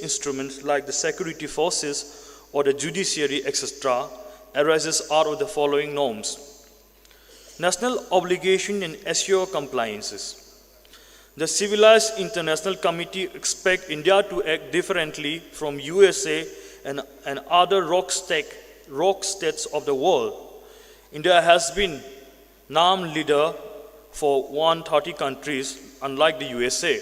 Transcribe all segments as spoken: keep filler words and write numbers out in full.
instruments like the security forces or the judiciary, et cetera, arises out of the following norms. National obligation and assure compliances. The civilized international community expect India to act differently from U S A and, and other rock, state, rock states of the world. India has been NAM leader for one thirty countries, unlike the U S A.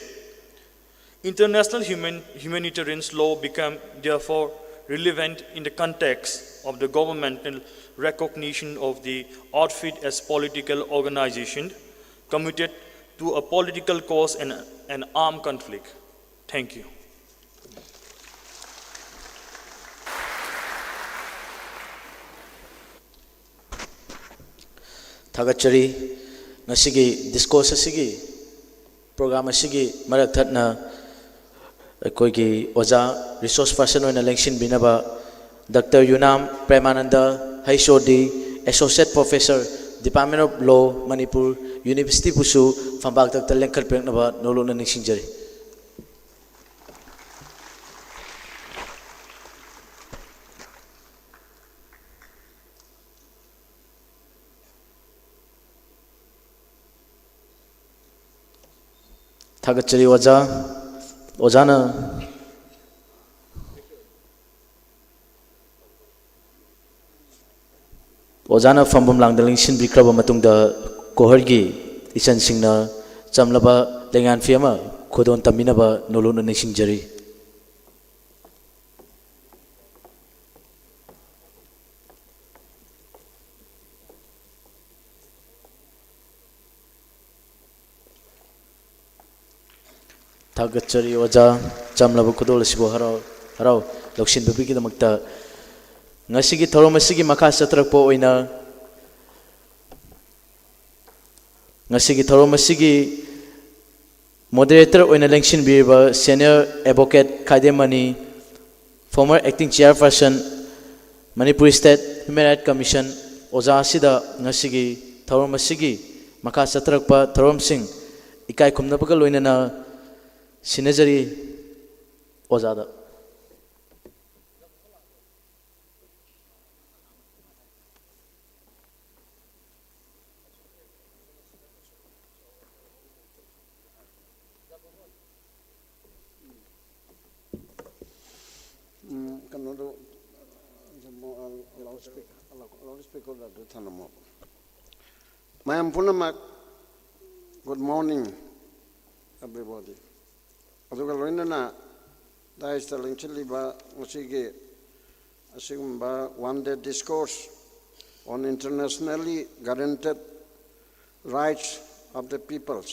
International human, humanitarian law become therefore relevant in the context of the governmental recognition of the outfit as political organization committed to a political cause and an armed conflict. Thank you. ꯊꯥꯒꯠꯆꯔꯤ꯫ ꯉꯁꯤꯒꯤ discourse ꯑꯁꯤꯒꯤ program ꯑꯁꯤꯒꯤ ꯃꯔꯛ ꯊꯠꯅ ꯑꯩꯈꯣꯏꯒꯤ ꯑꯣꯖꯥ resource person ꯑꯣꯏꯅ ꯂꯦꯡꯁꯤꯟꯕꯤꯅꯕ Doctor ꯌꯨꯅꯥꯝ ꯄ꯭ꯔꯦꯃꯥꯅꯟꯗ, H O D, Associate Professor, Department of Law, Manipur University ꯕꯨꯁꯨ ꯐꯝꯄꯥꯛꯇ ꯂꯦꯡꯈꯠꯄꯤꯔꯛꯅꯕ ꯅꯧꯂꯨꯛꯅ ꯅꯤꯡꯁꯤꯡꯖꯔꯤ꯫ ꯊꯥꯒꯠꯆꯔꯤ ꯑꯣꯖꯥ꯫ ꯑꯣꯖꯥꯅ, ꯑꯣꯖꯥꯅ ꯐꯝꯐꯝ ꯂꯥꯡꯗ ꯂꯦꯡꯁꯤꯟꯕꯤꯈ꯭ꯔꯕ ꯃꯇꯨꯡꯗ ꯀꯣꯍꯔꯒꯤ ꯏꯆꯟꯁꯤꯡꯅ ꯆꯝꯂꯕ ꯂꯦꯡꯌꯥꯟꯐꯤ ꯑꯃ ꯈꯨꯗꯣꯜ ꯇꯝꯕꯤꯅꯕ ꯅꯧꯂꯨꯛꯅ ꯅꯤꯡꯁꯤꯡꯖꯔꯤ꯫ ꯊꯥꯒꯠꯆꯔꯤ ꯑꯣꯖꯥ, ꯆꯝꯂꯕ ꯈꯨꯗꯣꯜ ꯑꯁꯤꯕꯨ ꯍꯔꯥꯎ ꯍꯔꯥꯎ ꯂꯧꯁꯤꯟꯕꯤꯕꯒꯤꯗꯃꯛꯇ꯫ ꯉꯁꯤꯒꯤ ꯊꯧꯔꯝ ꯑꯁꯤꯒꯤ ꯃꯈꯥ ꯆꯠꯊꯔꯛꯄ ꯑꯣꯏꯅ ꯉꯁꯤꯒꯤ ꯊꯧꯔꯝ ꯑꯁꯤꯒꯤ moderator ꯑꯣꯏꯅ ꯂꯦꯡꯁꯤꯟꯕꯤꯔꯤꯕ Senior Advocate ꯈꯥꯏꯗꯦꯝꯃꯅꯤ, former acting chairperson, Manipur State Human Rights Commission, ꯑꯣꯖꯥ ꯑꯁꯤꯗ ꯉꯁꯤꯒꯤ ꯊꯧꯔꯝ ꯑꯁꯤꯒꯤ ꯃꯈꯥ ꯆꯠꯊꯔꯛꯄ ꯊꯧꯔꯝꯁꯤꯡ ꯏꯀꯥꯏ ꯈꯨꯝꯅꯕꯒ ꯂꯣꯏꯅꯅ ꯁꯤꯟꯅꯖꯔꯤ꯫ ꯑꯣꯖꯥꯗ꯫ ꯎꯝ, ꯀꯩꯅꯣꯗꯣ, ꯂꯥꯎꯠ ꯁ꯭ꯄꯤꯀꯔꯗ ꯑꯗꯨ ꯊꯅꯝꯃꯣ꯫ ꯃꯌꯥꯝ ꯄꯨꯝꯅꯃꯛ, good morning everybody꯫ ꯑꯗꯨꯒ ꯂꯣꯏꯅꯅ ꯗꯥꯏꯁꯇ ꯂꯦꯡꯁꯤꯜꯂꯤꯕ ꯉꯁꯤꯒꯤ ꯑꯁꯤꯒꯨꯝꯕ One Day Discourse on Internationally Guaranteed Rights of the Peoples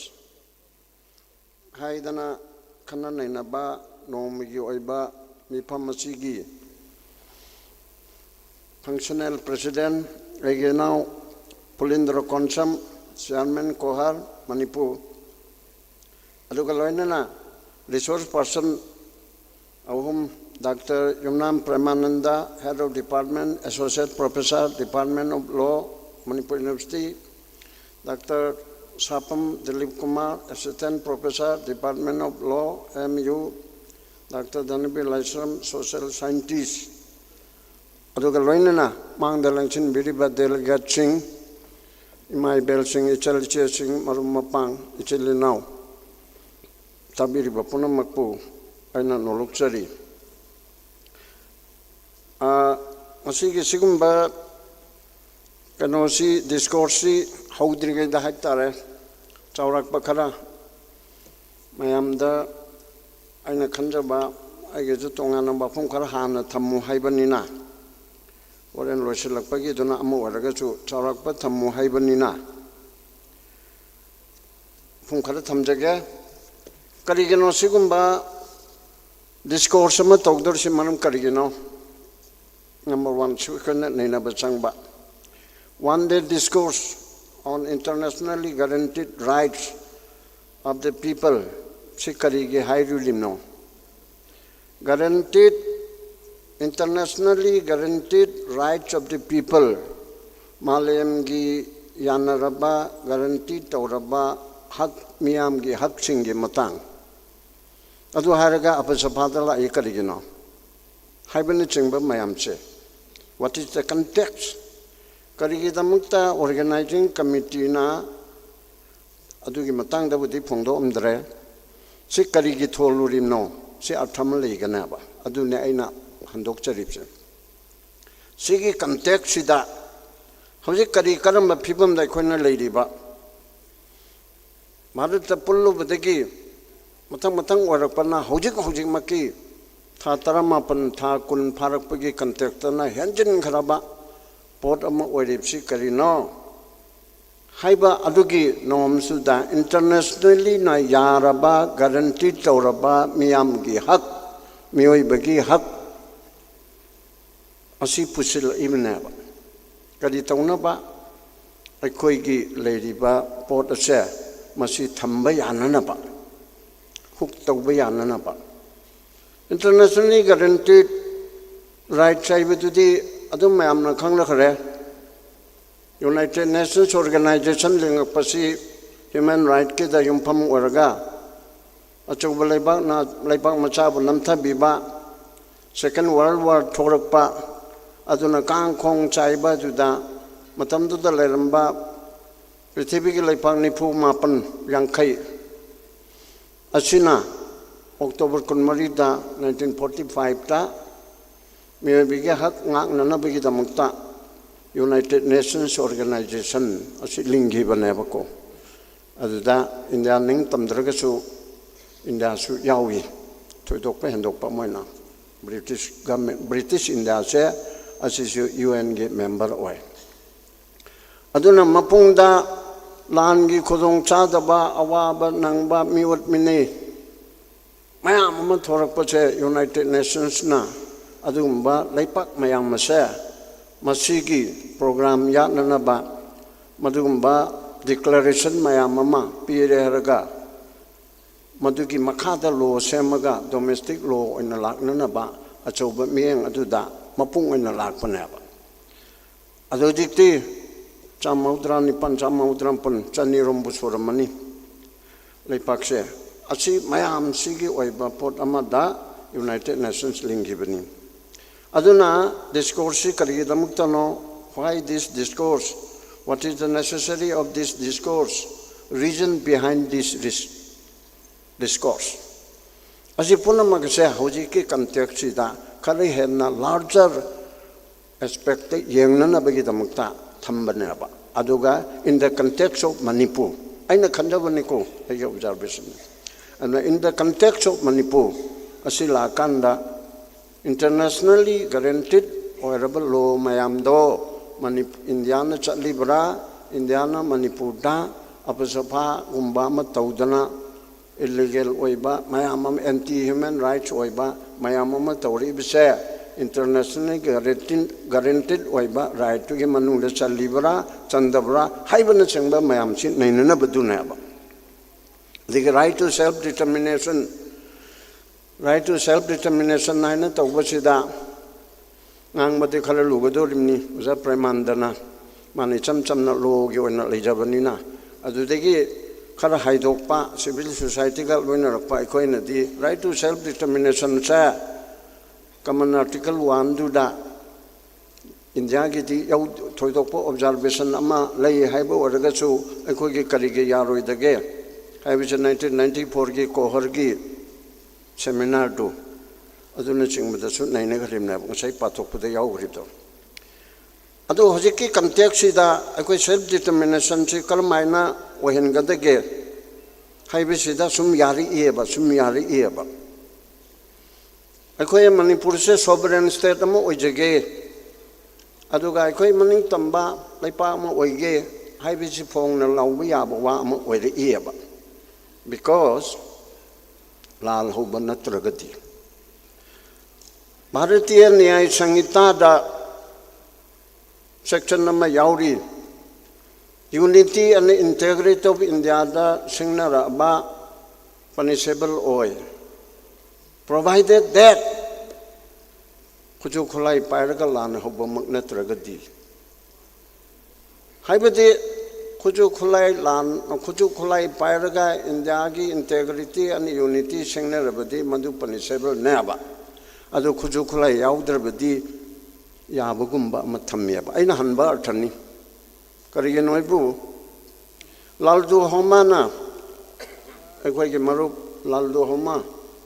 ꯍꯥꯏꯗꯅ ꯈꯟꯅ ꯅꯩꯅꯕ ꯅꯣꯡꯃꯒꯤ ꯑꯣꯏꯕ ꯃꯤꯐꯝ ꯑꯁꯤꯒꯤ functional president ꯑꯩꯒꯤ ꯏꯅꯥꯎ ꯄꯨꯂꯤꯟꯗ꯭ꯔ ꯀꯣꯟꯁꯝ, chairman COHAR ꯃꯅꯤꯄꯨꯔ, ꯑꯗꯨꯒ ꯂꯣꯏꯅꯅ resource person ꯑꯍꯨꯝ, doctor Yumnam Premananda, head of department, associate professor, Department of Law, Manipur University, doctor Sapam Dilip Kumar, assistant professor, Department of Law, M U, doctor Dhanabir Laishram, social scientist, ꯑꯗꯨꯒ ꯂꯣꯏꯅꯅ ꯃꯥꯡꯗ ꯂꯦꯡꯁꯤꯟꯕꯤꯔꯤꯕ delegateꯁꯤꯡ, ꯏꯃꯥ ꯏꯕꯦꯜꯁꯤꯡ, ꯏꯆꯜ ꯏꯆꯦꯁꯤꯡ, ꯃꯔꯨꯞ ꯃꯄꯥꯡ, ꯏꯆꯤꯜ ꯏꯅꯥꯎ, ꯇꯥꯕꯤꯔꯤꯕ ꯄꯨꯝꯅꯃꯛꯄꯨ ꯑꯩꯅ ꯅꯣꯂꯨꯛꯆꯔꯤ꯫ ꯑ, ꯉꯁꯤꯒꯤ ꯁꯤꯒꯨꯝꯕ ꯀꯩꯅꯣꯁꯤ, discourseꯁꯤ ꯍꯧꯗ꯭ꯔꯤꯉꯩꯗ ꯍꯥꯏꯇꯥꯔꯦ, ꯆꯥꯎꯔꯥꯛꯄ ꯈꯔ ꯃꯌꯥꯝꯗ ꯑꯩꯅ ꯈꯟꯖꯕ, ꯑꯩꯒꯤꯁꯨ ꯇꯣꯉꯥꯟꯅ ꯋꯥꯐꯝ ꯈꯔ ꯍꯥꯟꯅ ꯊꯝꯃꯨ ꯍꯥꯏꯕꯅꯤꯅ, ꯍꯣꯔꯦꯟ ꯂꯣꯏꯁꯤꯜꯂꯛꯄꯒꯤꯗꯨꯅ ꯑꯃ ꯑꯣꯏꯔꯒꯁꯨ ꯆꯥꯎꯔꯥꯛꯄ ꯊꯝꯃꯨ ꯍꯥꯏꯕꯅꯤꯅ, ꯋꯥꯐꯝ ꯈꯔ ꯊꯝꯖꯒꯦ꯫ ꯀꯔꯤꯒꯤꯅꯣ ꯁꯤꯒꯨꯝꯕ discourse ꯑꯃ ꯇꯧꯗꯧꯔꯤꯁꯤ ꯃꯔꯝ ꯀꯔꯤꯒꯤꯅꯣ? Number one, ꯁꯤ ꯑꯩꯈꯣꯏꯅ ꯅꯩꯅꯕ ꯆꯪꯕ꯫ One Day Discourse on Internationally Guaranteed Rights of the People ꯁꯤ ꯀꯔꯤꯒꯤ ꯍꯥꯏꯔꯨꯔꯤꯕꯅꯣ? Guaranteed, internationally guaranteed rights of the people, ꯃꯥꯂꯦꯝꯒꯤ ꯌꯥꯅꯔꯕ, guarantee ꯇꯧꯔꯕ ꯍꯛ, ꯃꯤꯌꯥꯝꯒꯤ ꯍꯛꯁꯤꯡꯒꯤ ꯃꯇꯥꯡ꯫ ꯑꯗꯨ ꯍꯥꯏꯔꯒ ꯑꯐ ꯁꯐꯥꯗ ꯂꯥꯛꯏ ꯀꯔꯤꯒꯤꯅꯣ ꯍꯥꯏꯕꯅꯆꯤꯡꯕ ꯃꯌꯥꯝꯁꯦ, what is the context? ꯀꯔꯤꯒꯤꯗꯃꯛꯇ organizing committeeꯅ ꯑꯗꯨꯒꯤ ꯃꯇꯥꯡꯗꯕꯨꯗꯤ ꯐꯣꯡꯗꯣꯛꯑꯝꯗ꯭ꯔꯦ꯫ ꯁꯤ ꯀꯔꯤꯒꯤ ꯊꯣꯜꯂꯨꯔꯤꯕꯅꯣ? ꯁꯤ ꯑꯔꯊ ꯑꯃ ꯂꯩꯒꯅꯦꯕ꯫ ꯑꯗꯨꯅꯦ ꯑꯩꯅ ꯍꯟꯗꯣꯛꯆꯔꯤꯕꯁꯦ꯫ ꯁꯤꯒꯤ contextꯁꯤꯗ ꯍꯧꯖꯤꯛ ꯀꯔꯤ ꯀꯔꯝꯕ ꯐꯤꯕꯝꯗ ꯑꯩꯈꯣꯏꯅ ꯂꯩꯔꯤꯕ? ꯚꯥꯔꯠꯇ ꯄꯨꯜꯂꯨꯕꯗꯒꯤ ꯃꯊꯪ ꯃꯊꯪ ꯑꯣꯏꯔꯛꯄꯅ ꯍꯧꯖꯤꯛ ꯍꯧꯖꯤꯛꯃꯛꯀꯤ ꯊꯥ ꯇꯔꯥꯃꯥꯄꯟ, ꯊꯥ ꯀꯨꯟ ꯐꯥꯔꯛꯄꯒꯤ contextꯅ ꯍꯦꯟꯖꯤꯟꯈ꯭ꯔꯕ ꯄꯣꯠ ꯑꯃ ꯑꯣꯏꯔꯤꯕꯁꯤ ꯀꯔꯤꯅꯣ ꯍꯥꯏꯕ ꯑꯗꯨꯒꯤ ꯅꯣꯝꯁꯨꯗ internationallyꯅ ꯌꯥꯔꯕ, guarantee ꯇꯧꯔꯕ ꯃꯤꯌꯥꯝꯒꯤ ꯍꯛ, ꯃꯤꯑꯣꯏꯕꯒꯤ ꯍꯛ ꯑꯁꯤ ꯄꯨꯁꯤꯜꯂꯛꯏꯕꯅꯦꯕ꯫ ꯀꯔꯤ ꯇꯧꯅꯕ? ꯑꯩꯈꯣꯏꯒꯤ ꯂꯩꯔꯤꯕ ꯄꯣꯠ ꯑꯁꯦ ꯃꯁꯤ ꯊꯝꯕ ꯌꯥꯅꯅꯕ, ꯍꯨꯛ ꯇꯧꯕ ꯌꯥꯅꯅꯕ꯫ Internationally guaranteed rights ꯍꯥꯏꯕꯗꯨꯗꯤ ꯑꯗꯨꯝ ꯃꯌꯥꯝꯅ ꯈꯪꯅꯈ꯭ꯔꯦ꯫ United Nations Organization ꯂꯤꯡꯉꯛꯄꯁꯤ human rightꯀꯤꯗ ꯌꯨꯝꯐꯝ ꯑꯣꯏꯔꯒ ꯑꯆꯧꯕ ꯂꯩꯕꯥꯛꯅ ꯂꯩꯕꯥꯛ ꯃꯆꯥꯕꯨ ꯅꯝꯊꯕꯤꯕ, Second World War ꯊꯣꯛꯂꯛꯄ, ꯑꯗꯨꯅ ꯀꯥꯡ ꯈꯣꯡ ꯆꯥꯏꯕ ꯑꯗꯨꯗ ꯃꯇꯝꯗꯨꯗ ꯂꯩꯔꯝꯕ ꯄ꯭ꯔꯤꯊꯤꯕꯤꯒꯤ ꯂꯩꯄꯥꯛ ꯅꯤꯐꯨ ꯃꯥꯄꯟ, ꯌꯥꯡꯈꯩ ꯑꯁꯤꯅ October ꯀꯨꯟꯃꯔꯤꯗ nineteen forty fiveꯇ ꯃꯤꯑꯣꯏꯕꯒꯤ ꯍꯛ ꯉꯥꯛꯅꯅꯕꯒꯤꯗꯃꯛꯇ United Nations Organization ꯑꯁꯤ ꯂꯤꯡꯈꯤꯕꯅꯦꯕꯀꯣ꯫ ꯑꯗꯨꯗ ꯏꯟꯗꯤꯌꯥ ꯅꯤꯡ ꯇꯝꯗ꯭ꯔꯒꯁꯨ ꯏꯟꯗꯤꯌꯥꯁꯨ ꯌꯥꯎꯏ, ꯊꯣꯏꯗꯣꯛꯄ ꯍꯦꯟꯗꯣꯛꯄ ꯑꯃ ꯑꯣꯏꯅ꯫ British government, British ꯏꯟꯗꯤꯌꯥꯁꯦ ꯑꯁꯤꯁꯨ UNꯒꯤ member ꯑꯣꯏ꯫ ꯑꯗꯨꯅ ꯃꯄꯨꯡꯗ ꯂꯥꯟꯒꯤ ꯈꯨꯗꯣꯡꯆꯥꯗꯕ, ꯑꯋꯥꯕ ꯅꯪꯕ ꯃꯤꯑꯣꯠ ꯃꯤꯅꯩ ꯃꯌꯥꯝ ꯑꯃ ꯊꯣꯔꯛꯄꯁꯦ United Nationsꯅ ꯑꯗꯨꯒꯨꯝꯕ ꯂꯩꯄꯥꯛ ꯃꯌꯥꯝ ꯑꯁꯦ ꯃꯁꯤꯒꯤ program ꯌꯥꯠꯅꯅꯕ ꯃꯗꯨꯒꯨꯝꯕ declaration ꯃꯌꯥꯝ ꯑꯃ ꯄꯤꯔꯦ ꯍꯥꯏꯔꯒ ꯃꯗꯨꯒꯤ ꯃꯈꯥꯗ law ꯁꯦꯝꯃꯒ domestic law ꯑꯣꯏꯅ ꯂꯥꯛꯅꯅꯕ ꯑꯆꯧꯕ ꯃꯤꯠꯌꯦꯡ ꯑꯗꯨꯗ ꯃꯄꯨꯡ ꯑꯣꯏꯅ ꯂꯥꯛꯄꯅꯦꯕ꯫ ꯑꯗꯣ ꯍꯧꯖꯤꯛꯇꯤ ꯆꯥꯝꯃ ꯃꯧꯗ꯭ꯔꯥ ꯅꯤꯄꯥꯟ, ꯆꯥꯝꯃ ꯃꯧꯗ꯭ꯔꯥ ꯃꯥꯄꯟ, ꯆꯅꯤꯔꯣꯝꯕꯨ ꯁꯨꯔꯝꯃꯅꯤ ꯂꯩꯄꯥꯛꯁꯦ꯫ ꯑꯁꯤ ꯃꯌꯥꯝꯁꯤꯒꯤ ꯑꯣꯏꯕ ꯄꯣꯠ ꯑꯃꯗ United Nations ꯂꯤꯡꯈꯤꯕꯅꯤ꯫ ꯑꯗꯨꯅ discourse ꯁꯤ ꯀꯔꯤꯒꯤꯗꯃꯛꯇꯅꯣ? Why this discourse? What is the necessity of this discourse? Reason behind this ris- discourse? ꯑꯁꯤ ꯄꯨꯝꯅꯃꯛ ꯑꯁꯦ ꯍꯧꯖꯤꯛꯀꯤ context ꯁꯤꯗ ꯈꯔ ꯍꯦꯟꯅ larger aspect ꯇ ꯌꯦꯡꯅꯅꯕꯒꯤꯗꯃꯛꯇ ꯊꯝꯕꯅꯦꯕ꯫ ꯑꯗꯨꯒ in the context of Manipur, ꯑꯩꯅ ꯈꯟꯖꯕꯅꯤꯀꯣ, ꯑꯩꯒꯤ observation꯫ ꯑꯗꯨꯅ in the context of Manipur ꯑꯁꯤ ꯂꯥꯛꯑꯀꯥꯟꯗ internationally guaranteed ꯑꯣꯏꯔꯕ law ꯃꯌꯥꯝꯗꯣ ꯃꯅꯤ-, ꯏꯟꯗꯤꯌꯥꯅ ꯆꯠꯂꯤꯕ꯭ꯔꯥ, ꯏꯟꯗꯤꯌꯥꯅ ꯃꯅꯤꯄꯨꯔꯗ ꯑꯄꯁꯐꯥꯒꯨꯝꯕ ꯑꯃ ꯇꯧꯗꯅ illegal ꯑꯣꯏꯕ ꯃꯌꯥꯝ ꯑꯃ, anti human rights ꯑꯣꯏꯕ ꯃꯌꯥꯝ ꯑꯃ ꯇꯧꯔꯛꯏꯕꯁꯦ internationally guaranteed, guaranteed ꯑꯣꯏꯕ right ꯇꯨꯒꯤ ꯃꯅꯨꯡꯗ ꯆꯜꯂꯤꯕ꯭ꯔꯥ ꯆꯟꯗꯕ꯭ꯔꯥ ꯍꯥꯏꯕꯅꯆꯤꯡꯕ ꯃꯌꯥꯝꯁꯤ ꯅꯩꯅꯅꯕꯗꯨꯅꯦꯕ꯫ ꯑꯗꯒꯤ right to self determination, right to self determination ꯍꯥꯏꯅ ꯇꯧꯕꯁꯤꯗ ꯉꯥꯡꯕꯗꯤ ꯈꯔ ꯂꯨꯒꯗꯧꯔꯤꯕꯅꯤ ꯑꯣꯖꯥ ꯄ꯭ꯔꯦꯃꯥꯟꯗꯅ꯫ ꯃꯥꯅ ꯏꯆꯝ ꯆꯝꯅ law ꯒꯤ ꯑꯣꯏꯅ ꯂꯩꯖꯕꯅꯤꯅ꯫ ꯑꯗꯨꯗꯒꯤ ꯈꯔ ꯍꯥꯏꯗꯣꯛꯄ, civil society ꯒ ꯂꯣꯏꯅꯔꯛꯄ ꯑꯩꯈꯣꯏꯅꯗꯤ right to self determination say common article one ꯗꯨꯗ ꯏꯟꯗꯤꯌꯥꯒꯤꯗꯤ ꯌꯥꯎ-, ꯊꯣꯏꯗꯣꯛꯄ observation ꯑꯃ ꯂꯩ ꯍꯥꯏꯕ ꯑꯣꯏꯔꯒꯁꯨ ꯑꯩꯈꯣꯏꯒꯤ ꯀꯔꯤꯒꯤ ꯌꯥꯔꯣꯏꯗꯒꯦ ꯍꯥꯏꯕꯁꯦ nineteen ninety four ꯒꯤ COHR ꯒꯤ seminar ꯗꯨ ꯑꯗꯨꯅꯆꯤꯡꯕꯗꯁꯨ ꯅꯩꯅꯈ꯭ꯔꯤꯕꯅꯦꯕ, ꯉꯁꯥꯏ ꯄꯥꯊꯣꯛꯄꯗ ꯌꯥꯎꯈ꯭ꯔꯤꯕꯗꯣ꯫ ꯑꯗꯣ ꯍꯧꯖꯤꯛꯀꯤ context ꯁꯤꯗ ꯑꯩꯈꯣꯏ self determination ꯁꯤ ꯀꯔꯝꯍꯥꯏꯅ ꯑꯣꯏꯍꯟꯒꯗꯒꯦ ꯍꯥꯏꯕꯁꯤꯗ ꯁꯨꯝ ꯌꯥꯔꯛꯏꯑꯕ, ꯁꯨꯝ ꯌꯥꯔꯛꯏꯑꯕ꯫ ꯑꯩꯈꯣꯏ ꯃꯅꯤꯄꯨꯔꯁꯦ sovereign state ꯑꯃ ꯑꯣꯏꯖꯒꯦ, ꯑꯗꯨꯒ ꯑꯩꯈꯣꯏ ꯃꯅꯤꯡ ꯇꯝꯕ ꯂꯩꯄꯥꯛ ꯑꯃ ꯑꯣꯏꯒꯦ ꯍꯥꯏꯕꯁꯤ ꯐꯣꯡꯅ ꯂꯥꯎꯕ ꯌꯥꯕ ꯋꯥ ꯑꯃ ꯑꯣꯏꯔꯛꯏꯑꯕ꯫ Because ꯂꯥꯜ ꯍꯧꯕ ꯅꯠꯇ꯭ꯔꯒꯗꯤ ꯚꯥꯔꯇꯤꯌ ꯅ꯭ꯌꯥꯌ ꯁꯪꯍꯤꯇꯥꯗ section ꯑꯃ ꯌꯥꯎꯔꯤ, unity and integrity of India the ꯁꯤꯡꯅꯔꯛꯑꯕ punishable ꯑꯣꯏ, provided that ꯈꯨꯠꯁꯨ ꯈꯨꯠꯂꯥꯏ ꯄꯥꯏꯔꯒ ꯂꯥꯟ ꯍꯧꯕꯃꯛ ꯅꯠꯇ꯭ꯔꯒꯗꯤ꯫ ꯍꯥꯏꯕꯗꯤ ꯈꯨꯠꯁꯨ ꯈꯨꯠꯂꯥꯏ ꯂꯥꯟ, ꯈꯨꯠꯁꯨ ꯈꯨꯠꯂꯥꯏ ꯄꯥꯏꯔꯒ ꯏꯟꯗꯤꯌꯥꯒꯤ integrity and unity ꯁꯦꯡꯅꯔꯕꯗꯤ ꯃꯗꯨ punishable ꯅꯦꯕ꯫ ꯑꯗꯨ ꯈꯨꯠꯁꯨ ꯈꯨꯠꯂꯥꯏ ꯌꯥꯎꯗ꯭ꯔꯕꯗꯤ ꯌꯥꯕꯒꯨꯝꯕ ꯑꯃ ꯊꯝꯃꯦꯕ꯫ ꯑꯩꯅ ꯍꯟꯕ ꯑꯔꯊꯅꯤ꯫ ꯀꯔꯤꯒꯤꯅꯣ ꯍꯥꯏꯕꯨ, ꯂꯥꯜꯗꯨ ꯍꯣꯃꯥꯅ, ꯑꯩꯈꯣꯏꯒꯤ ꯃꯔꯨꯞ ꯂꯥꯜꯗꯨ ꯍꯣꯃꯥ,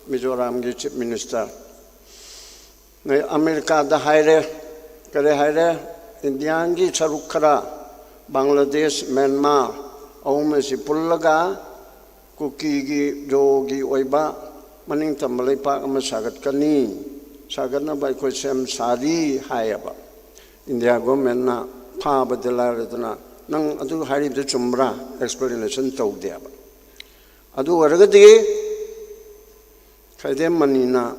ꯃꯤꯖꯣꯔꯥꯝꯒꯤ chief minister, ꯑꯃꯦꯔꯤꯀꯥꯗ ꯍꯥꯏꯔꯦ꯫ ꯀꯔꯤ ꯍꯥꯏꯔꯦ? ꯏꯟꯗꯤꯌꯥꯒꯤ ꯁꯔꯨꯛ ꯈꯔ, ꯕꯪꯒ꯭ꯂꯥꯗꯦꯁ, ꯃ꯭ꯌꯥꯟꯃꯥꯔ, ꯑꯍꯨꯝ ꯑꯁꯤ ꯄꯨꯜꯂꯒ ꯀꯨꯀꯤꯒꯤ, ꯖꯣꯒꯤ ꯑꯣꯏꯕ ꯃꯅꯤꯡ ꯇꯝꯕ ꯂꯩꯄꯥꯛ ꯑꯃ ꯁꯥꯒꯠꯀꯅꯤ, ꯁꯥꯒꯠꯅꯕ ꯑꯩꯈꯣꯏ ꯁꯦꯝ ꯁꯥꯔꯤ ꯍꯥꯏꯌꯦꯕ꯫ ꯏꯟꯗꯤꯌꯥ ꯒꯣꯔꯃꯦꯟꯅ ꯐꯥꯕꯗꯤ ꯂꯥꯏꯔꯗꯅ, "ꯅꯪ ꯑꯗꯨ ꯍꯥꯏꯔꯤꯕꯗꯨ ꯆꯨꯝꯕ꯭ꯔꯥ?" explanation ꯇꯧꯗꯦꯕ꯫ ꯑꯗꯨ ꯑꯣꯏꯔꯒꯗꯤ ꯈꯩꯗꯦꯝ ꯃꯅꯤꯅ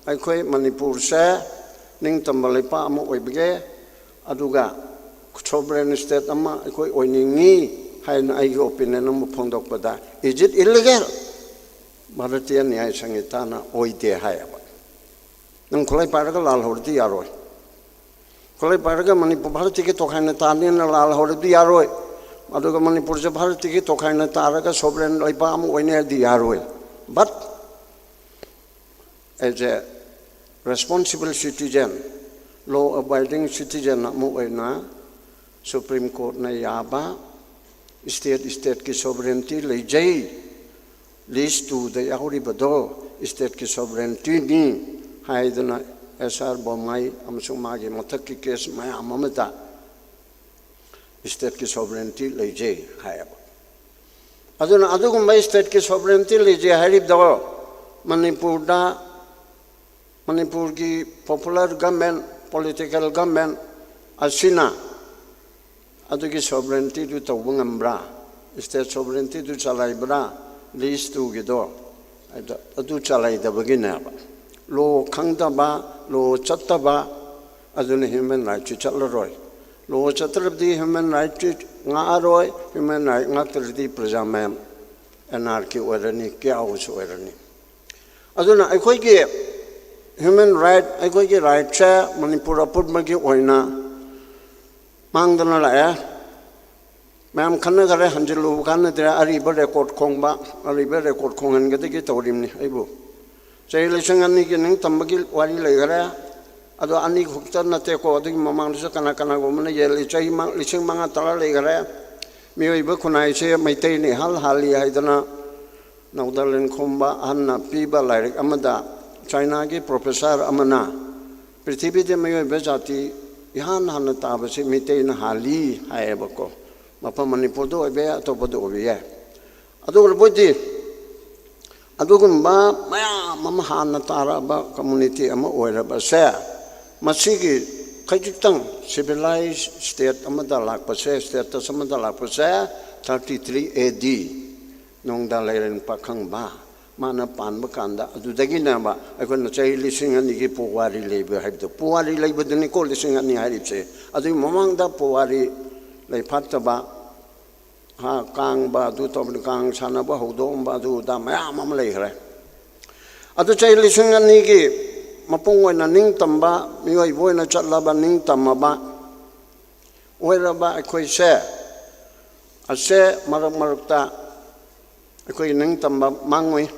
ꯑꯩꯈꯣꯏ ꯃꯅꯤꯄꯨꯔꯁꯦ ꯅꯤꯡꯇꯝꯕ ꯂꯩꯄꯥꯛ ꯑꯃ ꯑꯣꯏꯕꯒꯦ, ꯑꯗꯨꯒ sovereign state ꯑꯃ ꯑꯩꯈꯣꯏ ꯑꯣꯏꯅꯤꯡꯉꯤ ꯍꯥꯏꯅ ꯑꯩꯒꯤ opinion ꯑꯃ ꯐꯣꯡꯗꯣꯛꯄꯗ, "Is it illegal?" ꯚꯥꯔꯇꯤꯌ ꯅ꯭ꯌꯥꯌ ꯁꯪꯍꯤꯇꯥꯅ ꯑꯣꯏꯗꯦ ꯍꯥꯏꯌꯦꯕ꯫ ꯅꯪ ꯈꯨꯠꯂꯥꯏ ꯄꯥꯏꯔꯒ ꯂꯥꯜ ꯍꯧꯔꯗꯤ ꯌꯥꯔꯣꯏ꯫ ꯈꯨꯠꯂꯥꯏ ꯄꯥꯏꯔꯒ ꯃꯅꯤꯄꯨꯔ ꯚꯥꯔꯠꯇꯒꯤ ꯇꯣꯈꯥꯏꯅ ꯇꯥꯅꯤꯅ ꯂꯥꯜ ꯍꯧꯔꯗꯤ ꯌꯥꯔꯣꯏ꯫ ꯑꯗꯨꯒ ꯃꯅꯤꯄꯨꯔꯁꯦ ꯚꯥꯔꯠꯇꯒꯤ ꯇꯣꯈꯥꯏꯅ ꯇꯥꯔꯒ sovereign ꯂꯩꯄꯥꯛ ꯑꯃ ꯑꯣꯏꯅꯤ ꯍꯥꯏꯔꯗꯤ ꯌꯥꯔꯣꯏ꯫ But as a responsible citizen, law abiding citizen ꯑꯃ ꯑꯣꯏꯅ Supreme Courtꯅ ꯌꯥꯕ, state stateꯀꯤ sovereignty ꯂꯩꯖꯩ, list twoꯗ ꯌꯥꯎꯔꯤꯕꯗꯣ stateꯀꯤ sovereigntyꯅꯤ ꯍꯥꯏꯗꯨꯅ ꯑꯦꯁ ꯑꯥꯔ ꯕꯣꯝꯃꯥꯏ ꯑꯃꯁꯨꯡ ꯃꯥꯒꯤ ꯃꯊꯛꯀꯤ case ꯃꯌꯥꯝ ꯑꯃꯗ stateꯀꯤ sovereignty ꯂꯩꯖꯩ ꯍꯥꯏꯌꯦꯕ꯫ ꯑꯗꯨꯅ ꯑꯗꯨꯒꯨꯝꯕ stateꯀꯤ sovereignty ꯂꯩꯖꯩ ꯍꯥꯏꯔꯤꯕꯗꯣ ꯃꯅꯤꯄꯨꯔꯗ, ꯃꯅꯤꯄꯨꯔꯒꯤ popular government, political government ꯑꯁꯤꯅ ꯑꯗꯨꯒꯤ sovereigntyꯗꯨ ꯇꯧꯕ ꯉꯝꯕ꯭ꯔꯥ? State sovereigntyꯗꯨ ꯆꯂꯥꯏꯕ꯭ꯔꯥ? List twoꯒꯤꯗꯣ ꯑꯗꯨ ꯆꯂꯥꯏꯗꯕꯒꯤꯅꯦꯕ꯫ Law ꯈꯪꯗꯕ, law ꯆꯠꯇꯕ, ꯑꯗꯨꯅ human rightꯁꯤ ꯆꯠꯂꯔꯣꯏ꯫ Law ꯆꯠꯇ꯭ꯔꯕꯗꯤ human rightꯁꯤ ꯉꯥꯛꯑꯔꯣꯏ, human right ꯉꯥꯛꯇ꯭ꯔꯗꯤ ꯄ꯭ꯔꯖꯥ ꯃꯌꯥꯝ anarchy ꯑꯣꯏꯔꯅꯤ, chaos ꯑꯣꯏꯔꯅꯤ꯫ ꯑꯗꯨꯅ ꯑꯩꯈꯣꯏꯒꯤ human right, ꯑꯩꯈꯣꯏꯒꯤ rightꯁꯦ ꯃꯅꯤꯄꯨꯔ ꯑꯄꯨꯟꯕꯒꯤ ꯑꯣꯏꯅ ꯃꯥꯡꯗꯅ ꯂꯥꯛꯑꯦ꯫ ꯃꯌꯥꯝ ꯈꯟꯅꯈꯔꯦ, ꯍꯟꯖꯤꯜꯂꯨꯕ ꯀꯥꯟꯅꯗ꯭ꯔꯦ, ꯑꯔꯤꯕ ꯔꯦꯀꯣꯔꯠ ꯈꯣꯡꯕ, ꯑꯔꯤꯕ ꯔꯦꯀꯣꯔꯠ ꯈꯣꯡꯍꯟꯒꯗꯒꯦ ꯇꯧꯔꯤꯕꯅꯤ ꯑꯩꯕꯨ꯫ ꯆꯍꯤ ꯂꯤꯁꯤꯡ ꯑꯅꯤꯒꯤ ꯅꯤꯡꯇꯝꯕꯒꯤ ꯋꯥꯔꯤ ꯂꯩꯈꯔꯦ꯫ ꯑꯗꯣ ꯑꯅꯤ ꯈꯛꯇ ꯅꯠꯇꯦꯀꯣ, ꯑꯗꯨꯒꯤ ꯃꯃꯥꯡꯗꯁꯨ ꯀꯅꯥ ꯀꯅꯥꯒꯨꯝꯕꯅ ꯌꯦꯜꯂꯤ꯫ ꯆꯍꯤ ꯃ-, ꯂꯤꯁꯤꯡ ꯃꯉꯥ ꯇꯔꯥ ꯂꯩꯈꯔꯦ꯫ ꯃꯤꯑꯣꯏꯕ ꯈꯨꯟꯅꯥꯏꯁꯦ ꯃꯩꯇꯩꯅ ꯏꯍꯥꯜ ꯍꯥꯜꯂꯤ ꯍꯥꯏꯗꯅ ꯅꯧꯗꯥ ꯂꯦꯟꯈꯣꯝꯕ ꯑꯍꯟꯅ ꯄꯤꯕ ꯂꯥꯏꯔꯤꯛ ꯑꯃꯗ ꯆꯥꯏꯅꯥꯒꯤ ꯄ꯭ꯔꯣꯐꯦꯁꯔ ꯑꯃꯅ ꯄ꯭ꯔꯤꯊꯤꯕꯤꯗ ꯃꯤꯑꯣꯏꯕ ꯖꯥꯇꯤ ꯏꯍꯥꯟ ꯍꯥꯟꯅ ꯇꯥꯕꯁꯤ ꯃꯩꯇꯩꯅ ꯍꯥꯜꯂꯤ ꯍꯥꯏꯌꯦꯕꯀꯣ꯫ ꯃꯐꯝ ꯃꯅꯤꯄꯨꯔꯗ ꯑꯣꯏꯕ ꯌꯥꯏ, ꯑꯇꯣꯞꯄꯗ ꯑꯣꯏꯕ ꯌꯥꯏ꯫ ꯑꯗꯨ ꯑꯣꯏꯔꯕꯣꯏꯗꯤ ꯑꯗꯨꯒꯨꯝꯕ ꯃꯌꯥꯝ ꯑꯃ ꯍꯥꯟꯅ ꯇꯥꯔꯛꯑꯕ ꯀꯝꯃꯨꯅꯤꯇꯤ ꯑꯃ ꯑꯣꯏꯔꯕꯁꯦ, ꯃꯁꯤꯒꯤ ꯈꯖꯤꯛꯇꯪ ꯁꯤꯚꯤꯂꯥꯏꯖ ꯁ꯭ꯇꯦꯠ ꯑꯃꯗ ꯂꯥꯛꯄꯁꯦ, ꯁ꯭ꯇꯦꯇꯁ ꯑꯃꯗ ꯂꯥꯛꯄꯁꯦ ꯊꯥꯔꯇꯤ ꯊ꯭ꯔꯤ ꯑꯦ ꯗꯤ, ꯅꯣꯡꯗꯥ ꯂꯥꯏꯔꯦꯟ ꯄꯥꯈꯪꯕ ꯃꯥꯅ ꯄꯥꯟꯕ ꯀꯥꯟꯗ, ꯑꯗꯨꯗꯒꯤꯅꯦꯕ ꯑꯩꯈꯣꯏꯅ ꯆꯍꯤ ꯂꯤꯁꯤꯡ ꯑꯅꯤꯒꯤ ꯄꯨꯋꯥꯔꯤ ꯂꯩꯕ ꯍꯥꯏꯕꯗꯣ꯫ ꯄꯨꯋꯥꯔꯤ ꯂꯩꯕꯗꯨꯅꯤꯀꯣ ꯂꯤꯁꯤꯡ ꯑꯅꯤ ꯍꯥꯏꯔꯤꯕꯁꯦ꯫ ꯑꯗꯨꯒꯤ ꯃꯃꯥꯡꯗ ꯄꯨꯋꯥꯔꯤ ꯂꯩꯐꯥꯠꯇꯕ, ꯍꯥ, ꯀꯥꯡꯕ, ꯑꯗꯨ ꯇꯧꯕꯅꯤ, ꯀꯥꯡ ꯁꯥꯟꯅꯕ ꯍꯧꯗꯣꯛꯑꯝꯕ, ꯑꯗꯨ ꯑꯗꯥ ꯃꯌꯥꯝ ꯑꯃ ꯂꯩꯈ꯭ꯔꯦ꯫ ꯑꯗꯨ ꯆꯍꯤ ꯂꯤꯁꯤꯡ ꯑꯅꯤꯒꯤ ꯃꯄꯨꯡ ꯑꯣꯏꯅ ꯅꯤꯡꯇꯝꯕ ꯃꯤꯑꯣꯏꯕ ꯑꯣꯏꯅ ꯆꯠꯂꯕ, ꯅꯤꯡꯇꯝꯃꯕ ꯑꯣꯏꯔꯕ ꯑꯩꯈꯣꯏꯁꯦ, ꯑꯁꯦ ꯃꯔꯛ ꯃꯔꯛꯇ ꯑꯩꯈꯣꯏ ꯅꯤꯡꯇꯝꯕ ꯃꯥꯡꯉꯨꯏ꯫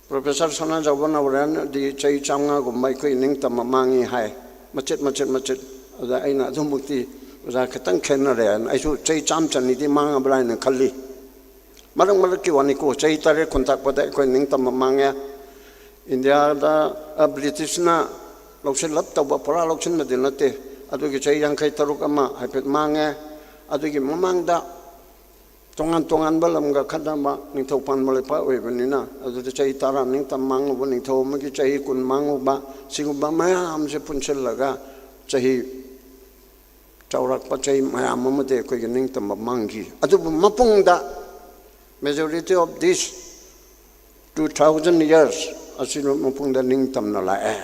ꯄ꯭ꯔꯣꯐꯦꯁꯔ ꯁꯅꯥꯖꯥꯎꯕ ꯅꯥꯎꯔꯦꯝꯅꯗꯤ ꯆꯍꯤ ꯆꯥꯝꯃꯉꯥꯒꯨꯝꯕ ꯑꯩꯈꯣꯏ ꯅꯤꯡꯇꯝꯕ ꯃꯥꯡꯉꯤ ꯍꯥꯏ, ꯃꯆꯦꯠ ꯃꯆꯦꯠ ꯃꯆꯦꯠ꯫ ꯑꯗ ꯑꯩꯅ ꯑꯗꯨꯃꯛꯇꯤ ꯑꯣꯖꯥ ꯈꯤꯇꯪ ꯈꯦꯠꯅꯔꯦ ꯍꯥꯏꯅ, ꯑꯩꯁꯨ ꯆꯍꯤ ꯆꯥꯝ ꯆꯅꯤꯗꯤ ꯃꯥꯡꯉꯕ꯭ꯔꯥ ꯍꯥꯏꯅ ꯈꯜꯂꯤ꯫ ꯃꯔꯛ ꯃꯔꯛꯀꯤ ꯋꯥꯅꯤꯀꯣ, ꯆꯍꯤ ꯇꯔꯦꯠ ꯈꯨꯟꯇꯥꯛꯄꯗ ꯑꯩꯈꯣꯏ ꯅꯤꯡꯇꯝꯕ ꯃꯥꯡꯉꯦ꯫ ꯏꯟꯗꯤꯌꯥꯗ, ꯑ, ꯕ꯭ꯔꯤꯇꯤꯁꯅ ꯂꯧꯁꯤꯜꯂꯞ ꯇꯧꯕ, ꯄꯨꯔꯥ ꯂꯧꯁꯤꯟꯕꯗꯤ ꯅꯠꯇꯦ꯫ ꯑꯗꯨꯒꯤ ꯆꯍꯤ ꯌꯥꯡꯈꯩ ꯇꯔꯨꯛ ꯑꯃ ꯍꯥꯏꯐꯦꯠ ꯃꯥꯡꯉꯦ꯫ ꯑꯗꯨꯒꯤ ꯃꯃꯥꯡꯗ ꯇꯣꯉꯥꯟ ꯇꯣꯉꯥꯟꯕ ꯂꯝꯒ ꯈꯠꯅꯕ, ꯅꯤꯡꯊꯧ ꯄꯥꯟꯕ ꯂꯩꯄꯥꯛ ꯑꯣꯏꯕꯅꯤꯅ, ꯑꯗꯨꯗ ꯆꯍꯤ ꯇꯔꯥ ꯅꯤꯡꯇꯝ ꯃꯥꯡꯉꯨꯕ, ꯅꯤꯡꯊꯧ ꯑꯃꯒꯤ ꯆꯍꯤ ꯀꯨꯟ ꯃꯥꯡꯉꯨꯕ, ꯁꯤꯒꯨꯝꯕ ꯃꯌꯥꯝꯁꯦ ꯄꯨꯟꯁꯤꯜꯂꯒ ꯆꯍꯤ ꯆꯥꯎꯔꯥꯛꯄ ꯆꯍꯤ ꯃꯌꯥꯝ ꯑꯃꯗꯤ ꯑꯩꯈꯣꯏꯒꯤ ꯅꯤꯡꯇꯝꯕ ꯃꯥꯡꯈꯤ꯫ ꯑꯗꯨꯕꯨ ꯃꯄꯨꯡꯗ, majority of this two thousand years ꯑꯁꯤꯅ ꯃꯄꯨꯡꯗ ꯅꯤꯡꯇꯝꯅ ꯂꯥꯛꯑꯦ꯫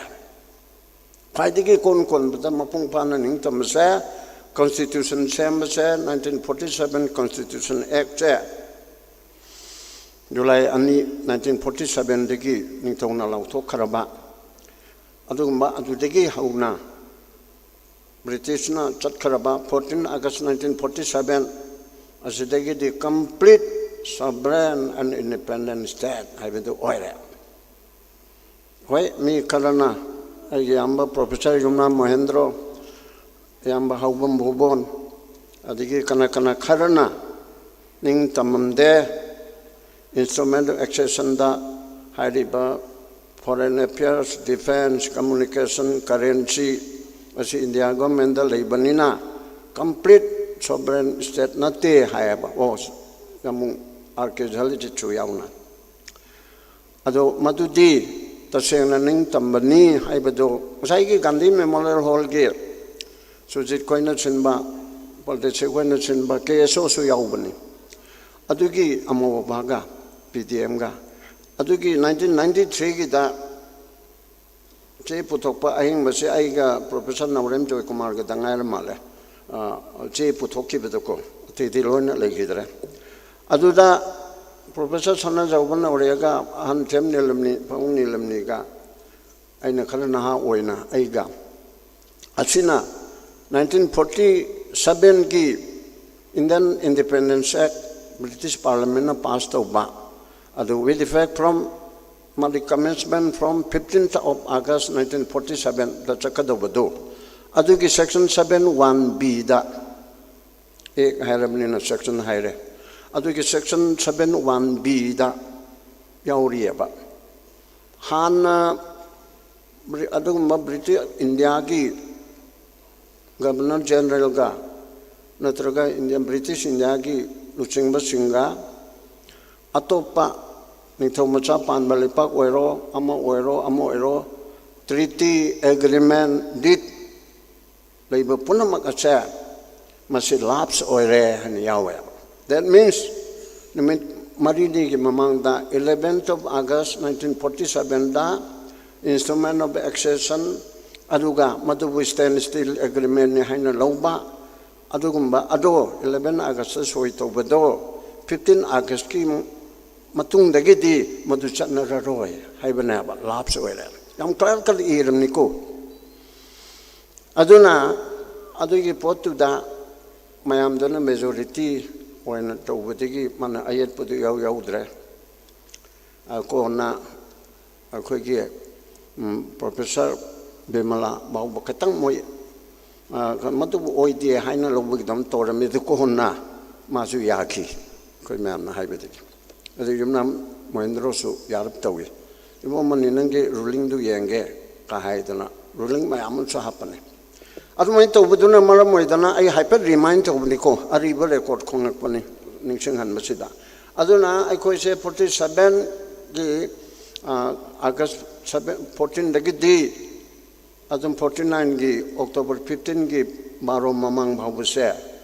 ꯈ꯭ꯋꯥꯏꯗꯒꯤ ꯀꯣꯟ ꯀꯣꯟꯕꯗ ꯃꯄꯨꯡ ꯐꯥꯅ ꯅꯤꯡꯇꯝꯕꯁꯦ, constitution ꯁꯦꯝꯕꯁꯦ, nineteen forty seven Constitution Actꯁꯦ, ꯖꯨꯂꯥꯏ ꯑꯅꯤ, nineteen forty sevenꯗꯒꯤ ꯅꯤꯡꯊꯧꯅ ꯂꯥꯎꯊꯣꯛꯈ꯭ꯔꯕ꯫ ꯑꯗꯨꯒꯨꯝꯕ ꯑꯗꯨꯗꯒꯤ ꯍꯧꯅ ꯕ꯭ꯔꯤꯇꯤꯁꯅ ꯆꯠꯈ꯭ꯔꯕ fourteen August nineteen forty seven, ꯑꯁꯤꯗꯒꯤꯗꯤ complete sovereign and independent state ꯍꯥꯏꯕꯗꯨ ꯑꯣꯏꯔꯦ꯫ ꯍꯣꯏ, ꯃꯤ ꯈꯔꯅ, ꯑꯩꯒꯤ ꯏꯌꯥꯝꯕ ꯄ꯭ꯔꯣꯐꯦꯁꯔ ꯌꯨꯝꯅꯥꯝ ꯃꯣꯍꯦꯟꯗ꯭ꯔꯣ, ꯏꯌꯥꯝꯕ ꯍꯥꯎꯕꯝ ꯚꯨꯕꯣꯟ, ꯑꯗꯒꯤ ꯀꯅꯥ ꯀꯅꯥ ꯈꯔꯅ ꯅꯤꯡ ꯇꯝꯃꯝꯗꯦ꯫ Instrument of accessionꯗ ꯍꯥꯏꯔꯤꯕ foreign affairs, defence, communication, currency ꯑꯁꯤ ꯏꯟꯗꯤꯌꯥ ꯒꯣꯔꯃꯦꯟꯗ ꯂꯩꯕꯅꯤꯅ complete sovereign state ꯅꯠꯇꯦ ꯍꯥꯏꯌꯦꯕ꯫ ꯑꯣ, ꯑꯃꯨꯛ ꯑꯥꯔ ꯀꯦ ꯖꯂꯤꯇꯁꯨ ꯌꯥꯎꯅ꯫ ꯑꯗꯣ ꯃꯗꯨꯗꯤ ꯇꯁꯦꯡꯅ ꯅꯤꯡꯇꯝꯕꯅꯤ ꯍꯥꯏꯕꯗꯣ ꯉꯁꯥꯏꯒꯤ ꯒꯥꯟꯙꯤ ꯃꯦꯃꯣꯔꯤꯌꯦꯜ ꯍꯣꯜꯒꯤ ꯁꯨꯖꯤꯠ ꯈꯣꯏꯅ ꯁꯤꯟꯕ, ꯄ꯭ꯔꯗꯤꯞ ꯁꯤꯡ ꯈꯣꯏꯅ ꯁꯤꯟꯕ, ꯀꯦ ꯑꯦꯁ ꯑꯣꯁꯨ ꯌꯥꯎꯕꯅꯤ꯫ ꯑꯗꯨꯒꯤ ꯑꯃꯣꯕꯥꯒ ꯄꯤ ꯗꯤ ꯑꯦꯝꯒ ꯑꯗꯨꯒꯤ nineteen ninety threeꯒꯤꯗ ꯆꯦ ꯄꯨꯊꯣꯛꯄ ꯑꯍꯤꯡꯕꯁꯦ ꯑꯩꯒ ꯄ꯭ꯔꯣꯐꯦꯁꯔ ꯅꯥꯎꯔꯦꯝ ꯖꯣꯏꯀꯨꯃꯥꯔꯒꯗ ꯉꯥꯏꯔ ꯃꯥꯜꯂꯦ, ꯑ, ꯆꯦ ꯄꯨꯊꯣꯛꯈꯤꯕꯗꯀꯣ꯫ ꯑꯇꯩꯗꯤ ꯂꯣꯏꯅ ꯂꯩꯈꯤꯗ꯭ꯔꯦ꯫ ꯑꯗꯨꯗ ꯄ꯭ꯔꯣꯐꯦꯁꯔ ꯁꯅꯥꯖꯥꯎꯕ ꯅꯥꯎꯔꯦꯝꯒ ꯑꯍꯟ ꯊꯦꯝ ꯅꯤꯂꯝꯅꯤ, ꯄꯥꯕꯨꯡ ꯅꯤꯂꯝꯅꯤꯒ ꯑꯩꯅ ꯈꯔ ꯅꯍꯥ ꯑꯣꯏꯅ ꯑꯩꯒ ꯑꯁꯤꯅ nineteen forty sevenꯒꯤ Indian Independence Act British Parliamentꯅ pass ꯇꯧꯕ, ꯑꯗꯨ with effect from ꯃꯥꯒꯤ commencement from fifteenth of August nineteen forty sevenꯗ ꯆꯠꯀꯗꯧꯕꯗꯨ, ꯑꯗꯨꯒꯤ section seven one Bꯗ, Act ꯍꯥꯏꯔꯕꯅꯤꯅ section ꯍꯥꯏꯔꯦ, ꯑꯗꯨꯒꯤ section seven one Bꯗ ꯌꯥꯎꯔꯤꯑꯕ꯫ ꯍꯥꯟꯅ ꯕ꯭ꯔꯤ-, ꯑꯗꯨꯒꯨꯝꯕ ꯕ꯭ꯔꯤꯇꯤꯁ ꯏꯟꯗꯤꯌꯥꯒꯤ ꯒꯕꯔꯅꯔ ꯖꯦꯅꯔꯦꯜꯒ ꯅꯠꯇ꯭ꯔꯒ ꯏꯟꯗꯤꯌꯥ, ꯕ꯭ꯔꯤꯇꯤꯁ ꯏꯟꯗꯤꯌꯥꯒꯤ ꯂꯨꯆꯤꯡꯕꯁꯤꯡꯒ ꯑꯇꯣꯞꯄ ꯅꯤꯡꯊꯧ ꯃꯆꯥ ꯄꯥꯟꯕ ꯂꯩꯄꯥꯛ ꯑꯣꯏꯔꯣ, ꯑꯃ ꯑꯣꯏꯔꯣ, ꯑꯃ ꯑꯣꯏꯔꯣ, treaty, agreement, deed ꯂꯩꯕ ꯄꯨꯝꯅꯃꯛ ꯑꯁꯦ ꯃꯁꯤ lapse ꯑꯣꯏꯔꯦ ꯍꯥꯏꯅ ꯌꯥꯎꯋꯦ꯫ That means ꯅꯨꯃꯤꯠ ꯃꯔꯤꯅꯤꯒꯤ ꯃꯃꯥꯡꯗ eleventh of August nineteen forty sevenꯗ Instrument of Accession, ꯑꯗꯨꯒ ꯃꯗꯨꯕꯨ Standstill Agreementꯅꯤ ꯍꯥꯏꯅ ꯂꯧꯕ, ꯑꯗꯨꯒꯨꯝꯕ ꯑꯗꯣ eleven Augustꯇ ꯁꯣꯏ ꯇꯧꯕꯗꯣ fifteen Augustꯀꯤ ꯃꯇꯨꯡꯗꯒꯤꯗꯤ ꯃꯗꯨ ꯆꯠꯅꯔꯔꯣꯏ ꯍꯥꯏꯕꯅꯦꯕ, lapse ꯑꯣꯏꯔꯦ꯫ ꯌꯥꯝ clear cut ꯏꯔꯕꯅꯤꯀꯣ꯫ ꯑꯗꯨꯅ ꯑꯗꯨꯒꯤ ꯄꯣꯠꯇꯨꯗ ꯃꯌꯥꯝꯗꯨꯅ majority ꯑꯣꯏꯅ ꯇꯧꯕꯗꯒꯤ ꯃꯥꯅ ꯑꯌꯦꯠꯄꯗꯨ ꯏꯌꯥꯎ ꯌꯥꯎꯗ꯭ꯔꯦ꯫ ꯑ, ꯀꯣꯟꯅ ꯑꯩꯈꯣꯏꯒꯤ, ꯎꯝ, ꯄ꯭ꯔꯣꯐꯦꯁꯔ ꯕꯤꯃꯂꯥ ꯐꯥꯎꯕ ꯈꯤꯇꯪ ꯃꯣꯏ, ꯑ, ꯃꯗꯨꯕꯨ ꯑꯣꯏꯗꯦ ꯍꯥꯏꯅ ꯂꯧꯕꯒꯤꯗꯃꯛ ꯇꯧꯔꯝꯃꯤ꯫ ꯑꯗꯨ ꯀꯣꯟꯅ ꯃꯥꯁꯨ ꯌꯥꯈꯤ, ꯑꯩꯈꯣꯏ ꯃꯌꯥꯝꯅ ꯍꯥꯏꯕꯗꯒꯤ꯫ ꯑꯗꯨ ꯌꯨꯝꯅꯥꯝ ꯃꯣꯍꯦꯟꯗ꯭ꯔꯣꯁꯨ ꯌꯥꯔꯞ ꯇꯧꯏ꯫ "ꯏꯕꯣꯃꯅꯤ, ꯅꯪꯒꯤ ꯔꯨꯂꯤꯡꯗꯨ ꯌꯦꯡꯒꯦ" ꯀ ꯍꯥꯏꯗꯅ ꯔꯨꯂꯤꯡ ꯃꯌꯥꯝ ꯑꯃꯁꯨ ꯍꯥꯞꯄꯅꯤ꯫ ꯑꯗꯨꯃꯥꯏꯅ ꯇꯧꯕꯗꯨꯅ ꯃꯔꯝ ꯑꯣꯏꯗꯅ ꯑꯩ ꯍꯥꯏꯐꯦꯠ ꯔꯤꯃꯥꯏꯟ ꯇꯧꯕꯅꯤꯀꯣ, ꯑꯔꯤꯕ ꯔꯦꯀꯣꯔꯠ ꯈꯣꯡꯂꯛꯄꯅꯤ ꯅꯤꯡꯁꯤꯡꯍꯟꯕꯁꯤꯗ꯫ ꯑꯗꯨꯅ ꯑꯩꯈꯣꯏꯁꯦ ꯐꯣꯔꯇꯤ ꯁꯕꯦꯟꯒꯤ, ꯑ, ꯑꯥꯒꯁ ꯁꯕꯦꯟ, ꯐꯣꯔꯇꯤꯟꯗꯒꯤꯗꯤ ꯑꯗꯨꯝ ꯐꯣꯔꯇꯤ ꯅꯥꯏꯟꯒꯤ ꯑꯣꯛꯇꯣꯕꯔ ꯐꯤꯐꯇꯤꯟꯒꯤ ꯕꯥꯔꯣ ꯃꯃꯥꯡ ꯐꯥꯎꯕꯁꯦ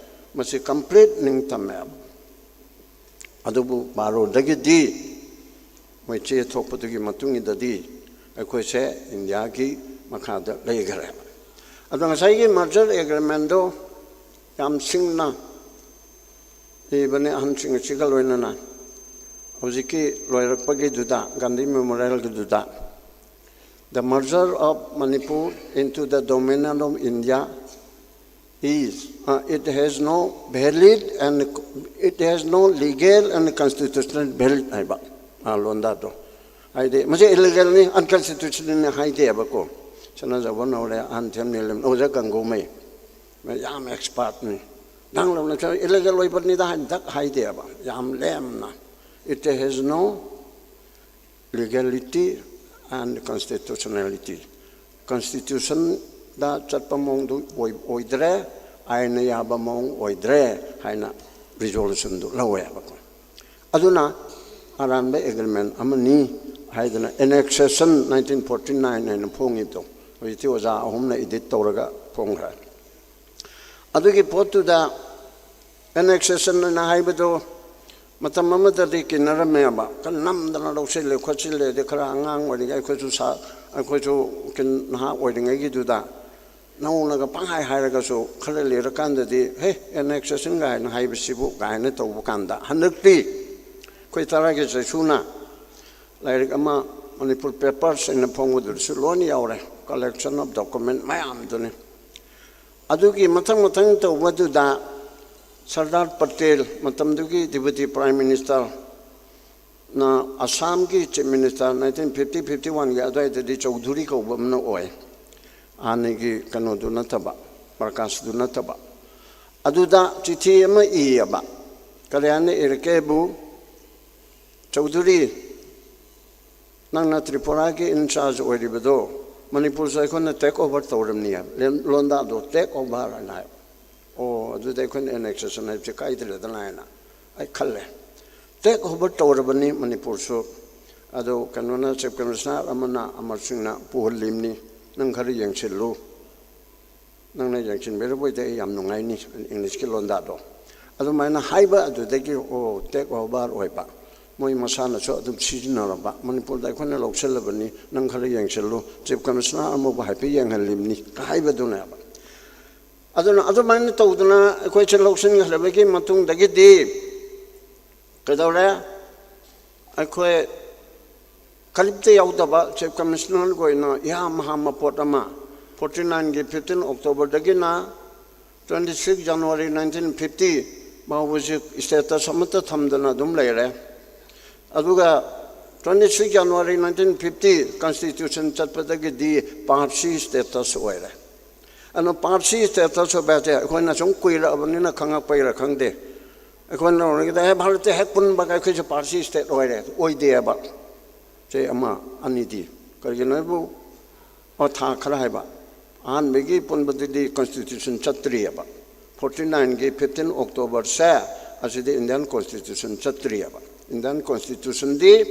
ꯃꯁꯤ ꯀꯝꯄ꯭ꯂꯤꯠ ꯅꯤꯡꯇꯝꯃꯦꯕ꯫ ꯑꯗꯨꯕꯨ ꯕꯥꯔꯣꯗꯒꯤꯗꯤ ꯃꯣꯏ ꯆꯦ ꯊꯣꯛꯄꯗꯨꯒꯤ ꯃꯇꯨꯡ ꯏꯟꯅꯗꯤ ꯑꯩꯈꯣꯏꯁꯦ ꯏꯟꯗꯤꯌꯥꯒꯤ ꯃꯈꯥꯗ ꯂꯩꯈ꯭ꯔꯦꯕ꯫ ꯑꯗꯣ ꯉꯁꯥꯏꯒꯤ ꯃꯔꯖꯔ ꯑꯦꯒ꯭ꯔꯤꯃꯦꯟꯗꯣ ꯌꯥꯝ ꯁꯤꯡꯅ ꯏꯕꯅꯦ ꯑꯍꯟꯁꯤꯡ ꯑꯁꯤꯒ ꯂꯣꯏꯅꯅ꯫ ꯍꯧꯖꯤꯛꯀꯤ ꯂꯣꯏꯔꯛꯄꯒꯤꯗꯨꯗ, Gandhi ꯃꯦꯃꯣꯔꯤꯌꯦꯜꯒꯤꯗꯨꯗ, "The merger of Manipur into the Dominion of India is, uh, it has no valid and it has no legal and constitutional valid" ꯍꯥꯏꯕ, ꯑꯥ, ꯂꯣꯟꯗꯥꯗꯣ꯫ ꯍꯥꯏꯗꯤ ꯃꯁꯤ ꯏꯂꯤꯒꯦꯜꯅꯤ, ꯑꯟꯀꯟꯁꯇꯤꯇ꯭ꯌꯨꯁꯅꯦꯜꯅꯤ ꯍꯥꯏꯗꯦꯕꯀꯣ꯫ ꯁꯅꯥꯖꯥꯎꯕ ꯅꯧꯔꯦ, ꯑꯍꯟ ꯊꯦꯝ ꯅꯤꯂꯝ, ꯑꯣꯖꯥ ꯒꯪꯒꯨꯃꯩ, ꯌꯥꯝ ꯑꯦꯛꯁꯄꯥꯔꯠꯅꯤ꯫ ꯅꯪ ꯂꯧꯅ ꯏꯂꯤꯒꯦꯜ ꯑꯣꯏꯕꯅꯤꯗ ꯍꯥꯏꯅ ꯗꯛ ꯍꯥꯏꯗꯦꯕ, ꯌꯥꯝ ꯂꯦꯝꯅ꯫ "It has no legality and constitutionality." ꯀꯟꯁꯇꯤꯇ꯭ꯌꯨꯁꯟꯗ ꯆꯠꯄ ꯃꯑꯣꯡꯗꯨ ꯑꯣꯏ-, ꯑꯣꯏꯗ꯭ꯔꯦ, ꯑꯥꯏꯟꯅ ꯌꯥꯕ ꯃꯑꯣꯡ ꯑꯣꯏꯗ꯭ꯔꯦ ꯍꯥꯏꯅ ꯔꯤꯖꯣꯂꯨꯁꯟꯗꯨ ꯂꯧꯋꯦꯕꯀꯣ꯫ ꯑꯗꯨꯅ ꯑꯔꯥꯟꯕ ꯑꯦꯒ꯭ꯔꯤꯃꯦꯟ ꯑꯃꯅꯤ ꯍꯥꯏꯗꯅ ꯑꯦꯅꯦꯛꯁꯦꯁꯟ ꯅꯥꯏꯟꯇꯤꯟ ꯐꯣꯔꯇꯤ ꯅꯥꯏꯟ ꯍꯥꯏꯅ ꯐꯣꯡꯉꯤꯗꯣ ꯍꯧꯖꯤꯛꯇꯤ ꯑꯣꯖꯥ ꯑꯍꯨꯝꯅ ꯏꯗꯤꯠ ꯇꯧꯔꯒ ꯐꯣꯡꯈ꯭ꯔꯦ꯫ ꯑꯗꯨꯒꯤ ꯄꯣꯠꯇꯨꯗ ꯑꯦꯅꯦꯛꯁꯦꯁꯟ ꯑꯅ ꯍꯥꯏꯕꯗꯣ ꯃꯇꯝ ꯑꯃꯗꯗꯤ ꯀꯤꯟꯅꯔꯝꯃꯦꯕ, ꯈꯔ ꯅꯝꯗꯅ ꯂꯧꯁꯤꯜꯂꯦ ꯈꯣꯠꯆꯤꯜꯂꯦ, ꯑꯗꯩ ꯈꯔ ꯑꯉꯥꯡ ꯑꯣꯏꯔꯤꯉꯩ ꯑꯩꯈꯣꯏꯁꯨ ꯁꯥ-, ꯑꯩꯈꯣꯏꯁꯨ ꯀꯤꯟ-, ꯅꯍꯥ ꯑꯣꯏꯔꯤꯉꯩꯒꯤꯗꯨꯗ ꯅꯧꯅꯒ ꯄꯪꯍꯥꯏ ꯍꯥꯏꯔꯒꯁꯨ ꯈꯔ ꯂꯤꯔꯀꯥꯟꯗꯗꯤ, "ꯍꯦ, ꯑꯦꯅꯦꯛꯁꯦꯁꯟ ꯀꯥꯏꯅ ꯍꯥꯏꯕꯁꯤꯕꯨ" ꯀꯥꯏꯅ ꯇꯧꯕ ꯀꯥꯟꯗ, ꯍꯟꯗꯛꯇꯤ ꯑꯩꯈꯣꯏ ꯇꯔꯥꯒꯤ ꯆꯩꯁꯨꯅ ꯂꯥꯏꯔꯤꯛ ꯑꯃ, ꯃꯅꯤꯄꯨꯔ ꯄꯦꯄꯔꯁ ꯑꯅ ꯐꯣꯡꯕꯗꯨꯗꯁꯨ ꯂꯣꯏꯅ ꯌꯥꯎꯔꯦ, ꯀꯂꯦꯛꯁꯟ ꯑꯣꯐ ꯗꯣꯀꯨꯃꯦꯟ ꯃꯌꯥꯝꯗꯨꯅꯤ꯫ ꯑꯗꯨꯒꯤ ꯃꯊꯪ ꯃꯊꯪ ꯇꯧꯕꯗꯨꯗ ꯁꯔꯗꯥꯔ ꯄꯇꯦꯜ, ꯃꯇꯝꯗꯨꯒꯤ ꯗꯤꯄꯨꯇꯤ ꯄ꯭ꯔꯥꯏꯝ ꯃꯤꯅꯤꯁꯇꯔꯅ, ꯑꯁꯥꯝꯒꯤ chief minister, nineteen fifty fifty ꯋꯥꯟꯒꯤ ꯑꯗꯨꯋꯥꯏꯗꯗꯤ ꯆꯧꯙꯨꯔꯤ ꯀꯧꯕ ꯑꯃꯅ ꯑꯣꯏ꯫ ꯍꯥꯟꯅꯒꯤ ꯀꯩꯅꯣꯗꯨ ꯅꯠꯇꯕ, ꯄ꯭ꯔꯀꯥꯁꯇꯨ ꯅꯠꯇꯕ꯫ ꯑꯗꯨꯗ ꯆꯤꯊꯤ ꯑꯃ ꯏꯌꯦꯕ꯫ ꯀꯔꯤ ꯍꯥꯏꯅ ꯏꯔꯛꯀꯦꯕꯨ, "ꯆꯧꯙꯨꯔꯤ, ꯅꯪꯅ ꯇ꯭ꯔꯤꯄꯨꯔꯥꯒꯤ ꯏꯟꯆꯥꯔꯖ ꯑꯣꯏꯔꯤꯕꯗꯣ, ꯃꯅꯤꯄꯨꯔꯁꯨ ꯑꯩꯈꯣꯏꯅ ꯇꯦꯛ ꯑꯣꯚꯔ ꯇꯧꯔꯝꯅꯤ" ꯍꯥꯏꯕ꯫ ꯂꯣꯟꯗꯥꯗꯣ "ꯇꯦꯛ ꯑꯣꯚꯔ" ꯍꯥꯏꯅ ꯍꯥꯏꯕ꯫ "ꯑꯣ, ꯑꯗꯨꯗꯤ ꯑꯩꯈꯣꯏꯅ ꯑꯦꯅꯦꯛꯁꯦꯁꯟ ꯍꯥꯏꯕꯁꯦ ꯀꯥꯏꯗ꯭ꯔꯦꯗꯅ" ꯍꯥꯏꯅ ꯑꯩ ꯈꯜꯂꯦ꯫ ꯇꯦꯛ ꯑꯣꯚꯔ ꯇꯧꯔꯕꯅꯤ ꯃꯅꯤꯄꯨꯔꯁꯨ꯫ ꯑꯗꯣ ꯀꯩꯅꯣꯅ, ꯆꯤꯐ ꯀꯃꯤꯁꯅꯔ ꯑꯃꯅ, ꯑꯃꯔ ꯁꯤꯡꯅ ꯄꯨꯍꯜꯂꯤꯕꯅꯤ, "ꯅꯪ ꯈꯔ ꯌꯦꯡꯁꯤꯜꯂꯨ, ꯅꯪꯅ ꯌꯦꯡꯁꯤꯟꯕꯤꯔꯕ ꯑꯣꯏꯗꯤ ꯑꯩ ꯌꯥꯝ ꯅꯨꯡꯉꯥꯏꯅꯤ", ꯏꯪꯂꯤꯁꯀꯤ ꯂꯣꯟꯗꯥꯗꯣ꯫ ꯑꯗꯨꯃꯥꯏꯅ ꯍꯥꯏꯕ ꯑꯗꯨꯗꯒꯤ, ꯑꯣ, ꯇꯦꯛ ꯑꯣꯚꯔ ꯑꯣꯏꯕ, ꯃꯣꯏ ꯃꯁꯥꯅꯁꯨ ꯑꯗꯨꯝ ꯁꯤꯖꯤꯟꯅꯔꯕ, "ꯃꯅꯤꯄꯨꯔꯗ ꯑꯩꯈꯣꯏꯅ ꯂꯧꯁꯤꯜꯂꯕꯅꯤ, ꯅꯪ ꯈꯔ ꯌꯦꯡꯁꯤꯜꯂꯨ", ꯆꯤꯐ ꯀꯃꯤꯁꯅꯔ ꯑꯃꯕꯨ ꯍꯥꯏꯐꯦꯠ ꯌꯦꯡꯍꯜꯂꯤꯕꯅꯤ ꯍꯥꯏꯕꯗꯨꯅꯦꯕ꯫ ꯑꯗꯨꯅ ꯑꯗꯨꯃꯥꯏꯅ ꯇꯧꯗꯅ ꯑꯩꯈꯣꯏꯁꯦ ꯂꯧꯁꯤꯟꯈ꯭ꯔꯕꯒꯤ ꯃꯇꯨꯡꯗꯒꯤꯗꯤ ꯀꯩꯗꯧꯔꯦ? ꯑꯩꯈꯣꯏ ꯀꯔꯤꯝꯇ ꯌꯥꯎꯗꯕ, ꯆꯤꯐ ꯀꯃꯤꯁꯅꯔꯒꯤ ꯑꯣꯏꯅ ꯏꯍꯥ ꯃꯍꯥ ꯃꯄꯣꯠ ꯑꯃ, ꯐꯣꯔꯇꯤ ꯅꯥꯏꯟꯒꯤ ꯐꯤꯐꯇꯤꯟ ꯑꯣꯛꯇꯣꯕꯔꯗꯒꯤꯅ twenty six January nineteen fifty ꯐꯥꯎꯕꯁꯤ ꯁ꯭ꯇꯦꯇꯁ ꯑꯃꯠꯇ ꯊꯝꯗꯅ ꯑꯗꯨꯝ ꯂꯩꯔꯦ꯫ ꯑꯗꯨꯒ twenty six January nineteen fifty constitution ꯆꯠꯄꯗꯒꯤꯗꯤ ꯄꯥꯔꯠ ꯁꯤ ꯁ꯭ꯇꯦꯇꯁ ꯑꯣꯏꯔꯦ꯫ ꯑꯗꯣ ꯄꯥꯔꯠ ꯁꯤ ꯁ꯭ꯇꯦꯇꯁ ꯑꯣꯏꯕ ꯍꯥꯏꯁꯦ ꯑꯩꯈꯣꯏꯅ ꯁꯨꯝ ꯀꯨꯏꯔꯛꯑꯕꯅꯤꯅ ꯈꯪꯉꯛꯄꯩꯔꯥ ꯈꯪꯗꯦ, ꯑꯩꯈꯣꯏꯅ ꯅꯧꯔꯤꯉꯩꯗ, "ꯍꯦ, ꯚꯥꯔꯠꯇꯤ ꯍꯦꯛ ꯄꯨꯟꯕꯒ ꯑꯩꯈꯣꯏꯁꯦ ꯄꯥꯔꯠ ꯁꯤ ꯁ꯭ꯇꯦꯠ ꯑꯣꯏꯔꯦ", ꯑꯣꯏꯗꯦꯕ꯫ ꯆꯍꯤ ꯑꯃ ꯑꯅꯤꯗꯤ꯫ ꯀꯔꯤꯒꯤꯅꯣ ꯍꯥꯏꯕꯨ, ꯑꯣ, ꯊꯥ ꯈꯔ ꯍꯥꯏꯕ, ꯑꯍꯥꯟꯕꯒꯤ ꯄꯨꯟꯕꯗꯨꯗꯤ ꯀꯟꯁꯇꯤꯇ꯭ꯌꯨꯁꯟ ꯆꯠꯇ꯭ꯔꯤꯑꯕ꯫ ꯐꯣꯔꯇꯤ ꯅꯥꯏꯟꯒꯤ ꯐꯤꯐꯇꯤꯟ ꯑꯣꯛꯇꯣꯕꯔꯁꯦ ꯑꯁꯤꯗꯤ ꯏꯟꯗꯤꯌꯥꯟ ꯀꯣꯟꯁꯇꯤꯇ꯭ꯌꯨꯁꯟ ꯆꯠꯇ꯭ꯔꯤꯑꯕ꯫ ꯏꯟꯗꯤꯌꯥꯟ ꯀꯣꯟꯁꯇꯤꯇ꯭ꯌꯨꯁꯟꯗꯤ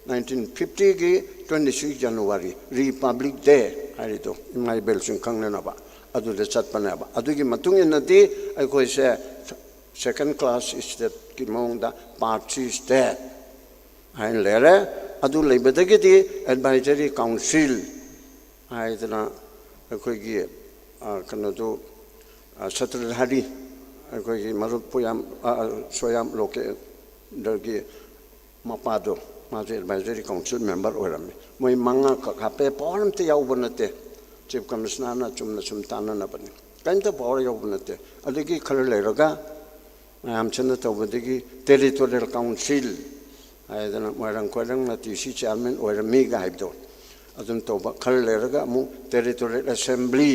ꯅꯥꯏꯟꯇꯤꯟ ꯐꯤꯐꯇꯤꯒꯤ twenty six January, republic day ꯍꯥꯏꯔꯤꯗꯣ, ꯏꯃꯥ ꯏꯕꯦꯜꯁꯤꯡ ꯈꯪꯅꯅꯕ, ꯑꯗꯨꯗ ꯆꯠꯄꯅꯦꯕ꯫ ꯑꯗꯨꯒꯤ ꯃꯇꯨꯡ ꯏꯟꯅꯗꯤ ꯑꯩꯈꯣꯏꯁꯦ ꯁꯦꯀꯦꯟ ꯀ꯭ꯂꯥꯁ ꯁ꯭ꯇꯦꯠꯀꯤ ꯃꯑꯣꯡꯗ ꯄꯥꯔꯠ ꯁꯤ ꯁ꯭ꯇꯦꯠ ꯍꯥꯏꯅ ꯂꯩꯔꯦ꯫ ꯑꯗꯨ ꯂꯩꯕꯗꯒꯤꯗꯤ ꯑꯦꯗꯚꯥꯏꯖꯔꯤ ꯀꯥꯎꯟꯁꯤꯜ ꯍꯥꯏꯗꯅ ꯑꯩꯈꯣꯏꯒꯤ, ꯑ, ꯀꯩꯅꯣꯗꯨ, ꯑ, ꯁꯇ꯭ꯔꯙꯥꯔꯤ, ꯑꯩꯈꯣꯏꯒꯤ ꯃꯔꯨꯞ ꯄꯨꯌꯥꯝ, ꯑ, ꯑ, ꯁꯣꯌꯥꯝ ꯂꯣꯀꯦꯟꯗ꯭ꯔꯒꯤ ꯃꯄꯥꯗꯣ, ꯃꯥꯁꯨ ꯑꯦꯗꯚꯥꯏꯖꯔꯤ ꯀꯥꯎꯟꯁꯤꯜ ꯃꯦꯝꯕꯔ ꯑꯣꯏꯔꯝꯃꯤ꯫ ꯃꯣꯏ ꯃꯉꯥ ꯈꯛ ꯍꯥꯞꯄꯦ, ꯄꯋꯥꯔ ꯑꯝꯇ ꯌꯥꯎꯕ ꯅꯠꯇꯦ꯫ ꯆꯤꯐ ꯀꯃꯤꯁꯅꯔꯅ ꯆꯨꯝꯅ ꯁꯨꯝ ꯇꯥꯟꯅꯅꯕꯅꯤ꯫ ꯀꯔꯤꯝꯇ ꯄꯥꯋꯔ ꯌꯥꯎꯕ ꯅꯠꯇꯦ꯫ ꯑꯗꯒꯤ ꯈꯔ ꯂꯩꯔꯒ ꯃꯌꯥꯝꯁꯤꯅ ꯇꯧꯕꯗꯒꯤ ꯇꯦꯔꯤꯇꯣꯔꯤꯌꯦꯜ ꯀꯥꯎꯟꯁꯤꯜ ꯍꯥꯏꯗꯅ ꯃꯣꯏꯔꯥꯡ ꯀꯣꯏꯔꯪꯅ ꯇꯤ ꯁꯤ ꯆꯤꯌꯥꯔꯃꯦꯟ ꯑꯣꯏꯔꯝꯃꯤꯒ ꯍꯥꯏꯕꯗꯣ ꯑꯗꯨꯝ ꯇꯧꯕ꯫ ꯈꯔ ꯂꯩꯔꯒ ꯑꯃꯨꯛ ꯇꯦꯔꯤꯇꯣꯔꯤꯌꯦꯜ ꯑꯦꯁꯦꯝꯕ꯭ꯂꯤ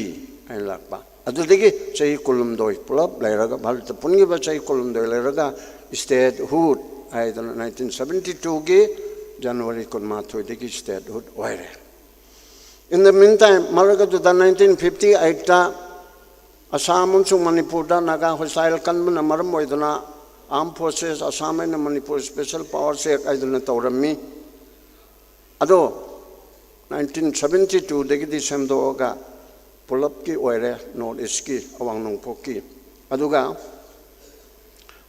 ꯍꯥꯏꯅ ꯂꯥꯛꯄ꯫ ꯑꯗꯨꯗꯒꯤ ꯆꯍꯤ ꯀꯨꯟꯍꯨꯝꯗꯣꯏ ꯄꯨꯂꯞ ꯂꯩꯔꯒ, ꯚꯥꯔꯠꯇ ꯄꯨꯟꯈꯤꯕ ꯆꯍꯤ ꯀꯨꯟꯍꯨꯝꯗꯣꯏ ꯂꯩꯔꯒ ꯏꯁꯇꯦꯠꯍꯨꯗ ꯍꯥꯏꯗꯅ ꯅꯥꯏꯟꯇꯤꯟ ꯁꯕꯦꯟꯇꯤ ꯇꯨꯒꯤ ꯖꯅꯋꯥꯔꯤ ꯀꯨꯟꯃꯥꯊꯣꯏꯗꯒꯤ ꯏꯁꯇꯦꯠꯍꯨꯗ ꯑꯣꯏꯔꯦ꯫ In the meantime, ꯃꯔꯛ ꯑꯗꯨꯗ ꯅꯥꯏꯟꯇꯤꯟ ꯐꯤꯐꯇꯤ ꯑꯩꯠꯇ ꯑꯁꯥꯝ ꯑꯃꯁꯨꯡ ꯃꯅꯤꯄꯨꯔꯗ ꯅꯥꯒꯥ ꯍꯣꯁꯇꯥꯏꯜ ꯀꯟꯕꯅ ꯃꯔꯝ ꯑꯣꯏꯗꯨꯅ Armed Forces Assam and Manipur Special Powers Act ꯍꯥꯏꯗꯨꯅ ꯇꯧꯔꯝꯃꯤ꯫ ꯑꯗꯣ ꯅꯥꯏꯟꯇꯤꯟ ꯁꯕꯦꯟꯇꯤ ꯇꯨꯗꯒꯤꯗꯤ ꯁꯦꯝꯗꯣꯛꯑꯒ ꯄꯨꯂꯞꯀꯤ ꯑꯣꯏꯔꯦ, ꯅꯣꯔꯠ ꯏꯁꯀꯤ, ꯑꯋꯥꯡ ꯅꯣꯡꯄꯣꯛꯀꯤ꯫ ꯑꯗꯨꯒ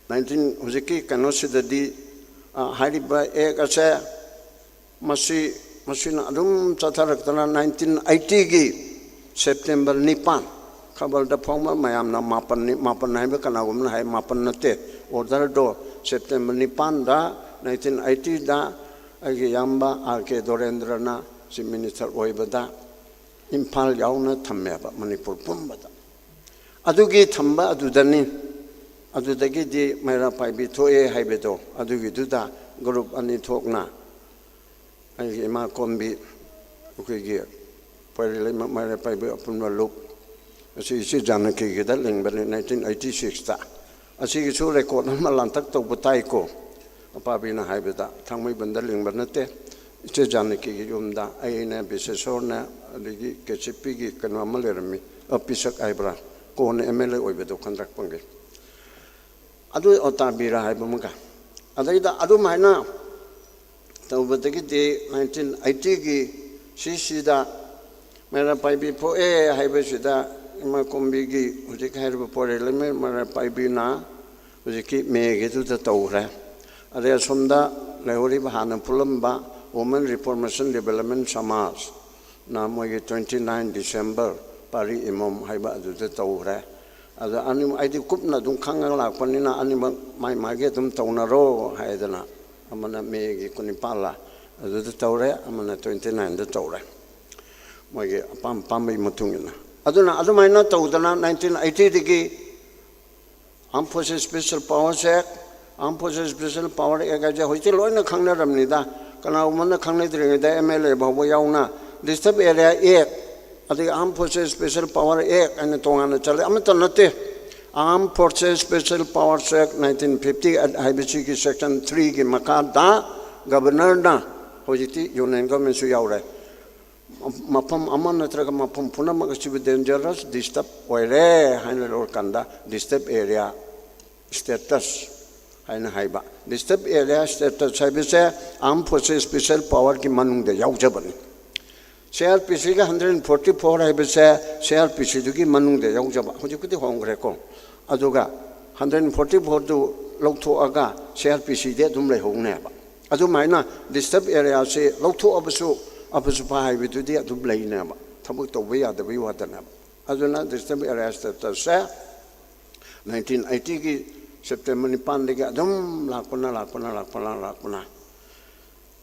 ꯅꯥꯏꯟꯇꯤꯟ, ꯍꯧꯖꯤꯛꯀꯤ ꯀꯩꯅꯣꯁꯤꯗꯗꯤ, ꯑ, ꯍꯥꯏꯔꯤꯕ ꯑꯦꯛ ꯑꯁꯦ ꯃꯁꯤ, ꯃꯁꯤꯅ ꯑꯗꯨꯝ ꯆꯠꯊꯔꯛꯇꯅ ꯅꯥꯏꯟꯇꯤꯟ ꯑꯩꯠꯇꯤꯒꯤ ꯁꯦꯞꯇꯦꯝꯕꯔ ꯅꯤꯄꯥꯟ, ꯈꯕꯔꯗ ꯐꯣꯡꯕ ꯃꯌꯥꯝꯅ ꯃꯥꯄꯟꯅꯤ, ꯃꯥꯄꯟ ꯍꯥꯏꯕ ꯀꯅꯥꯒꯨꯝꯕꯅ ꯍꯥꯏ, ꯃꯥꯄꯟ ꯅꯠꯇꯦ, ꯑꯣꯔꯗꯔꯗꯣ ꯁꯦꯞꯇꯦꯝꯕꯔ ꯅꯤꯄꯥꯟꯗ ꯅꯥꯏꯟꯇꯤꯟ ꯑꯩꯠꯇꯤꯗ ꯑꯩꯒꯤ ꯏꯌꯥꯝꯕ ꯑꯥꯔ ꯀꯦ ꯗꯣꯔꯦꯟꯗ꯭ꯔꯅ ꯆꯤꯐ ꯃꯤꯅꯤꯁꯇꯔ ꯑꯣꯏꯕꯗ ꯏꯝꯐꯥꯜ ꯌꯥꯎꯅ ꯊꯝꯃꯦꯕ, ꯃꯅꯤꯄꯨꯔ ꯄꯨꯝꯕꯗ꯫ ꯑꯗꯨꯒꯤ ꯊꯝꯕ ꯑꯗꯨꯗꯅꯤ꯫ ꯑꯗꯨꯗꯒꯤꯗꯤ ꯃꯩꯔꯥ ꯄꯥꯏꯕꯤ ꯊꯣꯛꯑꯦ ꯍꯥꯏꯕꯗꯣ, ꯑꯗꯨꯒꯤꯗꯨꯗ ꯒ꯭ꯔꯨꯞ ꯑꯅꯤ ꯊꯣꯛꯅ ꯑꯩꯒꯤ ꯏꯃꯥ ꯀꯣꯝꯕꯤ, ꯑꯩꯈꯣꯏꯒꯤ ꯄꯣꯏꯔꯩꯂꯩꯃ ꯃꯩꯔꯥ ꯄꯥꯏꯕꯤ ꯑꯄꯨꯟꯕ ꯂꯨꯞ, ꯑꯁꯤ ꯏꯆꯦ ꯖꯥꯅꯀꯤꯒꯤꯗ ꯂꯤꯡꯕꯅꯤ ꯅꯥꯏꯟꯇꯤꯟ ꯑꯩꯠꯇꯤ ꯁꯤꯛꯁꯇ꯫ ꯑꯁꯤꯒꯤꯁꯨ ꯔꯦꯀꯣꯔꯠ ꯑꯃ ꯂꯥꯟꯇꯛ ꯇꯧꯕ ꯇꯥꯏꯀꯣ꯫ ꯑꯄꯥꯕꯤꯅ ꯍꯥꯏꯕꯗ ꯊꯥꯡꯃꯩꯕꯟꯗ ꯂꯤꯡꯕ ꯅꯠꯇꯦ, ꯏꯆꯦ ꯖꯥꯅꯀꯤꯒꯤ ꯌꯨꯝꯗ ꯑꯩꯅꯦ, ꯕꯤꯁꯦꯁꯣꯔꯅꯦ, ꯑꯗꯒꯤ ꯀꯦ ꯁꯤ ꯄꯤꯒꯤ ꯀꯩꯅꯣ ꯑꯃ ꯂꯩꯔꯝꯃꯤ, ꯑ, ꯄꯤꯁꯛ ꯍꯥꯏꯕ꯭ꯔꯥ, ꯀꯣꯟꯅ ꯑꯦꯝ ꯑꯦꯜ ꯑꯦ ꯑꯣꯏꯕꯗꯣ ꯈꯟꯗ꯭ꯔꯛꯄꯒꯤ꯫ ꯑꯗꯨ ꯑꯣꯇꯥꯕꯤꯔꯥ ꯍꯥꯏꯕ ꯑꯃꯒ꯫ ꯑꯗꯩꯗ ꯑꯗꯨꯃꯥꯏꯅ ꯇꯧꯕꯗꯒꯤꯗꯤ ꯅꯥꯏꯟꯇꯤꯟ ꯑꯩꯠꯇꯤꯒꯤ ꯁꯤꯁꯤꯗ ꯃꯩꯔꯥ ꯄꯥꯏꯕꯤ ꯄꯣꯛꯑꯦ ꯍꯥꯏꯕꯁꯤꯗ ꯏꯃꯥ ꯀꯣꯝꯕꯤꯒꯤ ꯍꯧꯖꯤꯛ ꯍꯥꯏꯔꯤꯕ ꯄꯣꯏꯔꯩꯂꯩꯃ ꯃꯩꯔꯥ ꯄꯥꯏꯕꯤꯅ ꯍꯧꯖꯤꯛꯀꯤ ꯃꯦꯒꯤꯗꯨꯗ ꯇꯧꯈ꯭ꯔꯦ꯫ ꯑꯗꯩ ꯑꯁꯣꯝꯗ ꯂꯩꯍꯧꯔꯤꯕ ꯍꯥꯟꯅ ꯄꯨꯜꯂꯝꯕ Women Reformation Development ꯁꯃꯥꯖꯅ ꯃꯣꯏꯒꯤ twenty nine December ꯄꯥꯔꯤ ꯏꯃꯣꯝ ꯍꯥꯏꯕ ꯑꯗꯨꯗ ꯇꯧꯈ꯭ꯔꯦ꯫ ꯑꯗ ꯑꯅꯤꯃꯛ ꯑꯩꯗꯤ ꯀꯨꯞꯅ ꯑꯗꯨꯝ ꯈꯪꯉꯒ ꯂꯥꯛꯄꯅꯤꯅ ꯑꯅꯤꯃꯛ ꯃꯥꯏ ꯃꯥꯒꯤ ꯑꯗꯨꯝ ꯇꯧꯅꯔꯣ ꯍꯥꯏꯗꯅ ꯑꯃꯅ ꯃꯦꯒꯤ ꯀꯨꯟꯅꯤꯄꯥꯜꯂ ꯑꯗꯨꯗ ꯇꯧꯔꯦ, ꯑꯃꯅ twenty nineꯗ ꯇꯧꯔꯦ꯫ ꯃꯣꯏꯒꯤ ꯑꯄꯥꯝ ꯑꯄꯥꯝꯕꯒꯤ ꯃꯇꯨꯡ ꯏꯟꯅ꯫ ꯑꯗꯨꯅ ꯑꯗꯨꯃꯥꯏꯅ ꯇꯧꯗꯅ nineteen eighty ꯗꯒꯤ Armed Forces Special Powers Act, Armed Forces Special Power Act ꯍꯥꯏꯁꯦ ꯍꯧꯖꯤꯛꯇꯤ ꯂꯣꯏꯅ ꯈꯪꯅꯔꯕꯅꯤꯗ꯫ ꯀꯅꯥꯒꯨꯝꯕꯅ ꯈꯪꯅꯗ꯭ꯔꯤꯉꯩꯗ M L A ꯐꯥꯎꯕ ꯌꯥꯎꯅ Disturbed Area Act, ꯑꯗꯒꯤ Armed Forces Special Power Act ꯍꯥꯏꯅ ꯇꯣꯉꯥꯟꯅ ꯆꯠꯂꯦ꯫ ꯑꯃꯠꯇ ꯅꯠꯇꯦ, Armed Forces Special Powers Act nineteen fifty ꯍꯥꯏꯕꯁꯤꯒꯤ section three ꯒꯤ ꯃꯈꯥꯗ governorꯅ, ꯍꯧꯖꯤꯛꯇꯤ union governmentꯁꯨ ꯌꯥꯎꯔꯦ, ꯃꯐꯝ ꯑꯃ ꯅꯠꯇ꯭ꯔꯒ ꯃꯐꯝ ꯄꯨꯝꯅꯃꯛ ꯑꯁꯤꯕꯨ dangerous disturb ꯑꯣꯏꯔꯦ ꯍꯥꯏꯅ ꯂꯧꯔꯀꯥꯟꯗ Disturbed Area Status ꯍꯥꯏꯅ ꯍꯥꯏꯕ꯫ Disturbed Area Status ꯍꯥꯏꯕꯁꯦ Armed Forces Special Powerꯒꯤ ꯃꯅꯨꯡꯗ ꯌꯥꯎꯖꯕꯅꯤ꯫ C R P Cꯒ hundred forty four ꯍꯥꯏꯕꯁꯦ C R P Cꯗꯨꯒꯤ ꯃꯅꯨꯡꯗ ꯌꯥꯎꯖꯕ, ꯍꯧꯖꯤꯛꯄꯨꯗꯤ ꯍꯣꯡꯈ꯭ꯔꯦꯀꯣ꯫ ꯑꯗꯨꯒ hundred forty fourꯗꯨ ꯂꯧꯊꯣꯛꯑꯒ C R P Cꯗꯤ ꯑꯗꯨꯝ ꯂꯩꯍꯧꯅꯦꯕ꯫ ꯑꯗꯨꯃꯥꯏꯅ Disturbed Areaꯁꯤ ꯂꯧꯊꯣꯛꯑꯕꯁꯨ ꯑꯄꯁꯨꯄꯥ ꯍꯥꯏꯕꯗꯨꯗꯤ ꯑꯗꯨꯝ ꯂꯩꯅꯦꯕ, ꯊꯕꯛ ꯇꯧꯕ ꯌꯥꯗꯕꯒꯤ ꯋꯥꯗꯅꯦꯕ꯫ ꯑꯗꯨꯅ Disturbed Area Statusꯁꯦ nineteen eightyꯒꯤ September ꯅꯤꯄꯥꯟꯗꯒꯤ ꯑꯗꯨꯝ ꯂꯥꯛꯄꯅ, ꯂꯥꯛꯄꯅ, ꯂꯥꯛꯄꯅ, ꯂꯥꯛꯄꯅ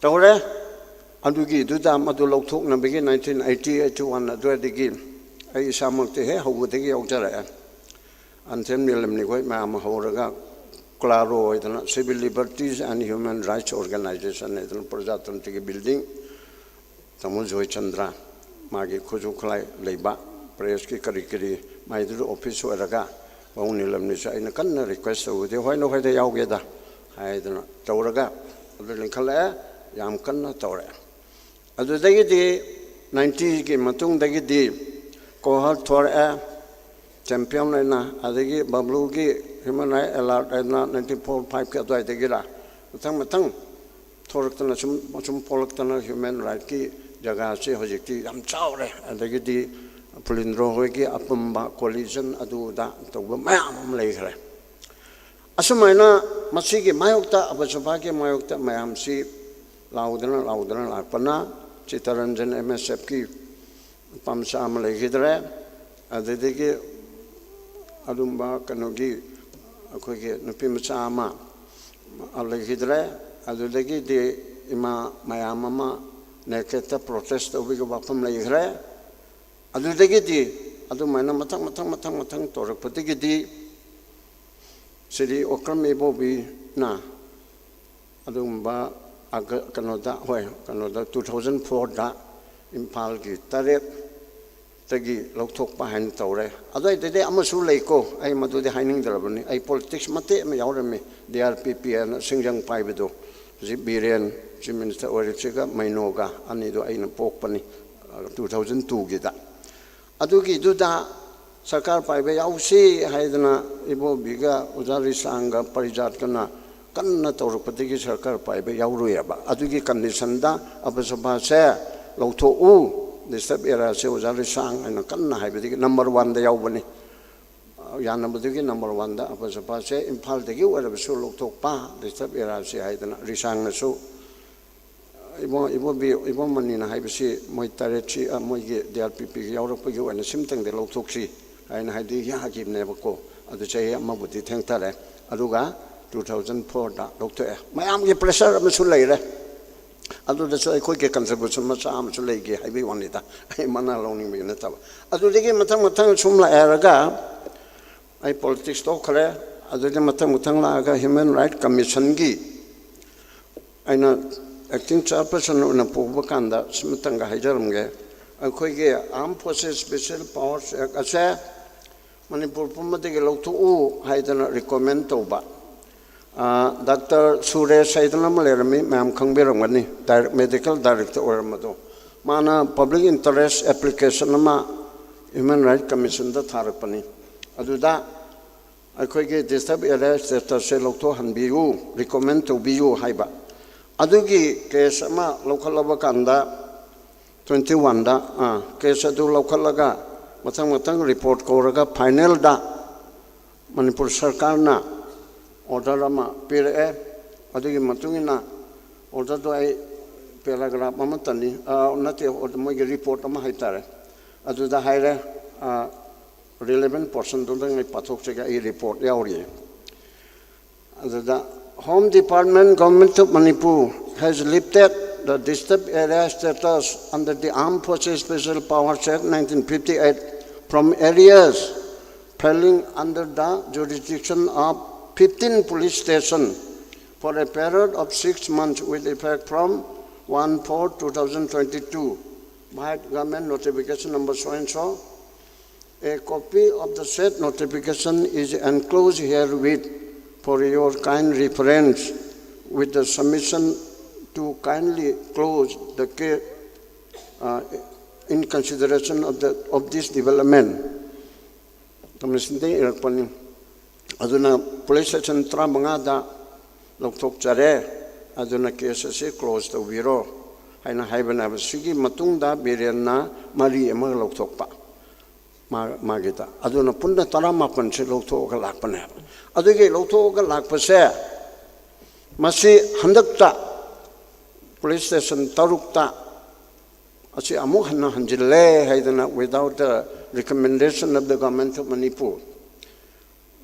ꯇꯧꯔꯦ꯫ ꯑꯗꯨꯒꯤꯗꯨꯗ ꯃꯗꯨ ꯂꯧꯊꯣꯛꯅꯕꯒꯤ nineteen eighty, eighty one ꯑꯗꯨꯋꯥꯏꯗꯒꯤ ꯑꯩ ꯏꯁꯥꯃꯛꯇꯤ ꯍꯦꯛ ꯍꯧꯕꯗꯒꯤ ꯌꯥꯎꯖꯔꯛꯑꯦ꯫ ꯑꯟꯊꯦꯝ ꯅꯤꯂꯝꯅꯤ ꯑꯩꯈꯣꯏ ꯃꯌꯥꯝ ꯍꯧꯔꯒ CLARO ꯍꯥꯏꯗꯅ, Civil Liberties and Human Rights Organization ꯍꯥꯏꯗꯅ, ꯄ꯭ꯔꯖꯥꯇꯟꯇ꯭ꯔꯒꯤ building, ꯇꯥꯃꯣ ꯖꯣꯏꯆꯟꯗ꯭ꯔ, ꯃꯥꯒꯤ ꯈꯨꯠꯁꯨ ꯈꯨꯠꯂꯥꯏ ꯂꯩꯕ, pressꯀꯤ ꯀꯔꯤ ꯀꯔꯤ ꯃꯥꯏꯗꯨꯗ office ꯑꯣꯏꯔꯒ, ꯄꯥꯕꯨꯡ ꯅꯤꯂꯝꯅꯤꯁꯨ ꯑꯩꯅ ꯀꯟꯅ request ꯇꯧꯕꯗꯤ, "ꯍꯣꯏ, ꯅꯈꯣꯏꯗ ꯌꯥꯎꯒꯦꯗ" ꯍꯥꯏꯗꯅ ꯇꯧꯔꯒ ꯑꯗꯨ ꯂꯤꯡꯈꯠꯂꯛꯑꯦ, ꯌꯥꯝ ꯀꯟꯅ ꯇꯧꯔꯛꯑꯦ꯫ ꯑꯗꯨꯗꯒꯤꯗꯤ ninetyꯒꯤ ꯃꯇꯨꯡꯗꯒꯤꯗꯤ COHAL ꯊꯣꯔꯛꯑꯦ, champion ꯑꯣꯏꯅ, ꯑꯗꯒꯤ ꯕꯕ꯭ꯂꯨꯒꯤ Human Rights Alert ꯍꯥꯏꯅ ninety four fiveꯀꯤ ꯑꯗꯨꯋꯥꯏꯗꯒꯤꯔ ꯃꯊꯪ ꯃꯊꯪ ꯊꯣꯔꯛꯇꯅ ꯁꯨꯝ, ꯁꯨꯝ ꯄꯣꯛꯂꯛꯇꯅ human rightꯀꯤ ꯖꯒꯥꯁꯤ ꯍꯧꯖꯤꯛꯇꯤ ꯌꯥꯝ ꯆꯥꯎꯔꯦ꯫ ꯑꯗꯒꯤꯗꯤ ꯐꯨꯂꯤꯟꯗ꯭ꯔꯣ ꯍꯣꯏꯒꯤ ꯑꯄꯨꯝꯕ coalition ꯑꯗꯨꯗ ꯇꯧꯕ ꯃꯌꯥꯝ ꯑꯃ ꯂꯩꯈ꯭ꯔꯦ꯫ ꯑꯁꯨꯃꯥꯏꯅ ꯃꯁꯤꯒꯤ ꯃꯥꯌꯣꯛꯇ, ꯑꯄꯁꯨꯄꯥꯒꯤ ꯃꯥꯌꯣꯛꯇ ꯃꯌꯥꯝꯁꯤ ꯂꯥꯎꯗꯅ, ꯂꯥꯎꯗꯅ ꯂꯥꯛꯄꯅ ꯆꯤꯇꯔꯟꯖꯟ MSFꯀꯤ ꯅꯨꯄꯥ ꯃꯆꯥ ꯑꯃ ꯂꯩꯈꯤꯗ꯭ꯔꯦ꯫ ꯑꯗꯨꯗꯒꯤ ꯑꯗꯨꯝꯕ ꯀꯩꯅꯣꯒꯤ ꯑꯩꯈꯣꯏꯒꯤ ꯅꯨꯄꯤ ꯃꯆꯥ ꯑꯃ ꯂꯩꯈꯤꯗ꯭ꯔꯦ꯫ ꯑꯗꯨꯗꯒꯤꯗꯤ ꯏꯃꯥ ꯃꯌꯥꯝ ꯑꯃ nakedꯇ protest ꯇꯧꯕꯒꯤ ꯋꯥꯐꯝ ꯂꯩꯈ꯭ꯔꯦ꯫ ꯑꯗꯨꯗꯒꯤꯗꯤ ꯑꯗꯨꯃꯥꯏꯅ ꯃꯊꯪ ꯃꯊꯪ ꯃꯊꯪ ꯃꯊꯪ ꯇꯧꯔꯛꯄꯗꯒꯤꯗꯤ ꯁ꯭ꯔꯤ ꯑꯣꯀ꯭ꯔꯝ ꯏꯕꯣꯕꯤꯅ ꯑꯗꯨꯒꯨꯝꯕ ꯑꯒ-, ꯀꯩꯅꯣꯗ, ꯍꯣꯏ, ꯀꯩꯅꯣꯗ, two thousand fourꯗ ꯏꯝꯐꯥꯜꯒꯤ ꯇꯔꯦꯠꯇꯒꯤ ꯂꯧꯊꯣꯛꯄ ꯍꯥꯏꯅ ꯇꯧꯔꯦ꯫ ꯑꯗꯨꯋꯥꯏꯗꯗꯤ ꯑꯃꯁꯨ ꯂꯩꯀꯣ, ꯑꯩ ꯃꯗꯨꯗꯤ ꯍꯥꯏꯅꯤꯡꯗ꯭ꯔꯕꯅꯤ꯫ ꯑꯩ ꯄꯣꯂꯤꯇꯤꯛꯁ ꯃꯇꯦꯛ ꯑꯃ ꯌꯥꯎꯔꯝꯃꯤ, ꯗꯤ ꯑꯥꯔ ꯄꯤ ꯄꯤ ꯍꯥꯏꯅ ꯁꯤꯡꯖꯪ ꯄꯥꯏꯕꯗꯣ꯫ ꯍꯧꯖꯤꯛ ꯕꯤꯔꯦꯟ ꯆꯤꯐ ꯃꯤꯅꯤꯁꯇꯔ ꯑꯣꯏꯔꯤꯁꯤꯒ ꯃꯩꯅꯣꯒ ꯑꯅꯤꯗꯣ ꯑꯩꯅ ꯄꯣꯛꯄꯅꯤ, two thousand twoꯒꯤꯗ꯫ ꯑꯗꯨꯒꯤꯗꯨꯗ ꯁꯔꯀꯥꯔ ꯄꯥꯏꯕ ꯌꯥꯎꯁꯤ ꯍꯥꯏꯗꯅ ꯏꯕꯣꯕꯤꯒ ꯑꯣꯖꯥ ꯔꯤꯁꯥꯡꯒ ꯄꯔꯤꯖꯥꯠꯀꯅ ꯀꯟꯅ ꯇꯧꯔꯛꯄꯗꯒꯤ ꯁꯔꯀꯥꯔ ꯄꯥꯏꯕ ꯌꯥꯎꯔꯨꯏꯑꯕ꯫ ꯑꯗꯨꯒꯤ ꯀꯟꯗꯤꯁꯟꯗ ꯑꯕꯁꯕꯥꯁꯦ ꯂꯧꯊꯣꯛꯎ, ꯗꯤꯁꯇꯔꯕ ꯑꯦꯔꯤꯌꯥꯁꯦ ꯑꯣꯖꯥ ꯔꯤꯁꯥꯡ ꯍꯥꯏꯅ ꯀꯟꯅ ꯍꯥꯏꯕꯗꯒꯤ ꯅꯝꯕꯔ ꯋꯥꯟꯗ ꯌꯥꯎꯕꯅꯤ꯫ ꯌꯥꯅꯕꯗꯒꯤ ꯅꯝꯕꯔ ꯋꯥꯟꯗ ꯑꯕꯁꯕꯥꯁꯦ ꯏꯝꯐꯥꯜꯗꯒꯤ ꯑꯣꯏꯔꯕꯁꯨ ꯂꯧꯊꯣꯛꯄ, ꯗꯤꯁꯇꯔꯕ ꯑꯦꯔꯤꯌꯥꯁꯦ ꯍꯥꯏꯗꯅ ꯔꯤꯁꯥꯡꯅꯁꯨ ꯏꯕꯣ-, ꯏꯕꯣꯕꯤ-, ꯏꯕꯣꯃꯅꯤꯅ ꯍꯥꯏꯕꯁꯤ ꯃꯣꯏ ꯇꯔꯦꯠꯁꯤ, ꯑ, ꯃꯣꯏꯒꯤ ꯗꯤ ꯑꯥꯔ ꯄꯤ ꯄꯤꯒꯤ ꯌꯥꯎꯔꯛꯄꯒꯤ ꯑꯣꯏꯅ ꯁꯤꯝꯇꯪꯗꯤ ꯂꯧꯊꯣꯛꯁꯤ ꯍꯥꯏꯅ ꯍꯥꯏꯗꯤ ꯌꯥꯈꯤꯕꯅꯦꯕꯀꯣ꯫ ꯑꯗꯨ ꯆꯍꯤ ꯑꯃꯕꯨꯗꯤ ꯊꯦꯡꯊꯔꯦ꯫ ꯑꯗꯨꯒ two thousand fourꯗ ꯂꯧꯊꯣꯛꯑꯦ꯫ ꯃꯌꯥꯝꯒꯤ ꯄ꯭ꯔꯦꯁꯔ ꯑꯃꯁꯨ ꯂꯩꯔꯦ꯫ ꯑꯗꯨꯗꯁꯨ ꯑꯩꯈꯣꯏꯒꯤ ꯀꯟꯇ꯭ꯔꯤꯕ꯭ꯌꯨꯁꯟ ꯃꯆꯥ ꯑꯃꯁꯨ ꯂꯩꯒꯦ ꯍꯥꯏꯕꯒꯤ ꯋꯥꯅꯤꯗ꯫ ꯑꯩ ꯃꯅꯥ ꯂꯧꯅꯤꯡꯕꯒꯤ ꯅꯠꯇꯕ꯫ ꯑꯗꯨꯗꯒꯤ ꯃꯊꯪ ꯃꯊꯪ ꯁꯨꯝ ꯂꯥꯛꯑꯦꯔꯒ ꯑꯩ ꯄꯣꯂꯤꯇꯤꯛꯁ ꯇꯣꯛꯈ꯭ꯔꯦ꯫ ꯑꯗꯨꯗꯒꯤ ꯃꯊꯪ ꯃꯊꯪ ꯂꯥꯛꯑꯒ ꯍ꯭ꯌꯨꯃꯦꯟ ꯔꯥꯏꯠ ꯀꯃꯤꯁꯟꯒꯤ ꯑꯩꯅ ꯑꯦꯛꯇꯤꯡ ꯆꯤꯌꯔꯄꯔꯁꯟ ꯑꯣꯏꯅ ꯄꯨꯕ ꯀꯥꯟꯗ ꯁꯤꯃꯇꯪꯒ ꯍꯥꯏꯖꯔꯝꯒꯦ꯫ ꯑꯩꯈꯣꯏꯒꯤ Armed Forces Special Powers Act ꯑꯁꯦ ꯃꯅꯤꯄꯨꯔ ꯄꯨꯝꯕꯗꯒꯤ ꯂꯧꯊꯣꯛꯎ ꯍꯥꯏꯗꯅ ꯔꯤꯀꯣꯃꯦꯟ ꯇꯧꯕ꯫ ꯑ, ꯗꯥꯛꯇꯔ ꯁꯨꯔꯦꯁ ꯍꯥꯏꯗꯅ ꯑꯃ ꯂꯩꯔꯝꯃꯤ, ꯃꯌꯥꯝ ꯈꯪꯕꯤꯔꯝꯒꯅꯤ, ꯗꯥꯏꯔꯦꯛ-, ꯃꯦꯗꯤꯀꯦꯜ ꯗꯥꯏꯔꯦꯛꯇꯔ ꯑꯣꯏꯔꯝꯕꯗꯣ꯫ ꯃꯥꯅ ꯄꯕ꯭ꯂꯤꯛ ꯏꯟꯇꯔꯦꯁ ꯑꯦꯄ꯭ꯂꯤꯀꯦꯁꯟ ꯑꯃ ꯍ꯭ꯌꯨꯃꯦꯟ ꯔꯥꯏꯠ ꯀꯃꯤꯁꯟꯗ ꯊꯥꯔꯛꯄꯅꯤ꯫ ꯑꯗꯨꯗ ꯑꯩꯈꯣꯏꯒꯤ ꯗꯤꯁꯇꯔꯕ ꯑꯦꯔꯤꯌꯥ ꯁ꯭ꯇꯦꯇꯁꯁꯦ ꯂꯧꯊꯣꯛꯍꯟꯕꯤꯌꯨ, ꯔꯤꯀꯣꯃꯦꯟ ꯇꯧꯕꯤꯌꯨ ꯍꯥꯏꯕ꯫ ꯑꯗꯨꯒꯤ ꯀꯦꯁ ꯑꯃ ꯂꯧꯈꯠꯂꯕ ꯀꯥꯟꯗ, ꯇ꯭ꯋꯦꯟꯇꯤ ꯋꯥꯟꯗ, ꯑꯥ, ꯀꯦꯁ ꯑꯗꯨ ꯂꯧꯈꯠꯂꯒ ꯃꯊꯪ ꯃꯊꯪ ꯔꯤꯄꯣꯔꯠ ꯀꯧꯔꯒ ꯐꯥꯏꯅꯦꯜꯗ ꯃꯅꯤꯄꯨꯔ ꯁꯔꯀꯥꯔꯅ ꯑꯣꯔꯗꯔ ꯑꯃ ꯄꯤꯔꯛꯑꯦ꯫ ꯑꯗꯨꯒꯤ ꯃꯇꯨꯡ ꯏꯟꯅ ꯑꯣꯔꯗꯔꯗꯣ ꯑꯩ ꯄꯦꯔꯥꯒ꯭ꯔꯥꯐ ꯑꯃꯠꯇꯅꯤ, ꯑ, ꯅꯠꯇꯦ, ꯑꯣꯔꯗꯔ, ꯃꯣꯏꯒꯤ ꯔꯤꯄꯣꯔꯠ ꯑꯃ ꯍꯥꯏꯇꯥꯔꯦ꯫ ꯑꯗꯨꯗ ꯍꯥꯏꯔꯦ, ꯑ, ꯔꯤꯂꯦꯚꯦꯟ ꯄꯣꯔꯁꯟꯗꯨꯗꯪ ꯑꯩ ꯄꯥꯊꯣꯛꯆꯒꯦ, ꯑꯩ ꯔꯤꯄꯣꯔꯠ ꯌꯥꯎꯔꯤꯌꯦ꯫ ꯑꯗꯨꯗ, Home Department, Government of Manipur has lifted the disturbed area status under the Armed Forces Special Powers Act nineteen fifty-eight from areas falling under the jurisdiction of fifteen police stations for a period of six months with effect from one four two thousand twenty-two by government notification number so and so. A copy of the said notification is enclosed herewith for your kind reference with the submission to kindly close the case uh, in consideration of, the, of this development. ꯀꯃꯤꯁꯟꯗꯒꯤ ꯏꯔꯛꯄꯅꯤ꯫ ꯑꯗꯨꯅ police station ꯇꯔꯥꯃꯉꯥꯗ ꯂꯧꯊꯣꯛꯆꯔꯦ꯫ ꯑꯗꯨꯅ case ꯑꯁꯤ close ꯇꯧꯕꯤꯔꯣ ꯍꯥꯏꯅ ꯍꯥꯏꯕꯅꯦꯕ꯫ ꯁꯤꯒꯤ ꯃꯇꯨꯡꯗ ꯕꯤꯔꯦꯟꯅ ꯃꯔꯤ ꯑꯃꯒ ꯂꯧꯊꯣꯛꯄ꯫ ꯃꯥ-, ꯃꯥꯒꯤꯗ꯫ ꯑꯗꯨꯅ ꯄꯨꯟꯅ ꯇꯔꯥꯃꯥꯄꯟꯁꯦ ꯂꯧꯊꯣꯛꯑꯒ ꯂꯥꯛꯄꯅꯦꯕ꯫ ꯑꯗꯨꯒꯤ ꯂꯧꯊꯣꯛꯑꯒ ꯂꯥꯛꯄꯁꯦ, ꯃꯁꯤ ꯍꯟꯗꯛꯇ ꯄꯨꯂꯤꯁ ꯁ꯭ꯇꯦꯁꯟ ꯇꯔꯨꯛꯇ ꯑꯁꯤ ꯑꯃꯨꯛ ꯍꯟꯅ ꯍꯟꯖꯤꯜꯂꯦ ꯍꯥꯏꯗꯅ, without the recommendation of the Government of Manipur꯫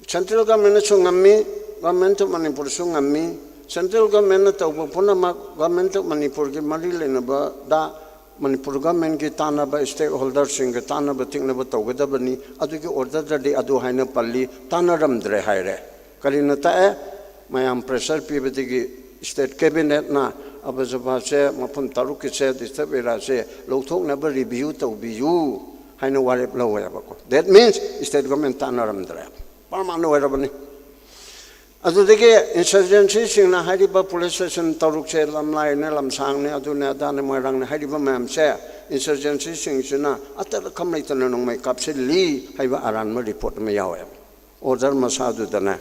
Central Governmentꯅꯁꯨ ꯉꯝꯃꯤ, Government of Manipurꯁꯨ ꯉꯝꯃꯤ꯫ Central Governmentꯅ ꯇꯧꯕ ꯄꯨꯝꯅꯃꯛ Government of Manipurꯒꯤ ꯃꯔꯤ ꯂꯩꯅꯕꯗ ꯃꯅꯤꯄꯨꯔ ꯒꯚꯔꯟꯃꯦꯟꯒꯤ ꯇꯥꯟꯅꯕ, ꯁ꯭ꯇꯦꯛ ꯍꯣꯜꯗꯔꯁꯤꯡꯒ ꯇꯥꯟꯅꯕ ꯇꯤꯛꯅꯕ ꯇꯧꯒꯗꯕꯅꯤ꯫ ꯑꯗꯨꯒꯤ ꯑꯣꯔꯗꯔꯗꯗꯤ ꯑꯗꯨ ꯍꯥꯏꯅ ꯄꯜꯂꯤ, ꯇꯥꯟꯅꯔꯝꯗ꯭ꯔꯦ ꯍꯥꯏꯔꯦ꯫ ꯀꯔꯤꯅ ꯇꯥꯛꯑꯦ? ꯃꯌꯥꯝ ꯄ꯭ꯔꯦꯁꯔ ꯄꯤꯕꯗꯒꯤ ꯁ꯭ꯇꯦꯠ ꯀꯦꯕꯤꯅꯦꯠꯅ ꯑꯕꯖꯕꯥꯁꯦ, ꯃꯐꯝ ꯇꯔꯨꯛꯀꯤꯁꯦ, ꯗꯤꯁꯇ꯭ꯔꯤꯛ ꯑꯦꯔꯤꯌꯥꯁꯦ ꯂꯧꯊꯣꯛꯅꯕ ꯔꯤꯚꯤꯌꯨ ꯇꯧꯕꯤꯌꯨ ꯍꯥꯏꯅ ꯋꯥꯔꯦꯞ ꯂꯧꯋꯦꯕꯀꯣ꯫ That means state government ꯇꯥꯟꯅꯔꯝꯗ꯭ꯔꯦ, ꯄ꯭ꯔꯃꯥꯟ ꯑꯣꯏꯔꯕꯅꯤ꯫ ꯑꯗꯨꯗꯒꯤ ꯏꯟꯁꯔꯖꯦꯟꯁꯤꯁꯤꯡꯅ ꯍꯥꯏꯔꯤꯕ ꯄꯨꯂꯤꯁ ꯁ꯭ꯇꯦꯁꯟ ꯇꯔꯨꯛꯁꯦ ꯂꯝꯂꯥꯏꯅꯦ, ꯂꯝꯁꯥꯡꯅꯦ, ꯑꯗꯨꯅꯦ ꯑꯗꯥꯅꯦ, ꯃꯣꯏꯔꯥꯡꯅꯦ ꯍꯥꯏꯔꯤꯕ ꯃꯌꯥꯝꯁꯦ ꯏꯟꯁꯔꯖꯦꯟꯁꯤꯁꯤꯡꯁꯤꯅ ꯑꯇꯠ ꯑꯈꯝ ꯂꯩꯇꯅ ꯅꯣꯡꯃꯩ ꯀꯥꯞꯁꯤꯜꯂꯤ ꯍꯥꯏꯕ ꯑꯔꯥꯟꯕ ꯔꯤꯄꯣꯔꯠ ꯑꯃ ꯌꯥꯎꯋꯦꯕ꯫ ꯑꯣꯔꯗꯔ ꯃꯁꯥꯗꯨꯗꯅꯦ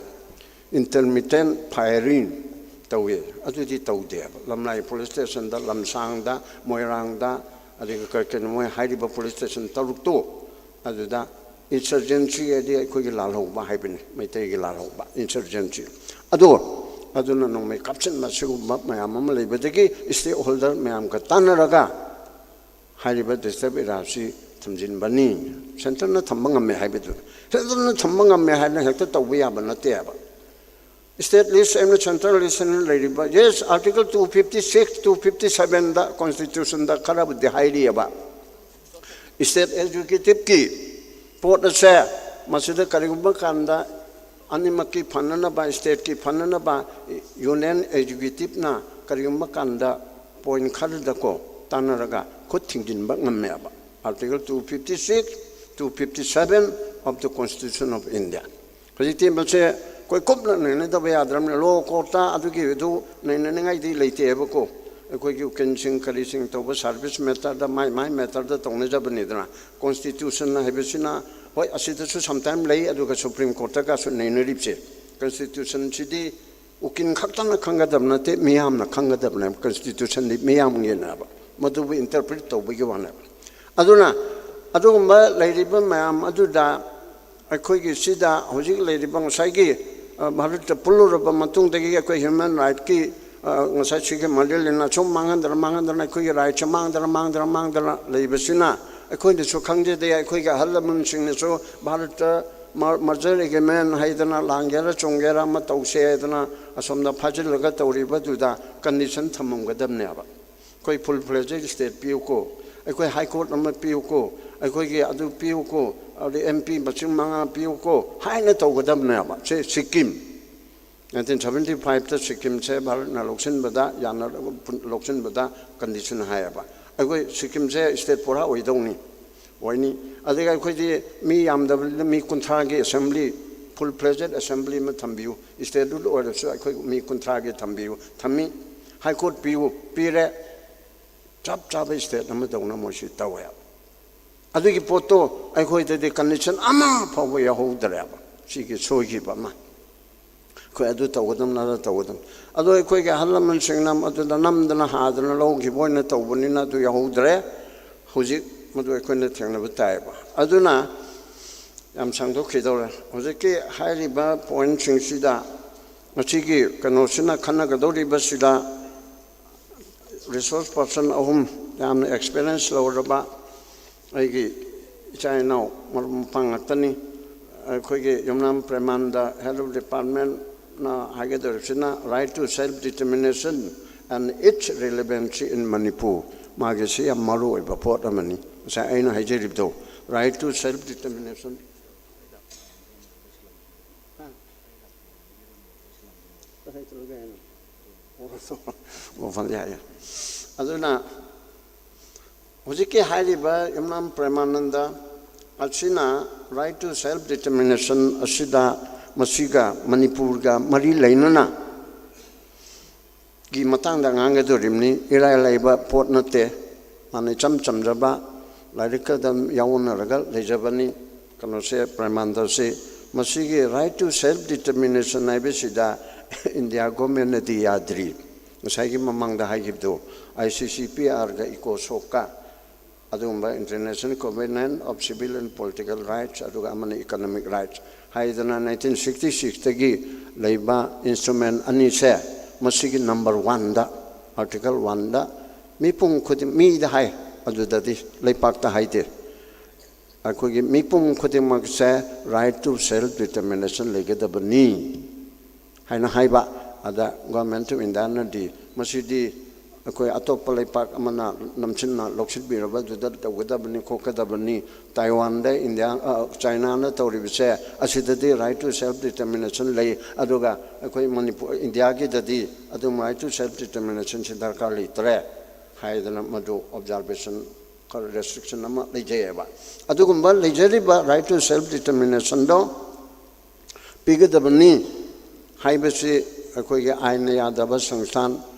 intermittent firing ꯇꯧꯏ꯫ ꯑꯗꯨꯗꯤ ꯇꯧꯗꯦꯕ꯫ ꯂꯝꯂꯥꯏ ꯄꯨꯂꯤꯁ ꯁ꯭ꯇꯦꯁꯟꯗ, ꯂꯝꯁꯥꯡꯗ, ꯃꯣꯏꯔꯥꯡꯗ, ꯑꯗꯒꯤ ꯀꯔꯤ ꯀꯔꯤꯅꯣ ꯃꯣꯏ ꯍꯥꯏꯔꯤꯕ ꯄꯨꯂꯤꯁ ꯁ꯭ꯇꯦꯁꯟ ꯇꯔꯨꯛꯇꯣ, ꯑꯗꯨꯗ ꯏꯟꯁꯔꯖꯦꯟꯁꯤ ꯍꯥꯏꯗꯤ ꯑꯩꯈꯣꯏꯒꯤ ꯂꯥꯜꯍꯧꯕ ꯍꯥꯏꯕꯅꯤ, ꯃꯩꯇꯩꯒꯤ ꯂꯥꯜꯍꯧꯕ, ꯏꯟꯁꯔꯖꯦꯟꯁꯤ꯫ ꯑꯗꯣ ꯑꯗꯨꯅ ꯅꯣꯡꯃꯩ ꯀꯥꯞꯁꯤꯟꯕ ꯁꯤꯒꯨꯝꯕ ꯃꯌꯥꯝ ꯑꯃ ꯂꯩꯕꯗꯒꯤ ꯁ꯭ꯇꯦꯛ ꯍꯣꯜꯗꯔ ꯃꯌꯥꯝꯒ ꯇꯥꯟꯅꯔꯒ ꯍꯥꯏꯔꯤꯕ ꯗꯤꯁꯇ꯭ꯔꯤꯛ ꯑꯦꯔꯤꯌꯥꯁꯤ ꯊꯝꯖꯤꯟꯕꯅꯤ꯫ ꯁꯦꯟꯇꯔꯅ ꯊꯝꯕ ꯉꯝꯃꯦ ꯍꯥꯏꯕꯗꯨ, ꯁꯦꯟꯇꯔꯅ ꯊꯝꯕ ꯉꯝꯃꯦ ꯍꯥꯏꯅ ꯍꯦꯛꯇ ꯇꯧꯕ ꯌꯥꯕ ꯅꯠꯇꯦꯕ꯫ ꯁ꯭ꯇꯦꯠ ꯂꯤꯁ ꯑꯃ ꯁꯦꯟꯇ꯭ꯔꯦꯜ ꯂꯤꯁ ꯑꯅ ꯂꯩꯔꯤꯕ, yes, Article two fifty six, two fifty seven ꯗ ꯀꯣꯟꯁꯇꯤꯇ꯭ꯌꯨꯁꯟꯗ ꯈꯔꯕꯨꯗꯤ ꯍꯥꯏꯔꯤꯑꯕ, ꯁ꯭ꯇꯦꯠ ꯑꯦꯛꯖꯤꯀ꯭ꯌꯨꯇꯤꯚꯀꯤ ꯄꯣꯠ ꯑꯁꯦ ꯃꯁꯤꯗ ꯀꯔꯤꯒꯨꯝꯕ ꯀꯥꯟꯗ ꯑꯅꯤꯃꯛꯀꯤ ꯐꯅꯅꯕ, ꯁ꯭ꯇꯦꯠꯀꯤ ꯐꯅꯅꯕ ꯌꯨꯅꯤꯌꯟ ꯑꯦꯛꯖꯤꯀ꯭ꯌꯨꯇꯤꯞꯅ ꯀꯔꯤꯒꯨꯝꯕ ꯀꯥꯟꯗ ꯄꯣꯏꯟꯠ ꯈꯔꯗꯀꯣ ꯇꯥꯟꯅꯔꯒ ꯈꯨꯠ ꯊꯤꯡꯖꯤꯟꯕ ꯉꯝꯃꯦꯕ꯫ Article two fifty six, two fifty seven of the Constitution of India꯫ ꯍꯧꯖꯤꯛꯇꯤ ꯃꯁꯦ ꯑꯩꯈꯣꯏ ꯀꯨꯞꯅ ꯅꯩꯅꯗꯕ ꯌꯥꯗ꯭ꯔꯕꯅꯤꯅ, ꯂꯣ ꯀꯣꯔꯠꯇ ꯑꯗꯨꯒꯤ ꯑꯗꯨ ꯅꯩꯅꯅꯤꯡꯉꯥꯏꯗꯤ ꯂꯩꯇꯦꯕꯀꯣ꯫ ꯑꯩꯈꯣꯏꯒꯤ ꯎꯀꯤꯜꯁꯤꯡ ꯀꯔꯤꯁꯤꯡ ꯇꯧꯕ ꯁꯥꯔꯚꯤꯁ ꯃꯦꯇꯔꯗ ꯃꯥꯏ ꯃꯥꯏ ꯃꯦꯇꯔꯗ ꯇꯧꯅꯖꯕꯅꯤꯗꯅ꯫ ꯀꯣꯟꯁꯇꯤꯇ꯭ꯌꯨꯁꯟ ꯍꯥꯏꯕꯁꯤꯅ, ꯍꯣꯏ, ꯑꯁꯤꯗꯁꯨ ꯁꯝꯇꯥꯏꯝ ꯂꯩ, ꯑꯗꯨꯒ ꯁꯨꯄ꯭ꯔꯤꯝ ꯀꯣꯔꯠꯇꯒꯁꯨ ꯅꯩꯅꯔꯤꯕꯁꯦ꯫ ꯀꯟꯁꯇꯤꯇ꯭ꯌꯨꯁꯟꯁꯤꯗꯤ ꯎꯀꯤꯜ ꯈꯛꯇꯅ ꯈꯪꯒꯗꯕ ꯅꯠꯇꯦ, ꯃꯤꯌꯥꯝꯅ ꯈꯪꯒꯗꯕꯅꯦꯕ꯫ ꯀꯟꯁꯇꯤꯇ꯭ꯌꯨꯁꯟꯗꯤ ꯃꯤꯌꯥꯝꯒꯤꯅꯦꯕ, ꯃꯗꯨꯕꯨ ꯏꯟꯇꯔꯄ꯭ꯔꯤꯠ ꯇꯧꯕꯒꯤ ꯋꯥꯅꯦꯕ꯫ ꯑꯗꯨꯅ ꯑꯗꯨꯒꯨꯝꯕ ꯂꯩꯔꯤꯕ ꯃꯌꯥꯝ ꯑꯗꯨꯗ ꯑꯩꯈꯣꯏꯒꯤ ꯁꯤꯗ ꯍꯧꯖꯤꯛ ꯂꯩꯔꯤꯕ ꯉꯁꯥꯏꯒꯤ, ꯑ, ꯚꯥꯔꯠꯇ ꯄꯨꯜꯂꯨꯔꯕ ꯃꯇꯨꯡꯗꯒꯤ ꯑꯩꯈꯣꯏ ꯍ꯭ꯌꯨꯃꯦꯟ ꯔꯥꯏꯠꯀꯤ, ꯑ, ꯉꯁꯥꯏ ꯁꯤꯒꯤ ꯃꯔꯤꯜ ꯂꯩꯅꯥ ꯁꯨꯝ ꯃꯥꯡꯍꯟꯗꯅ, ꯃꯥꯡꯍꯟꯗꯅ, ꯑꯩꯈꯣꯏꯒꯤ ꯔꯥꯏꯠꯁꯦ ꯃꯥꯡꯗꯅ, ꯃꯥꯡꯗꯅ, ꯃꯥꯡꯗꯅ ꯂꯩꯕꯁꯤꯅ ꯑꯩꯈꯣꯏꯅꯁꯨ ꯈꯪꯖꯗꯦ, ꯑꯩꯈꯣꯏꯒꯤ ꯑꯍꯜ ꯂꯃꯟꯁꯤꯡꯅꯁꯨ ꯚꯥꯔꯠꯇ ꯃ-, ꯃꯔꯖꯔ ꯑꯦꯒ꯭ꯔꯤꯃꯦꯟ ꯍꯥꯏꯗꯅ ꯂꯥꯟꯒꯦꯔꯥ ꯆꯣꯡꯒꯦꯔꯥ ꯑꯃ ꯇꯧꯁꯦ ꯍꯥꯏꯗꯅ ꯑꯁꯣꯝꯗ ꯐꯥꯖꯤꯜꯂꯒ ꯇꯧꯔꯤꯕꯗꯨꯗ ꯀꯟꯗꯤꯁꯟ ꯊꯝꯃꯝꯒꯗꯕꯅꯦꯕ꯫ ꯑꯩꯈꯣꯏ ꯐꯨꯜ ꯐ꯭ꯂꯦꯖꯦꯗ ꯁ꯭ꯇꯦꯠ ꯄꯤꯌꯨꯀꯣ, ꯑꯩꯈꯣꯏ ꯍꯥꯏ ꯀꯣꯔꯠ ꯑꯃ ꯄꯤꯌꯨꯀꯣ, ꯑꯩꯈꯣꯏꯒꯤ ꯑꯗꯨ ꯄꯤꯌꯨꯀꯣ, ꯑꯗꯩ ꯑꯦꯝ ꯄꯤ ꯃꯁꯤꯡ ꯃꯉꯥ ꯄꯤꯌꯨꯀꯣ ꯍꯥꯏꯅ ꯇꯧꯒꯗꯕꯅꯦꯕ꯫ ꯁꯦ ꯁꯤꯛꯀꯤꯝ, ꯅꯥꯏꯟꯇꯤꯟ ꯁꯕꯦꯟꯇꯤ ꯐꯥꯏꯚꯇ ꯁꯤꯛꯀꯤꯝꯁꯦ ꯚꯥꯔꯠꯅ ꯂꯧꯁꯤꯟꯕꯗ, ꯌꯥꯅ ꯂꯧꯁꯤꯟꯕꯗ ꯀꯟꯗꯤꯁꯟ ꯍꯥꯏꯌꯦꯕ꯫ ꯑꯩꯈꯣꯏ ꯁꯤꯛꯀꯤꯝꯁꯦ ꯁ꯭ꯇꯦꯠ ꯄꯨꯔꯥ ꯑꯣꯏꯗꯧꯅꯤ, ꯑꯣꯏꯅꯤ꯫ ꯑꯗꯒꯤ ꯑꯩꯈꯣꯏꯗꯤ ꯃꯤ ꯌꯥꯝꯗꯕꯅꯤꯅ ꯃꯤ ꯀꯨꯟꯊ꯭ꯔꯥꯒꯤ ꯑꯦꯁꯦꯝꯕ꯭ꯂꯤ, ꯐꯨꯜ ꯐ꯭ꯂꯦꯖꯦꯗ ꯑꯦꯁꯦꯝꯕ꯭ꯂꯤ ꯑꯃ ꯊꯝꯕꯤꯌꯨ, ꯁ꯭ꯇꯦꯠꯇꯨꯗ ꯑꯣꯏꯔꯁꯨ ꯑꯩꯈꯣꯏ ꯃꯤ ꯀꯨꯟꯊ꯭ꯔꯥꯒꯤ ꯊꯝꯕꯤꯌꯨ, ꯊꯝꯃꯤ꯫ ꯍꯥꯏ ꯀꯣꯔꯠ ꯄꯤꯌꯨ, ꯄꯤꯔꯦ꯫ ꯆꯞ ꯆꯥꯕ ꯁ꯭ꯇꯦꯠ ꯑꯃꯗꯧꯅ ꯃꯣꯏꯁꯤ ꯇꯧꯋꯦ꯫ ꯑꯗꯨꯒꯤ ꯄꯣꯠꯇꯣ ꯑꯩꯈꯣꯏꯗꯗꯤ ꯀꯟꯗꯤꯁꯟ ꯑꯃ ꯐꯥꯎꯕ ꯌꯥꯎꯍꯧꯗ꯭ꯔꯦꯕ꯫ ꯁꯤꯒꯤ ꯁꯣꯏꯈꯤꯕ ꯑꯃ꯫ ꯑꯩꯈꯣꯏ ꯑꯗꯨ ꯇꯧꯒꯗꯕꯅꯤ, ꯑꯗꯨ ꯇꯧꯒꯗꯕꯅꯤ꯫ ꯑꯗꯣ ꯑꯩꯈꯣꯏꯒꯤ ꯑꯍꯜ ꯂꯃꯟꯁꯤꯡꯅ ꯑꯗꯨꯗ ꯅꯝꯗꯅ ꯍꯥꯗꯅ ꯂꯧꯈꯤꯕ ꯑꯣꯏꯅ ꯇꯧꯕꯅꯤꯅ ꯑꯗꯨ ꯌꯥꯎꯍꯧꯗ꯭ꯔꯦ꯫ ꯍꯧꯖꯤꯛ ꯃꯗꯨ ꯑꯩꯈꯣꯏꯅ ꯊꯦꯡꯅꯕ ꯇꯥꯏꯌꯦꯕ꯫ ꯑꯗꯨꯅ ꯌꯥꯝ ꯁꯥꯡꯗꯣꯛꯈꯤꯗꯧꯔꯦ꯫ ꯍꯧꯖꯤꯛꯀꯤ ꯍꯥꯏꯔꯤꯕ ꯄꯣꯏꯟꯠꯁꯤꯡꯁꯤꯗ ꯉꯁꯤꯒꯤ ꯀꯩꯅꯣꯁꯤꯅ ꯈꯟꯅꯒꯗꯧꯔꯤꯕꯁꯤꯗ ꯔꯤꯁꯣꯔꯁ ꯄꯥꯔꯁꯟ ꯑꯍꯨꯝ ꯌꯥꯝꯅ ꯑꯦꯛꯁꯄꯤꯔꯤꯌꯦꯟꯁ ꯂꯧꯔꯕ ꯑꯩꯒꯤ ꯏꯆꯥ ꯏꯅꯥꯎ ꯃꯔꯨꯞ ꯃꯄꯥꯡ ꯉꯥꯛꯇꯅꯤ꯫ ꯑꯩꯈꯣꯏꯒꯤ ꯌꯨꯝꯅꯥꯝ ꯄ꯭ꯔꯦꯃꯥꯅꯟꯗ, ꯍꯦꯜꯊ ꯗꯤꯄꯥꯔꯠꯃꯦꯟꯅ ꯍꯥꯏꯒꯗꯧꯔꯤꯕꯁꯤꯅ Right to Self Determination and Its Relevancy in Manipur꯫ ꯃꯥꯒꯤꯁꯤ ꯌꯥꯝ ꯃꯔꯨ ꯑꯣꯏꯕ ꯄꯣꯠ ꯑꯃꯅꯤ꯫ ꯉꯁꯥꯏ ꯑꯩꯅ ꯍꯥꯏꯖꯔꯤꯕꯗꯣ, Right to self determination. ꯑꯗꯨꯅ ꯍꯧꯖꯤꯛꯀꯤ ꯍꯥꯏꯔꯤꯕ ꯌꯨꯝꯅꯥꯝ ꯄ꯭ꯔꯦꯃꯥꯅꯟꯗ ꯑꯁꯤꯅ right to self determination ꯑꯁꯤꯗ ꯃꯁꯤꯒ ꯃꯅꯤꯄꯨꯔꯒ ꯃꯔꯤ ꯂꯩꯅꯅ ꯒꯤ ꯃꯇꯥꯡꯗ ꯉꯥꯡꯒꯗꯧꯔꯤꯕꯅꯤ꯫ ꯏꯔꯥꯏ ꯂꯥꯏꯕ ꯄꯣꯠ ꯅꯠꯇꯦ꯫ ꯃꯥꯅ ꯏꯆꯝ ꯆꯝꯖꯕ ꯂꯥꯏꯔꯤꯛꯀ ꯑꯗꯨꯝ ꯌꯥꯎꯅꯔꯒ ꯂꯩꯖꯕꯅꯤ꯫ ꯀꯩꯅꯣꯁꯦ, ꯄ꯭ꯔꯦꯃꯥꯅꯟꯗꯁꯦ꯫ ꯃꯁꯤꯒꯤ right to self determination ꯍꯥꯏꯕꯁꯤꯗ ꯏꯟꯗꯤꯌꯥ ꯒꯣꯔꯃꯦꯟꯅꯗꯤ ꯌꯥꯗ꯭ꯔꯤ꯫ ꯉꯁꯥꯏꯒꯤ ꯃꯃꯥꯡꯗ ꯍꯥꯏꯈꯤꯕꯗꯣ, ICCPRꯒ ꯏꯀꯣꯁꯣꯛꯀ, ꯑꯗꯨꯒꯨꯝꯕ International Covenant of Civil and Political Rights, ꯑꯗꯨꯒ ꯑꯃꯅ Economic Rights ꯍꯥꯏꯗꯅ ꯅꯥꯏꯟꯇꯤꯟ ꯁꯤꯛꯁꯇꯤ ꯁꯤꯛꯁꯇꯒꯤ ꯂꯩꯕ instrument ꯑꯅꯤꯁꯦ, ꯃꯁꯤꯒꯤ number oneꯗ, article oneꯗ ꯃꯤꯄꯨꯝ ꯈꯨꯗꯤꯡ, ꯃꯤꯗ ꯍꯥꯏ, ꯑꯗꯨꯗꯗꯤ ꯂꯩꯄꯥꯛꯇ ꯍꯥꯏꯗꯦ꯫ ꯑꯩꯈꯣꯏꯒꯤ ꯃꯤꯄꯨꯝ ꯈꯨꯗꯤꯡꯃꯛꯁꯦ right to self determination ꯂꯩꯒꯗꯕꯅꯤ ꯍꯥꯏꯅ ꯍꯥꯏꯕ꯫ ꯑꯗ Government of Indiaꯅꯗꯤ ꯃꯁꯤꯗꯤ ꯑꯩꯈꯣꯏ ꯑꯇꯣꯞꯄ ꯂꯩꯄꯥꯛ ꯑꯃꯅ ꯅꯝꯁꯤꯟꯅ ꯂꯧꯁꯤꯟꯕꯤꯔꯕꯗꯨꯗ ꯇꯧꯒꯗꯕꯅꯤ, ꯈꯣꯠꯀꯗꯕꯅꯤ, ꯇꯥꯏꯋꯥꯟꯗ ꯏꯟꯗꯤꯌꯥ, ꯑ, ꯆꯥꯏꯅꯥꯅ ꯇꯧꯔꯤꯕꯁꯦ, ꯑꯁꯤꯗꯗꯤ right to self determination ꯂꯩ, ꯑꯗꯨꯒ ꯑꯩꯈꯣꯏ ꯃꯅꯤꯄꯨꯔ, ꯏꯟꯗꯤꯌꯥꯒꯤꯗꯗꯤ ꯑꯗꯨꯝ right to self determinationꯁꯦ ꯗꯔꯀꯥꯔ ꯂꯩꯇ꯭ꯔꯦ ꯍꯥꯏꯗꯅ ꯃꯗꯨ observation, ꯈꯔ restriction ꯑꯃ ꯂꯩꯖꯩꯑꯕ꯫ ꯑꯗꯨꯒꯨꯝꯕ ꯂꯩꯖꯔꯤꯕ right to self determinationꯗꯣ ꯄꯤꯒꯗꯕꯅꯤ ꯍꯥꯏꯕꯁꯤ ꯑꯩꯈꯣꯏꯒꯤ ꯑꯥꯏꯟꯅ ꯌꯥꯗꯕ ꯁꯪꯁꯊꯥꯟ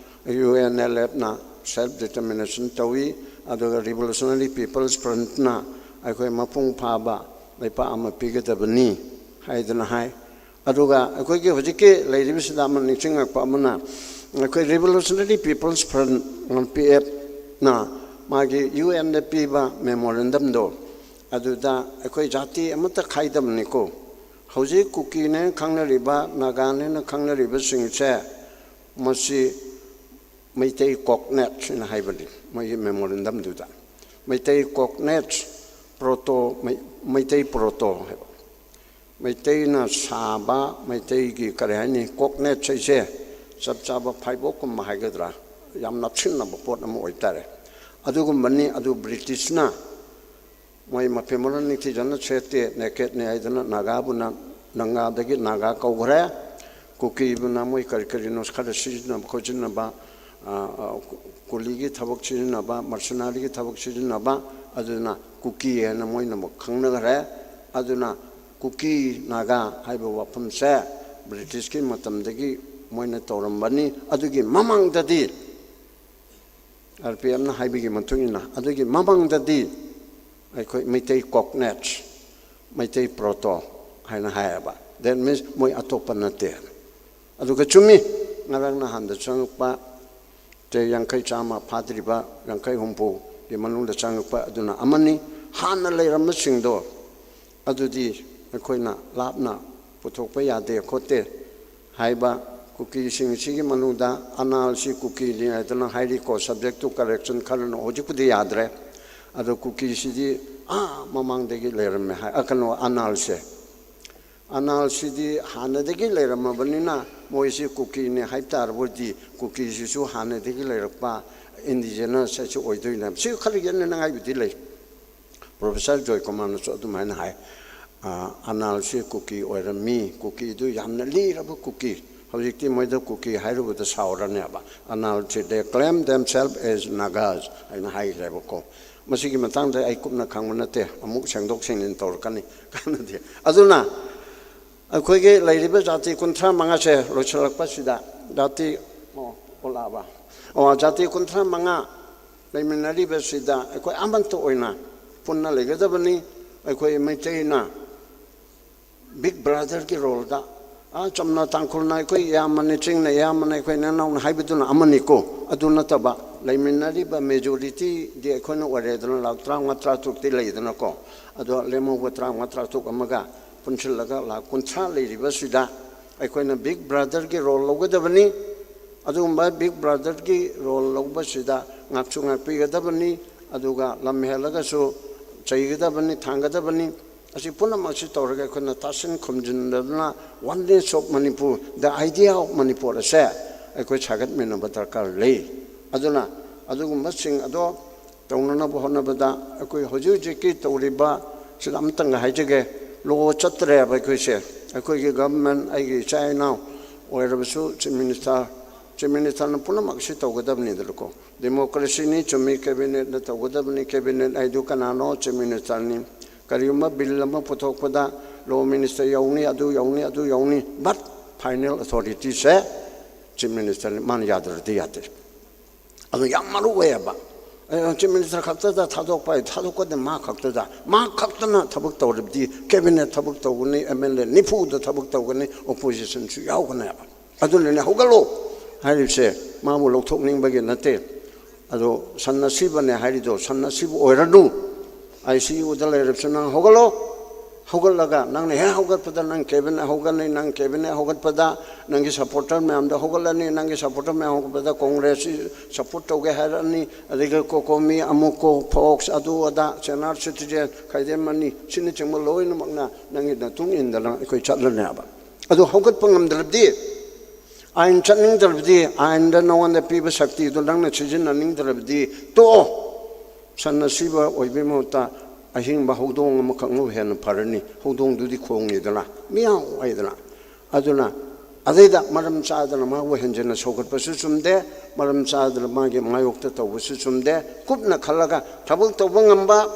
UNLFꯅ self determination ꯇꯧꯏ, ꯑꯗꯨꯒ Revolutionary People's Frontꯅ ꯑꯩꯈꯣꯏ ꯃꯄꯨꯡ ꯐꯥꯕ ꯂꯩꯄꯥꯛ ꯑꯃ ꯄꯤꯒꯗꯕꯅꯤ ꯍꯥꯏꯗꯅ ꯍꯥꯏ꯫ ꯑꯗꯨꯒ ꯑꯩꯈꯣꯏꯒꯤ ꯍꯧꯖꯤꯛꯀꯤ ꯂꯩꯔꯤꯕꯁꯤꯗ ꯑꯃ ꯅꯤꯡꯁꯤꯡꯉꯛꯄ ꯑꯃꯅ, ꯑꯩꯈꯣꯏ Revolutionary People's Front, RPFꯅ ꯃꯥꯒꯤ UNꯗ ꯄꯤꯕ memorandumꯗꯣ, ꯑꯗꯨꯗ ꯑꯩꯈꯣꯏ ꯖꯥꯇꯤ ꯑꯃꯠꯇ ꯈꯥꯏꯗꯕꯅꯤꯀꯣ꯫ ꯍꯧꯖꯤꯛ ꯀꯨꯀꯤꯅꯦꯅ ꯈꯪꯅꯔꯤꯕ, ꯅꯥꯒꯥꯅꯦꯅ ꯈꯪꯅꯔꯤꯕꯁꯤꯡꯁꯦ, ꯃꯁꯤ ꯃꯩꯇꯩ cognate ꯍꯥꯏꯅ ꯍꯥꯏꯕꯅꯤ ꯃꯣꯏꯒꯤ memorandumꯗꯨꯗ꯫ ꯃꯩꯇꯩ cognate, Proto, ꯃꯩ-, ꯃꯩꯇꯩ Proto ꯍꯥꯏꯕ꯫ ꯃꯩꯇꯩꯅ ꯁꯥꯕ, ꯃꯩꯇꯩꯒꯤ ꯀꯔꯤ ꯍꯥꯏꯅꯤ, cognate ꯍꯥꯏꯁꯦ ꯆꯞ ꯆꯥꯕ ꯐꯥꯏꯕꯣꯛꯀꯨꯝꯕ ꯍꯥꯏꯒꯗ꯭ꯔꯥ, ꯌꯥꯝ ꯅꯞꯁꯤꯟꯅꯕ ꯄꯣꯠ ꯑꯃ ꯑꯣꯏꯇꯥꯔꯦ꯫ ꯑꯗꯨꯒꯨꯝꯕꯅꯤ꯫ ꯑꯗꯨ Britishꯅ ꯃꯣꯏ ꯃꯐꯤ ꯃꯔꯣꯟ ꯅꯤꯡꯊꯤꯖꯅ ꯁꯦꯠꯇꯦ, ꯅꯦꯀꯦꯠꯅꯦ ꯍꯥꯏꯗꯅ ꯅꯥꯒꯥꯕꯨꯅ, ꯅꯥꯒꯥꯗꯒꯤ ꯅꯥꯒꯥ ꯀꯧꯈ꯭ꯔꯦ꯫ ꯀꯨꯀꯤꯕꯨꯅ ꯃꯣꯏ ꯀꯔꯤ ꯀꯔꯤꯅꯣ ꯈꯔ ꯁꯤꯖꯤꯟꯅꯕ ꯈꯣꯠꯆꯤꯟꯅꯕ, ꯀꯨꯂꯤꯒꯤ ꯊꯕꯛ ꯁꯤꯖꯤꯟꯅꯕ, ꯃꯔꯁꯅꯥꯔꯤꯒꯤ ꯊꯕꯛ ꯁꯤꯖꯤꯟꯅꯕ, ꯑꯗꯨꯅ ꯀꯨꯀꯤ ꯍꯥꯏꯅ ꯃꯣꯏꯅ ꯑꯃꯨꯛ ꯈꯪꯅꯈ꯭ꯔꯦ꯫ ꯑꯗꯨꯅ ꯀꯨꯀꯤ ꯅꯥꯒꯥ ꯍꯥꯏꯕ ꯋꯥꯐꯝꯁꯦ ꯕ꯭ꯔꯤꯇꯤꯁꯀꯤ ꯃꯇꯝꯗꯒꯤ ꯃꯣꯏꯅ ꯇꯧꯔꯝꯕꯅꯤ꯫ ꯑꯗꯨꯒꯤ ꯃꯃꯥꯡꯗꯗꯤ, ꯑꯥꯔ ꯄꯤ ꯑꯦꯝꯅ ꯍꯥꯏꯕꯒꯤ ꯃꯇꯨꯡ ꯏꯟꯅ, ꯑꯗꯨꯒꯤ ꯃꯃꯥꯡꯗꯗꯤ ꯑꯩꯈꯣꯏ ꯃꯩꯇꯩ ꯀꯣꯛꯅꯦꯠ, ꯃꯩꯇꯩ ꯄ꯭ꯔꯣꯇꯣ ꯍꯥꯏꯅ ꯍꯥꯏꯌꯦꯕ꯫ That means ꯃꯣꯏ ꯑꯇꯣꯞꯄ ꯅꯠꯇꯦ꯫ ꯑꯗꯨꯒ ꯆꯨꯝꯃꯤ, ꯉꯔꯥꯡ ꯅꯍꯥꯟꯗ ꯆꯪꯉꯛꯄ ꯆꯍꯤ ꯌꯥꯡꯈꯩ, ꯆꯥꯝꯃ ꯐꯥꯗ꯭ꯔꯤꯕ, ꯌꯥꯡꯈꯩ ꯍꯨꯝꯐꯨꯒꯤ ꯃꯅꯨꯡꯗ ꯆꯪꯉꯛꯄ ꯑꯗꯨꯅ ꯑꯃꯅꯤ꯫ ꯍꯥꯟꯅ ꯂꯩꯔꯝꯕꯁꯤꯡꯗꯣ ꯑꯗꯨꯗꯤ ꯑꯩꯈꯣꯏꯅ ꯂꯥꯞꯅ ꯄꯨꯊꯣꯛꯄ ꯌꯥꯗꯦ ꯈꯣꯠꯇꯦ ꯍꯥꯏꯕ ꯀꯨꯀꯤꯁꯤꯡꯁꯤꯒꯤ ꯃꯅꯨꯡꯗ ꯑꯅꯥꯜꯁꯤ ꯀꯨꯀꯤꯅꯤ ꯍꯥꯏꯗꯅ ꯍꯥꯏꯔꯤꯀꯣ, subject to correction ꯈꯔꯅ꯫ ꯍꯧꯖꯤꯛꯄꯨꯗꯤ ꯌꯥꯗ꯭ꯔꯦ꯫ ꯑꯗꯣ ꯀꯨꯀꯤꯁꯤꯗꯤ ꯑꯥ ꯃꯃꯥꯡꯗꯒꯤ ꯂꯩꯔꯝꯃꯦ ꯍꯥꯏ, ꯑ, ꯀꯩꯅꯣ, ꯑꯅꯥꯜꯁꯦ꯫ ꯑꯅꯥꯜꯁꯤꯗꯤ ꯍꯥꯟꯅꯗꯒꯤ ꯂꯩꯔꯝꯃꯕꯅꯤꯅ ꯃꯣꯏꯁꯤ ꯀꯨꯀꯤꯅꯦ ꯍꯥꯏ ꯇꯥꯔꯕꯗꯤ ꯀꯨꯀꯤꯁꯤꯁꯨ ꯍꯥꯟꯅꯗꯒꯤ ꯂꯩꯔꯛꯄ indigenous ꯑꯁꯤ ꯑꯣꯏꯗꯣꯏꯅꯦꯕ꯫ ꯁꯤ ꯈꯔ ꯌꯦꯠꯅꯅꯉꯥꯏꯕꯨꯗꯤ ꯂꯩ꯫ ꯄ꯭ꯔꯣꯐꯦꯁꯔ ꯖꯣꯏꯀꯨꯃꯥꯔꯅꯁꯨ ꯑꯗꯨꯃꯥꯏꯅ ꯍꯥꯏ꯫ ꯑ, ꯑꯅꯥꯜꯁꯤ ꯀꯨꯀꯤ ꯑꯣꯏꯔꯝꯃꯤ, ꯀꯨꯀꯤꯗꯨ ꯌꯥꯝꯅ ꯂꯤꯔꯕ ꯀꯨꯀꯤ꯫ ꯍꯧꯖꯤꯛꯇꯤ ꯃꯣꯏꯗ ꯀꯨꯀꯤ ꯍꯥꯏꯔꯨꯕꯗ ꯁꯥꯎꯔꯅꯦꯕ꯫ ꯑꯅꯥꯜꯁꯤ, they claim themselves as Nagas ꯍꯥꯏꯅ ꯍꯥꯏꯈ꯭ꯔꯦꯕꯀꯣ꯫ ꯃꯁꯤꯒꯤ ꯃꯇꯥꯡꯗ ꯑꯩ ꯀꯨꯞꯅ ꯈꯪꯕ ꯅꯠꯇꯦ, ꯑꯃꯨꯛ ꯁꯦꯡꯗꯣꯛ ꯁꯦꯡꯖꯤꯟ ꯇꯧꯔꯛꯀꯅꯤ, ꯀꯥꯟꯅꯗꯦ꯫ ꯑꯗꯨꯅ ꯑꯩꯈꯣꯏꯒꯤ ꯂꯩꯔꯤꯕ ꯖꯥꯇꯤ ꯀꯨꯟꯊ꯭ꯔꯥ ꯃꯉꯥꯁꯦ ꯂꯣꯏꯁꯤꯜꯂꯛꯄꯁꯤꯗ, ꯖꯥꯇꯤ, ꯑꯣ, ꯑꯣꯜꯂꯛꯑꯕ? ꯑꯣ, ꯖꯥꯇꯤ ꯀꯨꯟꯊ꯭ꯔꯥ ꯃꯉꯥ ꯂꯩꯃꯤꯟꯅꯔꯤꯕꯁꯤꯗ ꯑꯩꯈꯣꯏ ꯑꯃꯠꯇ ꯑꯣꯏꯅ ꯄꯨꯟꯅ ꯂꯩꯒꯗꯕꯅꯤ꯫ ꯑꯩꯈꯣꯏ ꯃꯩꯇꯩꯅ big brotherꯒꯤ roleꯗ, ꯑꯥ, ꯆꯝꯅ ꯇꯥꯡꯈꯨꯜꯅ ꯑꯩꯈꯣꯏ ꯏꯌꯥꯝꯕꯅꯤ, ꯆꯤꯡꯅ ꯏꯌꯥꯝꯕꯅꯤ, ꯑꯩꯈꯣꯏ ꯏꯅꯥꯎꯅ ꯍꯥꯏꯕꯗꯨꯅ ꯑꯃꯅꯤꯀꯣ꯫ ꯑꯗꯨ ꯅꯠꯇꯕ, ꯂꯩꯃꯤꯟꯅꯔꯤꯕ majorityꯗꯤ ꯑꯩꯈꯣꯏꯅ ꯑꯣꯏꯔꯦꯗꯅ, ꯂꯥꯈ ꯇꯔꯥꯃꯉꯥ, ꯇꯔꯥꯇꯔꯨꯛꯇꯤ ꯂꯩꯗꯅꯀꯣ꯫ ꯑꯗꯣ ꯂꯦꯝꯍꯧꯕ ꯇꯔꯥꯃꯉꯥ, ꯇꯔꯥꯇꯔꯨꯛ ꯑꯃꯒ ꯄꯨꯟꯁꯤꯜꯂꯒ ꯂꯥꯈ ꯀꯨꯟꯊ꯭ꯔꯥ ꯂꯩꯔꯤꯕꯁꯤꯗ ꯑꯩꯈꯣꯏꯅ big brotherꯒꯤ role ꯂꯧꯒꯗꯕꯅꯤ꯫ ꯑꯗꯨꯒꯨꯝꯕ big brotherꯒꯤ role ꯂꯧꯕꯁꯤꯗ ꯉꯥꯛꯁꯨ ꯉꯥꯛꯄꯤꯒꯗꯕꯅꯤ, ꯑꯗꯨꯒ ꯂꯝ ꯍꯦꯜꯂꯒꯁꯨ ꯆꯩꯒꯗꯕꯅꯤ, ꯊꯥꯡꯒꯗꯕꯅꯤ꯫ ꯑꯁꯤ ꯄꯨꯝꯅꯃꯛꯁꯤ ꯇꯧꯔꯒ ꯑꯩꯈꯣꯏꯅ ꯇꯥꯁꯤꯟ ꯈꯨꯝꯖꯤꯟꯗꯨꯅ Oneness of Manipur, the idea of Manipur ꯑꯁꯦ ꯑꯩꯈꯣꯏ ꯁꯥꯒꯠꯃꯤꯟꯅꯕ ꯗꯔꯀꯥꯔ ꯂꯩ꯫ ꯑꯗꯨꯅ ꯑꯗꯨꯒꯨꯝꯕꯁꯤꯡ ꯑꯗꯣ ꯇꯧꯅꯅꯕ ꯍꯣꯠꯅꯕꯗ ꯑꯩꯈꯣꯏ ꯍꯧꯖꯤꯛ ꯍꯧꯖꯤꯛꯀꯤ ꯇꯧꯔꯤꯕ ꯁꯤꯗ ꯑꯃꯇꯪꯒ ꯍꯥꯏꯖꯒꯦ, ꯂꯣ ꯆꯠꯇ꯭ꯔꯦꯕ ꯑꯩꯈꯣꯏꯁꯦ꯫ ꯑꯩꯈꯣꯏꯒꯤ ꯒꯚꯔꯟꯃꯦꯟ, ꯑꯩꯒꯤ ꯏꯆꯥ ꯏꯅꯥꯎ ꯑꯣꯏꯔꯕꯁꯨ, ꯆꯤꯐ ꯃꯤꯅꯤꯁꯇꯔ, ꯆꯤꯐ ꯃꯤꯅꯤꯁꯇꯔꯅ ꯄꯨꯝꯅꯃꯛꯁꯤ ꯇꯧꯒꯗꯕꯅꯤꯗꯅꯀꯣ꯫ ꯗꯦꯃꯣꯀ꯭ꯔꯦꯁꯤꯅꯤ, ꯆꯨꯝꯃꯤ, ꯀꯦꯕꯤꯅꯦꯠꯅ ꯇꯧꯒꯗꯕꯅꯤ, ꯀꯦꯕꯤꯅꯦꯠ ꯍꯥꯏꯗꯨ ꯀꯅꯥꯅꯣ? ꯆꯤꯐ ꯃꯤꯅꯤꯁꯇꯔꯅꯤ꯫ ꯀꯔꯤꯒꯨꯝꯕ ꯕꯤꯜ ꯑꯃ ꯄꯨꯊꯣꯛꯄꯗ ꯂꯣ ꯃꯤꯅꯤꯁꯇꯔ ꯌꯧꯅꯤ, ꯑꯗꯨ ꯌꯧꯅꯤ, ꯑꯗꯨ ꯌꯧꯅꯤ, but final authority ꯁꯦ ꯆꯤꯐ ꯃꯤꯅꯤꯁꯇꯔꯅꯤ, ꯃꯥꯅ ꯌꯥꯗ꯭ꯔꯗꯤ ꯌꯥꯗꯦ꯫ ꯑꯗꯨ ꯌꯥꯝ ꯃꯔꯨ ꯑꯣꯏꯌꯦꯕ꯫ ꯑꯩꯅ ꯆꯤꯐ ꯃꯤꯅꯤꯁꯇꯔ ꯈꯛꯇꯗ ꯊꯥꯗꯣꯛꯄ ꯍꯥꯏ, ꯊꯥꯗꯣꯛꯀꯗꯦ, ꯃꯥ ꯈꯛꯇꯗ꯫ ꯃꯥ ꯈꯛꯇꯅ ꯊꯕꯛ ꯇꯧꯔꯕꯗꯤ ꯀꯦꯕꯤꯅꯦꯠ ꯊꯕꯛ ꯇꯧꯒꯅꯤ, ꯑꯦꯝ ꯑꯦꯜ ꯑꯦ ꯅꯤꯐꯨꯗ ꯊꯕꯛ ꯇꯧꯒꯅꯤ, ꯑꯣꯄꯣꯖꯤꯁꯟꯁꯨ ꯌꯥꯎꯒꯅꯦꯕ꯫ ꯑꯗꯨꯅꯅꯦ, ꯍꯧꯒꯠꯂꯣ ꯍꯥꯏꯔꯤꯕꯁꯦ ꯃꯥꯕꯨ ꯂꯧꯊꯣꯛꯅꯤꯡꯕꯒꯤ ꯅꯠꯇꯦ꯫ ꯑꯗꯣ ꯁꯟ ꯑꯁꯤꯕꯅꯦ ꯍꯥꯏꯔꯤꯗꯣ, ꯁꯟ ꯑꯁꯤꯕ ꯑꯣꯏꯔꯅꯨ꯫ ꯑꯥꯏ ꯁꯤ ꯌꯨꯗ ꯂꯩꯔꯕꯁꯨ ꯅꯪ ꯍꯧꯒꯠꯂꯣ꯫ ꯍꯧꯒꯠꯂꯒ ꯅꯪꯅ ꯍꯦꯛ ꯍꯧꯒꯠꯄꯗ ꯅꯪ ꯀꯦꯕꯤꯅꯦꯠ ꯍꯧꯒꯠꯅꯤ, ꯅꯪ ꯀꯦꯕꯤꯅꯦꯠ ꯍꯧꯒꯠꯄꯗ ꯅꯪꯒꯤ ꯁꯄꯣꯔꯇꯔ ꯃꯌꯥꯝꯗꯣ ꯍꯧꯒꯠꯂꯅꯤ, ꯅꯪꯒꯤ ꯁꯄꯣꯔꯇꯔ ꯃꯌꯥꯝ ꯍꯧꯒꯠꯄꯗ ꯀꯣꯡꯒ꯭ꯔꯦꯁꯁꯤ ꯁꯄꯣꯔꯠ ꯇꯧꯒꯦ ꯍꯥꯏꯔꯛꯑꯅꯤ, ꯑꯗꯒꯤ ꯀꯣꯀꯣꯃꯤ, ꯑꯃꯨꯀꯣ, ꯐꯣꯛꯁ, ꯑꯗꯨ ꯑꯗꯥ, ꯁꯦꯅꯥꯔ ꯁꯤꯇꯤꯖꯦꯟ, ꯈꯥꯏꯗꯦꯝ ꯃꯅꯤ, ꯁꯤꯅꯆꯤꯡꯕ ꯂꯣꯏꯅꯃꯛꯅ ꯅꯪꯒꯤ ꯃꯇꯨꯡ ꯏꯟꯗꯅ ꯑꯩꯈꯣꯏ ꯆꯠꯂꯅꯦꯕ꯫ ꯑꯗꯨ ꯍꯧꯒꯠꯄ ꯉꯝꯗ꯭ꯔꯕꯗꯤ, ꯑꯥꯏꯟ ꯆꯠꯅꯤꯡꯗ꯭ꯔꯕꯗꯤ, ꯑꯥꯏꯟꯗ ꯅꯉꯣꯟꯗ ꯄꯤꯕ ꯁꯛꯇꯤꯗꯨ ꯅꯪꯅ ꯁꯤꯖꯤꯟꯅꯅꯤꯡꯗ꯭ꯔꯕꯗꯤ ꯇꯣꯛꯑꯣ꯫ ꯁꯟ ꯑꯁꯤꯕ ꯑꯣꯏꯕꯒꯤ ꯃꯍꯨꯠꯇ ꯑꯍꯤꯡꯕ ꯍꯧꯗꯣꯡ ꯑꯃꯈꯛꯅꯕꯨ ꯍꯦꯟꯅ ꯐꯔꯅꯤ꯫ ꯍꯧꯗꯣꯡꯗꯨꯗꯤ ꯈꯣꯡꯉꯤꯗꯅ, ꯃꯤꯌꯥꯎ ꯍꯥꯏꯗꯅ꯫ ꯑꯗꯨꯅ ꯑꯗꯩꯗ ꯃꯔꯝ ꯆꯥꯗꯅ ꯃꯥꯕꯨ ꯍꯦꯟꯖꯤꯟꯅ ꯁꯧꯒꯠꯄꯁꯨ ꯆꯨꯝꯗꯦ, ꯃꯔꯝ ꯆꯥꯗꯅ ꯃꯥꯒꯤ ꯃꯥꯌꯣꯛꯇ ꯇꯧꯕꯁꯨ ꯆꯨꯝꯗꯦ꯫ ꯀꯨꯞꯅ ꯈꯜꯂꯒ ꯊꯕꯛ ꯇꯧꯕ ꯉꯝꯕ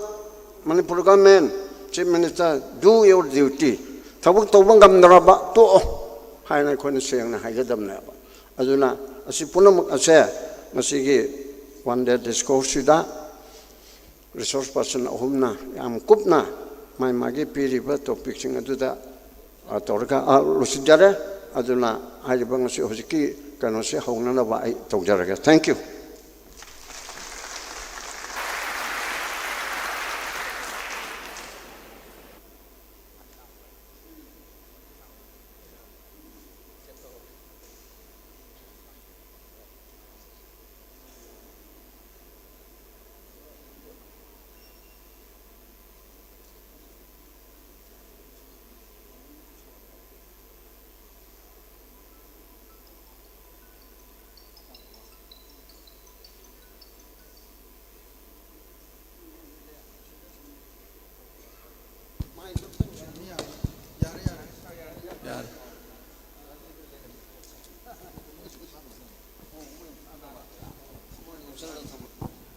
Manipur government, chief minister, do your duty꯫ ꯊꯕꯛ ꯇꯧꯕ ꯉꯝꯗ꯭ꯔꯕ ꯇꯣꯛꯑꯣ ꯍꯥꯏꯅ ꯑꯩꯈꯣꯏꯅ ꯁꯦꯡꯅ ꯍꯥꯏꯒꯗꯕꯅꯦꯕ꯫ ꯑꯗꯨꯅ ꯑꯁꯤ ꯄꯨꯝꯅꯃꯛ ꯑꯁꯦ ꯉꯁꯤꯒꯤ ꯋꯥꯟ ꯗꯦ ꯗꯤꯁꯀꯣꯔꯁꯁꯤꯗ ꯔꯤꯁꯣꯔꯁ ꯄꯥꯔꯁꯟ ꯑꯍꯨꯝꯅ ꯌꯥꯝ ꯀꯨꯞꯅ ꯃꯥꯒꯤ ꯃꯥꯒꯤ ꯄꯤꯔꯤꯕ ꯇꯣꯄꯤꯛꯁꯤꯡ ꯑꯗꯨꯗ, ꯑ, ꯇꯧꯔꯒ, ꯑ, ꯂꯣꯏꯁꯤꯟꯖꯔꯦ꯫ ꯑꯗꯨꯅ ꯍꯥꯏꯔꯤꯕ ꯉꯁꯤ ꯍꯧꯖꯤꯛꯀꯤ ꯀꯩꯅꯣꯁꯦ ꯍꯧꯅꯅꯕ ꯑꯩ ꯇꯧꯖꯔꯒꯦ꯫ Thank you꯫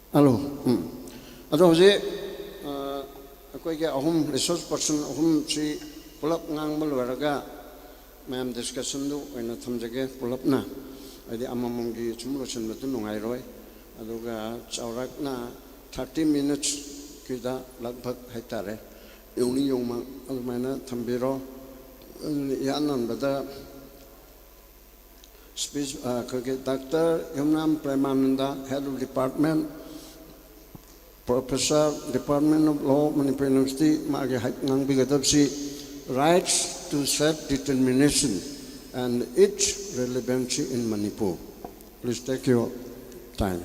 ꯍꯜꯂꯣ꯫ ꯎꯝ꯫ ꯑꯗꯣ ꯍꯧꯖꯤꯛ, ꯑ, ꯑꯩꯈꯣꯏꯒꯤ ꯑꯍꯨꯝ, resource person ꯑꯍꯨꯝꯁꯤ ꯄꯨꯂꯞ ꯉꯥꯡꯕ ꯂꯣꯏꯔꯒ ꯃꯌꯥꯝ discussionꯗꯨ ꯑꯣꯏꯅ ꯊꯝꯖꯒꯦ ꯄꯨꯂꯞꯅ꯫ ꯍꯥꯏꯗꯤ ꯑꯃꯃꯝꯒꯤ ꯁꯨꯝ ꯂꯣꯏꯁꯤꯟꯕꯗꯨ ꯅꯨꯡꯉꯥꯏꯔꯣꯏ꯫ ꯑꯗꯨꯒ ꯆꯥꯎꯔꯥꯛꯅ thirty minutesꯀꯤꯗ ꯂꯒꯚꯒ ꯍꯥꯏꯇꯥꯔꯦ, ꯌꯧꯅꯤꯡ ꯌꯧꯃ ꯑꯗꯨꯃꯥꯏꯅ ꯊꯝꯕꯤꯔꯣ꯫ ꯑꯗꯨꯅ ꯏꯍꯥꯟ ꯍꯥꯟꯕꯗ speech, ꯑ, ꯑꯩꯈꯣꯏꯒꯤ Doctor Yumnam Premananda, Head of Department, Professor, Department of Law, Manipur University, ꯃꯥꯒꯤ ꯍꯥꯏ-, ꯉꯥꯡꯕꯤꯒꯗꯕꯁꯤ Rights to Self Determination and Its Relevancy in Manipur. Please take your time.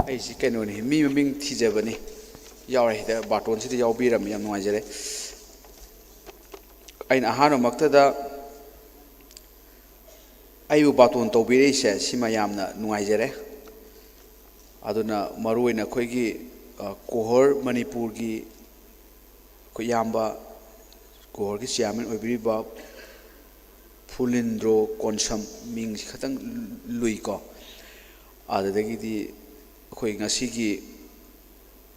ꯑꯩꯁꯤ ꯀꯩꯅꯣꯅꯤ, ꯃꯤ ꯃꯃꯤꯡ ꯊꯤꯖꯕꯅꯤ꯫ ꯌꯥꯎꯔꯦ, ꯁꯤꯗ ꯕꯥꯔꯇꯣꯟꯁꯤꯗ ꯌꯥꯎꯕꯤꯔꯝꯃꯤ, ꯌꯥꯝ ꯅꯨꯡꯉꯥꯏꯖꯔꯦ꯫ ꯑꯩꯅ ꯑꯍꯥꯟꯕꯃꯛꯇꯗ ꯑꯩꯕꯨ ꯕꯥꯔꯇꯣꯟ ꯇꯧꯕꯤꯔꯛꯏꯁꯦ, ꯁꯤꯃ ꯌꯥꯝꯅ ꯅꯨꯡꯉꯥꯏꯖꯔꯦ꯫ ꯑꯗꯨꯅ ꯃꯔꯨꯑꯣꯏꯅ ꯑꯩꯈꯣꯏꯒꯤ, ꯑ, ꯀꯣꯍꯣꯔ ꯃꯅꯤꯄꯨꯔꯒꯤ ꯑꯩꯈꯣꯏ ꯏꯌꯥꯝꯕ ꯀꯣꯍꯣꯔꯒꯤ chairman ꯑꯣꯏꯕꯤꯔꯤꯕ ꯐꯨꯂꯤꯟꯗ꯭ꯔꯣ ꯀꯣꯟꯁꯝ, ꯃꯤꯡꯁꯤ ꯈꯤꯇꯪ ꯂꯨꯏꯀꯣ꯫ ꯑꯗꯨꯗꯒꯤꯗꯤ ꯑꯩꯈꯣꯏ ꯉꯁꯤꯒꯤ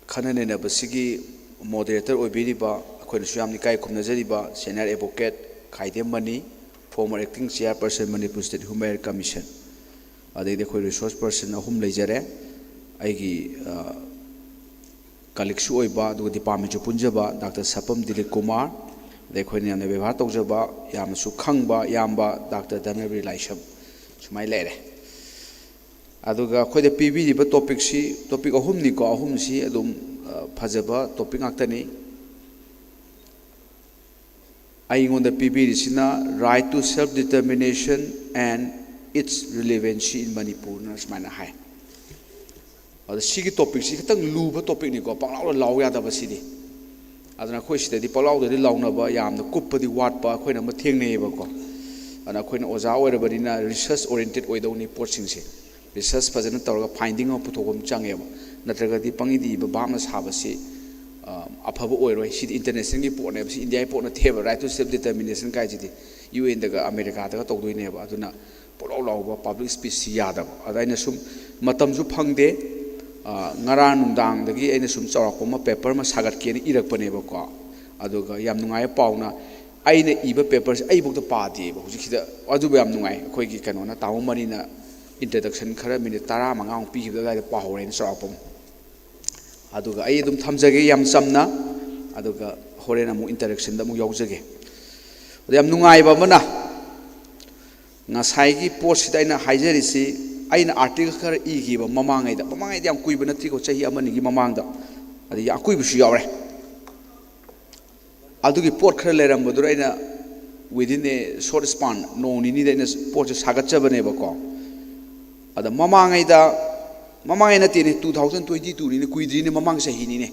ꯈꯟꯅ ꯅꯩꯅꯕꯁꯤꯒꯤ moderator ꯑꯣꯏꯕꯤꯔꯤꯕ, ꯑꯩꯈꯣꯏꯅꯁꯨ ꯌꯥꯝꯅ ꯏꯀꯥꯏ ꯈꯨꯝꯅꯖꯔꯤꯕ senior advocate ꯈꯥꯏꯗꯦꯝ ꯃꯅꯤ, former acting chairperson Manipur State Human Rights Commission, ꯑꯗꯩꯗꯤ ꯑꯩꯈꯣꯏ resource person ꯑꯍꯨꯝ ꯂꯩꯖꯔꯦ꯫ ꯑꯩꯒꯤ, ꯑ, colleagueꯁꯨ ꯑꯣꯏꯕ, ꯑꯗꯨꯒ departmentꯁꯨ ꯄꯨꯟꯖꯕ Doctor ꯁꯄꯝ ꯗꯤꯂꯤꯞ ꯀꯨꯃꯥꯔ, ꯑꯗꯩ ꯑꯩꯈꯣꯏꯅ ꯌꯥꯝꯅ ꯕꯦꯕꯥꯔ ꯇꯧꯖꯕ, ꯌꯥꯝꯅꯁꯨ ꯈꯪꯕ ꯏꯌꯥꯝꯕ Doctor ꯙꯅꯕꯤꯔ ꯂꯥꯏꯁ꯭ꯔꯝ, ꯁꯨꯃꯥꯏꯅ ꯂꯩꯔꯦ꯫ ꯑꯗꯨꯒ ꯑꯩꯈꯣꯏꯗ ꯄꯤꯕꯤꯔꯤꯕ topicꯁꯤ, topic ꯑꯍꯨꯝꯅꯤꯀꯣ, ꯑꯍꯨꯝꯁꯤ ꯑꯗꯨꯝ, ꯑ, ꯐꯖꯕ topic ꯉꯥꯛꯇꯅꯤ꯫ ꯑꯩꯉꯣꯟꯗ ꯄꯤꯕꯤꯔꯤꯁꯤꯅ Right to Self Determination and Its Relevancy in Manipurꯅ ꯁꯨꯃꯥꯏꯅ ꯍꯥꯏ꯫ ꯑꯗ ꯁꯤꯒꯤ topicꯁꯤ ꯈꯤꯇꯪ ꯂꯨꯕ topicꯅꯤꯀꯣ, ꯄꯪꯂꯥꯎꯗ ꯂꯥꯎ ꯌꯥꯗꯕ ꯁꯤꯗꯤ꯫ ꯑꯗꯨꯅ ꯑꯩꯈꯣꯏ ꯁꯤꯗꯗꯤ ꯄꯪꯂꯥꯎꯗꯗꯤ ꯂꯥꯎꯅꯕ, ꯌꯥꯝꯅ ꯀꯨꯞꯄꯗꯤ ꯋꯥꯠꯄ ꯑꯩꯈꯣꯏꯅ ꯑꯃ ꯊꯦꯡꯅꯩꯌꯦꯕꯀꯣ꯫ ꯑꯗꯨꯅ ꯑꯩꯈꯣꯏꯅ ꯑꯣꯖꯥ ꯑꯣꯏꯔꯕꯅꯤꯅ research oriented ꯑꯣꯏꯗꯧꯅꯤ ꯄꯣꯠꯁꯤꯡꯁꯦ꯫ Research ꯐꯖꯅ ꯇꯧꯔꯒ finding ꯑꯃ ꯄꯨꯊꯣꯛꯄ ꯑꯃ ꯆꯪꯉꯦꯕ꯫ ꯅꯠꯇ꯭ꯔꯒꯗꯤ ꯄꯪꯏꯗ ꯏꯕ ꯚꯥꯞꯅ ꯁꯥꯕꯁꯤ, ꯑ, ꯑꯐꯕ ꯑꯣꯏꯔꯣꯏ꯫ ꯁꯤꯗꯤ international ꯒꯤ ꯄꯣꯠꯅꯦꯕ, ꯁꯤ India ꯒꯤ ꯄꯣꯠ ꯅꯠꯇꯦꯕ꯫ Right to self determination ꯀꯥꯏꯁꯤꯗꯤ UN ꯗꯒ America ꯗꯒ ꯇꯧꯗꯣꯏꯅꯦꯕ꯫ ꯑꯗꯨꯅ ꯄꯣꯂꯥꯎ ꯂꯥꯎꯕ public speech ꯁꯤ ꯌꯥꯗꯕ꯫ ꯑꯗ ꯑꯩꯅ ꯁꯨꯝ ꯃꯇꯝꯁꯨ ꯐꯪꯗꯦ꯫ ꯑ, ꯉꯔꯥꯡ ꯅꯨꯡꯗꯥꯡꯗꯒꯤ ꯑꯩꯅ ꯁꯨꯝ ꯆꯥꯎꯔꯥꯛꯄ ꯑꯃ paper ꯑꯃ ꯁꯥꯒꯠꯀꯦꯅ ꯏꯔꯛꯄꯅꯦꯕꯀꯣ꯫ ꯑꯗꯨꯒ ꯌꯥꯝ ꯅꯨꯡꯉꯥꯏꯕ ꯄꯥꯎꯅ, ꯑꯩꯅ ꯏꯕ paper ꯁꯦ ꯑꯩꯕꯨꯛꯇ ꯄꯥꯗꯦꯕ ꯍꯧꯖꯤꯛꯁꯤꯗ꯫ ꯑꯗꯨꯕꯨ ꯌꯥꯝ ꯅꯨꯡꯉꯥꯏ꯫ ꯑꯩꯈꯣꯏꯒꯤ ꯀꯩꯅꯣꯅ, ꯇꯥꯃꯣ ꯃꯅꯤꯅ introduction ꯈꯔ minute ꯇꯔꯥꯃꯉꯥꯃꯨꯛ ꯄꯤꯈꯤꯕꯗ ꯑꯗꯨꯋꯥꯏꯗ ꯄꯥꯍꯧꯔꯦꯅ ꯆꯥꯎꯔꯥꯛꯄ ꯑꯃ꯫ ꯑꯗꯨꯒ ꯑꯩ ꯑꯗꯨꯝ ꯊꯝꯖꯒꯦ ꯌꯥꯝ ꯆꯝꯅ, ꯑꯗꯨꯒ ꯍꯣꯔꯦꯟ ꯑꯃꯨꯛ interaction ꯗ ꯑꯃꯨꯛ ꯌꯥꯎꯖꯒꯦ꯫ ꯑꯗ ꯌꯥꯝ ꯅꯨꯡꯉꯥꯏꯕ ꯑꯃꯅ, ꯉꯁꯥꯏꯒꯤ ꯄꯣꯠꯁꯤꯗ ꯑꯩꯅ ꯍꯥꯏꯖꯔꯤꯁꯤ, ꯑꯩꯅ article ꯈꯔ ꯏꯈꯤꯕ ꯃꯃꯥꯡꯉꯩꯗ, ꯃꯃꯥꯡꯉꯩꯗ ꯌꯥꯝ ꯀꯨꯏꯕ ꯅꯠꯇꯦꯀꯣ, ꯆꯍꯤ ꯑꯃꯅꯤꯒꯤ ꯃꯃꯥꯡꯗ, ꯑꯗꯒꯤ ꯑꯀꯨꯏꯕꯁꯨ ꯌꯥꯎꯔꯦ꯫ ꯑꯗꯨꯒꯤ ꯄꯣꯠ ꯈꯔ ꯂꯩꯔꯝꯕꯗꯨꯗ ꯑꯩꯅ within a short span, ꯅꯣꯡ ꯅꯤꯅꯤꯗ ꯑꯩꯅ ꯄꯣꯠꯁꯦ ꯁꯥꯒꯠꯆꯕꯅꯦꯕꯀꯣ꯫ ꯑꯗ ꯃꯃꯥꯡꯉꯩꯗ, ꯃꯃꯥꯡꯉꯩ ꯅꯠꯇꯦꯅꯦ, two thousand twenty two ꯅꯤꯅꯦ, ꯀꯨꯏꯗ꯭ꯔꯤꯅꯦ, ꯃꯃꯥꯡ ꯆꯍꯤꯅꯤꯅꯦ꯫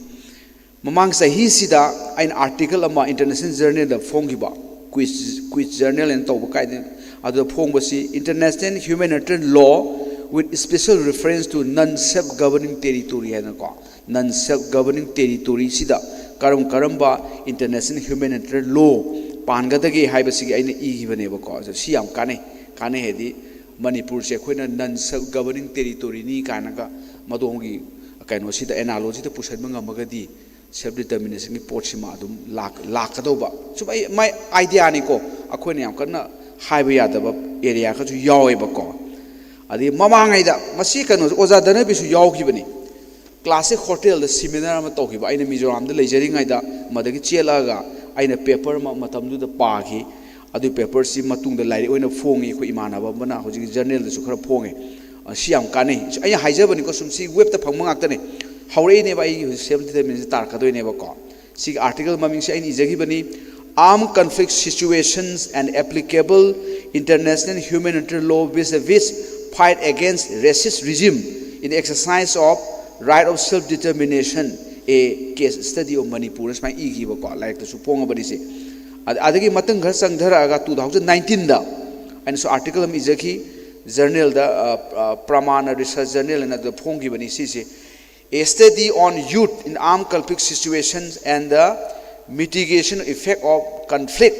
ꯃꯃꯥꯡ ꯆꯍꯤꯁꯤꯗ ꯑꯩꯅ article ꯑꯃ international journal ꯗ ꯐꯣꯡꯈꯤꯕ, Quis, Quis Journal ꯍꯥꯏꯅ ꯇꯧꯕ ꯀꯥꯏꯗꯅ, ꯑꯗꯨꯗ ꯐꯣꯡꯕꯁꯤ International Humanitarian Law with special reference to non self governing territory ꯍꯥꯏꯅꯀꯣ꯫ Non self governing territory ꯁꯤꯗ ꯀꯔꯝ ꯀꯔꯝꯕ international humanitarian law ꯄꯥꯟꯒꯗꯒꯦ ꯍꯥꯏꯕꯁꯤꯒꯤ ꯑꯩꯅ ꯏꯈꯤꯕꯅꯦꯕꯀꯣ꯫ ꯑꯗꯣ ꯁꯤ ꯌꯥꯝ ꯀꯥꯟꯅꯩ꯫ ꯀꯥꯟꯅꯩ ꯍꯥꯏꯗꯤ ꯃꯅꯤꯄꯨꯔꯁꯦ ꯑꯩꯈꯣꯏꯅ non self governing territory ꯅꯤ ꯀꯥꯏꯅꯒ ꯃꯗꯣꯝꯒꯤ ꯀꯩꯅꯣꯁꯤꯗ, analogy ꯗ ꯄꯨꯁꯟꯕ ꯉꯝꯃꯒꯗꯤ self determination ꯒꯤ ꯄꯣꯠꯁꯤꯃ ꯑꯗꯨꯝ ꯂꯥꯛ-, ꯂꯥꯛꯀꯗꯧꯕ꯫ ꯁꯨꯝ ꯑꯩ, my idea ꯅꯤꯀꯣ, ꯑꯩꯈꯣꯏꯅ ꯌꯥꯝ ꯀꯟꯅ ꯍꯥꯏꯕ ꯌꯥꯗꯕ area ꯈꯔꯁꯨ ꯌꯥꯎꯋꯦꯕꯀꯣ꯫ ꯑꯗꯒꯤ ꯃꯃꯥꯡꯉꯩꯗ ꯃꯁꯤ ꯀꯩꯅꯣꯁꯦ, ꯑꯣꯖꯥ ꯙꯅꯕꯤꯁꯨ ꯌꯥꯎꯈꯤꯕꯅꯤ꯫ Classic Hotel ꯗ seminar ꯑꯃ ꯇꯧꯈꯤꯕ, ꯑꯩꯅ ꯃꯤꯖꯣꯔꯥꯝꯗ ꯂꯩꯖꯔꯤꯉꯩꯗ ꯃꯗꯒꯤ ꯆꯦꯜꯂꯛꯑꯒ ꯑꯩꯅ paper ꯑꯃ ꯃꯇꯝꯗꯨꯗ ꯄꯥꯈꯤ꯫ ꯑꯗꯨ paper ꯁꯤ ꯃꯇꯨꯡꯗ ꯂꯥꯏꯔꯤꯛ ꯑꯣꯏꯅ ꯐꯣꯡꯉꯤ꯫ ꯑꯩꯈꯣꯏ ꯏꯃꯥꯟꯅꯕ ꯑꯃꯅ ꯍꯧꯖꯤꯛꯀꯤ journal ꯗꯁꯨ ꯈꯔ ꯐꯣꯡꯉꯦ꯫ ꯑ, ꯁꯤ ꯌꯥꯝ ꯀꯥꯟꯅꯩ꯫ ꯑꯩꯅ ꯍꯥꯏꯖꯕꯅꯤꯀꯣ, ꯁꯨꯝ ꯁꯤ web ꯇ ꯐꯪꯕ ꯉꯥꯛꯇꯅꯦ꯫ ꯍꯧꯔꯛꯏꯅꯦꯕ, ꯑꯩꯒꯤ ꯍꯧꯖꯤꯛ self determination ꯇꯥꯔꯛꯀꯗꯣꯏꯅꯦꯕꯀꯣ꯫ ꯁꯤꯒꯤ article ꯃꯃꯤꯡꯁꯦ ꯑꯩꯅ ꯏꯖꯈꯤꯕꯅꯤ, Armed Conflict Situations and Applicable International Humanitarian Law vis-a-vis Fight Against Racist Regime in the Exercise of Right of Self Determination A Case Study of Manipur ꯁꯨꯃꯥꯏꯅ ꯏꯈꯤꯕꯀꯣ, ꯂꯥꯏꯔꯤꯛꯇꯁꯨ ꯐꯣꯡꯉꯕꯅꯤ ꯁꯤ꯫ ꯑꯗ-, ꯑꯗꯒꯤ ꯃꯊꯪ ꯈꯔ ꯆꯪꯊꯔꯛꯑꯒ two thousand nineteenꯗ ꯑꯩꯅꯁꯨ article ꯑꯃ ꯏꯖꯈꯤ, journalꯗ, ꯑ, ꯑ, Pramana Research Journal ꯍꯥꯏꯅ ꯑꯗꯨꯗ ꯐꯣꯡꯈꯤꯕꯅꯤ ꯁꯤꯁꯦ꯫ A study on youth in armed conflict situations and the mitigation effect of conflict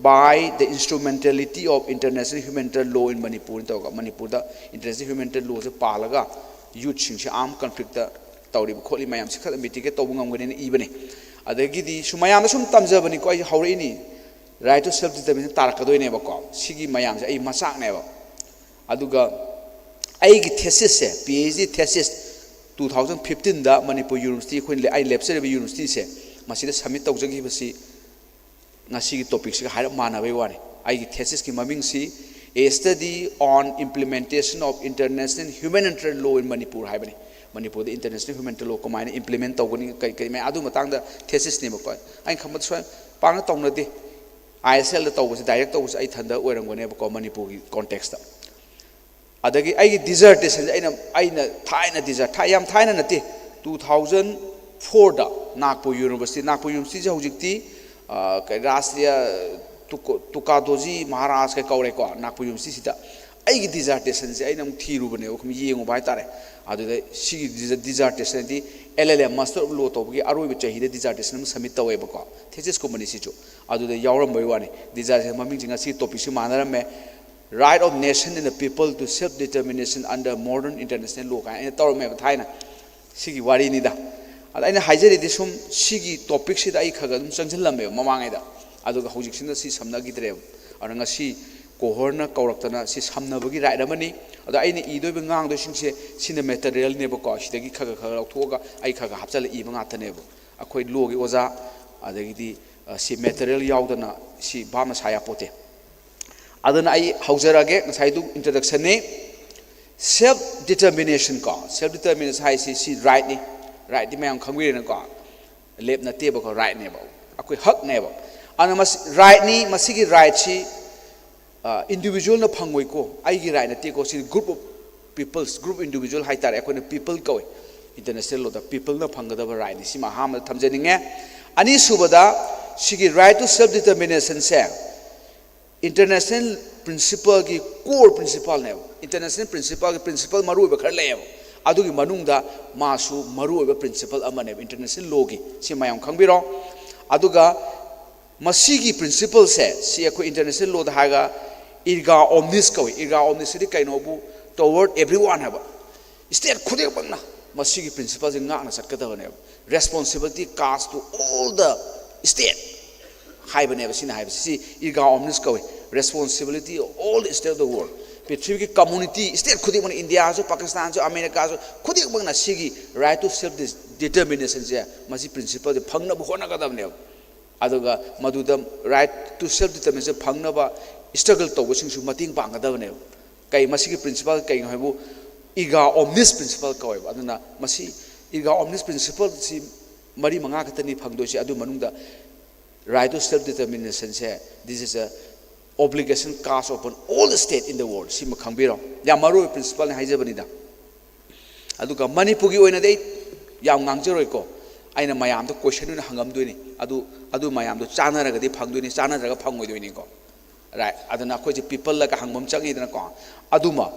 by the instrumentality of international humanitarian law in Manipur ꯇꯧꯔꯒ, ꯃꯅꯤꯄꯨꯔꯗ international humanitarian lawꯁꯦ ꯄꯥꯜꯂꯒ youthꯁꯤꯡꯁꯦ armed conflictꯇ ꯇꯧꯔꯤꯕ ꯈꯣꯠꯂꯤ ꯃꯌꯥꯝꯁꯦ ꯈꯔ mitigate ꯇꯧꯕ ꯉꯝꯒꯅꯤꯅ ꯏꯕꯅꯦ꯫ ꯑꯗꯒꯤꯗꯤ ꯁꯨꯝ ꯃꯌꯥꯝꯗ ꯁꯨꯝ ꯇꯝꯖꯕꯅꯤꯀꯣ, ꯑꯩꯁꯦ ꯍꯧꯔꯛꯏꯅꯤ, right to self determination ꯇꯥꯔꯛꯀꯗꯣꯏꯅꯦꯕꯀꯣ, ꯁꯤꯒꯤ ꯃꯌꯥꯝꯁꯦ ꯑꯩ ꯃꯆꯥꯛꯅꯦꯕ꯫ ꯑꯗꯨꯒ ꯑꯩꯒꯤ thesisꯁꯦ, PhD thesis two thousand fifteenꯗ Manipur University, ꯑꯩꯈꯣꯏꯅ ꯂꯦ-, ꯑꯩ ꯂꯦꯞꯆꯔꯤꯕ universityꯁꯦ, ꯃꯁꯤꯗ submit ꯇꯧꯖꯈꯤꯕꯁꯤ ꯉꯁꯤꯒꯤ topicꯁꯤꯒ ꯍꯥꯏꯔꯞ ꯃꯥꯟꯅꯕꯩ ꯋꯥꯅꯤ꯫ ꯑꯩꯒꯤ thesisꯀꯤ ꯃꯃꯤꯡꯁꯤ A Study on Implementation of International Humanitarian Law in Manipur ꯍꯥꯏꯕꯅꯤ꯫ ꯃꯅꯤꯄꯨꯔꯗ international humanitarian law ꯀꯃꯥꯏꯅ implement ꯇꯧꯒꯅꯤ, ꯀꯔꯤ ꯀꯔꯤ ꯃꯌꯥꯝ ꯑꯗꯨ ꯃꯇꯥꯡꯗ thesisꯅꯦꯕꯀꯣ꯫ ꯑꯩꯅ ꯈꯟꯕꯗ ꯁꯨꯃꯥꯏꯅ ꯄꯥꯛꯅ ꯇꯧꯅꯗꯦ꯫ ISLꯗ ꯇꯧꯕꯁꯦ, direct ꯇꯧꯕꯁꯦ ꯑꯩ ꯏꯊꯟꯗ ꯑꯣꯏꯔꯝꯒꯅꯦꯕꯀꯣ, ꯃꯅꯤꯄꯨꯔꯒꯤ contextꯇ꯫ ꯑꯗꯒꯤ ꯑꯩꯒꯤ dissertationꯁꯦ ꯑꯩꯅ, ꯑꯩꯅ ꯊꯥꯏꯅ desert-, ꯊꯥꯏ-, ꯌꯥꯝ ꯊꯥꯏꯅ ꯅꯠꯇꯦ, two thousand fourꯗ Nagpur University, Nagpur Universityꯁꯦ ꯍꯧꯖꯤꯛꯇꯤ, ꯑ, ꯀꯩ, ꯔꯥꯁꯇ꯭ꯔꯤꯌꯥ ꯇꯨꯀꯣ-, ꯇꯨꯀꯥꯗꯣꯖꯤ ꯃꯍꯥꯔꯥꯖ ꯀꯩ ꯀꯧꯔꯦꯀꯣ, Nagpur Universityꯁꯤꯗ꯫ ꯑꯩꯒꯤ dissertationꯁꯦ ꯑꯩꯅ ꯑꯃꯨꯛ ꯊꯤꯔꯨꯕꯅꯦꯕ, ꯑꯩꯈꯣꯏ ꯌꯦꯡꯉꯨꯕ ꯍꯥꯏꯇꯥꯔꯦ꯫ ꯑꯗꯨꯗ ꯁꯤꯒꯤ dis-, dissertationꯗꯤ LLM, Master of Law ꯇꯧꯕꯒꯤ ꯑꯔꯣꯏꯕ ꯆꯍꯤꯗ dissertation ꯑꯃ submit ꯇꯧꯋꯦꯕꯀꯣ, thesisꯀꯨꯝꯕꯅꯤ ꯁꯤꯁꯨ꯫ ꯑꯗꯨꯗ ꯌꯥꯎꯔꯝꯕꯩ ꯋꯥꯅꯤ꯫ Dissertation ꯃꯃꯤꯡꯁꯦ ꯉꯁꯤꯒꯤ topicꯁꯤ ꯃꯥꯟꯅꯔꯝꯃꯦ, Right of Nation and the People to Self Determination Under Modern International Law ꯀꯥꯏꯅ ꯑꯩꯅ ꯇꯧꯔꯝꯃꯦꯕ ꯊꯥꯏꯅ꯫ ꯁꯤꯒꯤ ꯋꯥꯔꯤꯅꯤꯗ꯫ ꯑꯗ ꯑꯩꯅ ꯍꯥꯏꯖꯔꯤꯗꯤ ꯁꯨꯝ ꯁꯤꯒꯤ topicꯁꯤꯗ ꯑꯩ ꯈꯔ ꯈꯔ ꯑꯗꯨꯝ ꯆꯪꯁꯤꯜꯂꯝꯃꯦꯕ ꯃꯃꯥꯡꯉꯩꯗ꯫ ꯑꯗꯨꯒ ꯍꯧꯖꯤꯛꯁꯤꯅ ꯁꯤ ꯁꯝꯅꯈꯤꯗ꯭ꯔꯦꯕ꯫ ꯑꯗꯨꯅ ꯉꯁꯤ ꯀꯣꯍꯣꯔꯅ ꯀꯧꯔꯛꯇꯅ ꯁꯤ ꯁꯝꯅꯕꯒꯤ right ꯑꯃꯅꯤ꯫ ꯑꯗꯣ ꯑꯩꯅ ꯏꯗꯣꯏꯕ ꯉꯥꯡꯗꯣꯏꯁꯤꯡꯁꯦ ꯁꯤꯅ materialꯅꯦꯕꯀꯣ, ꯁꯤꯗꯒꯤ ꯈꯔ ꯈꯔ ꯈꯔ ꯂꯧꯊꯣꯛꯑꯒ ꯑꯩ ꯈꯔ ꯈꯔ ꯍꯥꯞꯆꯤꯜꯂ ꯏꯕ ꯉꯥꯛꯇꯅꯦꯕ꯫ ꯑꯩꯈꯣꯏ lawꯒꯤ ꯑꯣꯖꯥ, ꯑꯗꯒꯤꯗꯤ, ꯑ, ꯁꯤ material ꯌꯥꯎꯗꯅ ꯁꯤ ꯚꯥꯞꯅ ꯁꯥ ꯌꯥꯄꯣꯠꯇꯦ꯫ ꯑꯗꯨꯅ ꯑꯩ ꯍꯧꯖꯔꯒꯦ, ꯉꯁꯥꯏꯗꯨ introductionꯅꯤ꯫ Self determination ꯀꯣ, self determination ꯍꯥꯏꯁꯤ ꯁꯤ rightꯅꯤ, rightꯇꯤ ꯃꯌꯥꯝ ꯈꯪꯕꯤꯔꯦꯅꯀꯣ, ꯂꯦꯞ ꯅꯠꯇꯦꯕꯀꯣ, rightꯅꯦꯕ, ꯑꯩꯈꯣꯏ ꯍꯛꯅꯦꯕ꯫ ꯑꯗꯨꯅ ꯃꯁꯤ rightꯅꯤ, ꯃꯁꯤꯒꯤ rightꯁꯤ, ꯑ, individualꯅ ꯐꯪꯉꯣꯏꯀꯣ, ꯑꯩꯒꯤ right ꯅꯠꯇꯦꯀꯣ, ꯁꯤ group of peoples, group individual ꯍꯥꯏꯇꯥꯔꯦ, ꯑꯩꯈꯣꯏꯅ people ꯀꯧꯏ꯫ International law ꯗ people ꯅ ꯐꯪꯒꯗꯕ right ꯅꯤ꯫ ꯁꯤꯃ ꯑꯍꯥꯟꯕꯗ ꯊꯝꯖꯅꯤꯡꯉꯦ꯫ ꯑꯅꯤꯁꯨꯕꯗ, ꯁꯤꯒꯤ right to self determination say international principle ꯒꯤ core principle ꯅꯦꯕ꯫ International principle ꯒꯤ principle ꯃꯔꯨꯑꯣꯏꯕ ꯈꯔ ꯂꯩꯌꯦꯕ꯫ ꯑꯗꯨꯒꯤ ꯃꯅꯨꯡꯗ ꯃꯥꯁꯨ ꯃꯔꯨꯑꯣꯏꯕ principle ꯑꯃꯅꯦꯕ international law ꯒꯤ꯫ ꯁꯤ ꯃꯌꯥꯝ ꯈꯪꯕꯤꯔꯣ꯫ ꯑꯗꯨꯒ ꯃꯁꯤꯒꯤ principle ꯁꯦ, ꯁꯤ ꯑꯩꯈꯣꯏ international law ꯗ ꯍꯥꯏꯔꯒ erga omnes ꯀꯧꯏ꯫ Erga omnes ꯁꯤꯗꯤ ꯀꯩꯅꯣꯕꯨ, toward everyone ꯍꯥꯏꯕ꯫ State ꯈꯨꯗꯤꯡꯃꯛꯅ ꯃꯁꯤꯒꯤ principle ꯁꯦ ꯉꯥꯛꯅ ꯆꯠꯀꯗꯕꯅꯦꯕ꯫ Responsibility cast to all the state ꯍꯥꯏꯕꯅꯦꯕ꯫ ꯁꯤꯅ ꯍꯥꯏꯕꯁꯤ, ꯁꯤ erga omnes ꯀꯧꯏ, responsibility of all the state of the world꯫ ꯄ꯭ꯔꯤꯊꯤꯕꯤꯒꯤ community, state ꯈꯨꯗꯤꯡꯃꯛꯅ, ꯏꯟꯗꯤꯌꯥꯁꯨ, ꯄꯥꯀꯤꯁꯇꯥꯟꯁꯨ, ꯑꯃꯦꯔꯤꯀꯥꯁꯨ, ꯈꯨꯗꯤꯡꯃꯛꯅ ꯁꯤꯒꯤ right to self determination ꯁꯦ, ꯃꯁꯤ principle ꯁꯦ ꯐꯪꯅꯕ ꯍꯣꯠꯅꯒꯗꯕꯅꯦꯕ꯫ ꯑꯗꯨꯒ ꯃꯗꯨꯗ right to self determination ꯐꯪꯅꯕ struggle ꯇꯧꯕꯁꯤꯡꯁꯨ ꯃꯇꯦꯡ ꯄꯥꯡꯒꯗꯕꯅꯦꯕ꯫ ꯀꯩ, ꯃꯁꯤꯒꯤ principle ꯀꯩꯅꯣ ꯍꯥꯏꯕꯨ, erga omnes principle ꯀꯧꯋꯦꯕ꯫ ꯑꯗꯨꯅ ꯃꯁꯤ erga omnes principle ꯁꯤ ꯃꯔꯤ ꯃꯉꯥ ꯈꯛꯇꯅꯤ ꯐꯪꯗꯣꯏꯁꯦ꯫ ꯑꯗꯨ ꯃꯅꯨꯡꯗ right to self determination say, this is a obligation cast upon all the state in the world꯫ ꯁꯤꯃ ꯈꯪꯕꯤꯔꯣ꯫ ꯌꯥꯝ ꯃꯔꯨ ꯑꯣꯏꯕ principle ꯅꯤ ꯍꯥꯏꯖꯕꯅꯤꯗ꯫ ꯑꯗꯨꯒ ꯃꯅꯤꯄꯨꯔꯒꯤ ꯑꯣꯏꯅꯗꯤ ꯑꯩ ꯌꯥꯝ ꯉꯥꯡꯖꯔꯣꯏꯀꯣ, ꯑꯩꯅ ꯃꯌꯥꯝꯗ question ꯑꯣꯏꯅ ꯍꯪꯉꯝꯗꯣꯏꯅꯤ꯫ ꯑꯗꯨ, ꯑꯗꯨ ꯃꯌꯥꯝꯗꯣ ꯆꯥꯟꯅꯔꯒꯗꯤ ꯐꯪꯗꯣꯏꯅꯤ, ꯆꯥꯟꯅꯗ꯭ꯔꯒ ꯐꯪꯉꯣꯏꯗꯣꯏꯅꯤꯀꯣ꯫ Right? ꯑꯗꯨꯅ ꯑꯩꯈꯣꯏꯁꯦ people ꯂꯒ ꯍꯪꯕ ꯑꯃ ꯆꯪꯉꯤꯗꯅꯀꯣ꯫ ꯑꯗꯨꯃ,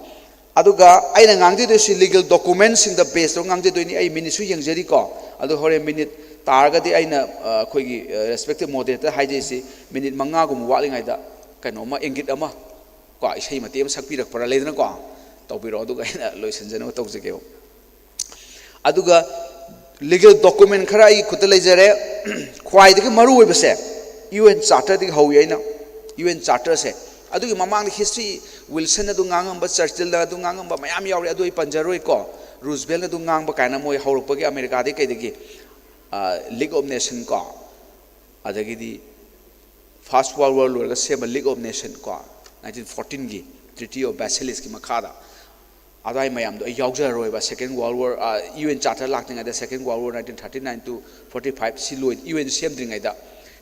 ꯑꯗꯨꯒ ꯑꯩꯅ ꯉꯥꯡꯖꯗꯣꯏꯁꯤ legal document ꯁꯤꯡꯗ base ꯇꯧꯔꯒ ꯉꯥꯡꯖꯗꯣꯏꯅꯤ꯫ ꯑꯩ minute ꯁꯨ ꯌꯦꯡꯖꯔꯤꯀꯣ꯫ ꯑꯗꯨ ꯍꯣꯔꯦꯟ minute ꯇꯥꯔꯒꯗꯤ ꯑꯩꯅ, ꯑ, ꯑꯩꯈꯣꯏꯒꯤ, ꯑ, respected moderator ꯍꯥꯏꯖꯔꯤꯁꯤ, minute ꯃꯉꯥꯒꯨꯝꯕ ꯋꯥꯠꯂꯤꯉꯩꯗ ꯀꯩꯅꯣꯝꯃ, ꯏꯪꯒꯤꯠ ꯑꯃ ꯀꯣ, ꯏꯁꯩ ꯃꯇꯦꯛ ꯑꯃ ꯁꯛꯄꯤꯔꯛꯄ꯭ꯔꯥ ꯂꯩꯗꯅꯀꯣ, ꯇꯧꯕꯤꯔꯛꯑꯣ, ꯑꯗꯨꯒ ꯑꯩꯅ ꯂꯣꯏꯁꯤꯟꯖꯅꯕ ꯇꯧꯖꯒꯦꯕ꯫ ꯑꯗꯨꯒ legal document ꯈꯔ ꯑꯩꯒꯤ ꯈꯨꯠꯇ ꯂꯩꯖꯔꯦ꯫ ꯈ꯭ꯋꯥꯏꯗꯒꯤ ꯃꯔꯨ ꯑꯣꯏꯕꯁꯦ UN Charter ꯗꯒꯤ ꯍꯧꯏ ꯑꯩꯅ, UN Charter ꯁꯦ꯫ ꯑꯗꯨꯒꯤ ꯃꯃꯥꯡꯗ history, Wilson ꯅ ꯑꯗꯨ ꯉꯥꯡꯉꯝꯕ, Churchill ꯅ ꯑꯗꯨ ꯉꯥꯡꯉꯝꯕ ꯃꯌꯥꯝ ꯌꯥꯎꯔꯤ, ꯑꯗꯨ ꯑꯩ ꯄꯟꯖꯔꯣꯏꯀꯣ꯫ Roosevelt ꯅ ꯑꯗꯨ ꯉꯥꯡꯕ ꯀꯥꯏꯅ, ꯃꯣꯏ ꯍꯧꯔꯛꯄꯒꯤ ꯑꯃꯦꯔꯤꯀꯥꯗꯒꯤ ꯀꯩꯗꯒꯤ, ꯑ, League of Nation ꯀꯣ, ꯑꯗꯒꯤꯗꯤ First World War ꯂꯣꯏꯔꯒ ꯁꯦꯝꯕ League of Nation ꯀꯣ, nineteen fourteen ꯒꯤ Treaty of Versailles ꯀꯤ ꯃꯈꯥꯗ꯫ ꯑꯗꯨꯋꯥꯏ ꯃꯌꯥꯝꯗꯣ ꯑꯩ ꯌꯥꯎꯖꯔꯔꯣꯏꯕ꯫ Second World War, ꯑ, UN Charter ꯂꯥꯛꯇ꯭ꯔꯤꯉꯩꯗ, Second World War, nineteen thirty nine to forty five ꯁꯤ ꯂꯣꯏ, UN ꯁꯦꯝꯗ꯭ꯔꯤꯉꯩꯗ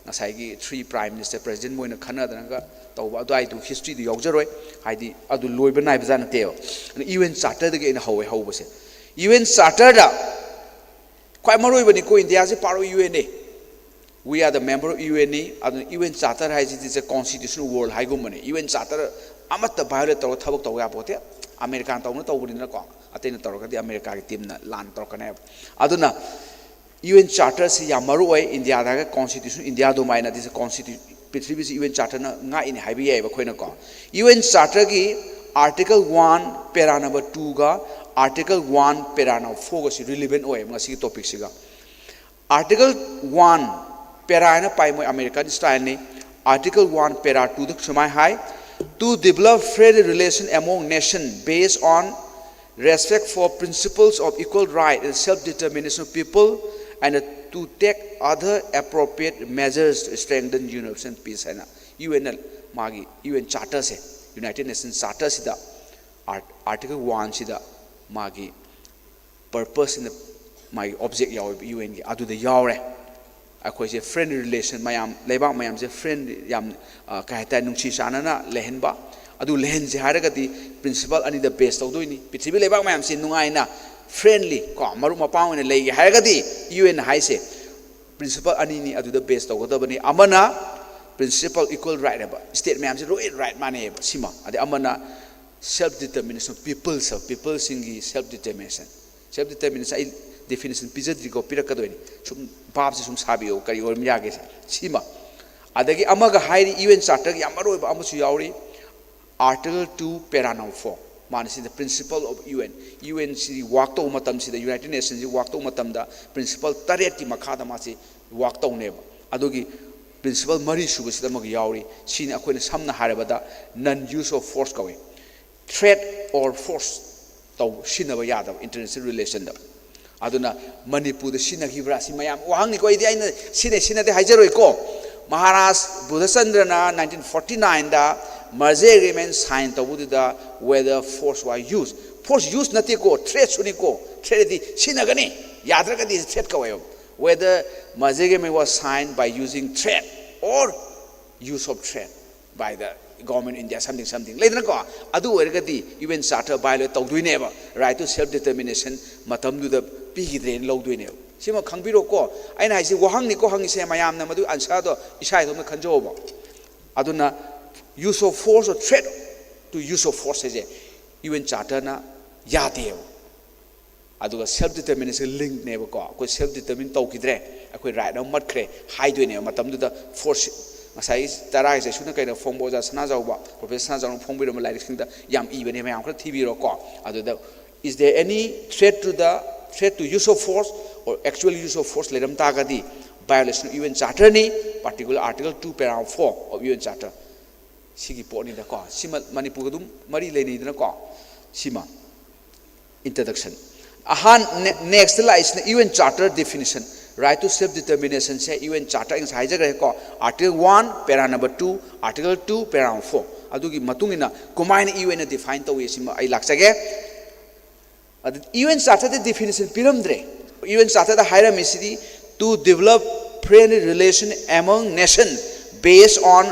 ꯉꯁꯥꯏꯒꯤ three Prime Minister, President ꯃꯣꯏꯅ ꯈꯟꯅꯗꯅꯒ ꯇꯧꯕ ꯑꯗꯨꯋꯥꯏꯗꯨ history ꯗꯨ ꯌꯥꯎꯖꯔꯣꯏ꯫ ꯍꯥꯏꯗꯤ ꯑꯗꯨ ꯂꯣꯏꯕ ꯅꯥꯏꯕꯖꯥꯠ ꯅꯠꯇꯦꯕ꯫ ꯑꯗꯨꯅ UN Charter ꯗꯒꯤ ꯑꯩꯅ ꯍꯧꯋꯦ ꯍꯧꯕꯁꯦ꯫ UN Charterꯗ ꯈ꯭ꯋꯥꯏ ꯃꯔꯨ ꯑꯣꯏꯕꯅꯤꯀꯣ, ꯏꯟꯗꯤꯌꯥꯁꯦ part of UNꯅꯤ꯫ We are the member of UNꯅꯤ꯫ ꯑꯗꯨꯅ UN Charter ꯍꯥꯏꯁꯤꯗꯤ ꯏꯁ ꯑꯦ ꯀꯣꯟꯁꯇꯤꯇ꯭ꯌꯨꯁꯟ ꯋꯥꯔꯜ ꯍꯥꯏꯒꯨꯝꯕꯅꯤ꯫ UN Charter ꯑꯃꯠꯇ ꯚꯥꯏꯑꯣꯂꯦꯠ ꯇꯧꯔꯒ ꯊꯕꯛ ꯇꯧꯕ ꯌꯥꯄꯣꯠꯇꯦ꯫ ꯑꯃꯦꯔꯤꯀꯥꯅ ꯇꯧꯅ ꯇꯧꯕꯅꯤꯅꯀꯣ, ꯑꯇꯩꯅ ꯇꯧꯔꯒꯗꯤ ꯑꯃꯦꯔꯤꯀꯥꯒꯤ ꯇꯤꯝꯅ ꯂꯥꯟ ꯇꯧꯔꯛꯀꯅꯦꯕ꯫ ꯑꯗꯨꯅ UN Charterꯁꯤ ꯌꯥꯝ ꯃꯔꯨ ꯑꯣꯏ꯫ ꯏꯟꯗꯤꯌꯥꯗ ꯀꯣꯟꯁꯇꯤꯇ꯭ꯌꯨꯁꯟ, ꯏꯟꯗꯤꯌꯥ ꯑꯗꯨꯃꯥꯏꯅ ꯀꯣꯟꯁꯇꯤꯇ꯭ꯌꯨ ꯄ꯭ꯔꯤꯊꯤꯕꯤꯁꯤ UN Charterꯅ ꯉꯥꯛꯏꯅꯦ ꯍꯥꯏꯕ ꯌꯥꯏꯑꯕ ꯑꯩꯈꯣꯏꯅꯀꯣ꯫ UN Charterꯒꯤ Article one para number twoꯒ Article one para number fourꯒꯁꯤ ꯔꯤꯂꯤꯚꯦꯟ ꯑꯣꯏꯌꯦꯕ ꯉꯁꯤꯒꯤ ꯇꯣꯄꯤꯛꯁꯤꯒ꯫ Article one para ꯍꯥꯏꯅ ꯄꯥꯏ, ꯃꯣꯏ ꯑꯃꯦꯔꯤꯀꯟ ꯁ꯭ꯇꯥꯏꯜꯅꯤ꯫ Article one para twoꯗ ꯁꯨꯃꯥꯏꯅ ꯍꯥꯏ: "To develop friendly relation among nation based on respect for principles of equal right and self-determination of people, and to take other appropriate measures to strengthen universal peace" ꯍꯥꯏꯅ UNꯅ ꯃꯥꯒꯤ UN Charterꯁꯦ, United Nations Charterꯁꯤꯗ Article oneꯁꯤꯗ ꯃꯥꯒꯤ purposeꯁꯤꯅ, ꯃꯥꯒꯤ object ꯌꯥꯎꯋꯦꯕ UNꯒꯤ, ꯑꯗꯨꯗ ꯌꯥꯎꯔꯦ꯫ ꯑꯩꯈꯣꯏꯁꯦ friendly relation, ꯃꯌꯥꯝ, ꯂꯩꯕꯥꯛ ꯃꯌꯥꯝꯁꯦ friend ꯌꯥꯝ, ꯑ, ꯀꯩ ꯍꯥꯏꯇꯥꯔꯦ, ꯅꯨꯡꯁꯤ ꯆꯥꯟꯅꯅ ꯂꯩꯍꯟꯕ꯫ ꯑꯗꯨ ꯂꯩꯍꯟꯁꯦ ꯍꯥꯏꯔꯒꯗꯤ principle ꯑꯅꯤꯗ base ꯇꯧꯗꯣꯏꯅꯤ꯫ ꯄ꯭ꯔꯤꯊꯤꯕꯤ ꯂꯩꯕꯥꯛ ꯃꯌꯥꯝꯁꯤ ꯅꯨꯡꯉꯥꯏꯅ, friendly ꯀꯣ, ꯃꯔꯨꯞ ꯃꯄꯥꯡ ꯑꯣꯏꯅ ꯂꯩꯒꯦ ꯍꯥꯏꯔꯒꯗꯤ UNꯅ ꯍꯥꯏꯁꯦ principle ꯑꯅꯤꯅꯤ ꯑꯗꯨꯗ base ꯇꯧꯒꯗꯕꯅꯤ꯫ ꯑꯃꯅ principle equal right ꯍꯥꯏꯕ, state ꯃꯌꯥꯝꯁꯦ ꯂꯣꯏ right ꯃꯥꯟꯅꯩꯑꯕ, ꯁꯤꯃ꯫ ꯑꯗꯩ ꯑꯃꯅ self determination, peopleꯁ, peopleꯁꯤꯡꯒꯤ self determination꯫ Self determination ꯑꯩ definition ꯄꯤꯖꯗ꯭ꯔꯤꯀꯣ, ꯄꯤꯔꯛꯀꯗꯣꯏꯅꯤ꯫ ꯁꯨꯝ ꯚꯥꯞꯁꯦ ꯁꯨꯝ ꯁꯥꯕꯤꯌꯣ, ꯀꯔꯤ ꯑꯣꯏꯔꯝ ꯌꯥꯒꯦꯁꯦ꯫ ꯁꯤꯃ꯫ ꯑꯗꯒꯤ ꯑꯃꯒ ꯍꯥꯏꯔꯤ, UN Charterꯒꯤ ꯌꯥꯝ ꯃꯔꯨ ꯑꯣꯏꯕ ꯑꯃꯁꯨ ꯌꯥꯎꯔꯤ, Article two para number four꯫ ꯃꯥꯅ ꯁꯤꯗ principle of UN, UNꯁꯤ work ꯇꯧꯕ ꯃꯇꯝꯁꯤꯗ, United Nationsꯁꯤ work ꯇꯧꯕ ꯃꯇꯝꯗ principle ꯇꯔꯦꯠꯀꯤ ꯃꯈꯥꯗ ꯃꯥꯁꯤ work ꯇꯧꯅꯦꯕ꯫ ꯑꯗꯨꯒꯤ principle ꯃꯔꯤ ꯁꯨꯕꯁꯤꯗ ꯑꯃꯒ ꯌꯥꯎꯔꯤ꯫ ꯁꯤꯅꯤ ꯑꯩꯈꯣꯏꯅ ꯁꯝꯅ ꯍꯥꯏꯔꯕꯗ non use of force ꯀꯧꯏ꯫ Threat or force ꯇꯧ, ꯁꯤꯖꯤꯟꯅꯕ ꯌꯥꯗꯕ international relationꯗ꯫ ꯑꯗꯨꯅ ꯃꯅꯤꯄꯨꯔꯗ ꯁꯤꯖꯤꯟꯅꯈꯤꯕ꯭ꯔꯥ? ꯁꯤ ꯃꯌꯥꯝ ꯋꯥꯍꯪꯅꯤꯀꯣ꯫ ꯑꯩꯗꯤ ꯑꯩꯅ ꯁꯤꯖꯤꯟꯅꯩ ꯁꯤꯖꯤꯟꯅꯗꯦ ꯍꯥꯏꯖꯔꯣꯏꯀꯣ꯫ Maharaj ꯕꯨꯙꯆꯟꯗ꯭ꯔꯅ nineteen forty nineꯗ merger agreement sign ꯇꯧꯕꯗꯨꯗ whether force was used, force use ꯅꯠꯇꯦꯀꯣ, threatꯁꯨꯅꯤꯀꯣ꯫ Threatꯗꯤ ꯁꯤꯖꯤꯟꯅꯒꯅꯤ, ꯌꯥꯗ꯭ꯔꯒꯗꯤ threat ꯀꯧꯋꯦꯕ꯫ Whether merger agreement was signed by using threat or use of threat by the Government of India something something ꯂꯩꯗꯅꯀꯣ꯫ ꯑꯗꯨ ꯑꯣꯏꯔꯒꯗꯤ UN Charter violate ꯇꯧꯗꯣꯏꯅꯦꯕ, right to self determination ꯃꯇꯝꯗꯨꯗ ꯄꯤꯈꯤꯗ꯭ꯔꯦꯅ ꯂꯧꯗꯣꯏꯅꯦꯕ꯫ ꯁꯤꯃ ꯈꯪꯕꯤꯔꯣꯀꯣ꯫ ꯑꯩꯅ ꯍꯥꯏꯁꯤ ꯋꯥꯍꯪꯅꯤꯀꯣ ꯍꯪꯉꯤꯁꯦ, ꯃꯌꯥꯝꯅ ꯃꯗꯨ answer ꯗꯣ ꯏꯁꯥ ꯏꯇꯣꯝꯇ ꯈꯟꯖꯧꯕ꯫ ꯑꯗꯨꯅ use of force or threat to use of force ꯍꯥꯏꯁꯦ UN Charter ꯅ ꯌꯥꯗꯦꯕ꯫ ꯑꯗꯨꯒ self determination link ꯅꯦꯕꯀꯣ꯫ ꯑꯩꯈꯣꯏ self determine ꯇꯧꯈꯤꯗ꯭ꯔꯦ, ꯑꯩꯈꯣꯏ right ꯑꯃ ꯃꯠꯈ꯭ꯔꯦ ꯍꯥꯏꯗꯣꯏꯅꯦꯕ꯫ ꯃꯇꯝꯗꯨꯗ force, ꯉꯁꯥꯏ ꯇꯔꯥꯒꯤ ꯆꯩꯁꯨꯅ ꯀꯩꯅꯣ ꯐꯣꯡꯕ ꯑꯣꯖꯥ ꯁꯅꯥꯖꯥꯎꯕ, Professor ꯁꯅꯥꯖꯥꯎꯅ ꯐꯣꯡꯕꯤꯔꯝꯕ ꯂꯥꯏꯔꯤꯛꯁꯤꯡꯗ ꯌꯥꯝ ꯏꯕꯅꯦ, ꯃꯌꯥꯝ ꯈꯔ ꯊꯤꯕꯤꯔꯣꯀꯣ꯫ ꯑꯗꯨꯗ is there any threat to the, threat to use of force or actual use of force ꯂꯩꯔꯝ ꯇꯥꯔꯒꯗꯤ violation of UN Charter ꯅꯤ, particular Article two Para four of UN Charter꯫ ꯁꯤꯒꯤ ꯄꯣꯠꯅꯤꯗꯀꯣ꯫ ꯁꯤꯃ ꯃꯅꯤꯄꯨꯔꯒ ꯑꯗꯨꯝ ꯃꯔꯤ ꯂꯩꯅꯩꯗꯅꯀꯣ꯫ ꯁꯤꯃ introduction꯫ ꯑꯍꯥꯟ next ꯂꯥꯛꯏꯁꯤꯅ UN Charter definition꯫ Right to self determination say UN Charter ꯑꯩ ꯉꯁꯥꯏ ꯍꯥꯏꯖꯈ꯭ꯔꯦꯀꯣ꯫ Article one Para number two, Article two Para four꯫ ꯑꯗꯨꯒꯤ ꯃꯇꯨꯡ ꯏꯟꯅ ꯀꯃꯥꯏꯅ UN ꯅ define ꯇꯧꯏ ꯁꯤꯃ ꯑꯩ ꯂꯥꯛꯆꯒꯦ꯫ ꯑꯗꯨ UN Charter the definition ꯄꯤꯔꯝꯗ꯭ꯔꯦ꯫ UN Charter the ꯍꯥꯏꯔꯝꯃꯤꯁꯤꯗꯤ to develop friendly relation among nation based on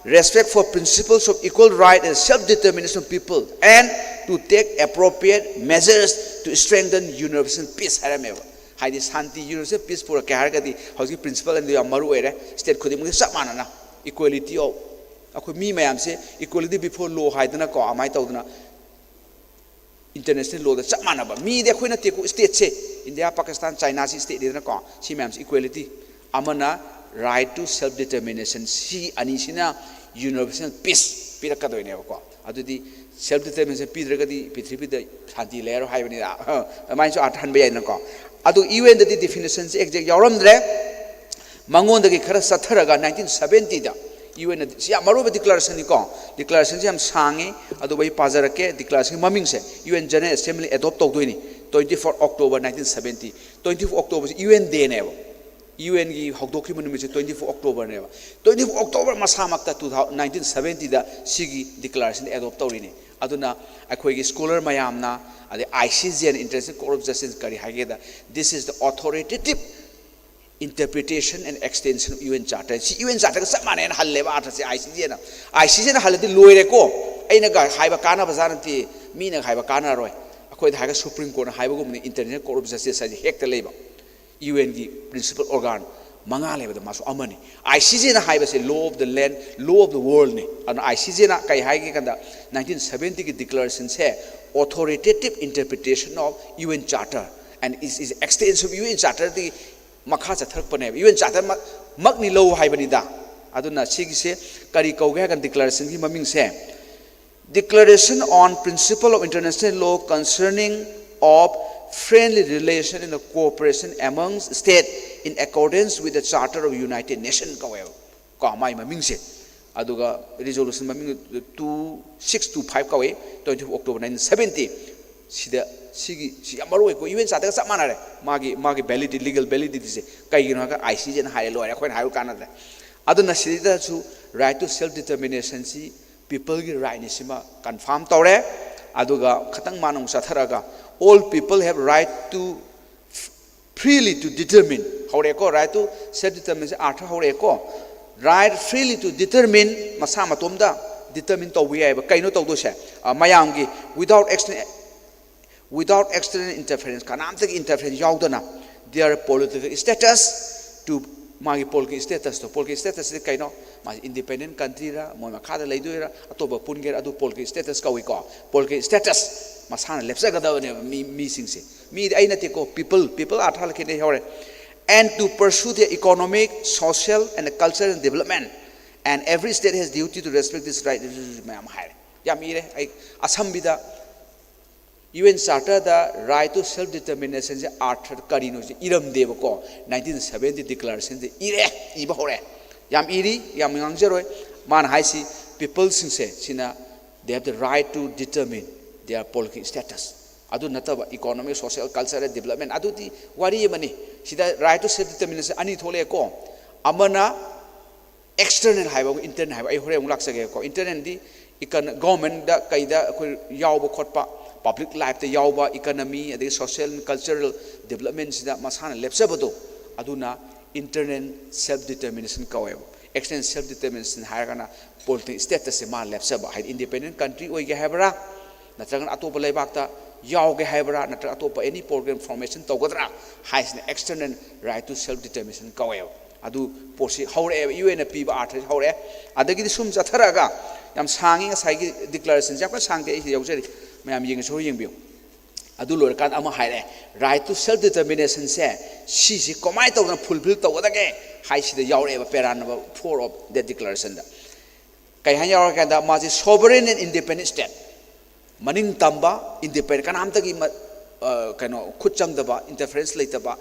respect for principles of equal right and self determination of people and to take appropriate measures to strengthen universal peace ꯍꯥꯏꯔꯝꯃꯦꯕ꯫ ꯍꯥꯏꯗꯤ ꯁꯥꯟꯇꯤ, universal peace ꯄꯨꯔꯛꯀꯦ ꯍꯥꯏꯔꯒꯗꯤ ꯍꯧꯖꯤꯛꯀꯤ principle ꯑꯅꯤꯗꯨ ꯌꯥꯝ ꯃꯔꯨ ꯑꯣꯏꯔꯦ꯫ State ꯈꯨꯗꯤꯡꯃꯛꯀꯤ ꯆꯞ ꯃꯥꯟꯅꯅ equality of, ꯑꯩꯈꯣꯏ ꯃꯤ ꯃꯌꯥꯝꯁꯦ equality before law ꯍꯥꯏꯗꯅꯀꯣ, ꯑꯗꯨꯃꯥꯏꯅ ꯇꯧꯗꯅ international law ꯗ ꯆꯞ ꯃꯥꯟꯅꯕ꯫ ꯃꯤꯗꯤ ꯑꯩꯈꯣꯏ ꯅꯠꯇꯦꯀꯣ, state ꯁꯦ, India, Pakistan, China ꯁꯤ state ꯅꯤꯗꯅꯀꯣ꯫ ꯁꯤ ꯃꯌꯥꯝꯁꯤ equality꯫ ꯑꯃꯅ right to self determination꯫ ꯁꯤ ꯑꯅꯤꯁꯤꯅ universal peace ꯄꯤꯔꯛꯀꯗꯣꯏꯅꯦꯕꯀꯣ꯫ ꯑꯗꯨꯗꯤ self determination ꯄꯤꯗ꯭ꯔꯒꯗꯤ ꯄ꯭ꯔꯤꯊꯤꯕꯤꯗ ꯁꯥꯟꯇꯤ ꯂꯩꯔꯔꯣꯏ ꯍꯥꯏꯕꯅꯤꯗ꯫ ꯑꯗꯨꯃꯥꯏꯅꯁꯨ ꯑꯥꯔꯊ ꯍꯟꯕ ꯌꯥꯏꯗꯅꯀꯣ꯫ ꯑꯗꯨ UN ꯗꯗꯤ definition ꯁꯦ exact ꯌꯥꯎꯔꯝꯗ꯭ꯔꯦ꯫ ꯃꯉꯣꯟꯗꯒꯤ ꯈꯔ ꯆꯠꯊꯔꯒ nineteen seventy ꯗ UN ꯅ, ꯁꯤ ꯌꯥꯝ ꯃꯔꯨ ꯑꯣꯏꯕ declaration ꯅꯤꯀꯣ꯫ Declaration ꯁꯦ ꯌꯥꯝ ꯁꯥꯡꯉꯤ, ꯑꯗꯨꯕꯨ ꯑꯩ ꯄꯥꯖꯔꯛꯀꯦ꯫ Declaration ꯒꯤ ꯃꯃꯤꯡꯁꯦ UN General Assembly adopt ꯇꯧꯗꯣꯏꯅꯤ, twenty four October nineteen seventy꯫ Twenty four October ꯁꯤ UN day ꯅꯦꯕ꯫ UN ꯒꯤ ꯍꯧꯗꯣꯛꯈꯤꯕ ꯅꯨꯃꯤꯠꯁꯦ twenty four October ꯅꯦꯕ꯫ Twenty four October ꯃꯁꯥꯃꯛꯇ two thousand, nineteen seventy ꯗ ꯁꯤꯒꯤ declaration adopt ꯇꯧꯔꯤꯅꯤ꯫ ꯑꯗꯨꯅ ꯑꯩꯈꯣꯏꯒꯤ scholar ꯃꯌꯥꯝꯅ, ꯑꯗꯩ ICJ and International Court of Justice ꯀꯔꯤ ꯍꯥꯏꯒꯦꯗ, this is the authoritative Interpretation and extension of U N Charter, ꯁꯤ U N Charterꯒ ꯆꯞ ꯃꯥꯟꯅꯩꯅ ꯍꯜꯂꯦꯕ ꯑꯥꯔꯊꯁꯦ ꯑꯥꯏ ꯁꯤ ꯖꯦꯅ꯫ ꯑꯥꯏ ꯁꯤ ꯖꯦꯅ ꯍꯜꯂꯗꯤ ꯂꯣꯏꯔꯦꯀꯣ꯫ ꯑꯩꯅꯒ ꯍꯥꯏꯕ ꯀꯥꯟꯅꯕꯖꯥꯠ ꯅꯠꯇꯦ, ꯃꯤꯅꯒ ꯍꯥꯏꯕ ꯀꯥꯟꯅꯔꯣꯏ꯫ ꯑꯩꯈꯣꯏꯗ ꯍꯥꯏꯔꯒ Supreme Courtꯅ ꯍꯥꯏꯕꯒꯨꯝꯕꯅꯤ, International Court of Justice ꯍꯥꯏꯁꯦ ꯍꯦꯛꯇ ꯂꯩꯕ꯫ UNꯒꯤ principal organ ꯃꯉꯥ ꯂꯩꯕꯗ ꯃꯥꯁꯨ ꯑꯃꯅꯤ꯫ ꯑꯥꯏ ꯁꯤ ꯖꯦꯅ ꯍꯥꯏꯕꯁꯦ law of the land, law of the worldꯅꯤ꯫ ꯑꯗꯨꯅ ꯑꯥꯏ ꯁꯤ ꯖꯦꯅ ꯀꯩ ꯍꯥꯏꯒꯦ ꯀꯥꯟꯗ, nineteen seventyꯒꯤ declarationꯁꯦ authoritative interpretation of U N Charter and is, is extension of U N Charterꯗꯒꯤ ꯃꯈꯥ ꯆꯠꯊꯔꯛꯄꯅꯦꯕ꯫ U N Charter ꯃꯛ-, ꯃꯛꯅꯤ ꯂꯧ ꯍꯥꯏꯕꯅꯤꯗ꯫ ꯑꯗꯨꯅ ꯁꯤꯒꯤꯁꯦ ꯀꯔꯤ ꯀꯧꯒꯦ ꯍꯥꯏ ꯀꯥꯟꯗ declarationꯒꯤ ꯃꯃꯤꯡꯁꯦ Declaration on Principle of International Law Concerning of Friendly Relation and Cooperation Amongst States in Accordance with the Charter of United Nations ꯀꯧꯋꯦꯕ ꯀꯣ ꯃꯥꯏ ꯃꯃꯤꯡꯁꯦ꯫ ꯑꯗꯨꯒ resolution ꯃꯃꯤꯡ two six two five ꯀꯧꯋꯦ, twenty October nineteen seventy꯫ ꯁꯤꯗ ꯁꯤꯒꯤ, ꯁꯤ ꯌꯥꯝ ꯃꯔꯨ ꯑꯣꯏꯀꯣ, U N Charterꯒ ꯆꯞ ꯃꯥꯟꯅꯔꯦ꯫ ꯃꯥꯒꯤ, ꯃꯥꯒꯤ validity, legal validityꯁꯦ ꯀꯩꯒꯤꯅꯣ ꯍꯥꯏꯔꯒ ꯑꯥꯏ ꯁꯤ ꯖꯦꯅ ꯍꯥꯏꯔꯦ, ꯂꯣꯏꯔꯦ, ꯑꯩꯈꯣꯏꯅ ꯍꯥꯏꯕ ꯀꯥꯟꯅꯗ꯭ꯔꯦ꯫ ꯑꯗꯨꯅ ꯁꯤꯗꯁꯨ right to self determinationꯁꯤ peopleꯒꯤ rightꯅꯤ, ꯁꯤꯃ confirm ꯇꯧꯔꯦ꯫ ꯑꯗꯨꯒ ꯈꯇꯪ ꯃꯥꯅ ꯑꯃꯨꯛ ꯆꯠꯊꯔꯒ, all people have right to freely to determine ꯍꯧꯔꯛꯑꯦꯀꯣ, right to self determination earth ꯍꯧꯔꯛꯑꯦꯀꯣ꯫ Right freely to determine, ꯃꯁꯥ ꯃꯇꯣꯝꯗ determine ꯇꯧꯕ ꯌꯥꯏꯑꯕ꯫ ꯀꯩꯅꯣ ꯇꯧꯗꯣꯏꯁꯦ? ꯑ, ꯃꯌꯥꯝꯒꯤ without external, without external interference, ꯀꯅꯥꯝꯇꯒꯤ interference ꯌꯥꯎꯗꯅ their political status to, ꯃꯥꯒꯤ political statusꯇꯣ, political statusꯁꯤ ꯀꯩꯅꯣ? ꯃꯥꯁꯤ independent countryꯔ, ꯃꯣꯏ ꯃꯈꯥꯗ ꯂꯩꯗꯣꯏꯔꯥ, ꯑꯇꯣꯞꯄ ꯄꯨꯟꯒꯦꯔꯥ, ꯑꯗꯨ political status ꯀꯧꯏꯀꯣ꯫ Political status ꯃꯁꯥꯅ ꯂꯦꯞꯆꯒꯗꯕꯅꯦꯕ ꯃꯤ, ꯃꯤꯁꯤꯡꯁꯦ꯫ ꯃꯤꯗꯤ ꯑꯩ ꯅꯠꯇꯦꯀꯣ, people, people ꯑꯥꯔꯊ ꯍꯜꯂꯛꯈꯤꯗꯦ ꯍꯧꯔꯦ꯫ And to pursue their economic, social and cultural development, and every state has duty to respect this right, ꯃꯌꯥꯝ ꯍꯥꯏꯔꯦ꯫ ꯌꯥꯝ ꯏꯔꯦ꯫ ꯑꯩ ꯑꯁꯝꯕꯤꯗ U N Charterꯗ right to self determinationꯁꯦ earth ꯀꯔꯤꯅꯣꯁꯦ ꯏꯔꯝꯗꯦꯕꯀꯣ꯫ Nineteen seventy declarationꯁꯦ ꯏꯔꯦ, ꯏꯕ ꯍꯧꯔꯦ꯫ ꯌꯥꯝ ꯏꯔꯤ, ꯌꯥꯝ ꯉꯥꯡꯖꯔꯣꯏ꯫ ꯃꯥꯅ ꯍꯥꯏꯁꯤ peopleꯁꯤꯡꯁꯦ ꯁꯤꯅ they have the right to determine their political status꯫ ꯑꯗꯨ ꯅꯠꯇꯕ economic, social, cultural development, ꯑꯗꯨꯗꯤ ꯋꯥꯔꯤ ꯑꯃꯅꯤ꯫ ꯁꯤꯗ right to self determination ꯑꯅꯤ ꯊꯣꯛꯂꯛꯑꯦꯀꯣ꯫ ꯑꯃꯅ external ꯍꯥꯏꯕ, internal ꯍꯥꯏꯕ ꯑꯩ ꯍꯣꯔꯦꯟ ꯑꯃꯨꯛ ꯂꯥꯛꯆꯒꯦꯀꯣ꯫ Internalꯗꯤ ꯏꯀꯟ-, governmentꯗ ꯀꯩꯗ ꯑꯩꯈꯣꯏ ꯌꯥꯎꯕ ꯈꯣꯠꯄ, public lifeꯇ ꯌꯥꯎꯕ, economy ꯑꯗꯒꯤ social and cultural developmentꯁꯤꯗ ꯃꯁꯥꯅ ꯂꯦꯞꯆꯕꯗꯣ, ꯑꯗꯨꯅ internal self determination ꯀꯧꯋꯦꯕ꯫ External self determination ꯍꯥꯏꯔꯒꯅ political status ꯁꯦ ꯃꯥ ꯂꯦꯞꯆꯕ, ꯍꯥꯏꯗꯤ independent country ꯑꯣꯏꯒꯦ ꯍꯥꯏꯕ꯭ꯔꯥ, ꯅꯠꯇ꯭ꯔꯒꯅ ꯑꯇꯣꯞꯄ ꯂꯩꯕꯥꯛꯇ ꯌꯥꯎꯒꯦ ꯍꯥꯏꯕ꯭ꯔꯥ, ꯅꯠꯇ꯭ꯔꯒ ꯑꯇꯣꯞꯄ any program formation ꯇꯧꯒꯗ꯭ꯔꯥ ꯍꯥꯏꯁꯤꯅ external right to self determination ꯀꯧꯋꯦꯕ꯫ ꯑꯗꯨ ꯄꯣꯠꯁꯤ ꯍꯧꯔꯛꯑꯦꯕ, ꯌꯨ ꯑꯦꯟꯅ ꯄꯤꯕ ꯑꯥꯔꯊꯁꯤ ꯍꯧꯔꯛꯑꯦ꯫ ꯑꯗꯒꯤꯗꯤ ꯁꯨꯝ ꯆꯠꯊꯔꯛꯑꯒ, ꯌꯥꯝ ꯁꯥꯡꯉꯤ ꯉꯁꯥꯏꯒꯤ declaration ꯁꯦ, ꯌꯥꯝ ꯀꯟꯅ ꯁꯥꯡꯗꯦ, ꯑꯩ ꯁꯤꯗ ꯌꯥꯎꯖꯔꯤ, ꯃꯌꯥꯝ ꯌꯦꯡꯉꯁꯨ ꯌꯦꯡꯕꯤꯌꯨ꯫ ꯑꯗꯨ ꯂꯣꯏꯔꯀꯥꯟꯗ ꯑꯃ ꯍꯥꯏꯔꯛꯑꯦ, right to self determination ꯁꯦ ꯁꯤꯁꯤ ꯀꯃꯥꯏꯅ ꯇꯧꯗꯅ fulfil ꯇꯧꯒꯗꯒꯦ ꯍꯥꯏꯁꯤꯗ ꯌꯥꯎꯔꯛꯑꯦꯕ, para number four of the declaration ꯗ꯫ ꯀꯩ ꯍꯥꯏꯅ ꯌꯥꯎꯔꯛꯀꯦ ꯍꯥꯏ ꯀꯥꯟꯗ, ꯃꯥꯁꯤ sovereign and independent state, ꯃꯅꯤꯡ ꯇꯝꯕ, independent, ꯀꯅꯥꯝꯇꯒꯤ ꯃ-, ꯑ, ꯀꯩꯅꯣ, ꯈꯨꯠ ꯆꯪꯗꯕ, interference ꯂꯩꯇꯕ,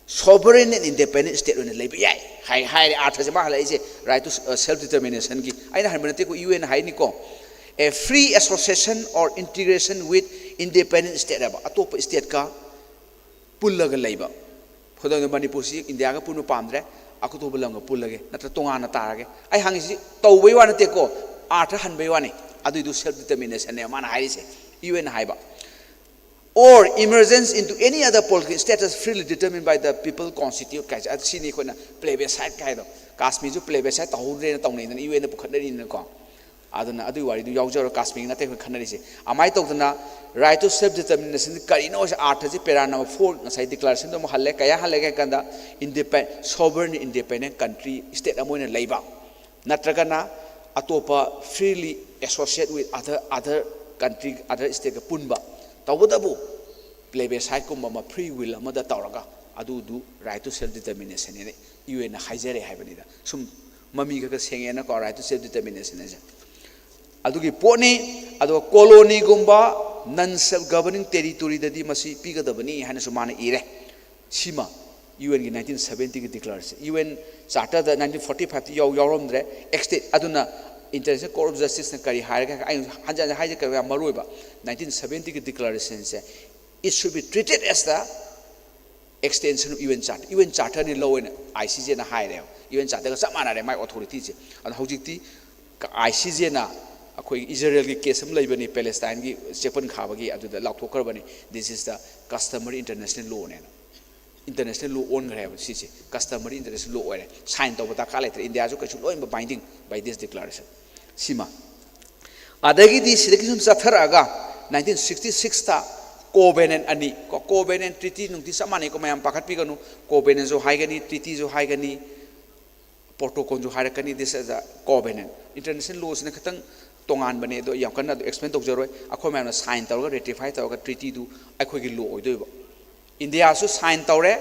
sovereign and independent state ꯑꯣꯏꯅ ꯂꯩꯕ ꯌꯥꯏ ꯍꯥꯏ, ꯍꯥꯏꯔꯦ꯫ ꯑꯥꯔꯊꯁꯦ ꯃꯥ ꯍꯜꯂꯛꯏꯁꯦ right to, ꯑ, self determination ꯒꯤ꯫ ꯑꯩꯅ ꯍꯟꯕ ꯅꯠꯇꯦꯀꯣ, U ꯑꯦꯟꯅ ꯍꯥꯏꯅꯤꯀꯣ꯫ A free association or integration with independent state ꯍꯥꯏꯕ, ꯑꯇꯣꯞꯄ state ꯀ ꯄꯨꯜꯂꯒ ꯂꯩꯕ꯫ ꯈꯨꯗꯝꯗ, ꯃꯅꯤꯄꯨꯔꯁꯤ ꯏꯟꯗꯤꯌꯥꯒ ꯄꯨꯟꯕ ꯄꯥꯝꯗ꯭ꯔꯦ, ꯑꯇꯣꯞꯄ ꯂꯝꯒ ꯄꯨꯜꯂꯒꯦ, ꯅꯠꯇ꯭ꯔ ꯇꯣꯉꯥꯟꯅ ꯇꯥꯔꯒꯦ꯫ ꯑꯩ ꯍꯪꯉꯤꯁꯤ ꯇꯧꯕꯩ ꯋꯥ ꯅꯠꯇꯦꯀꯣ, ꯑꯥꯔꯊ ꯍꯟꯕꯩ ꯋꯥꯅꯤ꯫ ꯑꯗꯨꯏꯗꯨ self determination ꯅꯦ ꯃꯥꯅ ꯍꯥꯏꯔꯤꯁꯦ, ꯌꯨ ꯑꯦꯟꯅ ꯍꯥꯏꯕ꯫ Or emergence into any other political status freely determined by the people constitute ꯀꯥꯏꯁꯦ꯫ ꯑꯗꯨ ꯁꯤꯅꯤ ꯑꯩꯈꯣꯏꯅ plebiscite ꯀꯥꯏꯗꯣ꯫ ꯀꯥꯁꯃꯤꯔꯁꯨ plebiscite ꯇꯧꯍꯧꯗ꯭ꯔꯦꯅ ꯇꯧꯅꯩꯗꯅ, ꯌꯨ ꯑꯦꯟꯅ ꯄꯨꯈꯠꯅꯔꯤꯅꯀꯣ꯫ ꯑꯗꯨꯅ ꯑꯗꯨꯒꯤ ꯋꯥꯔꯤꯗꯨ ꯌꯥꯎꯖꯔꯣ, ꯀꯥꯁꯃꯤꯔꯒꯤ ꯅꯠꯇꯦ ꯑꯩꯈꯣꯏ ꯈꯟꯅꯔꯤꯁꯦ꯫ ꯑꯗꯨꯃꯥꯏꯅ ꯇꯧꯗꯅ, right to self determination ꯀꯔꯤꯅꯣ ꯍꯥꯏꯁꯦ, ꯑꯥꯔꯊꯁꯦ para number four, ꯉꯁꯥꯏ declaration ꯗꯣ ꯑꯃꯨꯛ ꯍꯜꯂꯦ꯫ ꯀꯌꯥ ꯍꯜꯂꯦ ꯍꯥꯏ ꯀꯥꯟꯗ, independent, sovereign, independent country, state ꯑꯃ ꯑꯣꯏꯅ ꯂꯩꯕ, ꯅꯠꯇ꯭ꯔꯒꯅ ꯑꯇꯣꯞꯄ freely associate with other, other country, other state ꯀ ꯄꯨꯟꯕ, ꯇꯧꯕꯇꯕꯨ plebiscite ꯀꯨꯝꯕ ꯑꯃ, free will ꯑꯃꯗ ꯇꯧꯔꯒ, ꯑꯗꯨꯗꯨ right to self determination ꯅꯦꯅ ꯌꯨ ꯑꯦꯟꯅ ꯍꯥꯏꯖꯔꯦ ꯍꯥꯏꯕꯅꯤꯗ꯫ ꯁꯨꯝ ꯃꯃꯤ ꯈꯔ ꯈꯔ ꯁꯦꯡꯉꯦꯅꯀꯣ, right to self determination ꯍꯥꯏꯁꯦ꯫ ꯑꯗꯨꯒꯤ ꯄꯣꯠꯅꯤ꯫ ꯑꯗꯨꯒ colony ꯒꯨꯝꯕ non self governing territory ꯗꯗꯤ ꯃꯁꯤ ꯄꯤꯒꯗꯕꯅꯤ ꯍꯥꯏꯅꯁꯨ ꯃꯥꯅ ꯏꯔꯦ꯫ ꯁꯤꯃ ꯌꯨ ꯑꯦꯟꯒꯤ nineteen seventy ꯒꯤ declaration, ꯌꯨ ꯑꯦꯟ charter ꯗ nineteen forty five ꯇ ꯌꯥꯎ-, ꯌꯥꯎꯔꯝꯗ꯭ꯔꯦ꯫ Extend, ꯑꯗꯨꯅ International Court of Justice ꯅ ꯀꯔꯤ ꯍꯥꯏꯔꯒꯦ? ꯑꯩ ꯍꯟꯖꯟ ꯍꯟꯖꯟ ꯍꯥꯏꯖꯒꯦ, ꯌꯥꯝ ꯃꯔꯨ ꯑꯣꯏꯕ, nineteen seventy ꯒꯤ declaration say, it should be treated as the extension of U N Charter, U N Charter ꯅꯤ ꯂꯧ ꯑꯣꯏꯅ ꯑꯥꯏ ꯁꯤ ꯖꯦ ꯅ ꯍꯥꯏꯔꯦꯕ꯫ ꯌꯨ ꯑꯦꯟ Charter ꯒ ꯆꯞ ꯃꯥꯟꯅꯔꯦ ꯃꯥꯏ authority ꯁꯦ꯫ ꯑꯗꯣ ꯍꯧꯖꯤꯛꯇꯤ ꯑꯥꯏ ꯁꯤ ꯖꯦ ꯅ ꯑꯩꯈꯣꯏꯒꯤ ꯏꯖꯔꯦꯜꯒꯤ case ꯑꯃ ꯂꯩꯕꯅꯤ, ꯄꯦꯂꯦꯁꯇꯥꯏꯟꯒꯤ ꯆꯦꯛꯄꯟ ꯈꯥꯕꯒꯤ, ꯑꯗꯨꯗ ꯂꯥꯎꯊꯣꯛꯈ꯭ꯔꯕꯅꯤ, "This is the customary international law" ꯅꯦꯅ꯫ International law ꯑꯣꯟꯈ꯭ꯔꯦꯕ꯫ ꯁꯤꯁꯦ customary international law ꯑꯣꯏꯔꯦ꯫ Sign ꯇꯧꯕ ꯗꯔꯀꯥꯔ ꯂꯩꯇ꯭ꯔꯦ꯫ ꯏꯟꯗꯤꯌꯥꯁꯨ ꯀꯩꯁꯨ ꯂꯣꯏꯅꯃꯛ binding by this declaration꯫ ꯁꯤꯃ꯫ ꯑꯗꯒꯤꯗꯤ ꯁꯤꯗꯒꯤ ꯁꯨꯝ ꯆꯠꯊꯔꯛꯑꯒ nineteen sixty sixꯇ covenant ꯑꯅꯤ ꯀꯣ, covenant treaty ꯅꯨꯡꯇꯤ ꯆꯞ ꯃꯥꯟꯅꯩꯀꯣ, ꯃꯌꯥꯝ ꯄꯥꯈꯠꯄꯤꯒꯅꯨ꯫ Covenantꯁꯨ ꯍꯥꯏꯒꯅꯤ, treatyꯁꯨ ꯍꯥꯏꯒꯅꯤ, protocolꯁꯨ ꯍꯥꯏꯔꯛꯀꯅꯤ꯫ This is a covenant꯫ International lawꯁꯤꯅ ꯈꯤꯇꯪ ꯇꯣꯉꯥꯟꯕꯅꯦ, ꯑꯗꯣ ꯌꯥꯝ ꯀꯟꯅ ꯑꯗꯨ explain ꯇꯧꯖꯔꯣꯏ꯫ ꯑꯩꯈꯣꯏ ꯃꯌꯥꯝꯅ sign ꯇꯧꯔꯒ, ratify ꯇꯧꯔꯒ treatyꯗꯨ ꯑꯩꯈꯣꯏꯒꯤ law ꯑꯣꯏꯗꯣꯏꯕ꯫ ꯏꯟꯗꯤꯌꯥꯁꯨ sign ꯇꯧꯔꯦ,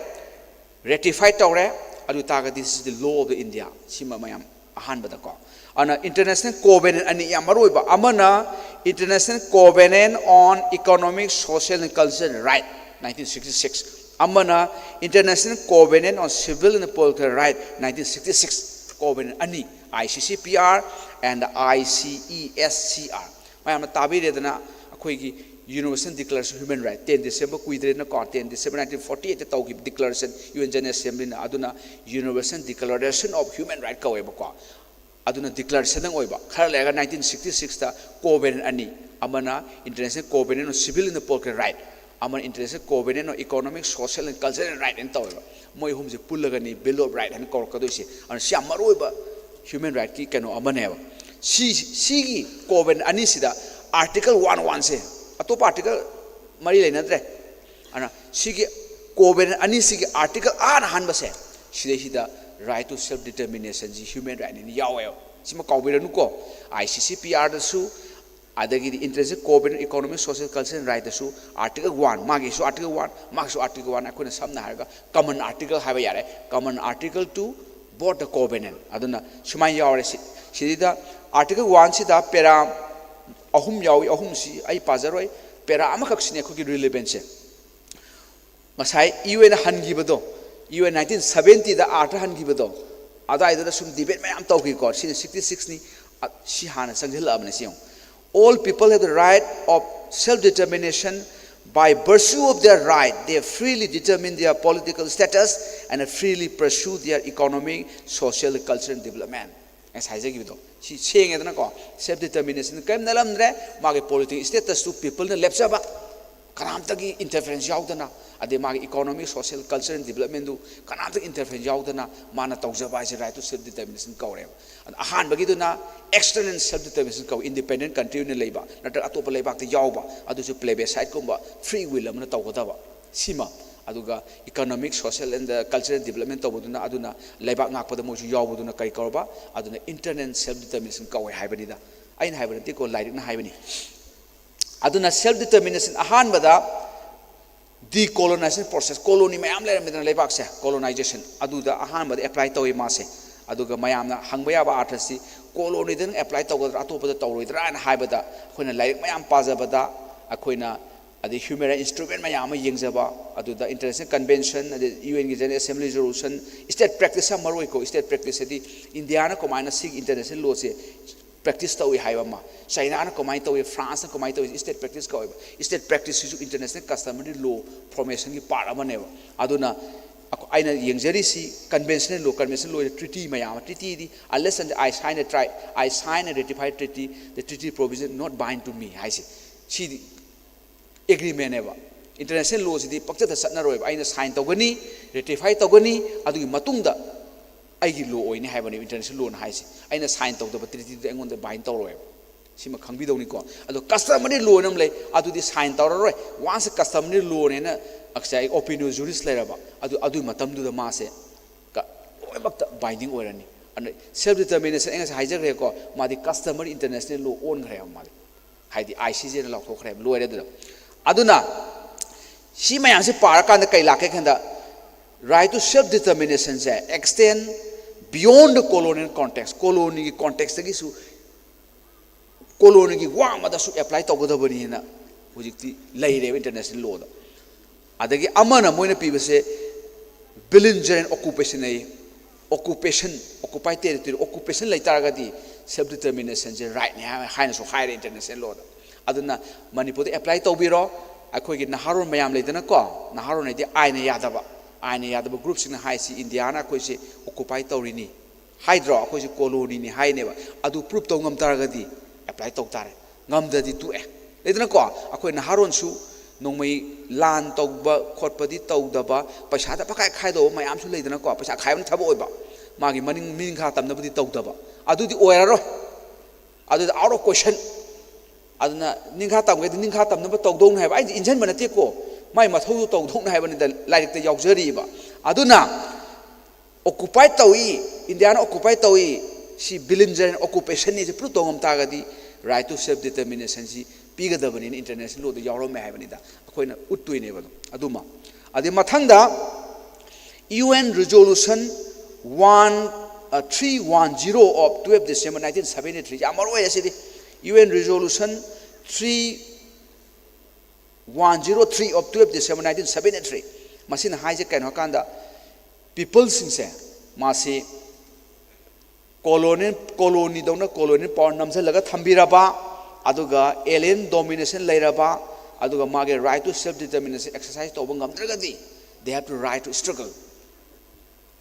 ratify ꯇꯧꯔꯦ, ꯑꯗꯨ ꯇꯥꯔꯒꯗꯤ this is the law of the India꯫ ꯁꯤꯃ ꯃꯌꯥꯝ ꯑꯍꯥꯟꯕꯗꯀꯣ꯫ ꯑꯗꯨꯅ international covenant ꯑꯅꯤ ꯌꯥꯝ ꯃꯔꯨ ꯑꯣꯏꯕ, ꯑꯃꯅ International Covenant on Economic, Social and Cultural Right, nineteen sixty six, ꯑꯃꯅ International Covenant on Civil and Political Right, nineteen sixty six꯫ Covenant ꯑꯅꯤ, ICCPR and ICESCR꯫ ꯃꯌꯥꯝꯅ ꯇꯥꯕꯤꯔꯦꯗꯅ, ꯑꯩꯈꯣꯏꯒꯤ Universal Declaration of Human Right, ten December ꯀꯨꯏꯗ꯭ꯔꯦꯅꯀꯣ, ten December nineteen forty eightꯇ ꯇꯧꯈꯤꯕ declaration, UN General Assemblyꯅ꯫ ꯑꯗꯨꯅ Universal Declaration of Human Right ꯀꯧꯋꯦꯕꯀꯣ꯫ ꯑꯗꯨꯅ declarationꯗꯪ ꯑꯣꯏꯕ꯫ ꯈꯔ ꯂꯩꯔꯒ nineteen sixty sixꯇ covenant ꯑꯅꯤ, ꯑꯃꯅ International Covenant on Civil and Political Right, ꯑꯃꯅ International Covenant on Economic, Social and Cultural Right ꯍꯥꯏꯅ ꯇꯧꯋꯦꯕ꯫ ꯃꯣꯏ ꯑꯍꯨꯝꯁꯦ ꯄꯨꯜꯂꯒꯅꯤ Bill of Right ꯍꯥꯏꯅ ꯀꯧꯔꯛꯀꯗꯣꯏꯁꯦ꯫ ꯑꯗꯨꯅ ꯁꯤ ꯌꯥꯝ ꯃꯔꯨ ꯑꯣꯏꯕ human rightꯀꯤ ꯀꯩꯅꯣ ꯑꯃꯅꯦꯕ꯫ ꯁꯤ, ꯁꯤꯒꯤ covenant ꯑꯅꯤꯁꯤꯗ article one oneꯁꯦ, ꯑꯇꯣꯞꯄ article ꯃꯔꯤ ꯂꯩꯅꯗ꯭ꯔꯦ꯫ ꯑꯗꯨꯅ ꯁꯤꯒꯤ covenant ꯑꯅꯤꯁꯤꯒꯤ article ꯑꯍꯥꯟ ꯑꯍꯥꯟꯕꯁꯦ, ꯁꯤꯗꯩꯁꯤꯗ right to self determinationꯁꯤ human rightꯅꯦꯅ ꯌꯥꯎꯋꯦꯕ꯫ ꯁꯤꯃ ꯀꯥꯎꯕꯤꯔꯅꯨꯀꯣ꯫ ICCPRꯗꯁꯨ, ꯑꯗꯒꯤꯗꯤ International Covenant Economic, Social, Cultural Rightꯇꯁꯨ article one, ꯃꯥꯒꯤꯁꯨ article one, ꯃꯥꯒꯤꯁꯨ article one, ꯑꯩꯈꯣꯏꯅ ꯁꯝꯅ ꯍꯥꯏꯔꯒ common article ꯍꯥꯏꯕ ꯌꯥꯔꯦ, common article to both the covenant꯫ ꯑꯗꯨꯅ ꯁꯨꯃꯥꯏꯅ ꯌꯥꯎꯔꯦ꯫ ꯁꯤ, ꯁꯤꯗꯩꯗ article oneꯁꯤꯗ para ꯑꯍꯨꯝ ꯌꯥꯎꯏ꯫ ꯑꯍꯨꯝꯁꯤ ꯑꯩ ꯄꯥꯖꯔꯣꯏ, para ꯑꯃꯈꯛꯁꯤꯅꯦ ꯑꯩꯈꯣꯏꯒꯤ relevanceꯁꯦ꯫ ꯉꯁꯥꯏ UNꯅ ꯍꯟꯈꯤꯕꯗꯣ, UN nineteen seventyꯗ Earthꯇ ꯍꯟꯈꯤꯕꯗꯣ, ꯑꯗꯨꯋꯥꯏꯗꯨꯗ ꯁꯨꯝ debate ꯃꯌꯥꯝ ꯇꯧꯈꯤꯀꯣ꯫ ꯁꯤꯅ sixty sixꯅꯤ꯫ ꯑ, ꯁꯤ ꯍꯥꯟꯅ ꯆꯪꯁꯤꯜꯂꯛꯑꯕꯅꯦ꯫ ꯁꯤ ꯌꯦꯡꯉꯨ, "All people have the right of self determination. By virtue of their right, they freely determine their political status and freely pursue their economic, social, cultural development." ꯉꯁꯥꯏ ꯍꯥꯏꯖꯈꯤꯕꯗꯣ ꯁꯤ ꯁꯦꯡꯉꯦꯗꯅꯀꯣ꯫ Self determination ꯀꯔꯤꯝ ꯅꯠꯂꯝꯗ꯭ꯔꯦ꯫ ꯃꯥꯒꯤ political statusꯇꯨ peopleꯅ ꯂꯦꯞꯆꯕ, ꯀꯅꯥꯝꯇꯒꯤ interference ꯌꯥꯎꯗꯅ꯫ ꯑꯗꯩ ꯃꯥꯒꯤ economic, social, cultural development ꯗꯨ ꯀꯅꯥꯝꯇ interference ꯌꯥꯎꯗꯅ ꯃꯥꯅ ꯇꯧꯖꯕ ꯍꯥꯏꯁꯦ right to self determination ꯀꯧꯔꯦꯕ꯫ ꯑꯗ ꯑꯍꯥꯟꯕꯒꯤꯗꯨꯅ external self determination ꯀꯧꯏ, independent country ꯑꯣꯏꯅ ꯂꯩꯕ ꯅꯠꯇ꯭ꯔꯒ ꯑꯇꯣꯞꯄ ꯂꯩꯕꯥꯛꯇ ꯌꯥꯎꯕ, ꯑꯗꯨꯁꯨ plebiscite ꯀꯨꯝꯕ free will ꯑꯃꯅ ꯇꯧꯒꯗꯕ ꯁꯤꯃ꯫ ꯑꯗꯨꯒ economic, social and cultural development ꯇꯧꯕꯗꯨꯅ ꯑꯗꯨꯅ ꯂꯩꯕꯥꯛ ꯉꯥꯛꯄꯗ ꯃꯣꯏꯁꯨ ꯌꯥꯎꯕꯗꯨꯅ ꯀꯔꯤ ꯀꯧꯔꯕ? ꯑꯗꯨꯅ internal self determination ꯀꯧꯋꯦ ꯍꯥꯏꯕꯅꯤꯗ꯫ ꯑꯩꯅ ꯍꯥꯏꯕ ꯅꯠꯇꯦꯀꯣ, ꯂꯥꯏꯔꯤꯛꯅ ꯍꯥꯏꯕꯅꯤ꯫ ꯑꯗꯨꯅ self determination ꯑꯍꯥꯟꯕꯗ decolonization process, colony ꯃꯌꯥꯝ ꯂꯩꯔꯝꯃꯤꯗꯅ ꯂꯩꯕꯥꯛꯁꯦ, colonization ꯑꯗꯨꯗ ꯑꯍꯥꯟꯕꯗ apply ꯇꯧꯏ ꯃꯥꯁꯦ꯫ ꯑꯗꯨꯒ ꯃꯌꯥꯝꯅ ꯍꯪꯕ ꯌꯥꯕ ꯑꯥꯔꯊꯁꯤ, colony ꯗ ꯅꯪ apply ꯇꯧꯒꯗ꯭ꯔꯥ, ꯑꯇꯣꯞꯄꯗ ꯇꯧꯔꯣꯏꯗ꯭ꯔꯥ ꯍꯥꯏꯅ ꯍꯥꯏꯕꯗ, ꯑꯩꯈꯣꯏꯅ ꯂꯥꯏꯔꯤꯛ ꯃꯌꯥꯝ ꯄꯥꯖꯕꯗ, ꯑꯩꯈꯣꯏꯅ ꯑꯗꯩ human rights instrument ꯃꯌꯥꯝ ꯑꯃ ꯌꯦꯡꯖꯕ, ꯑꯗꯨꯗ international convention, ꯑꯗꯩ UN ꯒꯤ General Assembly resolution, state practice ꯌꯥꯝ ꯃꯔꯨ ꯑꯣꯏꯀꯣ꯫ State practice ꯍꯥꯏꯗꯤ ꯏꯟꯗꯤꯌꯥꯅ ꯀꯃꯥꯏꯅ ꯁꯤꯒꯤ international law ꯁꯦ practice ꯇꯧꯏ ꯍꯥꯏꯕ ꯑꯃ, ꯆꯥꯏꯅꯥꯅ ꯀꯃꯥꯏꯅ ꯇꯧꯏ, ꯐ꯭ꯔꯥꯟꯁꯅ ꯀꯃꯥꯏꯅ ꯇꯧꯏ, state practice ꯀꯧꯋꯦꯕ꯫ State practice ꯁꯤꯁꯨ international customary law formation ꯒꯤ part ꯑꯃꯅꯦꯕ꯫ ꯑꯗꯨꯅ ꯑꯩꯈꯣ-, ꯑꯩꯅ ꯌꯦꯡꯖꯔꯤꯁꯤ conventional law, conventional law treaty ꯃꯌꯥꯝ ꯑꯃ, treaty D unless and I sign a tri-, I sign a ratified treaty, the treaty provision not bind to me ꯍꯥꯏꯁꯦ, ꯁꯤꯗꯤ agreement ꯅꯦꯕ꯫ International law ꯁꯤꯗꯤ ꯄꯪꯆꯠꯇ ꯆꯠꯅꯔꯣꯏꯕ꯫ ꯑꯩꯅ sign ꯇꯧꯒꯅꯤ, ratify ꯇꯧꯒꯅꯤ, ꯑꯗꯨꯒꯤ ꯃꯇꯨꯡꯗ ꯑꯩꯒꯤ law ꯑꯣꯏꯅꯤ ꯍꯥꯏꯕꯅꯦꯕ international law ꯅ ꯍꯥꯏꯁꯦ꯫ ꯑꯩꯅ sign ꯇꯧꯗꯕ treaty ꯗꯨꯗꯤ ꯑꯩꯉꯣꯟꯗ bind ꯇꯧꯔꯣꯏꯕ꯫ ꯁꯤꯃ ꯈꯪꯕꯤꯗꯧꯅꯤꯀꯣ꯫ ꯑꯗꯣ customary law ꯅ ꯑꯃ ꯂꯩ, ꯑꯗꯨꯗꯤ sign ꯇꯧꯔꯔꯣꯏ꯫ Once customary law ꯅꯦꯅ ꯉꯁꯥꯏ opinio juris ꯂꯩꯔꯕ, ꯑꯗꯨ, ꯑꯗꯨꯒꯤ ꯃꯇꯝꯗꯨꯗ ꯃꯥꯁꯦ ꯀ-, ꯂꯣꯏꯅꯃꯛꯇ binding ꯑꯣꯏꯔꯅꯤ꯫ ꯑꯗꯨꯅ self determination ꯑꯩ ꯉꯁꯥꯏ ꯍꯥꯏꯖꯈ꯭ꯔꯦꯀꯣ, ꯃꯥꯗꯤ customary international law ꯑꯣꯟꯈ꯭ꯔꯦꯕ ꯃꯥꯗꯤ꯫ ꯍꯥꯏꯗꯤ I C J ꯅ ꯂꯥꯎꯊꯣꯛꯈ꯭ꯔꯦꯕ, ꯂꯣꯏꯔꯦ ꯑꯗꯨꯗ꯫ ꯑꯗꯨꯅ ꯁꯤ ꯃꯌꯥꯝꯁꯤ ꯄꯥꯔꯀꯥꯟꯗ ꯀꯩ ꯂꯥꯛꯀꯦ ꯈꯟꯗ, right to self determination say extend beyond the colonial context, colony ꯒꯤ context ꯇꯒꯤꯁꯨ, colony ꯒꯤ ꯋꯥꯡꯃꯗꯁꯨ apply ꯇꯧꯒꯗꯕꯅꯤꯅ ꯍꯧꯖꯤꯛꯇꯤ ꯂꯩꯔꯦꯕ international law ꯗ꯫ ꯑꯗꯒꯤ ꯑꯃꯅ ꯃꯣꯏꯅ ꯄꯤꯕꯁꯦ belligerent occupation ꯍꯥꯏꯌꯦ꯫ Occupation, occupied territory, occupation ꯂꯩ ꯇꯥꯔꯒꯗꯤ self determination ꯁꯦ right ꯅꯤ ꯍꯥꯏ-, ꯍꯥꯏꯅꯁꯨ ꯍꯥꯏꯔꯦ international law ꯗ꯫ ꯑꯗꯨꯅ ꯃꯅꯤꯄꯨꯔꯗ apply ꯇꯧꯕꯤꯔꯣ꯫ ꯑꯩꯈꯣꯏꯒꯤ ꯅꯍꯥꯔꯣꯜ ꯃꯌꯥꯝ ꯂꯩꯗꯅꯀꯣ, ꯅꯍꯥꯔꯣꯜ ꯍꯥꯏꯗꯤ ꯑꯥꯏꯟꯅ ꯌꯥꯗꯕ, ꯑꯥꯏꯟꯅ ꯌꯥꯗꯕ group ꯁꯤꯡꯅ ꯍꯥꯏꯁꯤ ꯏꯟꯗꯤꯌꯥꯅ ꯑꯩꯈꯣꯏꯁꯦ occupy ꯇꯧꯔꯤꯅꯤ ꯍꯥꯏꯗ꯭ꯔꯣ, ꯑꯩꯈꯣꯏꯁꯦ colony ꯅꯤ ꯍꯥꯏꯅꯦꯕ꯫ ꯑꯗꯨ proof ꯇꯧ ꯉꯝ ꯇꯥꯔꯒꯗꯤ apply ꯇꯧ ꯇꯥꯔꯦ, ꯉꯝꯗ꯭ꯔꯗꯤ ꯇꯣꯛꯑꯦ꯫ ꯂꯩꯗꯅꯀꯣ, ꯑꯩꯈꯣꯏ ꯅꯍꯥꯔꯣꯜꯁꯨ ꯅꯣꯡꯃꯩ ꯂꯥꯟ ꯇꯧꯕ ꯈꯣꯠꯄꯗꯤ ꯇꯧꯗꯕ, ꯄꯩꯁꯥꯗ ꯄꯈꯥꯏ ꯈꯥꯏꯗꯧꯕ ꯃꯌꯥꯝꯁꯨ ꯂꯩꯗꯅꯀꯣ, ꯄꯩꯁꯥ ꯈꯥꯏꯕꯅ ꯊꯕꯛ ꯑꯣꯏꯕ, ꯃꯥꯒꯤ ꯃꯅꯤꯡ ꯃꯤꯅꯤꯡꯈꯥ ꯇꯝꯅꯕꯗꯤ ꯇꯧꯗꯕ, ꯑꯗꯨꯗꯤ ꯑꯣꯏꯔꯔꯣꯏ꯫ ꯑꯗꯨꯗ out of question꯫ ꯑꯗꯨꯅ ꯅꯤꯡꯈꯥ ꯇꯝꯒꯦꯗꯤ ꯅꯤꯡꯈꯥ ꯇꯝꯅꯕ ꯇꯧꯗꯧꯅꯤ ꯍꯥꯏꯕ, ꯑꯩꯗꯤ ꯏꯟꯁꯤꯟꯕ ꯅꯠꯇꯦꯀꯣ, ꯃꯥꯏ ꯃꯊꯧꯗꯨ ꯇꯧꯗꯧꯅꯤ ꯍꯥꯏꯕꯅꯤꯗ, ꯂꯥꯏꯔꯤꯛꯇ ꯌꯥꯎꯖꯔꯤꯕ꯫ ꯑꯗꯨꯅ occupy ꯇꯧꯏ, ꯏꯟꯗꯤꯌꯥꯅ occupy ꯇꯧꯏ, ꯁꯤ belligerent occupation ꯅꯤ, ꯁꯤ prove ꯇꯧ ꯉꯝ ꯇꯥꯔꯒꯗꯤ right to self determination ꯁꯤ ꯄꯤꯒꯗꯕꯅꯤꯅ international law ꯗ ꯌꯥꯎꯔꯝꯃꯦ ꯍꯥꯏꯕꯅꯤꯗ, ꯑꯩꯈꯣꯏꯅ ꯎꯠꯇꯣꯏꯅꯦꯕ ꯑꯗꯨꯝ꯫ ꯑꯗꯨꯃ ꯑꯗꯩ ꯃꯊꯪꯗ U N resolution one, uh, three one zero of twelve December nineteen seventy three, ꯌꯥꯝ ꯃꯔꯨ ꯑꯣꯏ ꯑꯁꯤꯗꯤ꯫ U N resolution three one zero three of twelve December nineteen seventy three꯫ ꯃꯁꯤꯅ ꯍꯥꯏꯁꯦ ꯀꯩꯅꯣ ꯍꯥꯏꯀꯥꯟꯗ, people ꯁꯤꯡꯁꯦ, ꯃꯥꯁꯤ colonial, colony ꯗꯧꯅ colonial power ꯅꯝꯁꯤꯜꯂꯒ ꯊꯝꯕꯤꯔꯕ, ꯑꯗꯨꯒ alien domination ꯂꯩꯔꯕ, ꯑꯗꯨꯒ ꯃꯥꯒꯤ right to self determination exercise ꯇꯧꯕ ꯉꯝꯗ꯭ꯔꯒꯗꯤ, they have to right to struggle,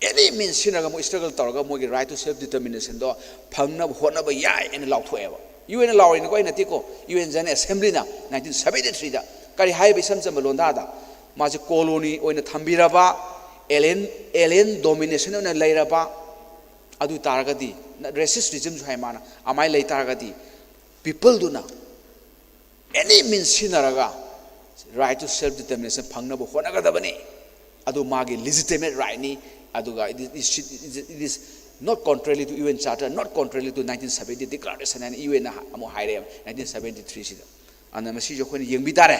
any means ꯁꯤꯖꯤꯟꯅꯔꯒ ꯃꯣꯏ struggle ꯇꯧꯔꯒ ꯃꯣꯏꯒꯤ right to self determination ꯗꯣ ꯐꯪꯅꯕ ꯍꯣꯠꯅꯕ ꯌꯥꯏ ꯍꯥꯏꯅ ꯂꯥꯎꯊꯣꯛꯑꯦꯕ꯫ U N ꯅ ꯂꯥꯎꯔꯤꯅꯤꯀꯣ, ꯑꯩ ꯅꯠꯇꯦꯀꯣ꯫ U N General Assembly ꯅ nineteen seventy three ꯗ ꯀꯔꯤ ꯍꯥꯏꯕ, ꯏꯁꯝ ꯆꯝꯕ ꯂꯣꯟꯗꯥꯗ, ꯃꯥꯁꯦ colony ꯑꯣꯏꯅ ꯊꯝꯕꯤꯔꯕ, alien, alien domination ꯑꯣꯏꯅ ꯂꯩꯔꯕ, ꯑꯗꯨ ꯇꯥꯔꯒꯗꯤ, racist regime ꯁꯨ ꯍꯥꯏ ꯃꯥꯅ, ꯑꯗꯨꯃꯥꯏꯅ ꯂꯩ ꯇꯥꯔꯒꯗꯤ, people ꯗꯨꯅ any means ꯁꯤꯖꯤꯟꯅꯔꯒ right to self determination ꯐꯪꯅꯕ ꯍꯣꯠꯅꯒꯗꯕꯅꯤ꯫ ꯑꯗꯨ ꯃꯥꯒꯤ legitimate right ꯅꯤ꯫ ꯑꯗꯨꯒ it is, it is, it is not contrary to U N Charter, not contrary to nineteen seventy declaration ꯍꯥꯏꯅ U N ꯅ ꯑꯃꯨꯛ ꯍꯥꯏꯔꯛꯑꯦ nineteen seventy three ꯁꯤꯗ꯫ ꯑꯗꯨꯅ ꯃꯁꯤꯁꯨ ꯑꯩꯈꯣꯏꯅ ꯌꯦꯡꯕꯤ ꯇꯥꯔꯦ꯫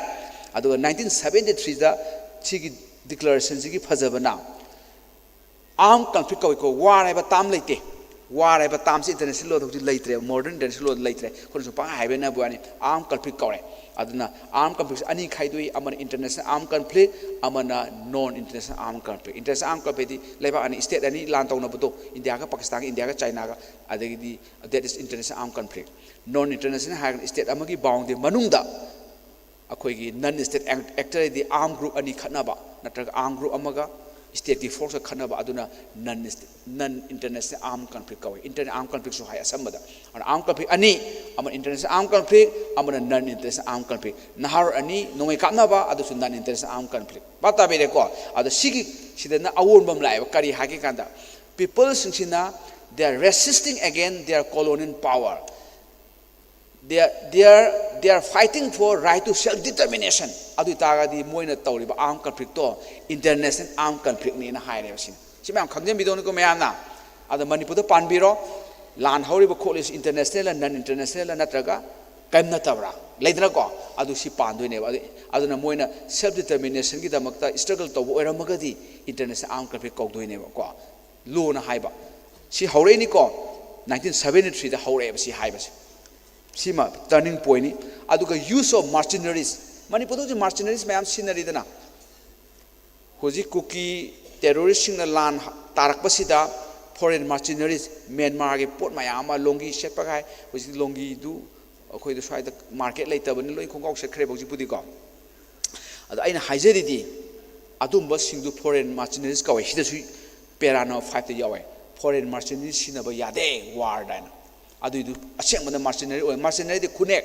ꯑꯗꯨꯒ nineteen seventy three ꯗ ꯁꯤꯒꯤ declaration ꯁꯤꯒꯤ ꯐꯖꯕꯅ, armed conflict ꯀꯧꯏꯀꯣ, war ꯍꯥꯏꯕ term ꯂꯩꯇꯦ꯫ War ꯍꯥꯏꯕ term ꯁꯤ international law ꯗ ꯍꯧꯖꯤꯛ ꯂꯩꯇ꯭ꯔꯦ, modern international law ꯗ ꯂꯩꯇ꯭ꯔꯦ꯫ ꯑꯩꯈꯣꯏꯅꯁꯨ ꯄꯪꯍꯥꯏ ꯍꯥꯏꯕ ꯍꯥꯏꯅꯕ ꯋꯥꯅꯤ, armed conflict ꯀꯧꯔꯦ꯫ ꯑꯗꯨꯅ armed conflict ꯁꯤ ꯑꯅꯤ ꯈꯥꯏꯗꯣꯛꯏ, ꯑꯃꯅ international armed conflict, ꯑꯃꯅ non international armed conflict꯫ International armed conflict ꯗꯤ ꯂꯩꯕꯥꯛ ꯑꯅꯤ, state ꯑꯅꯤ ꯂꯥꯟ ꯇꯧꯅꯕꯗꯣ, ꯏꯟꯗꯤꯌꯥꯒ ꯄꯥꯀꯤꯁꯇꯥꯟꯒ, ꯏꯟꯗꯤꯌꯥꯒ ꯆꯥꯏꯅꯥꯒ, ꯑꯗꯒꯤꯗꯤ that is international armed conflict꯫ Non international ꯍꯥꯏꯔꯒꯅ state ꯑꯃꯒꯤ boundary ꯃꯅꯨꯡꯗ ꯑꯩꯈꯣꯏꯒꯤ non state actor ꯍꯥꯏꯗꯤ armed group ꯑꯅꯤ ꯈꯠꯅꯕ, ꯅꯠꯇ꯭ꯔꯒ armed group ꯑꯃꯒ stateꯀꯤ forceꯀ ꯈꯠꯅꯕ, ꯑꯗꯨꯅ non non international armed conflict ꯀꯧꯏ꯫ International armed conflictꯁꯨ ꯍꯥꯏ ꯑꯁꯝꯕꯗ꯫ ꯑꯗꯨꯅ armed conflict ꯑꯅꯤ, ꯑꯃꯅ international armed conflict, ꯑꯃꯅ non international armed conflict꯫ ꯅꯍꯥꯔꯣꯜ ꯑꯅꯤ ꯅꯣꯡꯃꯩ ꯀꯥꯞꯅꯕ, ꯑꯗꯨꯁꯨ non international armed conflict꯫ ꯚꯥꯞ ꯇꯥꯕꯤꯔꯦꯀꯣ? ꯑꯗꯣ ꯁꯤꯒꯤ ꯁꯤꯗꯅ ꯑꯑꯣꯟꯕ ꯑꯃ ꯂꯥꯛꯑꯦꯕ꯫ ꯀꯔꯤ ꯍꯥꯏꯒꯦ ꯀꯥꯟꯗ, peopleꯁꯤꯡꯁꯤꯅ they are resisting against their colonial power, they are they are they are fighting for right to self determination꯫ ꯑꯗꯨ ꯑꯣꯏꯇꯥꯔꯒꯗꯤ ꯃꯣꯏꯅ ꯇꯧꯔꯤꯕ armed conflictꯇꯣ international armed conflictꯅꯦꯅ ꯍꯥꯏꯔꯦꯕ꯫ ꯁꯤꯅ ꯁꯤ ꯃꯌꯥꯝ ꯈꯪꯖꯟꯕꯤꯗꯧꯅꯤꯀꯣ ꯃꯌꯥꯝꯅ꯫ ꯑꯗꯣ ꯃꯅꯤꯄꯨꯔꯗ ꯄꯥꯟꯕꯤꯔꯣ, ꯂꯥꯟ ꯍꯧꯔꯤꯕ ꯈꯣꯠꯂꯤꯁꯤ internationalꯂ non internationalꯂ ꯅꯠꯇ꯭ꯔꯒ ꯀꯔꯤꯝ ꯅꯠꯇꯕ꯭ꯔꯥ? ꯂꯩꯗꯅꯀꯣ? ꯑꯗꯨ ꯁꯤ ꯄꯥꯟꯗꯣꯏꯅꯦꯕ꯫ ꯑꯗꯨ ꯑꯗꯨꯅ ꯃꯣꯏꯅ self determinationꯒꯤꯗꯃꯛꯇ struggle ꯇꯧꯕ ꯑꯣꯏꯔꯝꯃꯒꯗꯤ international armed conflict ꯀꯧꯗꯣꯏꯅꯦꯕꯀꯣ꯫ Lawꯅ ꯍꯥꯏꯕ꯫ ꯁꯤ ꯍꯧꯔꯛꯏꯅꯤꯀꯣ, nineteen seventy threeꯗ ꯍꯧꯔꯛꯑꯦꯕ ꯁꯤ ꯍꯥꯏꯕꯁꯦ꯫ ꯁꯤꯃ turning pointꯅꯤ꯫ ꯑꯗꯨꯒ use of mercenaries, ꯃꯅꯤꯄꯨꯔꯗ ꯍꯧꯖꯤꯛ mercenariesꯃꯌꯥꯝ ꯁꯤꯖꯤꯟꯅꯔꯤꯗꯅ꯫ ꯍꯧꯖꯤꯛ ꯀꯨꯀꯤ terroristꯁꯤꯡꯅ ꯂꯥꯟ ꯇꯥꯔꯛꯄꯁꯤꯗ foreign mercenariesꯃ꯭ꯌꯥꯟꯃꯥꯔꯒꯤ ꯄꯣꯠ ꯃꯌꯥꯝ ꯑꯃ, ꯂꯣꯡꯒꯤ ꯁꯦꯠꯄꯒꯥꯏ, ꯍꯧꯖꯤꯛ ꯂꯣꯡꯒꯤꯗꯨ ꯑꯩꯈꯣꯏꯗ ꯁ꯭ꯋꯥꯏꯗ market ꯂꯩꯇꯕꯅꯤ, ꯂꯣꯏ ꯈꯣꯡꯒ꯭ꯔꯥꯎ ꯁꯦꯠꯈ꯭ꯔꯦꯕ ꯍꯧꯖꯤꯛꯄꯨꯗꯤꯀꯣ꯫ ꯑꯗꯣ ꯑꯩꯅ ꯍꯥꯏꯖꯔꯤꯗꯤ, ꯑꯗꯨꯝꯕꯁꯤꯡꯗꯨ foreign mercenaries ꯀꯧꯋꯦ꯫ ꯁꯤꯗꯁꯨ para number fiveꯇ ꯌꯥꯎꯋꯦ, foreign mercenaries ꯁꯤꯖꯤꯟꯅꯕ ꯌꯥꯗꯦ warꯗ ꯍꯥꯏꯅ꯫ ꯑꯗꯨꯏꯗꯨ ꯑꯁꯦꯡꯕꯗ mercenary ꯑꯣꯏ꯫ Mercenaryꯗꯤ ꯈꯨꯅꯦꯛ,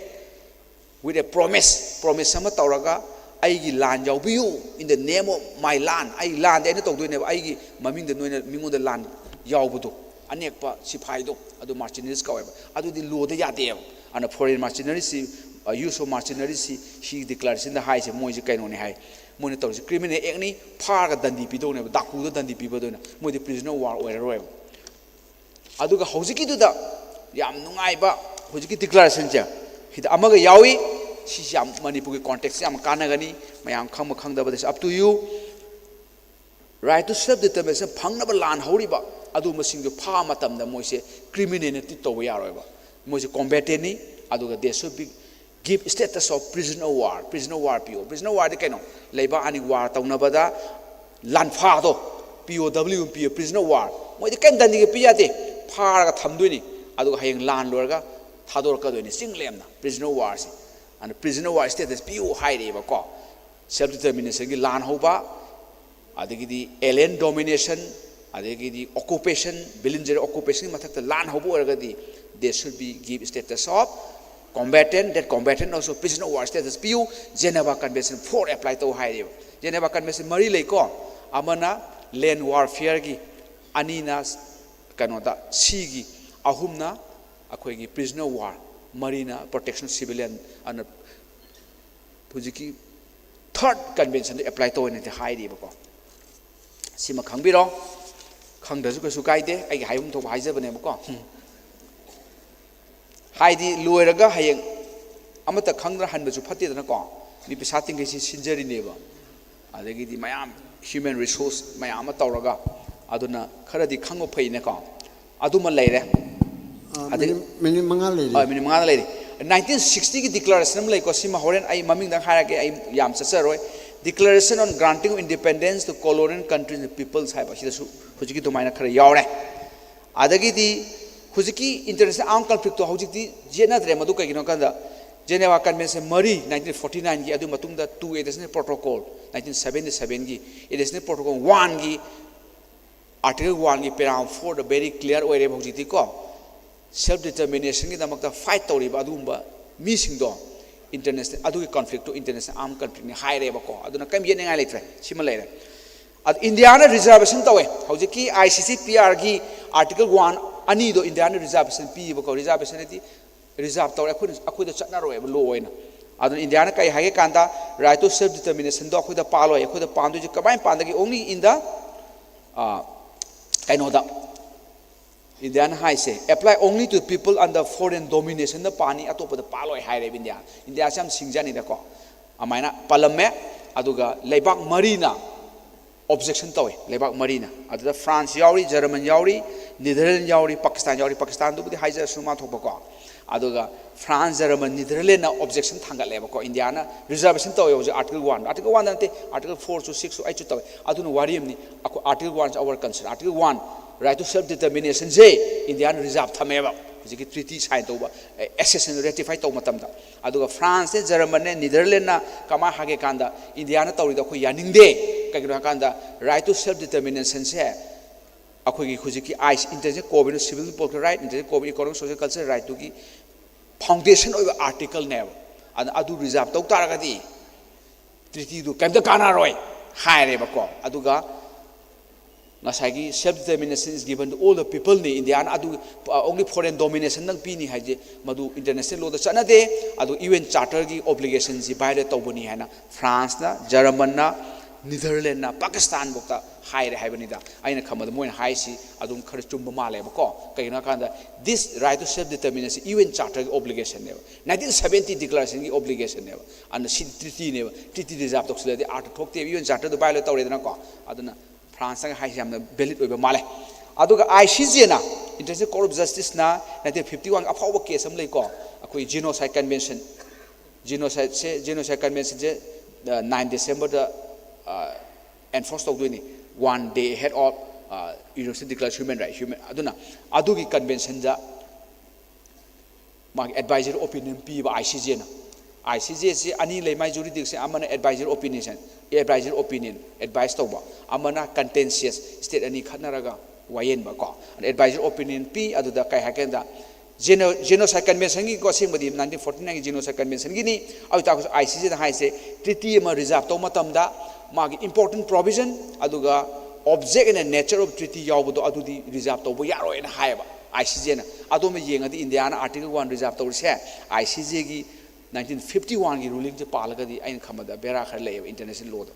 with a promise, promise ꯑꯃ ꯇꯧꯔꯒ, "ꯑꯩꯒꯤ ꯂꯥꯟ ꯌꯥꯎꯕꯤꯌꯨ, in the name of my land, ꯑꯩ ꯂꯥꯟꯗꯤ ꯑꯩꯅ ꯇꯧꯗꯣꯏꯅꯦꯕ, ꯑꯩꯒꯤ ꯃꯃꯤꯡꯗ ꯅꯣꯏꯅ ꯃꯤꯉꯣꯟꯗ ꯂꯥꯟ ꯌꯥꯎꯕꯗꯣ, ꯑꯅꯦꯛꯄ ꯁꯤꯐꯥꯏꯗꯣ, ꯑꯗꯨ mercenariesꯀꯧꯋꯦꯕ꯫ ꯑꯗꯨꯗꯤ lawꯗ ꯌꯥꯗꯦꯕ꯫ ꯑꯗꯨꯅ foreign mercenariesꯁꯤ, use of mercenariesꯁꯤ ꯁꯤ declarationꯗ ꯍꯥꯏꯁꯦ ꯃꯣꯏꯁꯦ ꯀꯩꯅꯣꯅꯦ ꯍꯥꯏ꯫ ꯃꯣꯏꯅ ꯇꯧꯔꯤꯁꯦ criminal actꯅꯤ, ꯐꯥꯔꯒ ꯗꯟꯗꯤ ꯄꯤꯗꯧꯅꯦꯕ, ꯗꯥꯀꯨꯗ ꯗꯟꯗꯤ ꯄꯤꯕꯗꯧꯅ꯫ ꯃꯣꯏꯗꯤ prisoner of war ꯑꯣꯏꯔꯔꯣꯏꯕ꯫ ꯑꯗꯨꯒ ꯍꯧꯖꯤꯛꯀꯤꯗꯨꯗ ꯌꯥꯝ ꯅꯨꯡꯉꯥꯏꯕ, ꯍꯧꯖꯤꯛꯀꯤ declarationꯁꯦ ꯁꯤꯗ ꯑꯃꯒ ꯌꯥꯎꯏ꯫ ꯁꯤꯁꯤ ꯌꯥꯝ ꯃꯅꯤꯄꯨꯔꯒꯤ contextꯁꯦ ꯌꯥꯝ ꯀꯥꯟꯅꯒꯅꯤ꯫ ꯃꯌꯥꯝ ꯈꯪꯕ ꯈꯪꯗꯕꯗ it's up to you꯫ Right to self determination ꯐꯪꯅꯕ ꯂꯥꯟ ꯍꯧꯔꯤꯕ ꯑꯗꯨꯒꯨꯝꯕꯁꯤꯡꯗꯨ ꯐꯥ ꯃꯇꯝꯗ ꯃꯣꯏꯁꯦ criminalꯅ treat ꯇꯧꯕ ꯌꯥꯔꯣꯏꯕ꯫ ꯃꯣꯏꯁꯦ combatantꯅꯤ꯫ ꯑꯗꯨꯒ they should be give status of prisoner of war, prisoner of war ꯄꯤꯌꯣ꯫ Prisoner of warꯗꯤ ꯀꯩꯅꯣ? ꯂꯩꯕꯥꯛ ꯑꯅꯤ war ꯇꯧꯅꯕꯗ ꯂꯥꯟꯐꯥꯗꯣ, P O W ꯄꯤꯌꯣ, prisoner of war꯫ ꯃꯣꯏꯗꯤ ꯀꯔꯤꯝ ꯗꯟꯗꯤꯒ ꯄꯤ ꯌꯥꯗꯦ, ꯐꯥꯔꯒ ꯊꯝꯗꯣꯏꯅꯤ꯫ ꯑꯗꯨꯒ ꯍꯌꯦꯡ ꯂꯥꯟ ꯂꯣꯏꯔꯒ ꯊꯥꯗꯣꯔꯛꯀꯗꯣꯏꯅꯤ ꯆꯤꯡ ꯂꯦꯝꯅ, prisoner of warꯁꯦ꯫ ꯑꯗꯨꯅ prisoner of war status ꯄꯤꯌꯨ ꯍꯥꯏꯔꯛꯑꯦꯕꯀꯣ꯫ Self determinationꯒꯤ ꯂꯥꯟ ꯍꯧꯕ, ꯑꯗꯒꯤꯗꯤ alien domination, ꯑꯗꯒꯤꯗꯤ occupation, ꯕꯤꯂꯤꯟꯖꯔ occupationꯒꯤ ꯃꯊꯛꯇ ꯂꯥꯟ ꯍꯧꯕ ꯑꯣꯏꯔꯒꯗꯤ, they should be give status of combatant, that combatant also prisoner of war status ꯄꯤꯌꯨ꯫ Geneva Convention four apply ꯇꯧ ꯍꯥꯏꯔꯦꯕ꯫ Geneva Convention ꯃꯔꯤ ꯂꯩꯀꯣ, ꯑꯃꯅ land warfareꯒꯤ, ꯑꯅꯤꯅ ꯀꯩꯅꯣꯗ ꯁꯤꯒꯤ, ꯑꯍꯨꯝꯅ ꯑꯩꯈꯣꯏꯒꯤ prisoner of war, ꯃꯔꯤꯅ protection civilian ꯑꯅ ꯍꯧꯖꯤꯛꯀꯤ third conventionꯗ apply ꯇꯧꯋꯦꯅꯗꯤ ꯍꯥꯏꯔꯤꯕꯀꯣ꯫ ꯁꯤꯃ ꯈꯪꯕꯤꯔꯣ꯫ ꯈꯪꯗ꯭ꯔꯁꯨ ꯀꯩꯁꯨ ꯀꯥꯏꯗꯦ, ꯑꯩꯒꯤ ꯍꯥꯏꯐꯝ ꯊꯣꯛꯄ ꯍꯥꯏꯖꯕꯅꯦꯕꯀꯣ꯫ ꯍꯥꯏꯗꯤ ꯂꯣꯏꯔꯒ ꯍꯌꯦꯡ ꯑꯃꯠꯇ ꯈꯪꯗꯅ ꯍꯟꯕꯁꯨ ꯐꯠꯇꯦꯗꯅꯀꯣ꯫ ꯃꯤ ꯄꯩꯁꯥ ꯇꯤꯡꯈꯩꯁꯤ ꯁꯤꯟꯖꯔꯤꯅꯦꯕ, ꯑꯗꯒꯤꯗꯤ ꯃꯌꯥꯝ human resource ꯃꯌꯥꯝ ꯑꯃ ꯇꯧꯔꯒ꯫ ꯑꯗꯨꯅ ꯈꯔꯗꯤ ꯈꯪꯕ ꯐꯩꯅꯦꯀꯣ꯫ ꯑꯗꯨꯃ ꯂꯩꯔꯦ꯫ ꯑ, ꯑꯗꯒꯤ ꯃꯤꯅꯤꯠ ꯃꯤꯅꯤꯠ ꯃꯉꯥ ꯂꯩꯔꯤ꯫ ꯍꯣꯏ, ꯃꯤꯅꯤꯠ ꯃꯉꯥꯗ ꯂꯩꯔꯤ꯫ Nineteen sixtyꯒꯤ declaration ꯑꯃ ꯂꯩꯀꯣ, ꯁꯤꯃ ꯍꯣꯔꯦꯟ ꯑꯩ ꯃꯃꯤꯡꯗꯪ ꯍꯥꯏꯔꯛꯀꯦ, ꯑꯩ ꯌꯥꯝ ꯆꯠꯆꯔꯣꯏ꯫ Declaration on Granting of Independence to Colonial Countries and Peoples ꯍꯥꯏꯕ, ꯁꯤꯗꯁꯨ ꯍꯧꯖꯤꯛꯀꯤ ꯑꯗꯨꯃꯥꯏꯅ ꯈꯔ ꯌꯥꯎꯔꯦ꯫ ꯑꯗꯒꯤꯗꯤ ꯍꯧꯖꯤꯛꯀꯤ international armed conflictꯇꯣ ꯍꯧꯖꯤꯛꯇꯤ ꯌꯦꯠꯅꯗ꯭ꯔꯦ꯫ ꯃꯗꯨ ꯀꯩꯒꯤꯅꯣ ꯍꯥꯏ ꯀꯥꯟꯗ, Geneva Convention ꯃꯔꯤ, nineteen forty nineꯒꯤ, ꯑꯗꯨ ꯃꯇꯨꯡꯗ two additional protocol, nineteen seventy sevenꯒꯤ additional protocol oneꯒꯤ, article oneꯒꯤ paragraph fourꯗ very clear ꯑꯣꯏꯔꯦꯕ ꯍꯧꯖꯤꯛꯇꯤꯀꯣ꯫ Self determinationꯒꯤꯗꯃꯛꯇ fight ꯇꯧꯔꯤꯕ ꯑꯗꯨꯒꯨꯝꯕ ꯃꯤꯁꯤꯡꯗꯣ international, ꯑꯗꯨꯒꯤ conflictꯇꯣ international armed conflictꯅꯤ ꯍꯥꯏꯔꯦꯕꯀꯣ꯫ ꯑꯗꯨꯅ ꯀꯔꯤꯝ ꯌꯦꯠꯅꯤꯡꯉꯥꯏ ꯂꯩꯇ꯭ꯔꯦ꯫ ꯁꯤꯃ ꯂꯩꯔꯦ꯫ ꯑꯗꯨ ꯏꯟꯗꯤꯌꯥꯅ reservation ꯇꯧꯋꯦ꯫ ꯍꯧꯖꯤꯛꯀꯤ ICCPRꯒꯤ article one ꯑꯅꯤꯗꯣ ꯏꯟꯗꯤꯌꯥꯅ reservation ꯄꯤꯌꯦꯕꯀꯣ꯫ Reservation ꯍꯥꯏꯗꯤ reserve ꯇꯧꯔꯦ, ꯑꯩꯈꯣꯏꯅ, ꯑꯩꯈꯣꯏꯗ ꯆꯠꯅꯔꯣꯏꯕ law ꯑꯣꯏꯅ꯫ ꯑꯗꯨꯅ ꯏꯟꯗꯤꯌꯥꯅ ꯀꯔꯤ ꯍꯥꯏꯒꯦ ꯀꯥꯟꯗ, right to self determinationꯗꯣ ꯑꯩꯈꯣꯏꯗ ꯄꯥꯜꯂꯣꯏ꯫ ꯑꯩꯈꯣꯏꯗ ꯄꯥꯟꯗꯣꯏꯁꯦ ꯀꯃꯥꯏꯅ ꯄꯥꯟꯗꯒꯦ? Only in the, ꯑ, ꯀꯩꯅꯣꯗ, ꯏꯟꯗꯤꯌꯥꯅ ꯍꯥꯏꯁꯦ, apply only to people under foreign dominationꯗ ꯄꯥꯅꯤ, ꯑꯇꯣꯞꯄꯗ ꯄꯥꯜꯂꯣꯏ ꯍꯥꯏꯔꯦꯕ ꯏꯟꯗꯤꯌꯥ꯫ ꯏꯟꯗꯤꯌꯥꯁꯦ ꯌꯥꯝ ꯁꯤꯡꯖꯥꯅꯤꯗꯀꯣ꯫ ꯑꯗꯨꯃꯥꯏꯅ ꯄꯥꯜꯂꯝꯃꯦ꯫ ꯑꯗꯨꯒ ꯂꯩꯕꯥꯛ ꯃꯔꯤꯅ objection ꯇꯧꯋꯦ, ꯂꯩꯕꯥꯛ ꯃꯔꯤꯅ꯫ ꯑꯗꯨꯗ France ꯌꯥꯎꯔꯤ, German ꯌꯥꯎꯔꯤ, Netherlands ꯌꯥꯎꯔꯤ, Pakistan ꯌꯥꯎꯔꯤ꯫ Pakistanꯗꯨꯕꯨꯗꯤ ꯍꯥꯏꯖꯔꯁꯨ ꯃꯥ ꯊꯣꯛꯄꯀꯣ꯫ ꯑꯗꯨꯒ France, German, Netherlandsꯅ objection ꯊꯥꯡꯒꯠꯂꯦꯕꯀꯣ꯫ ꯏꯟꯗꯤꯌꯥꯅ reservation ꯇꯧꯋꯦ ꯍꯧꯖꯤꯛ article one, article one ꯅꯠꯇꯦ, article fourꯁꯨ sixꯁꯨ eightꯁꯨ ꯇꯧꯋꯦ꯫ ꯑꯗꯨꯅ ꯋꯥꯔꯤ ꯑꯃꯅꯤ꯫ ꯑꯩꯈꯣꯏ article oneꯁꯦ our concern, article one, right to self determinationꯁꯦ Indian reserve ꯊꯝꯃꯦꯕ ꯍꯧꯖꯤꯛꯀꯤ treaty sign ꯇꯧꯕ, accession ratify ꯇꯧꯕ ꯃꯇꯝꯗ꯫ ꯑꯗꯨꯒ Franceꯅꯦ, Germanꯅꯦ, Netherlandsꯅ ꯀꯃꯥꯏꯅ ꯍꯥꯏꯒꯦ ꯀꯥꯟꯗ, ꯏꯟꯗꯤꯌꯥꯅ ꯇꯧꯔꯤꯗꯣ ꯑꯩꯈꯣꯏ ꯌꯥꯅꯤꯡꯗꯦ, ꯀꯩꯒꯤꯅꯣ ꯍꯥꯏꯀꯥꯟꯗ right to self determination ꯁꯦ ꯑꯩꯈꯣꯏꯒꯤ ꯍꯧꯖꯤꯛꯀꯤ I C, International Covenant of Civil Political Right, International Covenant of Economic, Social, Cultural Right ꯇꯨꯒꯤ foundation ꯑꯣꯏꯕ article ꯅꯦꯕ꯫ ꯑꯗꯨꯅ ꯑꯗꯨ reserve ꯇꯧ ꯇꯥꯔꯒꯗꯤ treaty ꯗꯨ ꯀꯩꯝꯇ ꯀꯥꯟꯅꯔꯣꯏ ꯍꯥꯏꯔꯦꯕꯀꯣ꯫ ꯑꯗꯨꯒ ꯉꯁꯥꯏꯒꯤ self determination is given to all the people ꯅꯤ, ꯏꯟꯗꯤꯌꯥꯅ ꯑꯗꯨ, ꯑ, only foreign domination ꯗꯪ ꯄꯤꯅꯤ ꯍꯥꯏꯁꯦ ꯃꯗꯨ international law ꯗ ꯆꯠꯅꯗꯦ꯫ ꯑꯗꯨ UN Charter ꯒꯤ obligation ꯁꯤ violate ꯇꯧꯕꯅꯤ ꯍꯥꯏꯅ ꯐ꯭ꯔꯥꯟꯁꯅ, ꯖꯔꯃꯟꯅ, ꯅꯤꯗꯔꯂꯦꯟꯅ, ꯄꯥꯀꯤꯁꯇꯥꯟ ꯐꯥꯎꯇ ꯍꯥꯏꯔꯦ ꯍꯥꯏꯕꯅꯤꯗ꯫ ꯑꯩꯅ ꯈꯟꯕꯗ ꯃꯣꯏꯅ ꯍꯥꯏꯁꯤ ꯑꯗꯨꯝ ꯈꯔ ꯆꯨꯝꯕ ꯃꯥꯜꯂꯦꯕꯀꯣ꯫ ꯀꯩꯒꯤꯅꯣ ꯍꯥꯏꯀꯥꯟꯗ this right to self determination UN Charter ꯒꯤ obligation ꯅꯦꯕ꯫ Nineteen seventy declaration ꯒꯤ obligation ꯅꯦꯕ꯫ ꯑꯗꯨꯅ ꯁꯤ treaty ꯅꯦꯕ꯫ Treaty reserve ꯇꯧꯁꯤꯜꯂꯗꯤ ꯑꯥꯔꯊ ꯊꯣꯛꯇꯦꯕ, UN Charter ꯗꯨ violate ꯇꯧꯔꯦꯗꯅꯀꯣ꯫ ꯑꯗꯨꯅ ꯐ꯭ꯔꯥꯟꯁꯅ ꯍꯥꯏꯁꯤ ꯌꯥꯝꯅ valid ꯑꯣꯏꯕ ꯃꯥꯜꯂꯦ꯫ ꯑꯗꯨꯒ I C ꯖꯦꯅ, International Court of Justice ꯅ nineteen fifty one ꯑꯐꯥꯎꯕ case ꯑꯃ ꯂꯩꯀꯣ, ꯑꯩꯈꯣꯏ Genocide Convention, Genocide ꯁꯦ, Genocide Convention ꯁꯦ, ꯑ, nine December ꯗ, ꯑ, enforce ꯇꯧꯗꯣꯏꯅꯤ, one day ahead of, ꯑ, Universal Declaration of Human Right, human, ꯑꯗꯨꯅ ꯑꯗꯨꯒꯤ convention ꯗ ꯃꯥꯒꯤ advisory opinion ꯄꯤꯕ I C ꯖꯦꯅ꯫ I C J ꯁꯤ ꯑꯅꯤ ꯂꯩ ꯃꯥꯏ jurisdiction, ꯑꯃꯅ advisory opinion, advisory opinion, advice ꯇꯧꯕ, ꯑꯃꯅ contentious, state ꯑꯅꯤ ꯈꯠꯅꯔꯒ ꯋꯥꯌꯦꯟꯕ ꯀꯣ꯫ ꯑꯗ advisory opinion ꯄꯤ꯫ ꯑꯗꯨꯗ ꯀꯩ ꯍꯥꯏꯒꯦꯗ, Geno-, Genocide Convention ꯒꯤ ꯀꯣ, ꯑꯁꯦꯡꯕꯗꯤ nineteen forty nine ꯒꯤ Genocide Convention ꯒꯤꯅꯤ꯫ ꯑꯗꯨ ꯑꯣꯏꯇꯥꯔꯒꯁꯨ ꯑꯥꯏ ꯁꯤ ꯖꯦꯅ ꯍꯥꯏꯁꯦ treaty ꯑꯃ reserve ꯇꯧꯕ ꯃꯇꯝꯗ ꯃꯥꯒꯤ important provision ꯑꯗꯨꯒ object and nature of treaty ꯌꯥꯎꯕꯗꯣ ꯑꯗꯨꯗꯤ reserve ꯇꯧꯕ ꯌꯥꯔꯣꯏꯅ ꯍꯥꯏꯌꯦꯕ ꯑꯥꯏ ꯁꯤ ꯖꯦꯅ꯫ ꯑꯗꯣꯝꯗ ꯌꯦꯡꯉꯗꯤ ꯏꯟꯗꯤꯌꯥꯅ article one reserve ꯇꯧꯔꯤꯁꯦ I C ꯖꯦꯒꯤ nineteen fifty one ꯒꯤ ruling ꯁꯦ ꯄꯥꯜꯂꯒꯗꯤ ꯑꯩꯅ ꯈꯟꯕꯗ ꯕꯦꯔꯥ ꯈꯔ ꯂꯩꯌꯦꯕ international law ꯗ꯫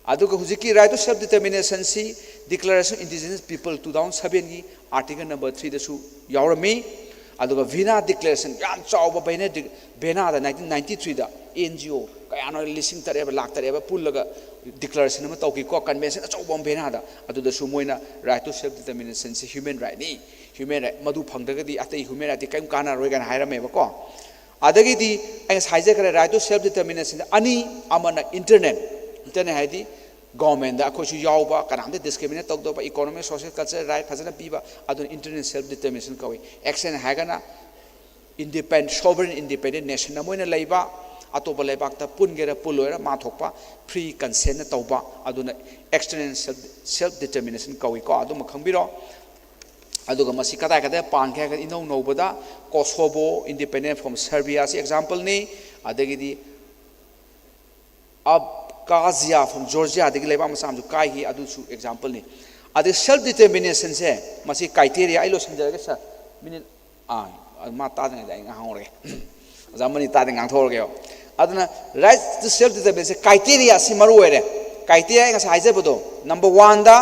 ꯑꯗꯨꯒ ꯍꯧꯖꯤꯛꯀꯤ right to self determination ꯁꯤ Declaration of Indigenous People two thousand seven ꯒꯤ article number three ꯗꯁꯨ ꯌꯥꯎꯔꯝꯃꯤ꯫ ꯑꯗꯨꯒ ꯚꯦꯟꯅꯥ Declaration, ꯌꯥꯝ ꯆꯥꯎꯕ ꯚꯦꯟꯅꯥ ꯗꯤ-, ꯚꯦꯟꯅꯥꯗ nineteen ninety three ꯗ N G O ꯀꯌꯥꯅꯣ, ꯂꯤꯁꯤꯡ ꯇꯔꯦꯠ ꯍꯥꯏꯕ ꯂꯥꯛ ꯇꯔꯦꯠ ꯍꯥꯏꯕ ꯄꯨꯜꯂꯒ declaration ꯑꯃ ꯇꯧꯈꯤꯀꯣ, convention ꯑꯆꯧꯕ ꯑꯃ ꯚꯦꯟꯅꯥꯗ꯫ ꯑꯗꯨꯗꯁꯨ ꯃꯣꯏꯅ right to self determination ꯁꯤ human right ꯅꯤ, human right, ꯃꯗꯨ ꯐꯪꯗ꯭ꯔꯒꯗꯤ ꯑꯇꯩ human right ꯇꯤ ꯀꯔꯤꯝ ꯀꯥꯟꯅꯔꯣꯏ ꯀꯥꯏꯅ ꯍꯥꯏꯔꯝꯃꯦꯕꯀꯣ꯫ ꯑꯗꯒꯤꯗꯤ ꯑꯩ ꯉꯁꯥꯏ ꯍꯥꯏꯖꯈ꯭ꯔꯦ, right to self determination ꯑꯅꯤ, ꯑꯃꯅ internal, internal ꯍꯥꯏꯗꯤ government ꯗ ꯑꯩꯈꯣꯏꯁꯨ ꯌꯥꯎꯕ, ꯀꯅꯥꯝꯇ discriminate ꯇꯧꯗꯕ, economic, social, cultural right ꯐꯖꯅ ꯄꯤꯕ, ꯑꯗꯨꯅ internal self determination ꯀꯧꯏ꯫ External ꯍꯥꯏꯔꯒꯅ independent, sovereign independent nation ꯑꯃ ꯑꯣꯏꯅ ꯂꯩꯕ, ꯑꯇꯣꯞꯄ ꯂꯩꯕꯥꯛꯇ ꯄꯨꯟꯒꯦꯔꯥ ꯄꯨꯜꯂꯣꯏꯔꯥ ꯃꯥ ꯊꯣꯛꯄ free consentꯅ ꯇꯧꯕ, ꯑꯗꯨꯅ external self self determination ꯀꯧꯏꯀꯣ꯫ ꯑꯗꯨꯃ ꯈꯪꯕꯤꯔꯣ꯫ ꯑꯗꯨꯒ ꯃꯁꯤ ꯀꯗꯥꯏ ꯀꯗꯥꯏ ꯄꯥꯟꯒꯦ ꯍꯥꯏꯔꯒꯗꯤ, ꯏꯅꯧ ꯅꯧꯕꯗ Kosovo, independent from Serbiaꯁꯤ exampleꯅꯤ꯫ ꯑꯗꯒꯤꯗꯤ Abkhazia from Georgiaꯗꯒꯤ ꯂꯩꯕꯥꯛ ꯃꯆꯥ ꯑꯃꯁꯨ ꯀꯥꯏꯈꯤ, ꯑꯗꯨꯁꯨ exampleꯅꯤ꯫ ꯑꯗꯩ self determinationꯁꯦ, ꯃꯁꯤ criteria, ꯑꯩ ꯂꯣꯏꯁꯤꯟꯖꯔꯒꯦ sir, minute, ꯑꯥ, ꯑꯗꯨ ꯃꯥ ꯇꯥꯗ꯭ꯔꯤꯉꯩꯗ ꯑꯩ ꯉꯥꯡꯍꯧꯔꯒꯦ꯫ ꯑꯣꯖꯥ ꯑꯃꯅꯤ ꯇꯥꯗꯤ ꯉꯥꯡꯊꯣꯛꯍꯧꯔꯒꯦꯕ꯫ ꯑꯗꯨꯅ right to self determination criteria ꯑꯁꯤ ꯃꯔꯨ ꯑꯣꯏꯔꯦ꯫ Criteria ꯑꯩ ꯉꯁꯥꯏ ꯍꯥꯏꯖꯕꯗꯣ, number oneꯗ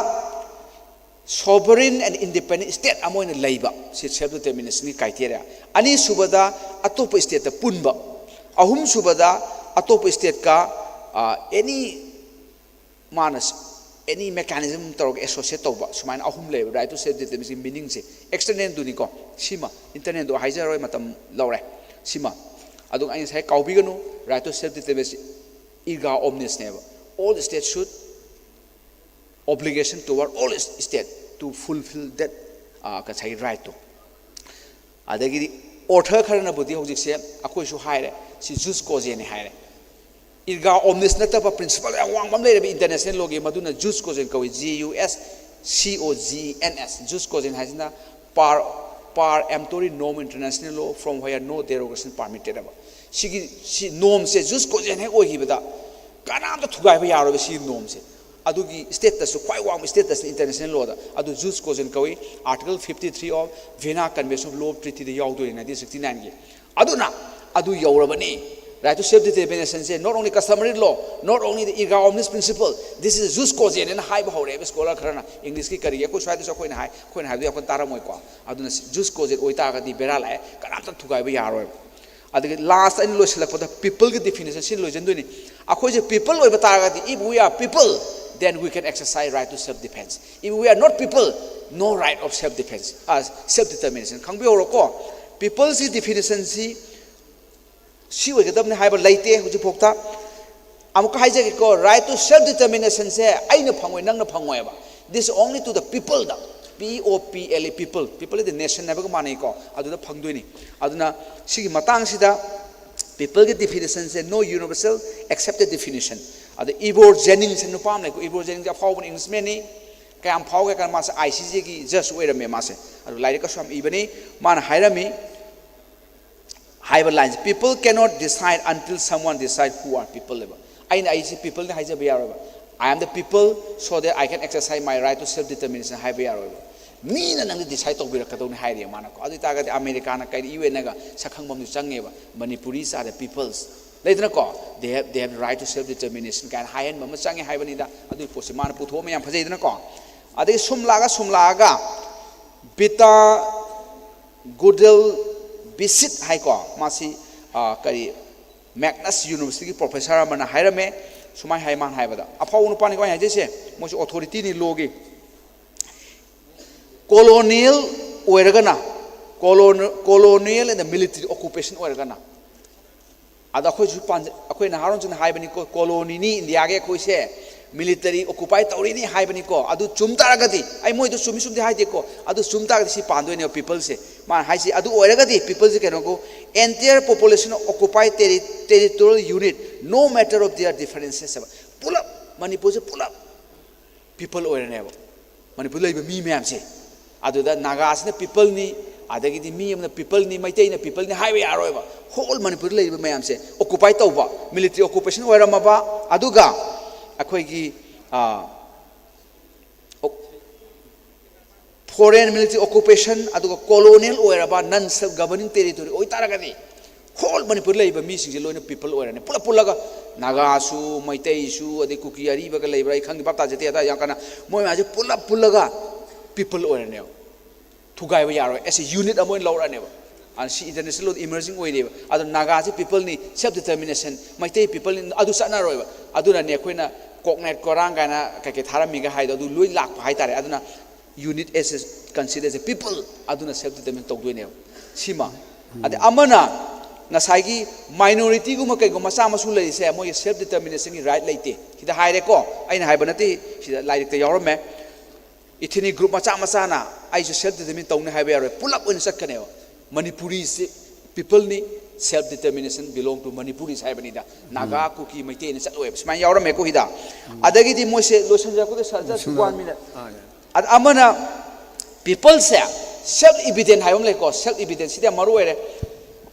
sovereign and independent state ꯑꯃ ꯑꯣꯏꯅ ꯂꯩꯕ, ꯁꯤ self determinationꯒꯤ criteria꯫ ꯑꯅꯤꯁꯨꯕꯗ ꯑꯇꯣꯞꯄ stateꯇ ꯄꯨꯟꯕ꯫ ꯑꯍꯨꯝꯁꯨꯕꯗ ꯑꯇꯣꯞꯄ stateꯀ, ꯑ, any, ꯃꯥꯅ ꯁ-, any mechanism ꯇꯧꯔꯒ associate ꯇꯧꯕ, ꯁꯨꯃꯥꯏꯅ ꯑꯍꯨꯝ ꯂꯩꯌꯦꯕ right to self determinationꯒꯤ meaningꯁꯦ꯫ Externalꯗꯨꯅꯤꯀꯣ, ꯁꯤꯃ internalꯗꯣ ꯍꯥꯏꯖꯔꯔꯣꯏ, ꯃꯇꯝ ꯂꯧꯔꯦ꯫ ꯁꯤꯃ꯫ ꯑꯗꯨꯒ ꯑꯩ ꯉꯁꯥꯏ ꯀꯥꯎꯕꯤꯒꯅꯨ, right to self determination erga omnesꯅꯦꯕ꯫ All states should obligation toward all state to fulfill that, ꯑ, ꯉꯁꯥꯏꯒꯤ rightꯇꯣ꯫ ꯑꯗꯒꯤꯗꯤ author ꯈꯔꯅꯕꯨꯗꯤ ꯍꯧꯖꯤꯛꯁꯦ ꯑꯩꯈꯣꯏꯁꯨ ꯍꯥꯏꯔꯦ, ꯁꯤ jus cogentiꯅꯤ ꯍꯥꯏꯔꯦ꯫ Erga omnes ꯅꯠꯇꯕ principle ꯌꯥꯝ ꯋꯥꯡꯕ ꯑꯃ ꯂꯩꯔꯦꯕ international lawꯒꯤ, ꯃꯗꯨꯅ jus cogens ꯀꯧꯏ, J U S C O G E N S꯫ Jus cogens ꯍꯥꯏꯁꯤꯅ per, per emptory norm international law from where no derogation permitted ꯍꯥꯏꯕ꯫ ꯁꯤꯒꯤ, ꯁꯤ normꯁꯦ jus cogens ꯍꯦꯛ ꯑꯣꯏꯈꯤꯕꯗ ꯀꯅꯥꯝꯇ ꯊꯨꯒꯥꯏꯕ ꯌꯥꯔꯣꯏꯕ ꯁꯤꯒꯤ normꯁꯦ꯫ ꯑꯗꯨꯒꯤ statusꯇꯁꯨ ꯈ꯭ꯋꯥꯏ ꯋꯥꯡꯕ statusꯅꯤ international lawꯗ꯫ ꯑꯗꯨ jus cogens ꯀꯧꯏ꯫ Article fifty three of Vienna Convention of Law of Treatyꯗ ꯌꯥꯎꯗꯣꯏꯅꯤ nineteen sixty nineꯒꯤ꯫ ꯑꯗꯨꯅ ꯑꯗꯨ ꯌꯧꯔꯕꯅꯤ꯫ Right to self determinationꯁꯦ not only customary law, not only the erga omnes principle, this is jus cogens ꯍꯥꯏꯅ ꯍꯥꯏꯕ ꯍꯧꯔꯛꯑꯦꯕ scholar ꯈꯔꯅ꯫ Englishꯀꯤ ꯀꯔꯤꯒꯤ, ꯑꯩꯈꯣꯏ ꯁ꯭ꯋꯥꯏꯗꯁꯨ ꯑꯩꯈꯣꯏꯅ ꯍꯥꯏ, ꯑꯩꯈꯣꯏꯅ ꯍꯥꯏꯕꯗꯤ ꯌꯥꯝ ꯀꯟꯅ ꯇꯥꯔꯝꯃꯣꯏꯀꯣ꯫ ꯑꯗꯨꯅ jus cogens ꯑꯣꯏꯇꯥꯔꯒꯗꯤ ꯕꯦꯔꯥ ꯂꯥꯛꯑꯦ, ꯀꯅꯥꯝꯇ ꯊꯨꯒꯥꯏꯕ ꯌꯥꯔꯣꯏꯕ꯫ ꯑꯗꯒꯤ last ꯑꯩꯅ ꯂꯣꯏꯁꯤꯜꯂꯛꯄꯗ peopleꯒꯤ definition ꯁꯤ ꯂꯣꯏꯁꯤꯟꯗꯣꯏꯅꯤ꯫ ꯑꯩꯈꯣꯏꯁꯦ people ꯑꯣꯏꯕ ꯇꯥꯔꯒꯗꯤ, if we are people, then we can exercise right to self defense. If we are not people, no right of self defense, ꯑ, self determination꯫ ꯈꯪꯕꯤꯍꯧꯔꯣꯀꯣ, peopleꯁꯤ definitionꯁꯤ ꯁꯤ ꯑꯣꯏꯒꯗꯕꯅꯤ ꯍꯥꯏꯕ ꯂꯩꯇꯦ ꯍꯧꯖꯤꯛꯐꯥꯎꯗ꯫ ꯑꯃꯨꯛꯀ ꯍꯥꯏꯖꯒꯦꯀꯣ, right to self determinationꯁꯦ ꯑꯩꯅ ꯐꯪꯉꯣꯏ, ꯅꯪꯅ ꯐꯪꯉꯣꯏꯕ꯫ This only to the peopleꯗ, P O P L E, people, people is the nation ꯍꯥꯏꯕꯒ ꯃꯥꯟꯅꯩꯀꯣ, ꯑꯗꯨꯗ ꯐꯪꯗꯣꯏꯅꯤ꯫ ꯑꯗꯨꯅ ꯁꯤꯒꯤ ꯃꯇꯥꯡꯁꯤꯗ Peopleꯒꯤ definitionꯁꯦ no universal accepted definition. ꯑꯗ ꯏꯕꯣꯔ ꯖꯦꯅꯤꯡꯁ ꯅꯨꯄꯥ ꯑꯃ ꯂꯩꯀꯣ, ꯏꯕꯣꯔ ꯖꯦꯅꯤꯡꯁ ꯑꯐꯥꯎꯕꯅꯤ, Englishmanꯅꯤ, ꯀꯌꯥꯝ ꯐꯥꯎꯒꯦ ꯀꯥꯟꯗ ꯃꯥꯁꯦ ICJꯒꯤ judge ꯑꯣꯏꯔꯝꯃꯦ ꯃꯥꯁꯦ꯫ ꯑꯗꯨ ꯂꯥꯏꯔꯤꯛꯀꯁꯨ ꯌꯥꯝ ꯏꯕꯅꯤ꯫ ꯃꯥꯅ ꯍꯥꯏꯔꯝꯃꯤ, ꯍꯥꯏꯕ lineꯁꯦ, "People cannot decide until someone decide who are people" ꯍꯥꯏꯕ꯫ ꯑꯩꯅ ꯑꯩꯁꯦ peopleꯅꯤ ꯍꯥꯏꯖꯕ ꯌꯥꯔꯣꯏꯕ꯫ "I am the people, so that I can exercise my right to self determination" ꯍꯥꯏꯕ ꯌꯥꯔꯣꯏꯕ꯫ ꯃꯤꯅ ꯅꯪꯗꯤ decide ꯇꯧꯕꯤꯔꯛꯀꯗꯧꯅꯤ ꯍꯥꯏꯔꯤ ꯃꯥꯅꯀꯣ꯫ ꯑꯗꯨ ꯑꯣꯏꯇꯥꯔꯒꯗꯤ ꯑꯃꯦꯔꯤꯀꯥꯅ ꯀꯩꯗ, UNꯅꯒ ꯁꯛꯈꯪꯕ ꯑꯃꯗꯤ ꯆꯪꯉꯦꯕ, "Manipuri are the peoples" ꯂꯩꯗꯅꯀꯣ, "They have, they have right to self determination" ꯀꯥꯏꯅ ꯍꯥꯏꯍꯟꯕ ꯑꯃ ꯆꯪꯉꯦ ꯍꯥꯏꯕꯅꯤꯗ꯫ ꯑꯗꯨꯒꯤ ꯄꯣꯠꯁꯦ ꯃꯥꯅ ꯄꯨꯊꯣꯛꯑꯝꯃꯦ, ꯌꯥꯝ ꯐꯖꯩꯗꯅꯀꯣ꯫ ꯑꯗꯒꯤ ꯁꯨꯝ ꯂꯥꯛꯑꯒ, ꯁꯨꯝ ꯂꯥꯛꯑꯒ ꯕꯤꯇꯥ ꯒꯨꯗꯦꯜ ꯕꯤꯁꯤꯠ ꯍꯥꯏꯀꯣ, ꯃꯥꯁꯤ, ꯑ, ꯀꯔꯤ, ꯃꯦꯒꯅꯁ ꯌꯨꯅꯤꯚꯔꯁꯤꯇꯤꯒꯤ ꯄ꯭ꯔꯣꯐꯦꯁꯔ ꯑꯃꯅ ꯍꯥꯏꯔꯝꯃꯦ꯫ ꯁꯨꯃꯥꯏꯅ ꯍꯥꯏ, ꯃꯥꯅ ꯍꯥꯏꯕꯗ, ꯑꯐꯥꯎꯕ ꯅꯨꯄꯥꯅꯤꯀꯣ ꯑꯩꯅ ꯍꯥꯏꯖꯩꯁꯦ, ꯃꯣꯏꯁꯨ authorityꯅꯤ lawꯒꯤ꯫ Colonial ꯑꯣꯏꯔꯒꯅ, colon-, colonial and military occupation ꯑꯣꯏꯔꯒꯅ, ꯑꯗ ꯑꯩꯈꯣꯏꯁꯨ ꯄꯥꯟꯖ-, ꯑꯩꯈꯣꯏ ꯅꯍꯥꯔꯣꯟꯁꯤꯡꯅ ꯍꯥꯏꯕꯅꯤꯀꯣ, colonyꯅꯤ ꯏꯟꯗꯤꯌꯥꯒꯤ, ꯑꯩꯈꯣꯏꯁꯦ military occupy ꯇꯧꯔꯤꯅꯤ ꯍꯥꯏꯕꯅꯤꯀꯣ꯫ ꯑꯗꯨ ꯆꯨꯝ ꯇꯥꯔꯒꯗꯤ, ꯑꯩ ꯃꯣꯏꯗꯣ ꯆꯨꯝꯃꯤ ꯆꯨꯝꯗꯦ ꯍꯥꯏꯗꯦꯀꯣ, ꯑꯗꯨ ꯆꯨꯝ ꯇꯥꯔꯒꯗꯤ ꯁꯤ ꯄꯥꯟꯗꯣꯏꯅꯦꯕ peopleꯁꯦ꯫ ꯃꯥꯅ ꯍꯥꯏꯁꯤ ꯑꯗꯨ ꯑꯣꯏꯔꯒꯗꯤ peopleꯁꯦ ꯀꯩꯅꯣꯒꯣ, "Entire population occupy terri-, territorial unit, no matter of their differences" ꯍꯥꯏꯕ꯫ ꯄꯨꯂꯞ, ꯃꯅꯤꯄꯨꯔꯁꯦ ꯄꯨꯂꯞ people ꯑꯣꯏꯔꯅꯦꯕ, ꯃꯅꯤꯄꯨꯔꯗ ꯂꯩꯕ ꯃꯤ ꯃꯌꯥꯝꯁꯦ꯫ ꯑꯗꯨꯗ ꯅꯥꯒꯥꯁꯤꯅ peopleꯅꯤ, ꯑꯗꯒꯤꯗꯤ ꯃꯤ ꯑꯃꯅ peopleꯅꯤ, ꯃꯩꯇꯩꯅ peopleꯅꯤ ꯍꯥꯏꯕ ꯌꯥꯔꯣꯏꯕ꯫ Whole ꯃꯅꯤꯄꯨꯔꯗ ꯂꯩꯔꯤꯕ ꯃꯌꯥꯝꯁꯦ occupy ꯇꯧꯕ, military occupation ꯑꯣꯏꯔꯝꯃꯕ, ꯑꯗꯨꯒ ꯑꯩꯈꯣꯏꯒꯤ, ꯑ, foreign military occupation, ꯑꯗꯨꯒ colonial ꯑꯣꯏꯔꯕ non self governing territory ꯑꯣꯏꯇꯥꯔꯒꯗꯤ, whole ꯃꯅꯤꯄꯨꯔ ꯂꯩꯔꯤꯕ ꯃꯤꯁꯤꯡꯁꯦ ꯂꯣꯏꯅ people ꯑꯣꯏꯔꯅꯤ꯫ ꯄꯨꯂꯞ ꯄꯨꯜꯂꯒ ꯅꯥꯒꯥꯁꯨ, ꯃꯩꯇꯩꯁꯨ, ꯑꯗꯩ ꯀꯨꯀꯤ ꯑꯔꯤꯕꯒ ꯂꯩꯕ꯭ꯔꯥ ꯑꯩ ꯈꯪꯗꯦ, ꯚꯥꯞ ꯇꯥꯖꯗꯦ꯫ ꯑꯗ ꯌꯥꯝ ꯀꯟꯅ ꯃꯣꯏ ꯃꯌꯥꯝꯁꯦ ꯄꯨꯂꯞ ꯄꯨꯜꯂꯒ people ꯑꯣꯏꯔꯅꯦꯕ꯫ ꯊꯨꯒꯥꯏꯕ ꯌꯥꯔꯣꯏ꯫ As a unit ꯑꯃ ꯑꯣꯏꯅ ꯂꯧꯔꯛꯑꯅꯦꯕ꯫ ꯑꯗꯨꯅ ꯁꯤ international law emerging ꯑꯣꯏꯔꯤꯕ꯫ ꯑꯗꯣ ꯅꯥꯒꯥꯁꯤ peopleꯅꯤ, self determination, ꯃꯩꯇꯩ peopleꯅꯤ, ꯑꯗꯨ ꯆꯠꯅꯔꯣꯏꯕ꯫ ꯑꯗꯨꯅꯅꯦ ꯑꯩꯈꯣꯏꯅ ꯀꯣꯛꯅꯦꯠ ꯀꯣꯔꯥꯡ ꯀꯥꯏꯅ ꯀꯩꯀꯩ ꯊꯥꯔꯝꯃꯤꯒ ꯍꯥꯏꯗꯣ, ꯑꯗꯨ ꯂꯣꯏ ꯂꯥꯛꯄ ꯍꯥꯏꯇꯥꯔꯦ꯫ ꯑꯗꯨꯅ unit as a, considered as a people, ꯑꯗꯨꯅ self determination ꯇꯧꯗꯣꯏꯅꯦꯕ꯫ ꯁꯤꯃ꯫ ꯑꯗꯩ ꯑꯃꯅ ꯉꯁꯥꯏꯒꯤ minorityꯒꯨꯝꯕ ꯀꯩꯒꯨꯝꯕ ꯃꯆꯥ ꯃꯁꯨ ꯂꯩꯔꯤꯁꯦ, ꯃꯣꯏꯒꯤ self determinationꯒꯤ right ꯂꯩꯇꯦ꯫ ꯁꯤꯗ ꯍꯥꯏꯔꯦꯀꯣ, ꯑꯩꯅ ꯍꯥꯏꯕ ꯅꯠꯇꯦ, ꯁꯤꯗ ꯂꯥꯏꯔꯤꯛꯇ ꯌꯥꯎꯔꯝꯃꯦ꯫ Ethnic group ꯃꯆꯥ ꯃꯆꯥꯅ ꯑꯩꯁꯨ self determine ꯇꯧꯅꯤ ꯍꯥꯏꯕ ꯌꯥꯔꯣꯏ, ꯄꯨꯂꯞ ꯑꯣꯏꯅ ꯆꯠꯀꯅꯦꯕ꯫ ꯃꯅꯤꯄꯨꯔꯤꯁꯤ peopleꯅꯤ, Self determination belong to Manipuris ꯍꯥꯏꯕꯅꯤꯗ꯫ ꯅꯥꯒꯥ, ꯀꯨꯀꯤ, ꯃꯩꯇꯩꯅ ꯆꯠꯂꯣꯏꯕ꯫ ꯁꯨꯃꯥꯏꯅ ꯌꯥꯎꯔꯝꯃꯦꯀꯣ ꯁꯤꯗ꯫ ꯑꯗꯒꯤꯗꯤ ꯃꯣꯏꯁꯦ ꯂꯣꯏꯁꯤꯟꯖꯔꯛꯄꯗ, sir, just one minute꯫ ꯑꯗ ꯑꯃꯅ peopleꯁꯦ self evident ꯍꯥꯏꯕ ꯑꯃ ꯂꯩꯀꯣ꯫ Self evident ꯁꯤꯗꯤ ꯌꯥꯝ ꯃꯔꯨ ꯑꯣꯏꯔꯦ꯫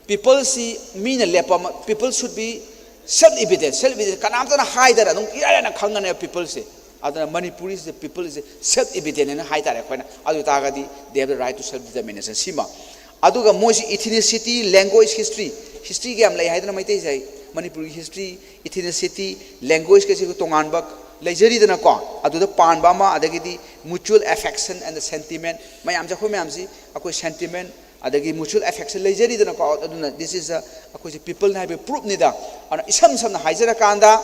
Peopleꯁꯤ ꯃꯤꯅ ꯂꯦꯞꯄ ꯑꯃ, people should be self evident꯫ Self evident ꯀꯅꯥꯝꯇꯅ ꯍꯥꯏꯗꯅ ꯑꯗꯨꯝ ꯏꯔꯥꯏ ꯂꯥꯏꯅ ꯈꯪꯒꯅꯦꯕ peopleꯁꯦ꯫ ꯑꯗꯨꯅ ꯃꯅꯤꯄꯨꯔꯤꯁꯤꯗ peopleꯁꯦ self evident ꯍꯥꯏꯅ ꯍꯥꯏꯇꯥꯔꯦ ꯑꯩꯈꯣꯏꯅ꯫ ꯑꯗꯨ ꯑꯣꯏꯇꯥꯔꯒꯗꯤ they have the right to self determination꯫ ꯁꯤꯃ꯫ ꯑꯗꯨꯒ ꯃꯣꯏꯁꯤ ethnicity, language, history, historyꯒ ꯌꯥꯝ ꯂꯩ ꯍꯥꯏꯗꯅ ꯃꯩꯇꯩꯁꯦ꯫ ꯃꯅꯤꯄꯨꯔꯒꯤ history, ethnicity, languageꯀꯁꯤ ꯇꯣꯉꯥꯟꯕ ꯂꯩꯖꯔꯤꯗꯅꯀꯣ꯫ ꯑꯗꯨꯗ ꯄꯥꯟꯕ ꯑꯃ, ꯑꯗꯒꯤꯗꯤ mutual affection and sentiment ꯃꯌꯥꯝꯁꯦ, ꯑꯩꯈꯣꯏ ꯃꯌꯥꯝꯁꯤ ꯑꯩꯈꯣꯏ sentiment ꯑꯗꯒꯤ mutual affection ꯂꯩꯖꯔꯤꯗꯅꯀꯣ꯫ ꯑꯗꯨꯅ this is a, ꯑꯩꯈꯣꯏꯁꯦ peopleꯅꯤ ꯍꯥꯏꯕꯒꯤ proofꯅꯤꯗ꯫ ꯑꯗꯨꯅ ꯏꯁꯝ ꯁꯝꯅ ꯍꯥꯏꯖꯔꯀꯥꯟꯗ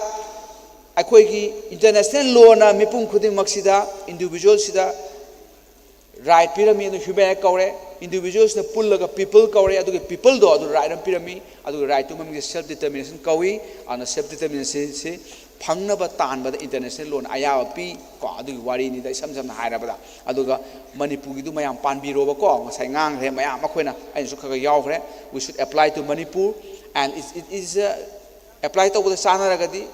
ꯑꯩꯈꯣꯏꯒꯤ international lawꯅ ꯃꯤꯄꯨꯝ ꯈꯨꯗꯤꯡꯃꯛꯁꯤꯗ, individualꯁꯤꯗ right ꯄꯤꯔꯝꯃꯤ, ꯑꯗꯨ human right ꯀꯧꯔꯦ꯫ Individualꯁꯤꯅ ꯄꯨꯜꯂꯒ people ꯀꯧꯔꯦ, ꯑꯗꯨꯒꯤ peopleꯗꯣ ꯑꯗꯨ right ꯑꯃ ꯄꯤꯔꯝꯃꯤ꯫ ꯑꯗꯨꯒꯤ rightꯇꯨ ꯃꯃꯤꯡꯁꯦ self determination ꯀꯧꯏ꯫ ꯑꯗꯨꯅ self determinationꯁꯤ ꯐꯪꯅꯕ ꯇꯥꯟꯕꯗ international lawꯅ ꯑꯌꯥꯕ ꯄꯤ ꯀꯣ꯫ ꯑꯗꯨꯒꯤ ꯋꯥꯔꯤꯅꯤꯗ ꯏꯁꯝ ꯁꯝꯅ ꯍꯥꯏꯔꯕꯗ꯫ ꯑꯗꯨꯒ ꯃꯅꯤꯄꯨꯔꯒꯤꯗꯨ ꯃꯌꯥꯝ ꯄꯥꯟꯕꯤꯔꯣꯕꯀꯣ꯫ ꯉꯁꯥꯏ ꯉꯥꯡꯈ꯭ꯔꯦ ꯃꯌꯥꯝ, ꯑꯩꯈꯣꯏꯅ, ꯑꯩꯅꯁꯨ ꯈꯔ ꯈꯔ ꯌꯥꯎꯈ꯭ꯔꯦ꯫ We should apply to Manipur and it, it is, uh, apply ꯇꯧꯕꯗ ꯆꯥꯟꯅꯔꯒꯗꯤ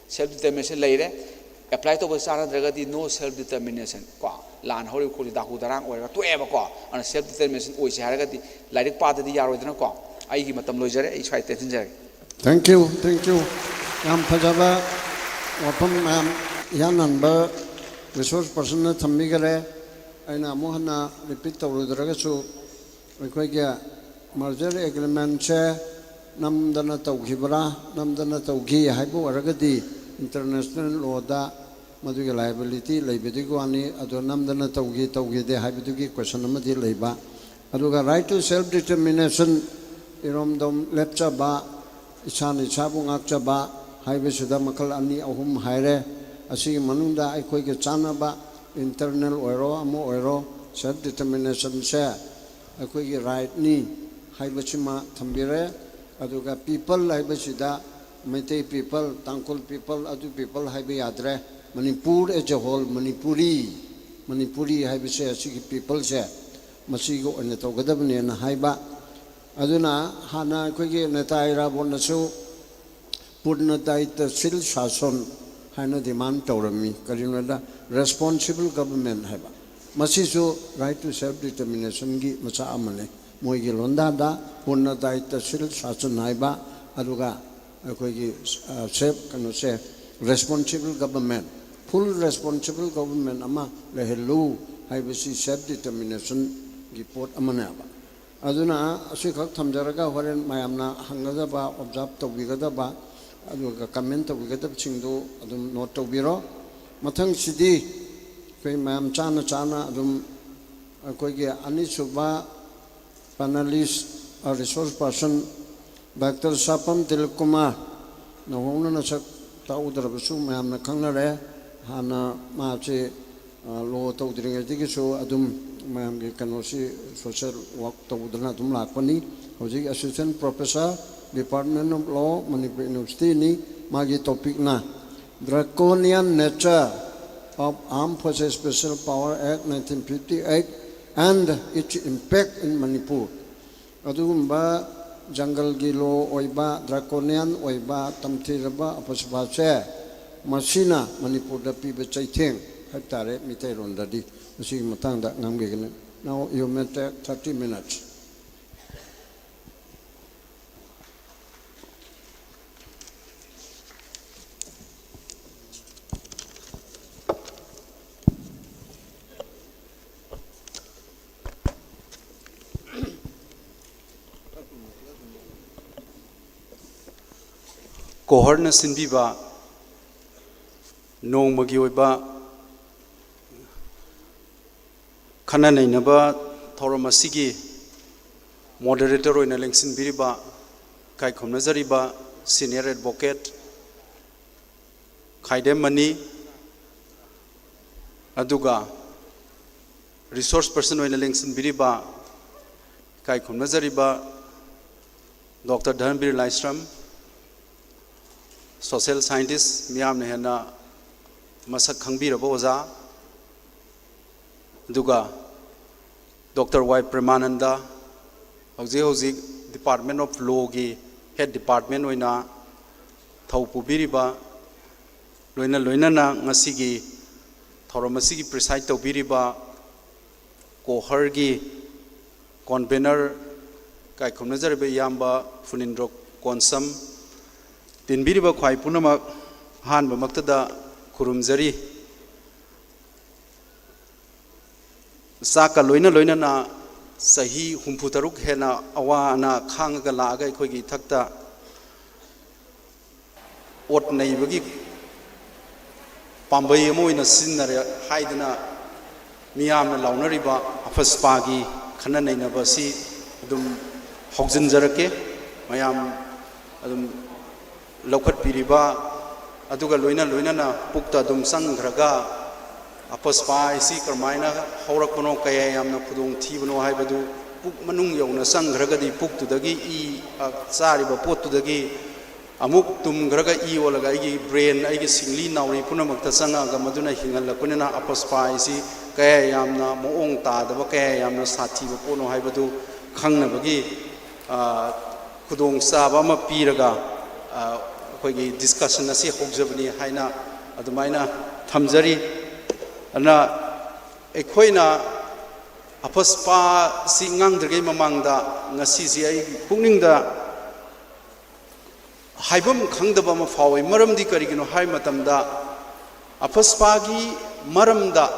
self determination ꯂꯩꯔꯦ꯫ Apply ꯇꯧꯕꯗ ꯆꯥꯟꯅꯗ꯭ꯔꯒꯗꯤ no self determination ꯀꯣ꯫ ꯂꯥꯟ ꯍꯧꯔꯤꯕ ꯈꯣꯠꯂꯤ ꯗꯥꯀꯨ ꯗꯔꯥꯡ ꯑꯣꯏꯔꯒ ꯇꯣꯛꯑꯦꯕꯀꯣ꯫ ꯑꯗꯨꯅ self determination ꯑꯣꯏꯁꯦ ꯍꯥꯏꯔꯒꯗꯤ ꯂꯥꯏꯔꯤꯛ ꯄꯥꯗꯗꯤ ꯌꯥꯔꯣꯏꯗꯅꯀꯣ꯫ ꯑꯩꯒꯤ ꯃꯇꯝ ꯂꯣꯏꯖꯔꯦ, ꯑꯩ ꯁ꯭ꯋꯥꯏꯗ ꯇꯦꯟꯁꯤꯟꯖꯔꯒꯦ꯫ Thank you, thank you꯫ ꯌꯥꯝ ꯐꯖꯕ ꯋꯥꯐꯝ ꯃꯌꯥꯝ ꯏꯍꯥꯟ ꯍꯥꯟꯕ resource personꯅ ꯊꯝꯕꯤꯈꯔꯦ꯫ ꯑꯩꯅ ꯑꯃꯨꯛ ꯍꯟꯅ repeat ꯇꯧꯔꯨꯗ꯭ꯔꯒꯁꯨ, ꯑꯩꯈꯣꯏꯒꯤ merger agreementꯁꯦ ꯅꯝꯗꯅ ꯇꯧꯈꯤꯕ꯭ꯔꯥ? ꯅꯝꯗꯅ ꯇꯧꯈꯤ ꯍꯥꯏꯕ ꯑꯣꯏꯔꯒꯗꯤ international lawꯗ ꯃꯗꯨꯒꯤ liability ꯂꯩꯕꯗꯨꯒꯤ ꯋꯥꯅꯤ꯫ ꯑꯗꯣ ꯅꯝꯗꯅ ꯇꯧꯈꯤ ꯇꯧꯈꯤꯗꯦ ꯍꯥꯏꯕꯗꯨꯒꯤ question ꯑꯃꯗꯤ ꯂꯩꯕ꯫ ꯑꯗꯨꯒ right to self determination, ꯏꯔꯣꯝꯗꯣꯝ ꯂꯦꯞꯆꯕ, ꯏꯁꯥꯅ ꯏꯁꯥꯕꯨ ꯉꯥꯛꯆꯕ ꯍꯥꯏꯕꯁꯤꯗ ꯃꯈꯜ ꯑꯅꯤ ꯑꯍꯨꯝ ꯍꯥꯏꯔꯦ꯫ ꯑꯁꯤꯒꯤ ꯃꯅꯨꯡꯗ ꯑꯩꯈꯣꯏꯒꯤ ꯆꯥꯟꯅꯕ internal ꯑꯣꯏꯔꯣ ꯑꯃ ꯑꯣꯏꯔꯣ self determinationꯁꯦ ꯑꯩꯈꯣꯏꯒꯤ rightꯅꯤ ꯍꯥꯏꯕꯁꯤꯃ ꯊꯝꯕꯤꯔꯦ꯫ ꯑꯗꯨꯒ people ꯍꯥꯏꯕꯁꯤꯗ ꯃꯩꯇꯩ people, ꯇꯥꯡꯈꯨꯜ people, ꯑꯗꯨ people ꯍꯥꯏꯕ ꯌꯥꯗ꯭ꯔꯦ꯫ Manipur as a whole, Manipuri, Manipuri ꯍꯥꯏꯕꯁꯦ ꯑꯁꯤꯒꯤ peopleꯁꯦ ꯃꯁꯤꯒꯤ ꯑꯣꯏꯅ ꯇꯧꯒꯗꯕꯅꯦꯅ ꯍꯥꯏꯕ꯫ ꯑꯗꯨꯅ ꯍꯥꯟꯅ ꯑꯩꯈꯣꯏꯒꯤ ꯅꯦꯇꯥ ꯏꯔꯥꯕꯣꯠꯅꯁꯨ ꯄꯨꯔꯅ ꯗꯥꯌꯤꯇ꯭ꯕꯁꯤꯜ ꯁꯥꯁꯟ ꯍꯥꯏꯅ ꯗꯤꯃꯥꯟ ꯇꯧꯔꯝꯃꯤ꯫ ꯀꯔꯤꯒꯤꯅꯣꯗ, ꯔꯦꯁꯄꯣꯟꯁꯤꯕꯜ ꯒꯕꯔꯟꯃꯦꯟ ꯍꯥꯏꯕ, ꯃꯁꯤꯁꯨ ꯔꯥꯏꯠ ꯇꯨ ꯁꯦꯜꯐ ꯗꯤꯇꯔꯃꯤꯅꯦꯁꯟꯒꯤ ꯃꯆꯥ ꯑꯃꯅꯤ꯫ ꯃꯣꯏꯒꯤ ꯂꯣꯟꯗꯥꯗ ꯄꯨꯔꯅ ꯗꯥꯌꯤꯇ꯭ꯕꯁꯤꯜ ꯁꯥꯁꯟ ꯍꯥꯏꯕ, ꯑꯗꯨꯒ ꯑꯩꯈꯣꯏꯒꯤ ꯁꯦꯜꯐ, ꯀꯩꯅꯣꯁꯦ, ꯔꯦꯁꯄꯣꯟꯁꯤꯕꯜ ꯒꯕꯔꯟꯃꯦꯟ, ꯐꯨꯜ ꯔꯦꯁꯄꯣꯟꯁꯤꯕꯜ ꯒꯕꯔꯟꯃꯦꯟ ꯑꯃ ꯂꯩꯍꯜꯂꯨ ꯍꯥꯏꯕꯁꯤ ꯁꯦꯜꯐ ꯗꯤꯇꯔꯃꯤꯅꯦꯁꯟꯒꯤ ꯄꯣꯠ ꯑꯃꯅꯦꯕ꯫ ꯑꯗꯨꯅ ꯑꯁꯤꯈꯛ ꯊꯝꯖꯔꯒ ꯍꯣꯔꯦꯟ ꯃꯌꯥꯝꯅ ꯍꯪꯒꯗꯕ, ꯑꯣꯕꯖꯥꯔꯕ ꯇꯧꯕꯤꯒꯗꯕ, ꯑꯗꯨꯒ ꯀꯃꯦꯟ ꯇꯧꯕꯤꯒꯗꯕꯁꯤꯡꯗꯨ ꯑꯗꯨꯝ ꯅꯣꯠ ꯇꯧꯕꯤꯔꯣ꯫ ꯃꯊꯪꯁꯤꯗꯤ ꯑꯩꯈꯣꯏ ꯃꯌꯥꯝ ꯆꯥꯅ ꯆꯥꯅ ꯑꯗꯨꯝ ꯑꯩꯈꯣꯏꯒꯤ ꯑꯅꯤꯁꯨꯕ panelist, resource person, doctor Shapam Tilak Kumar, ꯅꯧꯍꯧꯅꯅ ꯁꯛ ꯇꯥꯛꯎꯗ꯭ꯔꯕꯁꯨ ꯃꯌꯥꯝꯅ ꯈꯪꯅꯔꯦ꯫ ꯍꯥꯟꯅ ꯃꯥꯁꯦ, ꯑ, ꯂꯣ ꯇꯧꯗ꯭ꯔꯤꯉꯩꯗꯒꯤꯁꯨ ꯑꯗꯨꯝ ꯃꯌꯥꯝꯒꯤ ꯀꯩꯅꯣꯁꯤ, ꯁꯣꯁꯦꯜ ꯋꯥꯔꯛ ꯇꯧꯗꯅ ꯑꯗꯨꯝ ꯂꯥꯛꯄꯅꯤ꯫ ꯍꯧꯖꯤꯛ ꯑꯦꯁꯤꯁꯇꯦꯟ ꯄ꯭ꯔꯣꯐꯦꯁꯔ, ꯗꯤꯄꯥꯔꯠꯃꯦꯟ ꯑꯣꯐ ꯂꯣ, ꯃꯅꯤꯄꯨꯔ ꯌꯨꯅꯤꯚꯔꯁꯤꯇꯤꯅꯤ꯫ ꯃꯥꯒꯤ ꯇꯣꯄꯤꯛꯅ Draconian Nature of Armed Forces Special Power Act nineteen fifty-eight and its impact in Manipur꯫ ꯑꯗꯨꯒꯨꯝꯕ ꯖꯪꯒꯜꯒꯤ ꯂꯣ ꯑꯣꯏꯕ, ꯗ꯭ꯔꯥꯀꯣꯅꯤꯌꯥꯟ ꯑꯣꯏꯕ, ꯇꯝꯊꯤꯔꯕ ꯑꯐꯁꯨꯕꯥꯁꯦ ꯃꯁꯤꯅ ꯃꯅꯤꯄꯨꯔꯗ ꯄꯤꯕ ꯆꯩꯊꯦꯡ ꯍꯥꯏꯕ ꯇꯥꯔꯦ, ꯃꯤꯇꯩꯔꯣꯟꯗꯗꯤ꯫ ꯃꯁꯤꯒꯤ ꯃꯇꯥꯡꯗ ꯉꯥꯡꯕꯤꯒꯅꯤ꯫ Now you may take thirty minutes꯫ ꯀꯣꯍꯔꯅ ꯁꯤꯟꯕꯤꯕ ꯅꯣꯡꯃꯒꯤ ꯑꯣꯏꯕ ꯈꯟꯅ ꯅꯩꯅꯕ ꯊꯧꯔꯝ ꯑꯁꯤꯒꯤ ꯃꯣꯗꯔꯦꯇꯔ ꯑꯣꯏꯅ ꯂꯦꯡꯁꯤꯟꯕꯤꯔꯤꯕ, ꯏꯀꯥꯏ ꯈꯨꯝꯅꯖꯔꯤꯕ ꯁꯤꯅꯤꯌꯔ ꯑꯦꯗꯚꯣꯀꯦꯠ ꯈꯥꯏꯗꯦꯝ ꯃꯅꯤ, ꯑꯗꯨꯒ ꯔꯤꯁꯣꯔꯁ ꯄꯔꯁꯟ ꯑꯣꯏꯅ ꯂꯦꯡꯁꯤꯟꯕꯤꯔꯤꯕ, ꯏꯀꯥꯏ ꯈꯨꯝꯅꯖꯔꯤꯕ ꯗꯣꯛꯇꯔ ꯙꯔꯃꯕꯤꯔ ꯂꯥꯏꯁ꯭ꯔꯝ, ꯁꯣꯁꯤꯌꯦꯜ ꯁꯥꯏꯟꯇꯤꯁ, ꯃꯤꯌꯥꯝꯅ ꯍꯦꯟꯅ ꯃꯁꯛ ꯈꯪꯕꯤꯔꯕ ꯑꯣꯖꯥ, ꯑꯗꯨꯒ ꯗꯣꯛꯇꯔ ꯋꯥꯏ ꯄ꯭ꯔꯦꯃꯥꯅꯟꯗ, ꯍꯧꯖꯤꯛ ꯍꯧꯖꯤꯛ Department of Lawꯒꯤ head department ꯑꯣꯏꯅ ꯊꯧ ꯄꯨꯕꯤꯔꯤꯕ, ꯂꯣꯏꯅ ꯂꯣꯏꯅꯅ ꯉꯁꯤꯒꯤ ꯊꯧꯔꯝ ꯑꯁꯤꯒꯤ preside ꯇꯧꯕꯤꯔꯤꯕ ꯀꯣꯍꯔꯒꯤ convener ꯏꯀꯥꯏ ꯈꯨꯝꯅꯖꯔꯤꯕ ꯏꯌꯥꯝꯕ ꯐꯨꯅꯤꯟꯗ꯭ꯔꯣ ꯀꯣꯟꯁꯝ, ꯇꯤꯟꯕꯤꯔꯤꯕ ꯈ꯭ꯋꯥꯏ ꯄꯨꯝꯅꯃꯛ ꯑꯍꯥꯟꯕꯃꯛꯇꯗ ꯈꯨꯔꯨꯝꯖꯔꯤ꯫ ꯆꯥꯛꯀ ꯂꯣꯏꯅ ꯂꯣꯏꯅꯅ ꯆꯍꯤ ꯍꯨꯝꯐꯨ ꯇꯔꯨꯛ ꯍꯦꯟꯅ ꯑꯋꯥ ꯑꯅꯥ ꯈꯥꯡꯉꯒ ꯂꯥꯛꯑꯒ ꯑꯩꯈꯣꯏꯒꯤ ꯏꯊꯛꯇ ꯑꯣꯠ ꯅꯩꯕꯒꯤ ꯄꯥꯝꯕꯩ ꯑꯃ ꯑꯣꯏꯅ ꯁꯤꯖꯤꯟꯅꯔꯦ ꯍꯥꯏꯗꯅ ꯃꯤꯌꯥꯝꯅ ꯂꯥꯎꯅꯔꯤꯕ ꯑꯐꯁꯄꯥꯒꯤ ꯈꯟꯅ ꯅꯩꯅꯕ ꯑꯁꯤ ꯑꯗꯨꯝ ꯍꯧꯖꯤꯟꯖꯔꯛꯀꯦ꯫ ꯃꯌꯥꯝ ꯑꯗꯨꯝ ꯂꯧꯈꯠꯄꯤꯔꯤꯕ, ꯑꯗꯨꯒ ꯂꯣꯏꯅ ꯂꯣꯏꯅꯅ ꯄꯨꯛꯇ ꯑꯗꯨꯝ ꯆꯪꯈ꯭ꯔꯒ ꯑꯄꯁꯄꯥ ꯍꯥꯏꯁꯤ ꯀꯔꯝꯍꯥꯏꯅ ꯍꯧꯔꯛꯄꯅꯣ, ꯀꯌꯥ ꯌꯥꯝꯅ ꯈꯨꯗꯣꯡ ꯊꯤꯕꯅꯣ ꯍꯥꯏꯕꯗꯨ ꯄꯨꯛ ꯃꯅꯨꯡ ꯌꯧꯅ ꯆꯪꯈ꯭ꯔꯒꯗꯤ ꯄꯨꯛꯇꯨꯗꯒꯤ ꯏ, ꯑ, ꯆꯥꯔꯤꯕ ꯄꯣꯠꯇꯨꯗꯒꯤ ꯑꯃꯨꯛ ꯇꯨꯝꯈ꯭ꯔꯒ ꯏ ꯑꯣꯜꯂꯒ ꯑꯩꯒꯤ brain, ꯑꯩꯒꯤ ꯁꯤꯡꯂꯤ ꯅꯥꯎꯔꯤ ꯄꯨꯝꯅꯃꯛꯇ ꯆꯪꯉꯛꯑꯒ ꯃꯗꯨꯅ ꯍꯤꯡꯍꯜꯂꯛꯄꯅꯤꯅ ꯑꯄꯁꯄꯥ ꯍꯥꯏꯁꯤ ꯀꯌꯥ ꯌꯥꯝꯅ ꯃꯑꯣꯡ ꯇꯥꯗꯕ, ꯀꯌꯥ ꯌꯥꯝꯅ ꯁꯥꯊꯤꯕ ꯄꯣꯠꯅꯣ ꯍꯥꯏꯕꯗꯨ ꯈꯪꯅꯕꯒꯤ, ꯑ, ꯈꯨꯗꯣꯡꯆꯥꯕ ꯑꯃ ꯄꯤꯔꯒ, ꯑ, ꯑꯩꯈꯣꯏꯒꯤ discussion ꯑꯁꯤ ꯍꯧꯖꯕꯅꯤ ꯍꯥꯏꯅ ꯑꯗꯨꯃꯥꯏꯅ ꯊꯝꯖꯔꯤ꯫ ꯑꯗꯨꯅ ꯑꯩꯈꯣꯏꯅ ꯑꯄꯁꯄꯥꯁꯤ ꯉꯥꯡꯗ꯭ꯔꯤꯉꯩ ꯃꯃꯥꯡꯗ ꯉꯁꯤꯁꯤ ꯑꯩ ꯄꯨꯛꯅꯤꯡꯗ ꯍꯥꯏꯐꯝ ꯈꯪꯗꯕ ꯑꯃ ꯐꯥꯎꯏ꯫ ꯃꯔꯝꯗꯤ ꯀꯔꯤꯒꯤꯅꯣ ꯍꯥꯏꯕ ꯃꯇꯝꯗ, ꯑꯄꯁꯄꯥꯒꯤ ꯃꯔꯝꯗ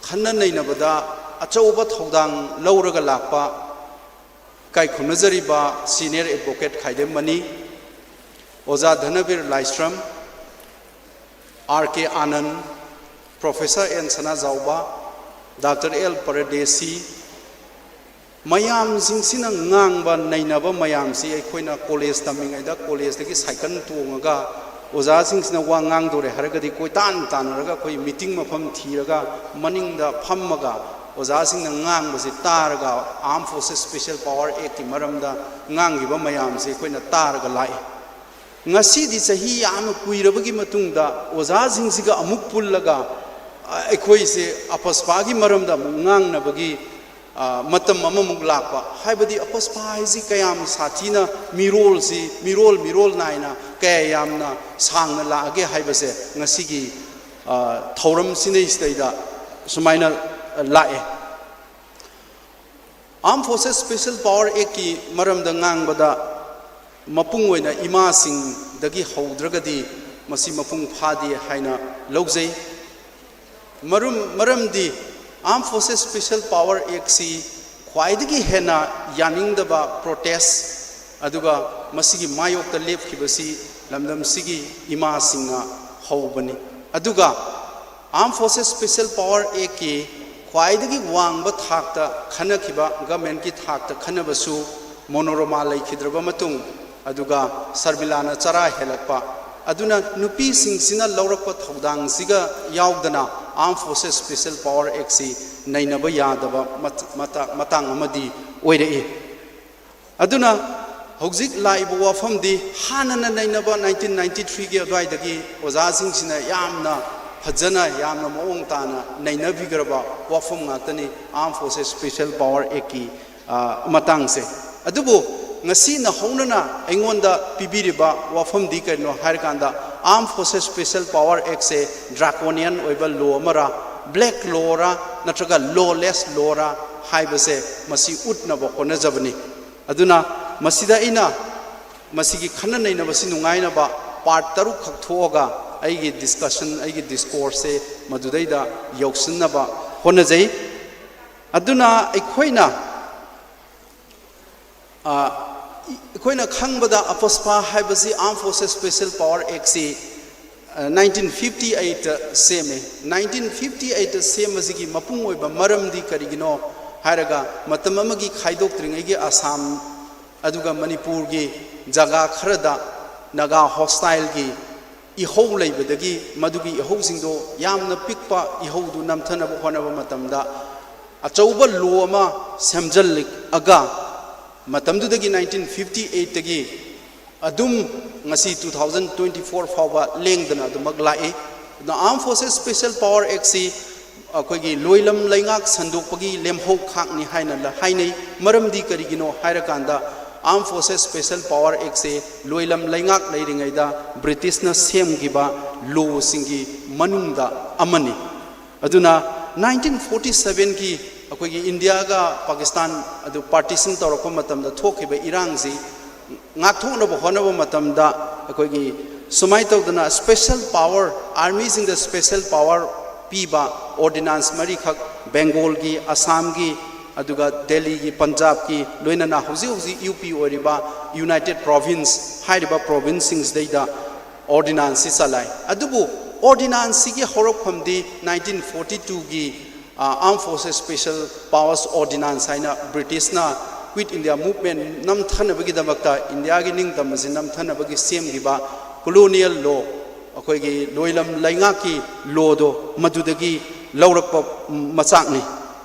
ꯈꯟꯅ ꯅꯩꯅꯕꯗ ꯑꯆꯧꯕ ꯊꯧꯗꯥꯡ ꯂꯧꯔꯒ ꯂꯥꯛꯄ ꯏꯀꯥꯏ ꯈꯨꯝꯅꯖꯔꯤꯕ senior advocate ꯈꯥꯏꯗꯦꯝ ꯃꯅꯤ, Oja Dhanabir Laishram, R K Anand, Professor N Sanajaoba, Doctor L Pardesi, ꯃꯌꯥꯝꯁꯤꯡꯁꯤꯅ ꯉꯥꯡꯕ ꯅꯩꯅꯕ ꯃꯌꯥꯝꯁꯤ ꯑꯩꯈꯣꯏꯅ college ꯇꯝꯃꯤꯉꯩꯗ collegeꯇꯒꯤ cycle ꯇꯣꯡꯉꯒ ꯑꯣꯖꯥꯁꯤꯡꯁꯤꯅ ꯋꯥ ꯉꯥꯡꯗꯣꯔꯦ ꯍꯥꯏꯔꯒꯗꯤ ꯀꯣꯏꯇꯥꯟ ꯇꯥꯟꯅꯔꯒ ꯑꯩꯈꯣꯏ meeting ꯃꯐꯝ ꯊꯤꯔꯒ ꯃꯅꯤꯡꯗ ꯐꯝꯃꯒ ꯑꯣꯖꯥꯁꯤꯡꯅ ꯉꯥꯡꯕꯁꯤ ꯇꯥꯔꯒ Armed Forces Special Power Actꯀꯤ ꯃꯔꯝꯗ ꯉꯥꯡꯈꯤꯕ ꯃꯌꯥꯝꯁꯤ ꯑꯩꯈꯣꯏꯅ ꯇꯥꯔꯒ ꯂꯥꯛꯏ꯫ ꯉꯁꯤꯗꯤ ꯆꯍꯤ ꯌꯥꯝꯅ ꯀꯨꯏꯔꯕꯒꯤ ꯃꯇꯨꯡꯗ ꯑꯣꯖꯥꯁꯤꯡꯁꯤꯒ ꯑꯃꯨꯛ ꯄꯨꯜꯂꯒ ꯑꯩꯈꯣꯏꯁꯦ ꯑꯄꯁꯄꯥꯒꯤ ꯃꯔꯝꯗ ꯑꯃꯨꯛ ꯉꯥꯡꯅꯕꯒꯤ ꯃꯇꯝ ꯑꯃꯃꯨꯛ ꯂꯥꯛꯄ, ꯍꯥꯏꯕꯗꯤ ꯑꯄꯁꯄꯥ ꯍꯥꯏꯁꯤ ꯀꯌꯥꯝ ꯁꯥꯊꯤꯅ ꯃꯤꯔꯣꯜꯁꯤ ꯃꯤꯔꯣꯜ ꯃꯤꯔꯣꯜ ꯅꯥꯏꯅ ꯀꯌꯥ ꯌꯥꯝꯅ ꯁꯥꯡꯅ ꯂꯥꯛꯑꯒꯦ ꯍꯥꯏꯕꯁꯦ ꯉꯁꯤꯒꯤ ꯊꯧꯔꯝꯁꯤꯅꯩꯁꯤꯗꯩꯗ ꯁꯨꯃꯥꯏꯅ ꯂꯥꯛꯑꯦ꯫ Armed Forces Special Power Actꯀꯤ ꯃꯔꯝꯗ ꯉꯥꯡꯕꯗ, ꯃꯄꯨꯡ ꯑꯣꯏꯅ ꯏꯃꯥꯁꯤꯡꯗꯒꯤ ꯍꯧꯗ꯭ꯔꯒꯗꯤ ꯃꯁꯤ ꯃꯄꯨꯡ ꯐꯥꯗꯦ ꯍꯥꯏꯅ ꯂꯧꯖꯩ꯫ ꯃꯔꯝ ꯃꯔꯝꯗꯤ Armed Forces Special Power Actꯁꯤ ꯈ꯭ꯋꯥꯏꯗꯒꯤ ꯍꯦꯟꯅ ꯌꯥꯅꯤꯡꯗꯕ protest ꯑꯗꯨꯒ ꯃꯁꯤꯒꯤ ꯃꯥꯌꯣꯛꯇ ꯂꯦꯞꯈꯤꯕꯁꯤ ꯂꯝꯗꯝꯁꯤꯒꯤ ꯏꯃꯥꯁꯤꯡꯅ ꯍꯧꯕꯅꯤ꯫ ꯑꯗꯨꯒ Armed Forces Special Power Actꯀꯤ ꯈ꯭ꯋꯥꯏꯗꯒꯤ ꯋꯥꯡꯕ ꯊꯥꯛꯇ ꯈꯟꯅꯈꯤꯕ, governmentꯀꯤ ꯊꯥꯛꯇ ꯈꯟꯅꯕꯁꯨ ꯃꯣꯅꯣꯔꯃꯥ ꯂꯩꯈꯤꯗ꯭ꯔꯕ ꯃꯇꯨꯡ, ꯑꯗꯨꯒ ꯁꯔꯃꯤꯂꯥꯅ ꯆꯔꯥ ꯍꯦꯜꯂꯛꯄ, ꯑꯗꯨꯅ ꯅꯨꯄꯤꯁꯤꯡꯁꯤꯅ ꯂꯧꯔꯛꯄ ꯊꯧꯗꯥꯡꯁꯤꯒ ꯌꯥꯎꯗꯅ Armed Forces Special Power Actꯁꯤ ꯅꯩꯅꯕ ꯌꯥꯗꯕ ꯃꯇꯥꯡ ꯑꯃꯗꯤ ꯑꯣꯏꯔꯛꯏ꯫ ꯑꯗꯨꯅ ꯍꯧꯖꯤꯛ ꯂꯥꯛꯏꯕ ꯋꯥꯐꯝꯗꯤ ꯍꯥꯟꯅꯅ ꯅꯩꯅꯕ nineteen ninety threeꯒꯤ ꯑꯗꯨꯋꯥꯏꯗꯒꯤ ꯑꯣꯖꯥꯁꯤꯡꯁꯤꯅ ꯌꯥꯝꯅ ꯐꯖꯅ, ꯌꯥꯝꯅ ꯃꯑꯣꯡ ꯇꯥꯅ ꯅꯩꯅꯕꯤꯈ꯭ꯔꯕ ꯋꯥꯐꯝ ꯉꯥꯛꯇꯅꯤ Armed Forces Special Power Actꯀꯤ ꯃꯇꯥꯡꯁꯦ꯫ ꯑꯗꯨꯕꯨ ꯉꯁꯤ ꯅꯧꯍꯧꯅꯅ ꯑꯩꯉꯣꯟꯗ ꯄꯤꯕꯤꯔꯤꯕ ꯋꯥꯐꯝꯗꯤ ꯀꯔꯤꯅꯣ ꯍꯥꯏꯔꯀꯥꯟꯗ, Armed Forces Special Power Actꯁꯦ draconian ꯑꯣꯏꯕ law ꯑꯃꯔꯥ, black lawꯔꯥ, ꯅꯠꯇ꯭ꯔꯒ lawless lawꯔꯥ ꯍꯥꯏꯕꯁꯦ ꯃꯁꯤ ꯎꯠꯅꯕ ꯍꯣꯠꯅꯖꯕꯅꯤ꯫ ꯑꯗꯨꯅ ꯃꯁꯤꯗ ꯑꯩꯅ ꯃꯁꯤꯒꯤ ꯈꯟꯅ ꯅꯩꯅꯕꯁꯤ ꯅꯨꯡꯉꯥꯏꯅꯕ part ꯇꯔꯨꯛ ꯈꯛ ꯊꯣꯛꯑꯒ ꯑꯩꯒꯤ discussion, ꯑꯩꯒꯤ discourseꯁꯦ ꯃꯗꯨꯗꯩꯗ ꯌꯧꯁꯤꯟꯅꯕ ꯍꯣꯠꯅꯖꯩ꯫ ꯑꯗꯨꯅ ꯑꯩꯈꯣꯏꯅ ꯑꯩꯈꯣꯏꯅ ꯈꯪꯕꯗ ꯑꯄꯁꯄꯥ ꯍꯥꯏꯕꯁꯤ Armed Forces Special Power Actꯁꯤ nineteen fifty eight ꯁꯦꯝꯃꯦ꯫ Nineteen fifty eight ꯁꯦꯝꯕꯁꯤꯒꯤ ꯃꯄꯨꯡ ꯑꯣꯏꯕ ꯃꯔꯝꯗꯤ ꯀꯔꯤꯒꯤꯅꯣ ꯍꯥꯏꯔꯒ, ꯃꯇꯝ ꯑꯃꯒꯤ ꯈꯥꯏꯗꯣꯛꯇ꯭ꯔꯤꯉꯩꯒꯤ ꯑꯁꯥꯝ ꯑꯗꯨꯒ ꯃꯅꯤꯄꯨꯔꯒꯤ ꯖꯒꯥ ꯈꯔꯗ ꯅꯥꯒꯥ hostileꯒꯤ ꯏꯍꯧ ꯂꯩꯕꯗꯒꯤ ꯃꯗꯨꯒꯤ ꯏꯍꯧꯁꯤꯡꯗꯣ ꯌꯥꯝꯅ ꯄꯤꯛꯄ ꯏꯍꯧꯗꯨ ꯅꯝꯊꯅꯕ ꯍꯣꯠꯅꯕ ꯃꯇꯝꯗ ꯑꯆꯧꯕ law ꯑꯃ ꯁꯦꯝꯖꯤꯜꯂꯛꯑꯒ, ꯃꯇꯝꯗꯨꯗꯒꯤ nineteen fifty eightꯇꯒꯤ ꯑꯗꯨꯝ ꯉꯁꯤ two thousand twenty four ꯐꯥꯎꯕ ꯂꯦꯡꯗꯅ ꯑꯗꯨꯃꯛ ꯂꯥꯛꯏ꯫ ꯑꯗꯨꯅ Armed Forces Special Power Actꯁꯤ ꯑꯩꯈꯣꯏꯒꯤ ꯂꯣꯏꯂꯝ ꯂꯩꯉꯥꯛ ꯁꯟꯗꯣꯛꯄꯒꯤ ꯂꯦꯝꯍꯧ ꯈꯥꯛꯅꯤ ꯍꯥꯏꯅ ꯂ-, ꯍꯥꯏꯅꯩ꯫ ꯃꯔꯝꯗꯤ ꯀꯔꯤꯒꯤꯅꯣ ꯍꯥꯏꯔꯀꯥꯟꯗ, Armed Forces Special Power Actꯁꯦ ꯂꯣꯏꯂꯝ ꯂꯩꯉꯥꯛ ꯂꯩꯔꯤꯉꯩꯗ ꯕ꯭ꯔꯤꯇꯤꯁꯅ ꯁꯦꯝꯈꯤꯕ ꯂꯣꯁꯤꯡꯒꯤ ꯃꯅꯨꯡꯗ ꯑꯃꯅꯤ꯫ ꯑꯗꯨꯅ nineteen forty sevenꯒꯤ ꯑꯩꯈꯣꯏꯒꯤ ꯏꯟꯗꯤꯌꯥꯒ ꯄꯥꯀꯤꯁꯇꯥꯟ ꯑꯗꯨ partition ꯇꯧꯔꯛꯄ ꯃꯇꯝꯗ ꯊꯣꯛꯈꯤꯕ ꯏꯔꯥꯡꯁꯤ ꯉꯥꯛꯊꯣꯛꯅꯕ ꯍꯣꯠꯅꯕ ꯃꯇꯝꯗ, ꯑꯩꯈꯣꯏꯒꯤ ꯁꯨꯃꯥꯏꯅ ꯇꯧꯗꯅ special power, armyꯁꯤꯡꯗ special power ꯄꯤꯕ ordinance ꯃꯔꯤꯈꯛ, ꯕꯦꯡꯒꯣꯜꯒꯤ, ꯑꯁꯥꯝꯒꯤ, ꯑꯗꯨꯒ ꯗꯦꯜꯂꯤꯒꯤ, ꯄꯟꯖꯥꯕꯀꯤ, ꯂꯣꯏꯅꯅ ꯍꯧꯖꯤꯛ ꯍꯧꯖꯤꯛ ꯌꯨ ꯄꯤ ꯑꯣꯏꯔꯤꯕ United Province ꯍꯥꯏꯔꯤꯕ provinceꯁꯤꯡꯁꯤꯗꯩꯗ ordinanceꯁꯤ ꯆꯂꯥꯏ꯫ ꯑꯗꯨꯕꯨ ordinanceꯁꯤꯒꯤ ꯍꯧꯔꯛꯐꯝꯗꯤ nineteen forty twoꯒꯤ, ꯑ, Armed Forces Special Powers Ordinance ꯍꯥꯏꯅ ꯕ꯭ꯔꯤꯇꯤꯁꯅ Quit India Movement ꯅꯝꯊꯅꯕꯒꯤꯗꯃꯛꯇ, ꯏꯟꯗꯤꯌꯥꯒꯤ ꯅꯤꯡꯇꯝꯕꯁꯤ ꯅꯝꯊꯅꯕꯒꯤ ꯁꯦꯝꯈꯤꯕ colonial law, ꯑꯩꯈꯣꯏꯒꯤ ꯂꯣꯏꯂꯝ ꯂꯩꯉꯥꯛꯀꯤ lawꯗꯣ ꯃꯗꯨꯗꯒꯤ ꯂꯧꯔꯛꯄ ꯃꯆꯥꯛꯅꯤ꯫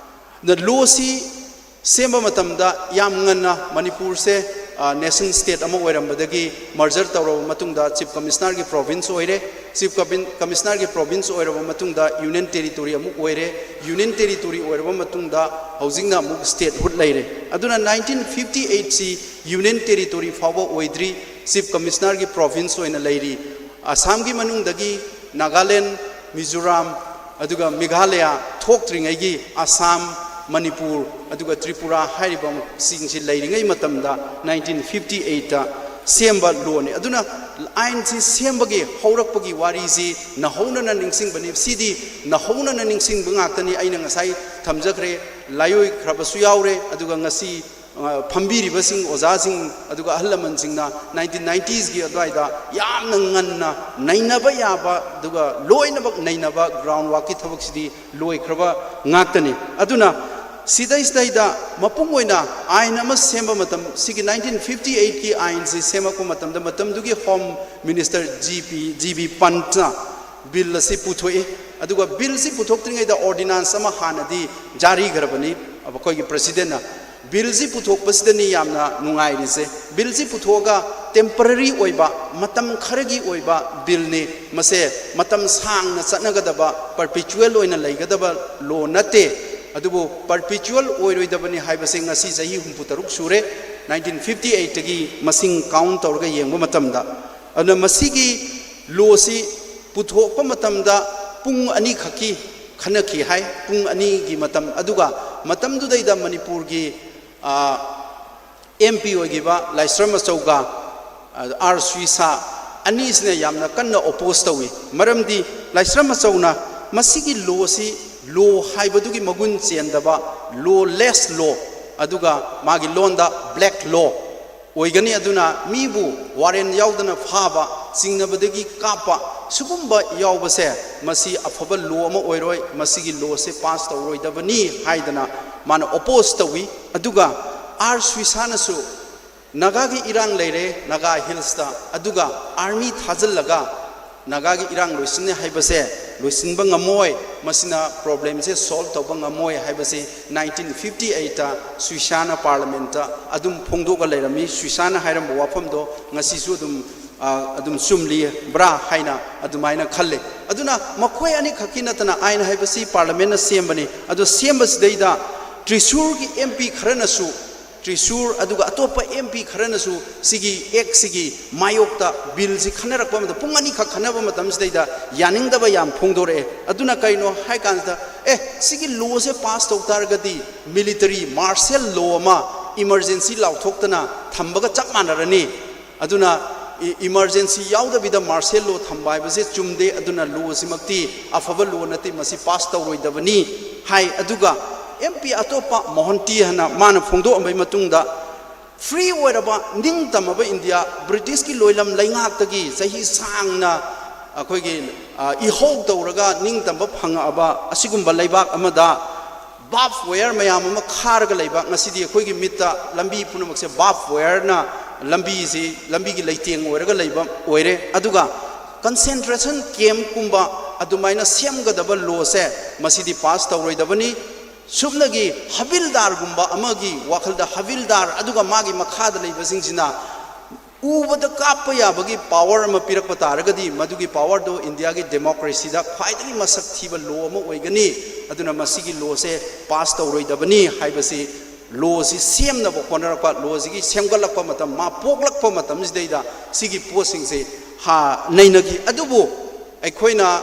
ꯑꯗ lawꯁꯤ ꯁꯦꯝꯕ ꯃꯇꯝꯗ ꯌꯥꯝ ꯉꯟꯅ ꯃꯅꯤꯄꯨꯔꯁꯦ, ꯑ, nation state ꯑꯃ ꯑꯣꯏꯔꯝꯕꯗꯒꯤ merger ꯇꯧꯔꯕ ꯃꯇꯨꯡꯗ Chief Commissionerꯒꯤ province ꯑꯣꯏꯔꯦ꯫ Chief Commi-, Commissionerꯒꯤ province ꯑꯣꯏꯔꯕ ꯃꯇꯨꯡꯗ Union Territory ꯑꯃꯨꯛ ꯑꯣꯏꯔꯦ꯫ Union Territory ꯑꯣꯏꯔꯕ ꯃꯇꯨꯡꯗ ꯍꯧꯖꯤꯛꯅ ꯑꯃꯨꯛ statehood ꯂꯩꯔꯦ꯫ ꯑꯗꯨꯅ nineteen fifty eightꯁꯤ Union Territory ꯐꯥꯎꯕ ꯑꯣꯏꯗ꯭ꯔꯤ, Chief Commissionerꯒꯤ province ꯑꯣꯏꯅ ꯂꯩꯔꯤ꯫ ꯑꯁꯥꯝꯒꯤ ꯃꯅꯨꯡꯗꯒꯤ ꯅꯥꯒꯥꯂꯦꯟ, ꯃꯤꯖꯣꯔꯥꯝ, ꯑꯗꯨꯒ ꯃꯦꯘꯥꯂꯌꯥ ꯊꯣꯛꯇ꯭ꯔꯤꯉꯩꯒꯤ ꯑꯁꯥꯝ, ꯃꯅꯤꯄꯨꯔ, ꯑꯗꯨꯒ ꯇ꯭ꯔꯤꯄꯨꯔꯥ ꯍꯥꯏꯔꯤꯕꯁꯤꯡꯁꯤ ꯂꯩꯔꯤꯉꯩ ꯃꯇꯝꯗ nineteen fifty eightꯇ ꯁꯦꯝꯕ lawꯅꯤ꯫ ꯑꯗꯨꯅ ꯑꯥꯏꯟꯁꯤ ꯁꯦꯝꯕꯒꯤ ꯍꯧꯔꯛꯄꯒꯤ ꯋꯥꯔꯤꯁꯤ ꯅꯧꯍꯧꯅꯅ ꯅꯤꯡꯁꯤꯡꯕꯅꯤ꯫ ꯁꯤꯗꯤ ꯅꯧꯍꯧꯅꯅ ꯅꯤꯡꯁꯤꯡꯕ ꯉꯥꯛꯇꯅꯤ꯫ ꯑꯩꯅ ꯉꯁꯥꯏ ꯊꯝꯖꯈ꯭ꯔꯦ, ꯂꯥꯏꯑꯣꯏꯈ꯭ꯔꯕꯁꯨ ꯌꯥꯎꯔꯦ, ꯑꯗꯨꯒ ꯉꯁꯤ ꯑ, ꯐꯝꯕꯤꯔꯤꯕꯁꯤꯡ, ꯑꯣꯖꯥꯁꯤꯡ, ꯑꯗꯨꯒ ꯑꯍꯜ ꯂꯃꯟꯁꯤꯡꯅ nineteen nineties ꯑꯗꯨꯋꯥꯏꯗ ꯌꯥꯝꯅ ꯉꯟꯅ ꯅꯩꯅꯕ ꯌꯥꯕ, ꯑꯗꯨꯒ ꯂꯣꯏꯅꯃꯛ ꯅꯩꯅꯕ ground workꯀꯤ ꯊꯕꯛꯁꯤꯗꯤ ꯂꯣꯏꯈ꯭ꯔꯕ ꯉꯥꯛꯇꯅꯤ꯫ ꯑꯗꯨꯅ ꯁꯤꯗꯩꯁꯤꯗꯩꯗ ꯃꯄꯨꯡ ꯑꯣꯏꯅ ꯑꯥꯏꯟ ꯑꯃ ꯁꯦꯝꯕ ꯃꯇꯝ, ꯁꯤꯒꯤ nineteen fifty eightꯀꯤ ꯑꯥꯏꯟꯁꯤ ꯁꯦꯝꯃꯛꯄ ꯃꯇꯝꯗ, ꯃꯇꯝꯗꯨꯒꯤ Home Minister G P, G B Pantꯅ bill ꯑꯁꯤ ꯄꯨꯊꯣꯛꯏ꯫ ꯑꯗꯨꯒ billꯁꯤ ꯄꯨꯊꯣꯛꯇ꯭ꯔꯤꯉꯩꯗ ordinance ꯑꯃ ꯍꯥꯟꯅꯗꯤ ꯖꯥꯔꯤꯈ꯭ꯔꯕꯅꯤ ꯑꯩꯈꯣꯏꯒꯤ presidentꯅ꯫ Billꯁꯤ ꯄꯨꯊꯣꯛꯄꯁꯤꯗꯅꯤ ꯌꯥꯝꯅ ꯅꯨꯡꯉꯥꯏꯔꯤꯁꯦ꯫ Billꯁꯤ ꯄꯨꯊꯣꯛꯑꯒ ꯇꯦꯝꯄꯔꯔꯤ ꯑꯣꯏꯕ, ꯃꯇꯝ ꯈꯔꯒꯤ ꯑꯣꯏꯕ ꯕꯤꯜꯅꯤ꯫ ꯃꯁꯦ ꯃꯇꯝ ꯁꯥꯡꯅ ꯆꯠꯅꯒꯗꯕ, ꯄꯔꯄꯤꯆꯨꯋꯦꯜ ꯑꯣꯏꯅ ꯂꯩꯒꯗꯕ ꯂꯣ ꯅꯠꯇꯦ꯫ ꯑꯗꯨꯕꯨ ꯄꯔꯄꯤꯆꯨꯋꯦꯜ ꯑꯣꯏꯔꯣꯏꯗꯕꯅꯤ ꯍꯥꯏꯕꯁꯦ ꯉꯁꯤ ꯆꯍꯤ ꯍꯨꯝꯐꯨ ꯇꯔꯨꯛ ꯁꯨꯔꯦ, ꯅꯥꯏꯟꯇꯤꯟ ꯐꯤꯐꯇꯤ ꯑꯩꯠꯇꯒꯤ ꯃꯁꯤꯡ ꯀꯥꯎꯟ ꯇꯧꯔꯒ ꯌꯦꯡꯕ ꯃꯇꯝꯗ꯫ ꯑꯗꯨꯅ ꯃꯁꯤꯒꯤ ꯂꯣꯁꯤ ꯄꯨꯊꯣꯛꯄ ꯃꯇꯝꯗ ꯄꯨꯡ ꯑꯅꯤꯈꯛꯀꯤ ꯈꯟꯅꯈꯤ ꯍꯥꯏ, ꯄꯨꯡ ꯑꯅꯤꯒꯤ ꯃꯇꯝ꯫ ꯑꯗꯨꯒ ꯃꯇꯝꯗꯨꯗꯩꯗ ꯃꯅꯤꯄꯨꯔꯒꯤ ꯑꯦꯝ ꯄꯤ ꯑꯣꯏꯈꯤꯕ ꯂꯥꯏꯁ꯭ꯔꯝ ꯑꯆꯧꯒ, ꯑꯥꯔ ꯁꯨꯏꯁꯥ ꯑꯅꯤꯁꯤꯅ ꯌꯥꯝꯅ ꯀꯟꯅ ꯑꯣꯄꯣꯖ ꯇꯧꯏ꯫ ꯃꯔꯝꯗꯤ ꯂꯥꯏꯁ꯭ꯔꯝ ꯑꯆꯧꯅ ꯃꯁꯤꯒꯤ ꯂꯣꯁꯤ ꯂꯣ ꯍꯥꯏꯕꯗꯨꯒꯤ ꯃꯒꯨꯟ ꯆꯦꯟꯗꯕ, ꯂꯣꯂꯦꯁ ꯂꯣ, ꯑꯗꯨꯒ ꯃꯥꯒꯤ ꯂꯣꯟꯗ ꯕ꯭ꯂꯦꯛ ꯂꯣ ꯑꯣꯏꯒꯅꯤ꯫ ꯑꯗꯨꯅ ꯃꯤꯕꯨ ꯋꯥꯔꯦꯟ ꯌꯥꯎꯗꯅ ꯐꯥꯕ, ꯆꯤꯡꯅꯕꯗꯒꯤ ꯀꯥꯞꯄ, ꯁꯤꯒꯨꯝꯕ ꯌꯥꯎꯕꯁꯦ ꯃꯁꯤ ꯑꯐꯕ ꯂꯣ ꯑꯃ ꯑꯣꯏꯔꯣꯏ, ꯃꯁꯤꯒꯤ ꯂꯣꯁꯦ ꯄꯥꯁ ꯇꯧꯔꯣꯏꯗꯕꯅꯤ ꯍꯥꯏꯗꯅ ꯃꯥꯅ ꯑꯣꯄꯣꯖ ꯇꯧꯏ꯫ ꯑꯗꯨꯒ ꯑꯥꯔ ꯁꯨꯏꯁꯥꯅꯁꯨ ꯅꯥꯒꯥꯒꯤ ꯏꯔꯥꯡ ꯂꯩꯔꯦ ꯅꯥꯒꯥ ꯍꯤꯜꯁꯇ, ꯑꯗꯨꯒ ꯑꯥꯔꯃꯤ ꯊꯥꯖꯤꯜꯂꯒ ꯅꯥꯒꯥꯒꯤ ꯏꯔꯥꯡ ꯂꯣꯏꯁꯤꯟꯅꯤ ꯍꯥꯏꯕꯁꯦ ꯂꯣꯏꯁꯤꯟꯕ ꯉꯝꯃꯣꯏ, ꯃꯁꯤꯅ ꯄ꯭ꯔꯣꯕ꯭ꯂꯦꯝꯁꯦ ꯁꯣꯜꯕ ꯇꯧꯕ ꯉꯝꯃꯣꯏ ꯍꯥꯏꯕꯁꯤ ꯅꯥꯏꯟꯇꯤꯟ ꯐꯤꯐꯇꯤ ꯑꯩꯠꯇ ꯁꯨꯏꯁꯥꯅ ꯄꯥꯔꯂꯃꯦꯟꯇ ꯑꯗꯨꯝ ꯐꯣꯡꯗꯣꯛꯑ ꯂꯩꯔꯝꯃꯤ꯫ ꯁꯨꯏꯁꯥꯅ ꯍꯥꯏꯔꯝꯕ ꯋꯥꯐꯝꯗꯣ ꯉꯁꯤꯁꯨ ꯑꯗꯨꯝ, ꯑ, ꯑꯗꯨꯝ ꯆꯨꯝꯂꯤꯕ꯭ꯔꯥ ꯍꯥꯏꯅ ꯑꯗꯨꯃꯥꯏꯅ ꯈꯜꯂꯤ꯫ ꯑꯗꯨꯅ ꯃꯈꯣꯏ ꯑꯅꯤꯈꯛꯀꯤ ꯅꯠꯇꯅ ꯑꯥꯏꯟ ꯍꯥꯏꯕꯁꯤ ꯄꯥꯔꯂꯃꯦꯟꯅ ꯁꯦꯝꯕꯅꯤ꯫ ꯑꯗꯣ ꯁꯦꯝꯕꯁꯤꯗꯩꯗ ꯇ꯭ꯔꯤꯁꯨꯔꯒꯤ ꯑꯦꯝ ꯄꯤ ꯈꯔꯅꯁꯨ, ꯇ꯭ꯔꯤꯁꯨꯔ ꯑꯗꯨꯒ ꯑꯇꯣꯞꯄ ꯑꯦꯝ ꯄꯤ ꯈꯔꯅꯁꯨ ꯁꯤꯒꯤ ꯑꯦꯛꯁꯤꯒꯤ ꯃꯥꯌꯣꯛꯇ ꯕꯤꯜꯁꯤ ꯈꯟꯅꯔꯛꯄ ꯃꯇꯝꯗ, ꯄꯨꯡ ꯑꯅꯤꯈꯛ ꯈꯟꯅꯕ ꯃꯇꯝꯁꯤꯗꯩꯗ ꯌꯥꯅꯤꯡꯗꯕ ꯌꯥꯝ ꯐꯣꯡꯗꯣꯔꯛꯑꯦ꯫ ꯑꯗꯨꯅ ꯀꯩꯅꯣ ꯍꯥꯏ ꯀꯥꯟꯁꯤꯗ, ꯑꯦ, ꯁꯤꯒꯤ ꯂꯣꯁꯦ ꯄꯥꯁ ꯇꯧ ꯇꯥꯔꯒꯗꯤ ꯃꯤꯂꯤꯇꯔꯤ ꯃꯥꯔꯁꯦꯜ ꯂꯣ ꯑꯃ ꯏꯃꯔꯖꯦꯟꯁꯤ ꯂꯥꯎꯊꯣꯛꯇꯅ ꯊꯝꯕꯒ ꯆꯞ ꯃꯥꯟꯅꯔꯅꯤ꯫ ꯑꯗꯨꯅ ꯏ-, ꯏꯃꯔꯖꯦꯟꯁꯤ ꯌꯥꯎꯗꯕꯤꯗ ꯃꯥꯔꯁꯦꯜ ꯂꯣ ꯊꯝꯕ ꯍꯥꯏꯕꯁꯦ ꯆꯨꯝꯗꯦ꯫ ꯑꯗꯨꯅ ꯂꯣꯁꯤꯃꯛꯇꯤ ꯑꯐꯕ ꯂꯣ ꯅꯠꯇꯦ, ꯃꯁꯤ ꯄꯥꯁ ꯇꯧꯔꯣꯏꯗꯕꯅꯤ ꯍꯥꯏ꯫ ꯑꯗꯨꯒ ꯑꯦꯝ ꯄꯤ ꯑꯇꯣꯞꯄ ꯃꯣꯍꯟꯇꯤ ꯍꯥꯏꯅ ꯃꯥꯅ ꯐꯣꯡꯗꯣꯛꯑꯝꯕꯒꯤ ꯃꯇꯨꯡꯗ, ꯐ꯭ꯔꯤ ꯑꯣꯏꯔꯕ ꯅꯤꯡꯇꯝꯃꯕ ꯏꯟꯗꯤꯌꯥ, ꯕ꯭ꯔꯤꯇꯤꯁꯀꯤ ꯂꯣꯏꯂꯝ ꯂꯩꯉꯥꯛꯇꯒꯤ ꯆꯍꯤ ꯁꯥꯡꯅ ꯑꯩꯈꯣꯏꯒꯤ, ꯑ, ꯏꯍꯧ ꯇꯧꯔꯒ ꯅꯤꯡꯇꯝꯕ ꯐꯪꯉꯛꯑꯕ ꯑꯁꯤꯒꯨꯝꯕ ꯂꯩꯕꯥꯛ ꯑꯃꯗ ꯕꯥꯔꯕ ꯋꯥꯌꯔ ꯃꯌꯥꯝ ꯑꯃ ꯈꯥꯔꯒ ꯂꯩꯕ, ꯉꯁꯤꯗꯤ ꯑꯩꯈꯣꯏꯒꯤ ꯃꯤꯠꯇ ꯂꯝꯕꯤ ꯄꯨꯝꯅꯃꯛꯁꯦ ꯕꯥꯔꯕ ꯋꯥꯌꯔꯅ ꯂꯝꯕꯤꯁꯤ, ꯂꯝꯕꯤꯒꯤ ꯂꯩꯇꯦꯡ ꯑꯣꯏꯔꯒ ꯂꯩꯕ ꯑꯣꯏꯔꯦ꯫ ꯑꯗꯨꯒ ꯀꯟꯁꯦꯟꯇ꯭ꯔꯦꯁꯟ ꯀꯦꯝꯞꯀꯨꯝꯕ ꯑꯗꯨꯃꯥꯏꯅ ꯁꯦꯝꯒꯗꯕ ꯂꯣꯁꯦ ꯃꯁꯤꯗꯤ ꯄꯥꯁ ꯇꯧꯔꯣꯏꯗꯕꯅꯤ꯫ ꯁꯨꯞꯅꯒꯤ ꯍꯕꯤꯜꯗꯥꯔꯒꯨꯝꯕ ꯑꯃꯒꯤ ꯋꯥꯈꯜꯗ ꯍꯕꯤꯜꯗꯥꯔ ꯑꯗꯨꯒ ꯃꯥꯒꯤ ꯃꯈꯥꯗ ꯂꯩꯕꯁꯤꯡꯁꯤꯅ ꯎꯕꯗ ꯀꯥꯞꯄ ꯌꯥꯕꯒꯤ ꯄꯥꯋꯔ ꯑꯃ ꯄꯤꯔꯛꯄ ꯇꯥꯔꯒꯗꯤ, ꯃꯗꯨꯒꯤ ꯄꯥꯋꯔꯗꯨ ꯏꯟꯗꯤꯌꯥꯒꯤ ꯗꯦꯃꯣꯀ꯭ꯔꯦꯁꯤꯗ ꯈ꯭ꯋꯥꯏꯗꯒꯤ ꯃꯁꯛ ꯊꯤꯕ ꯂꯣ ꯑꯃ ꯑꯣꯏꯒꯅꯤ꯫ ꯑꯗꯨꯅ ꯃꯁꯤꯒꯤ ꯂꯣꯁꯦ ꯄꯥꯁ ꯇꯧꯔꯣꯏꯗꯕꯅꯤ ꯍꯥꯏꯕꯁꯤ, ꯂꯣꯁꯤ ꯁꯦꯝꯅꯕ ꯍꯣꯠꯅꯔꯛꯄ, ꯂꯣꯁꯤꯒꯤ ꯁꯦꯝꯒꯠꯂꯛꯄ ꯃꯇꯝ, ꯃꯥ ꯄꯣꯛꯂꯛꯄ ꯃꯇꯝꯁꯤꯗꯩꯗ ꯁꯤꯒꯤ ꯄꯣꯠꯁꯤꯡꯁꯦ ꯍꯥ-, ꯅꯩꯅꯈꯤ꯫ ꯑꯗꯨꯕꯨ ꯑꯩꯈꯣꯏꯅ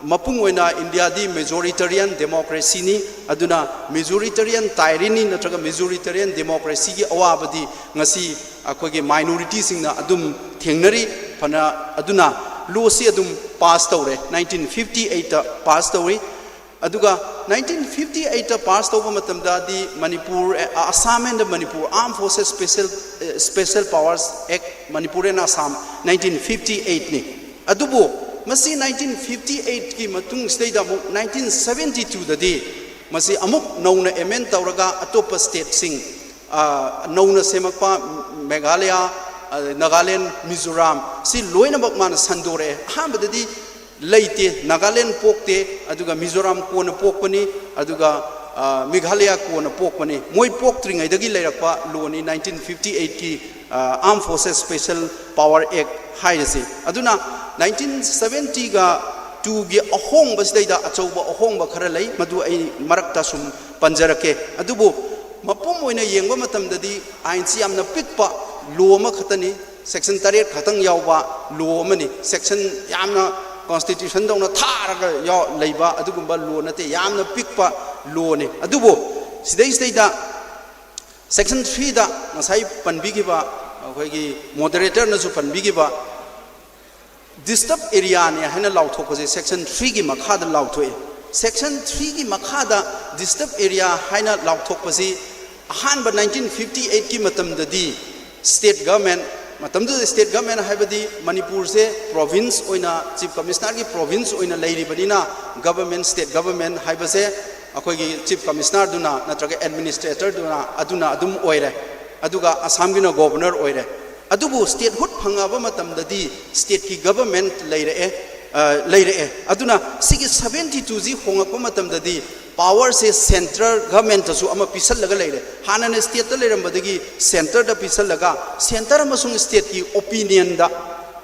ꯃꯄꯨꯡ ꯑꯣꯏꯅ ꯏꯟꯗꯤꯌꯥꯗꯤ ꯃꯦꯖꯣꯔꯤꯇꯔꯤꯌꯟ ꯗꯦꯃꯣꯀ꯭ꯔꯦꯁꯤꯅꯤ꯫ ꯑꯗꯨꯅ ꯃꯦꯖꯣꯔꯤꯇꯔꯤꯌꯟ ꯇꯥꯏꯔꯤꯅꯤ, ꯅꯠꯇ꯭ꯔꯒ ꯃꯦꯖꯣꯔꯤꯇꯔꯤꯌꯟ ꯗꯦꯃꯣꯀ꯭ꯔꯦꯁꯤꯒꯤ ꯑꯋꯥꯕꯗꯤ ꯉꯁꯤ ꯑꯩꯈꯣꯏꯒꯤ ꯃꯥꯏꯅꯣꯔꯤꯇꯤꯁꯤꯡꯅ ꯑꯗꯨꯝ ꯊꯦꯡꯅꯔꯤ꯫ ꯐꯅ ꯑꯗꯨꯅ ꯂꯣꯁꯤ ꯑꯗꯨꯝ ꯄꯥꯁ ꯇꯧꯔꯦ, ꯅꯥꯏꯟꯇꯤꯟ ꯐꯤꯐꯇꯤ ꯑꯩꯠꯇ ꯄꯥꯁ ꯇꯧꯏ꯫ ꯑꯗꯨꯒ ꯅꯥꯏꯟꯇꯤꯟ ꯐꯤꯐꯇꯤ ꯑꯩꯠꯇ ꯄꯥꯁ ꯇꯧꯕ ꯃꯇꯝꯗꯗꯤ ꯃꯅꯤꯄꯨꯔ, ꯑ, Assam and Manipur Armed Forces Special, ꯑ, Special Powers Act, Manipur and Assam, nineteen fifty ꯑꯩꯠꯅꯤ꯫ ꯑꯗꯨꯕꯨ ꯃꯁꯤ ꯅꯥꯏꯟꯇꯤꯟ ꯐꯤꯐꯇꯤ ꯑꯩꯠꯀꯤ ꯃꯇꯨꯡꯁꯤꯗꯩꯗ ꯑꯃꯨꯛ ꯅꯥꯏꯟꯇꯤꯟ ꯁꯕꯦꯟꯇꯤ ꯇꯨꯗꯗꯤ ꯃꯁꯤ ꯑꯃꯨꯛ ꯅꯧꯅ ꯑꯦꯃꯦꯟ ꯇꯧꯔꯒ ꯑꯇꯣꯞꯄ ꯁ꯭ꯇꯦꯠꯁꯤꯡ, ꯑ, ꯅꯧꯅ ꯁꯦꯝꯃꯛꯄ ꯃꯦꯘꯥꯂꯌꯥ, ꯑ, ꯅꯥꯒꯥꯂꯦꯟ, ꯃꯤꯖꯣꯔꯥꯝ, ꯁꯤ ꯂꯣꯏꯅꯃꯛ ꯃꯥꯅ ꯁꯟꯗꯣꯔꯛꯑꯦ꯫ ꯑꯍꯥꯟꯕꯗꯗꯤ ꯂꯩꯇꯦ, ꯅꯥꯒꯥꯂꯦꯟ ꯄꯣꯛꯇꯦ, ꯑꯗꯨꯒ ꯃꯤꯖꯣꯔꯥꯝ ꯀꯣꯟꯅ ꯄꯣꯛꯄꯅꯤ, ꯑꯗꯨꯒ, ꯑ, ꯃꯦꯘꯥꯂꯌꯥ ꯀꯣꯟꯅ ꯄꯣꯛꯄꯅꯤ꯫ ꯃꯣꯏ ꯄꯣꯛꯇ꯭ꯔꯤꯉꯩꯗꯒꯤ ꯂꯩꯔꯛꯄ ꯂꯣꯅꯤ ꯅꯥꯏꯟꯇꯤꯟ ꯐꯤꯐꯇꯤ ꯑꯩꯠꯀꯤ, ꯑ, Armed Forces Special Power Act ꯍꯥꯏꯔꯤꯁꯤ꯫ ꯑꯗꯨꯅ ꯅꯥꯏꯟꯇꯤꯟ ꯁꯕꯦꯟꯇꯤꯒ ꯇꯨꯒꯤ ꯑꯍꯣꯡꯕꯁꯤꯗꯩꯗ ꯑꯆꯧꯕ ꯑꯍꯣꯡꯕ ꯈꯔ ꯂꯩ, ꯃꯗꯨ ꯑꯩ ꯃꯔꯛꯇ ꯁꯨꯝ ꯄꯟꯖꯔꯛꯀꯦ꯫ ꯑꯗꯨꯕꯨ ꯃꯄꯨꯝ ꯑꯣꯏꯅ ꯌꯦꯡꯕ ꯃꯇꯝꯗꯗꯤ ꯑꯥꯏꯟꯁꯤ ꯌꯥꯝꯅ ꯄꯤꯛꯄ ꯂꯣ ꯑꯃꯈꯛꯇꯅꯤ, ꯁꯦꯛꯁꯟ ꯇꯔꯦꯠ ꯈꯛꯇꯪ ꯌꯥꯎꯕ ꯂꯣ ꯑꯃꯅꯤ꯫ ꯁꯦꯛꯁꯟ ꯌꯥꯝꯅ ꯀꯣꯟꯁꯇꯤꯇ꯭ꯌꯨꯁꯟꯗꯧꯅ ꯊꯥꯔꯒ ꯌꯥꯎ-, ꯂꯩꯕ ꯑꯗꯨꯒꯨꯝꯕ ꯂꯣ ꯅꯠꯇꯦ, ꯌꯥꯝꯅ ꯄꯤꯛꯄ ꯂꯣꯅꯤ꯫ ꯑꯗꯨꯕꯨ ꯁꯤꯗꯩꯁꯤꯗꯩꯗ ꯁꯦꯛꯁꯟ ꯊ꯭ꯔꯤꯗ ꯉꯁꯥꯏ ꯄꯟꯕꯤꯈꯤꯕ, ꯑꯩꯈꯣꯏꯒꯤ ꯃꯣꯗꯔꯦꯇꯔꯅꯁꯨ ꯄꯟꯕꯤꯈꯤꯕ, ꯗꯤꯁꯇꯔꯕ ꯑꯦꯔꯤꯌꯥꯅꯦ ꯍꯥꯏꯅ ꯂꯥꯎꯊꯣꯛꯄꯁꯦ ꯁꯦꯛꯁꯟ ꯊ꯭ꯔꯤꯒꯤ ꯃꯈꯥꯗ ꯂꯥꯎꯊꯣꯛꯑꯦ꯫ ꯁꯦꯛꯁꯟ ꯊ꯭ꯔꯤꯒꯤ ꯃꯈꯥꯗ ꯗꯤꯁꯇꯔꯕ ꯑꯦꯔꯤꯌꯥ ꯍꯥꯏꯅ ꯂꯥꯎꯊꯣꯛꯄꯁꯤ ꯑꯍꯥꯟꯕ ꯅꯥꯏꯟꯇꯤꯟ ꯐꯤꯐꯇꯤ ꯑꯩꯠꯀꯤ ꯃꯇꯝꯗꯗꯤ ꯁ꯭ꯇꯦꯠ ꯒꯚꯔꯟꯃꯦꯟꯠ, ꯃꯇꯝꯗꯨꯗ ꯁ꯭ꯇꯦꯠ ꯒꯚꯔꯟꯃꯦꯟꯠ ꯍꯥꯏꯕꯗꯤ ꯃꯅꯤꯄꯨꯔꯁꯦ ꯄ꯭ꯔꯣꯚꯤꯟꯁ ꯑꯣꯏꯅ, ꯆꯤꯐ ꯀꯃꯤꯁꯅꯔꯒꯤ ꯄ꯭ꯔꯣꯚꯤꯟꯁ ꯑꯣꯏꯅ ꯂꯩꯔꯤꯕꯅꯤꯅ, ꯒꯚꯔꯟꯃꯦꯟꯠ, ꯁ꯭ꯇꯦꯠ ꯒꯚꯔꯟꯃꯦꯟꯠ ꯍꯥꯏꯕꯁꯦ ꯑꯩꯈꯣꯏꯒꯤ ꯆꯤꯐ ꯀꯃꯤꯁꯅꯔꯗꯨꯅ ꯅꯠꯇ꯭ꯔꯒ ꯑꯦꯗꯃꯤꯅꯤꯁꯇ꯭ꯔꯦꯇꯔꯗꯨꯅ ꯑꯗꯨꯅ ꯑꯗꯨꯝ ꯑꯣꯏꯔꯦ꯫ ꯑꯗꯨꯒ ꯑꯁꯥꯝꯒꯤꯅ ꯒꯣꯚꯔꯅꯔ ꯑꯣꯏꯔꯦ꯫ ꯑꯗꯨꯕꯨ ꯁ꯭ꯇꯦꯠꯍꯨꯗ ꯐꯪꯉꯛꯑꯕ ꯃꯇꯝꯗꯗꯤ ꯁ꯭ꯇꯦꯠꯀꯤ ꯒꯚꯔꯟꯃꯦꯟꯠ ꯂꯩꯔꯛꯑꯦ, ꯑ, ꯂꯩꯔꯛꯑꯦ꯫ ꯑꯗꯨꯅ ꯁꯤꯒꯤ ꯁꯕꯦꯟꯇꯤ ꯇꯨꯁꯤ ꯍꯣꯡꯉꯛꯄ ꯃꯇꯝꯗꯗꯤ ꯄꯥꯋꯔꯁꯦ ꯁꯦꯟꯇ꯭ꯔꯦꯜ ꯒꯚꯔꯟꯃꯦꯟꯇꯁꯨ ꯑꯃ ꯄꯤꯁꯜꯂꯒ ꯂꯩꯔꯦ꯫ ꯍꯥꯟꯅꯅ ꯁ꯭ꯇꯦꯠꯇ ꯂꯩꯔꯝꯕꯗꯒꯤ ꯁꯦꯟꯇꯔꯗ ꯄꯤꯁꯜꯂꯒ, ꯁꯦꯟꯇꯔ ꯑꯃꯁꯨꯡ ꯁ꯭ꯇꯦꯠꯀꯤ ꯑꯣꯄꯤꯅꯤꯌꯟꯗ,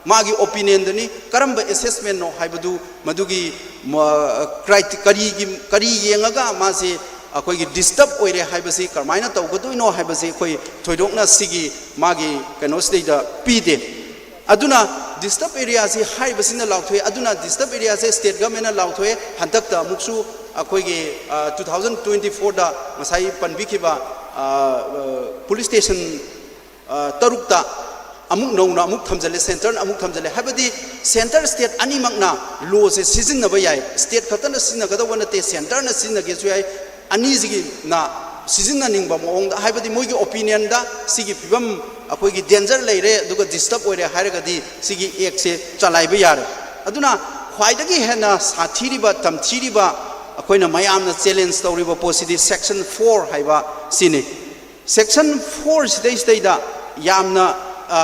ꯃꯥꯒꯤ ꯑꯣꯄꯤꯅꯤꯌꯟꯗꯅꯤ, ꯀꯔꯝꯕ ꯑꯦꯁꯦꯁꯃꯦꯟꯅꯣ ꯍꯥꯏꯕꯗꯨ, ꯃꯗꯨꯒꯤ ꯃ-, ꯀ꯭ꯔꯥꯏꯇꯤ-, ꯀꯔꯤꯒꯤ, ꯀꯔꯤ ꯌꯦꯡꯉꯒ ꯃꯥꯁꯦ ꯑꯩꯈꯣꯏꯒꯤ ꯗꯤꯁꯇꯔꯕ ꯑꯣꯏꯔꯦ ꯍꯥꯏꯕꯁꯤ, ꯀꯔꯝꯍꯥꯏꯅ ꯇꯧꯒꯗꯣꯏꯅꯣ ꯍꯥꯏꯕꯁꯤ ꯑꯩꯈꯣꯏ ꯊꯣꯏꯗꯣꯛꯅ ꯁꯤꯒꯤ ꯃꯥꯒꯤ ꯀꯩꯅꯣꯁꯤꯗꯩꯗ ꯄꯤꯗꯦ꯫ ꯑꯗꯨꯅ ꯗꯤꯁꯇꯔꯕ ꯑꯦꯔꯤꯌꯥꯁꯤ ꯍꯥꯏꯔꯤꯕꯁꯤꯅ ꯂꯥꯎꯊꯣꯛꯑꯦ꯫ ꯑꯗꯨꯅ ꯗꯤꯁꯇꯔꯕ ꯑꯦꯔꯤꯌꯥꯁꯦ ꯁ꯭ꯇꯦꯠ ꯒꯚꯔꯟꯃꯦꯟꯅ ꯂꯥꯎꯊꯣꯛꯑꯦ꯫ ꯍꯟꯗꯛꯇ ꯑꯃꯨꯛꯁꯨ ꯑꯩꯈꯣꯏꯒꯤ, ꯑ, two thousand twenty fourꯗ ꯉꯁꯥꯏ ꯄꯟꯕꯤꯈꯤꯕ, ꯑ, ꯑ, ꯄꯨꯂꯤꯁ ꯁ꯭ꯇꯦꯁꯟ, ꯑ, ꯇꯔꯨꯛꯇ ꯑꯃꯨꯛ ꯅꯧꯅ ꯑꯃꯨꯛ ꯊꯝꯖꯜꯂꯦ, ꯁꯦꯟꯇꯔꯅ ꯑꯃꯨꯛ ꯊꯝꯖꯜꯂꯦ꯫ ꯍꯥꯏꯕꯗꯤ ꯁꯦꯟꯇꯔ ꯁ꯭ꯇꯦꯠ ꯑꯅꯤꯃꯛꯅ ꯂꯣꯁꯦ ꯁꯤꯖꯤꯟꯅꯕ ꯌꯥꯏ꯫ ꯁ꯭ꯇꯦꯠ ꯈꯛꯇꯅ ꯁꯤꯖꯤꯟꯅꯒꯗꯧꯕ ꯅꯠꯇꯦ, ꯁꯦꯟꯇꯔꯅ ꯁꯤꯖꯤꯟꯅꯒꯦꯁꯨ ꯌꯥꯏ꯫ ꯑꯅꯤꯁꯤꯒꯤꯅ ꯁꯤꯖꯤꯟꯅꯅꯤꯡꯕ ꯃꯑꯣꯡꯗ, ꯍꯥꯏꯕꯗꯤ ꯃꯣꯏꯒꯤ ꯑꯣꯄꯤꯅꯤꯌꯟꯗ ꯁꯤꯒꯤ ꯐꯤꯕꯝ, ꯑꯩꯈꯣꯏꯒꯤ ꯗꯦꯟꯖꯔ ꯂꯩꯔꯦ ꯑꯗꯨꯒ ꯗꯤꯁꯇꯔꯕ ꯑꯣꯏꯔꯦ ꯍꯥꯏꯔꯒꯗꯤ ꯁꯤꯒꯤ ꯑꯦꯛꯁꯦ ꯆꯂꯥꯏꯕ ꯌꯥꯔꯦ꯫ ꯑꯗꯨꯅ ꯈ꯭ꯋꯥꯏꯗꯒꯤ ꯍꯦꯟꯅ ꯁꯥꯊꯤꯔꯤꯕ, ꯇꯝꯊꯤꯔꯤꯕ, ꯑꯩꯈꯣꯏꯅ ꯃꯌꯥꯝꯅ ꯆꯦꯂꯦꯟꯖ ꯇꯧꯔꯤꯕ ꯄꯣꯠꯁꯤꯗꯤ ꯁꯦꯛꯁꯟ ꯐꯣꯔ ꯍꯥꯏꯕ ꯁꯤꯅꯤ꯫ ꯁꯦꯛꯁꯟ ꯐꯣꯔ ꯁꯤꯗꯩꯁꯤꯗꯩꯗ ꯌꯥꯝꯅ, ꯑ,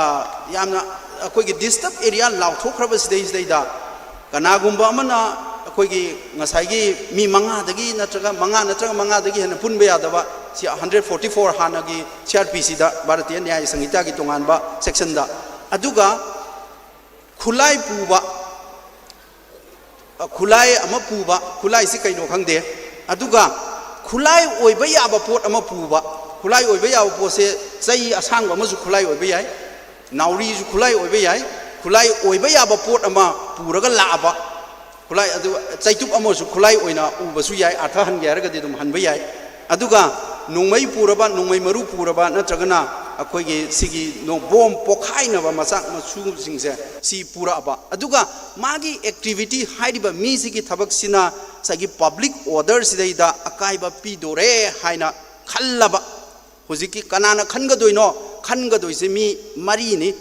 ꯌꯥꯝꯅ ꯑꯩꯈꯣꯏꯒꯤ ꯗꯤꯁꯇꯔꯕ ꯑꯦꯔꯤꯌꯥ ꯂꯥꯎꯊꯣꯛꯈ꯭ꯔꯕ ꯁꯤꯗꯩꯁꯤꯗꯩꯗ ꯀꯅꯥꯒꯨꯝꯕ ꯑꯃꯅ ꯑꯩꯈꯣꯏꯒꯤ ꯉꯁꯥꯏꯒꯤ ꯃꯤ ꯃꯉꯥꯗꯒꯤ ꯅꯠꯇ꯭ꯔꯒ ꯃꯉꯥ ꯅꯠꯇ꯭ꯔꯒ ꯃꯉꯥꯗꯒꯤ ꯍꯦꯟꯅ ꯄꯨꯟꯕ ꯌꯥꯗꯕ, ꯁꯤ hundred forty four ꯍꯥꯟꯅꯒꯤ C R P Cꯗ, ꯚꯥꯔꯇꯤꯌ ꯅ꯭ꯌꯥꯌ ꯁꯪꯍꯤꯇꯥꯒꯤ ꯇꯣꯉꯥꯟꯕ ꯁꯦꯛꯁꯟꯗ꯫ ꯑꯗꯨꯒ ꯈꯨꯠꯂꯥꯏ ꯄꯨꯕ, ꯑ, ꯈꯨꯠꯂꯥꯏ ꯑꯃ ꯄꯨꯕ, ꯈꯨꯠꯂꯥꯏꯁꯤ ꯀꯩꯅꯣ ꯈꯪꯗꯦ꯫ ꯑꯗꯨꯒ ꯈꯨꯠꯂꯥꯏ ꯑꯣꯏꯕ ꯌꯥꯕ ꯄꯣꯠ ꯑꯃ ꯄꯨꯕ, ꯈꯨꯠꯂꯥꯏ ꯑꯣꯏꯕ ꯌꯥꯕ ꯄꯣꯠꯁꯦ ꯆꯩ ꯑꯁꯥꯡꯕ ꯑꯃꯁꯨ ꯈꯨꯠꯂꯥꯏ ꯑꯣꯏꯕ ꯌꯥꯏ, ꯅꯥꯎꯔꯤꯁꯨ ꯈꯨꯠꯂꯥꯏ ꯑꯣꯏꯕ ꯌꯥꯏ, ꯈꯨꯠꯂꯥꯏ ꯑꯣꯏꯕ ꯌꯥꯕ ꯄꯣꯠ ꯑꯃ ꯄꯨꯔꯒ ꯂꯥꯛꯑꯕ, ꯈꯨꯠꯂꯥꯏ ꯑꯗꯨ, ꯆꯩꯇꯨꯞ ꯑꯃꯁꯨ ꯈꯨꯠꯂꯥꯏ ꯑꯣꯏꯅ ꯎꯕꯁꯨ ꯌꯥꯏ, ꯑꯥꯔꯊ ꯍꯟꯒꯦ ꯍꯥꯏꯔꯒꯗꯤ ꯑꯗꯨꯝ ꯍꯟꯕ ꯌꯥꯏ꯫ ꯑꯗꯨꯒ ꯅꯣꯡꯃꯩ ꯄꯨꯔꯕ, ꯅꯣꯡꯃꯩ ꯃꯔꯨ ꯄꯨꯔꯕ, ꯅꯠꯇ꯭ꯔꯒꯅ ꯑꯩꯈꯣꯏꯒꯤ ꯁꯤꯒꯤ ꯅꯣ-, ꯕꯣꯝ ꯄꯣꯈꯥꯏꯅꯕ ꯃꯆꯥꯛ ꯃꯁꯨꯁꯤꯡꯁꯦ ꯁꯤ ꯄꯨꯔꯛꯑꯕ, ꯑꯗꯨꯒ ꯃꯥꯒꯤ ꯑꯦꯛꯇꯤꯚꯤꯇꯤ ꯍꯥꯏꯔꯤꯕ ꯃꯤꯁꯤꯒꯤ ꯊꯕꯛꯁꯤꯅ ꯉꯁꯥꯏꯒꯤ ꯄꯕ꯭ꯂꯤꯛ ꯑꯣꯔꯗꯔꯁꯤꯗꯩꯗ ꯑꯀꯥꯏꯕ ꯄꯤꯗꯣꯔꯦ ꯍꯥꯏꯅ ꯈꯜꯂꯕ, ꯍꯧꯖꯤꯛꯀꯤ ꯀꯅꯥꯅ ꯈꯟꯒꯗꯣꯏꯅꯣ? ꯈꯟꯒꯗꯣꯏꯁꯦ ꯃꯤ ꯃꯔꯤꯅꯤ꯫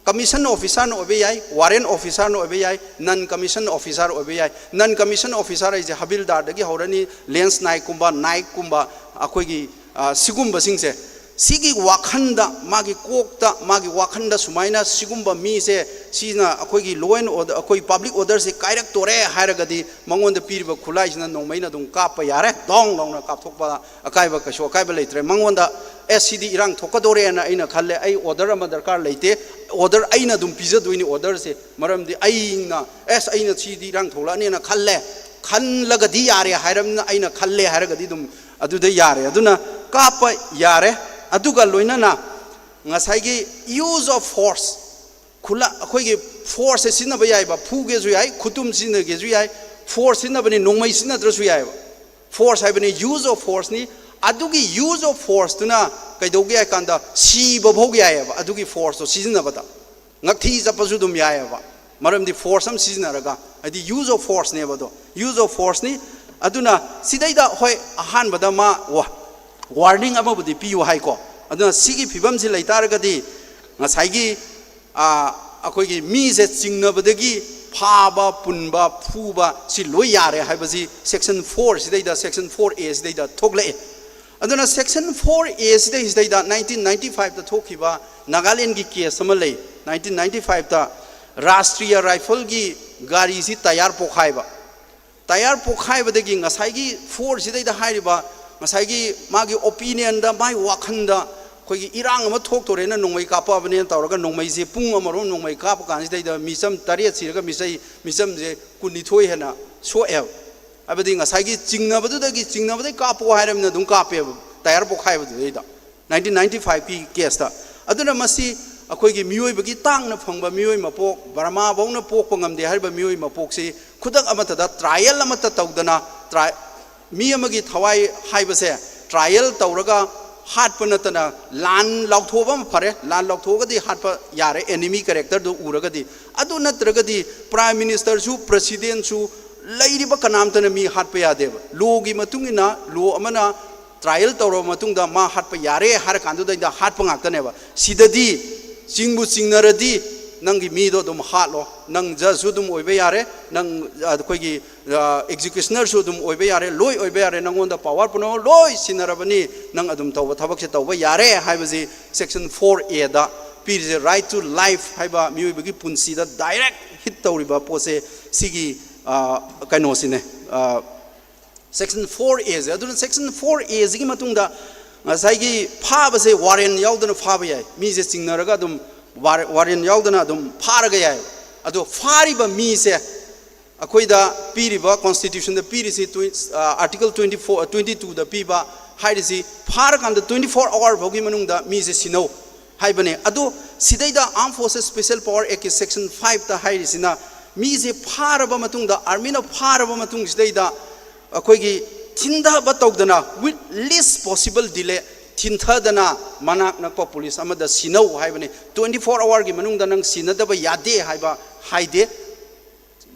ꯀꯃꯤꯁꯟ ꯑꯣꯐꯤꯁꯥꯔꯅ ꯑꯣꯏꯕ ꯌꯥꯏ, ꯋꯥꯔꯦꯟ ꯑꯣꯐꯤꯁꯥꯔꯅ ꯑꯣꯏꯕ ꯌꯥꯏ, ꯅꯟ ꯀꯃꯤꯁꯟ ꯑꯣꯐꯤꯁꯥꯔ ꯑꯣꯏꯕ ꯌꯥꯏ꯫ ꯅꯟ ꯀꯃꯤꯁꯟ ꯑꯣꯐꯤꯁꯥꯔ ꯍꯥꯏꯁꯦ ꯍꯕꯤꯜꯗꯥꯔꯗꯒꯤ ꯍꯧꯔꯅꯤ, ꯂꯦꯟꯁ ꯅꯥꯏꯛꯀꯨꯝꯕ, ꯅꯥꯏꯛꯀꯨꯝꯕ, ꯑꯩꯈꯣꯏꯒꯤ, ꯑ, ꯁꯤꯒꯨꯝꯕꯁꯤꯡꯁꯦ, ꯁꯤꯒꯤ ꯋꯥꯈꯟꯗ, ꯃꯥꯒꯤ ꯀꯣꯛꯇ, ꯃꯥꯒꯤ ꯋꯥꯈꯟꯗ ꯁꯨꯃꯥꯏꯅ ꯁꯤꯒꯨꯝꯕ ꯃꯤꯁꯦ, ꯁꯤꯅ ꯑꯩꯈꯣꯏꯒꯤ law and order, ꯑꯩꯈꯣꯏ public orderꯁꯦ ꯀꯥꯏꯔꯛꯇꯣꯔꯦ ꯍꯥꯏꯔꯒꯗꯤ, ꯃꯉꯣꯟꯗ ꯄꯤꯔꯤꯕ ꯈꯨꯠꯂꯥꯏꯁꯤꯅ ꯅꯣꯡꯃꯩꯅ ꯑꯗꯨꯝ ꯀꯥꯞꯄ ꯌꯥꯔꯦ, ꯗꯣꯡ ꯂꯥꯎꯅ ꯀꯥꯞꯊꯣꯛꯄ, ꯑꯀꯥꯏꯕ, ꯀꯩꯁꯨ ꯑꯀꯥꯏꯕ ꯂꯩꯇ꯭ꯔꯦ꯫ ꯃꯉꯣꯟꯗ ꯑꯦ, ꯁꯤꯗꯤ ꯏꯔꯥꯡ ꯊꯣꯛꯀꯗꯣꯔꯦꯅ ꯑꯩꯅ ꯈꯜꯂꯦ, ꯑꯩ order ꯑꯃ ꯗꯔꯀꯥꯔ ꯂꯩꯇꯦ, order ꯑꯩꯅ ꯑꯗꯨꯝ ꯄꯤꯖꯗꯣꯏꯅꯤ orderꯁꯦ, ꯃꯔꯝꯗꯤ ꯑꯩꯅ, ꯑꯦꯁ, ꯑꯩꯅ ꯁꯤꯗꯤ ꯏꯔꯥꯡ ꯊꯣꯛꯂꯛꯑꯅꯦꯅ ꯈꯜꯂꯦ, ꯈꯜꯂꯒꯗꯤ ꯌꯥꯔꯦ ꯍꯥꯏꯔꯕꯅꯤꯅ, ꯑꯩꯅ ꯈꯜꯂꯦ ꯍꯥꯏꯔꯒꯗꯤ ꯑꯗꯨꯝ ꯑꯗꯨꯗ ꯌꯥꯔꯦ꯫ ꯑꯗꯨꯅ ꯀꯥꯞꯄ ꯌꯥꯔꯦ꯫ ꯑꯗꯨꯒ ꯂꯣꯏꯅꯅ ꯉꯁꯥꯏꯒꯤ use of force, ꯈꯨꯠꯂ-, ꯑꯩꯈꯣꯏꯒꯤ forceꯁꯦ ꯁꯤꯖꯤꯟꯅꯕ ꯌꯥꯏꯕ, ꯐꯨꯒꯦꯁꯨ ꯌꯥꯏ, ꯈꯨꯇꯨꯝ ꯁꯤꯖꯤꯟꯅꯒꯦꯁꯨ ꯌꯥꯏ, force ꯁꯤꯖꯤꯟꯅꯕꯅꯤ, ꯅꯣꯡꯃꯩ ꯁꯤꯖꯤꯟꯅꯗ꯭ꯔꯁꯨ ꯌꯥꯏꯕ꯫ Force ꯍꯥꯏꯕꯅꯤ, use of forceꯅꯤ꯫ ꯑꯗꯨꯒꯤ use of forceꯇꯨꯅ ꯀꯩꯗꯧꯒꯦ ꯍꯥꯏ ꯀꯥꯟꯗ ꯁꯤꯕ ꯐꯥꯎ ꯌꯥꯏꯑꯕ, ꯑꯗꯨꯒꯤ forceꯇꯣ ꯁꯤꯖꯤꯟꯅꯕꯗ꯫ ꯉꯛꯊꯤ ꯆꯠꯄꯁꯨ ꯑꯗꯨꯝ ꯌꯥꯏꯑꯕ, ꯃꯔꯝꯗꯤ force ꯑꯃ ꯁꯤꯖꯤꯟꯅꯔꯒ, ꯍꯥꯏꯗꯤ use of forceꯅꯦꯕ ꯑꯗꯣ, use of forceꯅꯤ꯫ ꯑꯗꯨꯅ ꯁꯤꯗꯩꯗ ꯍꯣꯏ, ꯑꯍꯥꯟꯕꯗ ꯃꯥ ꯋꯥ-, warning ꯑꯃꯕꯨꯗꯤ ꯄꯤꯌꯨ ꯍꯥꯏꯀꯣ꯫ ꯑꯗꯨꯅ ꯁꯤꯒꯤ ꯐꯤꯕꯝꯁꯤ ꯂꯩꯇꯥꯔꯒꯗꯤ ꯉꯁꯥꯏꯒꯤ, ꯑꯥ, ꯑꯩꯈꯣꯏꯒꯤ ꯃꯤꯁꯦ ꯆꯤꯡꯅꯕꯗꯒꯤ ꯐꯥꯕ, ꯄꯨꯟꯕ, ꯐꯨꯕ ꯁꯤ ꯂꯣꯏ ꯌꯥꯔꯦ ꯍꯥꯏꯕꯁꯤ section four ꯁꯤꯗꯩꯗ, section four A ꯁꯤꯗꯩꯗ ꯊꯣꯛꯂꯛꯑꯦ꯫ ꯑꯗꯨꯅ section four A ꯁꯤꯗꯩꯁꯤꯗꯩꯗ nineteen ninety fiveꯇ ꯊꯣꯛꯈꯤꯕ ꯅꯥꯒꯥꯂꯦꯟꯒꯤ case ꯑꯃ ꯂꯩ꯫ Nineteen ninety fiveꯇ Rashtriya Rifleꯒꯤ ꯒꯥꯔꯤꯁꯤ tyre ꯄꯣꯛꯈꯥꯏꯕ꯫ Tyre ꯄꯣꯛꯈꯥꯏꯕꯗꯒꯤ ꯉꯁꯥꯏꯒꯤ force ꯁꯤꯗꯩꯗ ꯍꯥꯏꯔꯤꯕ, ꯉꯁꯥꯏꯒꯤ ꯃꯥꯒꯤ opinionꯗ, ꯃꯥꯒꯤ ꯋꯥꯈꯜꯗ ꯑꯩꯈꯣꯏꯒꯤ ꯏꯔꯥꯡ ꯑꯃ ꯊꯣꯛꯇꯣꯔꯦꯅ ꯅꯣꯡꯃꯩ ꯀꯥꯞꯄꯛꯑꯕꯅꯦꯅ ꯇꯧꯔꯒ ꯅꯣꯡꯃꯩꯁꯦ ꯄꯨꯡ ꯑꯃꯔꯣꯝ ꯅꯣꯡꯃꯩ ꯀꯥꯞꯄ ꯀꯥꯟꯁꯤꯗꯩꯗ ꯃꯤꯆꯝ ꯇꯔꯦꯠ ꯁꯤꯔꯒ ꯃꯤꯆꯩ, ꯃꯤꯆꯝꯁꯦ ꯀꯨꯟꯅꯤꯊꯣꯏ ꯍꯦꯟꯅ ꯁꯣꯛꯑꯦꯕ꯫ ꯍꯥꯏꯕꯗꯤ ꯉꯁꯥꯏꯒꯤ ꯆꯤꯡꯅꯕꯗꯨꯗꯒꯤ, ꯆꯤꯡꯅꯕꯗꯩ ꯀꯥꯞꯄꯣ ꯍꯥꯏꯔꯕꯅꯤꯅ ꯑꯗꯨꯝ ꯀꯥꯞꯄꯦꯕ, tyre ꯄꯣꯛꯈꯥꯏꯕꯗꯨꯗꯩꯗ꯫ Nineteen ninety fiveꯀꯤ caseꯇ꯫ ꯑꯗꯨꯅ ꯃꯁꯤ ꯑꯩꯈꯣꯏꯒꯤ ꯃꯤꯑꯣꯏꯕꯒꯤ ꯇꯥꯡꯅ ꯐꯪꯕ ꯃꯤꯑꯣꯏ ꯃꯄꯣꯛ, ꯕꯔꯃꯥꯐꯧꯅ ꯄꯣꯛꯄ ꯉꯝꯗꯦ ꯍꯥꯏꯔꯤꯕ ꯃꯤꯑꯣꯏ ꯃꯄꯣꯛꯁꯤ ꯈꯨꯗꯛ ꯑꯃꯠꯇꯗ trial ꯑꯃꯠꯇ ꯇꯧꯗꯅ, ꯇ꯭ꯔꯥꯏ-, ꯃꯤ ꯑꯃꯒꯤ ꯊꯋꯥꯏ ꯍꯥꯏꯕꯁꯦ trial ꯇꯧꯔꯒ ꯍꯥꯠꯄ ꯅꯠꯇꯅ, ꯂꯥꯟ ꯂꯥꯎꯊꯣꯛꯑꯕ ꯑꯃ ꯐꯔꯦ, ꯂꯥꯟ ꯂꯥꯎꯊꯣꯛꯑꯒꯗꯤ ꯍꯥꯠꯄ ꯌꯥꯔꯦ, enemy characterꯗꯨ ꯎꯔꯒꯗꯤ꯫ ꯑꯗꯨ ꯅꯠꯇ꯭ꯔꯒꯗꯤ prime ministerꯁꯨ, presidentꯁꯨ, ꯂꯩꯔꯤꯕ ꯀꯅꯥꯝꯇꯅ ꯃꯤ ꯍꯥꯠꯄ ꯌꯥꯗꯦꯕ꯫ Lawꯒꯤ ꯃꯇꯨꯡ ꯏꯟꯅ, law ꯑꯃꯅ trial ꯇꯧꯔꯕ ꯃꯇꯨꯡꯗ ꯃꯥ ꯍꯥꯠꯄ ꯌꯥꯔꯦ ꯍꯥꯏꯔ ꯀꯥꯟꯗꯨꯗꯩꯗ ꯍꯥꯠꯄ ꯉꯥꯛꯇꯅꯦꯕ꯫ ꯁꯤꯗꯗꯤ ꯆꯤꯡꯕꯨ ꯆꯤꯡꯅꯔꯗꯤ, ꯅꯪꯒꯤ ꯃꯤꯗꯣ ꯑꯗꯨꯝ ꯍꯥꯠꯂꯣ, ꯅꯪ ꯖꯁꯁꯨ ꯑꯗꯨꯝ ꯑꯣꯏꯕ ꯌꯥꯔꯦ, ꯅꯪ ꯑꯩꯈꯣꯏꯒꯤ ꯑꯦꯛꯖꯤꯀ꯭ꯌꯨꯁꯅꯔꯁꯨ ꯑꯗꯨꯝ ꯑꯣꯏꯕ ꯌꯥꯔꯦ, ꯂꯣꯏ ꯑꯣꯏꯕ ꯌꯥꯔꯦ, ꯅꯪꯉꯣꯟꯗ ꯄꯥꯋꯔ ꯄꯨꯝꯅꯃꯛ ꯂꯣꯏ ꯁꯤꯟꯅꯔꯕꯅꯤ, ꯅꯪ ꯑꯗꯨꯝ ꯇꯧꯕ ꯊꯕꯛꯁꯦ ꯇꯧꯕ ꯌꯥꯔꯦ ꯍꯥꯏꯕꯁꯤ section four A the ꯄꯤꯔꯤꯁꯦ꯫ Right to life ꯍꯥꯏꯕ ꯃꯤꯑꯣꯏꯕꯒꯤ ꯄꯨꯟꯁꯤꯗ ꯗꯥꯏꯔꯦꯛ ꯍꯤꯠ ꯇꯧꯔꯤꯕ ꯄꯣꯠꯁꯦ ꯁꯤꯒꯤ ꯑ, ꯀꯩꯅꯣꯁꯤꯅꯦ꯫ Section four A ꯁꯦ, ꯑꯗꯨꯅ section four A ꯁꯤꯒꯤ ꯃꯇꯨꯡꯗ ꯉꯁꯥꯏꯒꯤ ꯐꯥꯕꯁꯦ ꯋꯥꯔꯦꯟ ꯌꯥꯎꯗꯅ ꯐꯥꯕ ꯌꯥꯏ, ꯃꯤꯁꯦ ꯆꯤꯡꯅꯔꯒ ꯑꯗꯨꯝ ꯋꯥꯔꯦꯟ ꯌꯥꯎꯗꯅ ꯑꯗꯨꯝ ꯐꯥꯔꯒ ꯌꯥꯏ꯫ ꯑꯗꯣ ꯐꯥꯔꯤꯕ ꯃꯤꯁꯦ ꯑꯩꯈꯣꯏꯗ ꯄꯤꯔꯤꯕ, ꯀꯣꯟꯁꯇꯤꯇ꯭ꯌꯨꯁꯟꯗ ꯄꯤꯔꯤꯁꯤ, article twenty four, twenty two ꯗ ꯄꯤꯕ ꯍꯥꯏꯔꯤꯁꯤ, ꯐꯥꯔꯀꯥꯟꯗ twenty four hour ꯐꯥꯎꯒꯤ ꯃꯅꯨꯡꯗ ꯃꯤꯁꯦ ꯁꯤꯅꯧ ꯍꯥꯏꯕꯅꯦ꯫ ꯑꯗꯣ ꯁꯤꯗꯩꯗ Armed Forces Special Power Act ꯀꯤ section five ꯇ ꯍꯥꯏꯔꯤꯁꯤꯅ, ꯃꯤꯁꯦ ꯐꯥꯔꯕ ꯃꯇꯨꯡꯗ, ꯑꯥꯔꯃꯤꯅ ꯐꯥꯔꯕ ꯃꯇꯨꯡꯁꯤꯗꯩꯗ ꯑꯩꯈꯣꯏꯒꯤ ꯊꯤꯟꯊꯕ ꯇꯧꯗꯅ, with least possible delay, ꯊꯤꯟꯊꯗꯅ ꯃꯅꯥꯛ ꯅꯛꯄ ꯄꯨꯂꯤꯁ ꯑꯃꯗ ꯁꯤꯟꯅꯧ ꯍꯥꯏꯕꯅꯤ꯫ Twenty four hour ꯒꯤ ꯃꯅꯨꯡꯗ ꯅꯪ ꯁꯤꯟꯅꯗꯕ ꯌꯥꯗꯦ ꯍꯥꯏꯕ ꯍꯥꯏꯗꯦ꯫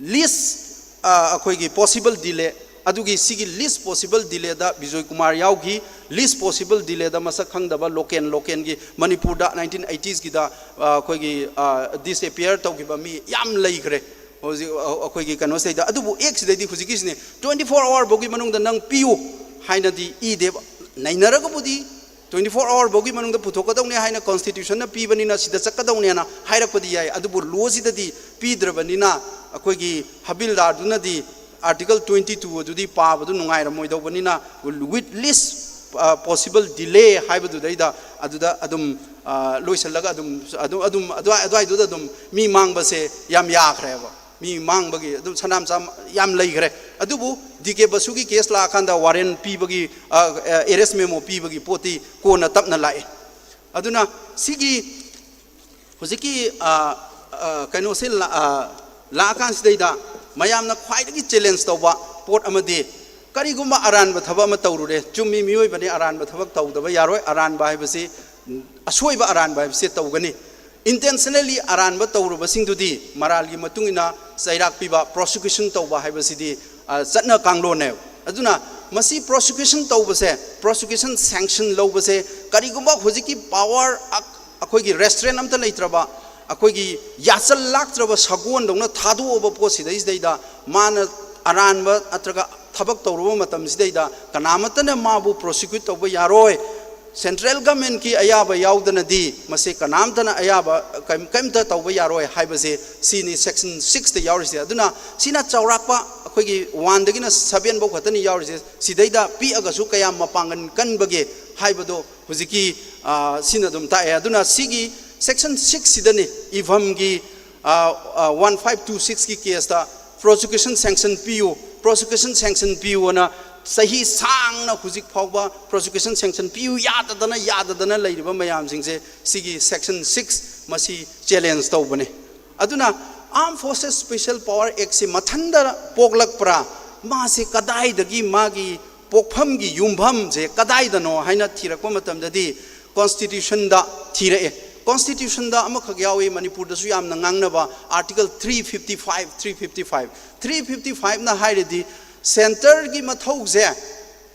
Least, ꯑ, ꯑꯩꯈꯣꯏꯒꯤ possible delay, ꯑꯗꯨꯒꯤ ꯁꯤꯒꯤ least possible delay ꯗ ꯕꯤꯖꯣꯏ ꯀꯨꯃꯥꯔ ꯌꯥꯎꯈꯤ꯫ Least possible delay ꯗ ꯃꯁꯛ ꯈꯪꯗꯕ local, local ꯒꯤ ꯃꯅꯤꯄꯨꯔꯗ nineteen eighties ꯀꯤꯗ, ꯑ, ꯑꯩꯈꯣꯏꯒꯤ, ꯑ, disappear ꯇꯧꯈꯤꯕ ꯃꯤ ꯌꯥꯝ ꯂꯩꯈ꯭ꯔꯦ ꯍꯧꯖꯤꯛ, ꯑ, ꯑꯩꯈꯣꯏꯒꯤ ꯀꯩꯅꯣꯁꯤꯗꯩꯗ꯫ ꯑꯗꯨꯕꯨ Act ꯁꯤꯗꯩꯗꯤ ꯍꯧꯖꯤꯛꯀꯤꯁꯤꯅꯦ, twenty four hour ꯐꯥꯎꯒꯤ ꯃꯅꯨꯡꯗ ꯅꯪ ꯄꯤꯌꯨ ꯍꯥꯏꯅꯗꯤ ꯏꯗꯦꯕ꯫ ꯅꯩꯅꯔꯒꯕꯨꯗꯤ twenty four hour ꯐꯥꯎꯒꯤ ꯃꯅꯨꯡꯗ ꯄꯨꯊꯣꯛꯀꯗꯧꯅꯦ ꯍꯥꯏꯅ ꯀꯣꯟꯁꯇꯤꯇ꯭ꯌꯨꯁꯟꯅ ꯄꯤꯕꯅꯤꯅ ꯁꯤꯗ ꯆꯠꯀꯗꯧꯅꯦꯅ ꯍꯥꯏꯔꯛꯄꯗꯤ ꯌꯥꯏ, ꯑꯗꯨꯕꯨ law ꯁꯤꯗꯗꯤ ꯄꯤꯗ꯭ꯔꯕꯅꯤꯅ ꯑꯩꯈꯣꯏꯒꯤ ꯍꯕꯤꯜꯗꯥꯔꯗꯨꯅꯗꯤ article twenty two ꯑꯗꯨꯗꯤ ꯄꯥꯕꯗꯨ ꯅꯨꯡꯉꯥꯏꯔꯝꯃꯣꯏꯗꯧꯕꯅꯤꯅ, with least, ꯑ, possible delay ꯍꯥꯏꯕꯗꯨꯗꯩꯗ ꯑꯗꯨꯗ ꯑꯗꯨꯝ, ꯑ, ꯂꯣꯏꯁꯤꯜꯂꯒ ꯑꯗꯨꯝ, ꯑꯗꯨꯝ, ꯑꯗꯨꯝ ꯑꯗꯨꯋꯥꯏ-, ꯑꯗꯨꯋꯥꯏꯗꯨꯗ ꯑꯗꯨꯝ ꯃꯤ ꯃꯥꯡꯕꯁꯦ ꯌꯥꯝ ꯌꯥꯈ꯭ꯔꯦꯕ꯫ ꯃꯤ ꯃꯥꯡꯕꯒꯤ ꯑꯗꯨꯝ ꯁꯅꯥꯝꯆꯥ ꯌꯥꯝ ꯂꯩꯈ꯭ꯔꯦ꯫ ꯑꯗꯨꯕꯨ ꯗꯤ ꯀꯦ ꯕꯁꯨꯒꯤ case ꯂꯥꯛꯑꯀꯥꯟꯗ ꯋꯥꯔꯦꯟ ꯄꯤꯕꯒꯤ, ꯑ, ꯑ, arrest memo ꯄꯤꯕꯒꯤ ꯄꯣꯠꯇꯤ ꯀꯣꯟꯅ ꯇꯞꯅ ꯂꯥꯛꯑꯦ꯫ ꯑꯗꯨꯅ ꯁꯤꯒꯤ ꯍꯧꯖꯤꯛꯀꯤ, ꯑ, ꯑ, ꯀꯩꯅꯣꯁꯦ ꯂꯥ-, ꯑ, ꯂꯥꯛꯑꯀꯥꯟꯁꯤꯗꯩꯗ ꯃꯌꯥꯝꯅ ꯈ꯭ꯋꯥꯏꯗꯒꯤ challenge ꯇꯧꯕ ꯄꯣꯠ ꯑꯃꯗꯤ, ꯀꯔꯤꯒꯨꯝꯕ ꯑꯔꯥꯟꯕ ꯊꯕꯛ ꯑꯃ ꯇꯧꯔꯨꯔꯦ, ꯆꯨꯝꯃꯤ, ꯃꯤꯑꯣꯏꯕꯅꯤ, ꯑꯔꯥꯟꯕ ꯊꯕꯛ ꯇꯧꯗꯕ ꯌꯥꯔꯣꯏ, ꯑꯔꯥꯟꯕ ꯍꯥꯏꯕꯁꯤ, ꯑꯁꯣꯏꯕ ꯑꯔꯥꯟꯕ ꯍꯥꯏꯕꯁꯤ ꯇꯧꯒꯅꯤ꯫ Intentionally ꯑꯔꯥꯟꯕ ꯇꯧꯔꯨꯕꯁꯤꯡꯗꯨꯗꯤ ꯃꯔꯥꯜꯒꯤ ꯃꯇꯨꯡ ꯏꯟꯅ ꯆꯩꯔꯥꯛ ꯄꯤꯕ, prosecution ꯇꯧꯕ ꯍꯥꯏꯕꯁꯤꯗꯤ, ꯑ, ꯆꯠꯅ ꯀꯥꯡꯂꯣꯟꯅꯦꯕ꯫ ꯑꯗꯨꯅ ꯃꯁꯤ prosecution ꯇꯧꯕꯁꯦ, prosecution sanction ꯂꯧꯕꯁꯦ, ꯀꯔꯤꯒꯨꯝꯕ ꯍꯧꯖꯤꯛꯀꯤ power ꯑꯛ-, ꯑꯩꯈꯣꯏꯒꯤ restraint ꯑꯝꯇ ꯂꯩꯇ꯭ꯔꯕ, ꯑꯩꯈꯣꯏꯒꯤ ꯌꯥꯆꯜ ꯂꯥꯛꯇ꯭ꯔꯕ ꯁꯒꯣꯜꯗꯧꯅ ꯊꯥꯗꯣꯛꯑꯕ ꯄꯣꯠꯁꯤꯗꯩꯁꯤꯗꯩꯗ ꯃꯥꯅ ꯑꯔꯥꯟꯕ ꯅꯠꯇ꯭ꯔꯒ ꯊꯕꯛ ꯇꯧꯔꯨꯕ ꯃꯇꯝꯁꯤꯗꯩꯗ ꯀꯅꯥꯃꯠꯇꯅ ꯃꯥꯕꯨ prosecute ꯇꯧꯕ ꯌꯥꯔꯣꯏ꯫ Central governmentꯀꯤ ꯑꯌꯥꯕ ꯌꯥꯎꯗꯅꯗꯤ ꯃꯁꯤ ꯀꯅꯥꯝꯇꯅ ꯑꯌꯥꯕ ꯀꯔꯤꯝ- ꯀꯔꯤꯝꯇ ꯇꯧꯕ ꯌꯥꯔꯣꯏ ꯍꯥꯏꯕꯁꯦ ꯁꯤꯅꯤ section sixꯇ ꯌꯥꯎꯔꯤꯁꯦ꯫ ꯑꯗꯨꯅ ꯁꯤꯅ ꯆꯥꯎꯔꯥꯛꯄ ꯑꯩꯈꯣꯏꯒꯤ oneꯗꯒꯤꯅ seven ꯐꯥꯎ ꯈꯛꯇꯅꯤ ꯌꯥꯎꯔꯤꯁꯦ꯫ ꯁꯤꯗꯩꯗ ꯄꯤꯛꯑꯒꯁꯨ ꯀꯌꯥꯝ ꯃꯄꯥꯡꯒꯜ ꯀꯟꯕꯒꯦ ꯍꯥꯏꯕꯗꯣ ꯍꯧꯖꯤꯛꯀꯤ, ꯑ, ꯁꯤꯅ ꯑꯗꯨꯝ ꯇꯥꯛꯑꯦ꯫ ꯑꯗꯨꯅ ꯁꯤꯒꯤ section sixꯁꯤꯗꯅꯤ ꯏꯚꯝꯒꯤ, ꯑ, ꯑ, one five two sixꯀꯤ caseꯇ prosecution sanction ꯄꯤꯌꯨ, prosecution sanction ꯄꯤꯌꯨꯅ ꯆꯍꯤ ꯁꯥꯡꯅ ꯍꯧꯖꯤꯛ ꯐꯥꯎꯕ prosecution sanction ꯄꯤꯌꯨ ꯌꯥꯗꯗꯅ ꯌꯥꯗꯗꯅ ꯂꯩꯔꯤꯕ ꯃꯌꯥꯝꯁꯤꯡꯁꯦ ꯁꯤꯒꯤ section six ꯃꯁꯤ challenge ꯇꯧꯕꯅꯤ꯫ ꯑꯗꯨꯅ Armed Forces Special Power Actꯁꯤ ꯃꯊꯟꯗ ꯄꯣꯛꯂꯛꯄ꯭ꯔꯥ, ꯃꯥꯁꯦ ꯀꯗꯥꯏꯗꯒꯤ ꯃꯥꯒꯤ ꯄꯣꯛꯐꯝꯒꯤ ꯌꯨꯝꯐꯝꯁꯦ ꯀꯗꯥꯏꯗꯅꯣ ꯍꯥꯏꯅ ꯊꯤꯔꯛꯄ ꯃꯇꯝꯗꯗꯤ constitutionꯗ ꯊꯤꯔꯛꯑꯦ꯫ Constitutionꯗ ꯑꯃꯈꯛ ꯌꯥꯎꯏ, ꯃꯅꯤꯄꯨꯔꯗꯁꯨ ꯌꯥꯝꯅ ꯉꯥꯡꯅꯕ article three fifty five, three fifty five꯫ Three fifty fiveꯅ ꯍꯥꯏꯔꯤꯗꯤ centreꯒꯤ ꯃꯊꯧꯁꯦ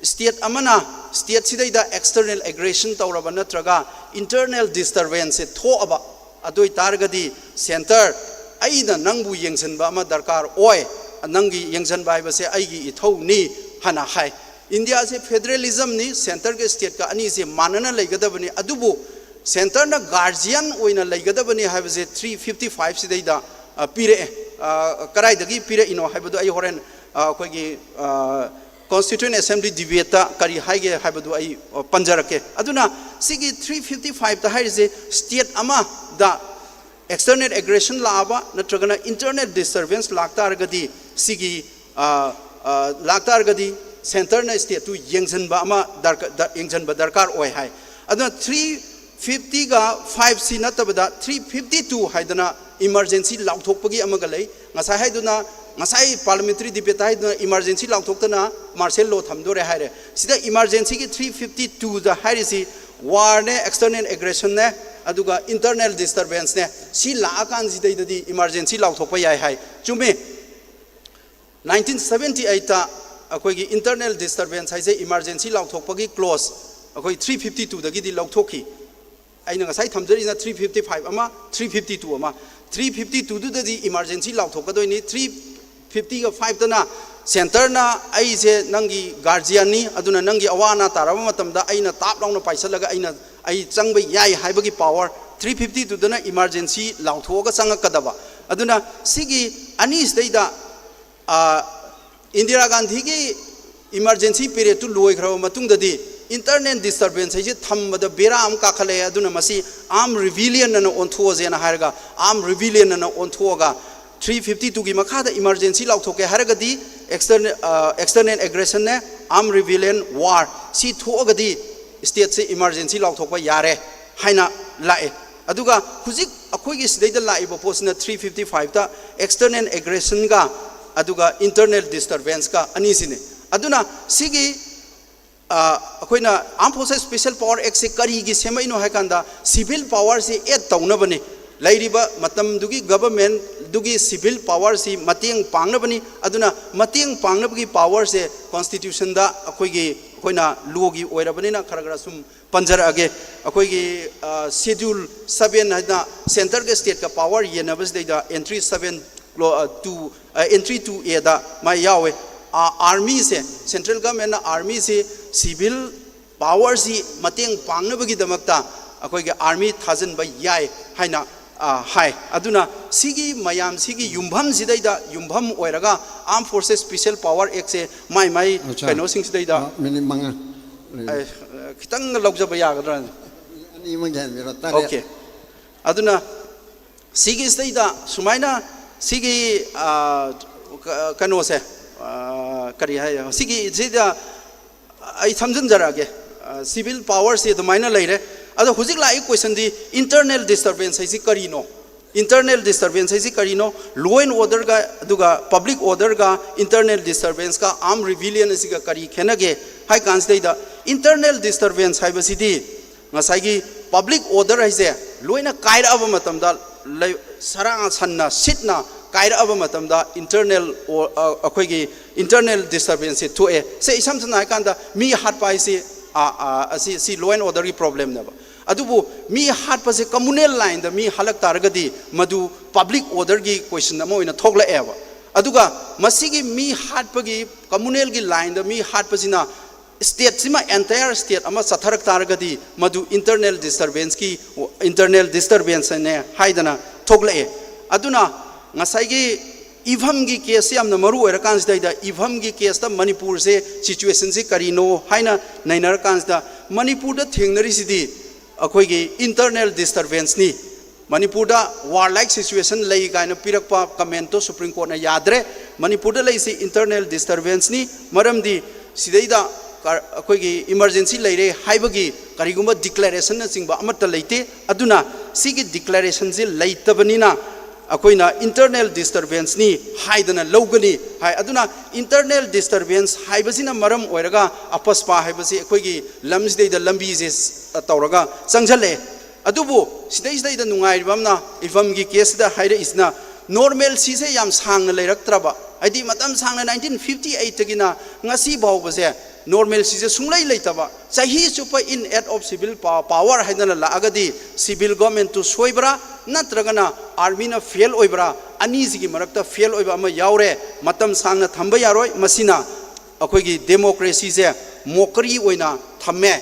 state ꯑꯃꯅ stateꯁꯤꯗꯩꯗ external aggression ꯇꯧꯔꯕ ꯅꯠꯇ꯭ꯔꯒ internal disturbanceꯁꯦ ꯊꯣꯛꯑꯕ, ꯑꯗꯨ ꯑꯣꯏꯇꯥꯔꯒꯗꯤ centre ꯑꯩꯅ ꯅꯪꯕꯨ ꯌꯦꯡꯁꯤꯟꯕ ꯑꯃ ꯗꯔꯀꯥꯔ ꯑꯣꯏ, ꯅꯪꯒꯤ ꯌꯦꯡꯁꯤꯟꯕ ꯍꯥꯏꯕꯁꯦ ꯑꯩꯒꯤ ꯏꯊꯧꯅꯤ ꯍꯥꯏꯅ ꯍꯥꯏ꯫ ꯏꯟꯗꯤꯌꯥꯁꯦ federalismꯅꯤ, centreꯒ stateꯀ ꯑꯅꯤꯁꯦ ꯃꯥꯟꯅꯅ ꯂꯩꯒꯗꯕꯅꯤ, ꯑꯗꯨꯕꯨ centreꯅ guardian ꯑꯣꯏꯅ ꯂꯩꯒꯗꯕꯅꯤ ꯍꯥꯏꯕꯁꯦ three fifty fiveꯁꯤꯗꯩꯗ, ꯑ, ꯄꯤꯔꯛꯑꯦ꯫ ꯑ, ꯀꯗꯥꯏꯗꯒꯤ ꯄꯤꯔꯛꯏꯅꯣ ꯍꯥꯏꯕꯗꯣ ꯑꯩ ꯍꯣꯔꯦꯟ, ꯑ, ꯑꯩꯈꯣꯏꯒꯤ, ꯑ, Constituent Assembly debateꯇ ꯀꯔꯤ ꯍꯥꯏꯒꯦ ꯍꯥꯏꯕꯗꯨ ꯑꯩ, ꯑ, ꯄꯟꯖꯔꯛꯀꯦ꯫ ꯑꯗꯨꯅ ꯁꯤꯒꯤ three fifty fiveꯇ ꯍꯥꯏꯔꯤꯁꯦ state ꯑꯃꯗ external aggression ꯂꯥꯛꯑꯕ ꯅꯠꯇ꯭ꯔꯒꯅ internal disturbance ꯂꯥꯛꯇꯥꯔꯒꯗꯤ ꯁꯤꯒꯤ, ꯑ, ꯑ, ꯂꯥꯛꯇꯥꯔꯒꯗꯤ centreꯅ stateꯇꯨ ꯌꯦꯡꯁꯤꯟꯕ ꯑꯃ ꯗꯔꯀꯥ-, ꯗ-, ꯌꯦꯡꯁꯤꯟꯕ ꯗꯔꯀꯥꯔ ꯑꯣꯏ ꯍꯥꯏ꯫ ꯑꯗꯨꯅ three fiftyꯒ fiveꯁꯤ ꯅꯠꯇꯕꯗ three fifty two ꯍꯥꯏꯗꯅ emergency ꯂꯥꯎꯊꯣꯛꯄꯒꯤ ꯑꯃꯒ ꯂꯩ꯫ ꯉꯁꯥꯏ ꯍꯥꯏꯗꯨꯅ, ꯉꯁꯥꯏ parliamentary debateꯇ ꯍꯥꯏꯗꯨꯅ emergency ꯂꯥꯎꯊꯣꯛꯇꯅ martial law ꯊꯝꯗꯣꯔꯦ ꯍꯥꯏꯔꯦ꯫ ꯁꯤꯗ emergencyꯒꯤ three fifty twoꯗ ꯍꯥꯏꯔꯤꯁꯤ warꯅꯦ, external aggressionꯅꯦ, ꯑꯗꯨꯒ internal disturbanceꯅꯦ꯫ ꯁꯤ ꯂꯥꯛꯑꯀꯥꯟꯁꯤꯗꯩꯗꯗꯤ emergency ꯂꯥꯎꯊꯣꯛꯄ ꯌꯥꯏ ꯍꯥꯏ꯫ ꯆꯨꯝꯃꯤ꯫ Nineteen seventy eightꯇ ꯑꯩꯈꯣꯏꯒꯤ internal disturbance ꯍꯥꯏꯁꯦ emergency ꯂꯥꯎꯊꯣꯛꯄꯒꯤ clause ꯑꯩꯈꯣꯏ three fifty twoꯗꯒꯤꯗꯤ ꯂꯧꯊꯣꯛꯈꯤ꯫ ꯑꯩꯅ ꯉꯁꯥꯏ ꯊꯝꯖꯔꯤꯁꯤꯅ ꯊ꯭ꯔꯤ ꯐꯤꯐꯇꯤ ꯐꯥꯏꯚ ꯑꯃ, ꯊ꯭ꯔꯤ ꯐꯤꯐꯇꯤ ꯇꯨ ꯑꯃ꯫ ꯊ꯭ꯔꯤ ꯐꯤꯐꯇꯤ ꯇꯨꯗꯨꯗꯗꯤ ꯏꯃꯥꯔꯖꯦꯟꯁꯤ ꯂꯥꯎꯊꯣꯛꯀꯗꯣꯏꯅꯤ꯫ ꯊ꯭ꯔꯤ ꯐꯤꯐꯇꯤꯒ ꯐꯥꯏꯚꯇꯅ ꯁꯦꯟꯇꯔꯅ ꯑꯩꯁꯦ ꯅꯪꯒꯤ ꯒꯥꯔꯖꯤꯌꯟꯅꯤ, ꯑꯗꯨꯅ ꯅꯪꯒꯤ ꯑꯋꯥ ꯑꯅꯥ ꯇꯥꯔꯕ ꯃꯇꯝꯗ ꯑꯩꯅ ꯇꯥꯞ ꯂꯥꯎꯅ ꯄꯥꯏꯁꯤꯜꯂꯒ ꯑꯩꯅ, ꯑꯩ ꯆꯪꯕ ꯌꯥꯏ ꯍꯥꯏꯕꯒꯤ ꯄꯥꯋꯔ꯫ ꯊ꯭ꯔꯤ ꯐꯤꯐꯇꯤ ꯇꯨꯗꯅ ꯏꯃꯥꯔꯖꯦꯟꯁꯤ ꯂꯥꯎꯊꯣꯛꯑꯒ ꯆꯪꯉꯛꯀꯗꯕ꯫ ꯑꯗꯨꯅ ꯁꯤꯒꯤ ꯑꯅꯤꯁꯤꯗꯩꯗ, ꯑ, ꯏꯟꯗꯤꯔꯥ ꯒꯥꯟꯙꯤꯒꯤ ꯏꯃꯥꯔꯖꯦꯟꯁꯤ ꯄꯤꯔꯤꯌꯠꯇꯨ ꯂꯣꯏꯈ꯭ꯔꯕ ꯃꯇꯨꯡꯗꯗꯤ ꯏꯟꯇꯔꯅꯦꯜ ꯗꯤꯁꯇꯔꯕꯦꯟꯁ ꯍꯥꯏꯁꯦ ꯊꯝꯕꯗ ꯕꯦꯔꯥ ꯑꯃ ꯀꯥꯈꯠꯂꯛꯑꯦ꯫ ꯑꯗꯨꯅ ꯃꯁꯤ ꯑꯥꯔꯝ ꯔꯤꯕꯤꯂꯤꯌꯟ ꯑꯅ ꯑꯣꯟꯊꯣꯛꯑꯁꯦꯅ ꯍꯥꯏꯔꯒ, ꯑꯥꯔꯝ ꯔꯤꯕꯤꯂꯤꯌꯟ ꯑꯅ ꯑꯣꯟꯊꯣꯛꯑꯒ, ꯊ꯭ꯔꯤ ꯐꯤꯐꯇꯤ ꯇꯨꯒꯤ ꯃꯈꯥꯗ ꯏꯃꯥꯔꯖꯦꯟꯁꯤ ꯂꯥꯎꯊꯣꯛꯀꯦ ꯍꯥꯏꯔꯒꯗꯤ ꯑꯦꯛꯁꯇꯔꯅꯦꯜ, ꯑ, ꯑꯦꯛꯁꯇꯔꯅꯦꯜ ꯑꯦꯒ꯭ꯔꯦꯁꯟꯅꯦ, ꯑꯥꯔꯝ ꯔꯤꯕꯤꯂꯤꯌꯟ, ꯋꯥꯔ, ꯁꯤ ꯊꯣꯛꯑꯒꯗꯤ ꯁ꯭ꯇꯦꯠꯁꯦ ꯏꯃꯥꯔꯖꯦꯟꯁꯤ ꯂꯥꯎꯊꯣꯛꯄ ꯌꯥꯔꯦ ꯍꯥꯏꯅ ꯂꯥꯛꯑꯦ꯫ ꯑꯗꯨꯒ ꯍꯧꯖꯤꯛ ꯑꯩꯈꯣꯏꯒꯤ ꯁꯤꯗꯩꯗ ꯂꯥꯛꯏꯕ ꯄꯣꯠꯁꯤꯅ ꯊ꯭ꯔꯤ ꯐꯤꯐꯇꯤ ꯐꯥꯏꯚꯇ ꯑꯦꯛꯁꯇꯔꯅꯦꯜ ꯑꯦꯒ꯭ꯔꯦꯁꯟꯒ ꯑꯗꯨꯒ ꯏꯟꯇꯔꯅꯦꯜ ꯗꯤꯁꯇꯔꯕꯦꯟꯁꯀ ꯑꯅꯤꯁꯤꯅꯤ꯫ ꯑꯗꯨꯅ ꯁꯤꯒꯤ, ꯑ, ꯑꯩꯈꯣꯏꯅ ꯑꯥꯔꯝ ꯐꯣꯔꯁꯦꯁ ꯁ꯭ꯄꯦꯁꯦꯜ ꯄꯥꯋꯔ ꯑꯦꯛꯁꯦ ꯀꯔꯤꯒꯤ ꯁꯦꯝꯃꯛꯏꯅꯣ ꯍꯥꯏ ꯀꯥꯟꯗ, ꯁꯤꯚꯤꯜ ꯄꯥꯋꯔꯁꯤ ꯑꯦꯗ ꯇꯧꯅꯕꯅꯤ꯫ ꯂꯩꯔꯤꯕ ꯃꯇꯝꯗꯨꯒꯤ ꯒꯚꯔꯟꯃꯦꯟꯗꯨꯒꯤ ꯁꯤꯚꯤꯜ ꯄꯥꯋꯔꯁꯤ ꯃꯇꯦꯡ ꯄꯥꯡꯅꯕꯅꯤ꯫ ꯑꯗꯨꯅ ꯃꯇꯦꯡ ꯄꯥꯡꯅꯕꯒꯤ ꯄꯥꯋꯔꯁꯦ ꯀꯣꯟꯁꯇꯤꯇ꯭ꯌꯨꯁꯟꯗ ꯑꯩꯈꯣꯏꯒꯤ, ꯑꯩꯈꯣꯏꯅ ꯂꯣꯒꯤ ꯑꯣꯏꯔꯕꯅꯤꯅ ꯈꯔ ꯈꯔ ꯁꯨꯝ ꯄꯟꯖꯔꯛꯑꯒꯦ꯫ ꯑꯩꯈꯣꯏꯒꯤ, ꯑ, ꯁꯦꯗ꯭ꯌꯨꯜ ꯁꯚꯦꯟ ꯍꯥꯏꯅ ꯁꯦꯟꯇꯔꯒ ꯁ꯭ꯇꯦꯠꯀ ꯄꯥꯋꯔ ꯌꯦꯟꯅꯕꯁꯤꯗꯩꯗ ꯑꯦꯟꯇ꯭ꯔꯤ ꯁꯚꯦꯟ, ꯀ꯭ꯂꯣ-, ꯑ, ꯇꯨ, ꯑ, ꯑꯦꯟꯇ꯭ꯔꯤ ꯇꯨ ꯑꯦꯗ ꯃꯥ ꯌꯥꯎꯋꯦ꯫ ꯑ, ꯑꯥꯔꯃꯤꯁꯦ, ꯁꯦꯟꯇ꯭ꯔꯦꯜ ꯒꯚꯔꯟꯃꯦꯟꯠꯅ ꯑꯥꯔꯃꯤꯁꯤ ꯁꯤꯚꯤꯜ ꯄꯥꯋꯔꯁꯤ ꯃꯇꯦꯡ ꯄꯥꯡꯅꯕꯒꯤꯗꯃꯛꯇ ꯑꯩꯈꯣꯏꯒꯤ ꯑꯥꯔꯃꯤ ꯊꯥꯖꯤꯟꯕ ꯌꯥꯏ ꯍꯥꯏꯅ, ꯑ, ꯍꯥꯏ꯫ ꯑꯗꯨꯅ ꯁꯤꯒꯤ ꯃꯌꯥꯝꯁꯤꯒꯤ ꯌꯨꯝꯐꯝꯁꯤꯗꯩꯗ ꯌꯨꯝꯐꯝ ꯑꯣꯏꯔꯒ ꯑꯥꯔꯝ ꯐꯣꯔꯁꯦꯁ ꯁ꯭ꯄꯦꯁꯦꯜ ꯄꯥꯋꯔ ꯑꯦꯛꯁꯦ ꯃꯥꯏ ꯃꯥꯏ ꯑꯆꯥ꯫ ꯀꯩꯅꯣꯁꯤꯡꯁꯤꯗꯩꯗ ꯑ, ꯃꯤꯅꯤꯠ ꯃꯉꯥ꯫ ꯑꯩ, ꯑ, ꯈꯤꯇꯪ ꯂꯧꯖꯕ ꯌꯥꯒꯗ꯭ꯔꯥ? ꯑꯅꯤ ꯑꯃ ꯌꯥꯟꯕꯤꯔꯣ, ꯇꯔꯦꯠ꯫ ꯑꯣꯀꯦ꯫ ꯑꯗꯨꯅ ꯁꯤꯒꯤꯁꯤꯗꯩꯗ ꯁꯨꯃꯥꯏꯅ ꯁꯤꯒꯤ, ꯑ, ꯀ-, ꯀꯩꯅꯣꯁꯦ, ꯑ, ꯀꯔꯤ ꯍꯥꯏ, ꯁꯤꯒꯤꯁꯤꯗ ꯑꯩ ꯁꯝꯖꯤꯟꯖꯔꯛꯑꯒꯦ꯫ ꯑ, ꯁꯤꯚꯤꯜ ꯄꯥꯋꯔꯁꯤ ꯑꯗꯨꯃꯥꯏꯅ ꯂꯩꯔꯦ꯫ ꯑꯗꯣ ꯍꯧꯖꯤꯛ ꯂꯥꯛꯏ ꯀꯣꯏꯁꯟꯗꯤ, ꯏꯟꯇꯔꯅꯦꯜ ꯗꯤꯁꯇꯔꯕꯦꯟꯁ ꯍꯥꯏꯁꯤ ꯀꯔꯤꯅꯣ? ꯏꯟꯇꯔꯅꯦꯜ ꯗꯤꯁꯇꯔꯕꯦꯟꯁ ꯍꯥꯏꯁꯤ ꯀꯔꯤꯅꯣ? ꯂꯣ ꯑꯦꯟ ꯑꯣꯔꯗꯔꯒ, ꯑꯗꯨꯒ ꯄꯕ꯭ꯂꯤꯛ ꯑꯣꯔꯗꯔꯒ, ꯏꯟꯇꯔꯅꯦꯜ ꯗꯤꯁꯇꯔꯕꯦꯟꯁꯀ ꯑꯥꯔꯝ ꯔꯤꯕꯤꯂꯤꯌꯟ ꯑꯁꯤꯒ ꯀꯔꯤ ꯈꯦꯠꯅꯒꯦ ꯍꯥꯏ ꯀꯥꯟꯁꯤꯗꯩꯗ, ꯏꯟꯇꯔꯅꯦꯜ ꯗꯤꯁꯇꯔꯕꯦꯟꯁ ꯍꯥꯏꯕꯁꯤꯗꯤ ꯉꯁꯥꯏꯒꯤ ꯄꯕ꯭ꯂꯤꯛ ꯑꯣꯔꯗꯔ ꯍꯥꯏꯁꯦ ꯂꯣꯏꯅ ꯀꯥꯏꯔꯛꯑꯕ ꯃꯇꯝꯗ, ꯂꯩ-, ꯁꯔꯥ ꯁꯟꯅ ꯁꯤꯠꯅ ꯀꯥꯏꯔꯛꯑꯕ ꯃꯇꯝꯗ ꯏꯟꯇꯔꯅꯦꯜ ꯑꯣ-, ꯑ, ꯑꯩꯈꯣꯏꯒꯤ ꯏꯟꯇꯔꯅꯦꯜ ꯗꯤꯁꯇꯔꯕꯦꯟꯁꯁꯦ ꯊꯣꯛꯑꯦ꯫ ꯁꯦ ꯏꯁꯝ ꯁꯝꯅ ꯍꯥꯏꯀꯥꯟꯗ ꯃꯤ ꯍꯥꯠꯄ ꯍꯥꯏꯁꯤ, ꯑ, ꯑ, ꯑꯁꯤ, ꯁꯤ ꯂꯣ ꯑꯦꯟ ꯑꯣꯔꯗꯔꯒꯤ ꯄ꯭ꯔꯣꯕ꯭ꯂꯦꯝꯅꯦꯕ꯫ ꯑꯗꯨꯕꯨ ꯃꯤ ꯍꯥꯠꯄꯁꯦ communal lineꯗ ꯃꯤ ꯍꯥꯠꯂꯛ ꯇꯥꯔꯒꯗꯤ ꯃꯗꯨ public orderꯒꯤ question ꯑꯃ ꯑꯣꯏꯅ ꯊꯣꯛꯂꯛꯑꯦꯕ꯫ ꯑꯗꯨꯒ ꯃꯁꯤꯒꯤ ꯃꯤ ꯍꯥꯠꯄꯒꯤ communalꯒꯤ lineꯗ ꯃꯤ ꯍꯥꯠꯄꯁꯤꯅ stateꯁꯤꯃ, entire state ꯑꯃ ꯆꯠꯊꯔꯛ ꯇꯥꯔꯒꯗꯤ ꯃꯗꯨ internal disturbanceꯀꯤ, internal disturbanceꯅꯦ ꯍꯥꯏꯗꯅ ꯊꯣꯛꯂꯛꯑꯦ꯫ ꯑꯗꯨꯅ ꯉꯁꯥꯏꯒꯤ ꯏꯚꯝꯒꯤ caseꯁꯦ ꯌꯥꯝꯅ ꯃꯔꯨ ꯑꯣꯏꯔꯀꯥꯟꯁꯤꯗꯩꯗ, ꯏꯚꯝꯒꯤ caseꯇ ꯃꯅꯤꯄꯨꯔꯁꯦ situationꯁꯦ ꯀꯔꯤꯅꯣ ꯍꯥꯏꯅ ꯅꯩꯅꯔꯀꯥꯟꯁꯤꯗ, ꯃꯅꯤꯄꯨꯔꯗ ꯊꯦꯡꯅꯔꯤꯁꯤꯗꯤ ꯑꯩꯈꯣꯏꯒꯤ internal disturbanceꯅꯤ꯫ ꯃꯅꯤꯄꯨꯔꯗ warlike situation ꯂꯩ ꯀꯥꯏꯅ ꯄꯤꯔꯛꯄ commentꯇꯣ Supreme Courtꯅ ꯌꯥꯗ꯭ꯔꯦ꯫ ꯃꯅꯤꯄꯨꯔꯗ ꯂꯩꯁꯤ internal disturbanceꯅꯤ꯫ ꯃꯔꯝꯗꯤ ꯁꯤꯗꯩꯗ ꯀ-, ꯑꯩꯈꯣꯏꯒꯤ emergency ꯂꯩꯔꯦ ꯍꯥꯏꯕꯒꯤ ꯀꯔꯤꯒꯨꯝꯕ declarationꯅꯆꯤꯡꯕ ꯑꯃꯠꯇ ꯂꯩꯇꯦ꯫ ꯑꯗꯨꯅ ꯁꯤꯒꯤ declarationꯁꯤ ꯂꯩꯇꯕꯅꯤꯅ ꯑꯩꯈꯣꯏꯅ internal disturbanceꯅꯤ ꯍꯥꯏꯗꯅ ꯂꯧꯒꯅꯤ ꯍꯥꯏ꯫ ꯑꯗꯨꯅ internal disturbance ꯍꯥꯏꯕꯁꯤꯅ ꯃꯔꯝ ꯑꯣꯏꯔꯒ ꯑꯄꯁꯄꯥ ꯍꯥꯏꯕꯁꯤ ꯑꯩꯈꯣꯏꯒꯤ ꯂꯝꯁꯤꯗꯩꯗ ꯂꯝꯕꯤꯁꯦ ꯇꯧꯔꯒ ꯆꯪꯁꯤꯜꯂꯛꯑꯦ꯫ ꯑꯗꯨꯕꯨ ꯁꯤꯗꯩꯁꯤꯗꯩꯗ ꯅꯨꯡꯉꯥꯏꯔꯤꯕ ꯑꯃꯅ, ꯏꯚꯝꯒꯤ caseꯁꯤꯗ ꯍꯥꯏꯔꯛꯏꯁꯤꯅ normalcyꯁꯦ ꯌꯥꯝ ꯁꯥꯡꯅ ꯂꯩꯔꯛꯇ꯭ꯔꯕ, ꯍꯥꯏꯗꯤ ꯃꯇꯝ ꯁꯥꯡꯅ nineteen fifty eightꯇꯒꯤꯅ ꯉꯁꯤ ꯐꯥꯎꯕꯁꯦ normalcyꯁꯦ ꯁꯨꯡꯂꯩ ꯂꯩꯇꯕ, ꯆꯍꯤ ꯆꯨꯞꯄ in aid of civil pa-, power ꯍꯥꯏꯗꯅ ꯂꯥꯛꯑꯒꯗꯤ civil governmentꯇꯨ ꯁꯣꯏꯕ꯭ꯔꯥ ꯅꯠꯇ꯭ꯔꯒꯅ armyꯅ fail ꯑꯣꯏꯕ꯭ꯔꯥ? ꯑꯅꯤꯁꯤꯒꯤ ꯃꯔꯛꯇ fail ꯑꯣꯏꯕ ꯑꯃ ꯌꯥꯎꯔꯦ꯫ ꯃꯇꯝ ꯁꯥꯡꯅ ꯊꯝꯕ ꯌꯥꯔꯣꯏ꯫ ꯃꯁꯤꯅ ꯑꯩꯈꯣꯏꯒꯤ democracyꯁꯦ mockery ꯑꯣꯏꯅ ꯊꯝꯃꯦ꯫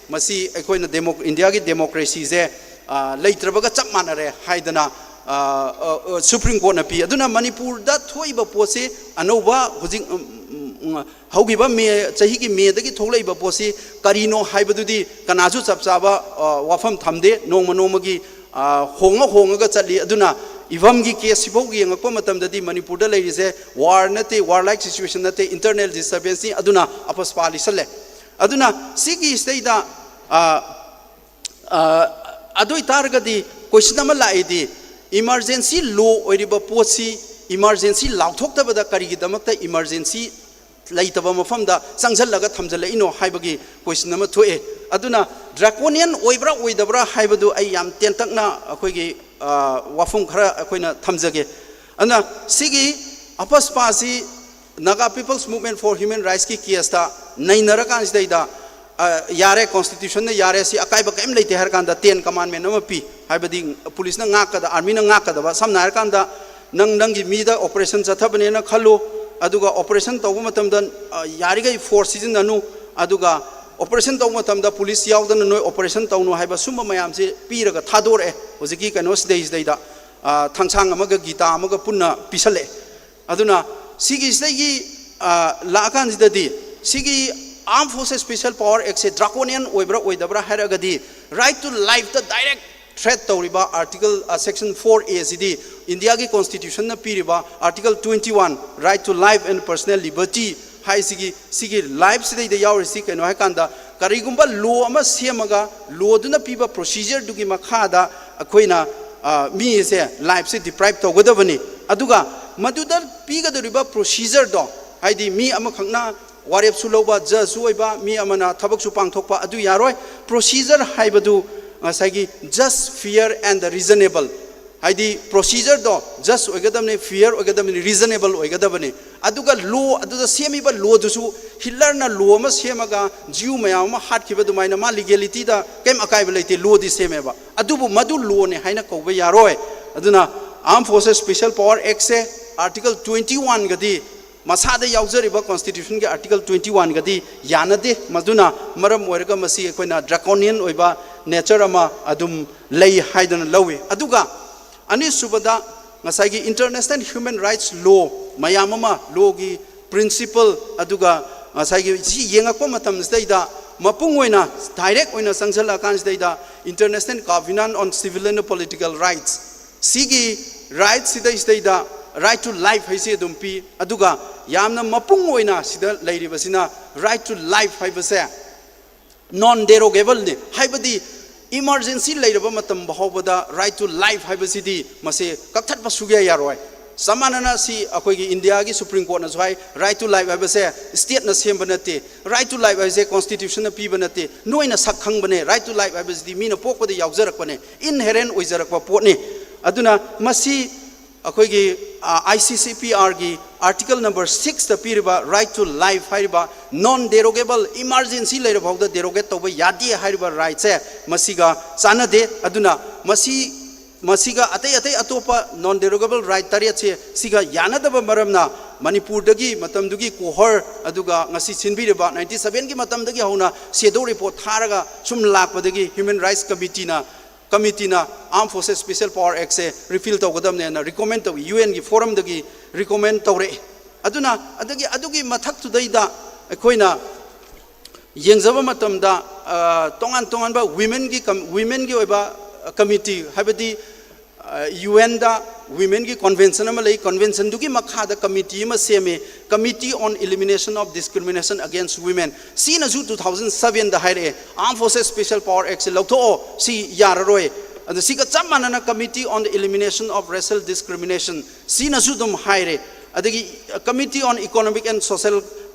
ꯃꯁꯤ ꯑꯩꯈꯣꯏꯅ demo-, Indiaꯒꯤ democracyꯁꯦ, ꯑ, ꯂꯩꯇ꯭ꯔꯕꯒ ꯆꯞ ꯃꯥꯟꯅꯔꯦ ꯍꯥꯏꯗꯅ, ꯑ, ꯑ, ꯑ, Supreme Courtꯅ ꯄꯤ꯫ ꯑꯗꯨꯅ ꯃꯅꯤꯄꯨꯔꯗ ꯊꯣꯛꯏꯕ ꯄꯣꯠꯁꯤ ꯑꯅꯧꯕ ꯍꯧꯖꯤꯛ, ꯎꯝ, ꯎꯝ, ꯎꯝ, ꯍꯧꯈꯤꯕ ꯃꯦ, ꯆꯍꯤꯒꯤ ꯃꯦꯗꯒꯤ ꯊꯣꯛꯂꯛꯏꯕ ꯄꯣꯠꯁꯤ ꯀꯔꯤꯅꯣ ꯍꯥꯏꯕꯗꯨꯗꯤ ꯀꯅꯥꯁꯨ ꯆꯞ ꯆꯥꯕ, ꯑ, ꯋꯥꯐꯝ ꯊꯝꯗꯦ꯫ ꯅꯣꯡꯃ ꯅꯣꯡꯃꯒꯤ, ꯑ, ꯍꯣꯡꯉ ꯍꯣꯡꯉꯒ ꯆꯠꯂꯤ꯫ ꯑꯗꯨꯅ ꯏꯚꯝꯒꯤ caseꯁꯤꯐꯥꯎ ꯌꯦꯡꯉꯛꯄ ꯃꯇꯝꯗꯗꯤ ꯃꯅꯤꯄꯨꯔꯗ ꯂꯩꯔꯤꯁꯦ war ꯅꯠꯇꯦ, warlike situation ꯅꯠꯇꯦ, internal disturbanceꯅꯤ꯫ ꯑꯗꯨꯅ ꯑꯄꯁꯄꯥ ꯂꯤꯁꯜꯂꯦ꯫ ꯑꯗꯨꯅ ꯁꯤꯒꯤ ꯁꯤꯗꯩꯗ, ꯑ, ꯑ, ꯑꯗꯨ ꯑꯣꯏꯇꯥꯔꯒꯗꯤ question ꯑꯃ ꯂꯥꯛꯏꯗꯤ, emergency law ꯑꯣꯏꯔꯤꯕ ꯄꯣꯠꯁꯤ emergency ꯂꯥꯎꯊꯣꯛꯇꯕꯗ ꯀꯔꯤꯒꯤꯗꯃꯛꯇ emergency ꯂꯩꯇꯕ ꯃꯐꯝꯗ ꯆꯪꯁꯤꯜꯂꯒ ꯊꯝꯖꯤꯜꯂꯛꯏꯅꯣ ꯍꯥꯏꯕꯒꯤ question ꯑꯃ ꯊꯣꯛꯑꯦ꯫ ꯑꯗꯨꯅ draconian ꯑꯣꯏꯕ꯭ꯔꯥ ꯑꯣꯏꯗꯕ꯭ꯔꯥ ꯍꯥꯏꯕꯗꯨ ꯑꯩ ꯌꯥꯝ ꯇꯦꯟꯇꯛꯅ ꯑꯩꯈꯣꯏꯒꯤ, ꯑ, ꯋꯥꯐꯝ ꯈꯔ ꯑꯩꯈꯣꯏꯅ ꯊꯝꯖꯒꯦ꯫ ꯑꯗꯨꯅ ꯁꯤꯒꯤ ꯑꯄꯁꯄꯥꯁꯤ Naga People's Movement for Human Rightsꯀꯤ caseꯇ ꯅꯩꯅꯔꯀꯥꯟꯁꯤꯗꯩꯗ ꯑ, ꯌꯥꯔꯦ, ꯀꯣꯟꯁꯇꯤꯇ꯭ꯌꯨꯁꯟꯅ ꯌꯥꯔꯦ, ꯁꯤ ꯑꯀꯥꯏꯕ ꯀꯔꯤꯝ ꯂꯩꯇꯦ ꯍꯥꯏꯔ ꯀꯥꯟꯗ ꯇꯦꯟ ꯀꯃꯥꯟꯃꯦꯟ ꯑꯃ ꯄꯤ꯫ ꯍꯥꯏꯕꯗꯤ ꯄꯨꯂꯤꯁꯅ ꯉꯥꯛꯀꯗ, ꯑꯥꯔꯃꯤꯅ ꯉꯥꯛꯀꯗꯕ, ꯁꯝꯅ ꯍꯥꯏꯔ ꯀꯥꯟꯗ ꯅꯪ ꯅꯪꯒꯤ ꯃꯤꯗ ꯑꯣꯄꯔꯦꯁꯟ ꯆꯠꯊꯕꯅꯦꯅ ꯈꯜꯂꯨ, ꯑꯗꯨꯒ ꯑꯣꯄꯔꯦꯁꯟ ꯇꯧꯕ ꯃꯇꯝꯗ, ꯑ, ꯌꯥꯔꯤꯈꯩ ꯐꯣꯔꯁ ꯁꯤꯖꯤꯟꯅꯅꯨ, ꯑꯗꯨꯒ ꯑꯣꯄꯔꯦꯁꯟ ꯇꯧꯕ ꯃꯇꯝꯗ ꯄꯨꯂꯤꯁ ꯌꯥꯎꯗꯅ ꯅꯣꯏ ꯑꯣꯄꯔꯦꯁꯟ ꯇꯧꯅꯨ ꯍꯥꯏꯕ ꯁꯨꯝꯕ ꯃꯌꯥꯝꯁꯦ ꯄꯤꯔꯒ ꯊꯥꯗꯣꯔꯛꯑꯦ ꯍꯧꯖꯤꯛꯀꯤ ꯀꯩꯅꯣ ꯁꯤꯗꯩꯁꯤꯗꯩꯗ, ꯑ, ꯊꯥꯡꯁꯥꯡ ꯑꯃꯒ ꯒꯤꯇꯥ ꯑꯃꯒ ꯄꯨꯟꯅ ꯄꯤꯁꯜꯂꯛꯑꯦ꯫ ꯑꯗꯨꯅ ꯁꯤꯒꯤꯁꯤꯗꯒꯤ, ꯑ, ꯂꯥꯛꯑꯀꯥꯟꯁꯤꯗꯗꯤ ꯁꯤꯒꯤ Armed Forces Special Power Act ꯁꯦ draconian ꯑꯣꯏꯕ꯭ꯔꯥ ꯑꯣꯏꯗꯕ꯭ꯔꯥ ꯍꯥꯏꯔꯒꯗꯤ, right to life ꯇ direct threat ꯇꯧꯔꯤꯕ article, ꯑ, section four A ꯁꯤꯗꯤ ꯏꯟꯗꯤꯌꯥꯒꯤ ꯀꯣꯟꯁꯇꯤꯇ꯭ꯌꯨꯁꯟꯅ ꯄꯤꯔꯤꯕ article twenty one, right to life and personal liberty ꯍꯥꯏꯁꯤꯒꯤ, ꯁꯤꯒꯤ ꯂꯥꯏꯐꯁꯤꯗꯩꯗ ꯌꯥꯎꯔꯤꯁꯤ ꯀꯩꯅꯣ ꯍꯥꯏꯀꯥꯟꯗ, ꯀꯔꯤꯒꯨꯝꯕ ꯂꯣ ꯑꯃ ꯁꯦꯝꯃꯒ ꯂꯣꯗꯨꯅ ꯄꯤꯕ ꯄ꯭ꯔꯣꯁꯤꯖꯔꯗꯨꯒꯤ ꯃꯈꯥꯗ ꯑꯩꯈꯣꯏꯅ, ꯑ, ꯃꯤꯁꯦ ꯂꯥꯏꯐꯁꯦ ꯗꯤꯄ꯭ꯔꯥꯏꯞ ꯇꯧꯒꯗꯕꯅꯤ꯫ ꯑꯗꯨꯒ ꯃꯗꯨꯗ ꯄꯤꯒꯗꯧꯔꯤꯕ ꯄ꯭ꯔꯣꯁꯤꯖꯔꯗꯣ, ꯍꯥꯏꯗꯤ ꯃꯤ ꯑꯃꯈꯛꯅ ꯋꯥꯔꯦꯞꯁꯨ ꯂꯧꯕ, ꯖꯖꯁꯨ ꯑꯣꯏꯕ, ꯃꯤ ꯑꯃꯅ ꯊꯕꯛꯁꯨ ꯄꯥꯡꯊꯣꯛꯄ, ꯑꯗꯨ ꯌꯥꯔꯣꯏ꯫ ꯄ꯭ꯔꯣꯁꯤꯖꯔ ꯍꯥꯏꯕꯗꯨ ꯉꯁꯥꯏꯒꯤ just, fair and reasonable, ꯍꯥꯏꯗꯤ ꯄ꯭ꯔꯣꯁꯤꯖꯔꯗꯣ ꯖꯁ ꯑꯣꯏꯒꯗꯕꯅꯤ, ꯐꯤꯌꯔ ꯑꯣꯏꯒꯗꯕꯅꯤ, ꯔꯤꯖꯅꯦꯕꯜ ꯑꯣꯏꯒꯗꯕꯅꯤ꯫ ꯑꯗꯨꯒ ꯂꯣ, ꯑꯗꯨꯗ ꯁꯦꯝꯃꯤꯕ ꯂꯣꯗꯨꯁꯨ ꯍꯤꯠꯂꯔꯅ ꯂꯣ ꯑꯃ ꯁꯦꯝꯃꯒ ꯖꯤꯌꯨ ꯃꯌꯥꯝ ꯑꯃ ꯍꯥꯠꯈꯤꯕ ꯑꯗꯨꯃꯥꯏꯅ ꯃꯥ ꯂꯤꯒꯦꯂꯤꯇꯤꯗ ꯀꯩꯝ ꯑꯀꯥꯏꯕ ꯂꯩꯇꯦ, ꯂꯣꯗꯤ ꯁꯦꯝꯃꯦꯕ, ꯑꯗꯨꯕꯨ ꯃꯗꯨ ꯂꯣꯅꯦ ꯍꯥꯏꯅ ꯀꯧꯕ ꯌꯥꯔꯣꯏ꯫ ꯑꯗꯨꯅ Armed Forces Special Power Act ꯁꯦ article twenty one ꯒꯗꯤ, ꯃꯁꯥꯗ ꯌꯥꯎꯖꯔꯤꯕ ꯀꯣꯟꯁꯇꯤꯇ꯭ꯌꯨꯁꯟꯒꯤ article twenty one ꯒꯗꯤ ꯌꯥꯅꯗꯦ꯫ ꯃꯗꯨꯅ ꯃꯔꯝ ꯑꯣꯏꯔꯒ ꯃꯁꯤ ꯑꯩꯈꯣꯏꯅ draconian ꯑꯣꯏꯕ ꯅꯦꯆꯔ ꯑꯃ ꯑꯗꯨꯝ ꯂꯩ ꯍꯥꯏꯗꯅ ꯂꯧꯏ꯫ ꯑꯗꯨꯒ ꯑꯅꯤꯁꯨꯕꯗ, ꯉꯁꯥꯏꯒꯤ international human rights law ꯃꯌꯥꯝ ꯑꯃ, ꯂꯣꯒꯤ ꯄ꯭ꯔꯤꯟꯁꯤꯄꯜ, ꯑꯗꯨꯒ ꯉꯁꯥꯏꯒꯤ ꯁꯤ ꯌꯦꯡꯉꯛꯄ ꯃꯇꯝꯁꯤꯗꯩꯗ ꯃꯄꯨꯡ ꯑꯣꯏꯅ, ꯗꯥꯏꯔꯦꯛ ꯑꯣꯏꯅ ꯆꯪꯁꯤꯜꯂꯛꯑꯀꯥꯟꯁꯤꯗꯩꯗ International Covenant on Civil and Political Rights, ꯁꯤꯒꯤ ꯔꯥꯏꯠ ꯁꯤꯗꯩꯁꯤꯗꯩꯗ right to life ꯍꯥꯏꯁꯤ ꯑꯗꯨꯝ ꯄꯤ꯫ ꯑꯗꯨꯒ ꯌꯥꯝꯅ ꯃꯄꯨꯡ ꯑꯣꯏꯅ ꯁꯤꯗ ꯂꯩꯔꯤꯕꯁꯤꯅ, right to life ꯍꯥꯏꯕꯁꯦ non derogable ꯅꯤ꯫ ꯍꯥꯏꯕꯗꯤ ꯏꯃꯥꯔꯖꯦꯟꯁꯤ ꯂꯩꯔꯕ ꯃꯇꯝ ꯐꯥꯎꯕꯗ right to life ꯍꯥꯏꯕꯁꯤꯗꯤ ꯃꯁꯤ ꯀꯛꯊꯠꯄ ꯁꯨꯛꯌꯥ ꯌꯥꯔꯣꯏ꯫ ꯆꯞ ꯃꯥꯟꯅꯅ ꯁꯤ ꯑꯩꯈꯣꯏꯒꯤ ꯏꯟꯗꯤꯌꯥꯒꯤ ꯁꯨꯄ꯭ꯔꯤꯝ ꯀꯣꯔꯠꯅꯁꯨ ꯍꯥꯏ, right to life ꯍꯥꯏꯕꯁꯦ ꯁ꯭ꯇꯦꯠꯅ ꯁꯦꯝꯕ ꯅꯠꯇꯦ, right to life ꯍꯥꯏꯕꯁꯦ ꯀꯣꯟꯁꯇꯤꯇ꯭ꯌꯨꯁꯟꯅ ꯄꯤꯕ ꯅꯠꯇꯦ, ꯅꯣꯏꯅ ꯁꯛ ꯈꯪꯕꯅꯦ꯫ Right to life ꯍꯥꯏꯕꯁꯤꯗꯤ ꯃꯤꯅ ꯄꯣꯛꯄꯗ ꯌꯥꯎꯖꯔꯛꯄꯅꯦ, inherent ꯑꯣꯏꯖꯔꯛꯄ ꯄꯣꯠꯅꯤ꯫ ꯑꯗꯨꯅ ꯃꯁꯤ ꯑꯩꯈꯣꯏꯒꯤ ꯑꯥꯏ ꯁꯤ ꯁꯤ ꯄꯤ ꯑꯥꯔꯒꯤ ꯑꯥꯔꯇꯤꯀꯜ ꯅꯝꯕꯔ ꯁꯤꯛꯁꯇ ꯄꯤꯔꯤꯕ right to life ꯍꯥꯏꯔꯤꯕ non derogable emergency ꯂꯩꯔꯐꯥꯎꯗ derogate ꯇꯧꯕ ꯌꯥꯗꯦ ꯍꯥꯏꯔꯤꯕ rightꯁꯦ ꯃꯁꯤꯒ ꯆꯥꯟꯅꯗꯦ꯫ ꯑꯗꯨꯅ ꯃꯁꯤ ꯃꯁꯤꯒ ꯑꯇꯩ ꯑꯇꯩ ꯑꯇꯣꯞꯄ non derogable right ꯇꯔꯦꯠꯁꯦ ꯁꯤꯒ ꯌꯥꯅꯗꯕ ꯃꯔꯝꯅ ꯃꯅꯤꯄꯨꯔꯗꯒꯤ ꯃꯇꯝꯗꯨꯒꯤ ꯀꯣꯍꯔ ꯑꯗꯨꯒ ꯉꯁꯤ ꯁꯤꯟꯕꯤꯔꯤꯕ ninety sevenꯒꯤ ꯃꯇꯝꯗꯒꯤ ꯍꯧꯅ shadow report ꯊꯥꯔꯒ ꯁꯨꯝ ꯂꯥꯛꯄꯗꯒꯤ Human Rights Committeeꯅ committeeꯅ Armed Forces Special Power Actꯁꯦ repeal ꯇꯧꯒꯗꯕꯅꯦꯅ recommend ꯇꯧꯏ, ꯌꯨ ꯑꯦꯟꯒꯤ forumꯗꯒꯤ recommend ꯇꯧꯔꯛꯏ꯫ ꯑꯗꯨꯅ ꯑꯗꯒꯤ ꯑꯗꯨꯒꯤ ꯃꯊꯛꯇꯨꯗꯩꯗ ꯑꯩꯈꯣꯏꯅ ꯌꯦꯡꯖꯕ ꯃꯇꯝꯗ ꯇꯣꯉꯥꯟ ꯇꯣꯉꯥꯟꯕ womenꯒꯤ womenꯒꯤ ꯑꯣꯏꯕ committee, ꯍꯥꯏꯕꯗꯤ ꯌꯨ ꯑꯦꯟꯗ womenꯒꯤ convention ꯑꯃ ꯂꯩ, conventionꯗꯨꯒꯤ ꯃꯈꯥꯗ committee ꯑꯃ ꯁꯦꯝꯃꯤ, Committee on Elimination of Discrimination Against Women꯫ ꯁꯤꯅꯁꯨ two thousand sevenꯗ ꯍꯥꯏꯔꯛꯑꯦ, Armed Forces Special Power Actꯁꯦ ꯂꯧꯊꯣꯛꯑꯣ, ꯁꯤ ꯌꯥꯔꯔꯣꯏ꯫ ꯑꯗ ꯁꯤꯒ ꯆꯞ ꯃꯥꯟꯅꯅ Committee on the Elimination of Racial Discrimination, ꯁꯤꯅꯁꯨ ꯑꯗꯨꯝ ꯍꯥꯏꯔꯦ꯫ ꯑꯗꯒꯤ Committee on Economic and Social,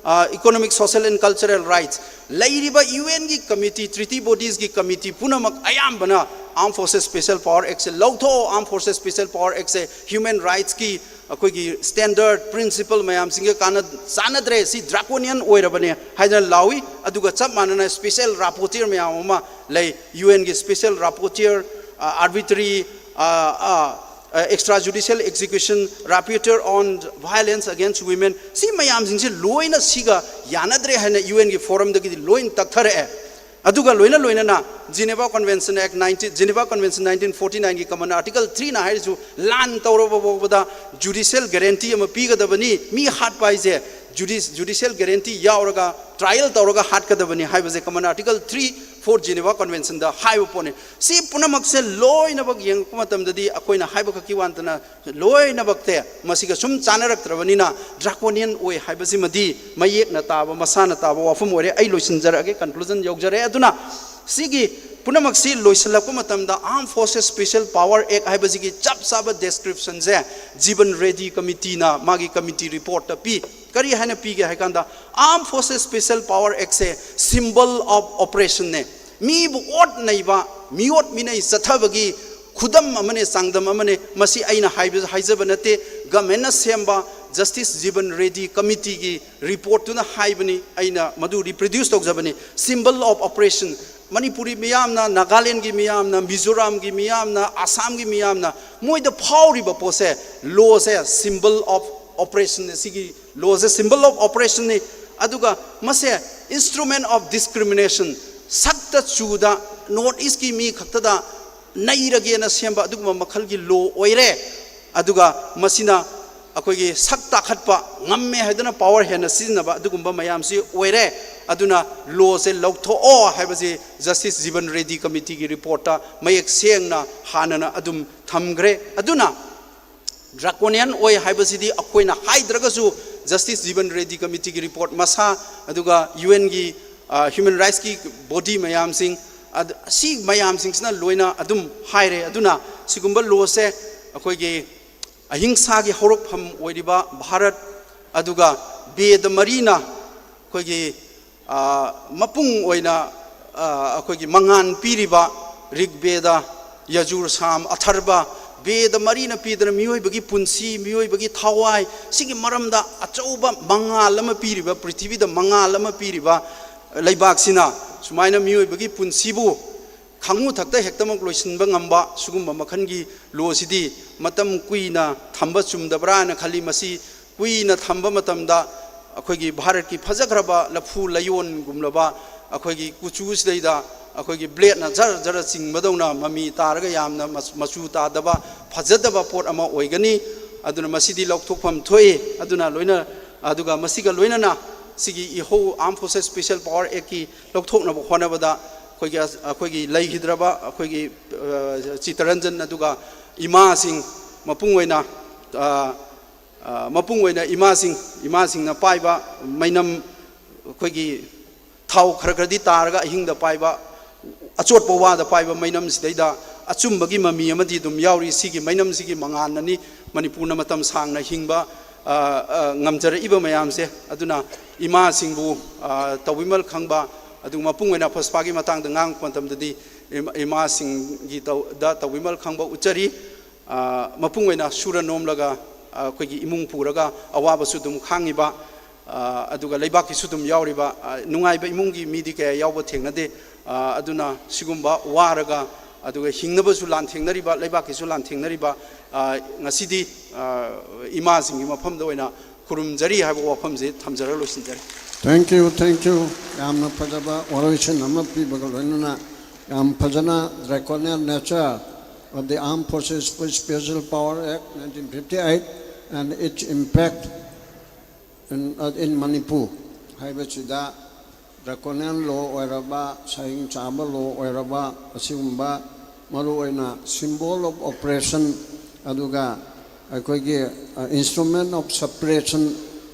Economic, Social and Cultural Rights, ꯂꯩꯔꯤꯕ ꯌꯨ ꯑꯦꯟꯒꯤ committee, treaty bodiesꯀꯤ committee ꯄꯨꯝꯅꯃꯛ ꯑꯌꯥꯝꯕꯅ Armed Forces Special Power Actꯁꯦ ꯂꯧꯊꯣꯛꯑꯣ, Armed Forces Special Power Actꯁꯦ human rightsꯀꯤ ꯑꯩꯈꯣꯏꯒꯤ standard principle ꯃꯌꯥꯝꯁꯤꯡꯒ ꯀꯥꯟꯅ ꯆꯥꯟꯅꯗ꯭ꯔꯦ, ꯁꯤ draconian ꯑꯣꯏꯔꯕꯅꯦ ꯍꯥꯏꯗꯅ ꯂꯥꯎꯏ꯫ ꯑꯗꯨꯒ ꯆꯞ ꯃꯥꯟꯅꯅ special rapporteur ꯃꯌꯥꯝ ꯑꯃ ꯂꯩ, U ꯑꯦꯟꯒꯤ special rapporteur, arbitrary, extrajudicial execution, rapporteur on violence against women, ꯁꯤ ꯃꯌꯥꯝꯁꯤꯡꯁꯤ ꯂꯣꯏꯅ ꯁꯤꯒ ꯌꯥꯅꯗ꯭ꯔꯦ ꯍꯥꯏꯅ ꯌꯨ ꯑꯦꯟꯒꯤ forumꯗꯒꯤꯗꯤ ꯂꯣꯏꯅ ꯇꯛꯊꯔꯛꯑꯦ꯫ ꯑꯗꯨꯒ ꯂꯣꯏꯅ ꯂꯣꯏꯅꯅ Geneva Convention Act nineteen, Geneva Convention nineteen forty nineꯒꯤ common article threeꯅ ꯍꯥꯏꯔꯤꯁꯨ ꯂꯥꯟ ꯇꯧꯔꯕ ꯐꯥꯎꯕꯗ judicial guarantee ꯑꯃ ꯄꯤꯒꯗꯕꯅꯤ, ꯃꯤ ꯍꯥꯠꯄ ꯍꯥꯏꯁꯦ judici-, judicial guarantee ꯌꯥꯎꯔꯒ trial ꯇꯧꯔꯒ ꯍꯥꯠꯀꯗꯕꯅꯤ ꯍꯥꯏꯕꯁꯦ common article three for Geneva Conventionꯗ ꯍꯥꯏꯕ ꯄꯣꯠꯅꯤ꯫ ꯁꯤ ꯄꯨꯝꯅꯃꯛꯁꯦ ꯂꯣꯏꯅꯃꯛ ꯌꯦꯡꯉꯛꯄ ꯃꯇꯝꯗꯗꯤ ꯑꯩꯈꯣꯏꯅ ꯍꯥꯏꯕ ꯈꯛꯀꯤ ꯋꯥ ꯅꯠꯇꯅ ꯂꯣꯏꯅꯃꯛꯇ ꯃꯁꯤꯒ ꯁꯨꯝ ꯆꯥꯅꯔꯛꯇ꯭ꯔꯕꯅꯤꯅ draconian ꯑꯣꯏ ꯍꯥꯏꯕꯁꯤꯃꯗꯤ ꯃꯌꯦꯛꯅ ꯇꯥꯕ, ꯃꯁꯥꯅ ꯇꯥꯕ ꯋꯥꯐꯝ ꯑꯣꯏꯔꯦ꯫ ꯑꯩ ꯂꯣꯏꯁꯤꯟꯖꯔꯛꯑꯒꯦ, conclusion ꯌꯧꯖꯔꯦ꯫ ꯑꯗꯨꯅ ꯁꯤꯒꯤ ꯄꯨꯝꯅꯃꯛꯁꯤ ꯂꯣꯏꯁꯤꯜꯂꯛꯄ ꯃꯇꯝꯗ Armed Forces Special Power Act ꯍꯥꯏꯕꯁꯤꯒꯤ ꯆꯞ ꯆꯥꯕ descriptionꯁꯦ ꯖꯤꯕꯟ ꯔꯦꯗꯤ committeeꯅ ꯃꯥꯒꯤ committee reportꯇ ꯄꯤ꯫ ꯀꯔꯤ ꯍꯥꯏꯅ ꯄꯤꯒꯦ ꯍꯥꯏ ꯀꯥꯟꯗ, Armed Forces Special Power Actꯁꯦ symbol of oppressionꯅꯦ꯫ ꯃꯤꯕꯨ ꯑꯣꯠ ꯅꯩꯕ, ꯃꯤꯑꯣꯠ ꯃꯤꯅꯩ ꯆꯠꯊꯕꯒꯤ ꯈꯨꯗꯝ ꯑꯃꯅꯦ, ꯆꯥꯡꯗꯝ ꯑꯃꯅꯦ꯫ ꯃꯁꯤ ꯑꯩꯅ ꯍꯥꯏꯕ, ꯍꯥꯏꯖꯕ ꯅꯠꯇꯦ, ꯒꯃꯦꯟꯅ ꯁꯦꯝꯕ ꯖꯁꯇꯤꯁ ꯖꯤꯕꯟ ꯔꯦꯗꯤ ꯀꯃꯤꯇꯤꯒꯤ ꯔꯤꯄꯣꯔꯠꯇꯨꯅ ꯍꯥꯏꯕꯅꯤ꯫ ꯑꯩꯅ ꯃꯗꯨ ꯔꯤꯄ꯭ꯔꯗ꯭ꯌꯨꯁ ꯇꯧꯖꯕꯅꯤ꯫ Symbol of oppression, ꯃꯅꯤꯄꯨꯔꯤ ꯃꯤꯌꯥꯝꯅ, ꯅꯥꯒꯥꯂꯦꯟꯒꯤ ꯃꯤꯌꯥꯝꯅ, ꯃꯤꯖꯣꯔꯥꯝꯒꯤ ꯃꯤꯌꯥꯝꯅ, ꯑꯁꯥꯝꯒꯤ ꯃꯤꯌꯥꯝꯅ, ꯃꯣꯏꯗ ꯐꯥꯎꯔꯤꯕ ꯄꯣꯠꯁꯦ, ꯂꯣꯁꯦ symbol of oppression, ꯑꯁꯤꯒꯤ ꯂꯣꯁꯦ symbol of oppressionꯅꯤ꯫ ꯑꯗꯨꯒ ꯃꯁꯦ instrument of discrimination, ꯁꯛꯇ ꯆꯨꯗ, ꯅꯣꯔꯠ ꯏꯁꯀꯤ ꯃꯤ ꯈꯛꯇꯗ ꯅꯩꯔꯒꯦꯅ ꯁꯦꯝꯕ ꯑꯗꯨꯒꯨꯝꯕ ꯃꯈꯜꯒꯤ ꯂꯣ ꯑꯣꯏꯔꯦ꯫ ꯑꯗꯨꯒ ꯃꯁꯤꯅ ꯑꯩꯈꯣꯏꯒꯤ ꯁꯛ ꯇꯥꯈꯠꯄ, ꯉꯝꯃꯦ ꯍꯥꯏꯗꯨꯅ ꯄꯥꯋꯔ ꯍꯦꯟꯅ ꯁꯤꯖꯤꯟꯅꯕ ꯑꯗꯨꯒꯨꯝꯕ ꯃꯌꯥꯝꯁꯤ ꯑꯣꯏꯔꯦ꯫ ꯑꯗꯨꯅ ꯂꯣꯁꯦ ꯂꯧꯊꯣꯛꯑꯣ ꯍꯥꯏꯕꯁꯤ ꯖꯁꯇꯤꯁ ꯖꯤꯕꯟ ꯔꯦꯗꯤ ꯀꯃꯤꯇꯤꯒꯤ ꯔꯤꯄꯣꯔꯠꯇ ꯃꯌꯦꯛ ꯁꯦꯡꯅ ꯍꯥꯟꯅꯅ ꯑꯗꯨꯝ ꯊꯝꯈ꯭ꯔꯦ꯫ ꯑꯗꯨꯅ ꯗ꯭ꯔꯥꯀꯣꯅꯤꯌꯟ ꯑꯣꯏ ꯍꯥꯏꯕꯁꯤꯗꯤ ꯑꯩꯈꯣꯏꯅ ꯍꯥꯏꯗ꯭ꯔꯒꯁꯨ ꯖꯁꯇꯤꯁ ꯖꯤꯕꯟ ꯔꯦꯗꯤ ꯀꯃꯤꯇꯤꯒꯤ ꯔꯤꯄꯣꯔꯠ ꯃꯁꯥ, ꯑꯗꯨꯒ ꯌꯨ ꯑꯦꯟꯒꯤ ꯍ꯭ꯌꯨꯃꯦꯟ ꯔꯥꯏꯠꯁꯀꯤ ꯕꯣꯗꯤ ꯃꯌꯥꯝꯁꯤꯡ, ꯑꯗ-, ꯁꯤ ꯃꯌꯥꯝꯁꯤꯡꯁꯤꯅ ꯂꯣꯏꯅ ꯑꯗꯨꯝ ꯍꯥꯏꯔꯦ꯫ ꯑꯗꯨꯅ ꯁꯤꯒꯨꯝꯕ ꯂꯣꯁꯦ ꯑꯩꯈꯣꯏꯒꯤ ꯑꯍꯤꯡꯁꯥꯒꯤ ꯍꯧꯔꯛꯐꯝ ꯑꯣꯏꯔꯤꯕ ꯚꯥꯔꯠ, ꯑꯗꯨꯒ ꯕꯦꯗ ꯃꯔꯤꯅ ꯑꯩꯈꯣꯏꯒꯤ, ꯑ, ꯃꯄꯨꯡ ꯑꯣꯏꯅ, ꯑ, ꯑꯩꯈꯣꯏꯒꯤ ꯃꯉꯥꯟ ꯄꯤꯔꯤꯕ ꯔꯤꯒ ꯕꯦꯗ, ꯌꯖꯨꯔ, ꯁꯥꯝ, ꯑꯊꯔꯕ, ꯕꯦꯗ ꯃꯔꯤꯅ ꯄꯤꯗꯅ ꯃꯤꯑꯣꯏꯕꯒꯤ ꯄꯨꯟꯁꯤ, ꯃꯤꯑꯣꯏꯕꯒꯤ ꯊꯋꯥꯏ, ꯁꯤꯒꯤ ꯃꯔꯝꯗ ꯑꯆꯧꯕ ꯃꯉꯥꯜ ꯑꯃ ꯄꯤꯔꯤꯕ, ꯄ꯭ꯔꯤꯊꯤꯕꯤꯗ ꯃꯉꯥꯜ ꯑꯃ ꯄꯤꯔꯤꯕ ꯂꯩꯕꯥꯛꯁꯤꯅ ꯁꯨꯃꯥꯏꯅ ꯃꯤꯑꯣꯏꯕꯒꯤ ꯄꯨꯟꯁꯤꯕꯨ ꯈꯥꯉꯨ ꯊꯛꯇ ꯍꯦꯛꯇꯃꯛ ꯂꯣꯏꯁꯤꯟꯕ ꯉꯝꯕ ꯁꯤꯒꯨꯝꯕ ꯃꯈꯜꯒꯤ ꯂꯣꯁꯤꯗꯤ ꯃꯇꯝ ꯀꯨꯏꯅ ꯊꯝꯕ ꯆꯨꯝꯗꯕ꯭ꯔꯥ ꯍꯥꯏꯅ ꯈꯜꯂꯤ꯫ ꯃꯁꯤ ꯀꯨꯏꯅ ꯊꯝꯕ ꯃꯇꯝꯗ ꯑꯩꯈꯣꯏꯒꯤ ꯚꯥꯔꯠꯀꯤ ꯐꯖꯈ꯭ꯔꯕ ꯂꯐꯨ ꯂꯌꯣꯟꯒꯨꯝꯂꯕ ꯑꯩꯈꯣꯏꯒꯤ ꯀꯨꯆꯨꯁꯤꯗꯩꯗ ꯑꯩꯈꯣꯏꯒꯤ ꯕ꯭ꯂꯦꯗꯅ ꯖꯔ ꯖꯔ ꯆꯤꯡꯕꯗꯧꯅ ꯃꯃꯤ ꯇꯥꯔꯒ ꯌꯥꯝꯅ ꯃꯆ-, ꯃꯆꯨ ꯇꯥꯗꯕ, ꯐꯖꯗꯕ ꯄꯣꯠ ꯑꯃ ꯑꯣꯏꯒꯅꯤ꯫ ꯑꯗꯨꯅ ꯃꯁꯤꯗꯤ ꯂꯧꯊꯣꯛꯐꯝ ꯊꯣꯛꯏ꯫ ꯑꯗꯨꯅ ꯂꯣꯏꯅ, ꯑꯗꯨꯒ ꯃꯁꯤꯒ ꯂꯣꯏꯅꯅ ꯁꯤꯒꯤ ꯏꯍꯧ Armed Forces Special Power Actꯀꯤ ꯂꯧꯊꯣꯛꯅꯕ ꯍꯣꯠꯅꯕꯗ ꯑꯩꯈꯣꯏꯒꯤ, ꯑꯩꯈꯣꯏꯒꯤ ꯂꯩꯈꯤꯗ꯭ꯔꯕ ꯑꯩꯈꯣꯏꯒꯤ, ꯑ, ꯆꯤꯇꯔꯟꯖꯟ, ꯑꯗꯨꯒ ꯏꯃꯥꯁꯤꯡ, ꯃꯄꯨꯡ ꯑꯣꯏꯅ, ꯑ, ꯑ, ꯃꯄꯨꯡ ꯑꯣꯏꯅ ꯏꯃꯥꯁꯤꯡ, ꯏꯃꯥꯁꯤꯡꯅ ꯄꯥꯏꯕ ꯃꯩꯅꯝ, ꯑꯩꯈꯣꯏꯒꯤ ꯊꯥꯎ ꯈꯔ ꯈꯔꯗꯤ ꯇꯥꯔꯒ ꯑꯍꯤꯡꯗ ꯄꯥꯏꯕ, ꯑꯆꯣꯠꯄ ꯋꯥꯗ ꯄꯥꯏꯕ ꯃꯩꯅꯝꯁꯤꯗꯩꯗ ꯑꯆꯨꯝꯕꯒꯤ ꯃꯃꯤ ꯑꯃꯗꯤ ꯑꯗꯨꯝ ꯌꯥꯎꯔꯤ꯫ ꯁꯤꯒꯤ ꯃꯩꯅꯝꯁꯤꯒꯤ ꯃꯉꯥꯜꯅꯅꯤ ꯃꯅꯤꯄꯨꯔꯅ ꯃꯇꯝ ꯁꯥꯡꯅ ꯍꯤꯡꯕ, ꯑ, ꯑ, ꯉꯝꯖꯔꯛꯏꯕ ꯃꯌꯥꯝꯁꯦ꯫ ꯑꯗꯨꯅ ꯏꯃꯥꯁꯤꯡꯕꯨ, ꯑ, ꯇꯧꯕꯤꯃꯜ ꯈꯪꯕ, ꯑꯗꯨꯒ ꯃꯄꯨꯡ ꯑꯣꯏꯅ ꯄꯨꯁꯄꯥꯒꯤ ꯃꯇꯥꯡꯗ ꯉꯥꯡꯉꯛꯄ ꯃꯇꯝꯗꯗꯤ ꯏꯃꯥꯁꯤꯡꯒꯤ ꯇꯧ- ꯗ ꯇꯧꯕꯤꯃꯜ ꯈꯪꯕ ꯎꯠꯆꯔꯤ꯫ ꯃꯄꯨꯡ ꯑꯣꯏꯅ ꯁꯨꯔ ꯅꯣꯝꯂꯒ ꯑꯩꯈꯣꯏꯒꯤ ꯏꯃꯨꯡ ꯄꯨꯔꯒ ꯑꯋꯥꯕꯁꯨ ꯑꯗꯨꯝ ꯈꯥꯡꯉꯤꯕ, ꯑꯗꯨꯒ ꯂꯩꯕꯥꯛꯀꯤꯁꯨ ꯑꯗꯨꯝ ꯌꯥꯎꯔꯤꯕ, ꯅꯨꯡꯉꯥꯏꯕ ꯏꯃꯨꯡꯒꯤ ꯃꯤꯗꯤ ꯀꯌꯥ ꯌꯥꯎꯕ ꯊꯦꯡꯅꯗꯦ꯫ ꯑꯗꯨꯅ ꯁꯤꯒꯨꯝꯕ ꯋꯥꯔꯒ, ꯑꯗꯨꯒ ꯍꯤꯡꯅꯕꯁꯨ ꯂꯥꯟꯊꯦꯡꯅꯔꯤꯕ, ꯂꯩꯕꯥꯛꯀꯤꯁꯨ ꯂꯥꯟꯊꯦꯡꯅꯔꯤꯕ, ꯉꯁꯤꯗꯤ ꯏꯃꯥꯁꯤꯡꯒꯤ ꯃꯐꯝꯗ ꯑꯣꯏꯅ ꯈꯨꯔꯨꯝꯖꯔꯤ ꯍꯥꯏꯕ ꯋꯥꯐꯝꯁꯦ ꯊꯝꯖꯔꯒ ꯂꯣꯏꯁꯤꯟꯖꯔꯤ꯫ Thank you, thank you. ꯌꯥꯝꯅ ꯐꯖꯕ ꯋꯥꯔꯣꯏꯁꯤꯟ ꯑꯃ ꯄꯤꯕꯒ ꯂꯣꯏꯅꯅ ꯌꯥꯝ ꯐꯖꯅ Draconian Nature of the Armed Forces with Special Power Act nineteen fifty-eight and its impact in, in Manipur ꯍꯥꯏꯕꯁꯤꯗ Draconian law ꯑꯣꯏꯔꯕ, ꯁꯍꯤꯡ ꯆꯥꯕ law ꯑꯣꯏꯔꯕ, ꯑꯁꯤꯒꯨꯝꯕ ꯃꯔꯨꯑꯣꯏꯅ symbol of oppression, ꯑꯗꯨꯒ ꯑꯩꯈꯣꯏꯒꯤ instrument of suppression,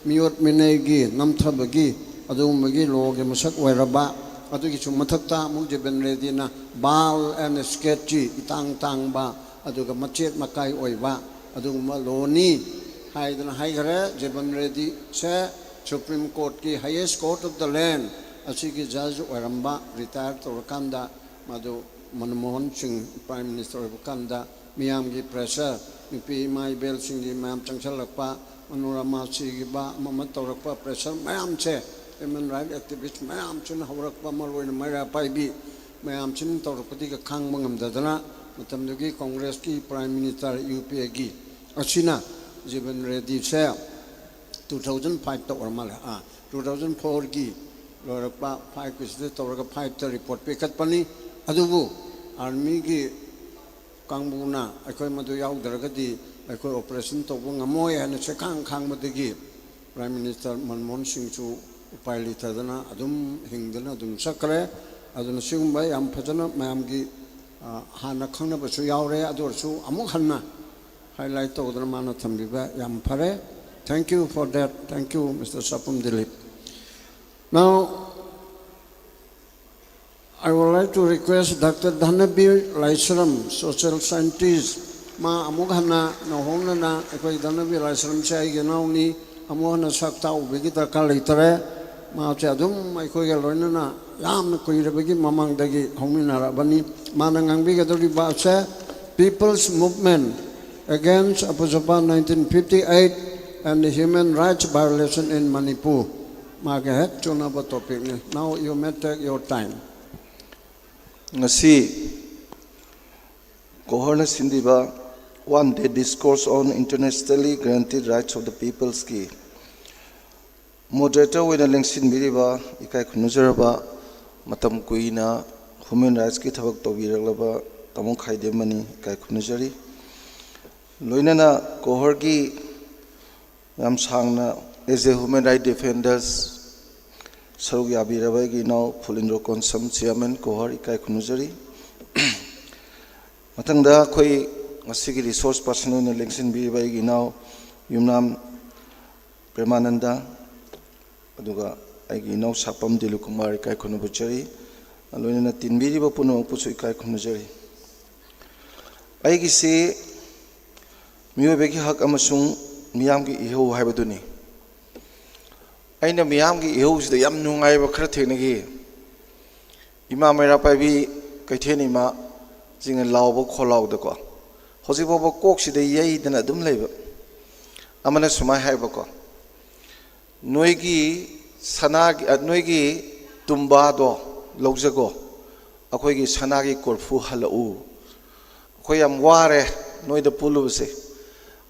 ꯃꯤꯑꯣꯠ ꯃꯤꯅꯩꯒꯤ ꯅꯝꯊꯕꯒꯤ ꯑꯗꯨꯒꯨꯝꯕꯒꯤ lawꯒꯤ ꯃꯁꯛ ꯑꯣꯏꯔꯕ, ꯑꯗꯨꯒꯤꯁꯨ ꯃꯊꯛꯇ ꯑꯃꯨꯛ ꯖꯤꯕꯟ ꯔꯦꯗꯤꯅ vile and sketchy, ꯏꯇꯥꯡ ꯇꯥꯡꯕ, ꯑꯗꯨꯒ ꯃꯆꯦꯠ ꯃꯀꯥꯏ ꯑꯣꯏꯕ ꯑꯗꯨꯒꯨꯝꯕ lawꯅꯤ ꯍꯥꯏꯗꯅ ꯍꯥꯏꯈꯔꯦ꯫ ꯖꯤꯕꯟ ꯔꯦꯗꯤꯁꯦ Supreme Courtꯀꯤ highest court of the land ꯑꯁꯤꯒꯤ judge ꯑꯣꯏꯔꯝꯕ, retire ꯇꯧꯔꯀꯥꯟꯗ ꯃꯗꯨ ꯃꯟꯃꯣꯍꯟ ꯁꯤꯡ Prime Minister ꯑꯣꯏꯕ ꯀꯥꯟꯗ ꯃꯤꯌꯥꯝꯒꯤ pressure, ꯅꯨꯄꯤ ꯏꯃꯥ ꯏꯕꯦꯜꯁꯤꯡꯒꯤ ꯃꯌꯥꯝ ꯆꯪꯁꯜꯂꯛꯄ, ꯃꯅꯣꯔꯃꯥ ꯁꯤꯈꯤꯕ, ꯑꯃ ꯑꯃ ꯇꯧꯔꯛꯄ pressure ꯃꯌꯥꯝꯁꯦ, human right activist ꯃꯌꯥꯝꯁꯤꯅ ꯍꯧꯔꯛꯄ, ꯃꯔꯨꯑꯣꯏꯅ ꯃꯩꯔꯥ ꯄꯥꯏꯕꯤ ꯃꯌꯥꯝꯁꯤꯅ ꯇꯧꯔꯛꯄꯗꯒꯤ ꯈꯥꯡꯕ ꯉꯝꯗꯗꯅ ꯃꯇꯝꯗꯨꯒꯤ Congressꯀꯤ Prime Minister UPAꯒꯤ ꯑꯁꯤꯅ ꯖꯤꯕꯟ ꯔꯦꯗꯤꯁꯦ two thousand fiveꯇ ꯑꯣꯏꯔ ꯃꯥꯜꯂꯦ, ꯑꯥ, two thousand fourꯒꯤ ꯂꯣꯏꯔꯛꯄ fiveꯀꯤꯁꯤꯗ ꯇꯧꯔꯒ fiveꯇ report ꯄꯤꯈꯠꯄꯅꯤ꯫ ꯑꯗꯨꯕꯨ armyꯒꯤ ꯀꯥꯡꯕꯨꯅ ꯑꯩꯈꯣꯏ ꯃꯗꯨ ꯌꯥꯎꯗ꯭ꯔꯒꯗꯤ ꯑꯩꯈꯣꯏ operation ꯇꯧꯕ ꯉꯝꯃꯣꯏ ꯍꯥꯏꯅ ꯆꯦꯈꯥꯡ ꯈꯥꯡꯕꯗꯒꯤ Prime Minister ꯃꯟꯃꯣꯍꯟ ꯁꯤꯡꯁꯨ ꯎꯄꯥꯏ ꯂꯩꯇꯗꯅ ꯑꯗꯨꯝ ꯍꯤꯡꯗꯅ ꯑꯗꯨꯝ ꯆꯠꯈ꯭ꯔꯦ꯫ ꯑꯗꯨꯅ ꯁꯤꯒꯨꯝꯕ ꯌꯥꯝ ꯐꯖꯅ ꯃꯌꯥꯝꯒꯤ, ꯑ, ꯍꯥꯟꯅ ꯈꯪꯅꯕꯁꯨ ꯌꯥꯎꯔꯦ, ꯑꯗꯨ ꯑꯣꯏꯔꯁꯨ ꯑꯃꯨꯛ ꯍꯟꯅ highlight ꯇꯧꯗꯅ ꯃꯥꯅ ꯊꯝꯕꯤꯕ ꯌꯥꯝ ꯐꯔꯦ꯫ Thank you for that. Thank you, Mister Sapum Dilip. Now, I would like to request Doctor Dhanabi Laisram, social scientist, ꯃꯥ ꯑꯃꯨꯛ ꯍꯟꯅ ꯅꯧꯍꯧꯅꯅ ꯑꯩꯈꯣꯏ ꯙꯅꯕꯤ ꯂꯥꯏꯁ꯭ꯔꯝꯁꯦ ꯑꯩꯒꯤ ꯏꯅꯥꯎꯅꯤ, ꯑꯃꯨꯛ ꯍꯟꯅ ꯁꯛ ꯇꯥꯛꯎꯕꯒꯤ ꯗꯔꯀꯥꯔ ꯂꯩꯇꯔꯦ꯫ ꯃꯥꯁꯦ ꯑꯗꯨꯝ ꯑꯩꯈꯣꯏꯒ ꯂꯣꯏꯅꯅ ꯌꯥꯝꯅ ꯀꯨꯏꯔꯕꯒꯤ ꯃꯃꯥꯡꯗꯒꯤ ꯍꯧꯃꯤꯟꯅꯔꯕꯅꯤ꯫ ꯃꯥꯅ ꯉꯥꯡꯕꯤꯒꯗꯧꯔꯤꯕ ꯑꯁꯦ People's Movement Against Apuzapa nineteen fifty-eight and the Human Rights Violation in Manipur꯫ ꯃꯥꯒ ꯍꯦꯛ ꯆꯨꯅꯕ ꯇꯣꯄꯤꯛꯅꯤ꯫ Now you may take your time꯫ ꯉꯁꯤ ꯀꯣꯍꯔꯅ ꯁꯤꯟꯕꯤꯕ One Day Discourse on Internationally Guaranteed Rights of the People's ꯀꯤ ꯃꯣꯗꯔꯦꯇꯔ ꯑꯣꯏꯅ ꯂꯦꯡꯁꯤꯟꯕꯤꯔꯤꯕ ꯏꯀꯥꯏ ꯈꯨꯝꯅꯖꯔꯕ ꯃꯇꯝ ꯀꯨꯏꯅ ꯍ꯭ꯌꯨꯃꯦꯟ ꯔꯥꯏꯠꯁꯀꯤ ꯊꯕꯛ ꯇꯧꯕꯤꯔꯛꯂꯕ ꯇꯥꯃꯣ ꯈꯥꯏꯗꯦꯝꯃꯅꯤ ꯏꯀꯥꯏ ꯈꯨꯝꯅꯖꯔꯤ꯫ ꯂꯣꯏꯅꯅ ꯀꯣꯍꯔꯒꯤ ꯌꯥꯝ ꯁꯥꯡꯅ as a human right defenders ꯁꯔꯨꯛ ꯌꯥꯕꯤꯔꯕ ꯑꯩꯒꯤ ꯏꯅꯥꯎ ꯐꯨꯂꯤꯟꯗ꯭ꯔꯣ ꯀꯣꯟꯁꯝ ꯆꯤꯌꯥꯔꯃꯦꯟ ꯀꯣꯍꯔ ꯏꯀꯥꯏ ꯈꯨꯝꯅꯖꯔꯤ꯫ ꯃꯊꯪꯗ ꯑꯩꯈꯣꯏ ꯉꯁꯤꯒꯤ ꯔꯤꯁꯣꯔꯁ ꯄꯥꯔꯁꯟ ꯑꯣꯏꯅ ꯂꯦꯡꯁꯤꯟꯕꯤꯔꯤꯕ ꯑꯩꯒꯤ ꯏꯅꯥꯎ ꯌꯨꯝꯅꯥꯝ ꯄ꯭ꯔꯦꯃꯥꯅꯟꯗ, ꯑꯗꯨꯒ ꯑꯩꯒꯤ ꯏꯅꯥꯎ ꯁꯥꯄꯝ ꯗꯤꯂꯨ ꯀꯨꯃꯥꯔ ꯏꯀꯥꯏ ꯈꯨꯝꯅꯕ ꯎꯠꯆꯔꯤ꯫ ꯂꯣꯏꯅꯅ ꯇꯤꯟꯕꯤꯔꯤꯕ ꯄꯨꯝꯅꯃꯛꯄꯨꯁꯨ ꯏꯀꯥꯏ ꯈꯨꯝꯅꯖꯔꯤ꯫ ꯑꯩꯒꯤꯁꯤ ꯃꯤꯑꯣꯏꯕꯒꯤ ꯍꯛ ꯑꯃꯁꯨꯡ ꯃꯤꯌꯥꯝꯒꯤ ꯏꯍꯧ ꯍꯥꯏꯕꯗꯨꯅꯤ꯫ ꯑꯩꯅ ꯃꯤꯌꯥꯝꯒꯤ ꯏꯍꯧꯁꯤꯗ ꯌꯥꯝ ꯅꯨꯡꯉꯥꯏꯕ ꯈꯔ ꯊꯦꯡꯅꯈꯤ꯫ ꯏꯃꯥ ꯃꯩꯔꯥ ꯄꯥꯏꯕꯤ ꯀꯩꯊꯦꯜ ꯏꯃꯥꯁꯤꯡꯅ ꯂꯥꯎꯕ ꯈꯣꯜꯂꯥꯎꯗꯀꯣ, ꯍꯧꯖꯤꯛ ꯐꯥꯎꯕ ꯀꯣꯛꯁꯤꯗ ꯌꯩꯗꯅ ꯑꯗꯨꯝ ꯂꯩꯕ꯫ ꯑꯃꯅ ꯁꯨꯃꯥꯏꯅ ꯍꯥꯏꯕꯀꯣ, "ꯅꯣꯏꯒꯤ ꯁꯅꯥꯒꯤ, ꯑ, ꯅꯣꯏꯒꯤ ꯇꯨꯝꯕꯥꯗꯣ ꯂꯧꯖꯒꯣ, ꯑꯩꯈꯣꯏꯒꯤ ꯁꯅꯥꯒꯤ ꯀꯣꯔꯐꯨ ꯍꯜꯂꯛꯎ꯫ ꯑꯩꯈꯣꯏ ꯌꯥꯝ ꯋꯥꯔꯦ ꯅꯣꯏꯗ ꯄꯨꯜꯂꯨꯕꯁꯦ꯫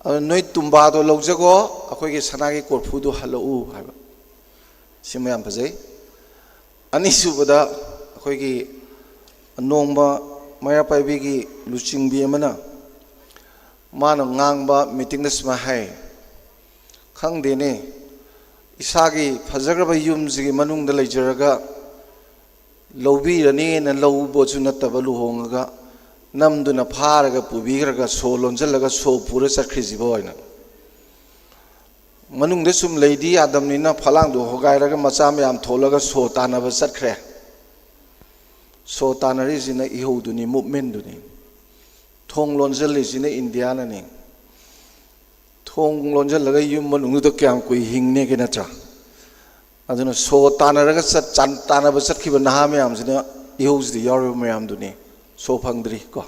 ꯑꯗꯨ ꯅꯣꯏ ꯇꯨꯝꯕꯥꯗꯣ ꯂꯧꯖꯒꯣ, ꯑꯩꯈꯣꯏꯒꯤ ꯁꯅꯥꯒꯤ ꯀꯣꯔꯐꯨꯗꯣ ꯍꯜꯂꯛꯎ" ꯍꯥꯏꯕ꯫ ꯁꯤꯃ ꯌꯥꯝ ꯐꯖꯩ꯫ ꯑꯅꯤꯁꯨꯕꯗ, ꯑꯩꯈꯣꯏꯒꯤ ꯅꯣꯡꯃ ꯃꯩꯔꯥ ꯄꯥꯏꯕꯤꯒꯤ ꯂꯨꯆꯤꯡꯕꯤ ꯑꯃꯅ ꯃꯥꯅ ꯉꯥꯡꯕ ꯃꯤꯇꯤꯡꯗ ꯁꯨꯃꯥꯏꯅ ꯍꯥꯏ, "ꯈꯪꯗꯦꯅꯦ, ꯏꯁꯥꯒꯤ ꯐꯖꯈ꯭ꯔꯕ ꯌꯨꯝꯁꯤꯒꯤ ꯃꯅꯨꯡꯗ ꯂꯩꯖꯔꯒ ꯂꯧꯕꯤꯔꯅꯤꯅ ꯂꯧꯕꯁꯨ ꯅꯠꯇꯕ ꯂꯨꯍꯣꯡꯉꯒ ꯅꯝꯗꯨꯅ ꯐꯥꯔꯒ ꯄꯨꯕꯤꯈ꯭ꯔꯒ ꯁꯣ ꯂꯣꯟꯁꯤꯜꯂꯒ ꯁꯣ ꯄꯨꯔ ꯆꯠꯈ꯭ꯔꯤꯁꯤꯕꯣ?" ꯍꯥꯏꯅ꯫ ꯃꯅꯨꯡꯗ ꯁꯨꯝ ꯂꯩꯗꯤ ꯌꯥꯗꯕꯅꯤꯅ ꯐꯂꯥꯡꯗꯣ ꯍꯣꯒꯥꯏꯔꯒ ꯃꯆꯥ ꯃꯌꯥꯝ ꯊꯣꯛꯂꯒ ꯁꯣ ꯇꯥꯟꯅꯕ ꯆꯠꯈ꯭ꯔꯦ꯫ ꯁꯣ ꯇꯥꯟꯅꯔꯤꯁꯤꯅ ꯏꯍꯧꯗꯨꯅꯤ, ꯃꯨꯞꯃꯦꯟꯗꯨꯅꯤ꯫ ꯊꯣꯡ ꯂꯣꯟꯁꯤꯜꯂꯤꯁꯤꯅ ꯏꯟꯗꯤꯌꯥꯅꯅꯤ꯫ ꯊꯣꯡ ꯂꯣꯟꯁꯤꯜꯂꯒ ꯌꯨꯝ ꯃꯅꯨꯡꯗꯨꯗ ꯀꯌꯥꯝ ꯀꯨꯏ ꯍꯤꯡꯅꯦꯒꯦ, ꯅꯠꯇ꯭ꯔꯥ? ꯑꯗꯨꯅ ꯁꯣ ꯇꯥꯟꯅꯔꯒ ꯆꯠ ꯆꯥꯟ- ꯇꯥꯟꯅꯕ ꯆꯠꯈꯤꯕ ꯅꯍꯥ ꯃꯌꯥꯝꯁꯤꯅ ꯏꯍꯧꯁꯤꯗ ꯌꯥꯎꯔꯤꯕ ꯃꯌꯥꯝꯗꯨꯅꯤ꯫ ꯁꯣ ꯐꯪꯗ꯭ꯔꯤ ꯀꯣ꯫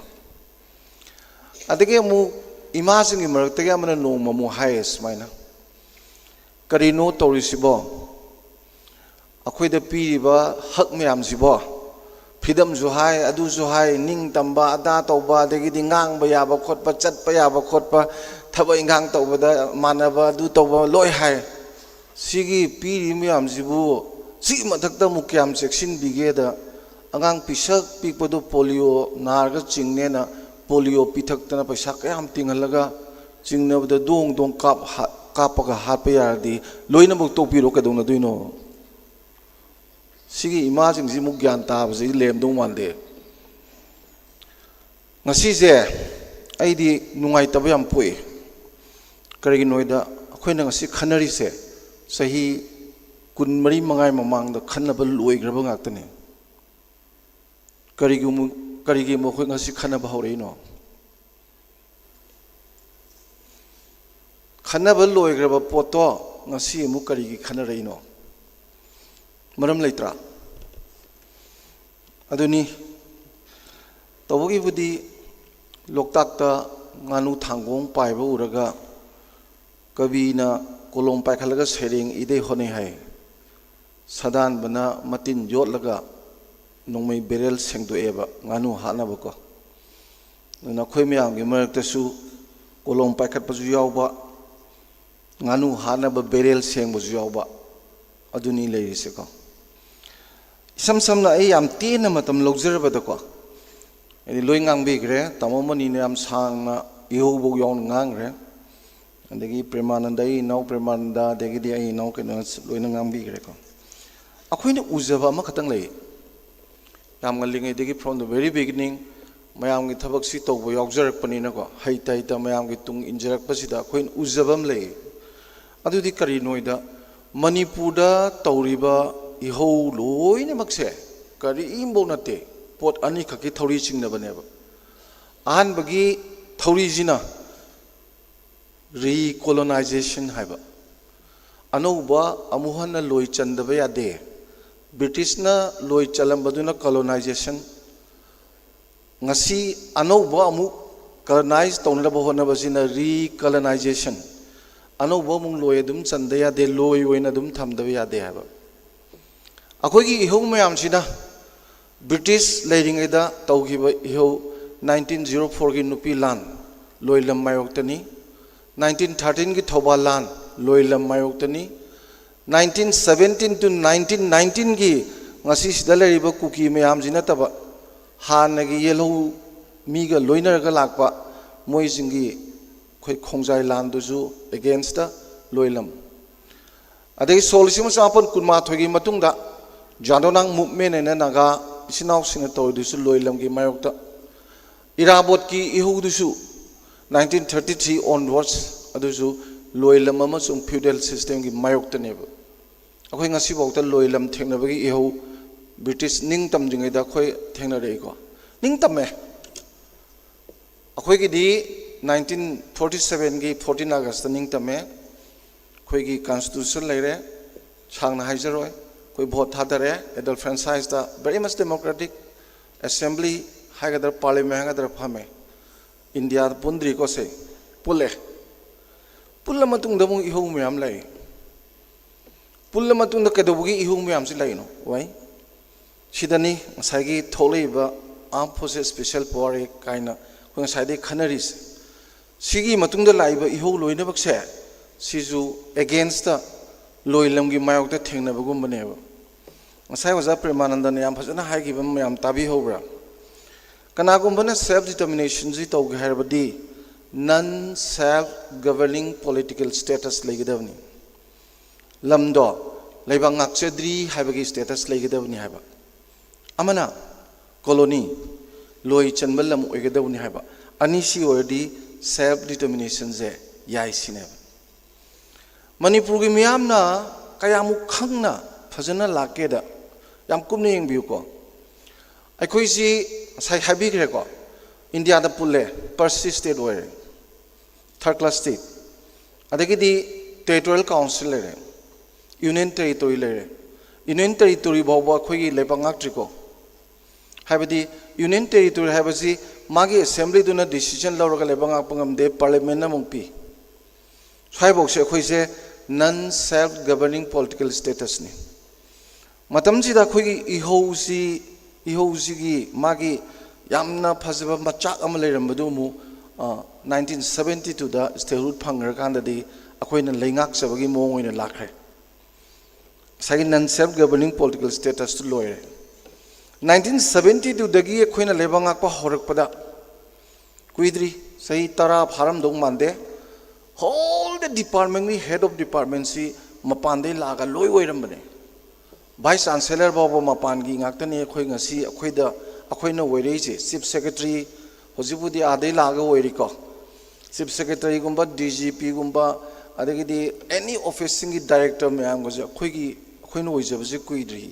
ꯑꯗꯒꯤ ꯑꯃꯨꯛ ꯏꯃꯥꯁꯤꯡꯒꯤ ꯃꯔꯛꯇꯒꯤ ꯑꯃꯅ ꯅꯣꯡꯃ ꯑꯃꯨꯛ ꯍꯥꯏꯌꯦ ꯁꯨꯃꯥꯏꯅ, "ꯀꯔꯤꯅꯣ ꯇꯧꯔꯤꯁꯤꯕꯣ? ꯑꯩꯈꯣꯏꯗ ꯄꯤꯔꯤꯕ ꯍꯛ ꯃꯌꯥꯝꯁꯤꯕꯣ, ꯐ꯭ꯔꯤꯗꯝꯁꯨ ꯍꯥꯏ, ꯑꯗꯨꯁꯨ ꯍꯥꯏ, ꯅꯤꯡ ꯇꯝꯕ, ꯑꯗꯥ ꯇꯧꯕ, ꯑꯗꯒꯤꯗꯤ ꯉꯥꯡꯕ ꯌꯥꯕ ꯈꯣꯠꯄ, ꯆꯠꯄ ꯌꯥꯕ ꯈꯣꯠꯄ, ꯊꯕꯛ ꯏꯟꯈꯥꯡ ꯇꯧꯕꯗ ꯃꯥꯟꯅꯕ, ꯑꯗꯨ ꯇꯧꯕ ꯂꯣꯏ ꯍꯥꯏ꯫ ꯁꯤꯒꯤ ꯄꯤꯔꯤꯕ ꯃꯌꯥꯝꯁꯤꯕꯨ ꯁꯤ ꯃꯊꯛꯇ ꯑꯃꯨꯛ ꯀꯌꯥꯝ ꯆꯦꯛꯁꯤꯟꯕꯤꯒꯦꯗ, ꯑꯉꯥꯡ ꯄꯤꯁꯛ ꯄꯤꯛꯄꯗꯨ ꯄꯣꯂꯤꯑꯣ ꯅꯥꯔꯒ ꯆꯤꯡꯅꯦꯅ ꯄꯣꯂꯤꯑꯣ ꯄꯤꯊꯛꯇꯅ ꯄꯩꯁꯥ ꯀꯌꯥꯝ ꯇꯤꯡꯍꯜꯂꯒ ꯆꯤꯡꯅꯕꯗ ꯗꯣꯡ ꯗꯣꯡ ꯀꯥꯞ-, ꯍꯥ-, ꯀꯥꯞꯄꯒ ꯍꯥꯠꯄ ꯌꯥꯔꯗꯤ ꯂꯣꯏꯅꯃꯛ ꯇꯣꯛꯄꯤꯔꯣ, ꯀꯩꯗꯧꯅꯗꯣꯏꯅꯣ?" ꯁꯤꯒꯤ ꯏꯃꯥꯁꯤꯡꯁꯤ ꯑꯃꯨꯛ ꯒ꯭ꯌꯥꯟ ꯇꯥꯕꯁꯤ ꯂꯩꯔꯝꯗꯧ ꯃꯥꯟꯗꯦ꯫ ꯉꯁꯤꯁꯦ ꯑꯩꯗꯤ ꯅꯨꯡꯉꯥꯏꯇꯕ ꯌꯥꯝ ꯄꯣꯛꯏ꯫ ꯀꯔꯤꯒꯤꯅꯣ ꯍꯥꯏꯗ, ꯑꯩꯈꯣꯏꯅ ꯉꯁꯤ ꯈꯟꯅꯔꯤꯁꯦ ꯆꯍꯤ ꯀꯨꯟꯃꯔꯤ ꯃꯉꯥꯒꯤ ꯃꯃꯥꯡꯗ ꯈꯟꯅꯕ ꯂꯣꯏꯈ꯭ꯔꯕ ꯉꯥꯛꯇꯅꯤ꯫ ꯀꯔꯤꯒꯨꯝ-, ꯀꯔꯤꯒꯤ ꯑꯃꯨꯛ ꯑꯩꯈꯣꯏ ꯉꯁꯤ ꯈꯟꯅꯕ ꯍꯧꯔꯛꯏꯅꯣ? ꯈꯟꯅꯕ ꯂꯣꯏꯈ꯭ꯔꯕ ꯄꯣꯠꯇꯣ ꯉꯁꯤ ꯑꯃꯨꯛ ꯀꯔꯤꯒꯤ ꯈꯟꯅꯔꯛꯏꯅꯣ? ꯃꯔꯝ ꯂꯩꯇ꯭ꯔꯥ? ꯑꯗꯨꯅꯤ꯫ ꯇꯧꯕꯒꯤꯕꯨꯗꯤ ꯂꯣꯛꯇꯥꯛꯇ ꯉꯥꯅꯨ ꯊꯥꯡꯒꯣꯡ ꯄꯥꯏꯕ ꯎꯔꯒ ꯀꯕꯤꯅ ꯀꯣꯂꯣꯝ ꯄꯥꯏꯈꯠꯂꯒ ꯁꯩꯔꯦꯡ ꯏꯗꯩ ꯍꯣꯠꯅꯩ ꯍꯥꯏ꯫ ꯁꯥꯗꯥꯟꯕꯅ ꯃꯇꯤꯟ ꯌꯣꯠꯂꯒ ꯅꯣꯡꯃꯩ ꯕꯦꯔꯦꯜ ꯁꯦꯡꯗꯣꯛꯑꯦꯕ, ꯉꯥꯅꯨ ꯍꯥꯠꯅꯕꯀꯣ꯫ ꯑꯗꯨꯅ ꯑꯩꯈꯣꯏ ꯃꯌꯥꯝꯒꯤ ꯃꯔꯛꯇꯁꯨ ꯀꯣꯂꯣꯝ ꯄꯥꯏꯈꯠꯄꯁꯨ ꯌꯥꯎꯕ, ꯉꯥꯅꯨ ꯍꯥꯠꯅꯕ ꯕꯦꯔꯦꯜ ꯁꯦꯡꯕꯁꯨ ꯌꯥꯎꯕ, ꯑꯗꯨꯅꯤ ꯂꯩꯔꯤꯁꯦꯀꯣ꯫ ꯏꯁꯝ ꯁꯝꯅ ꯑꯩ ꯌꯥꯝ ꯇꯦꯟꯅ ꯃꯇꯝ ꯂꯧꯖꯔꯕꯗꯀꯣ, ꯍꯥꯏꯗꯤ ꯂꯣꯏ ꯉꯥꯡꯕꯤꯈ꯭ꯔꯦ꯫ ꯇꯥꯃꯣ ꯃꯅꯤꯅ ꯌꯥꯝ ꯁꯥꯡꯅ ꯏꯍꯧꯐꯧ ꯌꯥꯎꯅ ꯉꯥꯡꯈ꯭ꯔꯦ꯫ ꯑꯗꯒꯤ ꯄ꯭ꯔꯦꯃꯥꯅꯟꯗ, ꯑꯩ ꯏꯅꯥꯎ ꯄ꯭ꯔꯦꯃꯥꯅꯟꯗ, ꯑꯗꯒꯤꯗꯤ ꯑꯩ ꯏꯅꯥꯎ ꯀꯩꯅꯣꯅ ꯂꯣꯏꯅ ꯉꯥꯡꯕꯤꯈ꯭ꯔꯦꯀꯣ꯫ ꯑꯩꯈꯣꯏꯅ ꯎꯖꯕ ꯑꯃꯈꯛꯇꯪ ꯂꯩ꯫ ꯌꯥꯝ ꯉꯜꯂꯤꯉꯩꯗꯒꯤ, from the very beginning, ꯃꯌꯥꯝꯒꯤ ꯊꯕꯛꯁꯤ ꯇꯧꯕ ꯌꯥꯎꯖꯔꯛꯄꯅꯤꯅꯀꯣ, ꯍꯩꯇ ꯍꯩꯇ ꯃꯌꯥꯝꯒꯤ ꯇꯨꯡ ꯏꯟꯖꯔꯛꯄꯁꯤꯗ ꯑꯩꯈꯣꯏꯅ ꯎꯖꯕ ꯑꯃ ꯂꯩ꯫ ꯑꯗꯨꯗꯤ ꯀꯔꯤꯅꯣ ꯍꯥꯏꯗ, ꯃꯅꯤꯄꯨꯔꯗ ꯇꯧꯔꯤꯕ ꯏꯍꯧ ꯂꯣꯏꯅꯃꯛꯁꯦ ꯀꯔꯤꯝꯐꯧ ꯅꯠꯇꯦ, ꯄꯣꯠ ꯑꯅꯤꯈꯛꯀꯤ ꯊꯧꯔꯤ ꯆꯤꯡꯅꯕꯅꯦꯕ꯫ ꯑꯍꯥꯟꯕꯒꯤ ꯊꯧꯔꯤꯁꯤꯅ recolonization ꯍꯥꯏꯕ, ꯑꯅꯧꯕ ꯑꯃꯨꯛ ꯍꯟꯅ ꯂꯣꯏ ꯆꯟꯗꯕ ꯌꯥꯗꯦ꯫ ꯕ꯭ꯔꯤꯇꯤꯁꯅ ꯂꯣꯏ ꯆꯜꯂꯝꯕꯗꯨꯅ colonization, ꯉꯁꯤ ꯑꯅꯧꯕ ꯑꯃꯨꯛ colonize ꯇꯧꯅꯅꯕ ꯍꯣꯠꯅꯕꯁꯤꯅ recolonization꯫ ꯑꯅꯧꯕ ꯑꯃꯨꯛ ꯂꯣꯏ ꯑꯗꯨꯝ ꯆꯟꯗ ꯌꯥꯗꯦ, ꯂꯣꯏ ꯑꯣꯏꯅ ꯑꯗꯨꯝ ꯊꯝꯗꯕ ꯌꯥꯗꯦ ꯍꯥꯏꯕ꯫ ꯑꯩꯈꯣꯏꯒꯤ ꯏꯍꯧ ꯃꯌꯥꯝꯁꯤꯅ ꯕ꯭ꯔꯤꯇꯤꯁ ꯂꯩꯔꯤꯉꯩꯗ ꯇꯧꯈꯤꯕ ꯏꯍꯧ, nineteen zero fourꯒꯤ ꯅꯨꯄꯤ ꯂꯥꯟ ꯂꯣꯏꯂꯝ ꯃꯥꯌꯣꯛꯇꯅꯤ, nineteen thirteenꯒꯤ ꯊꯧꯕꯥꯜ ꯂꯥꯟ ꯂꯣꯏꯂꯝ ꯃꯥꯌꯣꯛꯇꯅꯤ, nineteen seventeen to nineteen nineteenꯒꯤ ꯉꯁꯤꯁꯤꯗ ꯂꯩꯔꯤꯕ ꯀꯨꯀꯤ ꯃꯌꯥꯝꯁꯤ ꯅꯠꯇꯕ ꯍꯥꯟꯅꯒꯤ ꯌꯦꯜꯍꯧ ꯃꯤꯒ ꯂꯣꯏꯅꯔꯒ ꯂꯥꯛꯄ ꯃꯣꯏꯁꯤꯡꯒꯤ ꯑꯩꯈꯣꯏ ꯈꯣꯡꯖꯥꯏ ꯂꯥꯟꯗꯨꯁꯨ againstꯇ ꯂꯣꯏꯂꯝ꯫ ꯑꯗꯒꯤ ꯁꯣꯛ ꯂꯤꯁꯤꯡ ꯑꯃ ꯆꯃꯥꯄꯟ ꯀꯨꯟꯃꯥꯊꯣꯏꯒꯤ ꯃꯇꯨꯡꯗ ꯖꯥꯗꯣꯅꯥꯡ movement ꯍꯥꯏꯅ ꯅꯥꯒꯥ ꯏꯆꯤꯟ ꯏꯅꯥꯎꯁꯤꯡꯅ ꯇꯧꯔꯤꯗꯨꯁꯨ ꯂꯣꯏꯂꯝꯒꯤ ꯃꯥꯌꯣꯛꯇ꯫ ꯏꯔꯥꯕꯣꯠꯀꯤ ꯏꯍꯧꯗꯨꯁꯨ nineteen thirty three onwards ꯑꯗꯨꯁꯨ ꯂꯣꯏꯂꯝ ꯑꯃꯁꯨꯡ feudal systemꯒꯤ ꯃꯥꯌꯣꯛꯇꯅꯦꯕ꯫ ꯑꯩꯈꯣꯏ ꯉꯁꯤꯐꯥꯎꯗ ꯂꯣꯏꯂꯝ ꯊꯦꯡꯅꯕꯒꯤ ꯏꯍꯧ ꯕ꯭ꯔꯤꯇꯤꯁ ꯅꯤꯡ ꯇꯝꯗ꯭ꯔꯤꯉꯩꯗ ꯑꯩꯈꯣꯏ ꯊꯦꯡꯅꯔꯛꯏꯀꯣ꯫ ꯅꯤꯡ ꯇꯝꯃꯦ꯫ ꯑꯩꯈꯣꯏꯒꯤꯗꯤ nineteen forty sevenꯒꯤ fourteen Augustꯇ ꯅꯤꯡ ꯇꯝꯃꯦ꯫ ꯑꯩꯈꯣꯏꯒꯤ constitution ꯂꯩꯔꯦ, ꯁꯥꯡꯅ ꯍꯥꯏꯖꯔꯣꯏ꯫ ꯑꯩꯈꯣꯏ vote ꯊꯥꯗꯔꯦ, adult franchiseꯇ very much democratic, assembly ꯍꯥꯏꯒꯗ꯭ꯔꯥ parliament ꯍꯥꯏꯒꯗ꯭ꯔꯥ ꯐꯝꯃꯦ꯫ ꯏꯟꯗꯤꯌꯥꯗ ꯄꯨꯟꯗ꯭ꯔꯤꯀꯣ ꯁꯦ, ꯄꯨꯜꯂꯦ꯫ ꯄꯨꯜꯂ ꯃꯇꯨꯡꯗ ꯑꯃꯨꯛ ꯏꯍꯧ ꯃꯌꯥꯝ ꯂꯩ꯫ ꯄꯨꯜꯂ ꯃꯇꯨꯡꯗ ꯀꯩꯗꯧꯕꯒꯤ ꯏꯍꯧ ꯃꯌꯥꯝꯁꯤ ꯂꯩꯔꯤꯅꯣ? ꯋꯥꯏ꯫ ꯁꯤꯗꯅꯤ ꯉꯁꯥꯏꯒꯤ ꯊꯣꯛꯂꯛꯏꯕ Armed Forces Special Power Act ꯀꯥꯏꯅ ꯑꯩꯈꯣꯏ ꯉꯁꯥꯏꯗꯒꯤ ꯈꯟꯅꯔꯤꯁꯦ꯫ ꯁꯤꯒꯤ ꯃꯇꯨꯡꯗ ꯂꯥꯛꯏꯕ ꯏꯍꯧ ꯂꯣꯏꯅꯃꯛꯁꯦ ꯁꯤꯁꯨ againstꯇ ꯂꯣꯏꯂꯝꯒꯤ ꯃꯥꯌꯣꯛꯇ ꯊꯦꯡꯅꯕꯒꯨꯝꯕꯅꯦꯕ꯫ ꯉꯁꯥꯏ ꯑꯣꯖꯥ ꯄ꯭ꯔꯦꯃꯥꯅꯟꯗꯅ ꯌꯥꯝ ꯐꯖꯅ ꯍꯥꯏꯈꯤꯕ ꯃꯌꯥꯝ ꯇꯥꯕꯤꯍꯧꯕ꯭ꯔꯥ? ꯀꯅꯥꯒꯨꯝꯕꯅ self determinationꯁꯤ ꯇꯧꯒꯦ ꯍꯥꯏꯔꯕꯗꯤ non self governing political status ꯂꯩꯒꯗꯕꯅꯤ꯫ ꯂꯝꯗꯣ ꯂꯩꯕꯥꯛ ꯉꯥꯛꯆꯗ꯭ꯔꯤ ꯍꯥꯏꯕꯒꯤ status ꯂꯩꯒꯗꯕꯅꯤ ꯍꯥꯏꯕ꯫ ꯑꯃꯅ colony, ꯂꯣꯏ ꯆꯟꯕ ꯂꯝ ꯑꯣꯏꯒꯗꯕꯅꯤ ꯍꯥꯏꯕ꯫ ꯑꯅꯤꯁꯤ ꯑꯣꯏꯔꯗꯤ self determinationꯁꯦ ꯌꯥꯏ ꯁꯤꯅꯦꯕ꯫ ꯃꯅꯤꯄꯨꯔꯒꯤ ꯃꯤꯌꯥꯝꯅ ꯀꯌꯥꯃꯨꯛ ꯈꯪꯅ ꯐꯖꯅ ꯂꯥꯛꯀꯦꯗ ꯌꯥꯝ ꯀꯨꯞꯅ ꯌꯦꯡꯕꯤꯌꯨꯀꯣ꯫ ꯑꯩꯈꯣꯏꯁꯤ ꯉꯁꯥꯏ ꯍꯥꯏꯕꯤꯈ꯭ꯔꯦꯀꯣ, ꯏꯟꯗꯤꯌꯥꯗ ꯄꯨꯜꯂꯦ, first state ꯑꯣꯏꯔꯦ, third class state꯫ ꯑꯗꯒꯤꯗꯤ Territorial Council ꯂꯩꯔꯦ, Union Territory ꯂꯩꯔꯦ꯫ Union Territory ꯐꯥꯎꯕ ꯑꯩꯈꯣꯏꯒꯤ ꯂꯩꯕꯥꯛ ꯉꯥꯛꯇ꯭ꯔꯤꯀꯣ꯫ ꯍꯥꯏꯕꯗꯤ Union Territory ꯍꯥꯏꯕꯁꯤ ꯃꯥꯒꯤ assemblyꯗꯨꯅ decision ꯂꯧꯔꯒ ꯂꯩꯕꯥꯛ ꯉꯥꯛꯄ ꯉꯝꯗꯦ, parliamentꯅ ꯑꯃꯨꯛ ꯄꯤ꯫ ꯁ꯭ꯋꯥꯏꯐꯥꯎꯁꯦ ꯑꯩꯈꯣꯏꯁꯦ non self governing political statusꯅꯤ꯫ ꯃꯇꯝꯁꯤꯗ ꯑꯩꯈꯣꯏꯒꯤ ꯏꯍꯧꯁꯤ, ꯏꯍꯧꯁꯤꯒꯤ ꯃꯥꯒꯤ ꯌꯥꯝꯅ ꯐꯖꯕ ꯃꯆꯥꯛ ꯑꯃ ꯂꯩꯔꯝꯕꯗꯨ ꯑꯃꯨꯛ, ꯑ, nineteen seventy twoꯗ statehood ꯐꯪꯈ꯭ꯔꯀꯥꯟꯗꯗꯤ ꯑꯩꯈꯣꯏꯅ ꯂꯩꯉꯥꯛꯆꯕꯒꯤ ꯃꯑꯣꯡ ꯑꯣꯏꯅ ꯂꯥꯛꯈ꯭ꯔꯦ꯫ ꯉꯁꯥꯏꯒꯤ non self governing political statusꯇꯨ ꯂꯣꯏꯔꯦ꯫ Nineteen seventy twoꯗꯒꯤ ꯑꯩꯈꯣꯏꯅ ꯂꯩꯕꯥꯛ ꯉꯥꯛꯄ ꯍꯧꯔꯛꯄꯗ ꯀꯨꯏꯗ꯭ꯔꯤ, ꯆꯍꯤ ꯇꯔꯥ ꯐꯥꯔꯝꯗꯧ ꯃꯥꯟꯗꯦ, whole the departmentꯀꯤ head of departmentꯁꯤ ꯃꯄꯥꯟꯗꯩ ꯂꯥꯛꯑꯒ ꯂꯣꯏ ꯑꯣꯏꯔꯝꯕꯅꯦ꯫ Vice Chancellor ꯐꯥꯎꯕ ꯃꯄꯥꯟꯒꯤ ꯉꯥꯛꯇꯅꯤ꯫ ꯑꯩꯈꯣꯏ ꯉꯁꯤ ꯑꯩꯈꯣꯏꯗ, ꯑꯩꯈꯣꯏꯅ ꯑꯣꯏꯔꯛꯏꯁꯦ, Chief Secretary, ꯍꯧꯖꯤꯛꯄꯨꯗꯤ ꯑꯥꯗꯩ ꯂꯥꯛꯑꯒ ꯑꯣꯏꯔꯤꯀꯣ, Chief Secretaryꯒꯨꯝꯕ, DGPꯒꯨꯝꯕ, ꯑꯗꯒꯤꯗꯤ any officeꯁꯤꯡꯒꯤ director ꯃꯌꯥꯝꯒꯁꯦ ꯑꯩꯈꯣꯏꯒꯤ, ꯑꯩꯈꯣꯏꯅ ꯑꯣꯏꯖꯕꯁꯦ ꯀꯨꯏꯗ꯭ꯔꯤ꯫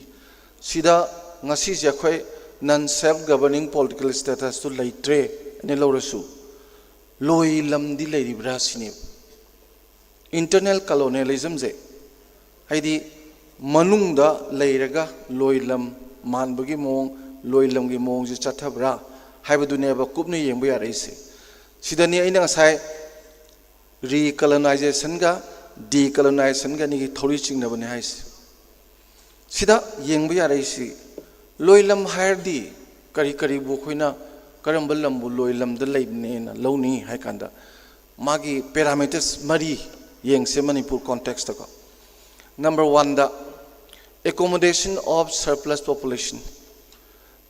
ꯁꯤꯗ ꯉꯁꯤꯁꯦ ꯑꯩꯈꯣꯏ non self governing political statusꯇꯨ ꯂꯩꯇ꯭ꯔꯦ ꯍꯥꯏꯅ ꯂꯧꯔꯁꯨ, ꯂꯣꯏ ꯂꯝꯗꯤ ꯂꯩꯔꯤꯕ꯭ꯔꯥ ꯁꯤꯅꯦꯕ꯫ Internal colonialismꯁꯦ, ꯍꯥꯏꯗꯤ ꯃꯅꯨꯡꯗ ꯂꯩꯔꯒ ꯂꯣꯏ ꯂꯝ ꯃꯥꯟꯕꯒꯤ ꯃꯑꯣꯡ, ꯂꯣꯏ ꯂꯝꯒꯤ ꯃꯑꯣꯡꯁꯦ ꯆꯠꯊꯕ꯭ꯔꯥ ꯍꯥꯏꯕꯗꯨꯅꯦꯕ ꯀꯨꯞꯅ ꯌꯦꯡꯕ ꯌꯥꯔꯛꯏꯁꯦ꯫ ꯁꯤꯗꯅꯤ ꯑꯩꯅ ꯉꯁꯥꯏ recolonizationꯒ decolonizationꯒ ꯑꯅꯤꯒꯤ ꯊꯧꯔꯤ ꯆꯤꯡꯅꯕꯅꯦ ꯍꯥꯏꯁꯦ꯫ ꯁꯤꯗ ꯌꯦꯡꯕ ꯌꯥꯔꯛꯏꯁꯤ, ꯂꯣꯏ ꯂꯝ ꯍꯥꯏꯔꯗꯤ ꯀꯔꯤ ꯀꯔꯤꯕꯨ ꯑꯩꯈꯣꯏꯅ, ꯀꯔꯝꯕ ꯂꯝꯕꯨ ꯂꯣꯏ ꯂꯝꯗ ꯂꯩꯕꯅꯦꯅ ꯂꯧꯅꯤ ꯍꯥꯏ ꯀꯥꯟꯗ, ꯃꯥꯒꯤ parameters ꯃꯔꯤ ꯌꯦꯡꯁꯦ Manipur contextꯇꯀꯣ꯫ Number oneꯗ, accommodation of surplus population꯫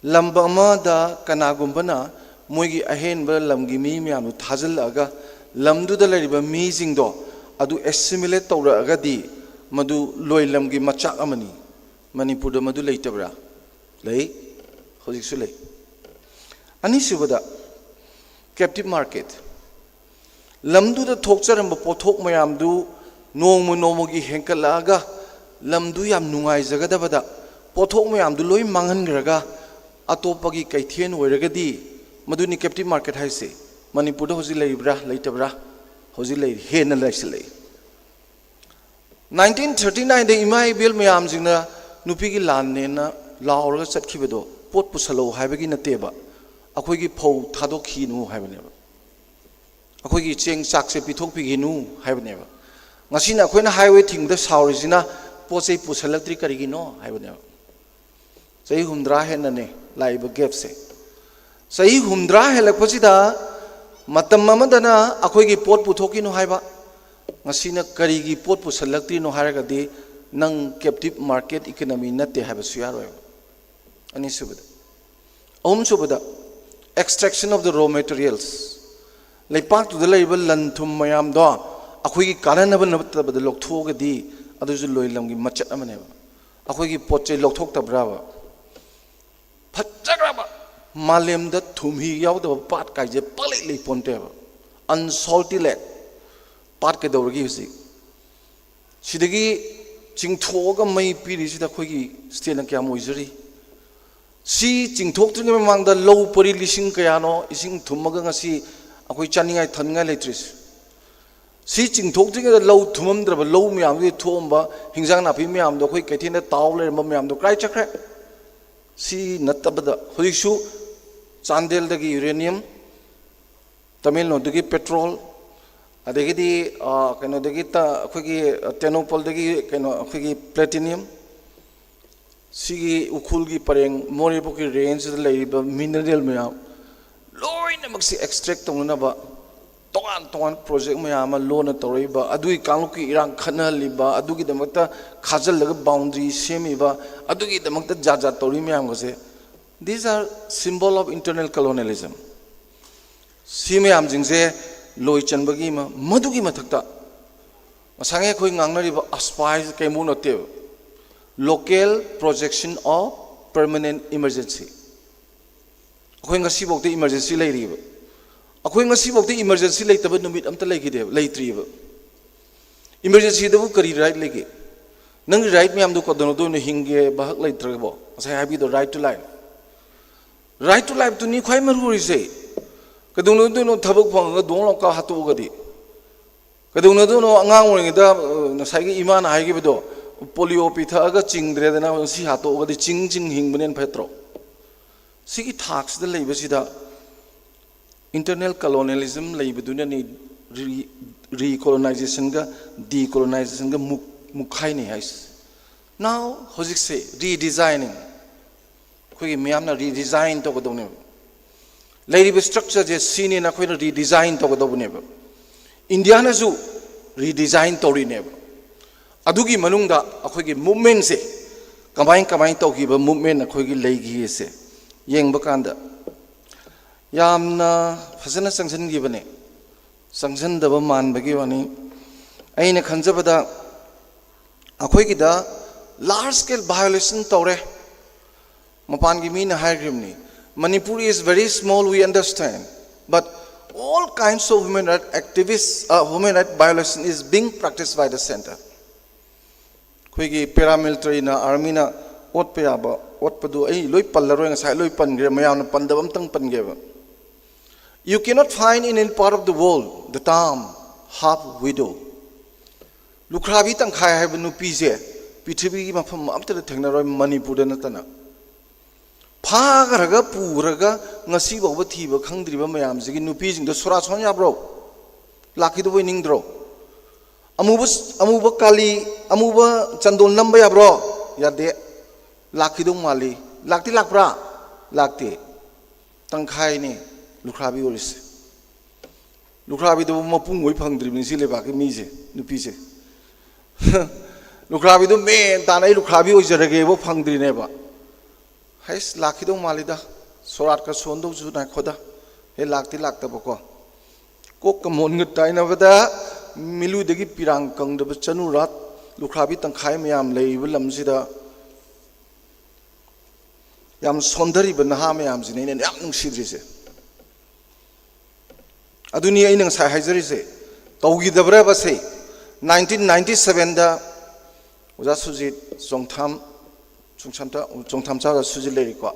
ꯂꯝ ꯑꯃꯗ ꯀꯅꯥꯒꯨꯝꯕꯅ ꯃꯣꯏꯒꯤ ꯑꯍꯦꯟꯕ ꯂꯝꯒꯤ ꯃꯤ ꯃꯌꯥꯝꯗꯨ ꯊꯥꯖꯤꯜꯂꯛꯑꯒ ꯂꯝꯗꯨꯗ ꯂꯩꯔꯤꯕ ꯃꯤꯁꯤꯡꯗꯣ ꯑꯗꯨ assimilate ꯇꯧꯔꯛꯑꯒꯗꯤ ꯃꯗꯨ ꯂꯣꯏ ꯂꯝꯒꯤ ꯃꯆꯥꯛ ꯑꯃꯅꯤ꯫ ꯃꯅꯤꯄꯨꯔꯗ ꯃꯗꯨ ꯂꯩꯇꯕ꯭ꯔꯥ? ꯂꯩ, ꯍꯧꯖꯤꯛꯁꯨ ꯂꯩ꯫ ꯑꯅꯤꯁꯨꯕꯗ, captive market꯫ ꯂꯝꯗꯨꯗ ꯊꯣꯛꯆꯔꯝꯕ ꯄꯣꯠꯊꯣꯛ ꯃꯌꯥꯝꯗꯨ ꯅꯣꯡꯃ ꯅꯣꯡꯃꯒꯤ ꯍꯦꯟꯀꯠꯂꯛꯑꯒ ꯂꯝꯗꯨ ꯌꯥꯝ ꯅꯨꯡꯉꯥꯏꯖꯒꯗꯕꯗ ꯄꯣꯠꯊꯣꯛ ꯃꯌꯥꯝꯗꯨ ꯂꯣꯏ ꯃꯥꯡꯍꯟꯈ꯭ꯔꯒ ꯑꯇꯣꯞꯄꯒꯤ ꯀꯩꯊꯦꯜ ꯑꯣꯏꯔꯒꯗꯤ, ꯃꯗꯨꯅꯤ captive market ꯍꯥꯏꯁꯦ꯫ ꯃꯅꯤꯄꯨꯔꯗ ꯍꯧꯖꯤꯛ ꯂꯩꯔꯤꯕ꯭ꯔꯥ? ꯂꯩꯇꯕ꯭ꯔꯥ? ꯍꯧꯖꯤꯛ ꯂꯩꯔꯤ, ꯍꯦꯟꯅ ꯂꯩꯁꯤꯜꯂꯛꯏ꯫ ꯅꯥꯏꯟꯇꯤꯟ ꯊꯥꯔꯇꯤ ꯅꯥꯏꯟꯗ ꯏꯃꯥ ꯏꯕꯦꯜ ꯃꯌꯥꯝꯁꯤꯡꯅ ꯅꯨꯄꯤꯒꯤ ꯂꯥꯟꯅꯦꯅ ꯂꯥꯎꯔꯒ ꯆꯠꯈꯤꯕꯗꯣ ꯄꯣꯠ ꯄꯨꯁꯜꯂꯛꯎ ꯍꯥꯏꯕꯒꯤ ꯅꯠꯇꯦꯕ, ꯑꯩꯈꯣꯏꯒꯤ ꯐꯧ ꯊꯥꯗꯣꯛꯈꯤꯅꯨ ꯍꯥꯏꯕꯅꯦꯕ, ꯑꯩꯈꯣꯏꯒꯤ ꯆꯦꯡ ꯆꯥꯛꯁꯦ ꯄꯤꯊꯣꯛꯄꯤꯈꯤꯅꯨ ꯍꯥꯏꯕꯅꯦꯕ꯫ ꯉꯁꯤꯅ ꯑꯩꯈꯣꯏꯅ ꯍꯥꯏꯋꯦ ꯊꯤꯡꯕꯗ ꯁꯥꯎꯔꯤꯁꯤꯅ ꯄꯣꯠ ꯆꯩ ꯄꯨꯁꯜꯂꯛꯇ꯭ꯔꯤ ꯀꯔꯤꯒꯤꯅꯣ ꯍꯥꯏꯕꯅꯦꯕ꯫ ꯆꯍꯤ ꯍꯨꯝꯗ꯭ꯔꯥ ꯍꯦꯟꯅꯅꯦ ꯂꯥꯛꯏꯕ ꯒꯦꯞꯁꯦ꯫ ꯆꯍꯤ ꯍꯨꯝꯗ꯭ꯔꯥ ꯍꯦꯜꯂꯛꯄꯁꯤꯗ ꯃꯇꯝ ꯑꯃꯗꯅ ꯑꯩꯈꯣꯏꯒꯤ ꯄꯣꯠ ꯄꯨꯊꯣꯛꯈꯤꯅꯨ ꯍꯥꯏꯕ, ꯉꯁꯤꯅ ꯀꯔꯤꯒꯤ ꯄꯣꯠ ꯄꯨꯁꯜꯂꯛꯇ꯭ꯔꯤꯅꯣ ꯍꯥꯏꯔꯒꯗꯤ ꯅꯪ captive market economy ꯅꯠꯇꯦ ꯍꯥꯏꯕꯁꯨ ꯌꯥꯔꯣꯏꯕ꯫ ꯑꯅꯤꯁꯨꯕꯗ, ꯑꯍꯨꯝꯁꯨꯕꯗ, extraction of the raw materials, ꯂꯩꯄꯥꯛꯇꯨꯗ ꯂꯩꯔꯤꯕ ꯂꯟ ꯊꯨꯝ ꯃꯌꯥꯝꯗꯣ ꯑꯩꯈꯣꯏꯒꯤ ꯀꯥꯟꯅꯅꯕ ꯅꯠꯇꯕꯗ ꯂꯧꯊꯣꯛꯑꯒꯗꯤ ꯑꯗꯨꯁꯨ ꯂꯣꯏꯂꯝꯒꯤ ꯃꯆꯠ ꯑꯃꯅꯦꯕ꯫ ꯑꯩꯈꯣꯏꯒꯤ ꯄꯣꯠ ꯆꯩ ꯂꯧꯊꯣꯛꯇꯕ꯭ꯔꯕ? ꯐꯖꯈ꯭ꯔꯕ ꯃꯥꯂꯦꯝꯗ ꯊꯨꯝꯍꯤ ꯌꯥꯎꯗꯕ ꯄꯥꯠ ꯀꯥꯏꯁꯦ ꯄꯥꯛꯂꯩ ꯂꯩ ꯄꯣꯟꯇꯦꯕ꯫ Unsalty lake, ꯄꯥꯠ ꯀꯩꯗꯧꯔꯒꯦ ꯍꯧꯖꯤꯛ? ꯁꯤꯗꯒꯤ ꯆꯤꯡꯊꯣꯛꯑꯒ ꯃꯩ ꯄꯤꯔꯤꯁꯤꯗ ꯑꯩꯈꯣꯏꯒꯤ ꯁ꯭ꯇꯦꯠꯅ ꯀꯌꯥꯝ ꯑꯣꯏꯖꯔꯤ? ꯁꯤ ꯆꯤꯡꯊꯣꯛꯇ꯭ꯔꯤꯉꯩ ꯃꯃꯥꯡꯗ ꯂꯧ ꯄꯔꯤ ꯂꯤꯁꯤꯡ ꯀꯌꯥꯅꯣ ꯏꯁꯤꯡ ꯊꯨꯝꯃꯒ ꯉꯁꯤ ꯑꯩꯈꯣꯏ ꯆꯥꯅꯤꯡꯉꯥꯏ ꯊꯛꯅꯤꯡꯉꯥꯏ ꯂꯩꯇ꯭ꯔꯤꯁꯦ? ꯁꯤ ꯆꯤꯡꯊꯣꯛꯇ꯭ꯔꯤꯉꯩꯗ ꯂꯧ ꯊꯨꯝꯃꯝꯗ꯭ꯔꯕ, ꯂꯧ ꯃꯌꯥꯝꯗꯨꯗꯤ ꯊꯣꯛꯑꯝꯕ, ꯍꯤꯟꯖꯥꯡ ꯅꯥꯄꯤ ꯃꯌꯥꯝꯗꯣ ꯑꯩꯈꯣꯏ ꯀꯩꯊꯦꯜꯗ ꯇꯥꯎ ꯂꯩꯔꯝꯕ ꯃꯌꯥꯝꯗꯣ ꯀꯗꯥꯏ ꯆꯠꯈ꯭ꯔꯦ? ꯁꯤ ꯅꯠꯇꯕꯗ ꯍꯧꯖꯤꯛꯁꯨ ꯆꯥꯟꯗꯦꯜꯗꯒꯤ uranium, ꯇꯃꯦꯡꯂꯣꯡꯗꯒꯤ petrol, ꯑꯗꯒꯤꯗꯤ, ꯑ, ꯀꯩꯅꯣꯗꯒꯤ ꯇ-, ꯑꯩꯈꯣꯏꯒꯤ ꯇꯦꯡꯅꯧꯄꯜꯗꯒꯤ ꯀꯩꯅꯣ ꯑꯩꯈꯣꯏꯒꯤ platinum, ꯁꯤꯒꯤ ꯎꯈ꯭ꯔꯨꯜꯒꯤ ꯄꯔꯦꯡ ꯃꯣꯔꯦꯕꯨꯛꯀꯤ rangeꯁꯤꯗ ꯂꯩꯔꯤꯕ mineral ꯃꯌꯥꯝ ꯂꯣꯏꯅꯃꯛꯁꯤ extract ꯇꯧꯅꯅꯕ ꯇꯣꯉꯥꯟ ꯇꯣꯉꯥꯟ project ꯃꯌꯥꯝ ꯑꯃ ꯂꯣꯟꯅ ꯇꯧꯔꯛꯏꯕ, ꯑꯗꯨꯒꯤ ꯀꯥꯡꯂꯨꯞꯀꯤ ꯏꯔꯥꯡ ꯈꯠꯅꯍꯜꯂꯤꯕ, ꯑꯗꯨꯒꯤꯗꯃꯛꯇ ꯈꯥꯖꯤꯜꯂꯒ boundary ꯁꯦꯝꯃꯤꯕ, ꯑꯗꯨꯒꯤꯗꯃꯛꯇ ꯖꯥꯠ ꯖꯥꯠ ꯇꯧꯔꯤ ꯃꯌꯥꯝꯒꯁꯦ, these are symbol of internal colonialism꯫ ꯁꯤ ꯃꯌꯥꯝꯁꯤꯡꯁꯦ ꯂꯣꯏ ꯆꯟꯕꯒꯤ ꯃ-, ꯃꯗꯨꯒꯤ ꯃꯊꯛꯇ ꯉꯁꯥꯏ ꯑꯩꯈꯣꯏ ꯉꯥꯡꯅꯔꯤꯕ ꯑꯁꯄꯥꯏꯁꯦ ꯀꯩꯃꯨꯛ ꯅꯠꯇꯦꯕ, local projection of permanent emergency꯫ ꯑꯩꯈꯣꯏ ꯉꯁꯤꯐꯥꯎꯗ emergency ꯂꯩꯔꯤꯕ꯫ ꯑꯩꯈꯣꯏ ꯉꯁꯤꯐꯥꯎꯗ emergency ꯂꯩꯇꯕ ꯅꯨꯃꯤꯠ ꯑꯝꯇ ꯂꯩꯈꯤꯗꯦꯕ, ꯂꯩꯇ꯭ꯔꯤꯕ꯫ Emergencyꯗꯕꯨ ꯀꯔꯤ right ꯂꯩꯒꯦ? ꯅꯪꯒꯤ right ꯃꯌꯥꯝꯗꯣ ꯀꯩꯗꯧꯅꯗꯣꯏꯅꯣ ꯍꯤꯡꯒꯦ ꯚꯥꯍꯛ ꯂꯩꯇ꯭ꯔꯒꯕꯣ? ꯉꯁꯥꯏ ꯍꯥꯏꯕꯤꯗꯣ, right to life꯫ Right to lifeꯇꯨꯅꯤ ꯈ꯭ꯋꯥꯏ ꯃꯔꯨ ꯑꯣꯏꯔꯤꯁꯦ꯫ ꯀꯩꯗꯧꯅꯗꯣꯏꯅꯣ ꯊꯕꯛ ꯐꯪꯉꯒ ꯗꯣꯡ ꯂꯥꯎꯀ ꯍꯥꯠꯇꯣꯛꯑꯒꯗꯤ? ꯀꯩꯗꯧꯅꯗꯣꯏꯅꯣ? ꯑꯉꯥꯡ ꯑꯣꯏꯔꯤꯉꯩꯗ, ꯑ, ꯉꯁꯥꯏꯒꯤ ꯏꯃꯥꯅ ꯍꯥꯏꯈꯤꯕꯗꯣ, ꯄꯣꯂꯤꯑꯣ ꯄꯤꯊꯛꯑꯒ ꯆꯤꯡꯗ꯭ꯔꯦꯗꯅ, ꯁꯤ ꯍꯥꯠꯇꯣꯛꯑꯒꯗꯤ ꯆꯤꯡ ꯆꯤꯡ ꯍꯤꯡꯕꯅ ꯍꯦꯟꯅ ꯐꯠꯇ꯭ꯔꯣ? ꯁꯤꯒꯤ ꯊꯥꯛꯁꯤꯗ ꯂꯩꯕꯁꯤꯗ internal colonialism ꯂꯩꯕꯗꯨꯅꯅꯤ ꯔꯤ-, ꯔꯤꯀꯣꯂꯣꯅꯥꯏꯖꯦꯁꯟꯒ ꯗꯤꯀꯣꯂꯣꯅꯥꯏꯖꯦꯁꯟꯒ ꯃꯨꯛ-, ꯃꯨꯛꯈꯥꯏꯅꯩ ꯍꯥꯏꯁꯦ꯫ Now ꯍꯧꯖꯤꯛꯁꯦ ꯔꯤꯗꯤꯖꯥꯏꯅꯤꯡ, ꯑꯩꯈꯣꯏꯒꯤ ꯃꯤꯌꯥꯝꯅ ꯔꯤꯗꯤꯖꯥꯏꯟ ꯇꯧꯒꯗꯧꯅꯦꯕ꯫ ꯂꯩꯔꯤꯕ ꯁ꯭ꯇ꯭ꯔꯛꯆꯔꯁꯦ ꯁꯤꯅꯦꯅ ꯑꯩꯈꯣꯏꯅ ꯔꯤꯗꯤꯖꯥꯏꯟ ꯇꯧꯒꯗꯧꯕꯅꯦꯕ꯫ ꯏꯟꯗꯤꯌꯥꯅꯁꯨ ꯔꯤꯗꯤꯖꯥꯏꯟ ꯇꯧꯔꯤꯅꯦꯕ꯫ ꯑꯗꯨꯒꯤ ꯃꯅꯨꯡꯗ ꯑꯩꯈꯣꯏꯒꯤ ꯃꯨꯞꯃꯦꯟꯁꯦ ꯀꯃꯥꯏ ꯀꯃꯥꯏ ꯇꯧꯈꯤꯕ ꯃꯨꯞꯃꯦꯟ ꯑꯩꯈꯣꯏꯒꯤ ꯂꯩꯈꯤꯁꯦ ꯌꯦꯡꯕ ꯀꯥꯟꯗ ꯌꯥꯝꯅ ꯐꯖꯅ ꯆꯪꯁꯤꯟꯈꯤꯕꯅꯦ꯫ ꯆꯪꯁꯤꯟꯗꯕ ꯃꯥꯟꯕꯒꯤ ꯋꯥꯅꯤ꯫ ꯑꯩꯅ ꯈꯟꯖꯕꯗ ꯑꯩꯈꯣꯏꯒꯤꯗ large scale violation ꯇꯧꯔꯦ꯫ ꯃꯄꯥꯟꯒꯤ ꯃꯤꯅ ꯍꯥꯏꯈ꯭ꯔꯤꯕꯅꯤ, "Manipur is very small, we understand, but all kinds of human right activists, uh, human right violation is being practiced by the center." ꯑꯩꯈꯣꯏꯒꯤ ꯄꯦꯔꯥꯃꯤꯂꯤꯇꯔꯤꯅ, ꯑꯥꯔꯃꯤꯅ ꯑꯣꯠꯄ ꯌꯥꯕ ꯑꯣꯠꯄꯗꯨ ꯑꯩ ꯂꯣꯏ ꯄꯜꯂꯔꯣꯏ, ꯉꯁꯥꯏ ꯂꯣꯏ ꯄꯟꯈ꯭ꯔꯦ, ꯃꯌꯥꯝꯅ ꯄꯟꯗꯕ ꯑꯝꯇꯪ ꯄꯟꯒꯦꯕ꯫ "You cannot find in any part of the world the term half widow." ꯂꯨꯈ꯭ꯔꯥꯕꯤ ꯇꯪꯈꯥꯏ ꯍꯥꯏꯕ ꯅꯨꯄꯤꯁꯦ ꯄ꯭ꯔꯤꯊꯤꯕꯤꯒꯤ ꯃꯐꯝ ꯑꯝꯇꯗ ꯊꯦꯡꯅꯔꯣꯏ, ꯃꯅꯤꯄꯨꯔꯗ ꯅꯠꯇꯅ꯫ ꯐꯥꯈ꯭ꯔꯒ ꯄꯨꯈ꯭ꯔꯒ ꯉꯁꯤ ꯐꯥꯎꯕ ꯊꯤꯕ ꯈꯪꯗ꯭ꯔꯤꯕ ꯃꯌꯥꯝꯁꯤꯒꯤ ꯅꯨꯄꯤꯁꯤꯡꯗꯣ ꯁꯣꯔꯥꯠ ꯁꯣꯟ ꯌꯥꯕ꯭ꯔꯣ? ꯂꯥꯛꯈꯤꯗꯧꯕ ꯅꯤꯡꯗ꯭ꯔꯣ? ꯑꯃꯨꯕ, ꯑꯃꯨꯕ ꯀꯥꯂꯤ, ꯑꯃꯨꯕ ꯆꯟꯗꯣꯟ ꯅꯝꯕ ꯌꯥꯕ꯭ꯔꯣ? ꯌꯥꯗꯦ꯫ ꯂꯥꯛꯈꯤꯗꯧ ꯃꯥꯜꯂꯤ꯫ ꯂꯥꯛꯇꯤ ꯂꯥꯛꯄ꯭ꯔꯥ? ꯂꯥꯛꯇꯦ꯫ ꯇꯪꯈꯥꯏꯅꯤ ꯂꯨꯈ꯭ꯔꯥꯕꯤ ꯑꯣꯏꯔꯤꯁꯦ꯫ ꯂꯨꯈ꯭ꯔꯥꯕꯤꯗꯨꯕꯨ ꯃꯄꯨꯡ ꯑꯣꯏ ꯐꯪꯗ꯭ꯔꯤꯕꯅꯤ ꯁꯤ ꯂꯩꯕꯥꯛꯀꯤ ꯃꯤꯁꯦ, ꯅꯨꯄꯤꯁꯦ꯫ ꯂꯨꯈ꯭ꯔꯥꯕꯤꯗꯨ ꯃꯦꯟ ꯇꯥꯅ "ꯑꯩ ꯂꯨꯈ꯭ꯔꯥꯕꯤ ꯑꯣꯏꯖꯔꯒꯦꯕꯨ" ꯐꯪꯗ꯭ꯔꯤꯅꯦꯕ꯫ ꯍꯩꯁ, ꯂꯥꯛꯈꯤꯗꯧ ꯃꯥꯜꯂꯤꯗ, ꯁꯣꯔꯥꯠꯀ ꯁꯣꯟꯗꯧꯁꯨ ꯉꯥꯏꯈꯣꯗ꯫ ꯍꯦ, ꯂꯥꯛꯇꯤ ꯂꯥꯛꯇꯕꯀꯣ꯫ ꯀꯣꯛꯀ ꯃꯣꯟꯒ ꯇꯥꯏꯅꯕꯗ ꯃꯤꯂꯨꯗꯒꯤ ꯄꯤꯔꯥꯡ ꯀꯪꯗꯕ ꯆꯅꯨꯔꯥꯠ ꯂꯨꯈ꯭ꯔꯥꯕꯤ ꯇꯪꯈꯥꯏ ꯃꯌꯥꯝ ꯂꯩꯔꯤꯕ ꯂꯝꯁꯤꯗ ꯌꯥꯝ ꯁꯣꯟꯊꯔꯤꯕ ꯅꯍꯥ ꯃꯌꯥꯝꯁꯤꯅꯦ ꯑꯩꯅ ꯌꯥꯝ ꯅꯨꯡꯁꯤꯗ꯭ꯔꯤꯁꯦ꯫ ꯑꯗꯨꯅꯤ ꯑꯩꯅ ꯉꯁꯥꯏ ꯍꯥꯏꯖꯔꯤꯁꯦ, ꯇꯧꯈꯤꯗꯕ꯭ꯔꯕꯁꯦ? ꯅꯥꯏꯟꯇꯤꯟ ꯅꯥꯏꯟꯇꯤ ꯁꯕꯦꯟꯗ ꯑꯣꯖꯥ ꯁꯨꯖꯤꯠ ꯆꯣꯡꯊꯥꯝ, ꯆꯣꯡꯊꯥꯝ, ꯆꯣꯡꯊꯥꯝꯆꯥ ꯑꯣꯖꯥ ꯁꯨꯖꯤꯠ ꯂꯩꯔꯤꯀꯣ,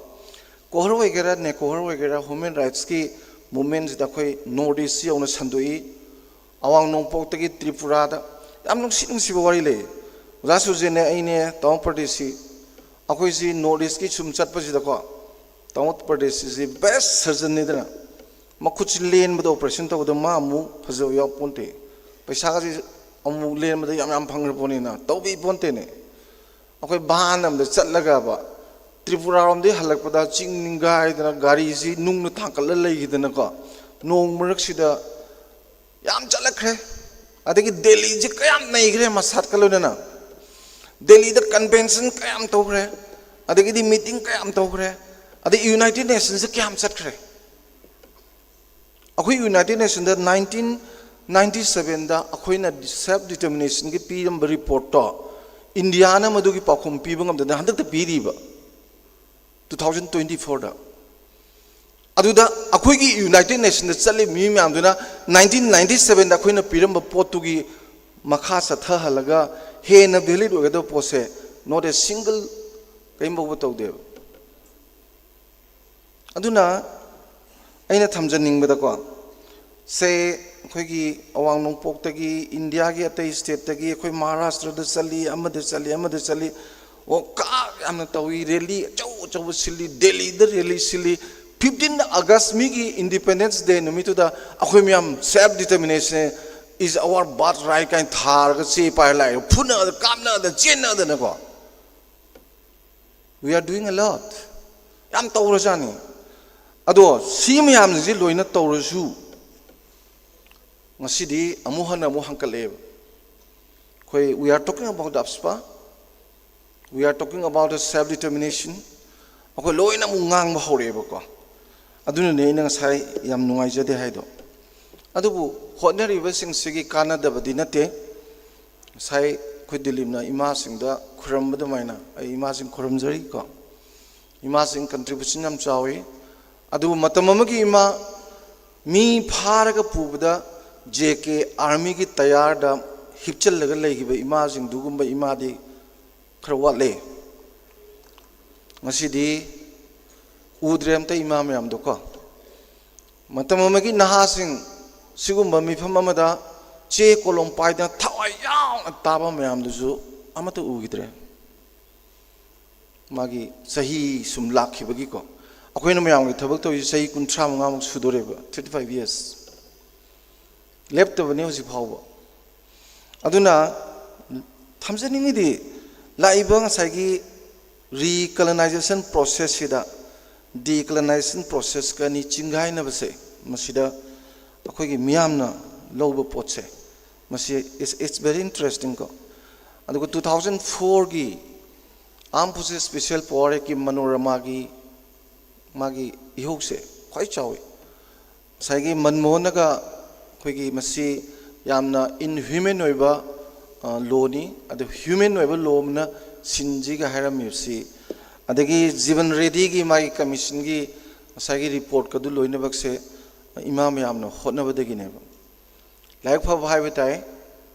ꯀꯣꯍꯔ ꯑꯣꯏꯒꯦꯔꯥ, ꯅꯦꯀꯣꯍꯔ ꯑꯣꯏꯒꯦꯔꯥ, ꯍ꯭ꯌꯨꯃꯦꯟ ꯔꯥꯏꯠꯁꯀꯤ ꯃꯨꯞꯃꯦꯟꯁꯤꯗ ꯑꯩꯈꯣꯏ ꯅꯣꯔꯠ ꯏꯁ ꯌꯧꯅ ꯁꯟꯗꯣꯛꯏ꯫ ꯑꯋꯥꯡ ꯅꯣꯡꯄꯣꯛꯇꯒꯤ ꯇ꯭ꯔꯤꯄꯨꯔꯥꯗ꯫ ꯌꯥꯝ ꯅꯨꯡꯁꯤ ꯅꯨꯡꯁꯤꯕ ꯋꯥꯔꯤ ꯂꯩ꯫ ꯑꯣꯖꯥ ꯁꯨꯖꯦꯟꯅꯦ ꯑꯩꯅꯦ ꯇꯥꯃꯣ ꯄ꯭ꯔꯗꯦꯁꯁꯤ, ꯑꯩꯈꯣꯏꯁꯤ ꯅꯣꯔꯠ ꯏꯁꯀꯤ ꯁꯨꯝ ꯆꯠꯄꯁꯤꯗꯀꯣ, ꯇꯥꯃꯣ ꯄ꯭ꯔꯗꯦꯁꯁꯤꯁꯤ ꯕꯦꯁ ꯁꯔꯖꯟꯅꯤꯗꯅ꯫ ꯃꯈꯨꯠꯁꯤ ꯂꯦꯟꯕꯗ, ꯑꯣꯄꯔꯦꯁꯟ ꯇꯧꯕꯗ ꯃꯥ ꯑꯃꯨꯛ ꯐꯖꯕ ꯌꯥꯎ ꯄꯣꯟꯇꯦ꯫ ꯄꯩꯁꯥꯒꯁꯤ ꯑꯃꯨꯛ ꯂꯦꯟꯕꯗ ꯌꯥꯝ ꯌꯥꯝ ꯐꯪꯈ꯭ꯔ ꯄꯣꯠꯅꯤꯅ ꯇꯧꯕꯤ ꯄꯣꯟꯇꯦꯅꯦ꯫ ꯑꯩꯈꯣꯏ ꯚꯥꯟ ꯑꯃꯗ ꯆꯠꯂꯒꯕ, ꯇ꯭ꯔꯤꯄꯨꯔꯥꯔꯣꯝꯗꯒꯤ ꯍꯜꯂꯛꯄꯗ ꯆꯤꯡ ꯅꯤꯡꯒꯥꯏꯗꯅ, ꯒꯥꯔꯤꯁꯤ ꯅꯨꯡꯅ ꯊꯥꯡꯀꯠꯂ ꯂꯩꯈꯤꯗꯅꯀꯣ, ꯅꯣꯡ ꯃꯔꯛꯁꯤꯗ ꯌꯥꯝ ꯆꯠꯂꯛꯈ꯭ꯔꯦ꯫ ꯑꯗꯒꯤ ꯗꯦꯜꯂꯤꯁꯤ ꯀꯌꯥꯝ ꯅꯩꯈ꯭ꯔꯦ ꯃꯁꯥꯠꯀ ꯂꯣꯏꯅꯅ꯫ ꯗꯦꯜꯂꯤꯗ ꯀꯟꯚꯦꯟꯁꯟ ꯀꯌꯥꯝ ꯇꯧꯈ꯭ꯔꯦ, ꯑꯗꯒꯤꯗꯤ ꯃꯤꯇꯤꯡ ꯀꯌꯥꯝ ꯇꯧꯈ꯭ꯔꯦ, ꯑꯗꯩ ꯌꯨꯅꯥꯏꯇꯦꯠ ꯅꯦꯁꯟꯁ ꯀꯌꯥꯝ ꯆꯠꯈ꯭ꯔꯦ꯫ ꯑꯩꯈꯣꯏ ꯌꯨꯅꯥꯏꯇꯦꯠ ꯅꯦꯁꯟꯗ ꯅꯥꯏꯟꯇꯤꯟ ꯅꯥꯏꯟꯇꯤ ꯁꯕꯦꯟꯗ ꯑꯩꯈꯣꯏꯅ ꯁꯦꯜꯐ ꯗꯤꯇꯔꯃꯤꯅꯦꯁꯟꯒꯤ ꯄꯤꯔꯝꯕ ꯔꯤꯄꯣꯔꯠꯇꯣ ꯏꯟꯗꯤꯌꯥꯅ ꯃꯗꯨꯒꯤ ꯄꯥꯎꯈꯨꯝ ꯄꯤꯕ ꯉꯝꯗꯗꯅ ꯍꯟꯗꯛꯇ ꯄꯤꯔꯤꯕ, ꯇꯨ ꯊꯥꯎꯖꯟ ꯇ꯭ꯋꯦꯟꯇꯤ ꯐꯣꯔꯗ꯫ ꯑꯗꯨꯗ ꯑꯩꯈꯣꯏꯒꯤ ꯌꯨꯅꯥꯏꯇꯦꯠ ꯅꯦꯁꯟꯗ ꯆꯠꯂꯤꯕ ꯃꯤ ꯃꯌꯥꯝꯗꯨꯅ ꯅꯥꯏꯟꯇꯤꯟ ꯅꯥꯏꯟꯇꯤ ꯁꯕꯦꯟꯗ ꯑꯩꯈꯣꯏꯅ ꯄꯤꯔꯝꯕ ꯄꯣꯠꯇꯨꯒꯤ ꯃꯈꯥ ꯆꯠꯊꯍꯜꯂꯒ ꯍꯦꯟꯅ ꯚꯦꯂꯤꯠ ꯑꯣꯏꯒꯗꯕ ꯄꯣꯠꯁꯦ not a single ꯀꯔꯤꯝ ꯐꯥꯎꯕ ꯇꯧꯗꯦꯕ꯫ ꯑꯗꯨꯅ ꯑꯩꯅ ꯊꯝꯖꯅꯤꯡꯕꯗꯀꯣ, ꯁꯦ ꯑꯩꯈꯣꯏꯒꯤ ꯑꯋꯥꯡ ꯅꯣꯡꯄꯣꯛꯇꯒꯤ, ꯏꯟꯗꯤꯌꯥꯒꯤ ꯑꯇꯩ ꯁ꯭ꯇꯦꯠꯇꯒꯤ, ꯑꯩꯈꯣꯏ ꯃꯍꯥꯔꯥꯁꯇ꯭ꯔꯗ ꯆꯠꯂꯤ, ꯑꯃꯗ ꯆꯠꯂꯤ, ꯑꯃꯗ ꯆꯠꯂꯤ, ꯑꯣ ꯀꯥ ꯌꯥꯝꯅ ꯇꯧꯏ, ꯔꯦꯂꯤ ꯑꯆꯧ ꯑꯆꯧꯕ ꯁꯤꯜꯂꯤ, ꯗꯦꯜꯂꯤꯗ ꯔꯦꯂꯤ ꯁꯤꯜꯂꯤ꯫ ꯐꯤꯐꯇꯤꯟ ꯑꯥꯒꯁ ꯃꯤꯒꯤ ꯏꯟꯗꯤꯄꯦꯟꯗꯦꯟꯁ ꯗꯦ ꯅꯨꯃꯤꯠꯇꯨꯗ ꯑꯩꯈꯣꯏ ꯃꯌꯥꯝ self determination is our birthright ꯀꯥꯏꯅ ꯊꯥꯔꯒ ꯆꯦ ꯄꯥꯏꯔ ꯂꯥꯛꯑꯦ, ꯐꯨꯅꯗ ꯀꯥꯞꯅꯗ ꯆꯦꯟꯅꯗꯅꯀꯣ꯫ We are doing a lot. ꯌꯥꯝ ꯇꯧꯔꯖꯥꯠꯅꯤ꯫ ꯑꯗꯣ ꯁꯤ ꯃꯌꯥꯝꯁꯤ ꯂꯣꯏꯅ ꯇꯧꯔꯁꯨ ꯉꯁꯤꯗꯤ ꯑꯃꯨꯛ ꯍꯟꯅ ꯑꯃꯨꯛ ꯍꯪꯀꯠꯂꯛꯑꯦꯕ꯫ ꯑꯩꯈꯣꯏ we are talking about AFSPA, we are talking about self determination. ꯑꯩꯈꯣꯏ ꯂꯣꯏꯅ ꯑꯃꯨꯛ ꯉꯥꯡꯕ ꯍꯧꯔꯛꯑꯦꯕꯀꯣ꯫ ꯑꯗꯨꯅꯅꯦ ꯑꯩꯅ ꯉꯁꯥꯏ ꯌꯥꯝ ꯅꯨꯡꯉꯥꯏꯖꯗꯦ ꯍꯥꯏꯗꯣ꯫ ꯑꯗꯨꯕꯨ ꯍꯣꯠꯅꯔꯤꯕꯁꯤꯡꯁꯤꯒꯤ ꯀꯥꯟꯅꯗꯕꯗꯤ ꯅꯠꯇꯦ꯫ ꯉꯁꯥꯏ ꯑꯩꯈꯣꯏ ꯗꯤꯂꯤꯞꯅ ꯏꯃꯥꯁꯤꯡꯗ ꯈꯨꯔꯝꯕ ꯑꯗꯨꯃꯥꯏꯅ ꯑꯩ ꯏꯃꯥꯁꯤꯡ ꯈꯨꯔꯨꯝꯖꯔꯤꯀꯣ꯫ ꯏꯃꯥꯁꯤꯡ ꯀꯟꯇ꯭ꯔꯤꯕ꯭ꯌꯨꯁꯟ ꯌꯥꯝ ꯆꯥꯎꯏ꯫ ꯑꯗꯨꯕꯨ ꯃꯇꯝ ꯑꯃꯒꯤ ꯏꯃꯥ, ꯃꯤ ꯐꯥꯔꯒ ꯄꯨꯕꯗ ꯖꯦ ꯀꯦ ꯑꯥꯔꯃꯤꯒꯤ ꯇꯌꯥꯔꯗ ꯍꯤꯞꯆꯜꯂꯒ ꯂꯩꯈꯤꯕ ꯏꯃꯥꯁꯤꯡꯗꯨꯒꯨꯝꯕ ꯏꯃꯥꯗꯤ ꯈꯔ ꯋꯥꯠꯂꯦ꯫ ꯉꯁꯤꯗꯤ ꯎꯗ꯭ꯔꯦ ꯑꯝꯇ ꯏꯃꯥ ꯃꯌꯥꯝꯗꯣꯀꯣ꯫ ꯃꯇꯝ ꯑꯃꯒꯤ ꯅꯍꯥꯁꯤꯡ ꯁꯤꯒꯨꯝꯕ ꯃꯤꯐꯝ ꯑꯃꯗ ꯆꯦ ꯀꯣꯂꯣꯝ ꯄꯥꯏꯗꯅ ꯊꯋꯥꯏ ꯌꯥꯎꯅ ꯇꯥꯕ ꯃꯌꯥꯝꯗꯨꯁꯨ ꯑꯃꯠꯇ ꯎꯈꯤꯗ꯭ꯔꯦ꯫ ꯃꯥꯒꯤ ꯆꯍꯤ ꯁꯨꯝ ꯂꯥꯛꯈꯤꯕꯒꯤꯀꯣ, ꯑꯩꯈꯣꯏꯅ ꯃꯌꯥꯝꯒꯤ ꯊꯕꯛ ꯇꯧꯔꯤꯁꯦ ꯆꯍꯤ ꯀꯨꯟꯊ꯭ꯔꯥ ꯃꯉꯥꯃꯨꯛ ꯁꯨꯗꯣꯔꯦꯕ, thirty five years꯫ ꯂꯦꯞꯇꯕꯅꯤ ꯍꯧꯖꯤꯛ ꯐꯥꯎꯕ꯫ ꯑꯗꯨꯅ ꯊꯝꯖꯅꯤꯡꯉꯤꯗꯤ, ꯂꯥꯛꯏꯕ ꯉꯁꯥꯏꯒꯤ recolonization process ꯁꯤꯗ decolonization process ꯀ ꯑꯅꯤ ꯆꯤꯡꯒꯥꯏꯅꯕꯁꯦ, ꯃꯁꯤꯗ ꯑꯩꯈꯣꯏꯒꯤ ꯃꯤꯌꯥꯝꯅ ꯂꯧꯕ ꯄꯣꯠꯁꯦ, ꯃꯁꯤ it's, it's very interesting ꯀꯣ꯫ ꯑꯗꯨꯒ two thousand four ꯒꯤ Armed Forces Special Power Act ꯀꯤ ꯃꯅꯣꯔꯃꯥꯒꯤ ꯃꯥꯒꯤ ꯏꯍꯧꯁꯦ ꯈ꯭ꯋꯥꯏ ꯆꯥꯎꯏ꯫ ꯉꯁꯥꯏꯒꯤ ꯃꯟꯃꯣꯍꯟꯅꯒ ꯑꯩꯈꯣꯏꯒꯤ ꯃꯁꯤ ꯌꯥꯝꯅ inhuman ꯑꯣꯏꯕ, ꯑ, law ꯅꯤ, ꯑꯗꯨ human ꯑꯣꯏꯕ law ꯑꯃꯅ ꯁꯤꯟꯁꯤꯒ ꯍꯥꯏꯔꯝꯃꯤꯕꯁꯤ, ꯑꯗꯒꯤ ꯖꯤꯕꯟ ꯔꯦꯗꯤꯒꯤ ꯃꯥꯒꯤ commission ꯒꯤ ꯉꯁꯥꯏꯒꯤ report ꯀꯗꯨ ꯂꯣꯏꯅꯃꯛꯁꯦ ꯏꯃꯥ ꯃꯌꯥꯝꯅ ꯍꯣꯠꯅꯕꯗꯒꯤꯅꯦꯕ꯫ ꯂꯥꯏꯕꯛ ꯐꯕ ꯍꯥꯏꯕ ꯇꯥꯏ,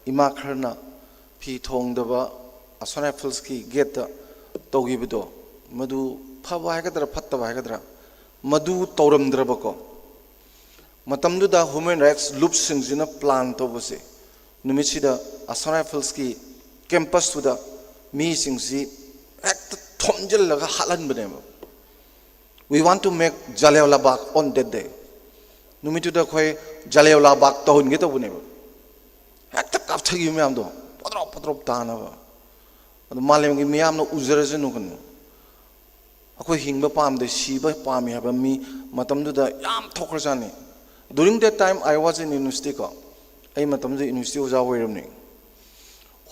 ꯏꯃꯥ ꯈꯔꯅ ꯐꯤ ꯊꯣꯡꯗꯕ Assam Rifles ꯀꯤ gate ꯇ ꯇꯧꯈꯤꯕꯗꯣ, ꯃꯗꯨ ꯐꯕ ꯍꯥꯏꯒꯗ꯭ꯔꯥ ꯐꯠꯇꯕ ꯍꯥꯏꯒꯗ꯭ꯔꯥ, ꯃꯗꯨ ꯇꯧꯔꯝꯗ꯭ꯔꯕꯀꯣ꯫ ꯃꯇꯝꯗꯨꯗ human rights ꯂꯨꯞꯁꯤꯡꯁꯤꯅ plan ꯇꯧꯕꯁꯦ, ꯅꯨꯃꯤꯠꯁꯤꯗ Assam Rifles ꯀꯤ campus ꯇꯨꯗ ꯃꯤꯁꯤꯡꯁꯤ ꯍꯦꯛꯇ ꯊꯣꯝꯖꯤꯜꯂꯒ ꯍꯥꯠꯍꯟꯕꯅꯦꯕ꯫ We want to make Jallianwala Bagh on that day. ꯅꯨꯃꯤꯠꯇꯨꯗ ꯑꯩꯈꯣꯏ ꯖꯥꯂꯤꯌꯥꯟꯋꯥꯂꯥ ꯕꯥꯒ ꯇꯧꯍꯟꯒꯦ ꯇꯧꯕꯅꯦꯕ꯫ ꯍꯦꯛꯇ ꯀꯥꯞꯊꯈꯤꯕ ꯃꯌꯥꯝꯗꯣ ꯄꯣꯗ꯭ꯔꯣꯞ ꯄꯣꯗ꯭ꯔꯣꯞ ꯇꯥꯅꯕ꯫ ꯑꯗꯨ ꯃꯥꯂꯦꯝꯒꯤ ꯃꯤꯌꯥꯝꯅ ꯎꯖꯔꯁꯅꯨ ꯀꯩꯅꯣ꯫ ꯑꯩꯈꯣꯏ ꯍꯤꯡꯕ ꯄꯥꯝꯗꯦ, ꯁꯤꯕ ꯄꯥꯝꯃꯤ ꯍꯥꯏꯕ ꯃꯤ ꯃꯇꯝꯗꯨꯗ ꯌꯥꯝ ꯊꯣꯛꯈ꯭ꯔꯖꯥꯠꯅꯤ꯫ During that time I was in university ꯀꯣ, ꯑꯩ ꯃꯇꯝꯗꯨꯗ university ꯑꯣꯖꯥ ꯑꯣꯏꯔꯝꯅꯤ꯫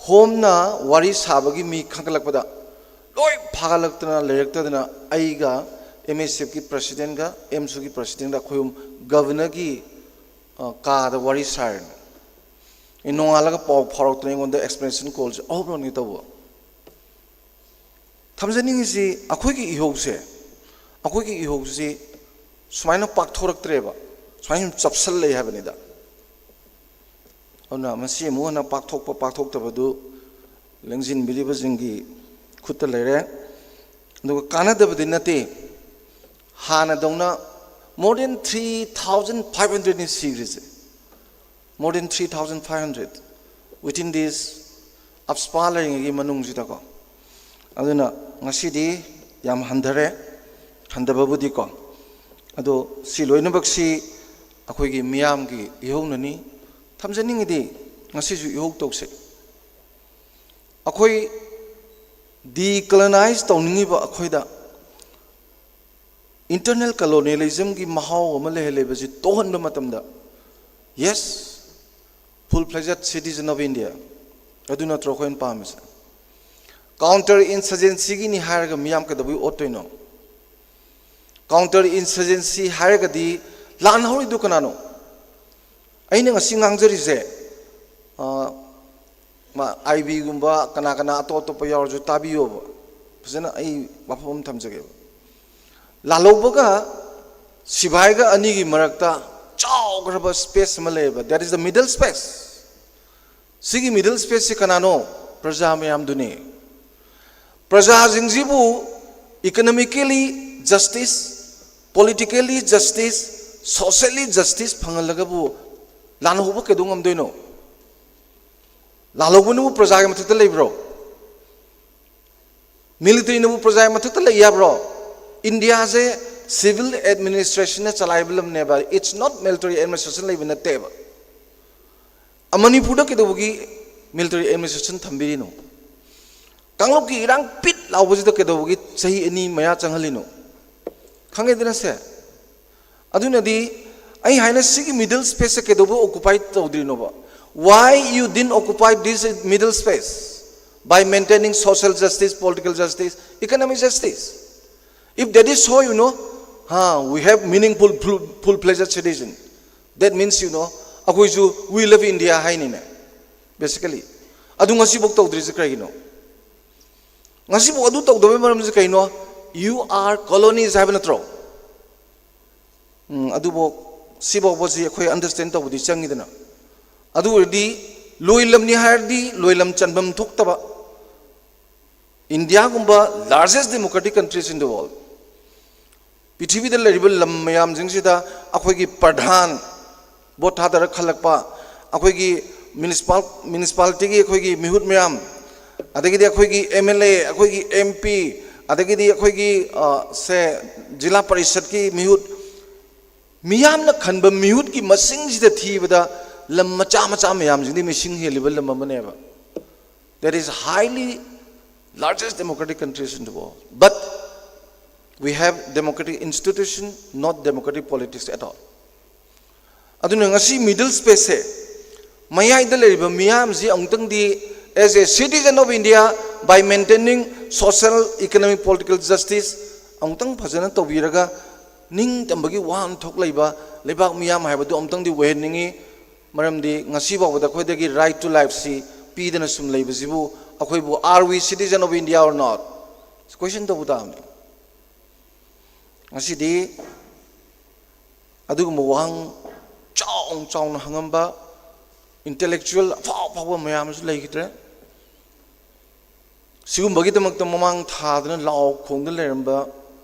ꯍꯣꯝꯅ ꯋꯥꯔꯤ ꯁꯥꯕꯒꯤ ꯃꯤ ꯈꯟꯒꯠꯂꯛꯄꯗ ꯂꯣꯏ ꯐꯥꯒꯠꯂꯛꯇꯅ ꯂꯩꯔꯛꯇꯗꯅ ꯑꯩꯒ M S F ꯀꯤ president ꯒ AMSU ꯒꯤ president ꯒ ꯑꯩꯈꯣꯏ ꯑꯍꯨꯝ governor ꯒꯤ, ꯑ, ꯀꯥꯗ ꯋꯥꯔꯤ ꯁꯥꯔꯤꯅꯤ꯫ ꯑꯩ ꯅꯣꯡꯉꯥꯜꯂꯒ ꯄꯥꯎ ꯐꯥꯎꯔꯛꯇꯅ ꯑꯩꯉꯣꯟꯗ explanation call ꯁꯦ ꯑꯍꯨꯝꯂꯛꯅꯤ ꯇꯧꯕ꯫ ꯊꯝꯖꯅꯤꯡꯉꯤꯁꯤ ꯑꯩꯈꯣꯏꯒꯤ ꯏꯍꯧꯁꯦ, ꯑꯩꯈꯣꯏꯒꯤ ꯏꯍꯧꯁꯤ ꯁꯨꯃꯥꯏꯅ ꯄꯥꯛꯊꯣꯔꯛꯇ꯭ꯔꯦꯕ, ꯁꯨꯃꯥꯏꯅ ꯁꯨꯝ ꯆꯞꯁꯜꯂꯛꯑꯦ ꯍꯥꯏꯕꯅꯤꯗ꯫ ꯑꯗꯨꯅ ꯃꯁꯤ ꯑꯃꯨꯛ ꯍꯟꯅ ꯄꯥꯛꯊꯣꯛꯄ ꯄꯥꯛꯊꯣꯛꯇꯕꯗꯨ ꯂꯦꯡꯁꯤꯟꯕꯤꯔꯤꯕꯁꯤꯡꯒꯤ ꯈꯨꯠꯇ ꯂꯩꯔꯦ꯫ ꯑꯗꯨꯒ ꯀꯥꯟꯅꯗꯕꯗꯤ ꯅꯠꯇꯦ, ꯍꯥꯟꯅꯗꯧꯅ more than three thousand five hundred ꯅꯤ ꯁꯤꯈ꯭ꯔꯤꯁꯦ꯫ more than three thousand five hundred within this AFSPA ꯂꯩꯔꯤꯉꯩꯒꯤ ꯃꯅꯨꯡꯁꯤꯗꯀꯣ꯫ ꯑꯗꯨꯅ ꯉꯁꯤꯗꯤ ꯌꯥꯝ ꯍꯟꯊꯔꯦ, ꯍꯟꯊꯕꯕꯨꯗꯤꯀꯣ꯫ ꯑꯗꯣ ꯁꯤ ꯂꯣꯏꯅꯃꯛꯁꯤ ꯑꯩꯈꯣꯏꯒꯤ ꯃꯤꯌꯥꯝꯒꯤ ꯏꯍꯧꯅꯅꯤ꯫ ꯊꯝꯖꯅꯤꯡꯉꯤꯗꯤ ꯉꯁꯤꯁꯨ ꯏꯍꯧ ꯇꯧꯁꯦ꯫ ꯑꯩꯈꯣꯏ ꯗꯤꯀꯣꯂꯣꯅꯥꯏꯖ ꯇꯧꯅꯤꯡꯉꯤꯕ ꯑꯩꯈꯣꯏꯗ internal colonialismꯒꯤ ꯃꯍꯥꯎ ꯑꯃ ꯂꯩꯍꯜꯂꯦꯕꯁꯤ ꯇꯣꯛꯍꯟꯕ ꯃꯇꯝꯗ, yes, full fledged citizen of India, ꯑꯗꯨ ꯅꯠꯇ꯭ꯔꯣ ꯑꯩꯈꯣꯏꯅ ꯄꯥꯝꯃꯤꯁꯦ? Counter insurgencyꯒꯤꯅꯤ ꯍꯥꯏꯔꯒ ꯃꯤꯌꯥꯝ ꯀꯩꯗꯧꯕꯩ ꯑꯣꯠꯇꯣꯏꯅꯣ? Counter insurgency ꯍꯥꯏꯔꯒꯗꯤ ꯂꯥꯟ ꯍꯧꯔꯤꯗꯨ ꯀꯅꯥꯅꯣ? ꯑꯩꯅ ꯉꯁꯤ ꯉꯥꯡꯖꯔꯤꯁꯦ, ꯑ, ꯃꯥ, IBꯒꯨꯝꯕ ꯀꯅꯥ ꯀꯅꯥ ꯑꯇꯣꯞ ꯑꯇꯣꯞꯄ ꯌꯥꯎꯔꯁꯨ ꯇꯥꯕꯤꯌꯣꯕ꯫ ꯐꯖꯅ ꯑꯩ ꯋꯥꯐꯝ ꯑꯃ ꯊꯝꯖꯒꯦꯕ꯫ ꯂꯥꯜꯍꯧꯕꯒ ꯁꯤꯐꯥꯏꯒ ꯑꯅꯤꯒꯤ ꯃꯔꯛꯇ ꯆꯥꯎꯈ꯭ꯔꯕ space ꯑꯃ ꯂꯩꯌꯦꯕ, that is the middle space꯫ ꯁꯤꯒꯤ middle spaceꯁꯤ ꯀꯅꯥꯅꯣ? ꯄ꯭ꯔꯖꯥ ꯃꯌꯥꯝꯗꯨꯅꯤ꯫ ꯄ꯭ꯔꯖꯥꯁꯤꯡꯁꯤꯕꯨ economically justice, politically justice, socially justice ꯐꯪꯍꯜꯂꯒꯕꯨ ꯂꯥꯜꯍꯧꯕ ꯀꯩꯗꯧ ꯉꯝꯗꯣꯏꯅꯣ? ꯂꯥꯜꯍꯧꯕꯅꯕꯨ ꯄ꯭ꯔꯖꯥꯒꯤ ꯃꯊꯛꯇ ꯂꯩꯕ꯭ꯔꯣ? Militaryꯅꯕꯨ ꯄ꯭ꯔꯖꯥꯒꯤ ꯃꯊꯛꯇ ꯂꯩ ꯌꯥꯕ꯭ꯔꯣ? ꯏꯟꯗꯤꯌꯥꯁꯦ civil administrationꯅ ꯆꯂꯥꯏꯕ ꯂꯝꯅꯦꯕ, it's not military administration ꯂꯩꯕ ꯅꯠꯇꯦꯕ꯫ ꯑ, ꯃꯅꯤꯄꯨꯔꯗ ꯀꯩꯗꯧꯕꯒꯤ military administration ꯊꯝꯕꯤꯔꯤꯅꯣ? ꯀꯥꯡꯂꯨꯞꯀꯤ ꯏꯔꯥꯡ ꯄꯤꯠ ꯂꯥꯎꯕꯁꯤꯗ ꯀꯩꯗꯧꯕꯒꯤ ꯆꯍꯤ ꯑꯅꯤ ꯃꯌꯥ ꯆꯪꯍꯜꯂꯤꯅꯣ? ꯈꯪꯉꯦꯗꯅ ꯁꯦ? ꯑꯗꯨꯅꯗꯤ ꯑꯩ ꯍꯥꯏꯅ ꯁꯤꯒꯤ middle spaceꯁꯦ ꯀꯩꯗꯧꯕ occupy ꯇꯧꯗ꯭ꯔꯤꯅꯣꯕ? Why you didn't occupy this middle space by maintaining social justice, political justice, economic justice? If that is so, you know, ha, we have meaningful, full, full-fledged citizen. That means, you know, ꯑꯩꯈꯣꯏꯁꯨ we love India ꯍꯥꯏꯅꯤꯅꯦ, basically꯫ ꯑꯗꯨ ꯉꯁꯤꯐꯥꯎ ꯇꯧꯗ꯭ꯔꯤꯁꯦ ꯀꯔꯤꯒꯤꯅꯣ? ꯉꯁꯤꯐꯥꯎ ꯑꯗꯨ ꯇꯧꯗꯕꯩ ꯃꯔꯝꯁꯦ ꯀꯩꯅꯣ? You are colonies ꯍꯥꯏꯕ ꯅꯠꯇ꯭ꯔꯣ? ꯎꯝ, ꯑꯗꯨꯕꯨ ꯁꯤꯐꯥꯎꯕꯁꯤ ꯑꯩꯈꯣꯏ understand ꯇꯧꯕꯗꯤ ꯆꯪꯉꯤꯗꯅ꯫ ꯑꯗꯨ ꯑꯣꯏꯔꯗꯤ ꯂꯣꯏꯂꯝꯅꯤ ꯍꯥꯏꯔꯗꯤ ꯂꯣꯏꯂꯝ ꯆꯟꯐꯝ ꯊꯣꯛꯇꯕ, ꯏꯟꯗꯤꯌꯥꯒꯨꯝꯕ largest democratic countries in the world, ꯄ꯭ꯔꯤꯊꯤꯕꯤꯗ ꯂꯩꯔꯤꯕ ꯂꯝ ꯃꯌꯥꯝꯁꯤꯡꯁꯤꯗ ꯑꯩꯈꯣꯏꯒꯤ ꯄ꯭ꯔꯙꯥꯟ, vote ꯊꯥꯗꯔ ꯈꯜꯂꯛꯄ, ꯑꯩꯈꯣꯏꯒꯤ ꯃ꯭ꯌꯨꯅꯤꯁꯤꯄꯥꯜ ꯃ꯭ꯌꯨꯅꯤꯁꯤꯄꯥꯂꯤꯇꯤꯒꯤ ꯑꯩꯈꯣꯏꯒꯤ ꯃꯤꯍꯨꯠ ꯃꯌꯥꯝ, ꯑꯗꯒꯤꯗꯤ ꯑꯩꯈꯣꯏꯒꯤ ꯑꯦꯝ ꯑꯦꯜ ꯑꯦ, ꯑꯩꯈꯣꯏꯒꯤ ꯑꯦꯝ ꯄꯤ, ꯑꯗꯒꯤꯗꯤ ꯑꯩꯈꯣꯏꯒꯤ ꯑ, ꯁꯦ ꯖꯤꯂꯥ ꯄꯔꯤꯁꯠꯀꯤ ꯃꯤꯍꯨꯠ, ꯃꯤꯌꯥꯝꯅ ꯈꯟꯕ ꯃꯤꯍꯨꯠꯀꯤ ꯃꯁꯤꯡꯁꯤꯗ ꯊꯤꯕꯗ ꯂꯝ ꯃꯆꯥ ꯃꯆꯥ ꯃꯌꯥꯝꯁꯤꯡꯗꯤ ꯃꯤꯁꯤꯡ ꯍꯦꯜꯂꯤꯕ ꯂꯝ ꯑꯃꯅꯦꯕ꯫ That is highly largest democratic countries in the world. But we have democratic institution, not democratic politics at all. ꯑꯗꯨꯅ ꯉꯁꯤ ꯃꯤꯗꯜ ꯁ꯭ꯄꯦꯁꯁꯦ ꯃꯌꯥꯏꯗ ꯂꯩꯔꯤꯕ ꯃꯤꯌꯥꯝꯁꯤ ꯑꯃꯨꯛꯇꯪꯗꯤ, as a citizen of India, by maintaining social, economic, political justice, ꯑꯃꯨꯛꯇꯪ ꯐꯖꯅ ꯇꯧꯕꯤꯔꯒ ꯅꯤꯡꯇꯝꯕꯒꯤ ꯋꯥꯍꯟꯊꯣꯛ ꯂꯩꯕ ꯂꯩꯕꯥꯛ ꯃꯤꯌꯥꯝ ꯍꯥꯏꯕꯗꯨ ꯑꯃꯨꯛꯇꯪꯗꯤ ꯑꯣꯏꯍꯟꯅꯤꯡꯉꯤ꯫ ꯃꯔꯝꯗꯤ ꯉꯁꯤ ꯐꯥꯎꯕꯗ ꯑꯩꯈꯣꯏꯗꯒꯤ right to lifeꯁꯤ ꯄꯤꯗꯅ ꯁꯨꯝ ꯂꯩꯕꯁꯤꯕꯨ ꯑꯩꯈꯣꯏꯕꯨ, are we citizen of India or not? Question ꯇꯧꯕ ꯇꯥꯕꯅꯤ꯫ ꯉꯁꯤꯗꯤ ꯑꯗꯨꯒꯨꯝꯕ ꯋꯥꯍꯪ ꯆꯥꯎ ꯆꯥꯎꯅ ꯍꯪꯉꯝꯕ intellectual ꯑꯐꯥꯎ ꯑꯐꯥꯎꯕ ꯃꯌꯥꯝ ꯑꯃꯁꯨ ꯂꯩꯈꯤꯗ꯭ꯔꯦ꯫ ꯁꯤꯒꯨꯝꯕꯒꯤꯗꯃꯛꯇ ꯃꯃꯥꯡ ꯊꯥꯗꯅ ꯂꯥꯎ ꯈꯣꯡꯗꯅ ꯂꯩꯔꯝꯕ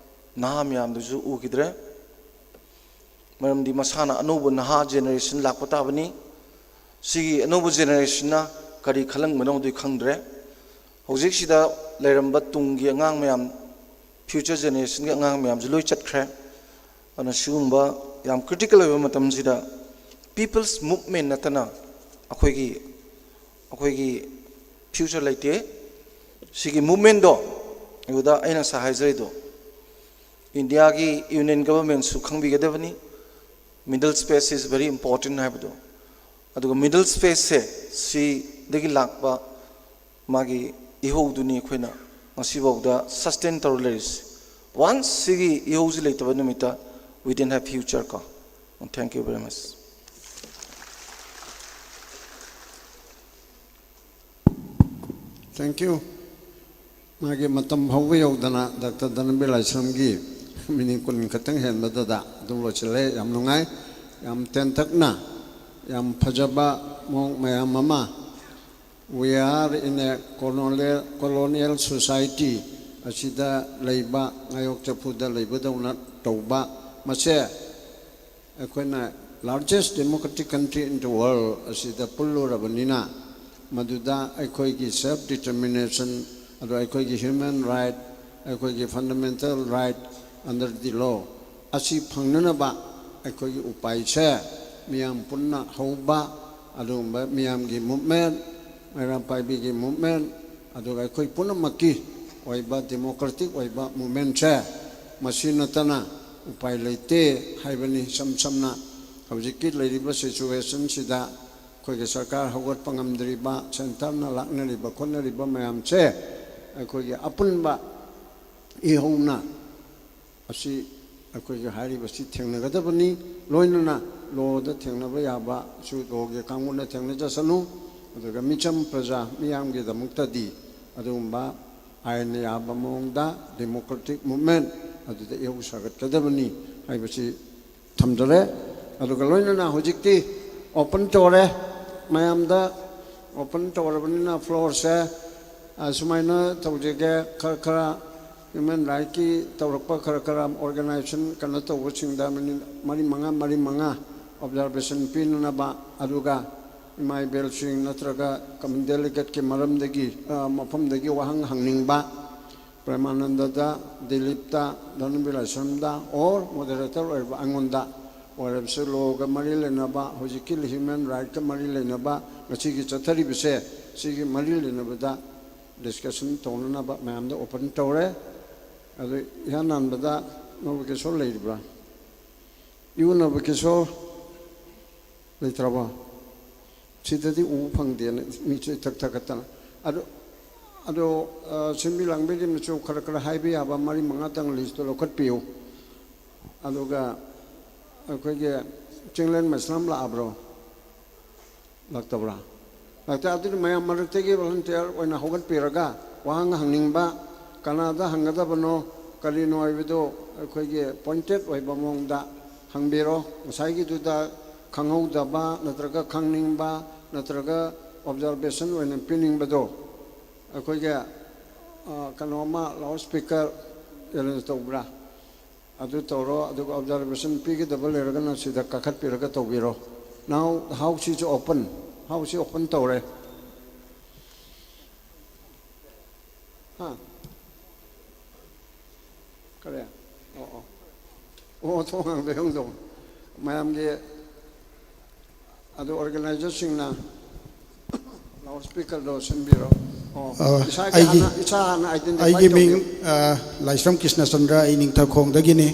ꯅꯍꯥ ꯃꯌꯥꯝꯗꯨꯁꯨ ꯎꯈꯤꯗ꯭ꯔꯦ꯫ ꯃꯔꯝꯗꯤ ꯃꯁꯥꯅ ꯑꯅꯧꯕ ꯅꯍꯥ generation ꯂꯥꯛꯄ ꯇꯥꯕꯅꯤ꯫ ꯁꯤꯒꯤ ꯑꯅꯧꯕ generationꯅ ꯀꯔꯤ ꯈꯜꯂꯝꯒꯅꯣꯗꯤ ꯈꯪꯗ꯭ꯔꯦ꯫ ꯍꯧꯖꯤꯛꯁꯤꯗ ꯂꯩꯔꯝꯕ ꯇꯨꯡꯒꯤ ꯑꯉꯥꯡ ꯃꯌꯥꯝ, future generationꯒꯤ ꯑꯉꯥꯡ ꯃꯌꯥꯝꯁꯨ ꯂꯣꯏ ꯆꯠꯈ꯭ꯔꯦ꯫ ꯑꯗꯨꯅ ꯁꯤꯒꯨꯝꯕ ꯌꯥꯝ critical ꯑꯣꯏꯕ ꯃꯇꯝꯁꯤꯗ people's movement ꯅꯠꯇꯅ ꯑꯩꯈꯣꯏꯒꯤ, ꯑꯩꯈꯣꯏꯒꯤ future ꯂꯩꯇꯦ꯫ ꯁꯤꯒꯤ movementꯗꯣ, ꯑꯗꯨꯗ ꯑꯩꯅ ꯉꯁꯥꯏ ꯍꯥꯏꯖꯔꯤꯗꯣ, ꯏꯟꯗꯤꯌꯥꯒꯤ union governmentꯁꯨ ꯈꯪꯕꯤꯒꯗꯕꯅꯤ, middle space is very important ꯍꯥꯏꯕꯗꯣ꯫ ꯑꯗꯨꯒ middle spaceꯁꯦ, ꯁꯤꯗꯒꯤ ꯂꯥꯛꯄ ꯃꯥꯒꯤ ꯏꯍꯧꯗꯨꯅꯤ ꯑꯩꯈꯣꯏꯅ ꯉꯁꯤꯐꯥꯎꯗ sustain ꯇꯧꯔ ꯂꯩꯔꯤꯁꯤ꯫ Once ꯁꯤꯒꯤ ꯏꯍꯧꯁꯤ ꯂꯩꯇꯕ ꯅꯨꯃꯤꯠꯇ, we didn't have future ꯀꯣ꯫ Thank you very much. Thank you. ꯃꯥꯒꯤ ꯃꯇꯝ ꯍꯧꯕ ꯌꯧꯗꯅ ꯗꯥꯛꯇꯔ ꯙꯅꯕꯤꯔ ꯂꯥꯏꯁ꯭ꯔꯝꯒꯤ minute ꯀꯨꯟ ꯈꯛꯇꯪ ꯍꯦꯟꯕꯗꯨꯗ ꯑꯗꯨꯝ ꯂꯣꯏꯁꯤꯜꯂꯦ꯫ ꯌꯥꯝ ꯅꯨꯡꯉꯥꯏ, ꯌꯥꯝ ꯇꯦꯟꯇꯛꯅ, ꯌꯥꯝ ꯐꯖꯕ ꯃꯑꯣꯡ ꯃꯌꯥꯝ ꯑꯃ꯫ We are in a colonial, colonial society, ꯑꯁꯤꯗ ꯂꯩꯕ, ꯉꯥꯌꯣꯛ ꯆꯐꯨꯗ ꯂꯩꯕꯗꯧꯅ ꯇꯧꯕ, ꯃꯁꯦ ꯑꯩꯈꯣꯏꯅ Largest democratic country in the world ꯑꯁꯤꯗ ꯄꯨꯜꯂꯨꯔꯕꯅꯤꯅ, ꯃꯗꯨꯗ ꯑꯩꯈꯣꯏꯒꯤ self determination, ꯑꯗꯣ ꯑꯩꯈꯣꯏꯒꯤ human right, ꯑꯩꯈꯣꯏꯒꯤ fundamental right under the law ꯑꯁꯤ ꯐꯪꯅꯅꯕ ꯑꯩꯈꯣꯏꯒꯤ ꯎꯄꯥꯏꯁꯦ ꯃꯤꯌꯥꯝ ꯄꯨꯟꯅ ꯍꯧꯕ, ꯑꯗꯨꯒꯨꯝꯕ ꯃꯤꯌꯥꯝꯒꯤ movement, ꯃꯩꯔꯥ ꯄꯥꯏꯕꯤꯒꯤ movement, ꯑꯗꯨꯒ ꯑꯩꯈꯣꯏ ꯄꯨꯝꯅꯃꯛꯀꯤ ꯑꯣꯏꯕ democratic ꯑꯣꯏꯕ movementꯁꯦ, ꯃꯁꯤ ꯅꯠꯇꯅ ꯎꯄꯥꯏ ꯂꯩꯇꯦ ꯍꯥꯏꯕꯅꯤ꯫ ꯏꯁꯝ ꯁꯝꯅ ꯍꯧꯖꯤꯛꯀꯤ ꯂꯩꯔꯤꯕ situationꯁꯤꯗ ꯑꯩꯈꯣꯏꯒꯤ ꯁꯔꯀꯥꯔ ꯍꯧꯒꯠꯄ ꯉꯝꯗ꯭ꯔꯤꯕ, centreꯅ ꯂꯥꯛꯅꯔꯤꯕ ꯈꯣꯠꯅꯔꯤꯕ ꯃꯌꯥꯝꯁꯦ ꯑꯩꯈꯣꯏꯒꯤ ꯑꯄꯨꯟꯕ ꯏꯍꯧꯅ ꯑꯁꯤ ꯑꯩꯈꯣꯏꯒꯤ ꯍꯥꯏꯔꯤꯕꯁꯤ ꯊꯦꯡꯅꯒꯗꯕꯅꯤ꯫ ꯂꯣꯏꯅꯅ lawꯗ ꯊꯦꯡꯅꯕ ꯌꯥꯕꯁꯨ lawꯒꯤ ꯀꯥꯡꯕꯨꯅ ꯊꯦꯡꯅꯖꯁꯅꯨ, ꯑꯗꯨꯒ ꯃꯤꯆꯝ ꯄ꯭ꯔꯖꯥ ꯃꯤꯌꯥꯝꯒꯤꯗꯃꯛꯇꯗꯤ ꯑꯗꯨꯒꯨꯝꯕ ꯑꯥꯏꯟꯅ ꯌꯥꯕ ꯃꯑꯣꯡꯗ democratic movement ꯑꯗꯨꯗ ꯏꯍꯧ ꯁꯥꯒꯠꯀꯗꯕꯅꯤ ꯍꯥꯏꯕꯁꯤ ꯊꯝꯖꯔꯦ꯫ ꯑꯗꯨꯒ ꯂꯣꯏꯅꯅ ꯍꯧꯖꯤꯛꯇꯤ open ꯇꯧꯔꯦ, ꯃꯌꯥꯝꯗ open ꯇꯧꯔꯕꯅꯤꯅ floorꯁꯦ, ꯑ, ꯁꯨꯃꯥꯏꯅ ꯇꯧꯖꯒꯦ, ꯈꯔ ꯈꯔ human rightꯀꯤ ꯇꯧꯔꯛꯄ ꯈꯔ ꯈꯔ organization ꯀꯩꯅꯣ ꯇꯧꯕꯁꯤꯡꯗ minute ꯃꯔꯤ ꯃꯉꯥ, ꯃꯔꯤ ꯃꯉꯥ observation ꯄꯤꯅꯅꯕ, ꯑꯗꯨꯒ ꯏꯃꯥ ꯏꯕꯦꯜꯁꯤꯡ ꯅꯠꯇ꯭ꯔꯒ common delegateꯀꯤ ꯃꯔꯝꯗꯒꯤ, ꯑ, ꯃꯐꯝꯗꯒꯤ ꯋꯥꯍꯪ ꯍꯪꯅꯤꯡꯕ, ꯄ꯭ꯔꯦꯃꯥꯅꯟꯗꯗ, ꯗꯤꯂꯤꯞꯇ, ꯙꯅꯕꯤꯔ ꯂꯥꯏꯁ꯭ꯔꯝꯗ, or moderator ꯑꯣꯏꯔꯤꯕ ꯑꯩꯉꯣꯟꯗ ꯑꯣꯏꯔꯕꯁꯨ, lawꯒ ꯃꯔꯤ ꯂꯩꯅꯕ, ꯍꯧꯖꯤꯛꯀꯤ human rightꯀ ꯃꯔꯤ ꯂꯩꯅꯕ, ꯉꯁꯤꯒꯤ ꯆꯠꯊꯔꯤꯕꯁꯦ, ꯁꯤꯒꯤ ꯃꯔꯤ ꯂꯩꯅꯕꯗ discussion ꯇꯧꯅꯅꯕ ꯃꯌꯥꯝꯗ open ꯇꯧꯔꯦ꯫ ꯑꯗꯨ ꯏꯍꯥꯟ ꯍꯥꯟꯕꯗ ꯅꯕꯀꯤꯁꯣꯔ ꯂꯩꯔꯤꯕ꯭ꯔꯥ? ꯏꯎ ꯅꯕꯀꯤꯁꯣꯔ ꯂꯩꯇ꯭ꯔꯕꯣ? ꯁꯤꯗꯗꯤ ꯎꯕ ꯐꯪꯗꯦꯅ ꯃꯤꯁꯦ ꯏꯊꯛ ꯊꯛꯀꯠꯇꯅ꯫ ꯑꯗꯨ, ꯑꯗꯨ, ꯑ, ꯁꯤꯟꯕꯤ ꯂꯥꯡꯕꯤꯔꯤꯕꯅꯁꯨ ꯈꯔ ꯈꯔ ꯍꯥꯏꯕ ꯌꯥꯕ ꯃꯔꯤ ꯃꯉꯥꯇꯪ listꯇꯨ ꯂꯧꯈꯠꯄꯤꯌꯨ꯫ ꯑꯗꯨꯒ ꯑꯩꯈꯣꯏꯒꯤ ꯆꯤꯡꯂꯦꯟ ꯃꯩꯁꯅꯥꯝ ꯂꯥꯛꯑꯕ꯭ꯔꯣ? ꯂꯥꯛꯇꯕ꯭ꯔꯥ? ꯂꯥꯛꯇꯦ꯫ ꯑꯗꯨꯗꯤ ꯃꯌꯥꯝ ꯃꯔꯛꯇꯒꯤ volunteer ꯑꯣꯏꯅ ꯍꯧꯒꯠꯄꯤꯔꯒ ꯋꯥꯍꯪ ꯍꯪꯅꯤꯡꯕ, ꯀꯅꯥꯗ ꯍꯪꯒꯗꯕꯅꯣ, ꯀꯔꯤꯅꯣ ꯍꯥꯏꯕꯗꯨ ꯑꯩꯈꯣꯏꯒꯤ pointed ꯑꯣꯏꯕ ꯃꯑꯣꯡꯗ ꯍꯪꯕꯤꯔꯣ꯫ ꯉꯁꯥꯏꯒꯤꯗꯨꯗ ꯈꯪꯍꯧꯗꯕ ꯅꯠꯇ꯭ꯔꯒ ꯈꯪꯅꯤꯡꯕ ꯅꯠꯇ꯭ꯔꯒ observation ꯑꯣꯏꯅ ꯄꯤꯅꯤꯡꯕꯗꯣ, ꯑꯩꯈꯣꯏꯒꯤ, ꯑ, ꯀꯩꯅꯣꯝꯃ loudspeaker arrange ꯇꯧꯕ꯭ꯔꯥ? ꯑꯗꯨ ꯇꯧꯔꯣ, ꯑꯗꯨꯒ observation ꯄꯤꯒꯗꯕ ꯂꯩꯔꯒꯅ ꯁꯤꯗ ꯀꯥꯈꯠꯄꯤꯔꯒ ꯇꯧꯕꯤꯔꯣ꯫ Now, house is open. House open ꯇꯧꯔꯦ꯫ ꯍꯥ? ꯀꯔꯤ? ꯑꯣ, ꯑꯣ꯫ ꯑꯣ, ꯊꯣꯡ ꯍꯥꯡꯗꯣꯛ ꯍꯥꯡꯗꯣꯛ꯫ ꯃꯌꯥꯝꯒꯤ ꯑꯗꯨ organizerꯁꯤꯡꯅ loudspeakerꯗꯣ ꯁꯤꯟꯕꯤꯔꯣ꯫ ꯑꯣ, ꯑ, ꯏꯁꯥꯒꯤ ꯑꯩꯒꯤ, ꯍꯥꯟꯅ, ꯏꯁꯥ ꯍꯥꯟꯅ identify ꯑꯩꯒꯤ ꯃꯤꯡ, ꯇꯧꯕꯤꯌꯨ꯫ ꯑ, ꯂꯥꯏꯁ꯭ꯔꯝ ꯀ꯭ꯔꯤꯁꯅꯆꯟꯗ꯭ꯔ, ꯑꯩ ꯅꯤꯡꯊꯧꯈꯣꯡꯗꯒꯤꯅꯤ꯫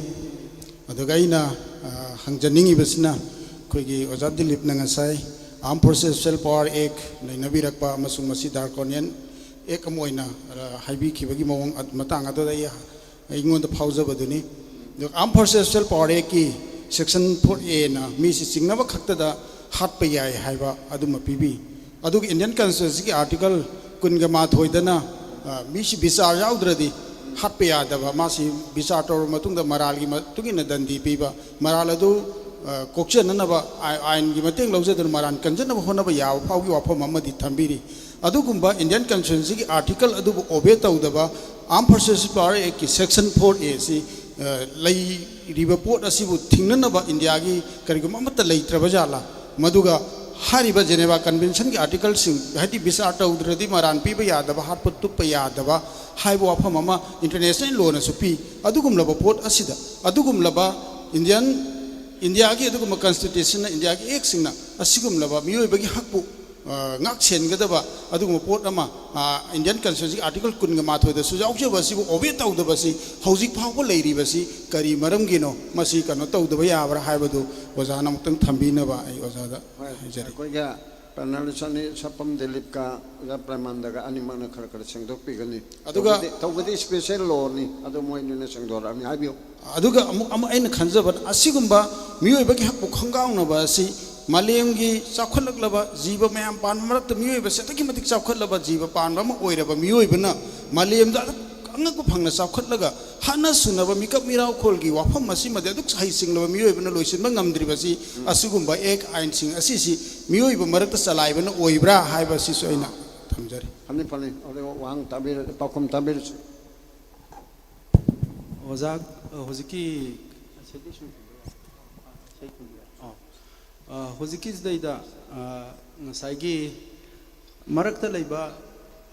ꯑꯗꯨꯒ ꯑꯩꯅ, ꯑ, ꯍꯪꯖꯅꯤꯡꯉꯤꯕꯁꯤꯅ, ꯑꯩꯈꯣꯏꯒꯤ ꯑꯣꯖꯥ ꯗꯤꯂꯤꯞꯅ ꯉꯁꯥꯏ Armed Forces Special Power Act ꯅꯩꯅꯕꯤꯔꯛꯄ ꯑꯃꯁꯨꯡ ꯃꯁꯤ Draconian Act ꯑꯃ ꯑꯣꯏꯅ, ꯑ, ꯍꯥꯏꯕꯤꯈꯤꯕꯒꯤ ꯃꯑꯣꯡ ꯑꯗ-, ꯃꯇꯥꯡ ꯑꯗꯨꯗ ꯑꯩ ꯑꯩꯉꯣꯟꯗ ꯐꯥꯎꯖꯕꯗꯨꯅꯤ꯫ ꯑꯗꯨꯒ Armed Forces Special Power Actꯀꯤ Section four Aꯅ ꯃꯤꯁꯤ ꯆꯤꯡꯅꯕ ꯈꯛꯇꯗ ꯍꯥꯠꯄ ꯌꯥꯏ ꯍꯥꯏꯕ ꯑꯗꯨꯃ ꯄꯤꯕꯤ꯫ ꯑꯗꯨꯒ Indian Constitutionꯒꯤ Article ꯀꯨꯟꯒ ꯃꯥꯊꯣꯏꯗꯅ, ꯑ, ꯃꯤꯁꯤ ꯕꯤꯆꯥꯔ ꯌꯥꯎꯗ꯭ꯔꯗꯤ ꯍꯥꯠꯄ ꯌꯥꯗꯕ, ꯃꯥꯁꯤ ꯕꯤꯆꯥꯔ ꯇꯧꯔꯕ ꯃꯇꯨꯡꯗ ꯃꯔꯥꯜꯒꯤ ꯃꯇꯨꯡ ꯏꯟꯅ ꯗꯟꯗꯤ ꯄꯤꯕ, ꯃꯔꯥꯜ ꯑꯗꯨ, ꯑ, ꯀꯣꯛꯆꯅꯅꯕ ꯑꯥꯏ-, ꯑꯥꯏꯟꯒꯤ ꯃꯇꯦꯡ ꯂꯧꯖꯗꯨꯅ ꯃꯔꯥꯜ ꯀꯟꯖꯅꯕ ꯍꯣꯠꯅꯕ ꯌꯥꯕ ꯐꯥꯎꯒꯤ ꯋꯥꯐꯝ ꯑꯃꯗꯤ ꯊꯝꯕꯤꯔꯤ꯫ ꯑꯗꯨꯒꯨꯝꯕ Indian Constitutionꯒꯤ Article ꯑꯗꯨꯕꯨ obey ꯇꯧꯗꯕ Armed Forces Power Actꯀꯤ Section four Aꯁꯤ, ꯑ, ꯂꯩꯔꯤꯕ ꯄꯣꯠ ꯑꯁꯤꯕꯨ ꯊꯤꯡꯅꯅꯕ ꯏꯟꯗꯤꯌꯥꯒꯤ ꯀꯔꯤꯒꯨꯝꯕ ꯑꯃꯠꯇ ꯂꯩꯇ꯭ꯔꯕ ꯖꯥꯠꯂꯥ? ꯃꯗꯨꯒ ꯍꯥꯏꯔꯤꯕ Geneva Conventionꯒꯤ Articleꯁꯤꯡ, ꯍꯥꯏꯗꯤ ꯕꯤꯆꯥꯔ ꯇꯧꯗ꯭ꯔꯗꯤ ꯃꯔꯥꯟ ꯄꯤꯕ ꯌꯥꯗꯕ, ꯍꯥꯠꯄ ꯇꯨꯞꯄ ꯌꯥꯗꯕ ꯍꯥꯏꯕ ꯋꯥꯐꯝ ꯑꯃ international lawꯅꯁꯨ ꯄꯤ꯫ ꯑꯗꯨꯒꯨꯝꯂꯕ ꯄꯣꯠ ꯑꯁꯤꯗ, ꯑꯗꯨꯒꯨꯝꯂꯕ Indian, ꯏꯟꯗꯤꯌꯥꯒꯤ ꯑꯗꯨꯒꯨꯝꯕ Constitutionꯅ, ꯏꯟꯗꯤꯌꯥꯒꯤ Actꯁꯤꯡꯅ ꯑꯁꯤꯒꯨꯝꯂꯕ ꯃꯤꯑꯣꯏꯕꯒꯤ ꯍꯛꯄꯨ ꯑ, ꯉꯥꯛ ꯁꯦꯟꯒꯗꯕ ꯑꯗꯨꯒꯨꯝꯕ ꯄꯣꯠ ꯑꯃ, ꯑ, Indian Constitutionꯒꯤ Article ꯀꯨꯟꯒ ꯃꯥꯊꯣꯏꯗꯁꯨ ꯌꯥꯎꯖꯕ ꯑꯁꯤꯕꯨ obey ꯇꯧꯗꯕꯁꯤ ꯍꯧꯖꯤꯛ ꯐꯥꯎꯕ ꯂꯩꯔꯤꯕꯁꯤ ꯀꯔꯤ ꯃꯔꯝꯒꯤꯅꯣ? ꯃꯁꯤ ꯀꯩꯅꯣ ꯇꯧꯗꯕ ꯌꯥꯕ꯭ꯔꯥ ꯍꯥꯏꯕꯗꯨ ꯑꯣꯖꯥꯅ ꯑꯃꯨꯛꯇꯪ ꯊꯝꯕꯤꯅꯕ ꯑꯩ ꯑꯣꯖꯥꯗ ꯍꯣꯏ, ꯍꯥꯏꯖꯔꯤ꯫ ꯑꯩꯈꯣꯏꯒꯤ panelist ꯑꯅꯤ, ꯁꯄꯝ ꯗꯤꯂꯤꯞꯀ ꯑꯣꯖꯥ ꯄ꯭ꯔꯦꯃꯥꯅꯟꯗꯒ ꯑꯅꯤꯃꯛꯅ ꯈꯔ ꯈꯔ ꯁꯦꯡꯗꯣꯛꯄꯤꯒꯅꯤ꯫ ꯑꯗꯨꯒ ꯇꯧꯕꯗꯤ, ꯇꯧꯕꯗꯤ special lawꯅꯤ, ꯑꯗꯨ ꯃꯣꯏ ꯑꯅꯤꯅ ꯁꯦꯡꯗꯣꯔꯛꯑꯅꯤ꯫ ꯍꯥꯏꯕꯤꯌꯨ꯫ ꯑꯗꯨꯒ ꯑꯃꯨꯛ ꯑꯃ ꯑꯩꯅ ꯈꯟꯖꯕ, ꯑꯁꯤꯒꯨꯝꯕ ꯃꯤꯑꯣꯏꯕꯒꯤ ꯍꯛꯄꯨ ꯈꯣꯡꯒꯥꯎꯅꯕ ꯑꯁꯤ ꯃꯥꯂꯦꯝꯒꯤ ꯆꯥꯎꯈꯠꯂꯛꯂꯕ ꯖꯤꯕ ꯃꯌꯥꯝ ꯄꯥꯟꯕ ꯃꯔꯛꯇ ꯃꯤꯑꯣꯏꯕꯁꯤ ꯑꯗꯨꯛꯀꯤ ꯃꯇꯤꯛ ꯆꯥꯎꯈꯠꯂꯕ ꯖꯤꯕ ꯄꯥꯟꯕ ꯑꯃ ꯑꯣꯏꯔꯕ ꯃꯤꯑꯣꯏꯕꯅ ꯃꯥꯂꯦꯝꯗ ꯑꯗꯨꯛ ꯑꯉꯛꯄ ꯐꯪꯅ ꯆꯥꯎꯈꯠꯂꯒ ꯍꯥꯠꯅ ꯁꯨꯅꯕ ꯃꯤꯀꯞ ꯃꯤꯔꯥꯎꯈꯣꯜꯒꯤ ꯋꯥꯐꯝ ꯑꯁꯤꯃꯗꯤ ꯑꯗꯨꯛ ꯍꯩꯁꯤꯡꯂꯕ ꯃꯤꯑꯣꯏꯕꯅ ꯂꯣꯏꯁꯤꯟꯕ ꯉꯝꯗ꯭ꯔꯤꯕꯁꯤ, ꯑꯁꯤꯒꯨꯝꯕ Act, ꯑꯥꯏꯟꯁꯤꯡ ꯑꯁꯤꯁꯤ ꯃꯤꯑꯣꯏꯕ ꯃꯔꯛꯇ ꯆꯂꯥꯏꯕꯅ ꯑꯣꯏꯕ꯭ꯔꯥ ꯍꯥꯏꯕ ꯑꯁꯤꯁꯨ ꯑꯩꯅ ꯊꯝꯖꯔꯤ꯫ ꯐꯅꯤ, ꯐꯅꯤ꯫ ꯑꯗꯨꯒ ꯋꯥꯍꯪ ꯇꯥꯕꯤꯔ-, ꯄꯥꯎꯈꯨꯝ ꯇꯥꯕꯤꯔꯁꯤ꯫ ꯑꯣꯖꯥ, ꯍꯧꯖꯤꯛꯀꯤ ꯑ, ꯑ, ꯍꯧꯖꯤꯛꯀꯤꯁꯤꯗꯩꯗ ꯑ, ꯉꯁꯥꯏꯒꯤ ꯃꯔꯛꯇ ꯂꯩꯕ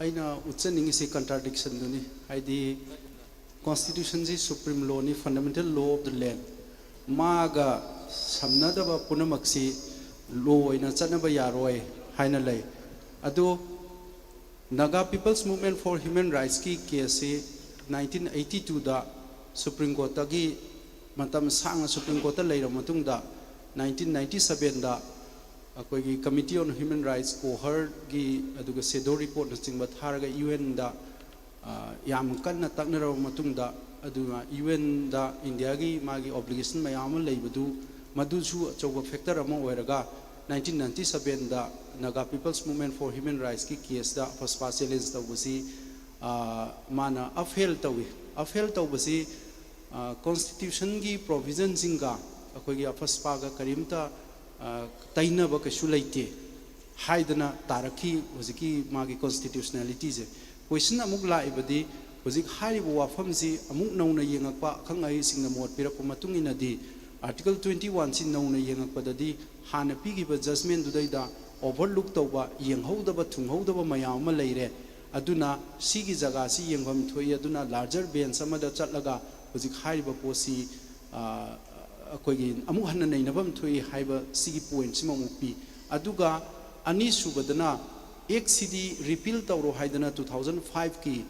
ꯑꯩꯅ ꯎꯠꯆꯅꯤꯡꯉꯤꯁꯤ ꯀꯟꯇ꯭ꯔꯥꯗꯤꯛꯁꯟꯗꯨꯅꯤ꯫ ꯍꯥꯏꯗꯤ ꯀꯣꯟꯁꯇꯤꯇ꯭ꯌꯨꯁꯟꯁꯤ ꯁꯨꯄ꯭ꯔꯤꯝ ꯂꯣꯅꯤ, fundamental law of the land. ꯃꯥꯒ ꯁꯝꯅꯗꯕ ꯄꯨꯝꯅꯃꯛꯁꯤ ꯂꯣ ꯑꯣꯏꯅ ꯆꯠꯅꯕ ꯌꯥꯔꯣꯏ ꯍꯥꯏꯅ ꯂꯩ꯫ ꯑꯗꯨ Naga People's Movement for Human Rightsꯀꯤ ꯀꯦꯁꯁꯤ ꯅꯥꯏꯟꯇꯤꯟ ꯑꯩꯠꯇꯤ ꯇꯨꯗ ꯁꯨꯄ꯭ꯔꯤꯝ ꯀꯣꯔꯠꯇꯒꯤ ꯃꯇꯝ ꯁꯥꯡꯅ ꯁꯨꯄ꯭ꯔꯤꯝ ꯀꯣꯔꯠꯇ ꯂꯩꯔꯕ ꯃꯇꯨꯡꯗ ꯅꯥꯏꯟꯇꯤꯟ ꯅꯥꯏꯟꯇꯤ ꯁꯕꯦꯟꯗ ꯑꯩꯈꯣꯏꯒꯤ ꯀꯃꯤꯇꯤ ꯑꯣꯟ ꯍ꯭ꯌꯨꯃꯦꯟ ꯔꯥꯏꯠꯁ, ꯀꯣꯍꯔꯒꯤ, ꯑꯗꯨꯒ ꯁꯦꯗꯣ ꯔꯤꯄꯣꯔꯠꯅꯆꯤꯡꯕ ꯊꯥꯔꯒ ꯌꯨ ꯑꯦꯟꯗ ꯌꯥꯝ ꯀꯟꯅ ꯇꯛꯅꯔꯕ ꯃꯇꯨꯡꯗ, ꯑꯗꯨꯅ ꯌꯨ ꯑꯦꯟꯗ ꯏꯟꯗꯤꯌꯥꯒꯤ ꯃꯥꯒꯤ ꯑꯣꯕ꯭ꯂꯤꯒꯦꯁꯟ ꯃꯌꯥꯝ ꯑꯃ ꯂꯩꯕꯗꯨ, ꯃꯗꯨꯁꯨ ꯑꯆꯧꯕ ꯐꯦꯛꯇꯔ ꯑꯃ ꯑꯣꯏꯔꯒ ꯅꯥꯏꯟꯇꯤꯟ ꯅꯥꯏꯟꯇꯤ ꯁꯕꯦꯟꯗ Naga People's Movement for Human Rightsꯀꯤ ꯀꯦꯁꯇ ꯑꯐꯁꯄꯥ ꯆꯦꯂꯦꯟꯖ ꯇꯧꯕꯁꯤ ꯑ, ꯃꯥꯅ ꯑꯐꯦꯜ ꯇꯧꯏ꯫ ꯑꯐꯦꯜ ꯇꯧꯕꯁꯤ ꯀꯣꯟꯁꯇꯤꯇ꯭ꯌꯨꯁꯟꯒꯤ ꯄ꯭ꯔꯣꯚꯤꯖꯟꯁꯤꯡꯒ ꯑꯩꯈꯣꯏꯒꯤ ꯑꯐꯁꯄꯥꯒ ꯀꯔꯤꯝꯇ ꯑ, ꯇꯩꯅꯕ ꯀꯩꯁꯨ ꯂꯩꯇꯦ ꯍꯥꯏꯗꯅ ꯇꯥꯔꯛꯈꯤ ꯍꯧꯖꯤꯛꯀꯤ ꯃꯥꯒꯤ ꯀꯣꯟꯁꯇꯤꯇ꯭ꯌꯨꯁꯅꯦꯂꯤꯇꯤꯁꯦ꯫ ꯀꯣꯏꯁꯟ ꯑꯃꯨꯛ ꯂꯥꯛꯏꯕꯗꯤ, ꯍꯧꯖꯤꯛ ꯍꯥꯏꯔꯤꯕ ꯋꯥꯐꯝꯁꯤ ꯑꯃꯨꯛ ꯅꯧꯅ ꯌꯦꯡꯉꯛꯄ, ꯑꯈꯪ ꯑꯍꯩꯁꯤꯡꯅ ꯃꯣꯠ ꯄꯤꯔꯛꯄ ꯃꯇꯨꯡ ꯏꯟꯅꯗꯤ, ꯑꯥꯔꯇꯤꯀꯜ ꯇ꯭ꯋꯦꯟꯇꯤ ꯋꯥꯟꯁꯤ ꯅꯧꯅ ꯌꯦꯡꯉꯛꯄꯗꯗꯤ ꯍꯥꯟꯅ ꯄꯤꯈꯤꯕ ꯖꯖꯃꯦꯟꯗꯨꯗꯩꯗ ꯑꯣꯚꯔꯂꯨꯛ ꯇꯧꯕ, ꯌꯦꯡꯍꯧꯗꯕ ꯊꯨꯡꯍꯧꯗꯕ ꯃꯌꯥꯝ ꯑꯃ ꯂꯩꯔꯦ꯫ ꯑꯗꯨꯅ ꯁꯤꯒꯤ ꯖꯒꯥꯁꯤ ꯌꯦꯡꯐꯝ ꯊꯣꯛꯏ꯫ ꯑꯗꯨꯅ ꯂꯥꯔꯖꯔ ꯕꯦꯟꯁ ꯑꯃꯗ ꯆꯠꯂꯒ ꯍꯧꯖꯤꯛ ꯍꯥꯏꯔꯤꯕ ꯄꯣꯠꯁꯤ ꯑ, ꯑꯩꯈꯣꯏꯒꯤ ꯑꯃꯨꯛ ꯍꯟꯅ ꯅꯩꯅꯐꯝ ꯊꯣꯛꯏ ꯍꯥꯏꯕ ꯁꯤꯒꯤ ꯄꯣꯏꯟꯠꯁꯤꯃ ꯑꯃꯨꯛ ꯄꯤ꯫ ꯑꯗꯨꯒ ꯑꯅꯤꯁꯨꯕꯗꯅ, ꯑꯦꯛꯁꯤꯗꯤ ꯔꯤꯄꯤꯜ ꯇꯧꯔꯣ ꯍꯥꯏꯗꯅ ꯇꯨ ꯊꯥꯎꯖꯟ ꯐꯥꯏꯚꯀꯤ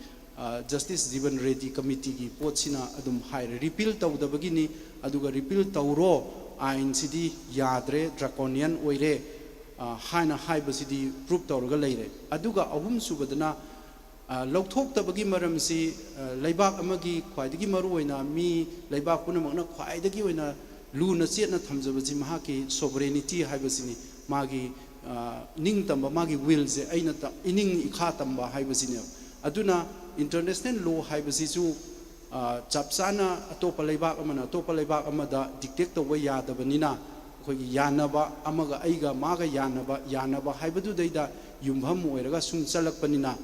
ꯖꯁꯇꯤꯁ ꯖꯤꯕꯟ ꯔꯦꯗꯤ ꯀꯃꯤꯇꯤꯒꯤ ꯄꯣꯠꯁꯤꯅ ꯑꯗꯨꯝ ꯍꯥꯏꯔꯦ, ꯔꯤꯄꯤꯜ ꯇꯧꯗꯕꯒꯤꯅꯤ꯫ ꯑꯗꯨꯒ ꯔꯤꯄꯤꯜ ꯇꯧꯔꯣ, ꯑꯥꯏꯟꯁꯤꯗꯤ ꯌꯥꯗ꯭ꯔꯦ, ꯗ꯭ꯔꯥꯀꯣꯅꯤꯌꯟ ꯑꯣꯏꯔꯦ, ꯑ, ꯍꯥꯏꯅ ꯍꯥꯏꯕꯁꯤꯗꯤ ꯄ꯭ꯔꯨꯞ ꯇꯧꯔꯒ ꯂꯩꯔꯦ꯫ ꯑꯗꯨꯒ ꯑꯍꯨꯝꯁꯨꯕꯗꯅ, ꯑ, ꯂꯧꯊꯣꯛꯇꯕꯒꯤ ꯃꯔꯝꯁꯤ, ꯑ, ꯂꯩꯕꯥꯛ ꯑꯃꯒꯤ ꯈ꯭ꯋꯥꯏꯗꯒꯤ ꯃꯔꯨꯑꯣꯏꯅ ꯃꯤ, ꯂꯩꯕꯥꯛ ꯄꯨꯝꯅꯃꯛꯅ ꯈ꯭ꯋꯥꯏꯗꯒꯤ ꯑꯣꯏꯅ ꯂꯨꯅ ꯆꯦꯠꯅ ꯊꯝꯖꯕꯁꯤ ꯃꯍꯥꯛꯀꯤ ꯁꯣꯚꯔꯦꯅꯤꯇꯤ ꯍꯥꯏꯕꯁꯤꯅꯤ꯫ ꯃꯥꯒꯤ, ꯑ, ꯅꯤꯡꯇꯝꯕ, ꯃꯥꯒꯤ ꯋꯤꯜꯁꯦ, ꯑꯩꯅ ꯇ-, ꯏꯅꯤꯡ ꯏꯈꯥ ꯇꯝꯕ ꯍꯥꯏꯕꯁꯤꯅꯦꯕ꯫ ꯑꯗꯨꯅ ꯏꯟꯇꯔꯅꯦꯁꯅꯦꯜ ꯂꯣ ꯍꯥꯏꯕꯁꯤꯁꯨ, ꯑ, ꯆꯞ ꯆꯥꯅ ꯑꯇꯣꯞꯄ ꯂꯩꯕꯥꯛ ꯑꯃꯅ ꯑꯇꯣꯞꯄ ꯂꯩꯕꯥꯛ ꯑꯃꯗ ꯗꯤꯛꯇꯦꯠ ꯇꯧꯕ ꯌꯥꯗꯕꯅꯤꯅ, ꯑꯩꯈꯣꯏꯒꯤ ꯌꯥꯅꯕ, ꯑꯃꯒ ꯑꯩꯒ ꯃꯥꯒ ꯌꯥꯅꯕ, ꯌꯥꯅꯕ ꯍꯥꯏꯕꯗꯨꯗꯩꯗ ꯌꯨꯝꯐꯝ ꯑꯣꯏꯔꯒ ꯁꯨꯝ ꯆꯠꯂꯛꯄꯅꯤꯅ,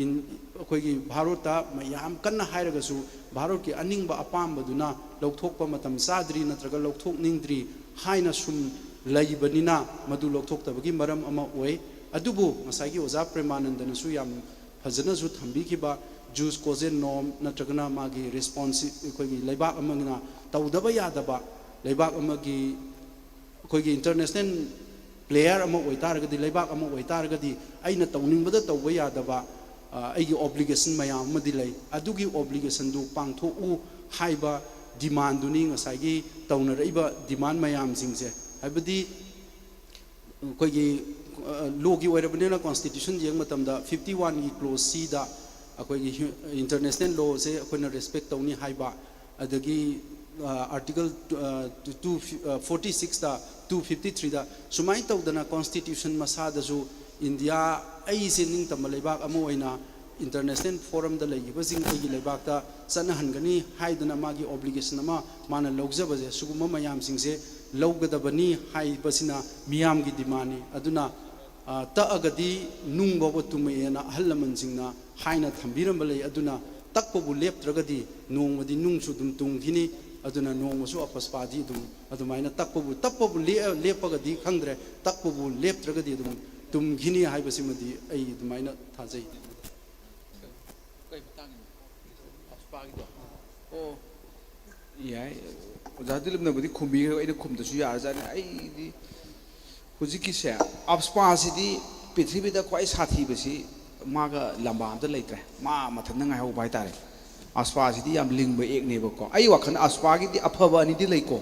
ꯑꯩꯈꯣꯏꯒꯤ ꯚꯥꯔꯠꯇ ꯃꯌꯥꯝ ꯀꯟꯅ ꯍꯥꯏꯔꯒꯁꯨ ꯚꯥꯔꯠꯀꯤ ꯑꯅꯤꯡꯕ ꯑꯄꯥꯝꯕꯗꯨꯅ ꯂꯧꯊꯣꯛꯄ ꯃꯇꯝ ꯆꯥꯗ꯭ꯔꯤ ꯅꯠꯇ꯭ꯔꯒ ꯂꯧꯊꯣꯛꯅꯤꯡꯗ꯭ꯔꯤ ꯍꯥꯏꯅ ꯁꯨꯝ ꯂꯩꯕꯅꯤꯅ ꯃꯗꯨ ꯂꯧꯊꯣꯛꯇꯕꯒꯤ ꯃꯔꯝ ꯑꯃ ꯑꯣꯏ꯫ ꯑꯗꯨꯕꯨ ꯉꯁꯥꯏꯒꯤ ꯑꯣꯖꯥ ꯄ꯭ꯔꯦꯃꯥꯅꯟꯗꯅꯁꯨ ꯌꯥꯝ ꯐꯖꯅꯁꯨ ꯊꯝꯕꯤꯈꯤꯕ, ꯖꯨꯁ ꯀꯣꯖꯦꯟ ꯅꯣꯔꯝ ꯅꯠꯇ꯭ꯔꯒꯅ ꯃꯥꯒꯤ ꯔꯦꯁꯄꯣꯟꯁꯤ ꯑꯩꯈꯣꯏꯒꯤ ꯂꯩꯕꯥꯛ ꯑꯃꯅ ꯇꯧꯗꯕ ꯌꯥꯗꯕ, ꯂꯩꯕꯥꯛ ꯑꯃꯒꯤ ꯑꯩꯈꯣꯏꯒꯤ ꯏꯟꯇꯔꯅꯦꯁꯅꯦꯜ ꯄ꯭ꯂꯦꯌꯔ ꯑꯃ ꯑꯣꯏꯇꯥꯔꯒꯗꯤ, ꯂꯩꯕꯥꯛ ꯑꯃ ꯑꯣꯏꯇꯥꯔꯒꯗꯤ ꯑꯩꯅ ꯇꯧꯅꯤꯡꯕꯗ ꯇꯧꯕ ꯌꯥꯗꯕ, ꯑ, ꯑꯩꯒꯤ ꯑꯣꯕ꯭ꯂꯤꯒꯦꯁꯟ ꯃꯌꯥꯝ ꯑꯃꯗꯤ ꯂꯩ꯫ ꯑꯗꯨꯒꯤ ꯑꯣꯕ꯭ꯂꯤꯒꯦꯁꯟꯗꯨ ꯄꯥꯡꯊꯣꯛꯎ ꯍꯥꯏꯕ ꯗꯤꯃꯥꯟꯗꯨꯅꯤ ꯉꯁꯥꯏꯒꯤ ꯇꯧꯅꯔꯛꯏꯕ ꯗꯤꯃꯥꯟ ꯃꯌꯥꯝꯁꯤꯡꯁꯦ꯫ ꯍꯥꯏꯕꯗꯤ ꯑꯩꯈꯣꯏꯒꯤ, ꯑ, ꯂꯣꯒꯤ ꯑꯣꯏꯔꯕꯅꯤꯅ ꯀꯣꯟꯁꯇꯤꯇ꯭ꯌꯨꯁꯟ ꯌꯦꯡꯕ ꯃꯇꯝꯗ ꯐꯤꯐꯇꯤ ꯋꯥꯟꯒꯤ ꯀ꯭ꯂꯣꯖ ꯁꯤꯗ ꯑꯩꯈꯣꯏꯒꯤ ꯍ꯭ꯌꯨ-, ꯏꯟꯇꯔꯅꯦꯁꯅꯦꯜ ꯂꯣꯁꯦ ꯑꯩꯈꯣꯏꯅ ꯔꯦꯁꯄꯦꯛ ꯇꯧꯅꯤ ꯍꯥꯏꯕ, ꯑꯗꯒꯤ, ꯑ, ꯑꯥꯔꯇꯤꯀꯜ, ꯑ, ꯇꯨ, ꯇꯨ, ꯑ, ꯐꯣꯔꯇꯤ ꯁꯤꯛꯁꯇ, ꯇꯨ ꯐꯤꯐꯇꯤ ꯊ꯭ꯔꯤꯗ ꯁꯨꯃꯥꯏꯅ ꯇꯧꯗꯅ ꯀꯣꯟꯁꯇꯤꯇ꯭ꯌꯨꯁꯟ ꯃꯁꯥꯗꯁꯨ ꯏꯟꯗꯤꯌꯥ, ꯑꯩꯁꯦ ꯅꯤꯡꯇꯝꯕ ꯂꯩꯕꯥꯛ ꯑꯃ ꯑꯣꯏꯅ ꯏꯟꯇꯔꯅꯦꯁꯅꯦꯜ ꯐꯣꯔꯝꯗ ꯂꯩꯈꯤꯕꯁꯤꯡ ꯑꯩꯒꯤ ꯂꯩꯕꯥꯛꯇ ꯆꯠꯅꯍꯟꯒꯅꯤ ꯍꯥꯏꯗꯅ ꯃꯥꯒꯤ ꯑꯣꯕ꯭ꯂꯤꯒꯦꯁꯟ ꯑꯃ ꯃꯥꯅ ꯂꯧꯖꯕꯁꯦ, ꯁꯤꯒꯨꯝꯕ ꯃꯌꯥꯝꯁꯤꯡꯁꯦ ꯂꯧꯒꯗꯕꯅꯤ ꯍꯥꯏꯕꯁꯤꯅ ꯃꯤꯌꯥꯝꯒꯤ ꯗꯤꯃꯥꯟꯅꯤ꯫ ꯑꯗꯨꯅ, ꯑ, "ꯇꯛꯑꯒꯗꯤ ꯅꯨꯡ ꯐꯥꯎꯕ ꯇꯨꯝꯃꯛꯑꯦꯅ" ꯑꯍꯜ ꯂꯃꯟꯁꯤꯡꯅ ꯍꯥꯏꯅ ꯊꯝꯕꯤꯔꯝꯕ ꯂꯩ꯫ ꯑꯗꯨꯅ ꯇꯛꯄꯕꯨ ꯂꯦꯞꯇ꯭ꯔꯒꯗꯤ ꯅꯣꯡꯃꯗꯤ ꯅꯨꯡꯁꯨ ꯑꯗꯨꯝ ꯇꯨꯝꯈꯤꯅꯤ꯫ ꯑꯗꯨꯅ ꯅꯣꯡꯃꯁꯨ ꯑꯄꯁꯄꯥꯗꯤ ꯑꯗꯨꯝ ꯑꯗꯨꯃꯥꯏꯅ ꯇꯛꯄꯕꯨ, ꯇꯞꯄꯕꯨ ꯂꯦ-, ꯂꯦꯞꯄꯒꯗꯤ ꯈꯪꯗ꯭ꯔꯦ, ꯇꯛꯄꯕꯨ ꯂꯦꯞꯇ꯭ꯔꯒꯗꯤ ꯑꯗꯨꯝ ꯇꯨꯝꯈꯤꯅꯤ ꯍꯥꯏꯕꯁꯤꯃꯗꯤ ꯑꯩ ꯑꯗꯨꯃꯥꯏꯅ ꯊꯥꯖꯩ꯫ ꯀꯩ ꯃꯇꯥꯡꯒꯤꯅꯣ? ꯑꯄꯁꯄꯥꯒꯤꯗꯣ? ꯑꯣ꯫ ꯌꯥꯏ꯫ ꯑꯣꯖꯥ ꯗꯤꯂꯤꯞꯅꯕꯨꯗꯤ ꯈꯨꯝꯕꯤꯈ꯭ꯔꯦ, ꯑꯩꯅ ꯈꯨꯝꯗꯁꯨ ꯌꯥꯔꯖꯥꯠꯅꯤ꯫ ꯑꯩꯗꯤ ꯍꯧꯖꯤꯛꯀꯤꯁꯦ, ꯑꯄꯁꯄꯥꯁꯤꯗꯤ ꯄ꯭ꯔꯤꯊꯤꯕꯤꯗ ꯈ꯭ꯋꯥꯏ ꯁꯥꯊꯤꯕꯁꯤ ꯃꯥꯒ ꯂꯝꯕꯥ ꯑꯝꯇ ꯂꯩꯇ꯭ꯔꯦ, ꯃꯥ ꯃꯊꯟꯇ ꯉꯥꯏꯍꯧꯕ ꯍꯥꯏꯇꯥꯔꯦ꯫ ꯑꯄꯁꯄꯥꯁꯤꯗꯤ ꯌꯥꯝ ꯂꯤꯡꯕ ꯑꯦꯛꯅꯦꯕꯀꯣ꯫ ꯑꯩ ꯋꯥꯈꯜꯗ ꯑꯄꯁꯄꯥꯒꯤꯗꯤ ꯑꯐꯕ ꯑꯅꯤꯗꯤ ꯂꯩꯀꯣ꯫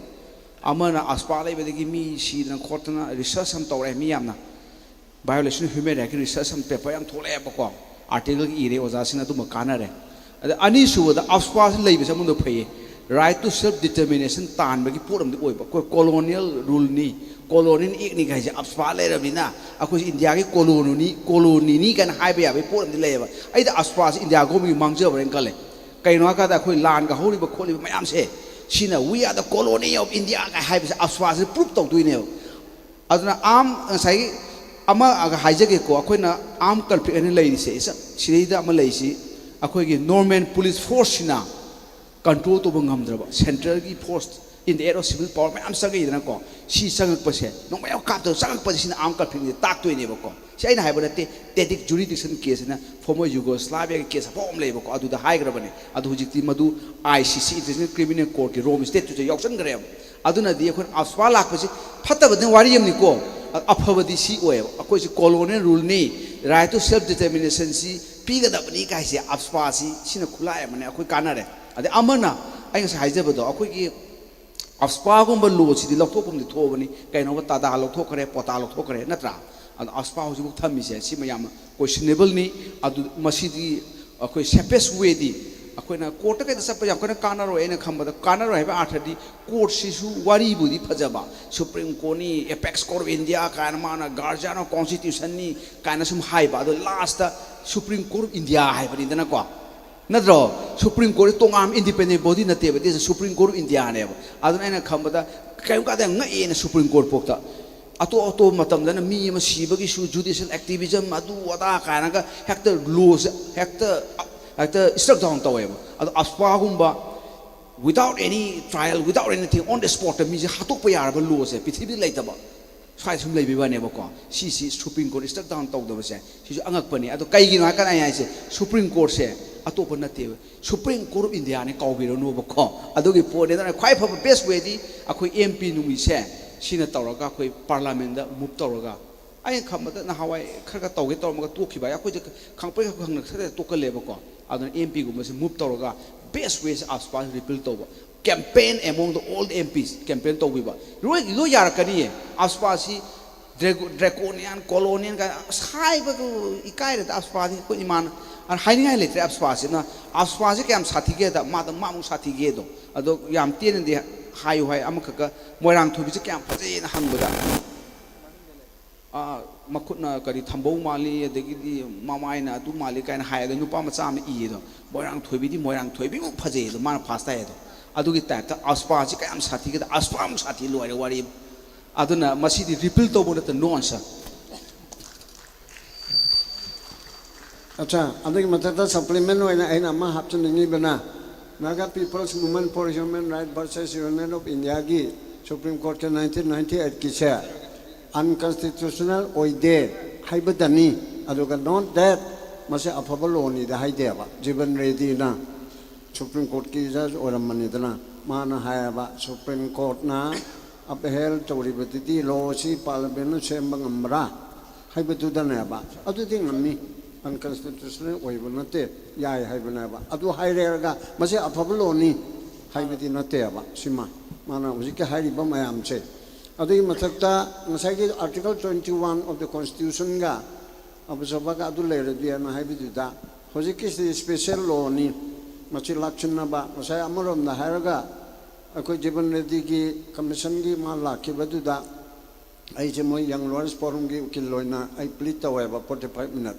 ꯑꯃꯅ ꯑꯄꯁꯄꯥ ꯂꯩꯕꯗꯒꯤ ꯃꯤ ꯁꯤꯗꯅ ꯈꯣꯠꯇꯅ ꯔꯤꯁꯔꯁ ꯑꯃ ꯇꯧꯔꯦ, ꯃꯤ ꯌꯥꯝꯅ violation of human right ꯀꯤ research ꯑꯃ paper ꯌꯥꯝ ꯊꯣꯛꯂꯛꯑꯦꯕꯀꯣ, article ꯏꯔꯦ ꯑꯣꯖꯥꯁꯤꯡꯅ, ꯑꯗꯨꯝꯕ ꯀꯥꯟꯅꯔꯦ꯫ ꯑꯗ ꯑꯅꯤꯁꯨꯕꯗ ꯑꯄꯁꯄꯥꯁꯤ ꯂꯩꯕꯁꯦ ꯑꯃꯔꯣꯝꯗ ꯐꯩꯌꯦ, right to self determination ꯇꯥꯟꯕꯒꯤ ꯄꯣꯠ ꯑꯃꯗꯤ ꯑꯣꯏꯕ꯫ ꯑꯩꯈꯣꯏ colonial rule ꯅꯤ, colonial act ꯅꯤ ꯀꯥꯏꯁꯦ ꯑꯄꯁꯄꯥ ꯂꯩꯔꯕꯅꯤꯅ ꯑꯩꯈꯣꯏꯁꯦ ꯏꯟꯗꯤꯌꯥꯒꯤ colony ꯅꯤ, colony ꯅꯤ ꯀꯥꯏꯅ ꯍꯥꯏꯕ ꯌꯥꯕꯒꯤ ꯄꯣꯠ ꯑꯃꯗꯤ ꯂꯩꯌꯦꯕ꯫ ꯑꯩꯗꯤ ꯑꯄꯁꯄꯥꯁꯤ ꯏꯟꯗꯤꯌꯥ ꯒꯣꯔꯃꯦꯟꯒꯤ ꯃꯥꯡꯖꯕ꯭ꯔꯥ ꯍꯥꯏꯅ ꯈꯜꯂꯦ꯫ ꯀꯩꯅꯣ ꯍꯥꯏꯀꯥꯟꯗ ꯑꯩꯈꯣꯏ ꯂꯥꯟꯒ ꯍꯧꯔꯤꯕ ꯈꯣꯠꯂꯤꯕ ꯃꯌꯥꯝꯁꯦ, ꯁꯤꯅ "We are the colony of India" ꯀꯥꯏ ꯍꯥꯏꯕꯁꯦ ꯑꯄꯁꯄꯥꯁꯤꯅ proof ꯇꯧꯗꯣꯏꯅꯦꯕ꯫ ꯑꯗꯨꯅ ꯑꯥꯝ ꯉꯁꯥꯏꯒꯤ ꯑꯃ ꯍꯥꯏꯖꯒꯦꯀꯣ, ꯑꯩꯈꯣꯏꯅ armed conflict ꯑꯅ ꯂꯩꯔꯤꯁꯦ, ꯏꯆ-, ꯁꯤꯗꯩꯗ ꯑꯃ ꯂꯩꯔꯤꯁꯤ, ꯑꯩꯈꯣꯏꯒꯤ normal police forceꯁꯤꯅ control ꯇꯧꯕ ꯉꯝꯗ꯭ꯔꯕ, centralꯒꯤ force in the aid of civil power ꯃꯌꯥꯝ ꯆꯪꯉꯛꯏꯗꯅꯀꯣ, ꯁꯤ ꯆꯪꯉꯛꯄꯁꯦ, ꯅꯣꯡꯃꯩ ꯑꯃ ꯀꯥꯞꯇꯅ ꯆꯪꯉꯛꯄꯁꯦ, ꯁꯤꯅ armed conflictꯅꯤ ꯇꯥꯛꯇꯣꯏꯅꯦꯕꯀꯣ꯫ ꯁꯤ ꯑꯩꯅ ꯍꯥꯏꯕ ꯅꯠꯇꯦ, Tadic jurisdiction caseꯅ former Yugoslaviaꯒꯤ case ꯑꯐꯥꯎꯕ ꯑꯃ ꯂꯩꯌꯦꯕꯀꯣ, ꯑꯗꯨꯗ ꯍꯥꯏꯈ꯭ꯔꯕꯅꯦ꯫ ꯑꯗꯨ ꯍꯧꯖꯤꯛꯇꯤ ꯃꯗꯨ I C C, International Criminal Courtꯀꯤ Rome stateꯇꯨꯗ ꯌꯥꯎꯁꯟꯈ꯭ꯔꯦꯕ꯫ ꯑꯗꯨꯅꯗꯤ ꯑꯩꯈꯣꯏꯅ AFSPA ꯂꯥꯛꯄꯁꯤ ꯐꯠꯇꯕꯗꯤ ꯋꯥꯔꯤ ꯑꯃꯅꯤꯀꯣ, ꯑꯐꯕꯗꯤ ꯁꯤ ꯑꯣꯏꯌꯦꯕ꯫ ꯑꯩꯈꯣꯏꯁꯤ colonial ruleꯅꯤ, right to self determinationꯁꯤ ꯄꯤꯒꯗꯕꯅꯤ ꯀꯥꯏꯁꯦ, AFSPAꯁꯤ ꯁꯤꯅ ꯈꯨꯠꯂꯥꯏ ꯑꯃꯅꯦ, ꯑꯩꯈꯣꯏ ꯀꯥꯟꯅꯔꯦ꯫ ꯑꯗꯩ ꯑꯃꯅ, ꯑꯩ ꯉꯁꯥꯏ ꯍꯥꯏꯖꯕꯗꯣ, ꯑꯩꯈꯣꯏꯒꯤ AFSPAꯒꯨꯝꯕ lawꯁꯤꯗꯤ ꯂꯧꯊꯣꯛꯐꯝꯗꯤ ꯊꯣꯛꯑꯕꯅꯤ, ꯀꯩꯅꯣꯕ, TADA ꯂꯧꯊꯣꯛꯈ꯭ꯔꯦ, POTA ꯂꯧꯊꯣꯛꯈ꯭ꯔꯦ, ꯅꯠꯇ꯭ꯔꯥ? ꯑꯗꯣ AFSPA ꯍꯧꯖꯤꯛꯐꯥꯎ ꯊꯝꯃꯤꯁꯦ ꯁꯤꯃ ꯌꯥꯝꯅ questionableꯅꯤ꯫ ꯑꯗꯨ ꯃꯁꯤꯗꯤ ꯑꯩꯈꯣꯏ safest wayꯗꯤ, ꯑꯩꯈꯣꯏꯅ courtꯇ ꯀꯩꯗ ꯆꯠꯄ ꯌꯥꯝ ꯀꯟꯅ ꯀꯥꯟꯅꯔꯣꯏ꯫ ꯑꯩꯅ ꯈꯟꯕꯗ ꯀꯥꯟꯅꯔꯣꯏ ꯍꯥꯏꯕ ꯑꯥꯔꯊꯗꯤ, courtꯁꯤꯁꯨ ꯋꯥꯔꯤꯕꯨꯗꯤ ꯐꯖꯕ, Supreme Courtꯅꯤ, apex court of India ꯀꯥꯏꯅ, ꯃꯥꯅ guardian of constitutionꯅꯤ ꯀꯥꯏꯅ ꯁꯨꯝ ꯍꯥꯏꯕ, ꯑꯗꯣ lastꯇ Supreme Court of India ꯍꯥꯏꯕꯅꯤꯗꯅꯀꯣ, ꯅꯠꯇ꯭ꯔꯣ? Supreme Court ꯇꯣꯉꯥꯟꯕ independent body ꯅꯠꯇꯦꯕ, this is Supreme Court of Indiaꯅꯦꯕ꯫ ꯑꯗꯨꯅ ꯑꯩꯅ ꯈꯟꯕꯗ ꯀꯔꯤꯝ ꯀꯥꯟꯗ ꯌꯥꯝ ꯉꯛꯑꯦꯅ Supreme Court ꯐꯥꯎꯗ꯫ ꯑꯇꯣꯞ ꯑꯇꯣꯞꯄ ꯃꯇꯝꯗꯅ ꯃꯤ ꯑꯃ ꯁꯤꯕꯒꯤꯁꯨ judicial activism ꯑꯗꯨ ꯑꯗꯥ ꯀꯥꯏꯅꯒ ꯍꯦꯛꯇ lawꯁꯦ ꯍꯦꯛꯇ, ꯍꯦꯛꯇ struck down ꯇꯧꯋꯦꯕ꯫ ꯑꯗꯣ AFSPAꯒꯨꯝꯕ without any trial, without anything, on the spotꯇ ꯃꯤꯁꯦ ꯍꯥꯠꯇꯣꯛꯄ ꯌꯥꯔꯕ lawꯁꯦ ꯄ꯭ꯔꯤꯊꯤꯕꯤꯗ ꯂꯩꯇꯕ꯫ ꯁ꯭ꯋꯥꯏꯗ ꯁꯨꯝ ꯂꯩꯕꯩ ꯋꯥꯅꯦꯕꯀꯣ꯫ ꯁꯤꯁꯤ Supreme Court struck down ꯇꯧꯗꯕꯁꯦ ꯁꯤꯁꯨ ꯑꯉꯛꯄꯅꯤ꯫ ꯑꯗꯣ ꯀꯩꯒꯤꯅꯣ ꯍꯥꯏꯀꯥꯟꯗ ꯑꯩ ꯍꯥꯏꯁꯦ, Supreme Courtꯁꯦ ꯑꯇꯣꯞꯄ ꯅꯠꯇꯦꯕ, Supreme Court of Indiaꯅꯦ, ꯀꯥꯎꯕꯤꯔꯅꯣꯕꯀꯣ꯫ ꯑꯗꯨꯒꯤ ꯄꯣꯠꯅꯦ꯫ ꯑꯗꯨꯅ ꯈ꯭ꯋꯥꯏ ꯐꯕ best wayꯗꯤ ꯑꯩꯈꯣꯏ M P ꯅꯨꯡꯃꯤꯁꯦ ꯁꯤꯅ ꯇꯧꯔꯒ ꯑꯩꯈꯣꯏ parliamentꯇ move ꯇꯧꯔꯒ, ꯑꯩꯅ ꯈꯟꯕꯗ ꯅꯍꯥꯟꯋꯥꯏ ꯈꯔ ꯈꯔ ꯇꯧꯒꯦ ꯇꯧꯔꯝꯃꯒ ꯇꯣꯛꯈꯤꯕ ꯍꯥꯏ, ꯑꯩꯈꯣꯏꯁꯦ ꯈꯪꯄ꯭ꯔꯦꯛ ꯈꯪꯅ ꯈꯔ ꯇꯣꯛꯀꯜꯂꯦꯕꯀꯣ꯫ ꯑꯗꯨꯅ M P ꯒꯨꯝꯕꯁꯦ move ꯇꯧꯔꯒ best wayꯁꯦ AFSPA repeal ꯇꯧꯕ, campaign among the all the M Ps campaign ꯇꯧꯕꯤꯕ, ꯂꯣꯏ, ꯂꯣꯏ ꯌꯥꯔꯛꯀꯅꯤꯌꯦ꯫ AFSPAꯁꯤ Draco-, draconian, colonial ꯀꯥꯏꯅ ꯑꯁ ꯍꯥꯏꯕꯗꯨ ꯏꯀꯥꯏꯔꯦꯗ꯫ AFSPAꯗꯤ ꯑꯩꯈꯣꯏ ꯏꯃꯥꯅ ꯑ, ꯍꯥꯏꯅꯤꯡꯉꯥꯏ ꯂꯩꯇ꯭ꯔꯦ꯫ AFSPAꯁꯤꯅ, AFSPAꯁꯤ ꯀꯌꯥꯝ ꯁꯥꯊꯤꯒꯦꯗ, ꯃꯥꯗ ꯃꯥꯃꯨꯛ ꯁꯥꯊꯤꯒꯦꯗꯣ꯫ ꯑꯗꯣ ꯌꯥꯝ ꯇꯦꯟꯅꯗꯤ ꯍꯥꯏꯌꯨ ꯍꯥꯏ, ꯑꯃꯈꯛꯀ, ꯃꯣꯏꯔꯥꯡ ꯊꯣꯏꯕꯤꯁꯦ ꯀꯌꯥꯝ ꯐꯖꯩꯅ ꯍꯪꯕꯗ, ꯑꯥ, ꯃꯈꯨꯠꯅ ꯀꯔꯤ ꯊꯝꯕꯧ ꯃꯥꯜꯂꯤ, ꯑꯗꯒꯤꯗꯤ ꯃꯃꯥꯏꯅ ꯑꯗꯨ ꯃꯥꯜꯂꯤ ꯀꯥꯏꯅ ꯍꯥꯏ꯫ ꯑꯗꯣ ꯅꯨꯄꯥ ꯃꯆꯥ ꯑꯃꯅ ꯏꯌꯦ ꯑꯗꯣ, "ꯃꯣꯏꯔꯥꯡ ꯊꯣꯏꯕꯤꯗꯤ ꯃꯣꯏꯔꯥꯡ ꯊꯣꯏꯕꯤꯃꯨꯛ ꯐꯖꯩ" ꯑꯗꯣ, ꯃꯥꯅ first ꯇꯥꯏ ꯑꯗꯣ꯫ ꯑꯗꯨꯒꯤ typeꯇ AFSPAꯁꯤ ꯀꯌꯥꯝ ꯁꯥꯊꯤꯒꯦꯗ, AFSPAꯃꯨꯛ ꯁꯥꯊꯤ ꯂꯣꯏꯔꯦ ꯋꯥꯔꯤ꯫ ꯑꯗꯨꯅ ꯃꯁꯤꯗꯤ repeal ꯇꯧꯕ ꯅꯠꯇ, no answer꯫ ꯑꯠꯆꯥ, ꯑꯗꯨꯒꯤ ꯃꯊꯛꯇ ꯁꯄ꯭ꯂꯤꯃꯦꯟ ꯑꯣꯏꯅ ꯑꯩꯅ ꯑꯃ ꯍꯥꯞꯆꯅꯤꯡꯉꯤꯕꯅ, Naga People's Movement for Human Rights versus Union of Indiaꯒꯤ Supreme Courtꯀꯤ nineteen ninety eightꯀꯤꯁꯦ unconstitutional ꯑꯣꯏꯗꯦ ꯍꯥꯏꯕꯗꯅꯤ꯫ ꯑꯗꯨꯒ not that ꯃꯁꯤ ꯑꯐꯕ ꯂꯣꯅꯤꯗ ꯍꯥꯏꯗꯦꯕ꯫ ꯖꯤꯕꯟ ꯔꯦꯗꯤꯅ Supreme Courtꯀꯤ ꯖꯖ ꯑꯣꯏꯔꯝꯕꯅꯤꯗꯅ, ꯃꯥꯅ ꯍꯥꯏꯌꯦꯕ, Supreme Courtꯅ upheld ꯇꯧꯔꯤꯕꯗꯨꯗꯤ ꯂꯣꯁꯤ ꯄꯥꯔꯂꯤꯌꯥꯃꯦꯟꯅ ꯁꯦꯝꯕ ꯉꯝꯕ꯭ꯔꯥ ꯍꯥꯏꯕꯗꯨꯗꯅꯦꯕ꯫ ꯑꯗꯨꯗꯤ ꯉꯝꯃꯤ, unconstitutional ꯑꯣꯏꯕ ꯅꯠꯇꯦ, ꯌꯥꯏ ꯍꯥꯏꯕꯅꯦꯕ꯫ ꯑꯗꯨ ꯍꯥꯏꯔꯦꯔꯒ ꯃꯁꯤ ꯑꯐꯕ ꯂꯣꯅꯤ ꯍꯥꯏꯕꯗꯤ ꯅꯠꯇꯦꯕ꯫ ꯁꯤꯃ ꯃꯥꯅ ꯍꯧꯖꯤꯛꯀꯤ ꯍꯥꯏꯔꯤꯕ ꯃꯌꯥꯝꯁꯦ꯫ ꯑꯗꯨꯒꯤ ꯃꯊꯛꯇ ꯉꯁꯥꯏꯒꯤ Article twenty one of the Constitutionꯒ ꯑꯕꯨ ꯁꯣꯕꯥꯒ ꯑꯗꯨ ꯂꯩꯔꯗꯤꯅ ꯍꯥꯏꯕꯗꯨꯗ, ꯍꯧꯖꯤꯛꯀꯤꯁꯤꯗꯤ special lawꯅꯤ꯫ ꯃꯁꯤ ꯂꯥꯛꯁꯤꯟꯅꯕ, ꯉꯁꯥꯏ ꯑꯃꯔꯣꯝꯗ ꯍꯥꯏꯔꯒ ꯑꯩꯈꯣꯏ ꯖꯤꯕꯟ ꯔꯦꯗꯤꯒꯤ commissionꯒꯤ ꯃꯥ ꯂꯥꯛꯈꯤꯕꯗꯨꯗ ꯑꯩꯁꯦ ꯃꯣꯏ Young Lawyers Forumꯒꯤ ꯎꯀꯤꯜ ꯑꯣꯏꯅ ꯑꯩ plead ꯇꯧꯋꯦꯕ forty five minute꯫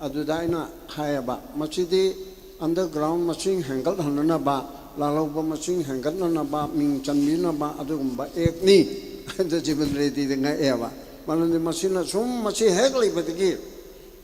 ꯑꯗꯨꯗ ꯑꯩꯅ ꯍꯥꯏꯌꯦꯕ, ꯃꯁꯤꯗꯤ underground ꯃꯁꯤꯡ ꯍꯦꯟꯒꯠꯍꯟꯅꯅꯕ, ꯂꯥꯜꯍꯧꯕ ꯃꯁꯤꯡ ꯍꯦꯟꯒꯠꯅꯅꯕ, ꯃꯤꯡ ꯆꯟꯕꯤꯅꯕ ꯑꯗꯨꯒꯨꯝꯕ actꯅꯤ꯫ ꯑꯗ ꯖꯤꯕꯟ ꯔꯦꯗꯤꯗ ꯉꯛꯑꯦꯕ꯫ ꯃꯔꯝꯗꯤ ꯃꯁꯤꯅ ꯁꯨꯝ ꯃꯁꯤ ꯍꯦꯛ ꯂꯩꯕꯗꯒꯤ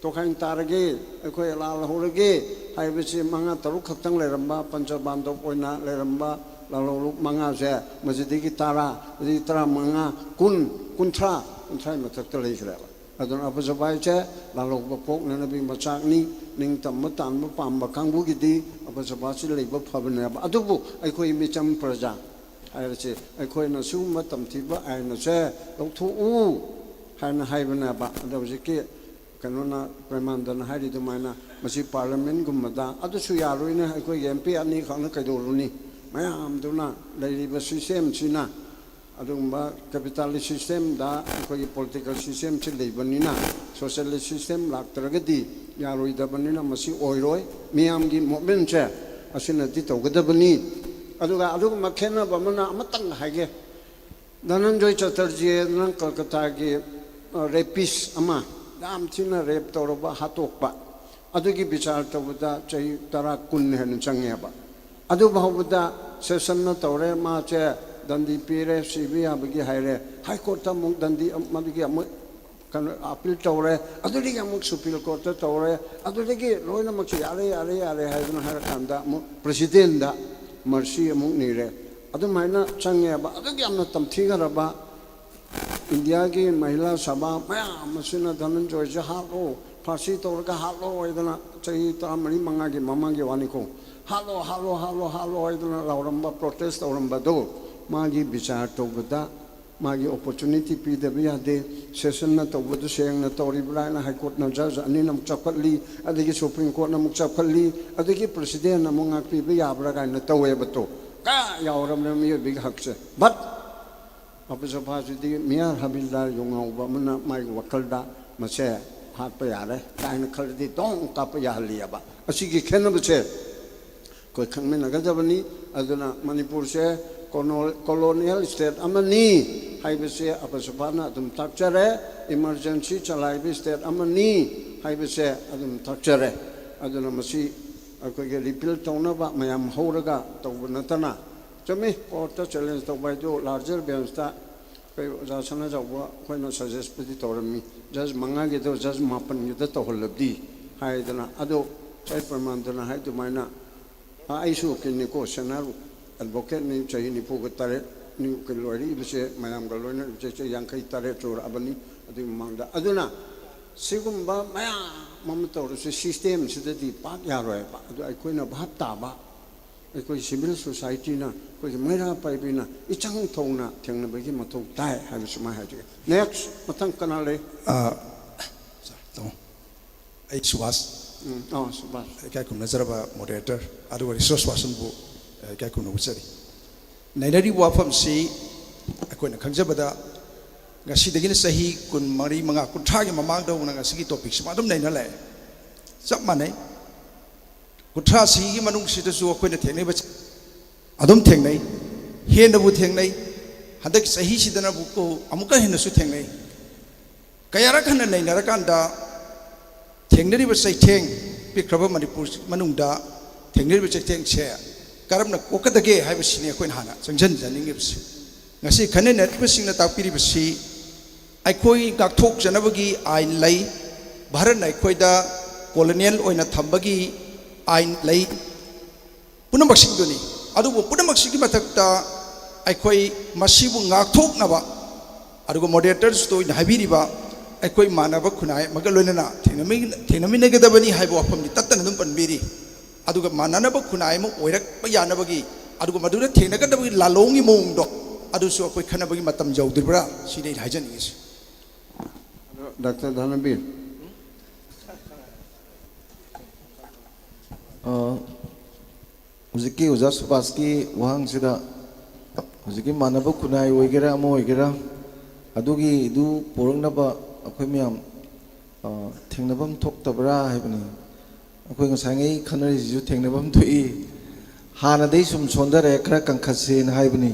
ꯇꯣꯈꯥꯏ ꯇꯥꯔꯒꯦ, ꯑꯩꯈꯣꯏ ꯂꯥꯜꯍꯧꯔꯒꯦ ꯍꯥꯏꯕꯁꯤ ꯃꯉꯥ ꯇꯔꯨꯛ ꯈꯛꯇꯪ ꯂꯩꯔꯝꯕ, ꯄꯟꯆ ꯕꯥꯟꯗꯣꯞ ꯑꯣꯏꯅ ꯂꯩꯔꯝꯕ ꯂꯥꯜꯍꯧꯂꯨꯞ ꯃꯉꯥꯁꯦ ꯃꯁꯤꯗꯒꯤ ꯇꯔꯥ, ꯑꯗꯒꯤ ꯇꯔꯥꯃꯉꯥ, ꯀꯨꯟ, ꯀꯨꯟꯊ꯭ꯔꯥ, ꯀꯨꯟꯊ꯭ꯔꯥꯒꯤ ꯃꯊꯛꯇ ꯂꯩꯈ꯭ꯔꯦꯕ꯫ ꯑꯗꯨꯅ ꯑꯐꯖꯕ ꯍꯥꯏꯁꯦ ꯂꯥꯜꯍꯧꯕ ꯄꯣꯛꯅꯅꯕꯒꯤ ꯃꯆꯥꯛꯅꯤ꯫ ꯅꯤꯡꯇꯝꯕ ꯇꯥꯟꯕ ꯄꯥꯝꯕ ꯀꯥꯡꯕꯨꯒꯤꯗꯤ ꯑꯐꯖꯕ ꯑꯁꯤ ꯂꯩꯕ ꯐꯕꯅꯦꯕ꯫ ꯑꯗꯨꯕꯨ ꯑꯩꯈꯣꯏ ꯃꯤꯆꯝ ꯄ꯭ꯔꯖꯥ ꯍꯥꯏꯔꯁꯤ, ꯑꯩꯈꯣꯏꯅ ꯁꯤꯒꯨꯝꯕ ꯇꯝꯊꯤꯕ ꯑꯥꯏꯟ ꯑꯁꯦ ꯂꯧꯊꯣꯛꯎ ꯍꯥꯏꯅ ꯍꯥꯏꯕꯅꯦꯕ꯫ ꯑꯗꯣ ꯍꯧꯖꯤꯛꯀꯤ ꯀꯩꯅꯣꯅ, ꯄ꯭ꯔꯦꯃꯥꯅꯟꯗꯅ ꯍꯥꯏꯔꯤ ꯑꯗꯨꯃꯥꯏꯅ, ꯃꯁꯤ ꯄꯥꯔꯂꯤꯌꯥꯃꯦꯟꯒꯨꯝꯕꯗ ꯑꯗꯨꯁꯨ ꯌꯥꯔꯣꯏꯅꯦ꯫ ꯑꯩꯈꯣꯏꯒꯤ ꯑꯦꯝ ꯄꯤ ꯑꯅꯤꯈꯛꯅ ꯀꯩꯗꯧꯔꯨꯅꯤ? ꯃꯌꯥꯝꯗꯨꯅ ꯂꯩꯔꯤꯕ systemꯁꯤꯅ, ꯑꯗꯨꯒꯨꯝꯕ capitalist systemꯗ ꯑꯩꯈꯣꯏꯒꯤ political systemꯁꯤ ꯂꯩꯕꯅꯤꯅ, socialist system ꯂꯥꯛꯇ꯭ꯔꯒꯗꯤ ꯌꯥꯔꯣꯏꯗꯕꯅꯤꯅ ꯃꯁꯤ ꯑꯣꯏꯔꯣꯏ꯫ ꯃꯤꯌꯥꯝꯒꯤ movementꯁꯦ ꯑꯁꯤꯅꯗꯤ ꯇꯧꯒꯗꯕꯅꯤ꯫ ꯑꯗꯨꯒ ꯑꯗꯨꯒꯨꯝꯕ ꯈꯦꯠꯅꯕ ꯑꯃꯅ ꯑꯃꯇꯪ ꯍꯥꯏꯒꯦ, ꯙꯅꯟꯖꯣꯏ ꯆꯇꯔꯖꯤ ꯍꯥꯏꯗꯅ ꯀꯜꯀꯇꯥꯒꯤ, ꯑ, rapist ꯑꯃ, ꯌꯥꯝ ꯊꯤꯅ rape ꯇꯧꯔꯕ, ꯍꯥꯠꯇꯣꯛꯄ, ꯑꯗꯨꯒꯤ ꯕꯤꯆꯥꯔ ꯇꯧꯕꯗ ꯆꯍꯤ ꯇꯔꯥ, ꯀꯨꯟ ꯍꯦꯟꯅ ꯆꯪꯉꯦꯕ꯫ ꯑꯗꯨ ꯐꯥꯎꯕꯗ ꯁꯦꯁꯟꯅ ꯇꯧꯔꯦ, ꯃꯥꯁꯦ ꯗꯟꯗꯤ ꯄꯤꯔꯦ, ꯁꯤꯕ ꯌꯥꯕꯒꯤ ꯍꯥꯏꯔꯦ꯫ High Courtꯇ ꯑꯃꯨꯛ ꯗꯟꯗꯤ, ꯃꯗꯨꯒꯤ ꯑꯃꯨꯛ ꯀꯩꯅꯣ ꯑꯄꯤꯜ ꯇꯧꯔꯦ, ꯑꯗꯨꯗꯒꯤ ꯑꯃꯨꯛ ꯁꯨꯄ꯭ꯔꯤꯝ ꯀꯣꯔꯠꯇ ꯇꯧꯔꯦ, ꯑꯗꯨꯗꯒꯤ ꯂꯣꯏꯅꯃꯛꯁꯦ ꯌꯥꯔꯦ, ꯌꯥꯔꯦ, ꯌꯥꯔꯦ ꯍꯥꯏꯗꯅ ꯍꯥꯏꯔꯀꯥꯟꯗ ꯑꯃꯨꯛ ꯄ꯭ꯔꯦꯁꯤꯗꯦꯟꯗ ꯃꯔꯁꯤ ꯑꯃꯨꯛ ꯅꯤꯔꯦ꯫ ꯑꯗꯨꯃꯥꯏꯅ ꯆꯪꯉꯦꯕ꯫ ꯑꯗꯨꯛ ꯌꯥꯝꯅ ꯇꯝꯊꯤꯈ꯭ꯔꯕ ꯏꯟꯗꯤꯌꯥꯒꯤ ꯃꯍꯤꯂꯥ ꯁꯚꯥ ꯃꯌꯥꯝ ꯑꯁꯤꯅ ꯙꯅꯟꯖꯣꯏꯁꯦ ꯍꯥꯠꯂꯣ, ꯐꯥꯁꯤ ꯇꯧꯔꯒ ꯍꯥꯠꯂꯣ ꯍꯥꯏꯗꯅ ꯆꯍꯤ ꯇꯔꯥꯃꯔꯤ ꯃꯉꯥꯒꯤ ꯃꯃꯥꯡꯒꯤ ꯋꯥꯅꯤꯀꯣ, ꯍꯥꯠꯂꯣ, ꯍꯥꯠꯂꯣ, ꯍꯥꯠꯂꯣ, ꯍꯥꯠꯂꯣ ꯍꯥꯏꯗꯅ ꯂꯥꯎꯔꯝꯕ, ꯄ꯭ꯔꯣꯇꯦꯁ ꯇꯧꯔꯝꯕꯗꯣ ꯃꯥꯒꯤ ꯕꯤꯆꯥꯔ ꯇꯧꯕꯗ ꯃꯥꯒꯤ ꯑꯣꯄꯣꯔꯆꯨꯅꯤꯇꯤ ꯄꯤꯗꯕ ꯌꯥꯗꯦ, ꯁꯦꯁꯟꯅ ꯇꯧꯕꯗꯨ ꯁꯦꯡꯅ ꯇꯧꯔꯤꯕ꯭ꯔꯥ ꯍꯥꯏꯅ ꯍꯥꯏ ꯀꯣꯔꯠꯅ ꯖꯖ ꯑꯅꯤꯅ ꯑꯃꯨꯛ ꯆꯞꯈꯠꯂꯤ, ꯑꯗꯒꯤ ꯁꯨꯄ꯭ꯔꯤꯝ ꯀꯣꯔꯠꯅ ꯑꯃꯨꯛ ꯆꯞꯈꯠꯂꯤ, ꯑꯗꯒꯤ ꯄ꯭ꯔꯦꯁꯤꯗꯦꯟꯅ ꯑꯃꯨꯛ ꯉꯥꯛꯄꯤꯕ ꯌꯥꯕ꯭ꯔꯥ ꯀꯥꯏꯅ ꯇꯧꯋꯦꯕ꯫ ꯇꯣ ꯀꯌꯥ ꯌꯥꯎꯔꯕꯅ ꯃꯤꯑꯣꯏꯕꯒꯤ ꯍꯛꯁꯦ꯫ ꯕꯠ ꯑꯄꯨꯁꯄꯥꯁꯤꯗꯤ ꯃꯤꯌꯥꯔ ꯍꯕꯤꯜꯗꯥꯔ ꯌꯨ ꯉꯥꯎꯕ ꯑꯃꯅ ꯃꯥꯒꯤ ꯋꯥꯈꯜꯗ ꯃꯁꯦ ꯍꯥꯠꯄ ꯌꯥꯔꯦ ꯀꯥꯏꯅ ꯈꯜꯂꯗꯤ ꯗꯣꯡ ꯀꯥꯞꯄ ꯌꯥꯍꯜꯂꯤꯑꯕ꯫ ꯑꯁꯤꯒꯤ ꯈꯦꯠꯅꯕꯁꯦ ꯑꯩꯈꯣꯏ ꯈꯪꯃꯤꯟꯅꯒꯗꯕꯅꯤ꯫ ꯑꯗꯨꯅ ꯃꯅꯤꯄꯨꯔꯁꯦ ꯀꯣꯅꯣ-, ꯀꯣꯂꯣꯅꯤꯌꯦꯜ ꯁ꯭ꯇꯦꯠ ꯑꯃꯅꯤ ꯍꯥꯏꯕꯁꯦ ꯑꯄꯨꯁꯄꯥꯅ ꯑꯗꯨꯝ ꯇꯥꯛꯆꯔꯦ, ꯏꯃꯔꯖꯦꯟꯁꯤ ꯆꯂꯥꯏꯕ ꯁ꯭ꯇꯦꯠ ꯑꯃꯅꯤ ꯍꯥꯏꯕꯁꯦ ꯑꯗꯨꯝ ꯇꯥꯛꯆꯔꯦ꯫ ꯑꯗꯨꯅ ꯃꯁꯤ ꯑꯩꯈꯣꯏꯒꯤ ꯔꯤꯄꯤꯜ ꯇꯧꯅꯕ ꯃꯌꯥꯝ ꯍꯧꯔꯒ ꯇꯧꯕ ꯅꯠꯇꯅ, ꯆꯨꯝꯃꯤ, ꯀꯣꯔꯠꯇ ꯆꯦꯂꯦꯟꯖ ꯇꯧꯕ ꯍꯥꯏꯗꯨ ꯂꯥꯔꯖꯔ ꯕꯦꯟꯁꯇ ꯑꯩꯈꯣꯏ ꯑꯣꯖꯥ ꯁꯅꯥꯖꯥꯎꯕ ꯑꯩꯈꯣꯏꯅ ꯁꯖꯦꯁꯄꯨꯗꯤ ꯇꯧꯔꯝꯃꯤ, ꯖꯖ ꯃꯉꯥꯒꯤꯗꯣ ꯖꯖ ꯃꯥꯄꯟꯒꯤꯗ ꯇꯧꯍꯜꯂꯕꯗꯤ ꯍꯥꯏꯗꯅ꯫ ꯑꯗꯣ ꯁꯥꯏ ꯄ꯭ꯔꯃꯥꯟꯗꯅ ꯍꯥꯏ ꯑꯗꯨꯃꯥꯏꯅ, ꯑ, ꯑꯩꯁꯨ ꯎꯀꯤꯜꯅꯤꯀꯣ, ꯁꯦꯅꯥꯔ ꯑꯦꯗꯚꯣꯀꯦꯠꯅꯤ, ꯆꯍꯤ ꯅꯤꯐꯨꯒ ꯇꯔꯦꯠꯅꯤ ꯎꯀꯤꯜ ꯑꯣꯏꯔꯛꯏꯕꯁꯦ, ꯃꯌꯥꯝꯒ ꯂꯣꯏꯅꯔꯤꯕꯁꯦ ꯆꯍꯤ ꯌꯥꯡꯈꯩ ꯇꯔꯦꯠ ꯁꯨꯔꯛꯑꯕꯅꯤ꯫ ꯑꯗꯨꯒꯤ ꯃꯃꯥꯡꯗ, ꯑꯗꯨꯅ ꯁꯤꯒꯨꯝꯕ ꯃꯌꯥꯝ ꯑꯃ ꯇꯧꯔꯁꯨ ꯁꯤꯁꯇꯦꯝꯁꯤꯗꯗꯤ ꯄꯥꯛ ꯌꯥꯔꯣꯏꯕ꯫ ꯑꯗꯨ ꯑꯩꯈꯣꯏꯅ ꯚꯥꯞ ꯇꯥꯕ, ꯑꯩꯈꯣꯏ ꯁꯤꯚꯤꯜ ꯁꯣꯁꯥꯏꯇꯤꯅ, ꯑꯩꯈꯣꯏꯒꯤ ꯃꯩꯔꯥ ꯄꯥꯏꯕꯤꯅ ꯏꯆꯪ ꯊꯧꯅ ꯊꯦꯡꯅꯕꯒꯤ ꯃꯊꯧ ꯇꯥꯏ ꯍꯥꯏꯕꯁꯨ ꯃꯥ ꯍꯥꯏꯖꯒꯦ꯫ ꯅꯦꯛꯁ, ꯃꯊꯪ ꯀꯅꯥ ꯂꯩ? ꯑ, ꯁꯥꯔ, ꯇꯥꯃꯣ꯫ ꯑꯩ ꯁꯨꯕꯥꯁ꯫ ꯎꯝ, ꯑꯥ, ꯁꯨꯕꯥꯁ꯫ ꯏꯀꯥꯏ ꯈꯨꯝꯅꯖꯔꯕ ꯃꯣꯗꯦꯔꯦꯇꯔ ꯑꯗꯨꯒ ꯔꯤꯁꯣꯔꯁ ꯄꯥꯔꯁꯟꯕꯨ, ꯑ, ꯏꯀꯥꯏ ꯈꯨꯝꯅꯕ ꯎꯠꯆꯔꯤ꯫ ꯅꯩꯅꯔꯤꯕ ꯋꯥꯐꯝꯁꯤ ꯑꯩꯈꯣꯏꯅ ꯈꯪꯖꯕꯗ ꯉꯁꯤꯗꯒꯤꯅ ꯆꯍꯤ ꯀꯨꯟꯃꯔꯤ, ꯃꯉꯥ, ꯀꯨꯟꯊ꯭ꯔꯥꯒꯤ ꯃꯃꯥꯡꯗ ꯍꯧꯅ ꯉꯁꯤꯒꯤ ꯇꯣꯄꯤꯛꯁꯤꯃ ꯑꯗꯨꯝ ꯅꯩꯅ ꯂꯥꯛꯑꯦ꯫ ꯆꯞ ꯃꯥꯟꯅꯩ꯫ ꯀꯨꯟꯊ꯭ꯔꯥꯁꯤꯒꯤ ꯃꯅꯨꯡꯁꯤꯗꯁꯨ ꯑꯩꯈꯣꯏꯅ ꯊꯦꯡꯅꯕ ꯑꯗꯨꯝ ꯊꯦꯡꯅꯩ, ꯍꯦꯟꯅꯕꯨ ꯊꯦꯡꯅꯩ꯫ ꯍꯟꯗꯛ ꯆꯍꯤꯁꯤꯗꯅꯕꯨ ꯑꯃꯨꯛꯀ ꯍꯦꯟꯅꯁꯨ ꯊꯦꯡꯅꯩ꯫ ꯀꯌꯥꯔꯛ ꯍꯟꯅ ꯅꯩꯅꯔꯀꯥꯟꯗ ꯊꯦꯡꯅꯔꯤꯕ ꯆꯩꯊꯦꯡ, ꯄꯤꯛꯈ꯭ꯔꯕ ꯃꯅꯤꯄꯨꯔ ꯃꯅꯨꯡꯗ ꯊꯦꯡꯅꯔꯤꯕ ꯆꯩꯊꯦꯡꯁꯦ ꯀꯔꯝꯅ ꯀꯣꯛꯀꯗꯒꯦ ꯍꯥꯏꯕꯁꯤꯅꯤ ꯑꯩꯈꯣꯏꯅ ꯍꯥꯟꯅ ꯆꯪꯁꯤꯟꯖꯅꯤꯡꯉꯤꯕꯁꯤ꯫ ꯉꯁꯤ ꯈꯟꯅꯅꯔꯤꯕꯁꯤꯡꯅ ꯇꯥꯛꯄꯤꯔꯤꯕꯁꯤ ꯑꯩꯈꯣꯏ ꯉꯥꯛꯊꯣꯛꯆꯅꯕꯒꯤ ꯑꯥꯏꯟ ꯂꯩ꯫ ꯚꯥꯔꯠꯅ ꯑꯩꯈꯣꯏꯗ ꯀꯣꯂꯣꯅꯤꯌꯦꯜ ꯑꯣꯏꯅ ꯊꯝꯕꯒꯤ ꯑꯥꯏꯟ ꯂꯩ꯫ ꯄꯨꯝꯅꯃꯛꯁꯤꯡꯗꯨꯅꯤ꯫ ꯑꯗꯨꯕꯨ ꯄꯨꯝꯅꯃꯛꯁꯤꯒꯤ ꯃꯊꯛꯇ ꯑꯩꯈꯣꯏ ꯃꯁꯤꯕꯨ ꯉꯥꯛꯊꯣꯛꯅꯕ, ꯑꯗꯨꯒ ꯃꯣꯗꯦꯔꯦꯇꯔꯁꯇ ꯑꯣꯏꯅ ꯍꯥꯏꯕꯤꯔꯤꯕ, ꯑꯩꯈꯣꯏ ꯃꯥꯟꯅꯕ ꯈꯨꯟꯅꯥꯏ ꯑꯃꯒ ꯂꯣꯏꯅꯅ ꯊꯦꯡꯅꯃꯤ-, ꯊꯦꯡꯅꯃꯤꯟꯅꯒꯗꯕꯅꯤ ꯍꯥꯏꯕ ꯋꯥꯐꯝꯗꯤ ꯇꯠꯇꯅ ꯑꯗꯨꯝ ꯄꯟꯕꯤꯔꯤ꯫ ꯑꯗꯨꯒ ꯃꯥꯟꯅꯅꯕ ꯈꯨꯟꯅꯥꯏ ꯑꯃ ꯑꯣꯏꯔꯛꯄ ꯌꯥꯅꯕꯒꯤ, ꯑꯗꯨꯒ ꯃꯗꯨꯗ ꯊꯦꯡꯅꯒꯗꯕꯒꯤ ꯂꯥꯂꯣꯡꯒꯤ ꯃꯑꯣꯡꯗꯣ, ꯑꯗꯨꯁꯨ ꯑꯩꯈꯣꯏ ꯈꯟꯅꯕꯒꯤ ꯃꯇꯝ ꯌꯧꯗ꯭ꯔꯤꯕ꯭ꯔꯥ? ꯁꯤꯅꯤ ꯑꯩꯅ ꯍꯥꯏꯖꯅꯤꯡꯉꯤꯁꯦ꯫ ꯗꯥꯛꯇꯔ ꯙꯅꯕꯤꯔ꯫ ꯑ, ꯍꯧꯖꯤꯛꯀꯤ ꯑꯣꯖꯥ ꯁꯨꯕꯥꯁꯀꯤ ꯋꯥꯍꯪꯁꯤꯗ, ꯍꯧꯖꯤꯛꯀꯤ ꯃꯥꯟꯅꯕ ꯈꯨꯟꯅꯥꯏ ꯑꯣꯏꯒꯦꯔꯥ ꯑꯃ ꯑꯣꯏꯒꯦꯔꯥ, ꯑꯗꯨꯒꯤꯗꯨ ꯄꯨꯔꯛꯅꯕ ꯑꯩꯈꯣꯏ ꯃꯌꯥꯝ, ꯑ, ꯊꯦꯡꯅꯐꯝ ꯊꯣꯛꯇꯕ꯭ꯔꯥ ꯍꯥꯏꯕꯅꯤ꯫ ꯑꯩꯈꯣꯏ ꯉꯁꯥꯏꯉꯩ ꯈꯟꯅꯔꯤꯁꯤꯁꯨ ꯊꯦꯡꯅꯐꯝ ꯊꯣꯛꯏ꯫ ꯍꯥꯟꯅꯗꯩ ꯁꯨꯝ ꯁꯣꯟꯊꯔꯦ, ꯈꯔ ꯀꯟꯈꯠꯁꯦꯅ ꯍꯥꯏꯕꯅꯤ꯫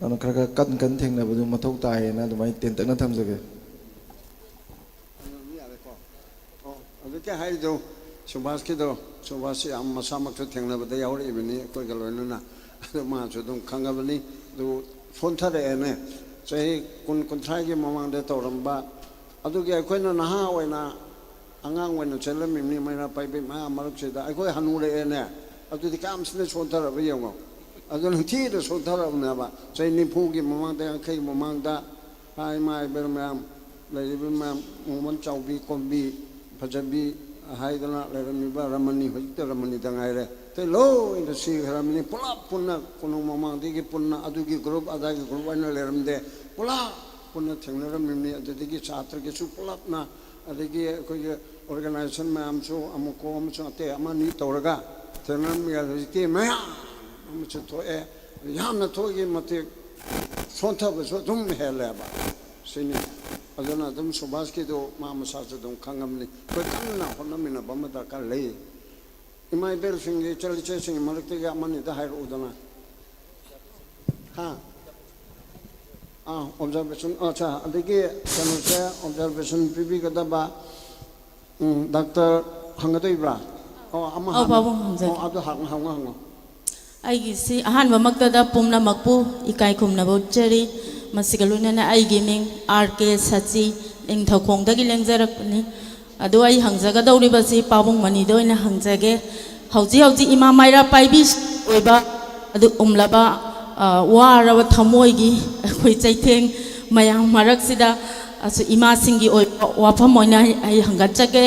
ꯑꯗꯨꯅ ꯈꯔ ꯈꯔ ꯀꯟ ꯀꯟ ꯊꯦꯡꯅꯕꯗꯨ ꯃꯊꯧ ꯇꯥꯏꯌꯦꯅ ꯑꯗꯨꯃꯥꯏꯅ ꯇꯦꯟꯇꯛꯅ ꯊꯝꯖꯒꯦ꯫ ꯌꯥꯔꯦꯀꯣ꯫ ꯑꯣ, ꯍꯧꯖꯤꯛꯀꯤ ꯍꯥꯏꯔꯤꯗꯣ, ꯁꯨꯕꯥꯁꯀꯤꯗꯣ, ꯁꯨꯕꯥꯁꯁꯤ ꯌꯥꯝ ꯃꯁꯥꯃꯛꯁꯨ ꯊꯦꯡꯅꯕꯗ ꯌꯥꯎꯔꯛꯏꯕꯅꯤ ꯑꯩꯈꯣꯏꯒ ꯂꯣꯏꯅꯅ꯫ ꯑꯗꯨ ꯃꯥꯁꯨ ꯑꯗꯨꯝ ꯈꯪꯉꯕꯅꯤ꯫ ꯑꯗꯨ ꯁꯣꯟꯊꯔꯛꯑꯦꯅꯦ꯫ ꯆꯍꯤ ꯀꯨꯟ, ꯀꯨꯟꯊ꯭ꯔꯥꯒꯤ ꯃꯃꯥꯡꯗ ꯇꯧꯔꯝꯕ ꯑꯗꯨꯒꯤ ꯑꯩꯈꯣꯏꯅ ꯅꯍꯥ ꯑꯣꯏꯅ, ꯑꯉꯥꯡ ꯑꯣꯏꯅ ꯆꯦꯜꯂꯝꯃꯤꯕꯅꯤ ꯃꯩꯔꯥ ꯄꯥꯏꯕꯤ ꯃꯌꯥꯝ ꯃꯔꯛꯁꯤꯗ꯫ ꯑꯩꯈꯣꯏ ꯍꯅꯨꯔꯛꯑꯦꯅꯦ꯫ ꯑꯗꯨꯗꯤ ꯀꯌꯥꯝ ꯊꯤꯅ ꯁꯣꯟꯊꯔꯕ ꯌꯦꯡꯉꯣ꯫ ꯑꯗꯨꯅ ꯊꯤꯅ ꯁꯣꯟꯊꯔꯕꯅꯦꯕ꯫ ꯆꯍꯤ ꯅꯤꯐꯨꯒꯤ ꯃꯃꯥꯡꯗ, ꯌꯥꯡꯈꯩꯒꯤ ꯃꯃꯥꯡꯗ, ꯍꯥ, ꯏꯃꯥ ꯏꯕꯦꯟ ꯃꯌꯥꯝ, ꯂꯩꯔꯤꯕ ꯃꯌꯥꯝ, ꯃꯣꯃꯣꯟ ꯆꯥꯎꯕꯤ, ꯀꯣꯝꯕꯤ, ꯐꯖꯕꯤ ꯍꯥꯏꯗꯅ ꯂꯩꯔꯝꯃꯤꯕ ꯔꯃꯅꯤ, ꯍꯧꯖꯤꯛꯇ ꯔꯃꯅꯤꯗ ꯉꯥꯏꯔꯦ꯫ ꯑꯇꯩ ꯂꯣꯏꯅ ꯁꯤꯈ꯭ꯔꯕꯅꯤ꯫ ꯄꯨꯂꯞ ꯄꯨꯟꯅ ꯀꯣꯅꯨꯡ ꯃꯃꯥꯡꯗꯒꯤ ꯄꯨꯟꯅ ꯑꯗꯨꯒꯤ ꯒ꯭ꯔꯨꯞ ꯑꯗꯥꯒꯤ ꯒ꯭ꯔꯨꯞ ꯍꯥꯏꯅ ꯂꯩꯔꯝꯗꯦ꯫ ꯄꯨꯂꯞ ꯄꯨꯟꯅ ꯊꯦꯡꯅꯔꯝꯃꯤꯕꯅꯤ꯫ ꯑꯗꯨꯗꯒꯤ ꯁꯥꯇ꯭ꯔꯒꯤꯁꯨ ꯄꯨꯂꯞꯅ, ꯑꯗꯒꯤ ꯑꯩꯈꯣꯏꯒꯤ ꯑꯣꯔꯒꯅꯥꯏꯖꯦꯁꯟ ꯃꯌꯥꯝꯁꯨ ꯑꯃꯨꯛꯀꯣ ꯑꯃꯁꯨꯡ ꯑꯇꯩ ꯑꯃ ꯑꯅꯤ ꯇꯧꯔꯒ ꯊꯦꯡꯅꯔꯝꯃꯤ꯫ ꯍꯧꯖꯤꯛꯇꯤ ꯃꯌꯥꯝ ꯑꯃꯁꯨ ꯊꯣꯛꯑꯦ꯫ ꯌꯥꯝꯅ ꯊꯣꯛꯏꯒꯤ ꯃꯇꯤꯛ ꯁꯣꯟꯊꯕꯁꯨ ꯑꯗꯨꯝ ꯍꯦꯜꯂꯦꯕ꯫ ꯁꯤꯅꯤ꯫ ꯑꯗꯨꯅ ꯑꯗꯨꯝ ꯁꯨꯕꯥꯁꯀꯤꯗꯣ ꯃꯥ ꯃꯁꯥꯁꯨ ꯑꯗꯨꯝ ꯈꯪꯉꯝꯅꯤ꯫ ꯑꯩꯈꯣꯏ ꯀꯟꯅ ꯍꯣꯠꯅꯃꯤꯟꯅꯕ ꯑꯃ ꯗꯔꯀꯥꯔ ꯂꯩ꯫ ꯏꯃꯥ ꯏꯕꯦꯜꯁꯤꯡꯒꯤ, ꯏꯆꯜ ꯏꯆꯦꯁꯤꯡꯒꯤ ꯃꯔꯛꯇꯒꯤ ꯑꯃꯅꯤꯗ ꯍꯥꯏꯔꯛꯎꯗꯅ꯫ ꯍꯥ? ꯑꯥ, ꯑꯣꯕꯖꯥꯔꯕꯦꯁꯟ, ꯑꯠꯆꯥ, ꯑꯗꯒꯤ ꯀꯩꯅꯣꯁꯦ, ꯑꯣꯕꯖꯥꯔꯕꯦꯁꯟ ꯄꯤꯕꯤꯒꯗꯕ, ꯎꯝ, ꯗꯥꯛꯇꯔ ꯍꯪꯒꯗꯣꯏꯕ꯭ꯔꯥ? ꯑꯣ, ꯑꯃ ꯑꯧ, ꯍꯪꯉꯣ꯫ ꯄꯥꯕꯨꯡ ꯍꯪꯖꯒꯦ꯫ ꯑꯣ, ꯑꯗꯨ ꯍꯪꯉꯣ, ꯍꯪꯉꯣ, ꯍꯪꯉꯣ꯫ ꯑꯩꯒꯤꯁꯤ ꯑꯍꯥꯟꯕꯃꯛꯇꯗ ꯄꯨꯝꯅꯃꯛꯄꯨ ꯏꯀꯥꯏ ꯈꯨꯝꯅꯕ ꯎꯠꯆꯔꯤ꯫ ꯃꯁꯤꯒ ꯂꯣꯏꯅꯅ ꯑꯩꯒꯤ ꯃꯤꯡ ꯑꯥꯔ ꯀꯦ ꯁꯆꯤ, ꯅꯤꯡꯊꯧꯈꯣꯡꯗꯒꯤ ꯂꯦꯡꯖꯔꯛꯄꯅꯤ꯫ ꯑꯗꯣ ꯑꯩ ꯍꯪꯖꯒꯗꯧꯔꯤꯕꯁꯤ ꯄꯥꯕꯨꯡ ꯃꯅꯤꯗ ꯑꯣꯏꯅ ꯍꯪꯖꯒꯦ꯫ ꯍꯧꯖꯤꯛ ꯍꯧꯖꯤꯛ ꯏꯃꯥ ꯃꯩꯔꯥ ꯄꯥꯏꯕꯤ ꯑꯣꯏꯕ ꯑꯗꯨꯒꯨꯝꯂꯕ, ꯑ, ꯋꯥꯔꯕ ꯊꯃꯣꯏꯒꯤ ꯑꯩꯈꯣꯏ ꯆꯩꯊꯦꯡ ꯃꯌꯥꯝ ꯃꯔꯛꯁꯤꯗ ꯑꯁꯨ ꯏꯃꯥꯁꯤꯡꯒꯤ ꯑꯣꯏꯕ ꯋꯥꯐꯝ ꯑꯣꯏꯅ ꯑꯩ, ꯑꯩ ꯍꯪꯒꯠꯆꯒꯦ꯫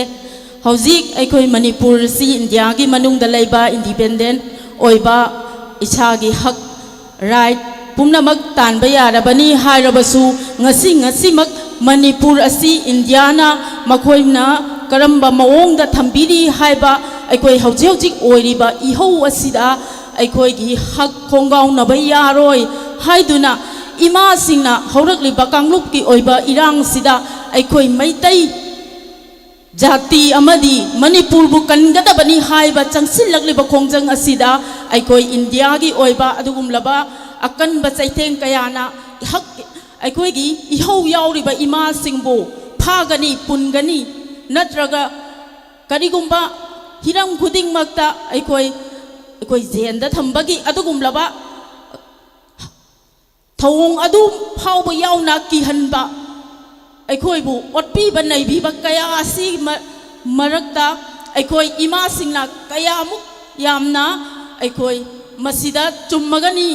ꯍꯧꯖꯤꯛ ꯑꯩꯈꯣꯏ ꯃꯅꯤꯄꯨꯔꯁꯤ ꯏꯟꯗꯤꯌꯥꯒꯤ ꯃꯅꯨꯡꯗ ꯂꯩꯕ ꯏꯟꯗꯤꯄꯦꯟꯗꯦꯟ ꯑꯣꯏꯕ ꯏꯁꯥꯒꯤ ꯍꯛ, ꯔꯥꯏꯠ ꯄꯨꯝꯅꯃꯛ ꯇꯥꯟꯕ ꯌꯥꯔꯕꯅꯤ ꯍꯥꯏꯔꯕꯁꯨ, ꯉꯁꯤ ꯉꯁꯤꯃꯛ ꯃꯅꯤꯄꯨꯔ ꯑꯁꯤ ꯏꯟꯗꯤꯌꯥꯅ ꯃꯈꯣꯏꯅ ꯀꯔꯝꯕ ꯃꯑꯣꯡꯗ ꯊꯝꯕꯤꯔꯤ ꯍꯥꯏꯕ ꯑꯩꯈꯣꯏ ꯍꯧꯖꯤꯛ ꯍꯧꯖꯤꯛ ꯑꯣꯏꯔꯤꯕ ꯏꯍꯧ ꯑꯁꯤꯗ ꯑꯩꯈꯣꯏꯒꯤ ꯍꯛ ꯈꯣꯡꯒꯥꯎꯅꯕ ꯌꯥꯔꯣꯏ ꯍꯥꯏꯗꯨꯅ ꯏꯃꯥꯁꯤꯡꯅ ꯍꯧꯔꯛꯂꯤꯕ ꯀꯥꯡꯂꯨꯞꯀꯤ ꯑꯣꯏꯕ ꯏꯔꯥꯡꯁꯤꯗ ꯑꯩꯈꯣꯏ ꯃꯩꯇꯩ ꯖꯥꯇꯤ ꯑꯃꯗꯤ ꯃꯅꯤꯄꯨꯔꯕꯨ ꯀꯟꯒꯗꯕꯅꯤ ꯍꯥꯏꯕ ꯆꯪꯁꯤꯜꯂꯛꯂꯤꯕ ꯈꯣꯡꯖꯪ ꯑꯁꯤꯗ ꯑꯩꯈꯣꯏ ꯏꯟꯗꯤꯌꯥꯒꯤ ꯑꯣꯏꯕ ꯑꯗꯨꯒꯨꯝꯂꯕ ꯑꯀꯟꯕ ꯆꯩꯊꯦꯡ ꯀꯌꯥꯅ ꯏꯍꯛ-, ꯑꯩꯈꯣꯏꯒꯤ ꯏꯍꯧ ꯌꯥꯎꯔꯤꯕ ꯏꯃꯥꯁꯤꯡꯕꯨ ꯐꯥꯒꯅꯤ, ꯄꯨꯟꯒꯅꯤ, ꯅꯠꯇ꯭ꯔꯒ ꯀꯔꯤꯒꯨꯝꯕ ꯍꯤꯔꯝ ꯈꯨꯗꯤꯡꯃꯛꯇ ꯑꯩꯈꯣꯏ, ꯑꯩꯈꯣꯏ ꯖꯦꯜꯗ ꯊꯝꯕꯒꯤ ꯑꯗꯨꯒꯨꯝꯂꯕ ꯊꯧꯑꯣꯡ ꯑꯗꯨ ꯐꯥꯎꯕ ꯌꯥꯎꯅ ꯀꯤꯍꯟꯕ, ꯑꯩꯈꯣꯏꯕꯨ ꯑꯣꯠꯄꯤꯕ ꯅꯩꯕꯤꯕ ꯀꯌꯥ ꯑꯁꯤ ꯃ-, ꯃꯔꯛꯇ ꯑꯩꯈꯣꯏ ꯏꯃꯥꯁꯤꯡꯅ ꯀꯌꯥꯃꯨꯛ ꯌꯥꯝꯅ ꯑꯩꯈꯣꯏ ꯃꯁꯤꯗ ꯆꯨꯝꯃꯒꯅꯤ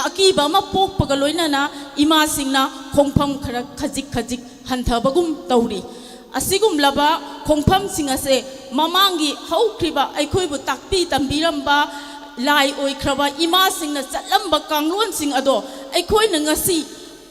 ꯑꯀꯤꯕ ꯑꯃ ꯄꯣꯛꯄꯒ ꯂꯣꯏꯅꯅ ꯏꯃꯥꯁꯤꯡꯅ ꯈꯣꯡꯐꯝ ꯈꯔ ꯈꯖꯤꯛ ꯈꯖꯤꯛ ꯍꯟꯊꯕꯒꯨꯝ ꯇꯧꯔꯤ꯫ ꯑꯁꯤꯒꯨꯝꯂꯕ ꯈꯣꯡꯐꯝꯁꯤꯡ ꯑꯁꯦ ꯃꯃꯥꯡꯒꯤ ꯍꯧꯈ꯭ꯔꯤꯕ ꯑꯩꯈꯣꯏꯕꯨ ꯇꯥꯛꯄꯤ ꯇꯝꯕꯤꯔꯝꯕ, ꯂꯥꯏ ꯑꯣꯏꯈ꯭ꯔꯕ ꯏꯃꯥꯁꯤꯡꯅ ꯆꯠꯂꯝꯕ ꯀꯥꯡꯂꯣꯟꯁꯤꯡ ꯑꯗꯣ ꯑꯩꯈꯣꯏꯅ ꯉꯁꯤ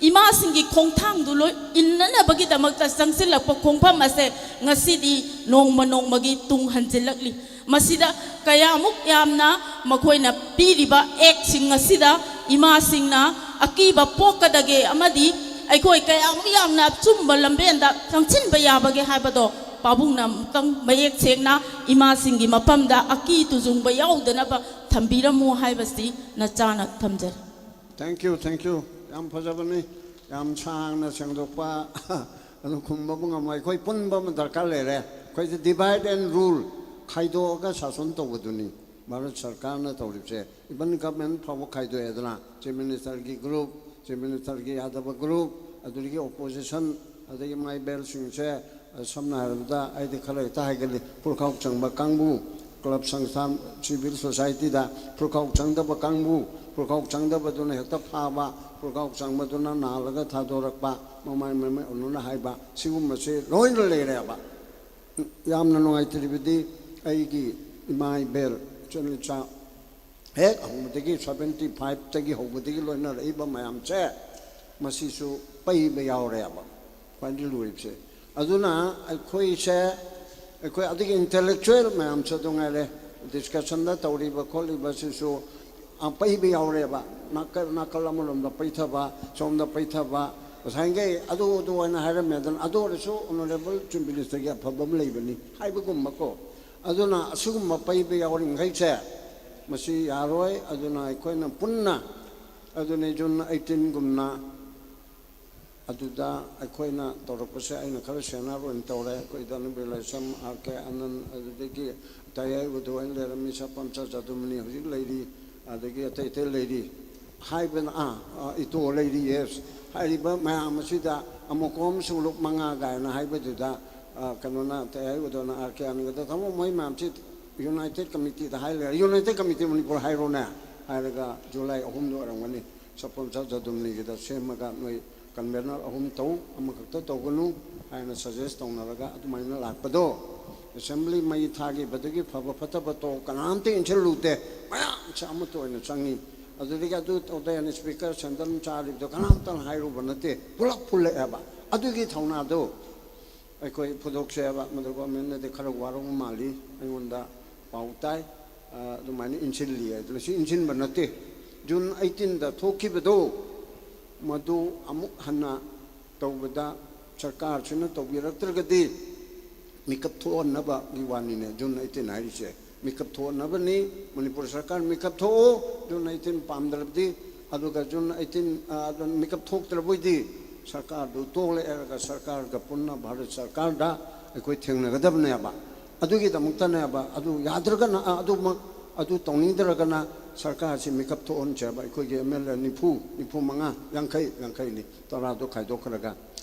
ꯏꯃꯥꯁꯤꯡꯒꯤ ꯈꯣꯡꯊꯥꯡꯗꯨ ꯂꯣꯏ ꯏꯟꯅꯅꯕꯒꯤꯗꯃꯛꯇ ꯆꯪꯁꯤꯜꯂꯛꯄ ꯈꯣꯡꯐꯝ ꯑꯁꯦ ꯉꯁꯤꯗꯤ ꯅꯣꯡꯃ ꯅꯣꯡꯃꯒꯤ ꯇꯨꯡ ꯍꯟꯖꯤꯜꯂꯛꯂꯤ꯫ ꯃꯁꯤꯗ ꯀꯌꯥꯃꯨꯛ ꯌꯥꯝꯅ ꯃꯈꯣꯏꯅ ꯄꯤꯔꯤꯕ ꯑꯦꯛꯁꯤꯡ ꯑꯁꯤꯗ ꯏꯃꯥꯁꯤꯡꯅ ꯑꯀꯤꯕ ꯄꯣꯛꯀꯗꯒꯦ ꯑꯃꯗꯤ ꯑꯩꯈꯣꯏ ꯀꯌꯥꯃꯨꯛ ꯌꯥꯝꯅ ꯑꯆꯨꯝꯕ ꯂꯝꯕꯦꯟꯗ ꯆꯪꯁꯤꯟꯕ ꯌꯥꯕꯒꯦ ꯍꯥꯏꯕꯗꯣ ꯄꯥꯕꯨꯡꯅ ꯑꯃꯨꯛꯇꯪ ꯃꯌꯦꯛ ꯁꯦꯡꯅ ꯏꯃꯥꯁꯤꯡꯒꯤ ꯃꯐꯝꯗ ꯑꯀꯤ ꯇꯨꯖꯨꯡꯕ ꯌꯥꯎꯗꯅꯕ ꯊꯝꯕꯤꯔꯝꯃꯨ ꯍꯥꯏꯕꯁꯤ ꯅꯆꯥꯅ ꯊꯝꯖꯔꯤ꯫ Thank you, thank you. ꯌꯥꯝ ꯐꯖꯕꯅꯤ꯫ ꯌꯥꯝ ꯁꯥꯡꯅ ꯁꯦꯡꯗꯣꯛꯄ ꯑꯗꯨ ꯈꯨꯝꯕꯕꯨ ꯉꯝꯃꯣꯏ꯫ ꯑꯩꯈꯣꯏ ꯄꯨꯟꯕ ꯑꯃ ꯗꯔꯀꯥꯔ ꯂꯩꯔꯦ꯫ ꯑꯩꯈꯣꯏꯁꯦ divide and rule, ꯈꯥꯏꯗꯣꯛꯑꯒ ꯁꯥꯁꯟ ꯇꯧꯕꯗꯨꯅꯤ ꯚꯥꯔꯠ ꯁꯔꯀꯥꯔꯅ ꯇꯧꯔꯤꯕꯁꯦ꯫ Even government ꯐꯥꯎꯕ ꯈꯥꯏꯗꯣꯛꯑꯦꯗꯅ, Chief Minister ꯒꯤ group, ꯆꯤꯐ ꯃꯤꯅꯤꯁꯇꯔꯒꯤ ꯌꯥꯗꯕ ꯒ꯭ꯔꯨꯞ, ꯑꯗꯨꯗꯒꯤ ꯑꯣꯄꯣꯖꯤꯁꯟ, ꯑꯗꯒꯤ ꯃꯥꯏ ꯕꯦꯜꯁꯤꯡꯁꯦ, ꯑ, ꯁꯝꯅ ꯍꯥꯏꯔꯕꯗ ꯑꯩꯗꯤ ꯈꯔ ꯍꯦꯛꯇ ꯍꯥꯏꯒꯜꯂꯤ, ꯐꯨꯔꯈꯥꯎ ꯆꯪꯕ ꯀꯥꯡꯕꯨ, ꯀ꯭ꯂꯕ ꯁꯪꯁꯊꯥꯟ, ꯁꯤꯚꯤꯜ ꯁꯣꯁꯥꯏꯇꯤꯗ ꯐꯨꯔꯈꯥꯎ ꯆꯪꯗꯕ ꯀꯥꯡꯕꯨ, ꯐꯨꯔꯈꯥꯎ ꯆꯪꯗꯕꯗꯨꯅ ꯍꯦꯛꯇ ꯐꯥꯕ, ꯐꯨꯔꯈꯥꯎ ꯆꯪꯕꯗꯨꯅ ꯅꯥꯜꯂꯒ ꯊꯥꯗꯣꯔꯛꯄ, ꯃꯃꯥꯏ ꯃꯃꯤꯠ ꯎꯅꯅ ꯍꯥꯏꯕ, ꯁꯤꯒꯨꯝꯕꯁꯦ ꯂꯣꯏꯅ ꯂꯩꯔꯦꯕ꯫ ꯌꯥꯝꯅ ꯅꯨꯡꯉꯥꯏꯇ꯭ꯔꯤꯕꯗꯤ ꯑꯩꯒꯤ ꯏꯃꯥ ꯏꯕꯦꯜ, ꯏꯆꯟ ꯏꯆꯥ, ꯍꯦꯛ ꯍꯧꯕꯗꯒꯤ, ꯁꯚꯦꯟꯇꯤ ꯐꯥꯏꯚꯇꯒꯤ ꯍꯧꯕꯗꯒꯤ ꯂꯣꯏꯅꯔꯛꯏꯕ ꯃꯌꯥꯝꯁꯦ, ꯃꯁꯤꯁꯨ ꯄꯩꯕ ꯌꯥꯎꯔꯦꯕ꯫ ꯈ꯭ꯋꯥꯏꯗꯒꯤ ꯂꯨꯔꯤꯕꯁꯦ꯫ ꯑꯗꯨꯅ ꯑꯩꯈꯣꯏꯁꯦ, ꯑꯩꯈꯣꯏ ꯑꯗꯒꯤ ꯏꯟꯇꯦꯂꯦꯛꯆꯨꯋꯦꯜ ꯃꯌꯥꯝꯁꯨ ꯑꯗꯨ ꯉꯥꯏꯔꯦ, ꯗꯤꯁꯀꯁꯟꯗ ꯇꯧꯔꯤꯕ ꯈꯣꯠꯂꯤꯕꯁꯤꯁꯨ, ꯑ, ꯄꯩꯕ ꯌꯥꯎꯔꯦꯕ꯫ ꯅꯥꯀꯜ, ꯅꯥꯀꯜ ꯑꯃꯔꯣꯝꯗ ꯄꯩꯊꯕ, ꯁꯣꯝꯗ ꯄꯩꯊꯕ, ꯉꯁꯥꯏꯈꯩ ꯑꯗꯨ ꯑꯗꯨ ꯍꯥꯏꯅ ꯍꯥꯏꯔꯝꯃꯦꯗꯅ꯫ ꯑꯗꯨ ꯑꯣꯏꯔꯁꯨ ꯑꯣꯅꯔꯦꯕꯜ ꯆꯤꯐ ꯃꯤꯅꯤꯁꯇꯔꯒꯤ ꯑꯐꯕ ꯑꯃ ꯂꯩꯕꯅꯤ ꯍꯥꯏꯕꯒꯨꯝꯕꯀꯣ꯫ ꯑꯗꯨꯅ ꯑꯁꯤꯒꯨꯝꯕ ꯄꯩꯕ ꯌꯥꯎꯔꯤꯉꯩꯁꯦ ꯃꯁꯤ ꯌꯥꯔꯣꯏ꯫ ꯑꯗꯨꯅ ꯑꯩꯈꯣꯏꯅ ꯄꯨꯟꯅ, ꯑꯗꯨꯅꯤ, ꯖꯨꯟ ꯑꯩꯠꯇꯤꯟꯒꯨꯝꯅ ꯑꯗꯨꯗ ꯑꯩꯈꯣꯏꯅ ꯇꯧꯔꯛꯄꯁꯦ ꯑꯩꯅ ꯈꯔ ꯁꯦꯅꯤꯌꯔ ꯑꯣꯏꯅ ꯇꯧꯔꯦ꯫ ꯑꯩꯈꯣꯏ ꯙꯅꯕꯤꯔ ꯂꯥꯏꯁ꯭ꯔꯝ, ꯑꯥꯔ ꯀꯦ ꯑꯥꯅꯟ, ꯑꯗꯨꯗꯒꯤ ꯇꯌꯥꯏ ꯎꯗꯨ ꯑꯣꯏꯅ ꯂꯩꯔꯝꯃꯤ, ꯁꯄꯝꯆꯥ ꯖꯥꯗꯨꯃꯅꯤ ꯍꯧꯖꯤꯛ ꯂꯩꯔꯤ, ꯑꯗꯒꯤ ꯑꯇꯩ ꯑꯇꯩ ꯂꯩꯔꯤ꯫ ꯍꯥꯏꯕꯅ, ꯑꯥ, ꯑꯥ, ꯏꯇꯣ ꯂꯩꯔꯤ, ꯌꯦꯁ꯫ ꯍꯥꯏꯔꯤꯕ ꯃꯌꯥꯝ ꯑꯁꯤꯗ ꯑꯃꯨꯛꯀꯣꯝ ꯁꯨꯡꯂꯨꯞ ꯃꯉꯥ ꯀꯥꯏꯅ ꯍꯥꯏꯕꯗꯨꯗ, ꯑꯥ, ꯀꯩꯅꯣꯅ, ꯇꯌꯥꯏ ꯎꯗꯨꯅ ꯑꯥꯔ ꯀꯦ ꯑꯥꯅꯟꯒꯗ, "ꯊꯝꯃꯣ, ꯃꯣꯏ ꯃꯌꯥꯝꯁꯤ ꯌꯨꯅꯥꯏꯇꯦꯠ ꯀꯃꯤꯇꯤꯗ ꯍꯥꯏ ꯂꯩꯔꯦ꯫ ꯌꯨꯅꯥꯏꯇꯦꯠ ꯀꯃꯤꯇꯤ ꯃꯅꯤꯄꯨꯔ ꯍꯥꯏꯔꯣꯅꯦ?" ꯍꯥꯏꯔꯒ ꯖꯨꯂꯥꯏ ꯑꯍꯨꯝꯗ ꯑꯣꯏꯔꯝꯒꯅꯤ꯫ ꯁꯄꯝꯆꯥ ꯖꯥꯗꯨꯃꯅꯤꯒꯤꯗ ꯁꯦꯝꯃꯒ ꯅꯣꯏ ꯀꯟꯚꯦꯅꯔ ꯑꯍꯨꯝ ꯇꯧ, ꯑꯃꯈꯛꯇ ꯇꯧꯒꯅꯨ ꯍꯥꯏꯅ ꯁꯖꯦꯁ ꯇꯧꯅꯔꯒ ꯑꯗꯨꯃꯥꯏꯅ ꯂꯥꯛꯄꯗꯣ, ꯑꯦꯁꯦꯝꯕ꯭ꯂꯤ ꯃꯩ ꯊꯥꯈꯤꯕꯗꯒꯤ ꯐꯕ ꯐꯠꯇꯕ ꯇꯣ ꯀꯅꯥꯝꯇ ꯏꯟꯁꯤꯜꯂꯨꯗꯦ꯫ ꯃꯌꯥꯝꯁꯦ ꯑꯃꯠꯇ ꯑꯣꯏꯅ ꯆꯪꯉꯤ꯫ ꯑꯗꯨꯗꯒꯤ ꯑꯗꯨ ꯇꯧꯗꯦ ꯍꯥꯏꯅ ꯁ꯭ꯄꯤꯀꯔ ꯁꯦꯟꯗꯜ ꯆꯥꯔꯤꯕꯗꯣ ꯀꯅꯥꯝꯇꯅ ꯍꯥꯏꯔꯨꯕ ꯅꯠꯇꯦ, ꯄꯨꯂꯞ ꯄꯨꯜꯂꯛꯑꯦꯕ꯫ ꯑꯗꯨꯒꯤ ꯊꯧꯅꯥꯗꯣ ꯑꯩꯈꯣꯏ ꯐꯨꯗꯣꯛꯁꯦ ꯍꯥꯏꯕ꯫ ꯃꯗꯨ ꯒꯣꯔꯃꯦꯟꯅꯗꯤ ꯈꯔ ꯋꯥꯔꯧꯕ ꯃꯥꯜꯂꯤ, ꯑꯩꯉꯣꯟꯗ ꯄꯥꯎ ꯇꯥꯏ꯫ ꯑ, ꯑꯗꯨꯃꯥꯏꯅ ꯏꯟꯁꯤꯜꯂꯤ ꯍꯥꯏꯗꯅ꯫ ꯁꯤ ꯏꯟꯁꯤꯟꯕ ꯅꯠꯇꯦ꯫ ꯖꯨꯟ ꯑꯩꯠꯇꯤꯟꯗ ꯊꯣꯛꯈꯤꯕꯗꯣ, ꯃꯗꯨ ꯑꯃꯨꯛ ꯍꯟꯅ ꯇꯧꯕꯗ ꯁꯔꯀꯥꯔꯁꯤꯅ ꯇꯧꯕꯤꯔꯛꯇ꯭ꯔꯒꯗꯤ ꯃꯤꯀꯞ ꯊꯣꯛꯍꯟꯅꯕꯒꯤ ꯋꯥꯅꯤꯅꯦ ꯖꯨꯟ ꯑꯩꯠꯇꯤꯟ ꯍꯥꯏꯔꯤꯁꯦ꯫ ꯃꯤꯀꯞ ꯊꯣꯛꯍꯟꯅꯕꯅꯤ꯫ ꯃꯅꯤꯄꯨꯔ ꯁꯔꯀꯥꯔ ꯃꯤꯀꯞ ꯊꯣꯛꯎ, ꯖꯨꯟ ꯑꯩꯠꯇꯤꯟ ꯄꯥꯝꯗ꯭ꯔꯕꯗꯤ꯫ ꯑꯗꯨꯒ ꯖꯨꯟ ꯑꯩꯠꯇꯤꯟ, ꯑ, ꯑꯗꯨ ꯃꯤꯀꯞ ꯊꯣꯛꯇ꯭ꯔꯕꯣꯏꯗꯤ ꯁꯔꯀꯥꯔꯗꯨ ꯇꯣꯛꯂꯛꯑꯦ ꯍꯥꯏꯔꯒ ꯁꯔꯀꯥꯔꯒ ꯄꯨꯟꯅ ꯚꯥꯔꯠ ꯁꯔꯀꯥꯔꯗ ꯑꯩꯈꯣꯏ ꯊꯦꯡꯅꯒꯗꯕꯅꯦꯕ꯫ ꯑꯗꯨꯒꯤꯗꯃꯛꯇꯅꯦꯕ꯫ ꯑꯗꯨ ꯌꯥꯗ꯭ꯔꯒꯅ, ꯑ, ꯑꯗꯨꯃꯛ, ꯑꯗꯨ ꯇꯧꯅꯤꯡꯗ꯭ꯔꯒꯅ ꯁꯔꯀꯥꯔꯁꯤ ꯃꯤꯀꯞ ꯊꯣꯛꯍꯟꯁꯦꯕ꯫ ꯑꯩꯈꯣꯏꯒꯤ ꯑꯦꯝ ꯑꯦꯜ ꯑꯦ ꯅꯤꯐꯨ, ꯅꯤꯐꯨ ꯃꯉꯥ, ꯌꯥꯡꯈꯩ, ꯌꯥꯡꯈꯩꯅꯤ, ꯇꯔꯥꯗꯣ ꯈꯥꯏꯗꯣꯛꯈ꯭ꯔꯒ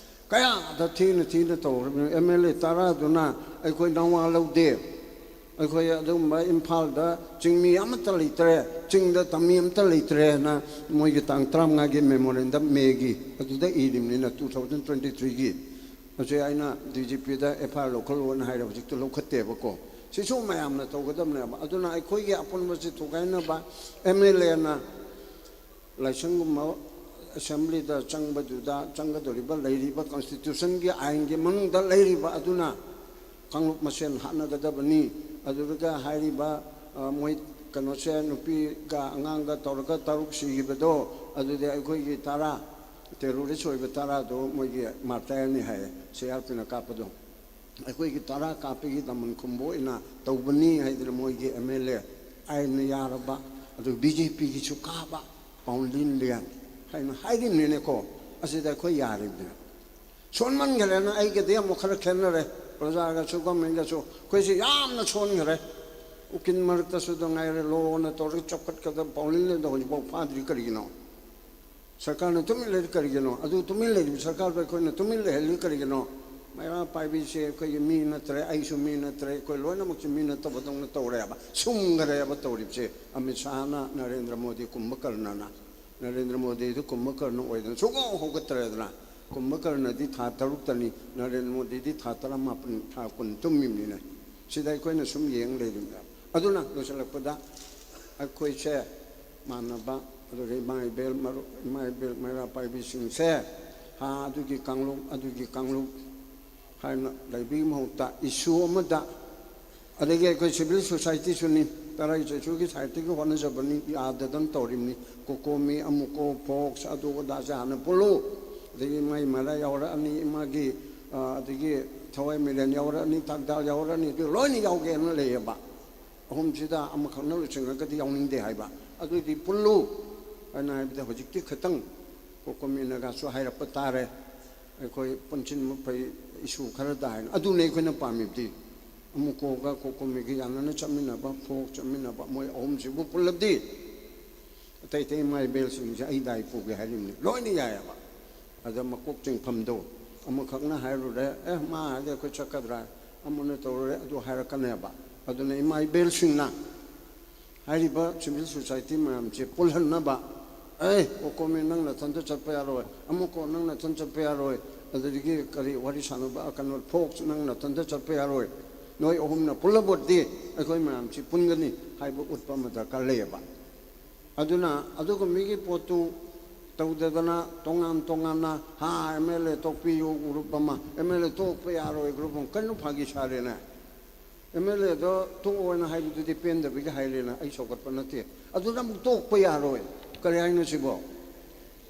ꯀꯌꯥꯗ ꯊꯤꯅ ꯊꯤꯅ ꯇꯧꯔꯕꯅꯤ꯫ ꯑꯦꯝ ꯑꯦꯜ ꯑꯦ ꯇꯔꯥꯗꯨꯅ ꯑꯩꯈꯣꯏ ꯅꯋꯥ ꯂꯧꯗꯦ꯫ ꯑꯩꯈꯣꯏ ꯑꯗꯨꯒꯨꯝꯕ ꯏꯝꯐꯥꯜꯗ ꯆꯤꯡꯃꯤ ꯑꯃꯠꯇ ꯂꯩꯇ꯭ꯔꯦ, ꯆꯤꯡꯗ ꯇꯝꯃꯤ ꯑꯃꯠꯇ ꯂꯩꯇ꯭ꯔꯦꯅ ꯃꯣꯏꯒꯤ ꯇꯥꯡ ꯇꯔꯥꯃꯉꯥꯒꯤ ꯃꯦꯃꯣꯔꯦꯟꯗꯝ ꯃꯦꯒꯤ ꯑꯗꯨꯗ ꯏꯔꯤꯕꯅꯤꯅ, two thousand twenty threeꯒꯤ꯫ ꯍꯧꯖꯤꯛ ꯑꯩꯅ ꯗꯤ ꯖꯤ ꯄꯤꯗ ꯑꯦꯐ ꯑꯥꯏ ꯑꯥꯔ ꯂꯧꯈꯠꯂꯣꯅ ꯍꯥꯏꯔꯦ, ꯍꯧꯖꯤꯛꯇ ꯂꯧꯈꯠꯇꯦꯕꯀꯣ꯫ ꯁꯤꯁꯨ ꯃꯌꯥꯝꯅ ꯇꯧꯒꯗꯕꯅꯦꯕ꯫ ꯑꯗꯨꯅ ꯑꯩꯈꯣꯏꯒꯤ ꯑꯄꯨꯟꯕꯁꯤ ꯊꯨꯒꯥꯏꯅꯕ ꯑꯦꯝ ꯑꯦꯜ ꯑꯦꯅ ꯂꯥꯏꯁꯪꯒꯨꯝꯕ ꯑꯦꯁꯦꯝꯕ꯭ꯂꯤꯗ ꯆꯪꯕꯗꯨꯗ ꯆꯪꯒꯗꯧꯔꯤꯕ, ꯂꯩꯔꯤꯕ ꯀꯟꯁꯇꯤꯇ꯭ꯌꯨꯁꯟꯒꯤ ꯑꯥꯏꯟꯒꯤ ꯃꯅꯨꯡꯗ ꯂꯩꯔꯤꯕ ꯑꯗꯨꯅ ꯀꯥꯡꯂꯨꯞ ꯃꯁꯦꯟ ꯍꯥꯠꯅꯒꯗꯕꯅꯤ꯫ ꯑꯗꯨꯗꯨꯒ ꯍꯥꯏꯔꯤꯕ, ꯑ, ꯃꯣꯏ ꯀꯩꯅꯣꯁꯦ, ꯅꯨꯄꯤꯒ ꯑꯉꯥꯡꯒ ꯇꯧꯔꯒ ꯇꯔꯨꯛ ꯁꯤꯈꯤꯕꯗꯣ, ꯑꯗꯨꯗꯤ ꯑꯩꯈꯣꯏꯒꯤ ꯇꯔꯥ, ꯇꯦꯔꯣꯔꯤꯁ ꯑꯣꯏꯕ ꯇꯔꯥꯗꯣ ꯃꯣꯏꯒꯤ ꯃꯥꯔꯇꯥꯏꯌꯔꯅꯤ ꯍꯥꯏꯌꯦ, ꯁꯤ ꯑꯥꯔ ꯄꯤꯅ ꯀꯥꯞꯄꯗꯣ꯫ ꯑꯩꯈꯣꯏꯒꯤ ꯇꯔꯥ ꯀꯥꯞꯄꯒꯤ ꯗꯃꯟ ꯈꯨꯝꯕ ꯑꯣꯏꯅ ꯇꯧꯕꯅꯤ ꯍꯥꯏꯗꯅ ꯃꯣꯏꯒꯤ ꯑꯦꯝ ꯑꯦꯜ ꯑꯦ ꯑꯥꯏꯟꯅ ꯌꯥꯔꯕ, ꯑꯗꯨ ꯕꯤ ꯖꯦ ꯄꯤꯒꯤꯁꯨ ꯀꯥꯕ, ꯄꯥꯎꯂꯤꯟ ꯂꯤꯌꯥꯟ ꯍꯥꯏꯅ ꯍꯥꯏꯔꯤꯕꯅꯤꯅꯦꯀꯣ꯫ ꯑꯁꯤꯗ ꯑꯩꯈꯣꯏ ꯌꯥꯔꯤꯕꯅꯦ꯫ ꯁꯣꯟꯃꯟꯈ꯭ꯔꯦꯅ ꯑꯩꯒꯗꯤ ꯑꯃꯨꯛ ꯈꯔ ꯈꯦꯠꯅꯔꯦ꯫ ꯄ꯭ꯔꯖꯥꯒꯁꯨ ꯒꯣꯔꯃꯦꯟꯒꯁꯨ ꯑꯩꯈꯣꯏꯁꯦ ꯌꯥꯝꯅ ꯁꯣꯟꯈ꯭ꯔꯦ꯫ ꯎꯀꯤꯜ ꯃꯔꯛꯇꯁꯨ ꯑꯗꯨꯝ ꯉꯥꯏꯔꯦ, ꯂꯣꯅ ꯇꯧꯔꯒ ꯆꯥꯎꯈꯠꯀꯗꯕ ꯄꯥꯎꯂꯤꯟ ꯂꯤꯌꯥꯟꯗꯣ ꯍꯧꯖꯤꯛꯐꯥꯎ ꯐꯥꯗ꯭ꯔꯤ ꯀꯔꯤꯒꯤꯅꯣ? ꯁꯔꯀꯥꯔꯅ ꯇꯨꯃꯤꯟ ꯂꯩꯔꯤ ꯀꯔꯤꯒꯤꯅꯣ? ꯑꯗꯨ ꯇꯨꯃꯤꯟ ꯂꯩꯔꯤꯕ ꯁꯔꯀꯥꯔꯗꯣ ꯑꯩꯈꯣꯏꯅ ꯇꯨꯃꯤꯟ ꯂꯩꯍꯜꯂꯤ ꯀꯔꯤꯒꯤꯅꯣ? ꯃꯩꯔꯥ ꯄꯥꯏꯕꯤꯁꯦ ꯑꯩꯈꯣꯏꯒꯤ ꯃꯤ ꯅꯠꯇ꯭ꯔꯦ, ꯑꯩꯁꯨ ꯃꯤ ꯅꯠꯇ꯭ꯔꯦ, ꯑꯩꯈꯣꯏ ꯂꯣꯏꯅꯃꯛꯁꯦ ꯃꯤ ꯅꯠꯇꯕꯗꯧꯅ ꯇꯧꯔꯦꯕ, ꯁꯨꯝꯈ꯭ꯔꯦꯕ ꯇꯧꯔꯤꯕꯁꯦ꯫ ꯑꯃꯤꯠ ꯁꯥꯍꯅ, ꯅꯔꯦꯟꯗ꯭ꯔ ꯃꯣꯗꯤ, ꯀꯨꯝꯚꯀꯔꯅꯅ, ꯅꯔꯦꯟꯗ꯭ꯔ ꯃꯣꯗꯤꯗꯨ ꯀꯨꯝꯚꯀꯔꯅ ꯑꯣꯏꯗꯅ ꯁꯨꯡꯍꯧ ꯍꯧꯒꯠꯇ꯭ꯔꯦꯗꯅ꯫ ꯀꯨꯝꯚꯀꯔꯅꯗꯤ ꯊꯥ ꯇꯔꯨꯛꯇꯅꯤ, ꯅꯔꯦꯟꯗ꯭ꯔ ꯃꯣꯗꯤꯗꯤ ꯊꯥ ꯇꯔꯥꯃꯥꯄꯟ, ꯊꯥ ꯀꯨꯟ ꯇꯨꯝꯃꯤꯕꯅꯤꯅꯦ꯫ ꯁꯤꯗ ꯑꯩꯈꯣꯏꯅ ꯁꯨꯝ ꯌꯦꯡ ꯂꯩꯔꯤꯕꯅꯦꯕ꯫ ꯑꯗꯨꯅ ꯂꯣꯏꯁꯤꯜꯂꯛꯄꯗ ꯑꯩꯈꯣꯏꯁꯦ ꯃꯥꯟꯅꯕ, ꯑꯗꯨꯒ ꯏꯃꯥ ꯏꯕꯦꯜ ꯃꯔꯨꯞ, ꯏꯃꯥ ꯏꯕꯦꯜ ꯃꯩꯔꯥ ꯄꯥꯏꯕꯤꯁꯤꯡꯁꯦ, ꯍꯥ, ꯑꯗꯨꯒꯤ ꯀꯥꯡꯂꯨꯞ, ꯑꯗꯨꯒꯤ ꯀꯥꯡꯂꯨꯞ ꯍꯥꯏꯅ ꯂꯩꯕꯒꯤ ꯃꯍꯨꯠꯇ ꯏꯁꯨ ꯑꯃꯗ, ꯑꯗꯒꯤ ꯑꯩꯈꯣꯏ ꯁꯤꯚꯤꯜ ꯁꯣꯁꯥꯏꯇꯤꯁꯨꯅꯤ, ꯇꯔꯥꯏ ꯆꯩꯁꯨꯒꯤ ꯁꯥꯏꯠꯇꯒꯤ ꯍꯣꯠꯅꯖꯕꯅꯤ, ꯌꯥꯗꯗꯅ ꯇꯧꯔꯤꯕꯅꯤ꯫ ꯀꯣꯀꯣꯃꯤ, ꯑꯃꯨꯀꯣ, ꯐꯣꯛꯁ, ꯑꯗꯨ ꯑꯗꯥꯁꯦ ꯍꯥꯟꯅ ꯄꯨꯜꯂꯨ꯫ ꯑꯗꯒꯤ ꯃꯥꯏ ꯃꯔꯥ ꯌꯥꯎꯔꯛꯑꯅꯤ, ꯃꯥꯒꯤ, ꯑ, ꯑꯗꯒꯤ ꯊꯋꯥꯏ ꯃꯤꯔꯦꯟ ꯌꯥꯎꯔꯛꯑꯅꯤ, ꯊꯥꯡꯗꯥꯜ ꯌꯥꯎꯔꯛꯑꯅꯤ, ꯑꯗꯨ ꯂꯣꯏꯅ ꯌꯥꯎꯒꯦꯅ ꯂꯩꯌꯦꯕ꯫ ꯑꯍꯨꯝꯁꯤꯗ ꯑꯃꯈꯛꯅ ꯂꯣꯏꯁꯤꯟꯈ꯭ꯔꯒꯗꯤ ꯌꯥꯎꯅꯤꯡꯗꯦ ꯍꯥꯏꯕ꯫ ꯑꯗꯨꯗꯤ ꯄꯨꯜꯂꯨ ꯍꯥꯏꯅ ꯍꯥꯏꯕꯗ ꯍꯧꯖꯤꯛꯇꯤ ꯈꯤꯇꯪ ꯀꯣꯀꯣꯃꯤꯅꯒꯁꯨ ꯍꯥꯏꯔꯛꯄ ꯇꯥꯔꯦ, ꯑꯩꯈꯣꯏ ꯄꯨꯟꯁꯤꯟꯕ ꯐꯩ, ꯏꯁꯨ ꯈꯔꯗ ꯍꯥꯏꯅ꯫ ꯑꯗꯨꯅꯤ ꯑꯩꯈꯣꯏꯅ ꯄꯥꯝꯃꯤꯕꯗꯤ꯫ ꯑꯃꯨꯀꯣꯒ ꯀꯣꯀꯣꯃꯤꯒ ꯌꯥꯅꯅ ꯆꯠꯃꯤꯟꯅꯕ, ꯐꯣꯛ ꯆꯠꯃꯤꯟꯅꯕ, ꯃꯣꯏ ꯑꯍꯨꯝꯁꯤꯕꯨ ꯄꯨꯜꯂꯕꯗꯤ ꯑꯇꯩ ꯑꯇꯩ ꯏꯃꯥ ꯏꯕꯦꯜꯁꯤꯡꯁꯦ ꯑꯩ ꯗꯥꯏ ꯄꯨꯒꯦ ꯍꯥꯏꯔꯤꯕꯅꯤ, ꯂꯣꯏꯅ ꯌꯥꯏꯑꯕ꯫ ꯑꯗ ꯃꯀꯣꯛ ꯆꯤꯡꯐꯝꯗꯣ ꯑꯃꯈꯛꯅ ꯍꯥꯏꯔꯨꯔꯦ, "ꯑꯦ, ꯃꯥ ꯍꯥꯏꯗꯤ ꯑꯩꯈꯣꯏ ꯆꯠꯀꯗ꯭ꯔꯥ?" ꯑꯃꯅ ꯇꯧꯔꯨꯔꯦ, ꯑꯗꯨ ꯍꯥꯏꯔꯛꯀꯅꯦꯕ꯫ ꯑꯗꯨꯅ ꯏꯃꯥ ꯏꯕꯦꯜꯁꯤꯡꯅ ꯍꯥꯏꯔꯤꯕ ꯁꯤꯚꯤꯜ ꯁꯣꯁꯥꯏꯇꯤ ꯃꯌꯥꯝꯁꯦ ꯄꯨꯜꯍꯟꯅꯕ, "ꯑꯦ, ꯀꯣꯀꯣꯃꯤ, ꯅꯪ ꯅꯊꯟꯇ ꯆꯠꯄ ꯌꯥꯔꯣꯏ, ꯑꯃꯨꯛꯀꯣ, ꯅꯪ ꯅꯊꯟ ꯆꯠꯄ ꯌꯥꯔꯣꯏ", ꯑꯗꯨꯗꯒꯤ ꯀꯔꯤ ꯋꯥꯔꯤ ꯁꯥꯟꯅꯕ, ꯀꯩꯅꯣ, ꯐꯣꯛꯁ, "ꯅꯪ ꯅꯊꯟꯇ ꯆꯠꯄ ꯌꯥꯔꯣꯏ, ꯅꯣꯏ ꯑꯍꯨꯝꯅ ꯄꯨꯜꯂꯕꯗꯤ ꯑꯩꯈꯣꯏ ꯃꯌꯥꯝꯁꯤ ꯄꯨꯟꯒꯅꯤ" ꯍꯥꯏꯕ ꯎꯠꯄ ꯑꯃ ꯗꯔꯀꯥꯔ ꯂꯩꯌꯦꯕ꯫ ꯑꯗꯨꯅ ꯑꯗꯨꯒꯨꯝꯕꯒꯤ ꯄꯣꯠꯇꯨ ꯇꯧꯗꯗꯅ ꯇꯣꯉꯥꯟ ꯇꯣꯉꯥꯟꯅ, "ꯍꯥ, ꯑꯦꯝ ꯑꯦꯜ ꯑꯦ ꯇꯣꯛꯄꯤꯌꯨ" ꯒ꯭ꯔꯨꯞ ꯑꯃ, "ꯑꯦꯝ ꯑꯦꯜ ꯑꯦ ꯇꯣꯛꯄ ꯌꯥꯔꯣꯏ" ꯒ꯭ꯔꯨꯞ ꯑꯃ, ꯀꯩꯅꯣ ꯐꯥꯒꯤ ꯁꯥꯔꯦꯅꯦ? ꯑꯦꯝ ꯑꯦꯜ ꯑꯦꯗꯣ ꯇꯣꯛꯑꯣꯅ ꯍꯥꯏꯕꯗꯨꯗꯤ ꯄꯦꯟꯗꯕꯒꯤ ꯍꯥꯏꯔꯦꯅ, ꯑꯩ ꯁꯧꯒꯠꯄ ꯅꯠꯇꯦ꯫ ꯑꯗꯨꯅ ꯑꯃꯨꯛ ꯇꯣꯛꯄ ꯌꯥꯔꯣꯏ, ꯀꯔꯤ ꯍꯥꯏꯅꯣ ꯁꯤꯕꯣ?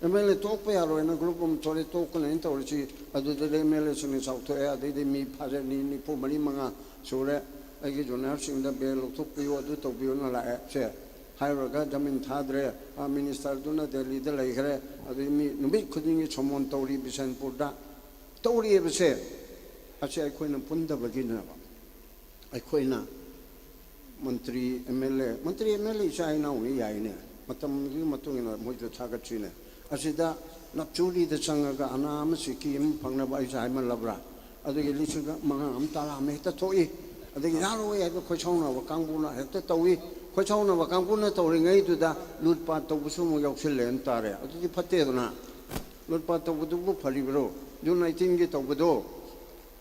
ꯑꯦꯝ ꯑꯦꯜ ꯑꯦ ꯇꯣꯛꯄ ꯌꯥꯔꯣꯏꯅ ꯒ꯭ꯔꯨꯞ ꯑꯃ ꯊꯣꯛꯂꯛꯑꯦ, ꯇꯣꯛꯀꯅꯦꯅ ꯇꯧꯔꯤꯁꯤ꯫ ꯑꯗꯨꯗꯗꯤ ꯑꯦꯝ ꯑꯦꯜ ꯑꯦꯁꯤꯡꯅ ꯆꯥꯎꯊꯣꯛꯑꯦ, ꯑꯗꯩꯗꯤ ꯃꯤ ꯐꯥꯔꯦ, ꯃꯤ ꯅꯤꯐꯨ ꯃꯔꯤ ꯃꯉꯥ ꯁꯨꯔꯦ, "ꯑꯩꯒꯤ ꯖꯨꯅꯤꯌꯔꯁꯤꯡꯗ ꯕꯦꯜ ꯂꯧꯊꯣꯛꯄꯤꯌꯨ, ꯑꯗꯨ ꯇꯧꯕꯤꯌꯨꯅ" ꯂꯥꯛꯑꯦ꯫ ꯁꯦ ꯍꯥꯏꯔꯨꯔꯒ ꯖꯃꯤꯟ ꯊꯥꯗ꯭ꯔꯦ, ꯑꯥ, ꯃꯤꯅꯤꯁꯇꯔꯗꯨꯅ ꯗꯦꯜꯂꯤꯗ ꯂꯩꯈ꯭ꯔꯦ, ꯑꯗꯩ ꯃꯤ ꯅꯨꯃꯤꯠ ꯈꯨꯗꯤꯡꯒꯤ ꯁꯣꯃꯣꯟ ꯇꯧꯔꯤ ꯕꯤꯁꯦꯟꯄꯨꯔꯗ꯫ ꯇꯧꯔꯤꯕꯁꯦ ꯑꯁꯤ ꯑꯩꯈꯣꯏꯅ ꯄꯨꯟꯗꯕꯒꯤꯅꯦꯕ꯫ ꯑꯩꯈꯣꯏꯅ ꯃꯟꯇ꯭ꯔꯤ, ꯑꯦꯝ ꯑꯦꯜ ꯑꯦ, ꯃꯟꯇ꯭ꯔꯤ, ꯑꯦꯝ ꯑꯦꯜ ꯑꯦ ꯏꯆꯥ ꯏꯅꯥꯎꯅꯤ ꯌꯥꯏꯅꯦ, ꯃꯇꯝꯒꯤ ꯃꯇꯨꯡ ꯏꯟꯅ ꯃꯣꯏꯁꯨ ꯊꯥꯒꯠꯁꯤꯅꯦ꯫ ꯑꯁꯤꯗ ꯅꯞꯆꯨꯔꯤꯗ ꯆꯪꯉꯒ ꯑꯅꯥ ꯑꯃ ꯁꯤꯀꯤ ꯑꯃ ꯐꯪꯅꯕ ꯑꯩꯁꯦ ꯍꯥꯏꯃꯜꯂꯕ꯭ꯔꯥ? ꯑꯗꯒꯤ ꯂꯤꯁꯤꯡ ꯃꯉꯥ ꯑꯃ, ꯇꯔꯥ ꯑꯃ ꯍꯦꯛꯇ ꯊꯣꯛꯏ, ꯑꯗꯒꯤ ꯌꯥꯔꯣꯏ ꯍꯥꯏꯕ ꯈꯣꯏꯁꯥꯎꯅꯕ ꯀꯥꯡꯕꯨꯅ ꯍꯦꯛꯇ ꯇꯧꯏ꯫ ꯈꯣꯏꯁꯥꯎꯅꯕ ꯀꯥꯡꯕꯨꯅ ꯇꯧꯔꯤꯉꯩꯗꯨꯗ ꯂꯨꯠꯄꯥꯠ ꯇꯧꯕꯁꯨ ꯑꯃꯨꯛ ꯌꯥꯎꯁꯤꯜꯂꯦꯅ ꯇꯥꯔꯦ꯫ ꯑꯗꯨꯗꯤ ꯐꯠꯇꯦꯗꯅ꯫ ꯂꯨꯠꯄꯥꯠ ꯇꯧꯕꯗꯨꯕꯨ ꯐꯔꯤꯕ꯭ꯔꯣ? ꯖꯨꯟ ꯑꯩꯠꯇꯤꯟꯒꯤ ꯇꯧꯕꯗꯣ,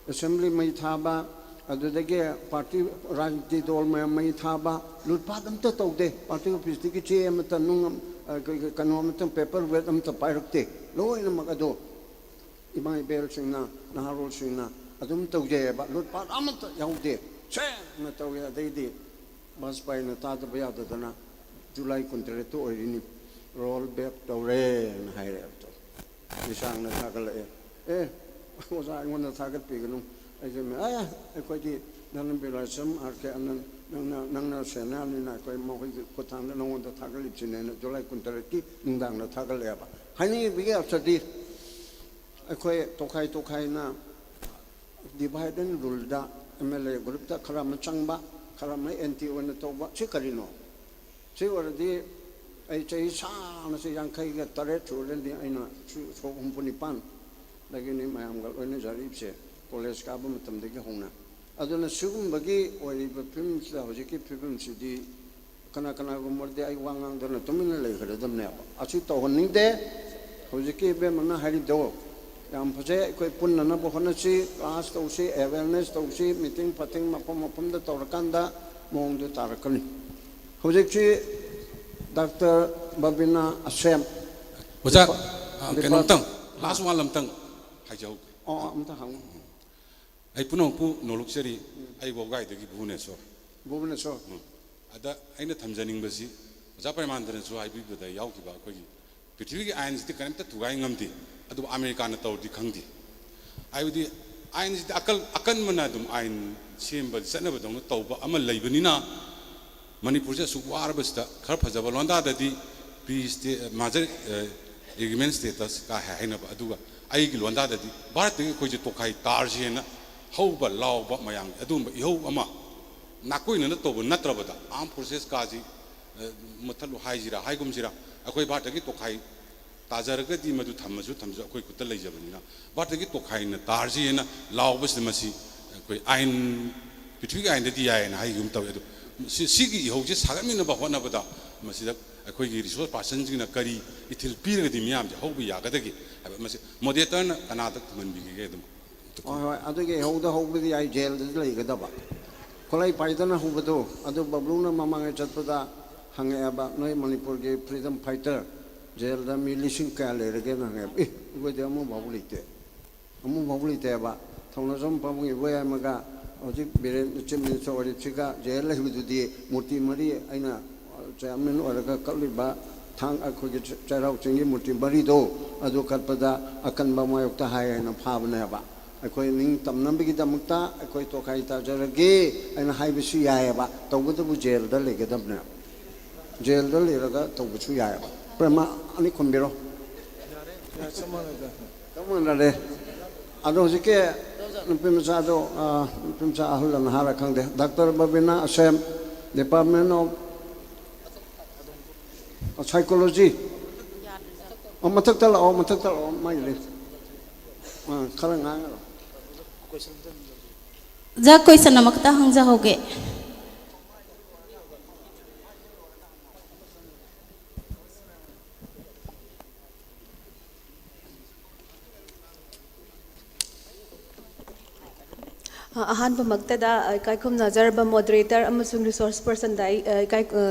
ꯑꯦꯁꯦꯝꯕ꯭ꯂꯤ ꯃꯩ ꯊꯥꯕ, ꯑꯗꯨꯗꯒꯤ ꯄꯥꯔꯇꯤ, ꯔꯥꯖꯅꯤꯇꯤ ꯗꯣꯜ ꯃꯌꯥꯝ ꯃꯩ ꯊꯥꯕ, ꯂꯨꯠꯄꯥꯠ ꯑꯝꯇ ꯇꯧꯗꯦ꯫ ꯄꯥꯔꯇꯤ ꯑꯣꯐꯤꯁꯇꯒꯤ ꯆꯦ ꯑꯃꯠꯇ, ꯅꯨꯡ ꯑꯝ-, ꯑ, ꯀ-, ꯀ-, ꯀꯩꯅꯣ ꯑꯃꯠꯇ, ꯄꯦꯄꯔ ꯋꯦꯠ ꯑꯃꯠꯇ ꯄꯥꯏꯔꯛꯇꯦ꯫ ꯂꯣꯏꯅꯃꯛ ꯑꯗꯣ ꯏꯃꯥ ꯏꯕꯦꯜꯁꯤꯡꯅ, ꯅꯍꯥꯔꯣꯜꯁꯤꯡꯅ ꯑꯗꯨꯝ ꯇꯧꯖꯩꯑꯕ꯫ ꯂꯨꯠꯄꯥꯠ ꯑꯃꯠꯇ ꯌꯥꯎꯗꯦ, ꯁꯦꯡꯅ ꯇꯧꯏ꯫ ꯑꯗꯩꯗꯤ ꯕꯥꯖꯄꯥꯏꯅ ꯇꯥꯗꯕ ꯌꯥꯗꯗꯅ ꯖꯨꯂꯥꯏ ꯀꯨꯟꯇꯔꯦꯠꯇ ꯑꯣꯏꯔꯤꯅꯤ, ꯔꯣꯜ ꯕꯦꯛ ꯇꯧꯔꯦꯅ ꯍꯥꯏꯔꯛꯑꯦꯕ꯫ ꯂꯤꯁꯥꯡꯅ ꯊꯥꯒꯠꯂꯛꯑꯦ꯫ "ꯑꯦ, ꯑꯣꯖꯥ, ꯑꯩꯉꯣꯟꯗ ꯊꯥꯒꯠꯄꯤꯒꯅꯨ꯫ ꯑꯩꯁꯦ, ꯑꯦ, ꯑꯩꯈꯣꯏꯗꯤ ꯙꯅꯕꯤꯔꯥꯖꯝ ꯑꯥꯔ ꯀꯦ ꯑꯅꯟ, ꯅꯪꯅ, ꯅꯪꯅ ꯁꯦꯅꯤꯌꯔꯅꯤꯅ ꯑꯩꯈꯣꯏ ꯃꯈꯣꯏꯒꯤ ꯈꯨꯠꯊꯥꯡꯗ ꯅꯉꯣꯟꯗ ꯊꯥꯒꯠꯂꯤꯕꯁꯤꯅꯦꯅ" ꯖꯨꯂꯥꯏ ꯀꯨꯟꯇꯔꯦꯠꯀꯤ ꯅꯨꯡꯗꯥꯡꯗ ꯊꯥꯒꯠꯂꯛꯑꯦꯕ꯫ ꯍꯥꯏꯅꯤꯡꯉꯤꯕꯒꯤ ꯑꯔꯊꯗꯤ, ꯑꯩꯈꯣꯏ ꯇꯣꯈꯥꯏ ꯇꯣꯈꯥꯏꯅ ꯗꯤꯚꯥꯏꯠ ꯑꯦꯟ ꯔꯨꯜꯗ ꯑꯦꯝ ꯑꯦꯜ ꯑꯦ ꯒ꯭ꯔꯨꯞꯇ ꯈꯔ ꯑꯃ ꯆꯪꯕ, ꯈꯔ ꯑꯃ ꯑꯦꯟꯇꯤ ꯑꯣꯏꯅ ꯇꯧꯕ, ꯁꯤ ꯀꯔꯤꯅꯣ? ꯁꯤ ꯑꯣꯏꯔꯗꯤ ꯑꯩ ꯆꯍꯤ ꯁꯥꯡꯅ, ꯆꯍꯤ ꯌꯥꯡꯈꯩꯒ ꯇꯔꯦꯠ ꯁꯨꯔꯅꯤ ꯑꯩꯅ ꯁꯣꯛ ꯍꯨꯝꯐꯨ ꯅꯤꯄꯥꯟꯗꯒꯤꯅꯤ ꯃꯌꯥꯝꯒ ꯂꯣꯏꯅꯖꯔꯛꯏꯕꯁꯦ, ꯀꯣꯂꯦꯖ ꯀꯥꯕ ꯃꯇꯝꯗꯒꯤ ꯍꯧꯅ꯫ ꯑꯗꯨꯅ ꯁꯤꯒꯨꯝꯕꯒꯤ ꯑꯣꯏꯔꯤꯕ ꯐꯤꯕꯝꯁꯤꯗ, ꯍꯧꯖꯤꯛꯀꯤ ꯐꯤꯕꯝꯁꯤꯗꯤ ꯀꯅꯥ ꯀꯅꯥꯒꯨꯝꯕꯗꯤ ꯑꯩ ꯋꯥ ꯉꯥꯡꯗꯅ ꯇꯨꯃꯤꯟꯅ ꯂꯩꯈ꯭ꯔꯗꯕꯅꯦꯕ꯫ ꯑꯁꯤ ꯇꯧꯍꯟꯅꯤꯡꯗꯦ꯫ ꯍꯧꯖꯤꯛꯀꯤ ꯏꯕꯦꯝꯃꯅ ꯍꯥꯏꯔꯤꯗꯣ ꯌꯥꯝ ꯐꯖꯩ꯫ ꯑꯩꯈꯣꯏ ꯄꯨꯟꯅꯅꯕ ꯍꯣꯠꯅꯁꯤ, ꯀ꯭ꯂꯥꯁ ꯇꯧꯁꯤ, ꯑꯦꯋꯦꯔꯅꯦꯁ ꯇꯧꯁꯤ, ꯃꯤꯇꯤꯡ ꯐꯥꯇꯤꯡ ꯃꯐꯝ ꯃꯐꯝꯗ ꯇꯧꯔꯀꯥꯟꯗ ꯃꯑꯣꯡꯗꯨ ꯇꯥꯔꯛꯀꯅꯤ꯫ ꯍꯧꯖꯤꯛꯁꯤ ꯗꯥꯛꯇꯔ ꯕꯕꯤꯅꯥ ꯑꯁꯦꯝ꯫ ꯑꯣꯖꯥ, ꯗꯤꯄꯥ-, ꯑ, ꯗꯤꯄꯥ-, ꯀꯩꯅꯣꯝꯇꯪ, ꯂꯥꯁ ꯋꯥꯟ ꯑꯝꯇꯪ ꯍꯥꯏꯖꯍꯧꯒꯦ꯫ ꯑꯣ, ꯑꯣ, ꯑꯝꯇ ꯍꯪꯉꯨ꯫ ꯑꯩ ꯄꯨꯝꯅꯃꯛꯄꯨ ꯅꯣꯂꯨꯛꯆꯔꯤ꯫ ꯑꯩ ꯋꯥꯕꯒꯥꯏꯗꯒꯤ ꯚꯨꯕꯅꯦꯁꯣꯔ꯫ ꯚꯨꯕꯅꯦꯁꯣꯔ꯫ ꯎꯝ꯫ ꯑꯗ ꯑꯩꯅ ꯊꯝꯖꯅꯤꯡꯕꯁꯤ, ꯑꯣꯖꯥ ꯄ꯭ꯔꯦꯃꯥꯅꯟꯗꯅꯁꯨ ꯍꯥꯏꯕꯤꯕꯗ ꯌꯥꯎꯈꯤꯕ, ꯑꯩꯈꯣꯏꯒꯤ ꯄ꯭ꯔꯤꯊꯤꯕꯤꯒꯤ ꯑꯥꯏꯟꯁꯤꯗꯤ ꯀꯔꯤꯝꯇ ꯊꯨꯒꯥꯏ ꯉꯝꯗꯦ, ꯑꯗꯨꯕꯨ ꯑꯃꯦꯔꯤꯀꯥꯅ ꯇꯧꯔꯗꯤ ꯈꯪꯗꯦ꯫ ꯍꯥꯏꯕꯗꯤ ꯑꯥꯏꯟꯁꯤꯗꯤ ꯑꯀꯜ-, ꯑꯀꯟꯕꯅ ꯑꯗꯨꯝ ꯑꯥꯏꯟ ꯁꯦꯝꯕ, ꯆꯠꯅꯕꯗꯧꯅ ꯇꯧꯕ ꯑꯃ ꯂꯩꯕꯅꯤꯅ, ꯃꯅꯤꯄꯨꯔꯁꯦ ꯑꯁꯨꯛ ꯋꯥꯔꯕꯁꯤꯗ ꯈꯔ ꯐꯖꯕ ꯂꯣꯟꯗꯥꯗꯗꯤ ꯄ꯭ꯔꯤ ꯁ꯭ꯇꯦ-, ꯃꯥꯗꯔ, ꯑ, ꯑꯦꯒ꯭ꯔꯤꯃꯦꯟ ꯁ꯭ꯇꯦꯇꯁ ꯀꯥ ꯍꯥꯏ-, ꯍꯥꯏꯅꯕ, ꯑꯗꯨꯒ ꯑꯩꯒꯤ ꯂꯣꯟꯗꯥꯗꯗꯤ ꯚꯥꯔꯠꯇꯒꯤ ꯑꯩꯈꯣꯏꯁꯦ ꯇꯣꯈꯥꯏ ꯇꯥꯔꯁꯦꯅ ꯍꯧꯕ ꯂꯥꯎꯕ ꯃꯌꯥꯝ ꯑꯗꯨꯒꯨꯝꯕ ꯏꯍꯧ ꯑꯃ ꯅꯥꯀꯣꯏꯅꯅ ꯇꯧꯕ ꯅꯠꯇ꯭ꯔꯕꯗ, ꯑꯥꯔꯝ ꯐꯣꯔꯁꯦꯁ ꯀꯥꯁꯤ, ꯑ, ꯃꯨꯠꯊꯠꯂꯨ ꯍꯥꯏꯁꯤꯔꯥ, ꯍꯥꯏꯒꯨꯝꯁꯤꯔꯥ, ꯑꯩꯈꯣꯏ ꯚꯥꯔꯠꯇꯒꯤ ꯇꯣꯈꯥꯏ ꯇꯥꯖꯔꯒꯗꯤ ꯃꯗꯨ ꯊꯝꯃꯁꯨ ꯊꯝꯁꯨ ꯑꯩꯈꯣꯏ ꯈꯨꯠꯇ ꯂꯩꯖꯕꯅꯤꯅ, ꯚꯥꯔꯠꯇꯒꯤ ꯇꯣꯈꯥꯏꯅ ꯇꯥꯔꯁꯤ ꯍꯥꯏꯅ ꯂꯥꯎꯕꯁꯤꯗ ꯃꯁꯤ ꯑꯩꯈꯣꯏ ꯑꯥꯏꯟ, ꯄ꯭ꯔꯤꯊꯤꯕꯤꯒꯤ ꯑꯥꯏꯟꯗꯗꯤ ꯌꯥꯏꯅ ꯍꯥꯏꯒꯨꯝ ꯇꯧꯋꯤ꯫ ꯑꯗꯨ ꯁꯤ-, ꯁꯤꯒꯤ ꯏꯍꯧꯁꯦ ꯁꯥꯒꯠꯃꯤꯟꯅꯕ ꯍꯣꯠꯅꯕꯗ ꯃꯁꯤꯗ ꯑꯩꯈꯣꯏꯒꯤ ꯔꯤꯁꯣꯔꯁ ꯄꯥꯔꯁꯟꯁꯤꯡꯅ ꯀꯔꯤ ꯏꯊꯤꯜ ꯄꯤꯔꯒꯗꯤ ꯃꯤꯌꯥꯝꯁꯦ ꯍꯧꯕ ꯌꯥꯒꯗꯒꯦ ꯍꯥꯏꯕ, ꯃꯁꯤ ꯃꯣꯗꯦꯇꯔꯅ ꯀꯅꯥꯗ ꯊꯨꯡꯍꯟꯕꯤꯒꯦ ꯑꯗꯨꯝ? ꯍꯣꯏ, ꯍꯣꯏ, ꯑꯗꯨꯒꯤ ꯏꯍꯧꯗ ꯍꯧꯕꯗꯤ ꯑꯩ ꯖꯦꯜꯗ ꯂꯩꯒꯗꯕ꯫ ꯈꯨꯠꯂꯥꯏ ꯄꯥꯏꯗꯅ ꯍꯧꯕꯗꯣ, ꯑꯗꯨ ꯕꯕ꯭ꯂꯨꯅ ꯃꯃꯥꯡꯗ ꯆꯠꯄꯗ ꯍꯪꯉꯛꯑꯦꯕ, "ꯅꯣꯏ ꯃꯅꯤꯄꯨꯔꯒꯤ ꯐ꯭ꯔꯤꯗꯝ ꯐꯥꯏꯇꯔ ꯖꯦꯜꯗ ꯃꯤ ꯂꯤꯁꯤꯡ ꯀꯌꯥ ꯂꯩꯔꯒꯦꯅ?" ꯍꯪꯉꯛꯑꯦꯕ꯫ "ꯑꯦ, ꯑꯩꯈꯣꯏꯗꯤ ꯑꯃꯐꯥꯎ ꯂꯩꯇꯦ, ꯑꯃꯐꯥꯎ ꯂꯩꯇꯦꯕ꯫ ꯊꯧꯅꯥꯖꯝ ꯄꯥꯕꯨꯡ ꯏꯕꯣꯌꯥꯏꯃꯒ ꯍꯧꯖꯤꯛ ꯕꯤꯔꯦꯟ ꯆꯤꯐ ꯃꯤꯅꯤꯁꯇꯔ ꯑꯣꯏꯔꯤꯕꯁꯤꯒ ꯖꯦꯜ ꯂꯩꯕꯗꯨꯗꯤ ꯃꯨꯔꯇꯤ ꯃꯔꯤ, ꯑꯩꯅ ꯆꯤꯌꯥꯔꯃꯦꯟ ꯑꯣꯏꯔꯒ ꯀꯠꯂꯤꯕ ꯊꯥꯡ, ꯑꯩꯈꯣꯏꯒꯤ ꯆꯩꯔꯥꯎ ꯆꯤꯡꯒꯤ ꯃꯨꯔꯇꯤ ꯃꯔꯤꯗꯣ, ꯑꯗꯨ ꯀꯠꯄꯗ ꯑꯀꯟꯕ ꯃꯥꯌꯣꯛꯇ ꯍꯥꯏ ꯍꯥꯏꯅ ꯐꯥꯕꯅꯦꯕ꯫ ꯑꯩꯈꯣꯏ ꯅꯤꯡꯇꯝꯅꯕꯒꯤꯗꯃꯛꯇ ꯑꯩꯈꯣꯏ ꯇꯣꯈꯥꯏ ꯇꯥꯖꯔꯒꯦ ꯍꯥꯏꯅ ꯍꯥꯏꯕꯁꯨ ꯌꯥꯏꯑꯕ, ꯇꯧꯕꯇꯕꯨ ꯖꯦꯜꯗ ꯂꯩꯒꯗꯕꯅꯦꯕ꯫ ꯖꯦꯜꯗ ꯂꯩꯔꯒ ꯇꯧꯕꯁꯨ ꯌꯥꯏꯑꯕ꯫ ꯄ꯭ꯔꯃꯥ ꯑꯅꯤ ꯈꯨꯝꯕꯤꯔꯣ꯫ ꯆꯞ ꯃꯥꯟꯅꯔꯦ꯫ ꯑꯗꯣ ꯍꯧꯖꯤꯛꯀꯤ ꯅꯨꯄꯤ ꯃꯆꯥꯗꯣ, ꯑ, ꯅꯨꯄꯤ ꯃꯆꯥ ꯑꯍꯜꯂ ꯅꯍꯥꯔ ꯈꯪꯗꯦ, doctor Babina ꯑꯁꯦꯝ, Department of psychology. ꯑꯣ, ꯃꯊꯛꯇ ꯂꯥꯛꯑꯣ, ꯃꯊꯛꯇ ꯂꯥꯛꯑꯣ, ꯃꯥꯒꯤ ꯂꯤꯁ꯫ ꯑꯥ, ꯈꯔ ꯉꯥꯡꯉꯔꯣ꯫ ꯑꯣꯖꯥ, ꯀꯣꯏꯁꯟ ꯑꯃꯈꯛꯇ ꯍꯪꯖꯍꯧꯒꯦ꯫ ꯑꯍꯥꯟꯕꯃꯛꯇꯗ ꯏꯀꯥꯏ ꯈꯨꯝꯅꯖꯔꯕ ꯃꯣꯗꯔꯦꯇꯔ ꯑꯃꯁꯨꯡ ꯔꯤꯁꯣꯔꯁ ꯄꯔꯁꯟꯗ ꯑꯩ ꯏꯀꯥꯏ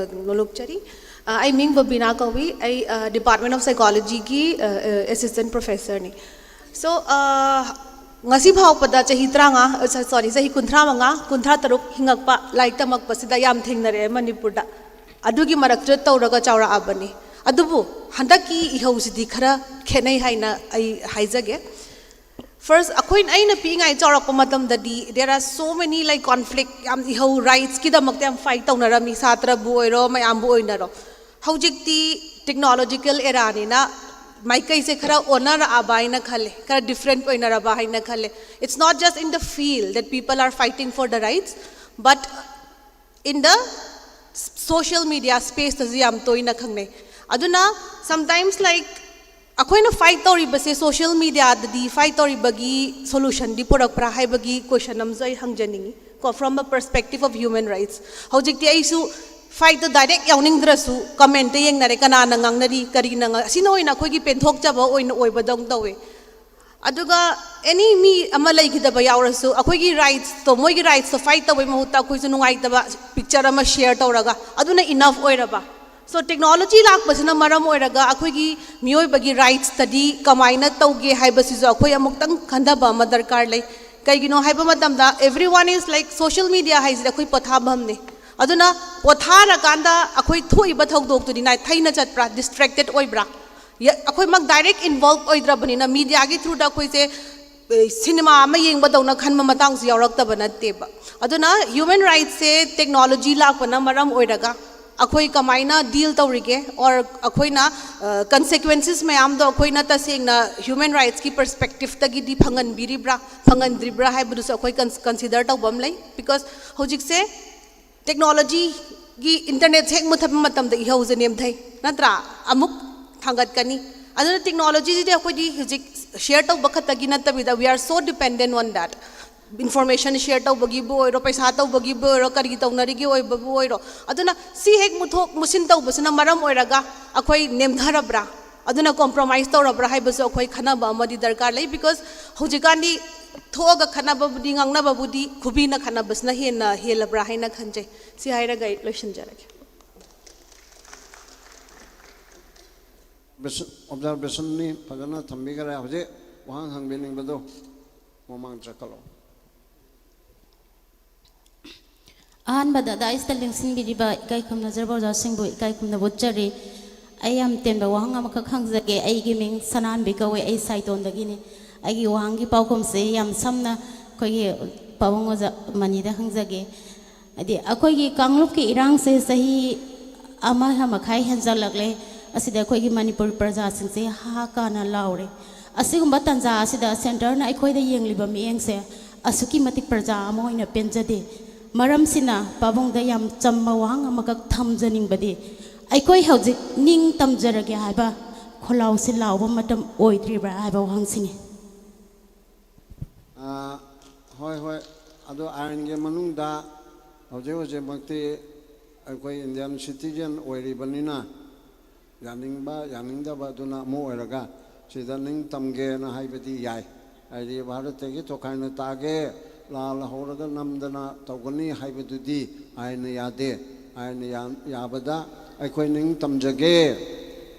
ꯅꯣꯂꯨꯛꯆꯔꯤ꯫ ꯑꯩ ꯃꯤꯡ ꯕꯕꯤꯅꯥ ꯀꯧꯏ꯫ ꯑꯩ ꯗꯤꯄꯥꯔꯠꯃꯦꯟ ꯑꯣꯐ ꯁꯥꯏꯀꯣꯂꯣꯖꯤꯒꯤ ꯑꯦꯁꯤꯁꯇꯦꯟ ꯄ꯭ꯔꯣꯐꯦꯁꯔꯅꯤ꯫ ꯁꯣ, ꯉꯁꯤ ꯐꯥꯎꯕꯗ ꯆꯍꯤ ꯇꯔꯥꯃꯉꯥ, ꯁꯣꯔꯤ, ꯆꯍꯤ ꯀꯨꯟꯊ꯭ꯔꯥ ꯃꯉꯥ, ꯀꯨꯟꯊ꯭ꯔꯥ ꯇꯔꯨꯛ ꯍꯤꯡꯉꯛꯄ, ꯂꯥꯏꯔꯤꯛ ꯇꯝꯃꯛꯄꯁꯤꯗ ꯌꯥꯝ ꯊꯦꯡꯅꯔꯛꯑꯦ ꯃꯅꯤꯄꯨꯔꯗ꯫ ꯑꯗꯨꯒꯤ ꯃꯔꯛꯇ ꯇꯧꯔꯒ ꯆꯥꯎꯔꯛꯑꯕꯅꯤ꯫ ꯑꯗꯨꯕꯨ ꯍꯟꯗꯛꯀꯤ ꯏꯍꯧꯁꯤꯗꯤ ꯈꯔ ꯈꯦꯠꯅꯩ ꯍꯥꯏꯅ ꯑꯩ ꯍꯥꯏꯖꯒꯦ꯫ ꯐꯥꯔꯁ, ꯑꯩꯈꯣꯏꯅ, ꯑꯩꯅ ꯄꯤꯛꯏꯉꯥꯏ ꯆꯥꯎꯔꯛꯄ ꯃꯇꯝꯗꯗꯤ there are so many, like, conflict, ꯌꯥꯝ ꯏꯍꯧ, ꯔꯥꯏꯠꯁꯀꯤꯗꯃꯛꯇ ꯌꯥꯝ ꯐꯥꯏꯠ ꯇꯧꯅꯔꯝꯃꯤ, ꯁꯥꯇ꯭ꯔꯕꯨ ꯑꯣꯏꯔꯣ, ꯃꯌꯥꯝꯕꯨ ꯑꯣꯏꯅꯔꯣ꯫ ꯍꯧꯖꯤꯛꯇꯤ ꯇꯦꯛꯅꯣꯂꯣꯖꯤꯀꯦꯜ ꯑꯦꯔꯥꯅꯤꯅ ꯃꯥꯏꯀꯩꯁꯦ ꯈꯔ ꯑꯣꯟꯅꯔꯛꯑꯕ ꯍꯥꯏꯅ ꯈꯜꯂꯦ, ꯈꯔ ꯗꯤꯐ꯭ꯔꯦꯟꯠ ꯑꯣꯏꯅꯔꯕ ꯍꯥꯏꯅ ꯈꯜꯂꯦ꯫ It's not just in the field that people are fighting for the rights, but in the social media spaceꯇꯁꯨ ꯌꯥꯝ ꯇꯣꯏꯅ ꯈꯪꯅꯩ꯫ ꯑꯗꯨꯅ sometimes, like, ꯑꯩꯈꯣꯏꯅ ꯐꯥꯏꯠ ꯇꯧꯔꯤꯕꯁꯦ ꯁꯣꯁꯤꯌꯦꯜ ꯃꯤꯗꯤꯌꯥꯗꯗꯤ ꯐꯥꯏꯠ ꯇꯧꯔꯤꯕꯒꯤ ꯁꯣꯂꯨꯁꯟꯗꯤ ꯄꯨꯔꯛꯄ꯭ꯔꯥ ꯍꯥꯏꯕꯒꯤ ꯀꯣꯏꯁꯟ ꯑꯃꯁꯨ ꯑꯩ ꯍꯪꯖꯅꯤꯡꯉꯤ ꯀꯣ, from a perspective of human rights꯫ ꯍꯧꯖꯤꯛꯇꯤ ꯑꯩꯁꯨ ꯐꯥꯏꯠꯇ ꯗꯥꯏꯔꯦꯛ ꯌꯥꯎꯅꯤꯡꯗ꯭ꯔꯁꯨ ꯀꯃꯦꯟꯇ ꯌꯦꯡꯅꯔꯦ, ꯀꯅꯥꯅ ꯉꯥꯡꯅꯔꯤ, ꯀꯔꯤꯅ ꯉꯥ-, ꯑꯁꯤꯅ ꯑꯣꯏꯅ ꯑꯩꯈꯣꯏꯒꯤ ꯄꯦꯟꯊꯣꯛꯆꯕ ꯑꯣꯏꯅ ꯑꯣꯏꯕꯗꯧꯅ ꯇꯧꯋꯦ꯫ ꯑꯗꯨꯒ ꯑꯦꯅꯤ ꯃꯤ ꯑꯃ ꯂꯩꯈꯤꯗꯕ ꯌꯥꯎꯔꯁꯨ ꯑꯩꯈꯣꯏꯒꯤ ꯔꯥꯏꯠꯁꯇꯣ, ꯃꯣꯏꯒꯤ ꯔꯥꯏꯠꯁꯇꯣ ꯐꯥꯏꯠ ꯇꯧꯕꯩ ꯃꯍꯨꯠꯇ ꯑꯩꯈꯣꯏꯁꯨ ꯅꯨꯡꯉꯥꯏꯇꯕ ꯄꯤꯛꯆꯔ ꯑꯃ ꯁꯤꯌꯔ ꯇꯧꯔꯒ ꯑꯗꯨꯅ ꯏꯅꯐ ꯑꯣꯏꯔꯕ꯫ ꯁꯣ, ꯇꯦꯛꯅꯣꯂꯣꯖꯤ ꯂꯥꯛꯄꯁꯤꯅ ꯃꯔꯝ ꯑꯣꯏꯔꯒ ꯑꯩꯈꯣꯏꯒꯤ ꯃꯤꯑꯣꯏꯕꯒꯤ ꯔꯥꯏꯠꯁꯇꯗꯤ ꯀꯃꯥꯏꯅ ꯇꯧꯒꯦ ꯍꯥꯏꯕꯁꯤꯁꯨ ꯑꯩꯈꯣꯏ ꯑꯃꯨꯛꯇꯪ ꯈꯟꯊꯕ ꯑꯃ ꯗꯔꯀꯥꯔ ꯂꯩ꯫ ꯀꯩꯒꯤꯅꯣ ꯍꯥꯏꯕ ꯃꯇꯝꯗ everyone is, like, social media ꯍꯥꯏꯁꯤꯗꯤ ꯑꯩꯈꯣꯏ ꯄꯣꯊꯥꯐꯝꯅꯤ꯫ ꯑꯗꯨꯅ ꯄꯣꯊꯥꯔꯀꯥꯟꯗ ꯑꯩꯈꯣꯏ ꯊꯣꯛꯏꯕ ꯊꯧꯗꯣꯛꯇꯨꯗꯤ ꯅꯥꯊꯩꯅ ꯆꯠꯄ꯭ꯔꯥ, ꯗꯤꯁꯇ꯭ꯔꯦꯛꯇꯦꯠ ꯑꯣꯏꯕ꯭ꯔꯥ? ꯌ-, ꯑꯩꯈꯣꯏꯃꯛ ꯗꯥꯏꯔꯦꯛ ꯏꯟꯚꯣꯜꯕ ꯑꯣꯏꯗ꯭ꯔꯕꯅꯤꯅ ꯃꯤꯗꯤꯌꯥꯒꯤ ꯊ꯭ꯔꯨꯗ ꯑꯩꯈꯣꯏꯁꯦ, ꯑꯦ, ꯁꯤꯅꯦꯃꯥ ꯑꯃ ꯌꯦꯡꯕꯗꯧꯅ ꯈꯟꯕ ꯃꯇꯥꯡꯁꯨ ꯌꯥꯎꯔꯛꯇꯕ ꯅꯠꯇꯦꯕ꯫ ꯑꯗꯨꯅ ꯍ꯭ꯌꯨꯃꯦꯟ ꯔꯥꯏꯠꯁꯦ ꯇꯦꯛꯅꯣꯂꯣꯖꯤ ꯂꯥꯛꯄꯅ ꯃꯔꯝ ꯑꯣꯏꯔꯒ ꯑꯩꯈꯣꯏ ꯀꯃꯥꯏꯅ ꯗꯤꯜ ꯇꯧꯔꯤꯒꯦ, ꯑꯣꯔ ꯑꯩꯈꯣꯏꯅ ꯀꯟꯁꯤꯀ꯭ꯋꯦꯟꯁꯦꯁ ꯃꯌꯥꯝꯗꯣ ꯑꯩꯈꯣꯏꯅ ꯇꯁꯦꯡꯅ ꯍ꯭ꯌꯨꯃꯦꯟ ꯔꯥꯏꯠꯁꯀꯤ ꯄꯔꯁꯄꯦꯛꯇꯤꯞꯇꯒꯤꯗꯤ ꯐꯪꯍꯟꯕꯤꯔꯤꯕ꯭ꯔꯥ, ꯐꯪꯍꯟꯗ꯭ꯔꯤꯕ꯭ꯔꯥ ꯍꯥꯏꯕꯗꯨꯁꯨ ꯑꯩꯈꯣꯏ ꯀꯟꯁꯤꯗꯔ ꯇꯧꯕ ꯑꯃ ꯂꯩ꯫ ꯕꯤꯀꯣꯁ ꯍꯧꯖꯤꯛꯁꯦ ꯇꯦꯛꯅꯣꯂꯣꯖꯤ ꯒꯤ ꯏꯟꯇꯔꯅꯦꯠꯁꯦ ꯍꯦꯛ ꯃꯨꯠꯊꯠꯄ ꯃꯇꯝꯗ ꯏꯍꯧꯁꯦ ꯅꯦꯝꯊꯩ, ꯅꯠꯇ꯭ꯔꯥ? ꯑꯃꯨꯛ ꯊꯥꯡꯒꯠꯀꯅꯤ꯫ ꯑꯗꯨꯅ ꯇꯦꯛꯅꯣꯂꯣꯖꯤꯁꯤꯗꯤ ꯑꯩꯈꯣꯏꯗꯤ ꯍꯧꯖꯤꯛ ꯁꯤꯌꯔ ꯇꯧꯕ ꯈꯛꯇꯒꯤ ꯅꯠꯇꯕꯤꯗ, we are so dependent on that. Information share ꯇꯧꯕꯒꯤꯕꯨ ꯑꯣꯏꯔꯣ, ꯄꯩꯁꯥ ꯇꯧꯕꯒꯤꯕꯨ ꯑꯣꯏꯔꯣ, ꯀꯔꯤ ꯇꯧꯅꯔꯤꯒꯦ ꯑꯣꯏꯕꯕꯨ ꯑꯣꯏꯔꯣ꯫ ꯑꯗꯨꯅ ꯁꯤ ꯍꯦꯛ ꯃꯨꯊꯣꯛ ꯃꯨꯁꯤꯟ ꯇꯧꯕꯁꯤꯅ ꯃꯔꯝ ꯑꯣꯏꯔꯒ ꯑꯩꯈꯣꯏ ꯅꯦꯝꯊꯔꯕ꯭ꯔꯥ? ꯑꯗꯨꯅ ꯀꯣꯝꯄ꯭ꯔꯣꯃꯥꯏꯁ ꯇꯧꯔꯕ꯭ꯔꯥ ꯍꯥꯏꯕꯁꯨ ꯑꯩꯈꯣꯏ ꯈꯟꯅꯕ ꯑꯃꯗꯤ ꯗꯔꯀꯥꯔ ꯂꯩ꯫ ꯕꯤꯀꯣꯁ ꯍꯧꯖꯤꯛꯀꯥꯟꯗꯤ ꯊꯣꯛꯑꯒ ꯈꯠꯅꯕꯕꯨꯗꯤ, ꯉꯥꯡꯅꯕꯕꯨꯗꯤ ꯈꯨꯕꯤꯅ ꯈꯠꯅꯕꯁꯤꯅ ꯍꯦꯟꯅ ꯍꯦꯜꯂꯕ꯭ꯔꯥ ꯍꯥꯏꯅ ꯈꯟꯖꯩ꯫ ꯁꯤ ꯍꯥꯏꯔꯒ ꯑꯩ ꯂꯣꯏꯁꯤꯟꯖꯔꯒꯦ꯫ ꯑꯣꯕꯖꯥꯔꯕꯦꯁꯟꯅꯤ, ꯐꯖꯅ ꯊꯝꯕꯤꯈꯔꯦ꯫ ꯍꯧꯖꯤꯛ ꯋꯥꯍꯪ ꯍꯪꯕꯤꯅꯤꯡꯕꯗꯣ ꯃꯃꯥꯡ ꯆꯠꯈꯠꯂꯣ꯫ ꯑꯍꯥꯟꯕꯗ ꯗꯥꯏꯁꯇ ꯂꯦꯡꯁꯤꯟꯕꯤꯔꯤꯕ ꯏꯀꯥꯏ ꯈꯨꯝꯅꯖꯔꯕ ꯑꯣꯖꯥꯁꯤꯡꯕꯨ ꯏꯀꯥꯏ ꯈꯨꯝꯅꯕ ꯎꯠꯆꯔꯤ꯫ ꯑꯩ ꯌꯥꯝ ꯇꯦꯟꯕ ꯋꯥꯍꯪ ꯑꯃꯈꯛ ꯍꯪꯖꯒꯦ꯫ ꯑꯩꯒꯤ ꯃꯤꯡ ꯁꯅꯥꯍꯟꯕꯤ ꯀꯧꯋꯦ, ꯑꯩ ꯁꯥꯏꯇꯣꯟꯗꯒꯤꯅꯤ꯫ ꯑꯩꯒꯤ ꯋꯥꯍꯪꯒꯤ ꯄꯥꯎꯈꯨꯝꯁꯦ ꯌꯥꯝ ꯁꯝꯅ ꯑꯩꯈꯣꯏꯒꯤ ꯄꯥꯕꯨꯡ ꯑꯣꯖꯥ ꯃꯅꯤꯗ ꯍꯪꯖꯒꯦ꯫ ꯍꯥꯏꯗꯤ ꯑꯩꯈꯣꯏꯒꯤ ꯀꯥꯡꯂꯨꯞꯀꯤ ꯏꯔꯥꯡꯁꯦ ꯆꯍꯤ ꯑꯃ ꯃꯈꯥꯏ ꯍꯦꯟꯖꯜꯂꯛꯂꯦ꯫ ꯑꯁꯤꯗ ꯑꯩꯈꯣꯏꯒꯤ ꯃꯅꯤꯄꯨꯔ ꯄ꯭ꯔꯖꯥꯁꯤꯡꯁꯦ ꯍꯥ ꯀꯥꯅ ꯂꯥꯎꯔꯦ꯫ ꯑꯁꯤꯒꯨꯝꯕ ꯇꯥꯟꯖꯥ ꯑꯁꯤꯗ ꯁꯦꯟꯇꯔꯅ ꯑꯩꯈꯣꯏꯗ ꯌꯦꯡꯂꯤꯕ ꯃꯤꯠꯌꯦꯡꯁꯦ ꯑꯁꯨꯛꯀꯤ ꯃꯇꯤꯛ ꯄ꯭ꯔꯖꯥ ꯑꯃ ꯑꯣꯏꯅ ꯄꯦꯟꯖꯗꯦ꯫ ꯃꯔꯝꯁꯤꯅ ꯄꯥꯕꯨꯡꯗ ꯌꯥꯝ ꯆꯝꯕ ꯋꯥꯍꯪ ꯑꯃꯈꯛ ꯊꯝꯖꯅꯤꯡꯕꯗꯤ, ꯑꯩꯈꯣꯏ ꯍꯧꯖꯤꯛ ꯅꯤꯡ ꯇꯝꯖꯔꯒꯦ ꯍꯥꯏꯕ ꯈꯣꯜꯂꯥꯎꯁꯤ ꯂꯥꯎꯕ ꯃꯇꯝ ꯑꯣꯏꯗ꯭ꯔꯤꯕ꯭ꯔꯥ ꯍꯥꯏꯕ ꯋꯥꯍꯪꯁꯤꯅꯤ꯫ ꯑꯥ, ꯍꯣꯏ, ꯍꯣꯏ꯫ ꯑꯗꯣ ꯑꯥꯏꯟꯒꯤ ꯃꯅꯨꯡꯗ ꯍꯧꯖꯤꯛ ꯍꯧꯖꯤꯛꯃꯛꯇꯤ ꯑꯩꯈꯣꯏ ꯏꯟꯗꯤꯌꯥꯟ ꯁꯤꯇꯤꯖꯦꯟ ꯑꯣꯏꯔꯤꯕꯅꯤꯅ, ꯌꯥꯅꯤꯡꯕ ꯌꯥꯅꯤꯡꯗꯕ ꯑꯗꯨꯅ ꯑꯃ ꯑꯣꯏꯔꯒ, ꯁꯤꯗ ꯅꯤꯡ ꯇꯝꯒꯦꯅ ꯍꯥꯏꯕꯗꯤ ꯌꯥꯏ꯫ ꯍꯥꯏꯗꯤ ꯚꯥꯔꯠꯇꯒꯤ ꯇꯣꯈꯥꯏꯅ ꯇꯥꯒꯦ, ꯂꯥꯜ ꯍꯧꯔꯒ ꯅꯝꯗꯅ ꯇꯧꯒꯅꯤ ꯍꯥꯏꯕꯗꯨꯗꯤ ꯑꯥꯏꯟꯅ ꯌꯥꯗꯦ꯫ ꯑꯥꯏꯟꯅ ꯌꯥ-, ꯌꯥꯕꯗ ꯑꯩꯈꯣꯏ ꯅꯤꯡ ꯇꯝꯖꯒꯦ,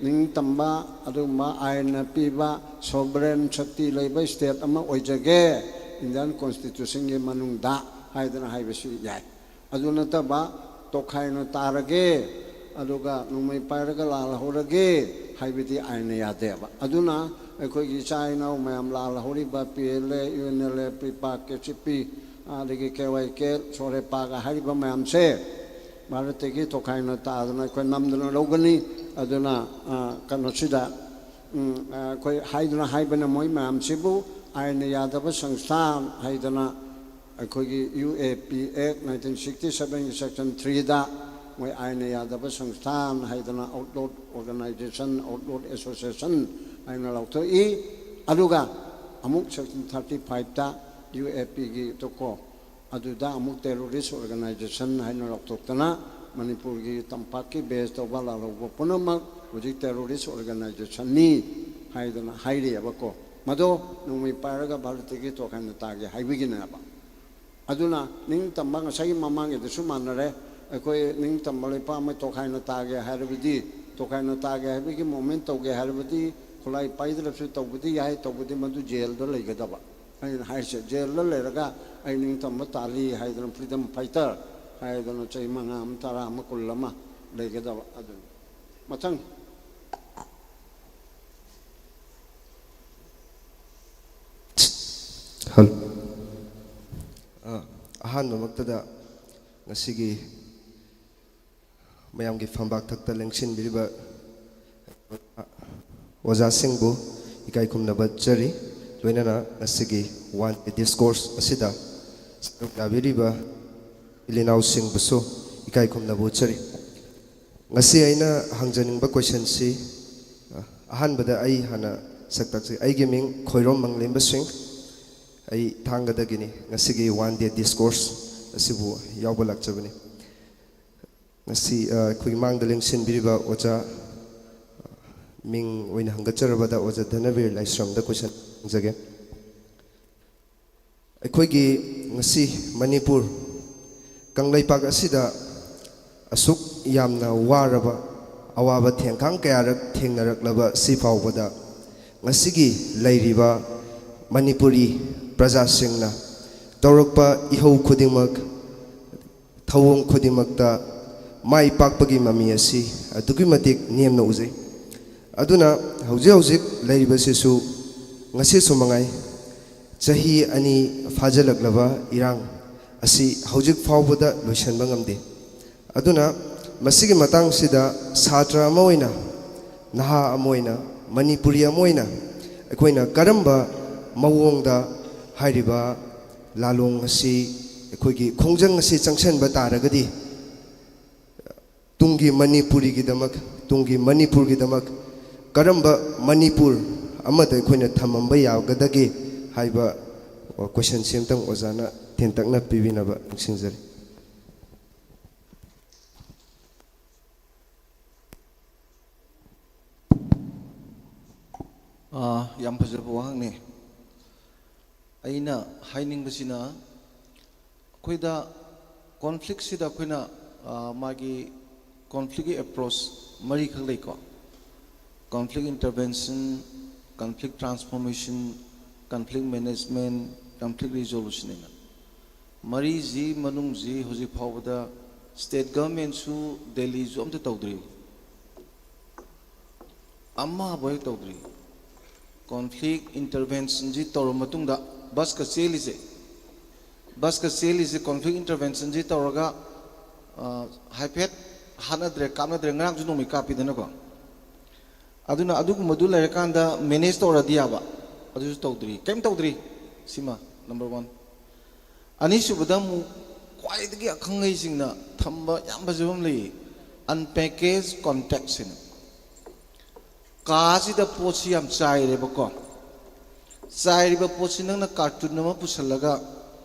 ꯅꯤꯡ ꯇꯝꯕ ꯑꯗꯨꯒꯨꯝꯕ ꯑꯥꯏꯟꯅ ꯄꯤꯕ ꯁꯣꯚꯔꯦꯟ ꯁꯛꯇꯤ ꯂꯩꯕ ꯁ꯭ꯇꯦꯠ ꯑꯃ ꯑꯣꯏꯖꯒꯦ, ꯏꯟꯗꯤꯌꯥꯟ ꯀꯣꯟꯁꯇꯤꯇ꯭ꯌꯨꯁꯟꯒꯤ ꯃꯅꯨꯡꯗ ꯍꯥꯏꯗꯅ ꯍꯥꯏꯕꯁꯤ ꯌꯥꯏ꯫ ꯑꯗꯨ ꯅꯠꯇꯕ ꯇꯣꯈꯥꯏꯅ ꯇꯥꯔꯒꯦ, ꯑꯗꯨꯒ ꯅꯣꯡꯃꯩ ꯄꯥꯏꯔꯒ ꯂꯥꯜ ꯍꯧꯔꯒꯦ ꯍꯥꯏꯕꯗꯤ ꯑꯥꯏꯟꯅ ꯌꯥꯗꯦꯕ꯫ ꯑꯗꯨꯅ ꯑꯩꯈꯣꯏꯒꯤ ꯏꯆꯥ ꯏꯅꯥꯎ ꯃꯌꯥꯝ ꯂꯥꯜ ꯍꯧꯔꯤꯕ P L A, U N L A, PREPAK, K C P, ꯑꯗꯒꯤ ꯀꯦ ꯋꯥꯏ ꯀꯦ, ꯁꯣꯔꯦꯄꯥꯒ ꯍꯥꯏꯔꯤꯕ ꯃꯌꯥꯝꯁꯦ ꯚꯥꯔꯠꯇꯒꯤ ꯇꯣꯈꯥꯏꯅ ꯇꯥꯗꯅ ꯑꯩꯈꯣꯏ ꯅꯝꯗꯅ ꯂꯧꯒꯅꯤ꯫ ꯑꯗꯨꯅ, ꯑ, ꯀꯩꯅꯣꯁꯤꯗ, ꯎꯝ, ꯑ, ꯑꯩꯈꯣꯏ ꯍꯥꯏꯗꯨꯅ ꯍꯥꯏꯕꯅ ꯃꯣꯏ ꯃꯌꯥꯝꯁꯤꯕꯨ ꯑꯥꯏꯟꯅ ꯌꯥꯗꯕ ꯁꯪꯁꯊꯥꯟ ꯍꯥꯏꯗꯅ ꯑꯩꯈꯣꯏꯒꯤ ꯌꯨ ꯑꯦ ꯄꯤ ꯑꯦꯛ ꯅꯥꯏꯟꯇꯤꯟ ꯁꯤꯛꯁꯇꯤ ꯁꯚꯦꯟꯒꯤ ꯁꯦꯛꯁꯟ ꯊ꯭ꯔꯤꯗ ꯃꯣꯏ ꯑꯥꯏꯟꯅ ꯌꯥꯗꯕ ꯁꯪꯁꯊꯥꯟ ꯍꯥꯏꯗꯅ ꯑꯥꯎꯠꯂꯣꯠ ꯑꯣꯔꯒꯅꯥꯏꯖꯦꯁꯟ, ꯑꯥꯎꯠꯂꯣꯠ ꯑꯦꯁꯣꯁꯤꯌꯦꯁꯟ ꯍꯥꯏꯅ ꯂꯥꯎꯊꯣꯛꯏ꯫ ꯑꯗꯨꯒ ꯑꯃꯨꯛ ꯁꯦꯛꯁꯟ ꯊꯥꯔꯇꯤ ꯐꯥꯏꯚꯇ ꯌꯨ ꯑꯦ ꯄꯤꯒꯤ ꯇꯣꯀꯣ ꯑꯗꯨꯗ ꯑꯃꯨꯛ ꯇꯦꯔꯣꯔꯤꯁ ꯑꯣꯔꯒꯅꯥꯏꯖꯦꯁꯟ ꯍꯥꯏꯅ ꯂꯥꯎꯊꯣꯛꯇꯅ ꯃꯅꯤꯄꯨꯔꯒꯤ ꯇꯝꯄꯥꯛꯀꯤ ꯕꯦꯁ ꯇꯧꯕ ꯂꯥꯜꯍꯧꯕ ꯄꯨꯝꯅꯃꯛ ꯍꯧꯖꯤꯛ ꯇꯦꯔꯣꯔꯤꯁ ꯑꯣꯔꯒꯅꯥꯏꯖꯦꯁꯟꯅꯤ ꯍꯥꯏꯗꯅ ꯍꯥꯏꯔꯤꯑꯕꯀꯣ꯫ ꯃꯗꯣ ꯅꯣꯡꯃꯩ ꯄꯥꯏꯔꯒ ꯚꯥꯔꯠꯇꯒꯤ ꯇꯣꯈꯥꯏꯅ ꯇꯥꯒꯦ ꯍꯥꯏꯕꯒꯤꯅꯦꯕ꯫ ꯑꯗꯨꯅ ꯅꯤꯡꯇꯝꯕ ꯉꯁꯥꯏꯒꯤ ꯃꯃꯥꯡꯒꯤꯗꯁꯨ ꯃꯥꯟꯅꯔꯦ꯫ ꯑꯩꯈꯣꯏ ꯅꯤꯡꯇꯝꯕ ꯂꯩꯄꯥꯛ ꯑꯃ ꯇꯣꯈꯥꯏꯅ ꯇꯥꯒꯦ ꯍꯥꯏꯔꯕꯗꯤ, ꯇꯣꯈꯥꯏꯅ ꯇꯥꯒꯦ ꯍꯥꯏꯕꯒꯤ ꯃꯣꯃꯦꯟ ꯇꯧꯒꯦ ꯍꯥꯏꯔꯕꯗꯤ ꯈꯨꯠꯂꯥꯏ ꯄꯥꯏꯗ꯭ꯔꯁꯨ ꯇꯧꯕꯗꯤ ꯌꯥꯏ, ꯇꯧꯕꯗꯤ ꯃꯗꯨ ꯖꯦꯜꯗ ꯂꯩꯒꯗꯕ꯫ ꯑꯩꯅ ꯍꯥꯏꯔꯤꯁꯦ ꯖꯦꯜꯗ ꯂꯩꯔꯒ ꯑꯩ ꯅꯤꯡꯇꯝꯕ ꯇꯥꯜꯂꯤ ꯍꯥꯏꯗꯅ ꯐ꯭ꯔꯤꯗꯝ ꯐꯥꯏꯇꯔ ꯍꯥꯏꯗꯅ ꯆꯍꯤ ꯃꯉꯥ ꯑꯃ, ꯇꯔꯥ ꯑꯃ, ꯀꯨꯟ ꯑꯃ ꯂꯩꯒꯗꯕ ꯑꯗꯨꯅꯤ꯫ ꯃꯊꯪ꯫ ꯍꯜꯂꯣ꯫ ꯑ, ꯑꯍꯥꯟꯕꯃꯛꯇꯗ ꯉꯁꯤꯒꯤ ꯃꯌꯥꯝꯒꯤ ꯐꯝꯕꯥꯛ ꯊꯛꯇ ꯂꯦꯡꯁꯤꯟꯕꯤꯔꯤꯕ ꯑꯣꯖꯥꯁꯤꯡꯕꯨ ꯏꯀꯥꯏ ꯈꯨꯝꯅꯕ ꯎꯠꯆꯔꯤ꯫ ꯂꯣꯏꯅꯅ ꯉꯁꯤꯒꯤ ꯋꯥꯟ ꯗꯦ ꯗꯤꯁꯀꯣꯔꯁ ꯑꯁꯤꯗ ꯁꯔꯨꯛ ꯌꯥꯕꯤꯔꯤꯕ ꯏꯆꯤꯜ ꯏꯅꯥꯎꯁꯤꯡꯕꯨꯁꯨ ꯏꯀꯥꯏ ꯈꯨꯝꯅꯕ ꯎꯠꯆꯔꯤ꯫ ꯉꯁꯤ ꯑꯩꯅ ꯍꯪꯖꯅꯤꯡꯕ ꯀꯣꯏꯁꯟꯁꯤ, ꯑ, ꯑꯍꯥꯟꯕꯗ ꯑꯩ ꯍꯥꯟꯅ ꯁꯛ ꯇꯥꯛꯆꯒꯦ꯫ ꯑꯩꯒꯤ ꯃꯤꯡ ꯈꯣꯏꯔꯣꯝ ꯃꯪꯂꯦꯝꯕ ꯁꯤꯡ꯫ ꯑꯩ ꯊꯥꯡꯒꯗꯒꯤꯅꯤ꯫ ꯉꯁꯤꯒꯤ ꯋꯥꯟ ꯗꯦ ꯗꯤꯁꯀꯣꯔꯁ ꯑꯁꯤꯕꯨ ꯌꯥꯎꯕ ꯂꯥꯛꯆꯕꯅꯤ꯫ ꯉꯁꯤ, ꯑ, ꯑꯩꯈꯣꯏꯒꯤ ꯃꯥꯡꯗ ꯂꯦꯡꯁꯤꯟꯕꯤꯔꯤꯕ ꯑꯣꯖꯥ, ꯃꯤꯡ ꯑꯣꯏꯅ ꯍꯪꯒꯠꯆꯔꯕꯗ ꯑꯣꯖꯥ ꯙꯅꯕꯤꯔ ꯂꯥꯏꯁ꯭ꯔꯝꯗ ꯀꯣꯏꯁꯟ ꯍꯪꯖꯒꯦ꯫ ꯑꯩꯈꯣꯏꯒꯤ ꯉꯁꯤ ꯃꯅꯤꯄꯨꯔ ꯀꯪꯂꯩꯄꯥꯛ ꯑꯁꯤꯗ ꯑꯁꯨꯛ ꯌꯥꯝꯅ ꯋꯥꯔꯕ, ꯑꯋꯥꯕ ꯊꯦꯡꯈꯥꯡ ꯀꯌꯥꯔꯛ ꯊꯦꯡꯅꯔꯛꯂꯕ ꯑꯁꯤ ꯐꯥꯎꯕꯗ ꯉꯁꯤꯒꯤ ꯂꯩꯔꯤꯕ ꯃꯅꯤꯄꯨꯔꯤ ꯄ꯭ꯔꯖꯥꯁꯤꯡꯅ ꯇꯧꯔꯛꯄ ꯏꯍꯧ ꯈꯨꯗꯤꯡꯃꯛ, ꯊꯧꯑꯣꯡ ꯈꯨꯗꯤꯡꯃꯛꯇ ꯃꯥꯏ ꯄꯥꯛꯄꯒꯤ ꯃꯃꯤ ꯑꯁꯤ ꯑꯗꯨꯛꯀꯤ ꯃꯇꯤꯛ ꯅꯦꯝꯅ ꯎꯖꯩ꯫ ꯑꯗꯨꯅ ꯍꯧꯖꯤꯛ ꯍꯧꯖꯤꯛ ꯂꯩꯔꯤꯕꯁꯤꯁꯨ ꯉꯁꯤꯁꯨ ꯃꯉꯥꯏ, ꯆꯍꯤ ꯑꯅꯤ ꯐꯥꯖꯤꯜꯂꯛꯂꯕ ꯏꯔꯥꯡ ꯑꯁꯤ ꯍꯧꯖꯤꯛ ꯐꯥꯎꯕꯗ ꯂꯣꯏꯁꯤꯟꯕ ꯉꯝꯗꯦ꯫ ꯑꯗꯨꯅ ꯃꯁꯤꯒꯤ ꯃꯇꯥꯡꯁꯤꯗ ꯁꯥꯇ꯭ꯔ ꯑꯃ ꯑꯣꯏꯅ, ꯅꯍꯥ ꯑꯃ ꯑꯣꯏꯅ, ꯃꯅꯤꯄꯨꯔꯤ ꯑꯃ ꯑꯣꯏꯅ ꯑꯩꯈꯣꯏꯅ ꯀꯔꯝꯕ ꯃꯑꯣꯡꯗ ꯍꯥꯏꯔꯤꯕ ꯂꯥꯂꯣꯡ ꯑꯁꯤ, ꯑꯩꯈꯣꯏꯒꯤ ꯈꯣꯡꯖꯪ ꯑꯁꯤ ꯆꯪꯁꯤꯟꯕ ꯇꯥꯔꯒꯗꯤ ꯇꯨꯡꯒꯤ ꯃꯅꯤꯄꯨꯔꯤꯒꯤꯗꯃꯛ, ꯇꯨꯡꯒꯤ ꯃꯅꯤꯄꯨꯔꯒꯤꯗꯃꯛ ꯀꯔꯝꯕ ꯃꯅꯤꯄꯨꯔ ꯑꯃꯗ ꯑꯩꯈꯣꯏꯅ ꯊꯝꯃꯝꯕ ꯌꯥꯒꯗꯒꯦ ꯍꯥꯏꯕ ꯀꯣꯏꯁꯟꯁꯤ ꯑꯝꯇꯪ ꯑꯣꯖꯥꯅ ꯇꯦꯟꯇꯛꯅ ꯄꯤꯕꯤꯅꯕ ꯅꯤꯡꯁꯤꯡꯖꯔꯤ꯫ ꯑꯥ, ꯌꯥꯝ ꯐꯖꯕ ꯋꯥꯍꯪꯅꯤ꯫ ꯑꯩꯅ ꯍꯥꯏꯅꯤꯡꯕꯁꯤꯅ, ꯑꯩꯈꯣꯏꯗ ꯀꯣꯟꯐ꯭ꯂꯤꯛꯁꯤꯗ ꯑꯩꯈꯣꯏꯅ, ꯑꯥ, ꯃꯥꯒꯤ ꯀꯣꯟꯐ꯭ꯂꯤꯛꯀꯤ ꯑꯦꯄ꯭ꯔꯣꯆ ꯃꯔꯤꯈꯛ ꯂꯩꯀꯣ꯫ Conflict intervention, conflict transformation, conflict management, conflict resolution ꯍꯥꯏꯅ꯫ ꯃꯔꯤꯁꯤ ꯃꯅꯨꯡꯁꯤ ꯍꯧꯖꯤꯛ ꯐꯥꯎꯕꯗ ꯁ꯭ꯇꯦꯠ ꯒꯚꯔꯟꯃꯦꯟꯁꯨ, ꯗꯦꯜꯂꯤꯁꯨ ꯑꯝꯇ ꯇꯧꯗ꯭ꯔꯤ꯫ ꯑꯃꯐꯥꯎ ꯍꯦꯛ ꯇꯧꯗ꯭ꯔꯤ꯫ ꯀꯣꯟꯐ꯭ꯂꯤꯛ ꯏꯟꯇꯔꯚꯦꯟꯁꯟꯁꯤ ꯇꯧꯔꯕ ꯃꯇꯨꯡꯗ ꯕꯁꯀ ꯆꯦꯜꯂꯤꯁꯦ, ꯕꯁꯀ ꯆꯦꯜꯂꯤꯁꯦ ꯀꯣꯟꯐ꯭ꯂꯤꯛ ꯏꯟꯇꯔꯚꯦꯟꯁꯟꯁꯤ ꯇꯧꯔꯒ, ꯑ, ꯍꯥꯏꯐꯦꯠ ꯍꯥꯠꯅꯗ꯭ꯔꯦ, ꯀꯥꯞꯅꯗ꯭ꯔꯦ, ꯉꯔꯥꯡꯁꯨ ꯅꯣꯡꯃꯩ ꯀꯥꯞꯄꯤꯗꯅꯀꯣ꯫ ꯑꯗꯨꯅ ꯑꯗꯨꯒꯨꯝꯕꯗꯨ ꯂꯩꯔꯀꯥꯟꯗ ꯃꯦꯅꯦꯖ ꯇꯧꯔꯗꯤ ꯌꯥꯕ, ꯑꯗꯨꯁꯨ ꯇꯧꯗ꯭ꯔꯤ, ꯀꯩꯝ ꯇꯧꯗ꯭ꯔꯤ꯫ ꯁꯤꯃ ꯅꯝꯕꯔ ꯋꯥꯟ꯫ ꯑꯅꯤꯁꯨꯕꯗ ꯑꯃꯨꯛ ꯈ꯭ꯋꯥꯏꯗꯒꯤ ꯑꯈꯪ ꯑꯍꯩꯁꯤꯡꯅ ꯊꯝꯕ ꯌꯥꯝ ꯐꯖꯕ ꯑꯃ ꯂꯩꯌꯦ, ꯑꯟꯄꯦꯀꯦꯖ ꯀꯣꯟꯇꯦꯛꯁ ꯍꯥꯏꯅ꯫ ꯀꯥꯁꯤꯗ ꯄꯣꯠꯁꯤ ꯌꯥꯝ ꯆꯥꯏꯔꯦꯕꯀꯣ꯫ ꯆꯥꯏꯔꯤꯕ ꯄꯣꯠꯁꯤ ꯅꯪꯅ ꯀꯥꯔꯇꯨꯟ ꯑꯃ ꯄꯨꯁꯜꯂꯒ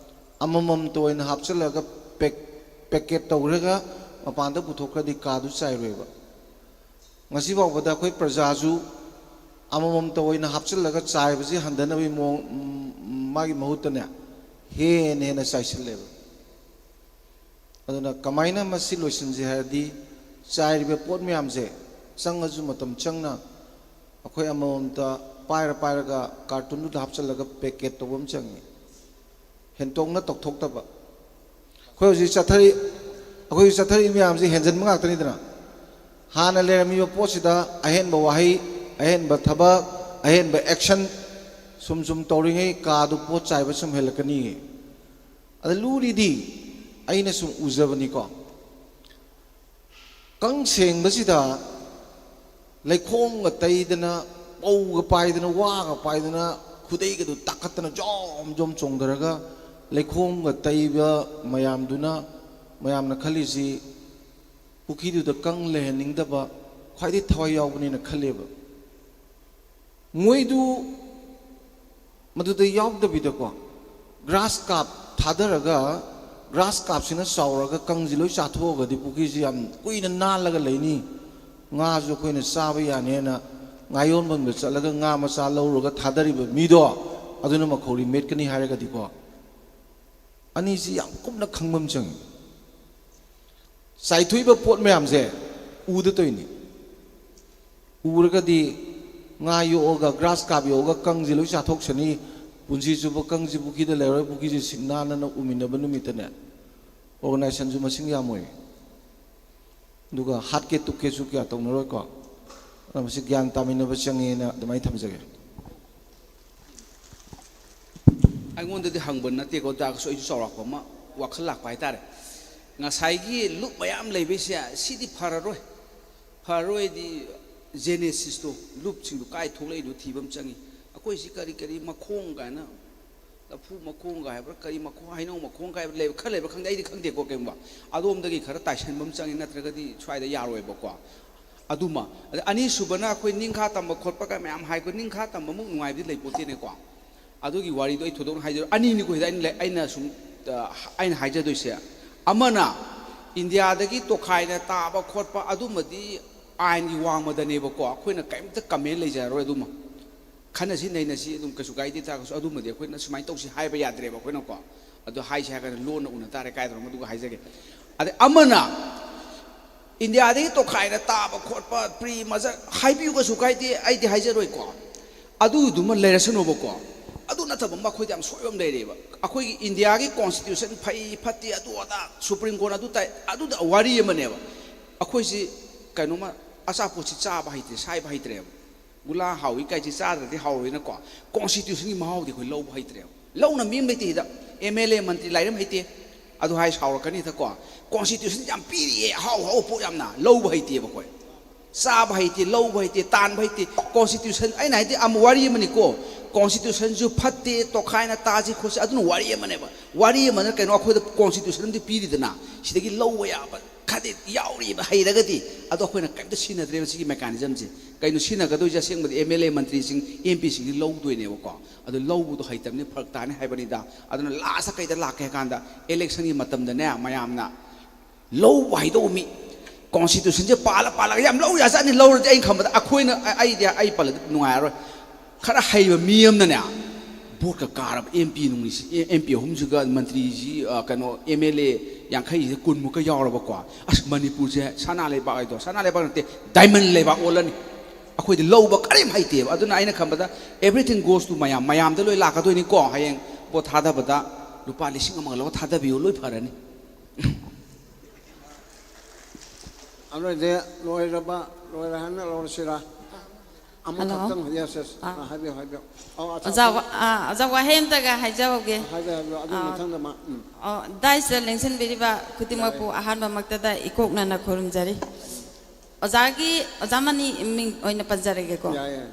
ꯑꯃꯃꯝꯇ ꯑꯣꯏꯅ ꯍꯥꯞꯆꯤꯜꯂꯒ ꯄꯦꯛ-, ꯄꯦꯀꯦꯠ ꯇꯧꯈ꯭ꯔꯒ ꯃꯄꯥꯟꯗ ꯄꯨꯊꯣꯛꯈ꯭ꯔꯗꯤ ꯀꯥꯗꯨ ꯆꯥꯏꯔꯣꯏꯕ꯫ ꯉꯁꯤ ꯐꯥꯎꯕꯗ ꯑꯩꯈꯣꯏ ꯄ꯭ꯔꯖꯥꯁꯨ ꯑꯃꯃꯝꯇ ꯑꯣꯏꯅ ꯍꯥꯞꯆꯤꯜꯂꯒ ꯆꯥꯏꯕꯁꯤ ꯍꯟꯊꯅꯕꯒꯤ ꯃꯑꯣꯡ, ꯎꯝ, ꯃꯥꯒꯤ ꯃꯍꯨꯠꯇꯅꯦ, ꯍꯦꯟꯅ ꯍꯦꯟꯅ ꯆꯥꯏꯁꯤꯜꯂꯦꯕ꯫ ꯑꯗꯨꯅ ꯀꯃꯥꯏꯅ ꯃꯁꯤ ꯂꯣꯏꯁꯤꯟꯁꯤ ꯍꯥꯏꯔꯗꯤ, ꯆꯥꯏꯔꯤꯕ ꯄꯣꯠ ꯃꯌꯥꯝꯁꯦ ꯆꯪꯉꯁꯨ ꯃꯇꯝ ꯆꯪꯅ ꯑꯩꯈꯣꯏ ꯑꯃꯃꯝꯇ ꯄꯥꯏꯔ ꯄꯥꯏꯔꯒ ꯀꯥꯔꯇꯨꯟꯗꯨꯗ ꯍꯥꯞꯆꯤꯜꯂꯒ ꯄꯦꯀꯦꯠ ꯇꯧꯕ ꯑꯃ ꯆꯪꯉꯤ꯫ ꯍꯦꯟꯇꯣꯛꯅ ꯇꯧꯊꯣꯛꯇꯕ꯫ ꯑꯩꯈꯣꯏ ꯍꯧꯖꯤꯛ ꯆꯠꯊꯔꯤ, ꯑꯩꯈꯣꯏ ꯍꯧꯖꯤꯛ ꯆꯠꯊꯔꯤꯕ ꯃꯌꯥꯝꯁꯤ ꯍꯦꯟꯖꯟꯕ ꯉꯥꯛꯇꯅꯤꯗꯅ꯫ ꯍꯥꯟꯅ ꯂꯩꯔꯝꯃꯤꯕ ꯄꯣꯠꯁꯤꯗ ꯑꯍꯦꯟꯕ ꯋꯥꯍꯩ, ꯑꯍꯦꯟꯕ ꯊꯕꯛ, ꯑꯍꯦꯟꯕ ꯑꯦꯛꯁꯟ ꯁꯨꯝ ꯁꯨꯝ ꯇꯧꯔꯤꯉꯩ ꯀꯥꯗꯨ ꯄꯣꯠ ꯆꯥꯏꯕ ꯁꯨꯝ ꯍꯦꯜꯂꯛꯀꯅꯤꯌꯦ꯫ ꯑꯗ ꯂꯨꯔꯤꯗꯤ, ꯑꯩꯅ ꯁꯨꯝ ꯎꯖꯕꯅꯤꯀꯣ, ꯀꯪ ꯁꯦꯡꯕꯁꯤꯗ ꯂꯩꯈꯣꯝꯒ ꯇꯩꯗꯅ, ꯄꯧꯒ ꯄꯥꯏꯗꯅ, ꯋꯥꯒ ꯄꯥꯏꯗꯅ, ꯈꯨꯗꯩꯒꯗꯨ ꯇꯥꯈꯠꯇꯅ ꯖꯣꯝ ꯖꯣꯝ ꯆꯣꯡꯊꯔꯒ ꯂꯩꯈꯣꯝꯒ ꯇꯩꯕ ꯃꯌꯥꯝꯗꯨꯅ, ꯃꯌꯥꯝꯅ ꯈꯜꯂꯤꯁꯤ ꯄꯨꯈ꯭ꯔꯤꯗꯨꯗ ꯀꯪ ꯂꯩꯍꯟꯅꯤꯡꯗꯕ ꯈ꯭ꯋꯥꯏꯗꯩ ꯊꯋꯥꯏ ꯌꯥꯎꯕꯅꯦꯅ ꯈꯜꯂꯦꯕ꯫ ꯃꯣꯏꯗꯨ ꯃꯗꯨꯗ ꯌꯥꯎꯗꯕꯤꯗꯀꯣ, grass carp ꯊꯥꯗꯔꯒ, grass carpꯁꯤꯅ ꯆꯥꯎꯔꯒ ꯀꯪꯁꯤ ꯂꯣꯏ ꯆꯥꯊꯣꯛꯑꯒꯗꯤ ꯄꯨꯈ꯭ꯔꯤꯁꯤ ꯌꯥꯝ ꯀꯨꯏꯅ ꯅꯥꯜꯂꯒ ꯂꯩꯅꯤ, ꯉꯥꯁꯨ ꯑꯩꯈꯣꯏꯅ ꯆꯥꯕ ꯌꯥꯅꯦꯅ ꯉꯥ ꯌꯣꯟꯐꯝꯗ ꯆꯠꯂꯒ ꯉꯥ ꯃꯆꯥ ꯂꯧꯔꯒ ꯊꯥꯗꯔꯤꯕ ꯃꯤꯗꯣ, ꯑꯗꯨꯅ ꯃꯈꯧꯔꯤ ꯃꯦꯠꯀꯅꯤ ꯍꯥꯏꯔꯒꯗꯤꯀꯣ, ꯑꯅꯤꯁꯤ ꯌꯥꯝ ꯀꯨꯞꯅ ꯈꯪꯕ ꯑꯃ ꯆꯪꯉꯤ꯫ ꯆꯥꯏꯊꯣꯛꯏꯕ ꯄꯣꯠ ꯃꯌꯥꯝꯁꯦ ꯎꯗ ꯇꯧꯔꯤꯅꯤ꯫ ꯎꯔꯒꯗꯤ ꯉꯥ ꯌꯣꯛꯑꯒ, grass carp ꯌꯣꯛꯑꯒ ꯀꯪꯁꯦ ꯂꯣꯏ ꯆꯥꯊꯣꯛꯁꯅꯤ꯫ ꯄꯨꯟꯁꯤ ꯆꯨꯞꯄ ꯀꯪꯁꯤ ꯄꯨꯈ꯭ꯔꯤꯗ ꯂꯩꯔꯣꯏ, ꯄꯨꯈ꯭ꯔꯤꯁꯦ ꯁꯤꯠ ꯅꯥꯟꯅꯅ ꯎꯃꯤꯟꯅꯕ ꯅꯨꯃꯤꯠꯇꯅꯦ, organizationꯁꯨ ꯃꯁꯤꯡ ꯌꯥꯝꯃꯣꯏ꯫ ꯑꯗꯨꯒ ꯍꯥꯠꯀꯦ ꯇꯨꯞꯀꯦꯁꯨ ꯀꯌꯥ ꯇꯧꯅꯔꯣꯏꯀꯣ꯫ ꯑꯗꯨꯅ ꯃꯁꯤ ꯒ꯭ꯌꯥꯟ ꯇꯥꯃꯤꯟꯅꯕ ꯆꯪꯉꯦꯅ ꯑꯗꯨꯃꯥꯏꯅ ꯊꯝꯖꯒꯦ꯫ ꯑꯩꯉꯣꯟꯗꯗꯤ ꯍꯪꯕ ꯅꯠꯇꯦꯀꯣ, ꯇꯥꯔꯒꯁꯨ ꯑꯩꯁꯨ ꯆꯥꯎꯔꯥꯛꯄ ꯑꯃ ꯋꯥꯈꯜ ꯂꯥꯛꯄ ꯍꯥꯏꯇꯥꯔꯦ꯫ ꯉꯁꯥꯏꯒꯤ ꯂꯨꯞ ꯃꯌꯥꯝ ꯂꯩꯕꯩꯁꯦ, ꯁꯤꯗꯤ ꯐꯔꯔꯣꯏ꯫ ꯐꯔꯔꯣꯏꯗꯤ genesisꯇꯣ, ꯂꯨꯞꯁꯤꯡꯗꯣ ꯀꯥꯏ ꯊꯣꯛꯂꯛꯏꯅꯣ ꯊꯤꯕ ꯑꯃ ꯆꯪꯉꯤ꯫ ꯑꯩꯈꯣꯏꯁꯤ ꯀꯔꯤ ꯀꯔꯤ ꯃꯈꯣꯡ ꯀꯥꯏꯅ, ꯂꯐꯨ ꯃꯈꯣꯡꯒ ꯍꯥꯏꯕ꯭ꯔꯥ, ꯀꯔꯤ ꯃꯈꯣꯡ, ꯍꯩꯅꯧ ꯃꯈꯣꯡꯒ ꯍꯥꯏꯕ꯭ꯔꯥ, ꯂꯩꯕ, ꯈꯔ ꯂꯩꯕ꯭ꯔꯥ ꯈꯪꯗꯦ, ꯑꯩꯗꯤ ꯈꯪꯗꯦꯀꯣ꯫ ꯀꯩꯒꯨꯝꯕ ꯑꯗꯣꯝꯗꯒꯤ ꯈꯔ ꯇꯥꯏꯁꯟꯕ ꯑꯃ ꯆꯪꯉꯤ, ꯅꯠꯇ꯭ꯔꯒꯗꯤ ꯁ꯭ꯋꯥꯏꯗ ꯌꯥꯔꯣꯏꯕꯀꯣ꯫ ꯑꯗꯨꯃ꯫ ꯑꯗ ꯑꯅꯤꯁꯨꯕꯅ ꯑꯩꯈꯣꯏ ꯅꯤꯡꯈꯥ ꯇꯝꯕ ꯈꯣꯠꯄ ꯀ ꯃꯌꯥꯝ ꯍꯥꯏꯀꯣ, ꯅꯤꯡꯈꯥ ꯇꯝꯕꯃꯨꯛ ꯅꯨꯡꯉꯥꯏꯕꯗꯤ ꯂꯩꯄꯣꯠꯇꯦꯅꯦꯀꯣ꯫ ꯑꯗꯨꯒꯤ ꯋꯥꯔꯤꯗꯣ ꯑꯩ ꯊꯣꯏꯗꯣꯛꯅ ꯍꯥꯏꯖꯔꯣꯏ꯫ ꯑꯅꯤꯅꯤꯀꯣ ꯁꯤꯗ ꯑꯩꯅ ꯂꯩ-, ꯑꯩꯅ ꯁꯨꯝ, ꯑ, ꯑꯩꯅ ꯍꯥꯏꯖꯗꯣꯏꯁꯦ꯫ ꯑꯃꯅ ꯏꯟꯗꯤꯌꯥꯗꯒꯤ ꯇꯣꯈꯥꯏꯅ ꯇꯥꯕ ꯈꯣꯠꯄ ꯑꯗꯨꯃꯗꯤ ꯑꯥꯏꯟꯒꯤ ꯋꯥꯡꯃꯗꯅꯦꯕꯀꯣ, ꯑꯩꯈꯣꯏꯅ ꯀꯔꯤꯝꯇ comment ꯂꯩꯖꯔꯔꯣꯏ ꯑꯗꯨꯃ꯫ ꯈꯟꯅꯁꯤ ꯅꯩꯅꯁꯤ, ꯑꯗꯨꯝ ꯀꯩꯁꯨ ꯀꯥꯏꯗꯦ꯫ ꯇꯥꯔꯒꯁꯨ ꯑꯗꯨꯃꯗꯤ ꯑꯩꯈꯣꯏꯅ ꯁꯨꯃꯥꯏꯅ ꯇꯧꯁꯤ ꯍꯥꯏꯕ ꯌꯥꯗ꯭ꯔꯦꯕ ꯑꯩꯈꯣꯏꯅꯀꯣ꯫ ꯑꯗꯨ ꯍꯥꯏꯁꯦ ꯍꯥꯏꯔꯒꯅ ꯂꯣꯟꯅ ꯎꯅ ꯇꯥꯔꯦ, ꯀꯥꯏꯗꯅꯣ ꯑꯗꯨꯒ ꯍꯥꯏꯖꯒꯦ꯫ ꯑꯗꯩ ꯑꯃꯅ ꯏꯟꯗꯤꯌꯥꯗꯒꯤ ꯇꯣꯈꯥꯏꯅ ꯇꯥꯕ ꯈꯣꯠꯄ, pre merger ꯍꯥꯏꯕꯤꯌꯨ, ꯀꯩꯁꯨ ꯀꯥꯏꯗꯦ, ꯑꯩꯗꯤ ꯍꯥꯏꯖꯔꯣꯏꯀꯣ꯫ ꯑꯗꯨꯗꯨꯃ ꯂꯩꯔꯁꯅꯨꯕꯀꯣ꯫ ꯑꯗꯨ ꯅꯠꯇꯕ ꯑꯃ ꯑꯩꯈꯣꯏꯗ ꯌꯥꯝ ꯁꯣꯏꯕ ꯑꯃ ꯂꯩꯔꯦꯕ꯫ ꯑꯩꯈꯣꯏꯒꯤ ꯏꯟꯗꯤꯌꯥꯒꯤ constitution ꯐꯩ ꯐꯠꯇꯦ, ꯑꯗꯨ ꯑꯗꯥ, Supreme Court ꯑꯗꯨ ꯇꯥꯏ, ꯑꯗꯨꯗ ꯋꯥꯔꯤ ꯑꯃꯅꯦꯕ꯫ ꯑꯩꯈꯣꯏꯁꯤ ꯀꯩꯅꯣꯝꯃ, ꯑꯆꯥꯄꯣꯠꯁꯤ ꯆꯥꯕ ꯍꯩꯇ꯭ꯔꯦ, ꯁꯥꯏꯕ ꯍꯩꯇ꯭ꯔꯦꯕ꯫ ꯒꯨꯂꯥ ꯍꯥꯎꯏ ꯀꯥꯏꯁꯤ ꯆꯥꯗ꯭ꯔꯗꯤ ꯍꯥꯎꯔꯣꯏꯅꯀꯣ꯫ Constitutionꯒꯤ ꯃꯍꯥꯎꯗꯤ ꯑꯩꯈꯣꯏ ꯂꯧꯕ ꯍꯩꯇ꯭ꯔꯦꯕ꯫ ꯂꯧꯅ ꯃꯤ ꯑꯃ ꯂꯩꯇꯦ ꯁꯤꯗ꯫ MLA, ꯃꯟꯇ꯭ꯔꯤ ꯂꯥꯏꯔꯤꯛ ꯍꯩꯇꯦ꯫ ꯑꯗꯨ ꯍꯥꯏ ꯁꯥꯎꯔꯛꯀꯅꯤ ꯍꯦꯛꯇꯀꯣ꯫ Constitution ꯌꯥꯝ ꯄꯤꯔꯤꯌꯦ, ꯑꯍꯥꯎ ꯑꯍꯥꯎꯕ ꯄꯣꯠ ꯌꯥꯝꯅ꯫ ꯂꯧꯕ ꯍꯩꯇꯦꯕ ꯑꯩꯈꯣꯏ꯫ ꯆꯥꯕ ꯍꯩꯇꯦ, ꯂꯧꯕ ꯍꯩꯇꯦ, ꯇꯥꯟꯕ ꯍꯩꯇꯦ꯫ Constitution, ꯑꯩꯅ ꯍꯥꯏꯗꯤ ꯑꯃ ꯋꯥꯔꯤ ꯑꯃꯅꯤꯀꯣ꯫ Constitutionꯁꯨ ꯐꯠꯇꯦ, ꯇꯣꯈꯥꯏꯅ ꯇꯥꯁꯤ ꯈꯣꯠꯁꯤ, ꯑꯗꯨꯅ ꯋꯥꯔꯤ ꯑꯃꯅꯦꯕ꯫ ꯋꯥꯔꯤ ꯑꯃꯅ ꯀꯩꯅꯣ, ꯑꯩꯈꯣꯏꯗ Constitution ꯑꯃꯗꯤ ꯄꯤꯔꯤꯗꯅ, ꯁꯤꯗꯒꯤ ꯂꯧꯕ ꯌꯥꯕ ꯈꯟ ꯌꯥꯎꯔꯤꯕ ꯍꯩꯔꯒꯗꯤ꯫ ꯑꯗꯣ ꯑꯩꯈꯣꯏꯅ ꯀꯔꯤꯝꯇ ꯁꯤꯖꯤꯟꯅꯗ꯭ꯔꯦꯕ ꯁꯤꯒꯤ mechanismꯁꯦ꯫ ꯀꯩꯅꯣ ꯁꯤꯖꯤꯟꯅꯒꯗꯣꯏꯁꯦ? ꯑꯁꯦꯡꯕꯗꯤ MLA, ꯃꯟꯇ꯭ꯔꯤꯁꯤꯡ, MPꯁꯤꯡꯗꯤ ꯂꯧꯗꯣꯏꯅꯦꯕꯀꯣ꯫ ꯑꯗꯨ ꯂꯧꯕꯗꯣ ꯍꯩꯇꯕꯅꯤꯅ ꯐꯔꯛ ꯇꯥꯅꯤ ꯍꯥꯏꯕꯅꯤꯗ꯫ ꯑꯗꯨꯅ lastꯇ ꯀꯩꯗ ꯂꯥꯛꯀꯦ ꯍꯥꯏ ꯀꯥꯟꯗ, electionꯒꯤ ꯃꯇꯝꯗꯅꯦ, ꯃꯌꯥꯝꯅ ꯂꯧꯕ ꯍꯥꯏꯗꯧꯕ ꯃꯤ, constitutionꯁꯦ ꯄꯥꯜꯂ ꯄꯥꯜꯂꯒ ꯌꯥꯝ ꯂꯧ ꯌꯥꯖꯥꯠꯅꯤ꯫ ꯂꯧꯔꯗꯤ ꯑꯩꯅ ꯈꯟꯕꯗ ꯑꯩꯈꯣꯏꯅ, ꯑ-, ꯑꯩꯗꯤ ꯑꯩ ꯄꯜꯂꯗꯤ ꯅꯨꯡꯉꯥꯏꯔꯔꯣꯏ꯫ ꯈꯔ ꯍꯩꯕ ꯃꯤ ꯑꯃꯅꯅꯦ, voteꯀ ꯀꯥꯔꯕ, MP ꯅꯨꯡꯁꯤ, MP ꯑꯍꯨꯝꯁꯤꯒ, ꯃꯟꯇ꯭ꯔꯤꯁꯤ, ꯑ, ꯀꯩꯅꯣ, MLA ꯌꯥꯡꯈꯩꯁꯤꯗ ꯀꯨꯟꯃꯨꯛꯀ ꯌꯥꯎꯔꯕꯀꯣ, ꯑꯁ, ꯃꯅꯤꯄꯨꯔꯁꯦ ꯁꯅꯥ ꯂꯩꯕꯥꯛ ꯍꯥꯏꯗꯣ, ꯁꯅꯥ ꯂꯩꯕꯥꯛ ꯅꯠꯇꯦ, diamond ꯂꯩꯕꯥꯛ ꯑꯣꯜꯂꯅꯤ꯫ ꯑꯩꯈꯣꯏꯗꯤ ꯂꯧꯕ ꯀꯔꯤꯝ ꯍꯩꯇꯦꯕ꯫ ꯑꯗꯨꯅ ꯑꯩꯅ ꯈꯟꯕꯗ, everything goes to ꯃꯌꯥꯝ, ꯃꯌꯥꯝꯗ ꯂꯣꯏ ꯂꯥꯛꯀꯗꯣꯏꯅꯤꯀꯣ꯫ ꯍꯌꯦꯡ vote ꯊꯥꯗꯕꯗ ꯂꯨꯄꯥ ꯂꯤꯁꯤꯡ ꯑꯃꯒ ꯂꯧꯔ ꯊꯥꯗꯕꯤꯌꯨ, ꯂꯣꯏ ꯐꯔꯅꯤ꯫ ꯑꯗꯨꯗꯤ ꯂꯣꯏꯔꯕ, ꯂꯣꯏꯔꯦ ꯍꯥꯏꯅ ꯂꯧꯔꯁꯤꯔꯥ? ꯑꯃꯈꯛꯇꯪ, yes, yes. ꯑꯥ, ꯍꯥꯏꯕꯤꯌꯨ, ꯍꯥꯏꯕꯤꯌꯨ꯫ ꯑꯣ, ꯑꯠꯆꯥ, ꯑꯣꯖꯥ, ꯋꯥ-, ꯑꯥ, ꯑꯣꯖꯥ, ꯋꯥꯍꯩ ꯑꯝꯇꯒ ꯍꯥꯏꯖꯍꯧꯒꯦ꯫ ꯍꯥꯏꯕꯤꯌꯨ, ꯍꯥꯏꯕꯤꯌꯨ꯫ ꯑꯗꯨꯒꯤ ꯑꯥ, ꯃꯊꯪꯗ ꯃꯥ, ꯎꯝ꯫ ꯑꯣ, dais ꯂꯦꯡꯁꯤꯟꯕꯤꯔꯤꯕ ꯈꯨꯗꯤꯡꯃꯛꯄꯨ ꯌꯥꯏ꯫ ꯑꯍꯥꯟꯕꯃꯛꯇꯗ ꯏꯀꯣꯛꯅꯅ ꯈꯨꯔꯨꯝꯖꯔꯤ꯫ ꯑꯣꯖꯥꯒꯤ, ꯑꯣꯖꯥ ꯃꯅꯤ ꯃꯤꯡ ꯑꯣꯏꯅ ꯄꯟꯖꯔꯒꯦꯀꯣ꯫ ꯌꯥꯏ, ꯌꯥꯏ꯫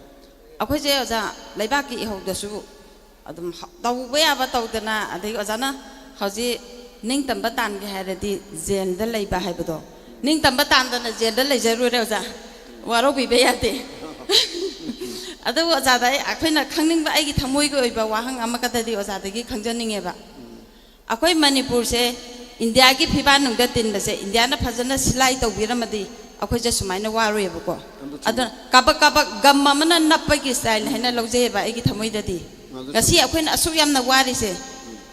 ꯑꯩꯈꯣꯏꯁꯦ, ꯑꯣꯖꯥ, ꯂꯩꯕꯥꯛꯀꯤ ꯏꯍꯧꯗꯁꯨ ꯑꯗꯨꯝ ꯍ-, ꯇꯧꯕ ꯌꯥꯕ ꯇꯧꯗꯅ, ꯑꯗꯒꯤ ꯑꯣꯖꯥꯅ ꯍꯧꯖꯤꯛ ꯅꯤꯡꯇꯝꯕ ꯇꯥꯟꯒꯦ ꯍꯥꯏꯔꯗꯤ ꯖꯦꯜꯗ ꯂꯩꯕ ꯍꯥꯏꯕꯗꯣ, ꯅꯤꯡꯇꯝꯕ ꯇꯥꯟꯗꯅ ꯖꯦꯜꯗ ꯂꯩꯖꯔꯨꯔꯦ ꯑꯣꯖꯥ, ꯋꯥꯔꯧꯕꯤꯕ ꯌꯥꯗꯦ꯫ ꯑꯗꯨꯕꯨ ꯑꯣꯖꯥꯗ ꯑꯩ, ꯑꯩꯈꯣꯏꯅ ꯈꯪꯅꯤꯡꯕ, ꯑꯩꯒꯤ ꯊꯃꯣꯏꯒꯤ ꯑꯣꯏꯕ ꯋꯥꯍꯪ ꯑꯃꯈꯛꯇꯗꯤ ꯑꯣꯖꯥꯗꯒꯤ ꯈꯪꯖꯅꯤꯡꯉꯦꯕ꯫ ꯑꯩꯈꯣꯏ ꯃꯅꯤꯄꯨꯔꯁꯦ ꯏꯟꯗꯤꯌꯥꯒꯤ ꯐꯤꯕꯥꯟꯅꯨꯡꯗ ꯇꯤꯟꯕꯁꯦ ꯏꯟꯗꯤꯌꯥꯅ ꯐꯖꯅ ꯁꯤꯂꯥꯏ ꯇꯧꯕꯤꯔꯝꯃꯗꯤ ꯑꯩꯈꯣꯏꯁꯦ ꯁꯨꯃꯥꯏꯅ ꯋꯥꯔꯣꯏꯕꯀꯣ꯫ ꯑꯗꯨ ꯆꯨꯝꯃꯤ꯫ ꯑꯗꯨꯅ ꯀꯥꯕꯛ ꯀꯥꯕꯛ ꯒꯝ ꯑꯃꯅ ꯅꯞꯄꯒꯤ style ꯍꯥꯏꯅ ꯂꯧꯖꯩꯑꯕ ꯑꯩꯒꯤ ꯊꯃꯣꯏꯗꯗꯤ꯫ ꯑꯗꯨ ꯉꯁꯤ ꯆꯨꯝꯃꯤ꯫ ꯑꯩꯈꯣꯏꯅ ꯑꯁꯨꯛ ꯌꯥꯝꯅ ꯋꯥꯔꯤꯁꯦ,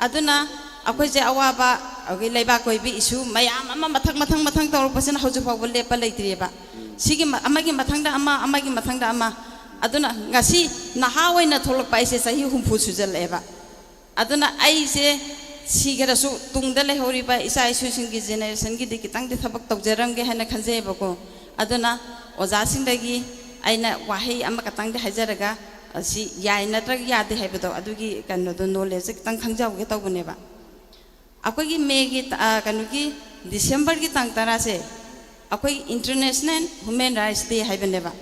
ꯑꯗꯨꯅ ꯑꯩꯈꯣꯏꯁꯦ ꯑꯋꯥꯕ, ꯑꯩꯈꯣꯏ ꯂꯩꯕꯥꯛ ꯀꯣꯏꯕꯤ issue ꯃꯌꯥꯝ ꯑꯃ ꯃꯊꯪ ꯃꯊꯪ ꯃꯊꯪ ꯇꯧꯔꯛꯄꯁꯤꯅ ꯍꯧꯖꯤꯛ ꯐꯥꯎꯕ ꯂꯦꯞꯄ ꯂꯩꯇ꯭ꯔꯤꯑꯕ꯫ ꯁꯤꯒꯤ ꯃ-, ꯑꯃꯒꯤ ꯃꯊꯪꯗ ꯑꯃ, ꯑꯃꯒꯤ ꯃꯊꯪꯗ ꯑꯃ꯫ ꯑꯗꯨꯅ ꯉꯁꯤ ꯅꯍꯥ ꯑꯣꯏꯅ ꯊꯣꯛꯂꯛꯄ ꯑꯩꯁꯦ ꯆꯍꯤ ꯍꯨꯝꯐꯨ ꯁꯨꯖꯜꯂꯛꯑꯦꯕ꯫ ꯑꯗꯨꯅ ꯑꯩꯁꯦ ꯁꯤꯈ꯭ꯔꯁꯨ ꯇꯨꯡꯗ ꯂꯩꯍꯧꯔꯤꯕ ꯏꯆꯥ ꯏꯁꯨꯁꯤꯡꯒꯤ generationꯒꯤꯗꯤ ꯈꯤꯇꯪꯗꯤ ꯊꯕꯛ ꯇꯧꯖꯔꯝꯒꯦ ꯍꯥꯏꯅ ꯈꯟꯖꯩꯑꯕꯀꯣ꯫ ꯑꯗꯨꯅ ꯑꯣꯖꯥꯁꯤꯡꯗꯒꯤ ꯑꯩꯅ ꯋꯥꯍꯩ ꯑꯃꯈꯛꯇꯪꯗꯤ ꯍꯥꯏꯖꯔꯒ, ꯑꯁꯤ ꯌꯥꯏ ꯅꯠꯇ꯭ꯔꯒ ꯌꯥꯗꯦ ꯍꯥꯏꯕꯗꯣ, ꯑꯗꯨꯒꯤ ꯀꯩꯅꯣꯗꯣ, knowledgeꯁꯦ ꯈꯤꯇꯪ ꯈꯪꯖꯍꯧꯒꯦ ꯇꯧꯕꯅꯦꯕ꯫ ꯑꯩꯈꯣꯏꯒꯤ ꯃꯦꯒꯤ ꯇ-, ꯑ, ꯀꯩꯅꯣꯒꯤ, Decemberꯒꯤ ꯇꯥꯡ ꯇꯔꯥꯁꯦ ꯑꯩꯈꯣꯏ International Human Rights Day ꯍꯥꯏꯕꯅꯦꯕ꯫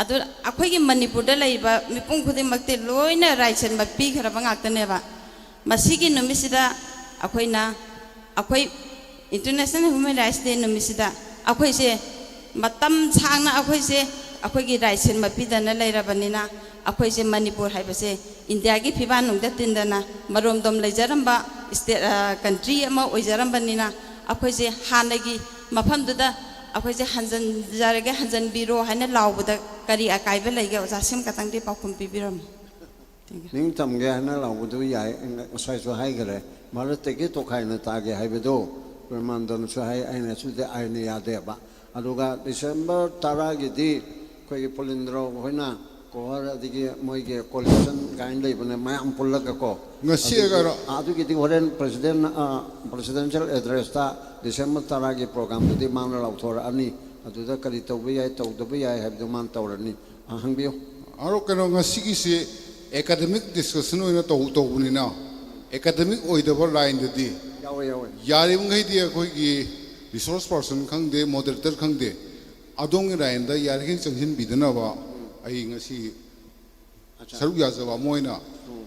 ꯑꯗꯨ ꯑꯩꯈꯣꯏꯒꯤ ꯃꯅꯤꯄꯨꯔꯗ ꯂꯩꯔꯤꯕ ꯃꯤꯄꯨꯝ ꯈꯨꯗꯤꯡꯃꯛꯇꯤ ꯂꯣꯏꯅ rights ꯑꯃ ꯄꯤꯈ꯭ꯔꯕ ꯉꯥꯛꯇꯅꯦꯕ꯫ ꯃꯁꯤꯒꯤ ꯅꯨꯃꯤꯠꯁꯤꯗ ꯑꯩꯈꯣꯏꯅ, ꯑꯩꯈꯣꯏ International Human Rights Day ꯅꯨꯃꯤꯠꯁꯤꯗ ꯑꯩꯈꯣꯏꯁꯦ ꯃꯇꯝ ꯁꯥꯡꯅ ꯑꯩꯈꯣꯏꯁꯦ ꯑꯩꯈꯣꯏꯒꯤ ꯔꯥꯏꯠꯁꯦ ꯃꯄꯤꯗꯅ ꯂꯩꯔꯕꯅꯤꯅ, ꯑꯩꯈꯣꯏꯁꯦ ꯃꯅꯤꯄꯨꯔ ꯍꯥꯏꯕꯁꯦ ꯏꯟꯗꯤꯌꯥꯒꯤ ꯐꯤꯕꯥꯟ ꯅꯨꯡꯗ ꯇꯤꯟꯗꯅ ꯃꯔꯣꯝꯗꯣꯝ ꯂꯩꯖꯔꯝꯕ ꯏꯁꯇꯦꯠ, ꯑ, ꯀꯟꯇ꯭ꯔꯤ ꯑꯃ ꯑꯣꯏꯖꯔꯝꯕꯅꯤꯅ, ꯑꯩꯈꯣꯏꯁꯦ ꯍꯥꯟꯅꯒꯤ ꯃꯐꯝꯗꯨꯗ ꯑꯩꯈꯣꯏꯁꯦ ꯍꯟꯖꯤꯟꯖꯔꯒꯦ, ꯍꯟꯖꯤꯟꯕꯤꯔꯣ ꯍꯥꯏꯅ ꯂꯥꯎꯕꯗ ꯀꯔꯤ ꯑꯀꯥꯏꯕ ꯂꯩꯒꯦ? ꯑꯣꯖꯥ ꯁꯤꯝ ꯈꯛꯇꯪꯗꯤ ꯄꯥꯎꯈꯨꯝ ꯄꯤꯕꯤꯔꯝꯃꯨ꯫ Thank you. ꯅꯤꯡꯇꯝꯒꯦ ꯍꯥꯏꯅ ꯂꯥꯎꯕꯗꯨ ꯌꯥꯏ, ꯉꯁꯥꯏꯁꯨ ꯍꯥꯏꯈꯔꯦ, ꯃꯔꯛꯇꯒꯤ ꯇꯣꯈꯥꯏꯅ ꯇꯥꯒꯦ ꯍꯥꯏꯕꯗꯨ ꯄ꯭ꯔꯦꯃꯥꯅꯟꯗꯅꯁꯨ ꯍꯥꯏ, ꯑꯩꯅꯁꯨꯗꯤ ꯑꯥꯏꯟꯅ ꯌꯥꯗꯦꯕ꯫ ꯑꯗꯨꯒ ꯗꯤꯁꯦꯝꯕꯔ ꯇꯔꯥꯒꯤꯗꯤ ꯑꯩꯈꯣꯏꯒꯤ ꯄꯨꯂꯤꯟꯗ꯭ꯔꯣ ꯍꯣꯏꯅ ꯀꯣꯍꯔ ꯑꯗꯒꯤ ꯃꯣꯏꯒꯤ ꯀꯣꯂꯤꯁꯟ ꯀꯥꯏꯅ ꯂꯩꯕꯅꯦ, ꯃꯌꯥꯝ ꯄꯨꯜꯂꯒꯀꯣ꯫ ꯉꯁꯤ ꯑꯗꯨꯒꯤ, ꯑꯒꯔ- ꯑꯗꯨꯒꯤꯗꯤ ꯍꯣꯔꯦꯟ ꯄ꯭ꯔꯁꯤꯗꯦꯟ, ꯑ, ꯄ꯭ꯔꯁꯤꯗꯦꯟꯁꯤꯌꯦꯜ ꯑꯦꯗ꯭ꯔꯦꯁꯇ ꯗꯤꯁꯦꯝꯕꯔ ꯇꯔꯥꯒꯤ ꯄ꯭ꯔꯣꯒ꯭ꯔꯥꯝꯗꯨꯗꯤ ꯃꯥꯅ ꯂꯥꯎꯊꯣꯔꯛꯑꯅꯤ꯫ ꯑꯗꯨꯗ ꯀꯔꯤ ꯇꯧꯕ ꯌꯥꯏ, ꯇꯧꯗꯕ ꯌꯥꯏ ꯍꯥꯏꯕꯗꯨ ꯃꯥꯅ ꯇꯧꯔꯅꯤ꯫ ꯑ, ꯍꯪꯕꯤꯌꯨ꯫ ꯑꯗꯣ ꯀꯩꯅꯣ, ꯉꯁꯤꯒꯤꯁꯤ ꯑꯦꯀꯥꯗꯃꯤꯛ ꯗꯤꯁꯀꯁꯟ ꯑꯣꯏꯅ ꯇꯧ-, ꯇꯧꯕꯅꯤꯅ, ꯑꯦꯀꯥꯗꯃꯤꯛ ꯑꯣꯏꯗꯕ ꯂꯥꯏꯟꯗꯗꯤ ꯌꯥꯎꯋꯦ, ꯌꯥꯎꯋꯦ꯫ ꯌꯥꯔꯤꯕꯃꯈꯩꯗꯤ ꯑꯩꯈꯣꯏꯒꯤ ꯔꯤꯁꯣꯔꯁ ꯄꯥꯔꯁꯟ ꯈꯪꯗꯦ, ꯃꯣꯗꯔꯦꯇꯔ ꯈꯪꯗꯦ, ꯑꯗꯣꯝꯒꯤ ꯂꯥꯏꯟꯗ ꯌꯥꯔꯤꯈꯩ ꯆꯪꯁꯤꯟꯕꯤꯗꯅꯕ ꯑꯩ ꯉꯁꯤ ꯑꯠꯆꯥ꯫ ꯁꯔꯨꯛ ꯌꯥꯖꯕ ꯑꯃ ꯑꯣꯏꯅ ꯎꯝ꯫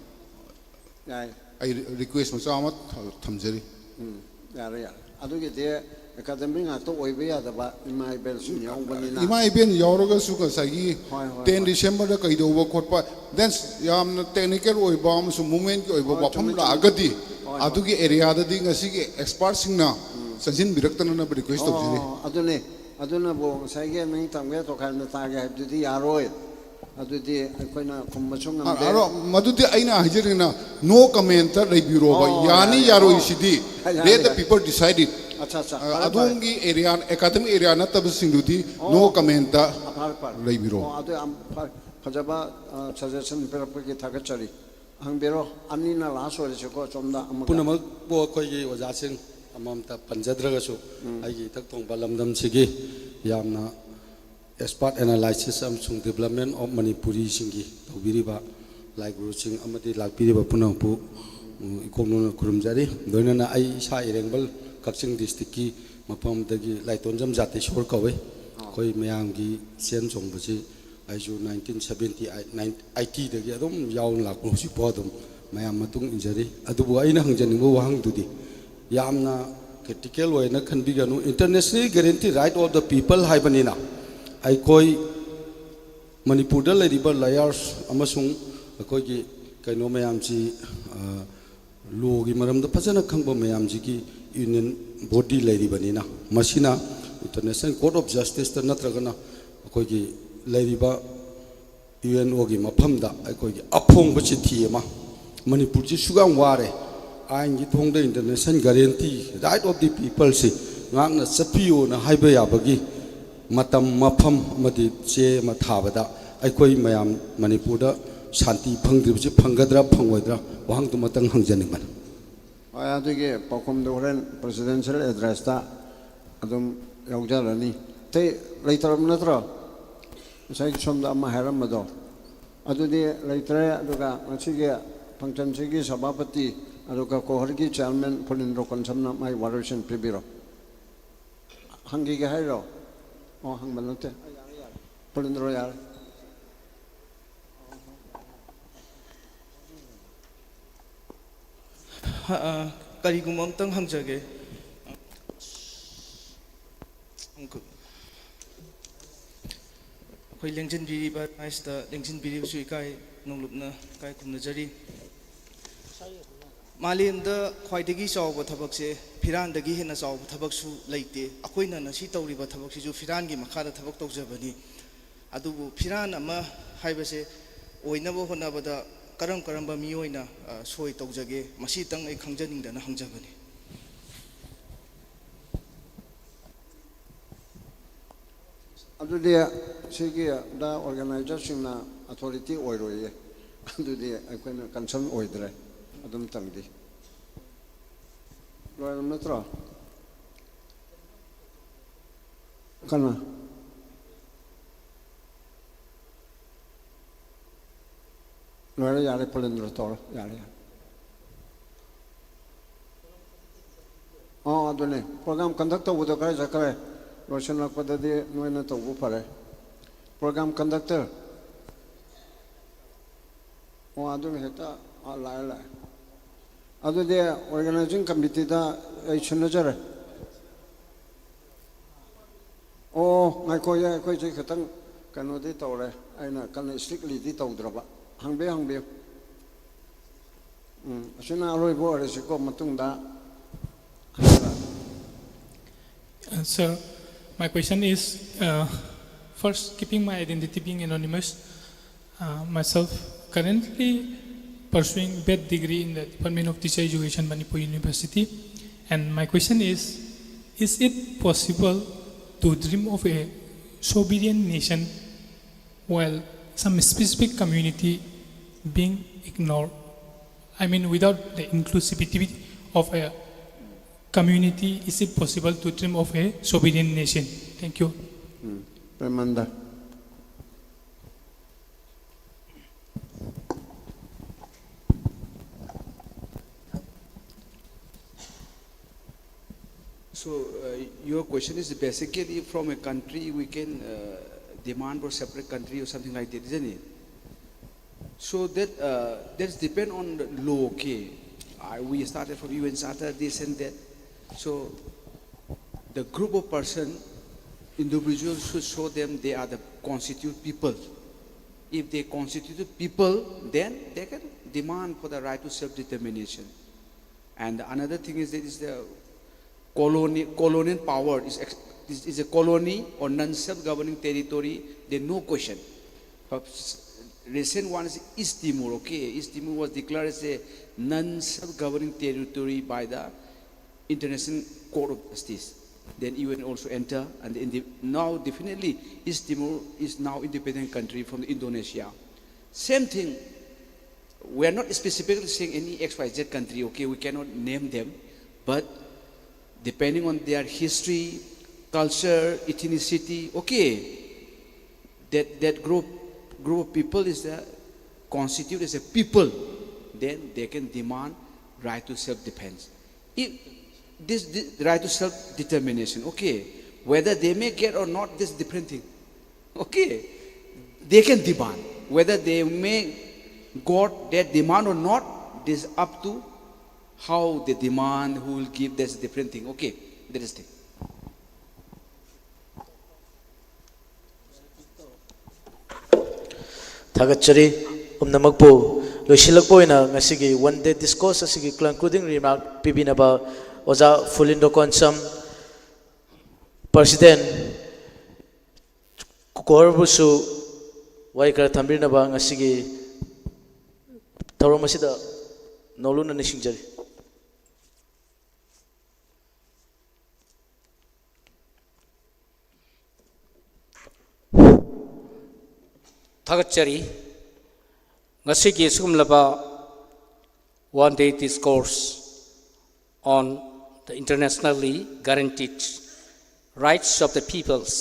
ꯌꯥꯏ꯫ ꯑꯩ ꯔꯤ-, ꯔꯤꯀ꯭ꯋꯦꯁ ꯃꯆꯥ ꯑꯃ ꯊ-, ꯊꯝꯖꯔꯤ꯫ ꯎꯝ, ꯌꯥꯔꯦ, ꯌꯥꯔꯦ꯫ ꯑꯗꯨꯒꯤꯗꯤ ꯑꯦꯀꯥꯗꯃꯤ ꯉꯥꯛꯇ ꯑꯣꯏꯕ ꯌꯥꯗꯕ, ꯏꯃꯥ ꯏꯕꯦꯜꯁꯤꯡ ꯌꯥꯎꯕꯅꯤꯅ꯫ ꯏꯃꯥ ꯏꯕꯦꯜ ꯌꯥꯎꯔꯒꯁꯨ ꯉꯁꯥꯏꯒꯤ ꯍꯣꯏ, ꯍꯣꯏ, ꯇꯦꯟ ꯍꯣꯏ꯫ ꯗꯤꯁꯦꯝꯕꯔꯗ ꯀꯩꯗꯧꯕ ꯈꯣꯠꯄ, ꯗꯦꯟꯁ ꯌꯥꯝꯅ ꯇꯦꯛꯅꯤꯀꯦꯜ ꯑꯣꯏꯕ ꯑꯃꯁꯨꯡ ꯃꯨꯞꯃꯦꯟꯠꯀꯤ ꯑꯣꯏꯕ ꯍꯣꯏ, ꯋꯥꯐꯝ ꯆꯨꯝꯃꯦ, ꯆꯨꯝꯃꯦ꯫ ꯂꯥꯛꯑꯒꯗꯤ ꯍꯣꯏ, ꯍꯣꯏ꯫ ꯑꯗꯨꯒꯤ ꯑꯦꯔꯤꯌꯥꯗꯗꯤ ꯉꯁꯤꯒꯤ ꯑꯦꯛꯁꯄꯥꯔꯠꯁꯤꯡꯅ ꯎꯝ꯫ ꯆꯪꯁꯤꯟꯕꯤꯔꯛꯇꯅꯅꯕ ꯔꯤꯀ꯭ꯋꯦꯁ ꯇꯧꯖꯔꯤ꯫ ꯑꯣ, ꯑꯗꯨꯅꯦ꯫ ꯑꯗꯨꯅꯕꯨ ꯉꯁꯥꯏꯒꯤ ꯅꯪ ꯇꯝꯒꯦ ꯇꯣꯈꯥꯏꯅ ꯇꯥꯒꯦ ꯍꯥꯏꯕꯗꯨꯗꯤ ꯌꯥꯔꯣꯏ꯫ ꯑꯗꯨꯗꯤ ꯑꯩꯈꯣꯏꯅ ꯈꯨꯝꯕꯁꯨ ꯉꯝꯗꯦ꯫ ꯑ-, ꯑꯗꯣ ꯃꯗꯨꯗꯤ ꯑꯩꯅ ꯍꯥꯏꯖꯔꯤꯅ, no comment ꯂꯩꯕꯤꯔꯣꯕ꯫ ꯑꯣ, ꯌꯥꯅꯤ ꯌꯥꯔꯦ, ꯌꯥꯔꯦ꯫ ꯌꯥꯔꯣꯏ ꯑꯣ꯫ ꯁꯤꯗꯤ ꯌꯥꯔꯦ, let the ꯌꯥꯔꯦ꯫ People decide it꯫ ꯑꯠꯆꯥ, ꯑꯠꯆꯥ꯫ ꯑ, ꯐꯔꯦ, ꯐꯔꯦ꯫ ꯑꯗꯣꯝꯒꯤ ꯑꯦꯔꯤꯌꯥ, ꯑꯦꯀꯥꯗꯃꯤꯛ ꯑꯦꯔꯤꯌꯥ ꯅꯠꯇꯕꯁꯤꯡꯗꯨꯗꯤ ꯑꯣ꯫ No comment꯫ ꯑ, ꯐꯔꯦ, ꯐꯔꯦ꯫ ꯂꯩꯕꯤꯔꯣ꯫ ꯑꯣ, ꯑꯗꯨ ꯌꯥꯝ ꯐꯔꯦ꯫ ꯐꯖꯕ, ꯑ, ꯁꯖꯦꯁꯟ ꯄꯤꯔꯛꯄꯒꯤ ꯊꯥꯒꯠꯆꯔꯤ꯫ ꯍꯪꯕꯤꯔꯣ꯫ ꯑꯅꯤꯅ ꯂꯥꯁ ꯑꯣꯏꯔꯁꯤꯀꯣ, ꯁꯣꯝꯗ ꯑꯃꯒ꯫ ꯄꯨꯝꯅꯃꯛꯄꯨ ꯑꯩꯈꯣꯏꯒꯤ ꯑꯣꯖꯥꯁꯤꯡ ꯑꯃꯃꯝꯇ ꯄꯟꯖꯗ꯭ꯔꯒꯁꯨ, ꯎꯝ꯫ ꯑꯩꯒꯤ ꯏꯊꯛ ꯊꯣꯡꯕ ꯂꯝꯗꯝꯁꯤꯒꯤ ꯌꯥꯝꯅ expert analysis ꯑꯃꯁꯨꯡ development of ꯃꯅꯤꯄꯨꯔꯤꯁꯤꯡꯒꯤ ꯇꯧꯕꯤꯔꯤꯕ ꯂꯥꯏ ꯒꯨꯔꯨꯁꯤꯡ ꯑꯃꯗꯤ ꯂꯥꯛꯄꯤꯔꯤꯕ ꯄꯨꯝꯅꯃꯛꯄꯨ, ꯎꯝ, ꯏꯀꯣꯛ ꯅꯣꯟꯅ ꯈꯨꯔꯨꯝꯖꯔꯤ꯫ ꯂꯣꯏꯅꯅ ꯑꯩ ꯏꯁꯥ ꯏꯔꯦꯡꯕꯜ ꯀꯛꯆꯤꯡ ꯗꯤꯁꯇ꯭ꯔꯤꯛꯀꯤ ꯃꯐꯝꯗꯒꯤ ꯂꯥꯏꯇꯣꯟꯖꯝ ꯖꯥꯇꯦꯁꯣꯔ ꯀꯧꯏ꯫ ꯑꯥ꯫ ꯑꯩꯈꯣꯏ ꯃꯌꯥꯝꯒꯤ ꯆꯦꯟ ꯆꯣꯡꯕꯁꯤ ꯑꯩꯁꯨ nineteen seventy eight, nine-, eighty ꯗꯒꯤ ꯑꯗꯨꯝ ꯌꯥꯎꯅ ꯂꯥꯛꯄ, ꯍꯧꯖꯤꯛꯐꯥꯎ ꯑꯗꯨꯝ ꯃꯌꯥꯝ ꯃꯇꯨꯡ ꯏꯟꯖꯔꯤ꯫ ꯑꯗꯨꯕꯨ ꯑꯩꯅ ꯍꯪꯖꯅꯤꯡꯕ ꯋꯥꯍꯪꯗꯨꯗꯤ, ꯌꯥꯝꯅ ꯀ꯭ꯔꯤꯇꯤꯀꯦꯜ ꯑꯣꯏꯅ ꯈꯟꯕꯤꯒꯅꯨ꯫ International Guarantee Right of the People ꯍꯥꯏꯕꯅꯤꯅ, ꯑꯩꯈꯣꯏ ꯃꯅꯤꯄꯨꯔꯗ ꯂꯩꯔꯤꯕ ꯂꯣꯌꯔꯁ ꯑꯃꯁꯨꯡ ꯑꯩꯈꯣꯏꯒꯤ ꯀꯩꯅꯣ ꯃꯌꯥꯝꯁꯤ, ꯑ, ꯂꯣꯒꯤ ꯃꯔꯝꯗ ꯐꯖꯅ ꯈꯪꯕ ꯃꯌꯥꯝꯁꯤꯒꯤ ꯌꯨꯅꯤꯌꯟ ꯕꯣꯗꯤ ꯂꯩꯔꯤꯕꯅꯤꯅ, ꯃꯁꯤꯅ ꯏꯟꯇꯔꯅꯦꯁꯅꯦꯜ ꯀꯣꯔꯠ ꯑꯣꯐ ꯖꯁꯇꯤꯁꯇ ꯅꯠꯇ꯭ꯔꯒꯅ ꯑꯩꯈꯣꯏꯒꯤ ꯂꯩꯔꯤꯕ ꯌꯨ ꯑꯦꯟ ꯑꯣꯒꯤ ꯃꯐꯝꯗ ꯑꯩꯈꯣꯏꯒꯤ ꯑꯐꯣꯡꯕ ꯆꯤꯊꯤ ꯑꯃ, ꯃꯅꯤꯄꯨꯔꯁꯤ ꯁꯨꯛ ꯌꯥꯝ ꯋꯥꯔꯦ, ꯑꯥꯏꯟꯒꯤ ꯊꯣꯡꯗ International Guarantee Right of the Peopleꯁꯤ ꯉꯥꯛꯅ ꯆꯠꯄꯤꯌꯣꯅ ꯍꯥꯏꯕ ꯌꯥꯕꯒꯤ ꯃꯇꯝ, ꯃꯐꯝ ꯑꯃꯗꯤ ꯆꯦ ꯑꯃ ꯊꯥꯕꯗ ꯑꯩꯈꯣꯏ ꯃꯌꯥꯝ ꯃꯅꯤꯄꯨꯔꯗ ꯁꯥꯟꯇꯤ ꯐꯪꯗ꯭ꯔꯤꯕꯁꯤ ꯐꯪꯒꯗ꯭ꯔꯥ ꯐꯪꯉꯣꯏꯗ꯭ꯔꯥ, ꯋꯥꯍꯪꯗꯨꯃꯇꯪ ꯍꯪꯖꯅꯤꯡꯕꯅꯤ꯫ ꯍꯣꯏ, ꯑꯗꯨꯒꯤ ꯄꯥꯎꯈꯨꯝꯗꯨ ꯍꯣꯔꯦꯟ presidential addressꯇ ꯑꯗꯨꯝ ꯌꯥꯎꯖꯔꯅꯤ꯫ ꯑꯇꯩ ꯂꯩꯇ꯭ꯔꯕ ꯅꯠꯇ꯭ꯔꯣ? ꯉꯁꯥꯏ ꯁꯣꯝꯗ ꯑꯃ ꯍꯥꯏꯔꯝꯕꯗꯣ꯫ ꯑꯗꯨꯗꯤ ꯂꯩꯇ꯭ꯔꯦ꯫ ꯑꯗꯨꯒ ꯉꯁꯤꯒꯤ functionꯁꯤꯒꯤ ꯁꯚꯥꯄꯇꯤ, ꯑꯗꯨꯒ ꯀꯣꯍꯔꯒꯤ chairman ꯐꯨꯂꯦꯟꯗ꯭ꯔꯣ ꯀꯟꯁꯝꯅ ꯃꯥꯒꯤ ꯋꯥꯔꯣꯏꯁꯤꯟ ꯄꯤꯕꯤꯔꯣ꯫ ꯍꯪꯈꯤꯒꯦ ꯍꯥꯏꯔꯣ? ꯑꯣ, ꯍꯪꯕ ꯅꯠꯇꯦ꯫ ꯐꯨꯂꯦꯟꯗ꯭ꯔꯣ, ꯌꯥꯔꯦ꯫ ꯑ, ꯀꯔꯤꯒꯨꯝꯕ ꯑꯝꯇꯪ ꯍꯪꯖꯒꯦ꯫ ꯑꯩꯈꯣꯏ ꯂꯦꯡꯁꯤꯟꯕꯤꯔꯤꯕ ꯃꯥꯏꯁꯤꯗ ꯂꯦꯡꯁꯤꯟꯕꯤꯔꯤꯕꯁꯨ ꯏꯀꯥꯏ ꯅꯣꯡꯂꯨꯞꯅ ꯏꯀꯥꯏ ꯈꯨꯝꯅꯖꯔꯤ꯫ ꯃꯥꯂꯦꯝꯗ ꯈ꯭ꯋꯥꯏꯗꯒꯤ ꯆꯥꯎꯕ ꯊꯕꯛꯁꯦ ꯐꯤꯔꯥꯟꯗꯒꯤ ꯍꯦꯟꯅ ꯆꯥꯎꯕ ꯊꯕꯛꯁꯨ ꯂꯩꯇꯦ꯫ ꯑꯩꯈꯣꯏꯅ ꯉꯁꯤ ꯇꯧꯔꯤꯕ ꯊꯕꯛꯁꯤꯁꯨ ꯐꯤꯔꯥꯟꯒꯤ ꯃꯈꯥꯗ ꯊꯕꯛ ꯇꯧꯖꯕꯅꯤ꯫ ꯑꯗꯨꯕꯨ ꯐꯤꯔꯥꯟ ꯑꯃ ꯍꯥꯏꯕꯁꯦ ꯑꯣꯏꯅꯕ ꯍꯣꯠꯅꯕꯗ ꯀꯔꯝ ꯀꯔꯝꯕ ꯃꯤꯑꯣꯏꯅ, ꯑ, ꯁꯣꯏ ꯇꯧꯖꯒꯦ? ꯃꯁꯤꯇꯪ ꯑꯩ ꯈꯪꯖꯅꯤꯡꯗꯅ ꯍꯪꯖꯕꯅꯤ꯫ ꯑꯗꯨꯗꯤ ꯁꯤꯒꯤ ꯗ organizerꯁꯤꯡꯅ authority ꯑꯣꯏꯔꯣꯏꯌꯦ꯫ ꯑꯗꯨꯗꯤ ꯑꯩꯈꯣꯏꯅ concern ꯑꯣꯏꯗ꯭ꯔꯦ꯫ ꯑꯗꯨꯝ ꯇꯪꯗꯤ꯫ ꯂꯣꯏꯔꯕ ꯅꯠꯇ꯭ꯔꯣ? ꯀꯅꯥ? ꯂꯣꯏꯔꯦ, ꯌꯥꯔꯦ, ꯐꯨꯂꯦꯟꯗ꯭ꯔꯣ ꯇꯧꯔꯣ, ꯌꯥꯔꯦ, ꯌꯥꯔꯦ꯫ ꯑꯣ, ꯑꯗꯨꯅꯦ, program conduct ꯇꯧꯕꯗꯣ ꯀꯥꯏ ꯆꯠꯈ꯭ꯔꯦ? ꯂꯣꯏꯁꯤꯜꯂꯛꯄꯗꯗꯤ ꯅꯣꯏꯅ ꯇꯧꯕ ꯐꯔꯦ꯫ Program conductor꯫ ꯑꯣ, ꯑꯗꯨꯅ ꯍꯦꯛꯇ, ꯑꯥ, ꯂꯥꯛꯑꯦ, ꯂꯥꯛꯑꯦ꯫ ꯑꯗꯨꯗꯤ organizing committeeꯗ ꯑꯩ ꯁꯤꯟꯅꯖꯔꯦ꯫ ꯑꯣ, ꯉꯥꯏꯈꯣ, ꯑꯩꯈꯣꯏꯁꯦ ꯈꯤꯇꯪ ꯀꯩꯅꯣꯗꯤ ꯇꯧꯔꯦ, ꯑꯩꯅ ꯀꯟꯅ strictlyꯗꯤ ꯇꯧꯗ꯭ꯔꯕ꯫ ꯍꯪꯕꯤꯌꯨ, ꯍꯪꯕꯤꯌꯨ꯫ ꯎꯝ, ꯑꯁꯤꯅ ꯑꯔꯣꯏꯕ ꯑꯣꯏꯔꯁꯤꯀꯣ, ꯃꯇꯨꯡꯗ꯫ Uh, sir, my question is, uh, first, keeping my identity being anonymous, uh, myself currently pursuing B.Ed degree in the Department of Teacher Education, Manipur University, and my question is, is it possible to dream of a sovereign nation while some specific community being ignored? I mean, without the inclusivity of a community, is it possible to dream of a sovereign nation? Thank you. Pemanda. So uh, your question is basically from a country we can uh, demand for separate country or something like that, isn't it? So that uh, that's depend on the law, okay? I, we started from U N Charter, this and that. So the group of person, individuals should show them they are the constitute people. If they constitute people, then they can demand for the right to self-determination. And another thing is that is the colony, colonial power is, ex- is, is a colony or non-self-governing territory. There's no question. But s- recent one is East Timor. Okay, East Timor was declared as a non-self-governing territory by the International Court of Justice. Then U N also enter, and in the, now definitely East Timor is now independent country from Indonesia. Same thing. We are not specifically saying any X Y Z country, okay, we cannot name them, but depending on their history, culture, ethnicity, okay, that, that group, group of people is the, constitute as a people, then they can demand right to self-defense. If this, this right to self-determination, okay, whether they may get or not, this is different thing. Okay, they can demand. Whether they may got their demand or not, this is up to How they demand, who will give, that's a different thing. Okay, that is thing. ꯊꯥꯒꯠꯆꯔꯤ꯫ ꯄꯨꯝꯅꯃꯛꯄꯨ꯫ ꯂꯣꯏꯁꯤꯜꯂꯛꯄ ꯑꯣꯏꯅ ꯉꯁꯤꯒꯤ one day discourse ꯑꯁꯤꯒꯤ concluding remark ꯄꯤꯕꯤꯅꯕ ꯑꯣꯖꯥ ꯐꯨꯂꯤꯟꯗꯣ Konsam, president ꯀꯣꯍꯔꯕꯨꯁꯨ ꯋꯥꯍꯩ ꯈꯔ ꯊꯝꯕꯤꯅꯕ ꯉꯁꯤꯒꯤ ꯊꯧꯔꯝ ꯑꯁꯤꯗ ꯅꯧꯂꯨꯅ ꯅꯤꯡꯁꯤꯡꯖꯔꯤ꯫ ꯊꯥꯒꯠꯆꯔꯤ꯫ ꯉꯁꯤꯒꯤ ꯑꯁꯤꯒꯨꯝꯂꯕ one day discourse on the internationally guaranteed rights of the peoples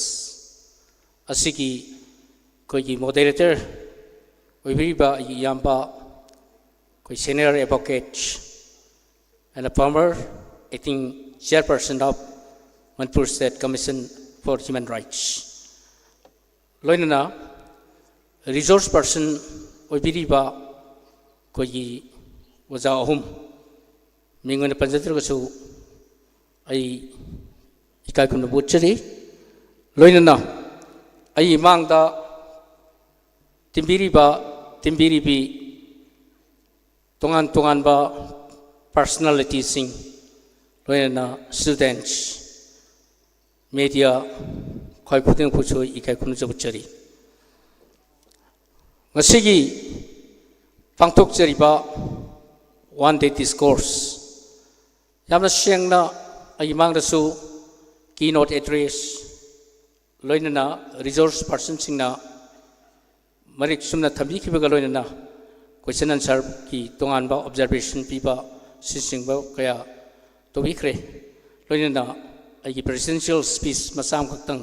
ꯑꯁꯤꯒꯤ ꯑꯩꯈꯣꯏꯒꯤ moderator ꯑꯣꯏꯕꯤꯔꯤꯕ ꯑꯩꯒꯤ ꯏꯌꯥꯝꯕ, ꯑꯩꯈꯣꯏ senior advocate and a former acting chairperson of Manipur State Commission for Human Rights, ꯂꯣꯏꯅꯅ resource person ꯑꯣꯏꯕꯤꯔꯤꯕ ꯑꯩꯈꯣꯏꯒꯤ ꯑꯣꯖꯥ ꯑꯍꯨꯝ, ꯃꯤꯡ ꯑꯣꯏꯅ ꯄꯟꯖꯗ꯭ꯔꯒꯁꯨ ꯑꯩ ꯏꯀꯥꯏ ꯈꯨꯝꯅꯕ ꯎꯠꯆꯔꯤ꯫ ꯂꯣꯏꯅꯅ ꯑꯩ ꯃꯥꯡꯗ ꯇꯤꯟꯕꯤꯔꯤꯕ, ꯇꯤꯟꯕꯤꯔꯤꯕꯤ ꯇꯣꯉꯥꯟ ꯇꯣꯉꯥꯟꯕ personalityꯁꯤꯡ, ꯂꯣꯏꯅꯅ students, media, ꯈ꯭ꯋꯥꯏ ꯈꯨꯗꯤꯡꯃꯛꯄꯨꯁꯨ ꯏꯀꯥꯏ ꯈꯨꯝꯅꯖꯕ ꯎꯠꯆꯔꯤ꯫ ꯉꯁꯤꯒꯤ ꯄꯥꯡꯊꯣꯛꯆꯔꯤꯕ one day discourse, ꯌꯥꯝꯅ ꯁꯦꯡꯅ ꯑꯩꯒꯤ ꯃꯥꯡꯗꯁꯨ keynote address, ꯂꯣꯏꯅꯅ resource personꯁꯤꯡꯅ ꯃꯔꯤꯛ ꯆꯨꯝꯅ ꯊꯝꯕꯤꯈꯤꯕꯒ ꯂꯣꯏꯅꯅ question answerꯒꯤ ꯇꯣꯉꯥꯟꯕ observation ꯄꯤꯕ, ꯑꯁꯤꯅꯆꯤꯡꯕ ꯀꯌꯥ ꯇꯧꯕꯤꯈ꯭ꯔꯦ꯫ ꯂꯣꯏꯅꯅ ꯑꯩꯒꯤ presidential speech ꯃꯆꯥ ꯑꯃꯈꯛꯇꯪ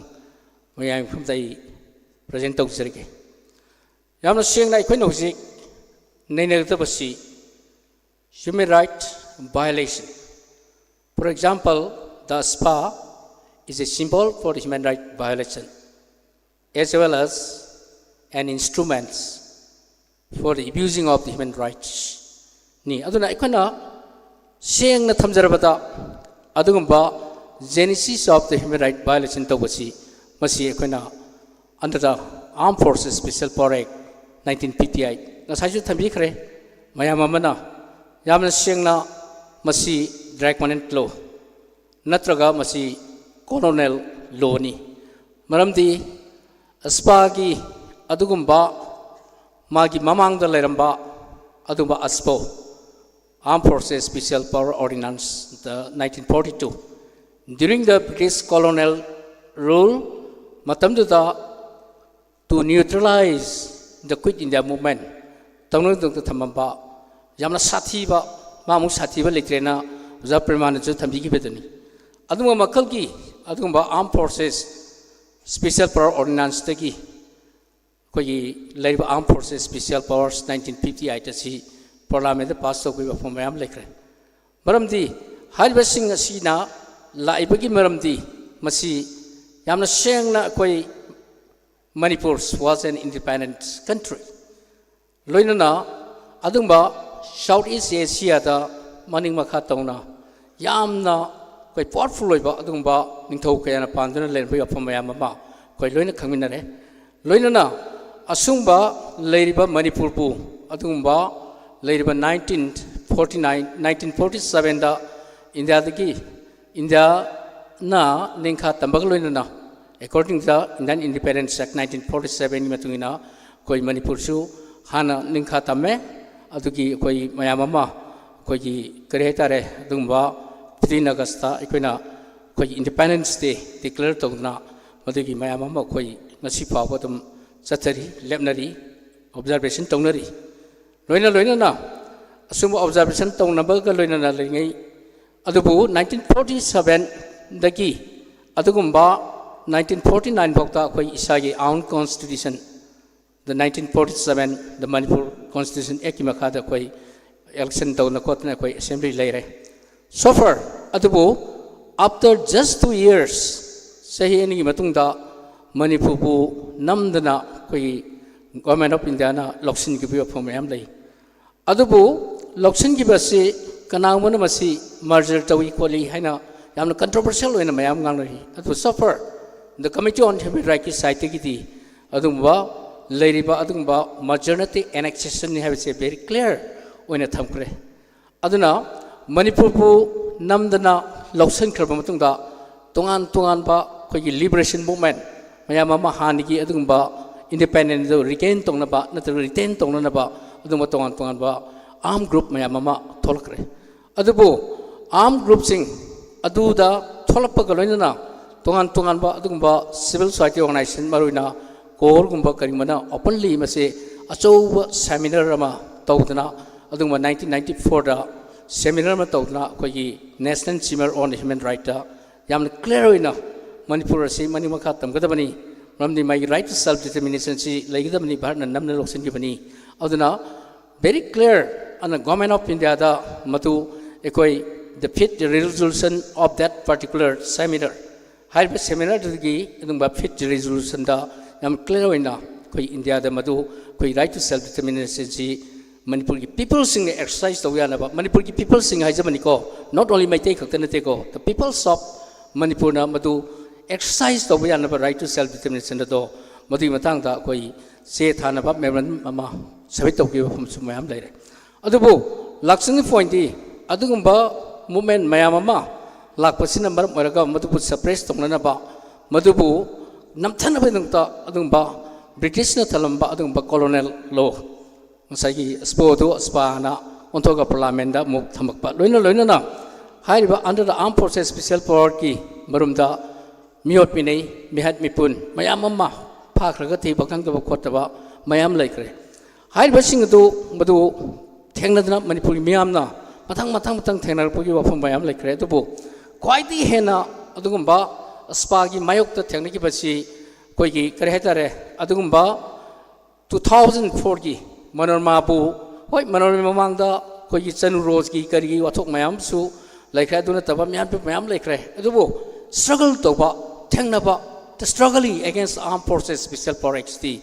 ꯃꯌꯥꯝꯒꯤ ꯃꯐꯝꯗ ꯑꯩ present ꯇꯧꯖꯔꯒꯦ꯫ ꯌꯥꯝꯅ ꯁꯦꯡꯅ ꯑꯩꯈꯣꯏꯅ ꯍꯧꯖꯤꯛ ꯅꯩꯅꯒꯗꯕꯁꯤ human right violation. For example, the AFSPA is a symbol for human right violation as well as an instrument for the abusing of the human rights ꯅꯤ꯫ ꯑꯗꯨꯅ ꯑꯩꯈꯣꯏꯅ ꯁꯦꯡꯅ ꯊꯝꯖꯔꯕꯗ, ꯑꯗꯨꯒꯨꯝꯕ genesis of the human right violation ꯇꯧꯕꯁꯤ, ꯃꯁꯤ ꯑꯩꯈꯣꯏꯅ under the Armed Forces Special Power Act nineteen fifty eight, ꯉꯁꯥꯏꯁꯨ ꯊꯝꯕꯤꯈ꯭ꯔꯦ ꯃꯌꯥꯝ ꯑꯃꯅ, ꯌꯥꯝꯅ ꯁꯦꯡꯅ ꯃꯁꯤ draconian law ꯅꯠꯇ꯭ꯔꯒ ꯃꯁꯤ colonial lawꯅꯤ꯫ ꯃꯔꯝꯗꯤ AFSPAꯒꯤ ꯑꯗꯨꯒꯨꯝꯕ ꯃꯥꯒꯤ ꯃꯃꯥꯡꯗ ꯂꯩꯔꯝꯕ ꯑꯗꯨꯒꯨꯝꯕ ASPO, Armed Forces Special Power Ordinance, the nineteen forty two, during the British colonial rule ꯃꯇꯝꯗꯨꯗ, to neutralize the Quit India Movement ꯇꯧꯅꯗꯨꯅ ꯊꯝꯃꯝꯕ, ꯌꯥꯝꯅ ꯁꯥꯊꯤꯕ, ꯃꯥꯃꯨꯛ ꯁꯥꯊꯤꯕ ꯂꯩꯇ꯭ꯔꯦꯅ ꯑꯣꯖꯥ ꯄ꯭ꯔꯦꯃꯥꯅꯟꯗꯁꯨ ꯊꯝꯕꯤꯈꯤꯕꯗꯨꯅꯤ꯫ ꯑꯗꯨꯒꯨꯝꯕ ꯃꯈꯜꯒꯤ ꯑꯗꯨꯒꯨꯝꯕ Armed Forces Special Power Ordinanceꯇꯒꯤ ꯑꯩꯈꯣꯏꯒꯤ ꯂꯩꯔꯤꯕ Armed Forces Special Powers nineteen fifty eight ꯑꯁꯤ Parliamentꯇ pass ꯇꯧꯈꯤꯕ ꯋꯥꯐꯝ ꯃꯌꯥꯝ ꯂꯩꯈ꯭ꯔꯦ꯫ ꯃꯔꯝꯗꯤ ꯍꯥꯏꯔꯤꯕꯁꯤꯡ ꯑꯁꯤꯅ ꯂꯥꯛꯏꯕꯒꯤ ꯃꯔꯝꯗꯤ, ꯃꯁꯤ ꯌꯥꯝꯅ ꯁꯦꯡꯅ ꯑꯩꯈꯣꯏ Manipur was an independent country꯫ ꯂꯣꯏꯅꯅ ꯑꯗꯨꯒꯨꯝꯕ South East Asiaꯗ ꯃꯅꯤꯡ ꯃꯈꯥ ꯇꯧꯅ ꯌꯥꯝꯅ ꯑꯩꯈꯣꯏ powerful ꯑꯣꯏꯕ ꯑꯗꯨꯒꯨꯝꯕ ꯅꯤꯡꯊꯧ ꯀꯌꯥꯅ ꯄꯥꯟꯗꯨꯅ ꯂꯩꯔꯝꯕꯒꯤ ꯋꯥꯐꯝ ꯃꯌꯥꯝ ꯑꯃ ꯑꯩꯈꯣꯏ ꯂꯣꯏꯅ ꯈꯪꯃꯤꯟꯅꯔꯦ꯫ ꯂꯣꯏꯅꯅ ꯑꯁꯨꯝꯕ ꯂꯩꯔꯤꯕ ꯃꯅꯤꯄꯨꯔꯕꯨ, ꯑꯗꯨꯒꯨꯝꯕ ꯂꯩꯔꯤꯕ nineteen forty nine, nineteen forty sevenꯗ ꯏꯟꯗꯤꯌꯥꯗꯒꯤ, ꯏꯟꯗꯤꯌꯥꯅ ꯅꯤꯡꯈꯥ ꯇꯝꯕꯒ ꯂꯣꯏꯅꯅ, according to the Indian Independence Act nineteen forty sevenꯒꯤ ꯃꯇꯨꯡ ꯏꯟꯅ ꯑꯩꯈꯣꯏ ꯃꯅꯤꯄꯨꯔꯁꯨ ꯍꯥꯟꯅ ꯅꯤꯡꯈꯥ ꯇꯝꯃꯦ꯫ ꯑꯗꯨꯒꯤ ꯑꯩꯈꯣꯏ ꯃꯌꯥꯝ ꯑꯃ ꯑꯩꯈꯣꯏꯒꯤ ꯀꯔꯤ ꯍꯥꯏꯇꯥꯔꯦ, ꯑꯗꯨꯒꯨꯝꯕ fifteen Augustꯇ ꯑꯩꯈꯣꯏꯅ ꯑꯩꯈꯣꯏꯒꯤ Independence Day declare ꯇꯧꯗꯨꯅ, ꯃꯗꯨꯒꯤ ꯃꯌꯥꯝ ꯑꯃ ꯑꯩꯈꯣꯏ ꯉꯁꯤ ꯐꯥꯎꯕ ꯑꯗꯨꯝ ꯆꯠꯊꯔꯤ, ꯂꯦꯞꯅꯔꯤ, observation ꯇꯧꯅꯔꯤ꯫ ꯂꯣꯏꯅ ꯂꯣꯏꯅꯅ ꯑꯁꯨꯝꯕ observation ꯇꯧꯅꯕꯒ ꯂꯣꯏꯅꯅ ꯂꯩꯔꯤꯉꯩ, ꯑꯗꯨꯕꯨ nineteen forty sevenꯗꯒꯤ ꯑꯗꯨꯒꯨꯝꯕ nineteen forty nine ꯐꯥꯎꯗ ꯑꯩꯈꯣꯏ ꯏꯁꯥꯒꯤ own constitution, the nineteen forty seven, the Manipur Constitution Actꯀꯤ ꯃꯈꯥꯗ ꯑꯩꯈꯣꯏ election ꯇꯧꯗꯅ ꯈꯣꯠꯇꯅ ꯑꯩꯈꯣꯏ assembly ꯂꯩꯔꯦ꯫ So far, ꯑꯗꯨꯕꯨ after just two years, ꯆꯍꯤ ꯑꯅꯤꯒꯤ ꯃꯇꯨꯡꯗ ꯃꯅꯤꯄꯨꯔꯕꯨ ꯅꯝꯗꯅ ꯑꯩꯈꯣꯏꯒꯤ Government of Indiaꯅ ꯂꯧꯁꯤꯟꯈꯤꯕꯒꯤ ꯋꯥꯐꯝ ꯃꯌꯥꯝ ꯂꯩ꯫ ꯑꯗꯨꯕꯨ ꯂꯧꯁꯤꯟꯈꯤꯕ ꯑꯁꯤ ꯀꯅꯥꯒꯨꯝꯕꯅ ꯃꯁꯤ ꯃꯔꯖꯔ ꯇꯧꯏ ꯈꯣꯠꯂꯤ ꯍꯥꯏꯅ ꯌꯥꯝꯅ ꯀꯟꯇ꯭ꯔꯣꯚꯔꯁꯤꯌꯦꯜ ꯑꯣꯏꯅ ꯃꯌꯥꯝ ꯉꯥꯡꯅꯔꯤ꯫ ꯑꯗꯨꯕꯨ ꯁꯣ ꯐꯥꯔ ꯗ ꯀꯃꯤꯇꯤ ꯑꯣꯟ ꯍ꯭ꯌꯨꯃꯦꯟ ꯔꯥꯏꯠꯀꯤ ꯁꯥꯏꯠꯇꯒꯤꯗꯤ ꯑꯗꯨꯒꯨꯝꯕ ꯂꯩꯔꯤꯕ ꯑꯗꯨꯒꯨꯝꯕ ꯃꯔꯖꯔ ꯅꯠꯇꯦ, ꯑꯦꯅꯦꯛꯁꯦꯁꯟꯅꯤ ꯍꯥꯏꯕꯁꯦ ꯚꯦꯔꯤ ꯀ꯭ꯂꯤꯌꯥꯔ ꯑꯣꯏꯅ ꯊꯝꯈ꯭ꯔꯦ꯫ ꯑꯗꯨꯅ ꯃꯅꯤꯄꯨꯔꯕꯨ ꯅꯝꯗꯅ ꯂꯧꯁꯤꯟꯈ꯭ꯔꯕ ꯃꯇꯨꯡꯗ ꯇꯣꯉꯥꯟ ꯇꯣꯉꯥꯟꯕ ꯑꯩꯈꯣꯏꯒꯤ ꯂꯤꯕꯔꯦꯁꯟ ꯃꯨꯚꯃꯦꯟ ꯃꯌꯥꯝ ꯑꯃ, ꯍꯥꯟꯅꯒꯤ ꯑꯗꯨꯒꯨꯝꯕ ꯏꯟꯗꯤꯄꯦꯟꯗꯦꯟꯁꯗꯨ ꯔꯤꯒꯦꯟ ꯇꯧꯅꯕ ꯅꯠꯇ꯭ꯔꯒ ꯔꯤꯇꯦꯟ ꯇꯧꯅꯅꯕ ꯑꯗꯨꯒꯨꯝꯕ ꯇꯣꯉꯥꯟ ꯇꯣꯉꯥꯟꯕ ꯑꯥꯔꯝ ꯒ꯭ꯔꯨꯞ ꯃꯌꯥꯝ ꯑꯃ ꯊꯣꯛꯂꯛꯈ꯭ꯔꯦ꯫ ꯑꯗꯨꯕꯨ ꯑꯥꯔꯝ ꯒ꯭ꯔꯨꯞꯁꯤꯡ ꯑꯗꯨꯗ ꯊꯣꯛꯂꯛꯄꯒ ꯂꯣꯏꯅꯅ ꯇꯣꯉꯥꯟ ꯇꯣꯉꯥꯟꯕ ꯑꯗꯨꯒꯨꯝꯕ ꯁꯤꯚꯤꯜ ꯁꯣꯁꯥꯏꯇꯤ ꯑꯣꯔꯒꯅꯥꯏꯖꯦꯁꯟ, ꯃꯔꯨꯑꯣꯏꯅ ꯀꯣꯔꯒꯨꯝꯕ ꯀꯔꯤꯒꯨꯝꯕꯅ ꯑꯣꯄꯟꯂꯤ ꯃꯁꯤ ꯑꯆꯧꯕ ꯁꯦꯃꯤꯅꯥꯔ ꯑꯃ ꯇꯧꯗꯅ, ꯑꯗꯨꯒꯨꯝꯕ ꯅꯥꯏꯟꯇꯤꯟ ꯅꯥꯏꯟꯇꯤ ꯐꯣꯔꯗ ꯁꯦꯃꯤꯅꯥꯔ ꯑꯃ ꯇꯧꯗꯅ ꯑꯩꯈꯣꯏꯒꯤ National Seminar on Human Rightꯇ ꯌꯥꯝꯅ ꯀ꯭ꯂꯤꯌꯥꯔ ꯑꯣꯏꯅ ꯃꯅꯤꯄꯨꯔ ꯑꯁꯤ ꯃꯅꯤꯡ ꯃꯈꯥ ꯇꯝꯒꯗꯕꯅꯤ, ꯃꯔꯝꯗꯤ ꯃꯥꯒꯤ right to self determinationꯁꯤ ꯂꯩꯒꯗꯕꯅꯤ, ꯚꯥꯔꯠꯅ ꯅꯝꯅ ꯂꯧꯁꯤꯟꯈꯤꯕꯅꯤ꯫ ꯑꯗꯨꯅ ꯚꯦꯔꯤ ꯀ꯭ꯂꯤꯌꯥꯔ ꯑꯅ ꯒꯣꯔꯃꯦꯟ ꯑꯣꯐ ꯏꯟꯗꯤꯌꯥꯗ ꯃꯗꯨ ꯑꯩꯈꯣꯏ the fifth resolution of that particular seminar, ꯍꯥꯏꯔꯤꯕ ꯁꯦꯃꯤꯅꯥꯔꯗꯨꯒꯤ ꯑꯗꯨꯒꯨꯝꯕ ꯐꯤꯐꯠ ꯔꯤꯖꯣꯂꯨꯁꯟꯗ ꯌꯥꯝ ꯀ꯭ꯂꯤꯌꯥꯔ ꯑꯣꯏꯅ ꯑꯩꯈꯣꯏ ꯏꯟꯗꯤꯌꯥꯗ ꯃꯗꯨ ꯑꯩꯈꯣꯏ right to self determinationꯁꯤ ꯃꯅꯤꯄꯨꯔꯒꯤ ꯄꯤꯄꯜꯁꯤꯡꯅ ꯑꯦꯛꯁꯔꯁꯥꯏꯁ ꯇꯧꯕ ꯌꯥꯅꯕ, ꯃꯅꯤꯄꯨꯔꯒꯤ ꯄꯤꯄꯜꯁꯤꯡ ꯍꯥꯏꯖꯕꯅꯤꯀꯣ, not only ꯃꯩꯇꯩ ꯈꯛꯇ ꯅꯠꯇꯦꯀꯣ, the peoples of ꯃꯅꯤꯄꯨꯔꯅ ꯃꯗꯨ ꯑꯦꯛꯁꯔꯁꯥꯏꯁ ꯇꯧꯕ ꯌꯥꯅꯕ right to self determination ꯑꯗꯣ, ꯃꯗꯨꯒꯤ ꯃꯇꯥꯡꯗ ꯑꯩꯈꯣꯏ ꯆꯦ ꯊꯥꯅꯕ ꯃꯦꯃꯣꯔꯦꯟꯗꯝ ꯑꯃ ꯁꯕꯃꯤꯠ ꯇꯧꯈꯤꯕ ꯃꯐꯝꯁꯨ ꯃꯌꯥꯝ ꯂꯩꯔꯦ꯫ ꯑꯗꯨꯕꯨ ꯂꯥꯛꯆꯅꯤꯡꯉꯤ ꯄꯣꯏꯟꯗꯤ, ꯑꯗꯨꯒꯨꯝꯕ ꯃꯨꯚꯃꯦꯟ ꯃꯌꯥꯝ ꯑꯃ ꯂꯥꯛꯄꯁꯤꯅ ꯃꯔꯝ ꯑꯣꯏꯔꯒ ꯃꯗꯨꯕꯨ ꯁꯄ꯭ꯔꯦꯁ ꯇꯧꯅꯅꯕ, ꯃꯗꯨꯕꯨ ꯅꯝꯊꯅꯕꯒꯤꯗꯃꯛꯇ ꯑꯗꯨꯒꯨꯝꯕ ꯕ꯭ꯔꯤꯇꯤꯁꯅ ꯊꯝꯂꯝꯕ ꯑꯗꯨꯒꯨꯝꯕ ꯀꯣꯂꯣꯅꯦꯜ ꯂꯣ, ꯉꯁꯥꯏꯒꯤ ꯁ꯭ꯄꯣꯗꯨ ꯑꯁꯄꯥꯅ ꯑꯣꯟꯊꯣꯛꯑꯒ ꯄꯥꯔꯂꯥꯃꯦꯟꯗ ꯑꯃꯨꯛ ꯊꯝꯃꯛꯄ, ꯂꯣꯏꯅ ꯂꯣꯏꯅꯅ ꯍꯥꯏꯔꯤꯕ under the armed forces special powerꯒꯤ ꯃꯔꯨꯝꯗ ꯃꯤꯑꯣꯠ ꯃꯤꯅꯩ, ꯃꯤꯍꯥꯠ ꯃꯤꯄꯨꯟ ꯃꯌꯥꯝ ꯑꯃ, ꯐꯥꯈ꯭ꯔꯒ ꯊꯤꯕ ꯈꯪꯗꯕ ꯈꯣꯠꯇꯕ ꯃꯌꯥꯝ ꯂꯩꯈ꯭ꯔꯦ꯫ ꯍꯥꯏꯔꯤꯕꯁꯤꯡ ꯑꯗꯨ, ꯃꯗꯨ ꯊꯦꯡꯅꯗꯅ ꯃꯅꯤꯄꯨꯔꯒꯤ ꯃꯤꯌꯥꯝꯅ ꯃꯊꯪ, ꯃꯊꯪ, ꯃꯊꯪ ꯊꯦꯡꯅꯔꯛꯄꯒꯤ ꯋꯥꯐꯝ ꯃꯌꯥꯝ ꯂꯩꯈ꯭ꯔꯦ꯫ ꯑꯗꯨꯕꯨ ꯈ꯭ꯋꯥꯏꯗꯒꯤ ꯍꯦꯟꯅ ꯑꯗꯨꯒꯨꯝꯕ ꯑꯁꯄꯥꯒꯤ ꯃꯥꯌꯣꯛꯇ ꯊꯦꯡꯅꯈꯤꯕꯁꯤ ꯑꯩꯈꯣꯏꯒꯤ, ꯀꯔꯤ ꯍꯥꯏꯇꯥꯔꯦ, ꯑꯗꯨꯒꯨꯝꯕ two thousand fourꯒꯤ ꯃꯅꯣꯔꯃꯥꯕꯨ, ꯍꯣꯏ, ꯃꯅꯣꯔꯃꯥ ꯃꯃꯥꯡꯗ ꯑꯩꯈꯣꯏꯒꯤ ꯆꯅꯨ ꯔꯣꯖꯀꯤ ꯀꯔꯤꯒꯤ ꯋꯥꯊꯣꯛ ꯃꯌꯥꯝꯁꯨ ꯂꯩꯈ꯭ꯔꯦ, ꯑꯗꯨ ꯅꯠꯇꯕ ꯃꯌꯥꯝ, ꯃꯌꯥꯝ ꯂꯩꯈ꯭ꯔꯦ꯫ ꯑꯗꯨꯕꯨ ꯁ꯭ꯇ꯭ꯔꯒꯜ ꯇꯧꯕ, ꯊꯦꯡꯅꯕ, the struggling against armed forces special power actꯁꯤ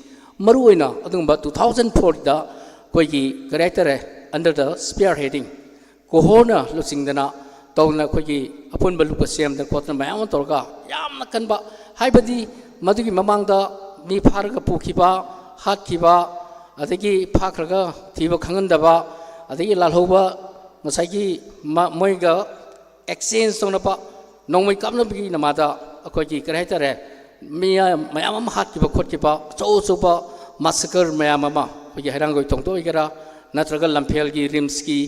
ꯃꯔꯨꯑꯣꯏꯅ ꯑꯗꯨꯒꯨꯝꯕ two thousand fourꯗ ꯑꯩꯈꯣꯏꯒꯤ, ꯀꯔꯤ ꯍꯥꯏꯇꯥꯔꯦ, under the spearheading ꯀꯣꯍꯣꯔꯅ ꯂꯨꯆꯤꯡꯗꯅ ꯇꯧꯗꯅ ꯑꯩꯈꯣꯏꯒꯤ ꯑꯄꯨꯟꯕ ꯂꯨꯞꯀ ꯁꯦꯝꯗꯅ ꯈꯣꯠꯇꯅ ꯃꯌꯥꯝ ꯑꯃ ꯇꯧꯔꯒ ꯌꯥꯝꯅ ꯀꯟꯕ, ꯍꯥꯏꯕꯗꯤ ꯃꯗꯨꯒꯤ ꯃꯃꯥꯡꯗ ꯃꯤ ꯐꯥꯔꯒ ꯄꯨꯈꯤꯕ, ꯍꯥꯠꯈꯤꯕ, ꯑꯗꯒꯤ ꯐꯥꯈ꯭ꯔꯒ ꯊꯤꯕ ꯈꯪꯍꯟꯗꯕ, ꯑꯗꯒꯤ ꯂꯥꯜꯍꯧꯕ ꯉꯁꯥꯏꯒꯤ ꯃ-, ꯃꯣꯏꯒ exchange ꯇꯧꯅꯕ, ꯅꯣꯡꯃꯩ ꯀꯥꯞꯅꯕꯒꯤ ꯅꯃꯥꯗ ꯑꯩꯈꯣꯏꯒꯤ ꯀꯔꯤ ꯍꯥꯏꯇꯥꯔꯦ, ꯃꯤ ꯃꯌꯥꯝ ꯑꯃ ꯍꯥꯠꯈꯤꯕ ꯈꯣꯠꯈꯤꯕ, ꯑꯆꯧ ꯑꯆꯧꯕ massacre ꯃꯌꯥꯝ ꯑꯃ ꯑꯩꯈꯣꯏꯒꯤ ꯍꯩꯔꯥꯡꯒꯣꯏ ꯊꯣꯡꯗ ꯑꯣꯏꯒꯦꯔꯥ, ꯅꯠꯇ꯭ꯔꯒ ꯂꯝꯐꯦꯜꯒꯤ ꯔꯤꯝꯁꯀꯤ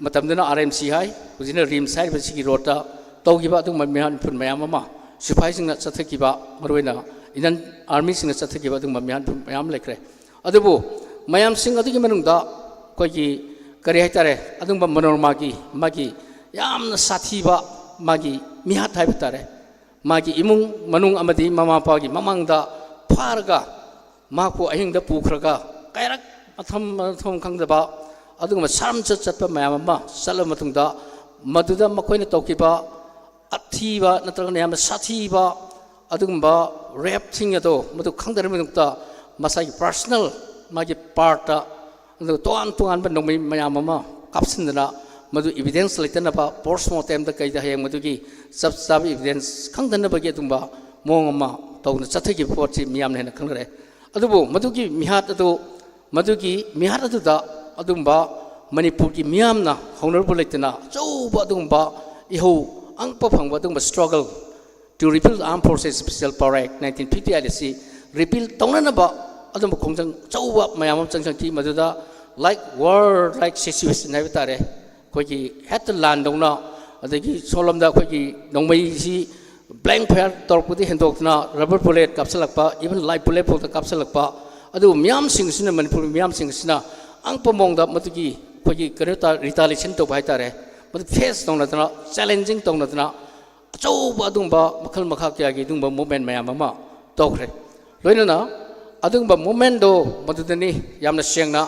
ꯃꯇꯝꯗꯨꯅ R M C ꯍꯥꯏ, ꯍꯧꯖꯤꯛꯅ ꯔꯤꯝꯁ ꯍꯥꯏꯔꯤꯕ ꯁꯤꯒꯤ ꯔꯣꯗꯇ ꯇꯧꯈꯤꯕ ꯑꯗꯨꯒꯨꯝꯕ ꯃꯤꯍꯥꯠ ꯃꯤꯄꯨꯟ ꯃꯌꯥꯝ ꯑꯃ, ꯁꯤꯐꯥꯏꯁꯤꯡꯅ ꯆꯠꯊꯈꯤꯕ, ꯃꯔꯨꯑꯣꯏꯅ Indian Armyꯁꯤꯡꯅ ꯆꯠꯊꯈꯤꯕ ꯑꯗꯨꯒꯨꯝꯕ ꯃꯤꯍꯥꯠ ꯃꯤꯄꯨꯟ ꯃꯌꯥꯝ ꯑꯃ ꯂꯩꯈ꯭ꯔꯦ꯫ ꯑꯗꯨꯕꯨ ꯃꯌꯥꯝꯁꯤꯡ ꯑꯗꯨꯒꯤ ꯃꯅꯨꯡꯗ ꯑꯩꯈꯣꯏꯒꯤ ꯀꯔꯤ ꯍꯥꯏꯇꯥꯔꯦ, ꯑꯗꯨꯒꯨꯝꯕ ꯃꯅꯣꯔꯃꯥꯒꯤ ꯃꯥꯒꯤ ꯌꯥꯝꯅ ꯁꯥꯊꯤꯕ ꯃꯥꯒꯤ ꯃꯤꯍꯥꯠ ꯍꯥꯏꯕ ꯇꯥꯔꯦ, ꯃꯥꯒꯤ ꯏꯃꯨꯡ ꯃꯅꯨꯡ ꯑꯃꯗꯤ ꯃꯃꯥ ꯃꯄꯥꯒꯤ ꯃꯃꯥꯡꯗ ꯐꯥꯔꯒ ꯃꯍꯥꯛꯄꯨ ꯑꯍꯤꯡꯗ ꯄꯨꯈ꯭ꯔꯒ ꯀꯩꯔꯛ ꯃꯊꯝ ꯃꯊꯝ ꯈꯪꯗꯕ ꯑꯗꯨꯒꯨꯝꯕ ꯁꯥꯔꯝꯆꯠ ꯆꯠꯄ ꯃꯌꯥꯝ ꯑꯃ ꯆꯠꯂꯕ ꯃꯇꯨꯡꯗ, ꯃꯗꯨꯗ ꯃꯈꯣꯏꯅ ꯇꯧꯈꯤꯕ ꯑꯊꯤꯕ ꯅꯠꯇ꯭ꯔꯒꯅ ꯌꯥꯝꯅ ꯁꯥꯊꯤꯕ ꯑꯗꯨꯒꯨꯝꯕ rapeꯁꯤꯡ ꯑꯗꯣ ꯃꯗꯨ ꯈꯪꯗꯅꯕꯒꯤꯗꯃꯛꯇ ꯃꯁꯥꯒꯤ personal ꯃꯥꯒꯤ partꯇ ꯑꯗꯨꯒ ꯇꯣꯉꯥꯟ ꯇꯣꯉꯥꯟꯕ ꯅꯣꯡꯃꯩ ꯃꯌꯥꯝ ꯑꯃ ꯀꯥꯞꯁꯤꯟꯗꯅ, ꯃꯗꯨ evidence ꯂꯩꯇꯅꯕ, post mortemꯗ ꯀꯩꯗ ꯍꯌꯦꯡ ꯃꯗꯨꯒꯤ ꯆꯞ ꯆꯥꯕ evidence ꯈꯪꯗꯅꯕꯒꯤ ꯑꯗꯨꯒꯨꯝꯕ ꯃꯑꯣꯡ ꯑꯃ ꯇꯧꯗꯅ ꯆꯠꯊꯈꯤꯕ ꯄꯣꯠꯁꯤ ꯃꯤꯌꯥꯝꯅ ꯍꯦꯟꯅ ꯈꯪꯅꯔꯦ꯫ ꯑꯗꯨꯕꯨ ꯃꯗꯨꯒꯤ ꯃꯤꯍꯥꯠ ꯑꯗꯨ, ꯃꯗꯨꯒꯤ ꯃꯤꯍꯥꯠ ꯑꯗꯨꯗ ꯑꯗꯨꯒꯨꯝꯕ ꯃꯅꯤꯄꯨꯔꯒꯤ ꯃꯤꯌꯥꯝꯅ ꯍꯧꯅꯔꯨꯕ ꯂꯩꯇꯅ ꯑꯆꯧꯕ ꯑꯗꯨꯒꯨꯝꯕ ꯏꯍꯧ ꯑꯉꯛꯄ ꯐꯪꯕ ꯑꯗꯨꯒꯨꯝꯕ struggle to repeal Armed Forces Special Power Act nineteen fifty eight ꯑꯁꯤ repeal ꯇꯧꯅꯅꯕ ꯑꯗꯨꯝꯕ ꯈꯣꯡꯖꯪ ꯑꯆꯧꯕ ꯃꯌꯥꯝ ꯑꯃ ꯆꯪꯁꯤꯟꯈꯤ꯫ ꯃꯗꯨꯗ like war like situation ꯍꯥꯏꯕ ꯇꯥꯔꯦ, ꯑꯩꯈꯣꯏꯒꯤ ꯍꯦꯛꯇ ꯂꯥꯟꯗꯧꯅ, ꯑꯗꯒꯤ ꯁꯣꯝꯂꯣꯝꯗ ꯑꯩꯈꯣꯏꯒꯤ ꯅꯣꯡꯃꯩꯁꯤ blank fire ꯇꯧꯔꯛꯄꯗꯤ ꯍꯦꯟꯗꯣꯛꯇꯅ rubber bullet ꯀꯥꯞꯁꯤꯜꯂꯛꯄ, even live bullet ꯐꯥꯎꯗ ꯀꯥꯞꯁꯤꯜꯂꯛꯄ, ꯑꯗꯨꯕꯨ ꯃꯤꯌꯥꯝꯁꯤꯡ ꯑꯁꯤꯅ, ꯃꯅꯤꯄꯨꯔꯒꯤ ꯃꯤꯌꯥꯝꯁꯤꯡ ꯑꯁꯤꯅ ꯑꯉꯛꯄ ꯃꯑꯣꯡꯗ ꯃꯗꯨꯒꯤ ꯑꯩꯈꯣꯏꯒꯤ ꯀꯩꯅꯣ ꯇ-, retaliation ꯇꯧꯕ ꯍꯥꯏ ꯇꯥꯔꯦ, ꯃꯗꯨ face ꯇꯧꯅꯗꯅ, challenging ꯇꯧꯅꯗꯅ, ꯑꯆꯧꯕ ꯑꯗꯨꯒꯨꯝꯕ ꯃꯈꯜ ꯃꯈꯥ ꯀꯌꯥꯒꯤ ꯑꯗꯨꯒꯨꯝꯕ movement ꯃꯌꯥꯝ ꯑꯃ ꯇꯧꯈ꯭ꯔꯦ꯫ ꯂꯣꯏꯅꯅ ꯑꯗꯨꯒꯨꯝꯕ movementꯗꯣ ꯃꯗꯨꯗꯅꯤ ꯌꯥꯝꯅ ꯁꯦꯡꯅ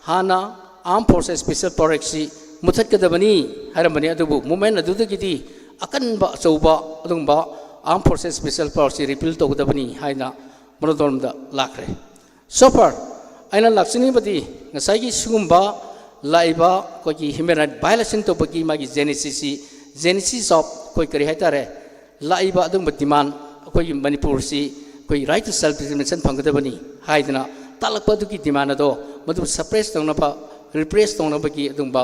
ꯍꯥꯟꯅ Armed Forces Special Power Actꯁꯤ ꯃꯨꯊꯠꯀꯗꯕꯅꯤ ꯍꯥꯏꯔꯝꯕꯅꯤ꯫ ꯑꯗꯨꯕꯨ movement ꯑꯗꯨꯗꯒꯤꯗꯤ ꯑꯀꯟꯕ ꯑꯆꯧꯕ ꯑꯗꯨꯒꯨꯝꯕ Armed Forces Special Powerꯁꯤ repeal ꯇꯧꯒꯗꯕꯅꯤ ꯍꯥꯏꯅ ꯃꯔꯣꯝꯗꯣꯝꯗ ꯂꯥꯛꯈ꯭ꯔꯦ꯫ So far ꯑꯩꯅ ꯂꯥꯛꯆꯅꯤꯡꯕꯗꯤ ꯉꯁꯥꯏꯒꯤ ꯁꯤꯒꯨꯝꯕ ꯂꯥꯛꯏꯕ ꯑꯩꯈꯣꯏꯒꯤ human right violation ꯇꯧꯕꯒꯤ ꯃꯥꯒꯤ genesis ꯁꯤ, genesis of ꯑꯩꯈꯣꯏ ꯀꯔꯤ ꯍꯥꯏꯇꯥꯔꯦ, ꯂꯥꯛꯏꯕ ꯑꯗꯨꯒꯨꯝꯕ demand, ꯑꯩꯈꯣꯏꯒꯤ ꯃꯅꯤꯄꯨꯔꯁꯤ ꯑꯩꯈꯣꯏ right to self determination ꯐꯪꯒꯗꯕꯅꯤ ꯍꯥꯏꯗꯅ ꯇꯥꯛꯂꯛꯄ ꯑꯗꯨꯒꯤ demand ꯑꯗꯣ ꯃꯗꯨ suppress ꯇꯧꯅꯕ, repress ꯇꯧꯅꯕꯒꯤ ꯑꯗꯨꯒꯨꯝꯕ,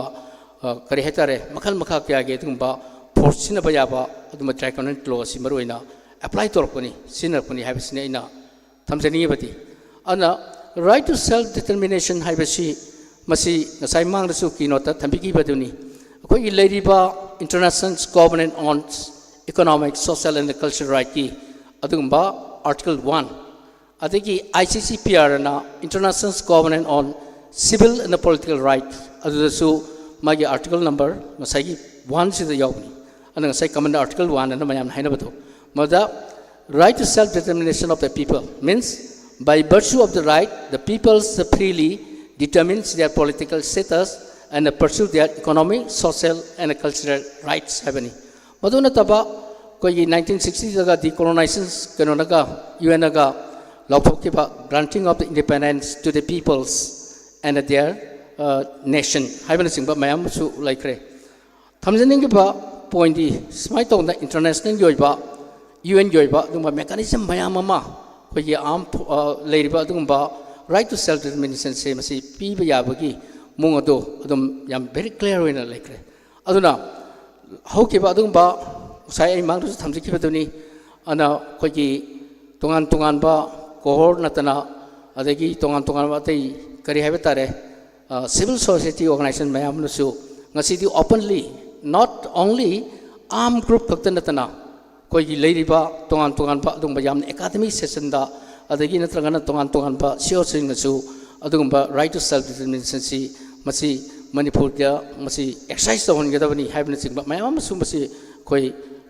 ꯑ, ꯀꯔꯤ ꯍꯥꯏꯇꯥꯔꯦ, ꯃꯈꯜ ꯃꯈꯥ ꯀꯌꯥꯒꯤ ꯑꯗꯨꯒꯨꯝꯕ force ꯁꯤꯖꯤꯟꯅꯕ ꯌꯥꯕ ꯑꯗꯨꯒꯨꯝꯕ draconian law ꯑꯁꯤ ꯃꯔꯨꯑꯣꯏꯅ apply ꯇꯧꯔꯛꯄꯅꯤ, ꯁꯤꯖꯤꯟꯅꯔꯛꯄꯅꯤ ꯍꯥꯏꯕꯁꯤꯅꯤ ꯑꯩꯅ ꯊꯝꯖꯅꯤꯡꯉꯤꯕꯗꯤ꯫ ꯑꯗꯨꯅ right to self determination ꯍꯥꯏꯕꯁꯤ, ꯃꯁꯤ ꯉꯁꯥꯏ ꯃꯥꯡꯗꯁꯨ keynote ꯇ ꯊꯝꯕꯤꯈꯤꯕꯗꯨꯅꯤ꯫ ꯑꯩꯈꯣꯏꯒꯤ ꯂꯩꯔꯤꯕ International Covenant on Economic, Social and Cultural Right ꯀꯤ ꯑꯗꯨꯒꯨꯝꯕ article one, ꯑꯗꯒꯤ I C C P R ꯅ International Covenant on Civil and Political Right, ꯑꯗꯨꯗꯁꯨ ꯃꯥꯒꯤ article number ꯉꯁꯥꯏꯒꯤ one ꯁꯤꯗ ꯌꯥꯎꯕꯅꯤ꯫ ꯑꯗꯨꯅ ꯉꯁꯥꯏ common article one ꯑꯅ ꯃꯌꯥꯝꯅ ꯍꯥꯏꯅꯕꯗꯣ, ꯃꯗꯨꯗ right to self determination of the people means by virtue of the right the peoples freely determines their political status and pursue their economic, social and cultural rights ꯍꯥꯏꯕꯅꯤ꯫ ꯃꯗꯨ ꯅꯠꯇꯕ ꯑꯩꯈꯣꯏꯒꯤ nineteen sixty ꯗꯒ decolonization ꯀꯩꯅꯣꯅꯒ, U N ꯅꯒ ꯂꯥꯎꯊꯣꯛꯈꯤꯕ granting of the independence to the peoples and their, uh, nation ꯍꯥꯏꯕꯅꯆꯤꯡꯕ ꯃꯌꯥꯝ ꯑꯃꯁꯨ ꯂꯩꯈ꯭ꯔꯦ꯫ ꯊꯝꯖꯅꯤꯡꯉꯤꯕ point T ꯁꯨꯃꯥꯏꯅ ꯇꯧꯗꯅ international ꯒꯤ ꯑꯣꯏꯕ, U N ꯒꯤ ꯑꯣꯏꯕ ꯑꯗꯨꯒꯨꯝꯕ mechanism ꯃꯌꯥꯝ ꯑꯃ ꯑꯩꯈꯣꯏꯒꯤ arm, ꯑ, ꯂꯩꯔꯤꯕ ꯑꯗꯨꯒꯨꯝꯕ right to self determination ꯁꯦ ꯃꯁꯤ ꯄꯤꯕ ꯌꯥꯕꯒꯤ ꯃꯑꯣꯡ ꯑꯗꯨ ꯑꯗꯨꯝ ꯌꯥꯝ very clear ꯑꯣꯏꯅ ꯂꯩꯈ꯭ꯔꯦ꯫ ꯑꯗꯨꯅ ꯍꯧꯈꯤꯕ ꯑꯗꯨꯒꯨꯝꯕ ꯉꯁꯥꯏ ꯑꯩ ꯃꯥꯡꯗꯁꯨ ꯊꯝꯖꯈꯤꯕꯗꯨꯅꯤ, ꯑꯗꯨꯅ ꯑꯩꯈꯣꯏꯒꯤ ꯇꯣꯉꯥꯟ ꯇꯣꯉꯥꯟꯕ ꯀꯣꯍꯣꯔ ꯅꯠꯇꯅ, ꯑꯗꯒꯤ ꯇꯣꯉꯥꯟ ꯇꯣꯉꯥꯟꯕ ꯑꯇꯩ ꯀꯔꯤ ꯍꯥꯏꯕ ꯇꯥꯔꯦ, ꯑ, civil society organization ꯃꯌꯥꯝ ꯑꯃꯅꯁꯨ ꯉꯁꯤꯗꯤ openly, not only armed group ꯈꯛꯇ ꯅꯠꯇꯅ ꯑꯩꯈꯣꯏꯒꯤ ꯂꯩꯔꯤꯕ ꯇꯣꯉꯥꯟ ꯇꯣꯉꯥꯟꯕ ꯑꯗꯨꯒꯨꯝꯕ ꯌꯥꯝꯅ academic session ꯗ, ꯑꯗꯒꯤ ꯅꯠꯇ꯭ꯔꯒꯅ ꯇꯣꯉꯥꯟ ꯇꯣꯉꯥꯟꯕ C E O ꯁꯤꯡꯅꯁꯨ ꯑꯗꯨꯒꯨꯝꯕ right to self determination ꯁꯤ ꯃꯁꯤ ꯃꯅꯤꯄꯨꯔꯗ ꯃꯁꯤ exercise ꯇꯧꯍꯟꯒꯗꯕꯅꯤ ꯍꯥꯏꯕꯅꯆꯤꯡꯕ ꯃꯌꯥꯝ ꯑꯃꯁꯨ ꯃꯁꯤ ꯑꯩꯈꯣꯏ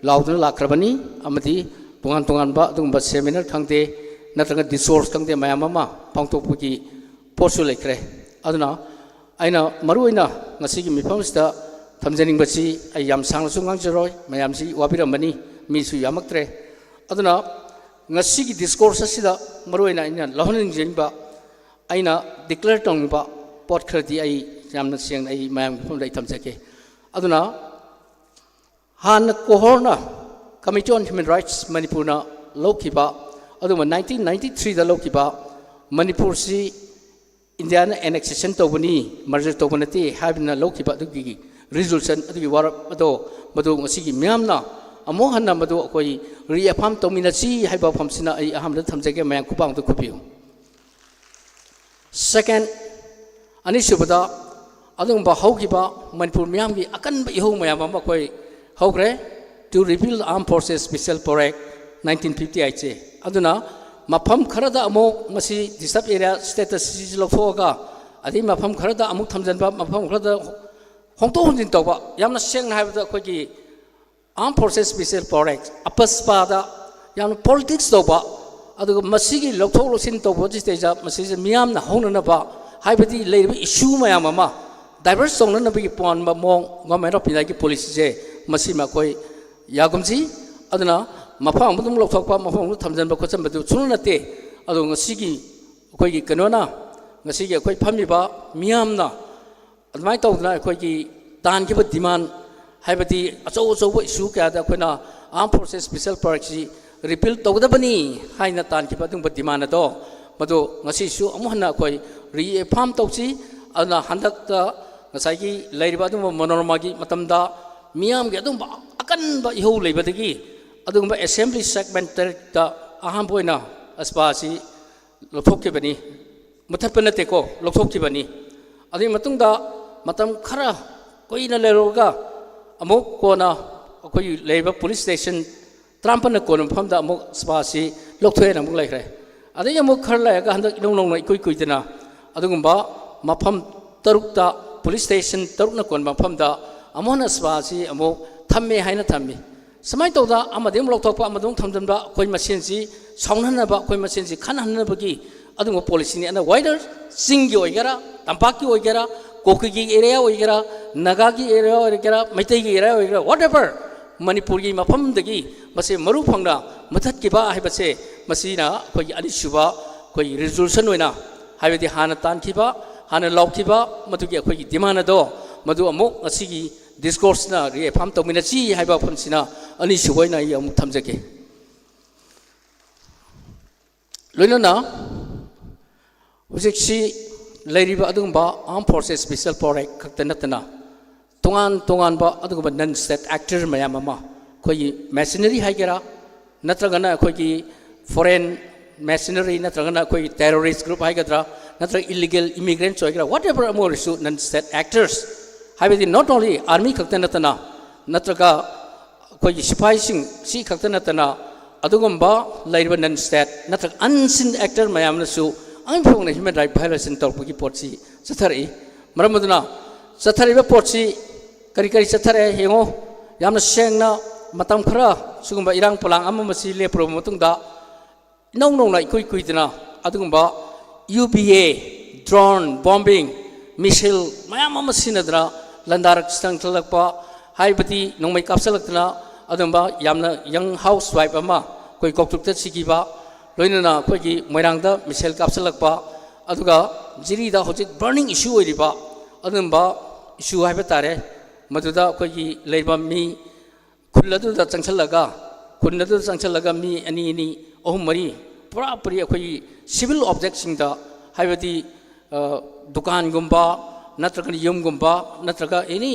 ꯂꯥꯎꯗꯨꯅ ꯂꯥꯛꯈ꯭ꯔꯕꯅꯤ꯫ ꯑꯃꯗꯤ ꯇꯣꯉꯥꯟ ꯇꯣꯉꯥꯟꯕ ꯑꯗꯨꯒꯨꯝꯕ seminar ꯈꯪꯗꯦ, ꯅꯠꯇ꯭ꯔꯒ discourse ꯈꯪꯗꯦ, ꯃꯌꯥꯝ ꯑꯃ ꯄꯥꯡꯊꯣꯛꯄꯒꯤ ꯄꯣꯠꯁꯨ ꯂꯩꯈ꯭ꯔꯦ꯫ ꯑꯗꯨꯅ ꯑꯩꯅ ꯃꯔꯨꯑꯣꯏꯅ ꯉꯁꯤꯒꯤ ꯃꯤꯐꯝꯁꯤꯗ ꯊꯝꯖꯅꯤꯡꯕꯁꯤ, ꯑꯩ ꯌꯥꯝ ꯁꯥꯡꯅꯁꯨ ꯉꯥꯡꯖꯔꯣꯏ, ꯃꯌꯥꯝꯁꯤ ꯋꯥꯕꯤꯔꯝꯃꯅꯤ, ꯃꯤꯁꯨ ꯌꯥꯝꯃꯛꯇ꯭ꯔꯦ꯫ ꯑꯗꯨꯅ ꯉꯁꯤꯒꯤ discourse ꯑꯁꯤꯗ ꯃꯔꯨꯑꯣꯏꯅ ꯑꯩꯅ ꯂꯧꯍꯟꯅꯤꯡꯖꯔꯤꯕ, ꯑꯩꯅ declare ꯇꯧꯅꯤꯡꯕ ꯄꯣꯠ ꯈꯔꯗꯤ ꯑꯩ ꯌꯥꯝꯅ ꯁꯦꯡꯅ ꯑꯩ ꯃꯌꯥꯝꯒꯤ ꯃꯐꯝꯗ ꯑꯩ ꯊꯝꯖꯒꯦ꯫ ꯑꯗꯨꯅ ꯍꯥꯟꯅ ꯀꯣꯍꯣꯔꯅ, Committee on Human Rights ꯃꯅꯤꯄꯨꯔꯅ ꯂꯧꯈꯤꯕ, ꯑꯗꯨꯒ nineteen ninety threeꯗ ꯂꯧꯈꯤꯕ, ꯃꯅꯤꯄꯨꯔꯁꯤ ꯏꯟꯗꯤꯌꯥꯅ annexation ꯇꯧꯕꯅꯤ, merger ꯇꯧꯕ ꯅꯠꯇꯦ ꯍꯥꯏꯕꯅ ꯂꯧꯈꯤꯕ ꯑꯗꯨꯒꯤ resolution, ꯑꯗꯨꯒꯤ ꯋꯥꯔꯞ ꯑꯗꯣ, ꯃꯗꯨ ꯉꯁꯤꯒꯤ ꯃꯤꯌꯥꯝꯅ ꯑꯃꯨꯛ ꯍꯟꯅ ꯃꯗꯨ ꯑꯩꯈꯣꯏ reaffirm ꯇꯧꯃꯤꯟꯅꯁꯤ ꯍꯥꯏꯕ ꯋꯥꯐꯝꯁꯤꯅ ꯑꯩ ꯑꯍꯥꯟꯕꯗ ꯊꯝꯖꯒꯦ꯫ ꯃꯌꯥꯝ ꯈꯨꯕꯥꯛ ꯑꯃꯇ ꯈꯨꯕꯤꯌꯨ꯫ Second, ꯑꯅꯤꯁꯨꯕꯗ, ꯑꯗꯨꯒꯨꯝꯕ ꯍꯧꯈꯤꯕ ꯃꯅꯤꯄꯨꯔ ꯃꯤꯌꯥꯝꯒꯤ ꯑꯀꯟꯕ ꯏꯍꯧ ꯃꯌꯥꯝ ꯑꯃ ꯑꯩꯈꯣꯏ ꯍꯧꯈ꯭ꯔꯦ, to repeal Armed Forces Special Power Act nineteen fifty eightꯁꯦ꯫ ꯑꯗꯨꯅ ꯃꯐꯝ ꯈꯔꯗ ꯑꯃꯨꯛ ꯃꯁꯤ reserve area status ꯁꯤ ꯂꯧꯊꯣꯛꯑꯒ, ꯑꯗꯩ ꯃꯐꯝ ꯈꯔꯗ ꯑꯃꯨꯛ ꯊꯝꯖꯤꯟꯕ, ꯃꯐꯝ ꯈꯔꯗ ꯍꯣꯡꯗꯣꯛ ꯍꯣꯡꯖꯤꯟ ꯇꯧꯕ, ꯌꯥꯝꯅ ꯁꯦꯡꯅ ꯍꯥꯏꯕꯗ ꯑꯩꯈꯣꯏꯒꯤ Armed Forces Special Power Act, AFSPAꯗ ꯌꯥꯝꯅ politics ꯇꯧꯕ, ꯑꯗꯨꯒ ꯃꯁꯤꯒꯤ ꯂꯧꯊꯣꯛ ꯂꯧꯁꯤꯟ ꯇꯧꯕꯁꯤꯗꯩꯗ ꯃꯁꯤꯁꯦ ꯃꯤꯌꯥꯝꯅ ꯍꯧꯅꯅꯕ, ꯍꯥꯏꯕꯗꯤ ꯂꯩꯔꯤꯕ issue ꯃꯌꯥꯝ ꯑꯃ divert ꯇꯧꯅꯅꯕꯒꯤ ꯄꯥꯟꯕ ꯃꯑꯣꯡ Government of Indiaꯒꯤ policyꯁꯦ, ꯃꯁꯤꯃ ꯑꯩꯈꯣꯏ ꯌꯥꯒꯨꯝꯁꯤ꯫ ꯑꯗꯨꯅ ꯃꯐꯝ ꯑꯃꯗ ꯑꯃꯨꯛ ꯂꯧꯊꯣꯛꯄ, ꯃꯐꯝ ꯑꯃꯗ ꯊꯝꯖꯤꯟꯕ ꯈꯣꯠꯆꯤꯟꯕꯗꯨ ꯁꯨꯡꯅ ꯅꯠꯇꯦ꯫ ꯑꯗꯣ ꯉꯁꯤꯒꯤ ꯑꯩꯈꯣꯏꯒꯤ ꯀꯩꯅꯣꯅ, ꯉꯁꯤꯒꯤ ꯑꯩꯈꯣꯏ ꯐꯝꯃꯤꯕ ꯃꯤꯌꯥꯝꯅ ꯑꯗꯨꯃꯥꯏꯅ ꯇꯧꯗꯅ ꯑꯩꯈꯣꯏꯒꯤ ꯇꯥꯟꯈꯤꯕ demand, ꯍꯥꯏꯕꯗꯤ ꯑꯆꯧ ꯑꯆꯧꯕ issue ꯀꯌꯥꯗ ꯑꯩꯈꯣꯏꯅ Armed Forces Special Power Actꯁꯤ repeal ꯇꯧꯒꯗꯕꯅꯤ ꯍꯥꯏꯅ ꯇꯥꯟꯈꯤꯕ ꯑꯗꯨꯒꯨꯝꯕ demand ꯑꯗꯣ, ꯃꯗꯨ ꯉꯁꯤꯁꯨ ꯑꯃꯨꯛ ꯍꯟꯅ ꯑꯩꯈꯣꯏ reaffirm ꯇꯧꯁꯤ꯫ ꯑꯗꯨꯅ ꯍꯟꯗꯛꯇ ꯉꯁꯥꯏꯒꯤ ꯂꯩꯔꯤꯕ ꯑꯗꯨꯒꯨꯝꯕ ꯃꯅꯣꯔꯃꯥꯒꯤ ꯃꯇꯝꯗ ꯃꯤꯌꯥꯝꯒꯤ ꯑꯗꯨꯒꯨꯝꯕ ꯑꯀꯟꯕ ꯏꯍꯧ ꯂꯩꯕꯗꯒꯤ ꯑꯗꯨꯒꯨꯝꯕ assembly segment ꯇꯔꯦꯠꯇ ꯑꯍꯥꯟꯕ ꯑꯣꯏꯅ AFSPAꯁꯤ ꯂꯧꯊꯣꯛꯈꯤꯕꯅꯤ, ꯃꯨꯊꯠꯄ ꯅꯠꯇꯦꯀꯣ, ꯂꯧꯊꯣꯛꯈꯤꯕꯅꯤ꯫ ꯑꯗꯨꯒꯤ ꯃꯇꯨꯡꯗ ꯃꯇꯝ ꯈꯔ ꯀꯨꯏꯅ ꯂꯩꯔꯨꯔꯒ ꯑꯃꯨꯛ ꯀꯣꯟꯅ ꯑꯩꯈꯣꯏꯒꯤ ꯂꯩꯔꯤꯕ police station ꯇꯔꯥꯃꯥꯄꯟꯅ ꯀꯣꯟꯕ ꯃꯐꯝꯗ ꯑꯃꯨꯛ AFSPAꯁꯤ ꯂꯧꯊꯣꯛꯑꯦꯅ ꯑꯃꯨꯛ ꯂꯩꯈ꯭ꯔꯦ꯫ ꯑꯗꯒꯤ ꯑꯃꯨꯛ ꯈꯔ ꯂꯩꯔꯒ ꯍꯟꯗꯛ ꯏꯅꯧ ꯅꯧꯅ ꯏꯀꯨꯏ ꯀꯨꯏꯗꯅ ꯑꯗꯨꯒꯨꯝꯕ ꯃꯐꯝ ꯇꯔꯨꯛꯇ, police station ꯇꯔꯨꯛꯅ ꯀꯣꯟꯕ ꯃꯐꯝꯗ ꯑꯃꯨꯛ ꯍꯟꯅ AFSPAꯁꯤ ꯑꯃꯨꯛ ꯊꯝꯃꯦ ꯍꯥꯏꯅ ꯊꯝꯃꯤ꯫ ꯁꯨꯃꯥꯏꯅ ꯇꯧꯗꯅ ꯑꯃꯗꯒꯤ ꯑꯃꯨꯛ ꯂꯧꯊꯣꯛꯄ, ꯑꯃꯗꯒꯤ ꯑꯃꯨꯛ ꯊꯝꯖꯤꯟꯕ, ꯑꯩꯈꯣꯏ ꯃꯁꯦꯟꯁꯤ ꯁꯥꯎꯅꯍꯟꯅꯕ, ꯑꯩꯈꯣꯏ ꯃꯁꯦꯟꯁꯤ ꯈꯠꯅꯍꯟꯅꯕꯒꯤ ꯑꯗꯨꯒꯨꯝꯕ policyꯅꯤ꯫ ꯑꯗꯨꯅ whether ꯆꯤꯡꯒꯤ ꯑꯣꯏꯒꯦꯔꯥ, ꯇꯝꯄꯥꯛꯀꯤ ꯑꯣꯏꯒꯦꯔꯥ, ꯀꯨꯀꯤꯒꯤ area ꯑꯣꯏꯒꯦꯔꯥ, ꯅꯥꯒꯥꯒꯤ area ꯑꯣꯏꯒꯦꯔꯥ, ꯃꯩꯇꯩꯒꯤ area ꯑꯣꯏꯒꯦꯔꯥ, whatever, ꯃꯅꯤꯄꯨꯔꯒꯤ ꯃꯐꯝꯗꯒꯤ ꯃꯁꯤ ꯃꯔꯨ ꯐꯪꯅ ꯃꯨꯊꯠꯈꯤꯕ ꯍꯥꯏꯕꯁꯦ, ꯃꯁꯤꯅ ꯑꯩꯈꯣꯏꯒꯤ ꯑꯅꯤꯁꯨꯕ ꯑꯩꯈꯣꯏꯒꯤ resolution ꯑꯣꯏꯅ, ꯍꯥꯏꯕꯗꯤ ꯍꯥꯟꯅ ꯇꯥꯟꯈꯤꯕ ꯍꯥꯟꯅ ꯂꯥꯎꯈꯤꯕ ꯃꯗꯨꯒꯤ ꯑꯩꯈꯣꯏꯒꯤ demand ꯑꯗꯣ, ꯃꯗꯨ ꯑꯃꯨꯛ ꯉꯁꯤꯒꯤ discourseꯅ reaffirm ꯇꯧꯃꯤꯟꯅꯁꯤ ꯍꯥꯏꯕ ꯋꯥꯐꯝꯁꯤꯅ ꯑꯅꯤꯁꯨꯕ ꯑꯣꯏꯅ ꯑꯩ ꯑꯃꯨꯛ ꯊꯝꯖꯒꯦ꯫ ꯂꯣꯏꯅꯅ ꯍꯧꯖꯤꯛꯁꯤ ꯂꯩꯔꯤꯕ ꯑꯗꯨꯒꯨꯝꯕ Armed Forces Special Power Act ꯈꯛꯇ ꯅꯠꯇꯅ, ꯇꯣꯉꯥꯟ ꯇꯣꯉꯥꯟꯕ ꯑꯗꯨꯒꯨꯝꯕ non state actor ꯃꯌꯥꯝ ꯑꯃ, ꯑꯩꯈꯣꯏꯒꯤ mercenary ꯍꯥꯏꯒꯦꯔꯥ, ꯅꯠꯇ꯭ꯔꯒꯅ ꯑꯩꯈꯣꯏꯒꯤ foreign mercenary, ꯅꯠꯇ꯭ꯔꯒꯅ ꯑꯩꯈꯣꯏꯒꯤ terrorist group ꯍꯥꯏꯒꯗ꯭ꯔꯥ, ꯅꯠꯇ꯭ꯔꯒ illegal immigrants ꯑꯣꯏꯒꯦꯔꯥ, whatever ꯑꯃ ꯑꯣꯏꯔꯁꯨ, non state actors ꯍꯥꯏꯕꯗꯤ not only army ꯈꯛꯇ ꯅꯠꯇꯅ, ꯅꯠꯇ꯭ꯔꯒ ꯑꯩꯈꯣꯏꯒꯤ ꯁꯤꯐꯥꯏꯁꯤꯡ ꯁꯤ ꯈꯛꯇ ꯅꯠꯇꯅ, ꯑꯗꯨꯒꯨꯝꯕ ꯂꯩꯔꯤꯕ non state ꯅꯠꯇ꯭ꯔꯒ unseen actor ꯃꯌꯥꯝꯅꯁꯨ ꯑꯉꯝ ꯐꯪꯅ human right violation ꯇꯧꯔꯛꯄꯒꯤ ꯄꯣꯠꯁꯤ ꯆꯠꯊꯔꯛꯏ꯫ ꯃꯔꯝ ꯑꯗꯨꯅ ꯆꯠꯊꯔꯤꯕ ꯄꯣꯠꯁꯤ ꯀꯔꯤ ꯀꯔꯤ ꯆꯠꯊꯔꯦ ꯌꯦꯡꯉꯣ꯫ ꯌꯥꯝꯅ ꯁꯦꯡꯅ, ꯃꯇꯝ ꯈꯔ ꯁꯤꯒꯨꯝꯕ ꯏꯔꯥꯡ ꯄꯣꯂꯥꯡ ꯑꯃ ꯑꯃꯁꯤ ꯂꯦꯞꯄꯨꯔꯕ ꯃꯇꯨꯡꯗ, ꯏꯅꯧ ꯅꯧꯅ ꯏꯀꯨꯏ ꯀꯨꯏꯗꯅ ꯑꯗꯨꯒꯨꯝꯕ U B A, drone bombing, missile ꯃꯌꯥꯝ ꯑꯃ ꯁꯤꯖꯤꯟꯅꯗꯅ ꯂꯥꯟꯗꯥꯔꯛ ꯆꯪꯁꯤꯜꯂꯛꯄ, ꯍꯥꯏꯕꯗꯤ ꯅꯣꯡꯃꯩ ꯀꯥꯞꯁꯤꯜꯂꯛꯇꯅ ꯑꯗꯨꯒꯨꯝꯕ ꯌꯥꯝꯅ young housewife ꯑꯃ ꯑꯩꯈꯣꯏ ꯀꯣꯛꯇꯨꯛꯇ ꯁꯤꯈꯤꯕ, ꯂꯣꯏꯅꯅ ꯑꯩꯈꯣꯏꯒꯤ ꯃꯣꯏꯔꯥꯡꯗ missile ꯀꯥꯞꯁꯤꯜꯂꯛꯄ, ꯑꯗꯨꯒ ꯖꯤꯔꯤꯗ ꯍꯧꯖꯤꯛ burning issue ꯑꯣꯏꯔꯤꯕ ꯑꯗꯨꯒꯨꯝꯕ issue ꯍꯥꯏꯕ ꯇꯥꯔꯦ, ꯃꯗꯨꯗ ꯑꯩꯈꯣꯏꯒꯤ ꯂꯩꯔꯤꯕ ꯃꯤ ꯈꯨꯜ ꯑꯗꯨꯗ ꯆꯪꯁꯤꯜꯂꯒ, ꯈꯨꯜ ꯑꯗꯨꯗ ꯆꯪꯁꯤꯜꯂꯒ ꯃꯤ ꯑꯅꯤ ꯑꯅꯤ, ꯑꯍꯨꯝ ꯃꯔꯤ, ꯄꯨꯔꯥ ꯄꯨꯔꯤ ꯑꯩꯈꯣꯏꯒꯤ civil objectꯁꯤꯡꯗ, ꯍꯥꯏꯕꯗꯤ, ꯑ, ꯗꯨꯀꯥꯟꯒꯨꯝꯕ, ꯅꯠꯇ꯭ꯔꯒꯅ ꯌꯨꯝꯒꯨꯝꯕ, ꯅꯠꯇ꯭ꯔꯒ any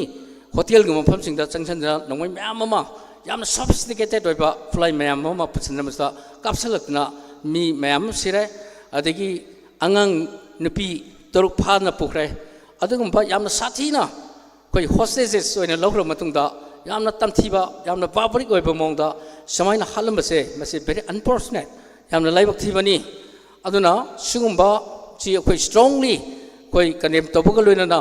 hotelꯒꯨꯝꯕ ꯃꯐꯝꯁꯤꯡꯗ ꯆꯪꯁꯤꯟꯗꯅ ꯅꯣꯡꯃꯩ ꯃꯌꯥꯝ ꯑꯃ, ꯌꯥꯝꯅ sophisticated ꯑꯣꯏꯕ ꯈꯨꯠꯂꯥꯏ ꯃꯌꯥꯝ ꯑꯃ ꯄꯨꯁꯤꯟꯗꯅ ꯃꯁꯤꯗ ꯀꯥꯞꯁꯤꯜꯂꯛꯇꯅ ꯃꯤ ꯃꯌꯥꯝ ꯑꯃ ꯁꯤꯔꯦ꯫ ꯑꯗꯒꯤ ꯑꯉꯥꯡ ꯅꯨꯄꯤ ꯇꯔꯨꯛ ꯐꯥꯗꯅ ꯄꯨꯈ꯭ꯔꯦ꯫ ꯑꯗꯨꯒꯨꯝꯕ ꯌꯥꯝꯅ ꯁꯥꯊꯤꯅ ꯑꯩꯈꯣꯏ hostages ꯑꯣꯏꯅ ꯂꯧꯈ꯭ꯔ ꯃꯇꯨꯡꯗ, ꯌꯥꯝꯅ ꯇꯝꯊꯤꯕ, ꯌꯥꯝꯅ barbaric ꯑꯣꯏꯕ ꯃꯑꯣꯡꯗ ꯁꯨꯃꯥꯏꯅ ꯍꯥꯠꯂꯝꯕꯁꯦ, ꯃꯁꯤ very unfortunate, ꯌꯥꯝꯅ ꯂꯥꯏꯕꯛ ꯊꯤꯕꯅꯤ꯫ ꯑꯗꯨꯅ ꯁꯤꯒꯨꯝꯕꯁꯤ ꯑꯩꯈꯣꯏ strongly ꯑꯩꯈꯣꯏ condemn ꯇꯧꯕꯒ ꯂꯣꯏꯅꯅ,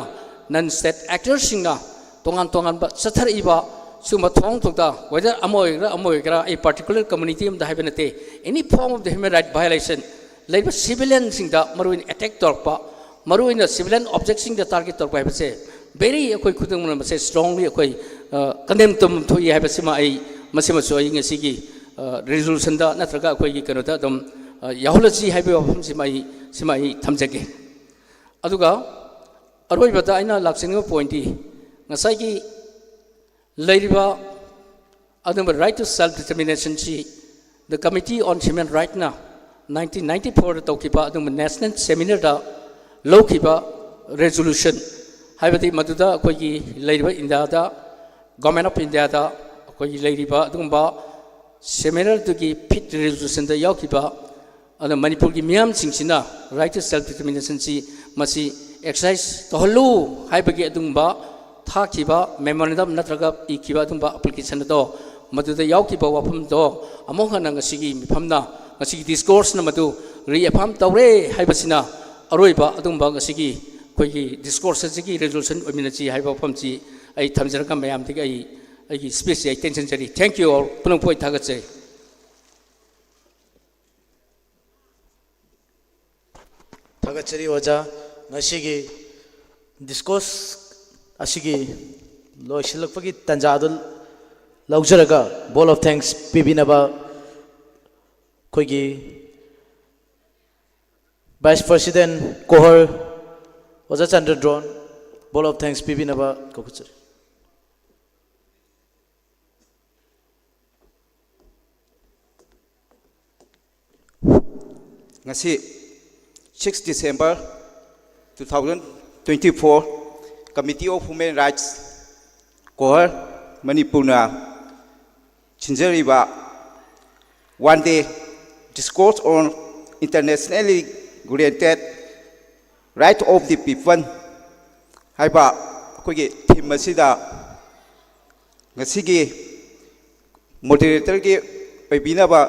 non state actorꯁꯤꯡꯅ ꯇꯣꯉꯥꯟ ꯇꯣꯉꯥꯟꯕ ꯆꯠꯊꯔꯛꯏꯕ ꯁꯤꯒꯨꯝꯕ ꯊꯧꯑꯣꯡ ꯊꯣꯛꯇ, whether ꯑꯃ ꯑꯣꯏꯒꯦꯔꯥ ꯑꯃ ꯑꯣꯏꯒꯦꯔꯥ, ꯑꯩ particular community ꯑꯃꯗ ꯍꯥꯏꯕ ꯅꯠꯇꯦ, any form of the human right violation, ꯂꯩꯔꯤꯕ civilianꯁꯤꯡꯗ ꯃꯔꯨꯑꯣꯏꯅ attack ꯇꯧꯔꯛꯄ, ꯃꯔꯨꯑꯣꯏꯅ civilian objectꯁꯤꯡꯗ target ꯇꯧꯔꯛꯄ ꯍꯥꯏꯕꯁꯦ very ꯑꯩꯈꯣꯏ ꯈꯨꯗꯤꯡꯃꯛꯅ ꯃꯁꯦ strongly ꯑꯩꯈꯣꯏ, ꯑ, condemn ꯇꯧꯐꯝ ꯊꯣꯛꯏ ꯍꯥꯏꯕꯁꯤꯃ ꯑꯩ, ꯃꯁꯤꯃꯁꯨ ꯑꯩ ꯉꯁꯤꯒꯤ, ꯑ, resolutionꯗ ꯅꯠꯇ꯭ꯔꯒ ꯑꯩꯈꯣꯏꯒꯤ ꯀꯩꯅꯣꯗ ꯑꯗꯨꯝ, ꯑ, ꯌꯥꯎꯍꯜꯂꯁꯤ ꯍꯥꯏꯕꯒꯤ ꯋꯥꯐꯝꯁꯤꯃ ꯑꯩ, ꯁꯤꯃ ꯑꯩ ꯊꯝꯖꯒꯦ꯫ ꯑꯗꯨꯒ ꯑꯔꯣꯏꯕꯗ ꯑꯩꯅ ꯂꯥꯛꯆꯅꯤꯡꯕ ꯄꯣꯏꯟꯗꯤ, ꯉꯁꯥꯏꯒꯤ ꯂꯩꯔꯤꯕ ꯑꯗꯨꯝꯕ right to self determination ꯁꯤ the Committee on Human Right ꯅ nineteen ninety four ꯗ ꯇꯧꯈꯤꯕ ꯑꯗꯨꯝꯕ national seminar ꯗ ꯂꯧꯈꯤꯕ resolution, ꯍꯥꯏꯕꯗꯤ ꯃꯗꯨꯗ ꯑꯩꯈꯣꯏꯒꯤ ꯂꯩꯔꯤꯕ ꯏꯟꯗꯤꯌꯥꯗ Government of India ꯗ ꯑꯩꯈꯣꯏꯒꯤ ꯂꯩꯔꯤꯕ ꯑꯗꯨꯒꯨꯝꯕ seminar ꯗꯨꯒꯤ fifth resolution ꯗ ꯌꯥꯎꯈꯤꯕ ꯑꯗꯨꯅ ꯃꯅꯤꯄꯨꯔꯒꯤ ꯃꯤꯌꯥꯝꯁꯤꯡꯁꯤꯅ right to self determination ꯁꯤ ꯃꯁꯤ exercise ꯇꯧꯍꯜꯂꯨ ꯍꯥꯏꯕꯒꯤ ꯑꯗꯨꯒꯨꯝꯕ ꯊꯥꯈꯤꯕ memorandum ꯅꯠꯇ꯭ꯔꯒ ꯏꯈꯤꯕ ꯑꯗꯨꯒꯨꯝꯕ application ꯑꯗꯣ, ꯃꯗꯨꯗ ꯌꯥꯎꯈꯤꯕ ꯋꯥꯐꯝꯗꯣ ꯑꯃꯨꯛ ꯍꯟꯅ ꯉꯁꯤꯒꯤ ꯃꯤꯐꯝꯅ, ꯉꯁꯤꯒꯤ discourse ꯅ ꯃꯗꯨ reaffirm ꯇꯧꯔꯦ ꯍꯥꯏꯕꯁꯤꯅ ꯑꯔꯣꯏꯕ ꯑꯗꯨꯒꯨꯝꯕ ꯉꯁꯤꯒꯤ ꯑꯩꯈꯣꯏꯒꯤ discourse ꯑꯁꯤꯒꯤ resolution ꯑꯣꯏꯃꯤꯟꯅꯁꯤ ꯍꯥꯏꯕ ꯋꯥꯐꯝꯁꯤ ꯑꯩ ꯊꯝꯖꯔꯒ ꯃꯌꯥꯝꯗꯒꯤ ꯑꯩ ꯑꯩꯒꯤ speech ꯁꯦ ꯑꯩ ꯇꯦꯟꯁꯤꯟꯖꯔꯤ꯫ Thank you all. ꯄꯨꯝꯅꯃꯛꯄꯨ ꯑꯩ ꯊꯥꯒꯠꯆꯔꯤ꯫ ꯊꯥꯒꯠꯆꯔꯤ ꯑꯣꯖꯥ꯫ ꯉꯁꯤꯒꯤ discourse ꯑꯁꯤꯒꯤ ꯂꯣꯏꯁꯤꯜꯂꯛꯄꯒꯤ ꯇꯥꯟꯖꯥ ꯑꯗꯨ ꯂꯧꯖꯔꯒ vote of thanks ꯄꯤꯕꯤꯅꯕ ꯑꯩꯈꯣꯏꯒꯤ Vice President ꯀꯣꯍꯔ ꯑꯣꯖꯥ ꯆꯟꯗ꯭ꯔꯗ꯭ꯔꯣꯟ vote of thanks ꯄꯤꯕꯤꯅꯕ ꯀꯧꯈꯠꯆꯔꯤ꯫ ꯉꯁꯤ six December two thousand twenty four, Committee of Human Rights, ꯀꯣꯍꯔ, ꯃꯅꯤꯄꯨꯔꯅ ꯁꯤꯟꯖꯔꯤꯕ one day discourse on internationally granted right of the people ꯍꯥꯏꯕ ꯑꯩꯈꯣꯏꯒꯤ theme ꯑꯁꯤꯗ ꯉꯁꯤꯒꯤ moderator ꯒꯤ ꯑꯣꯏꯕꯤꯅꯕ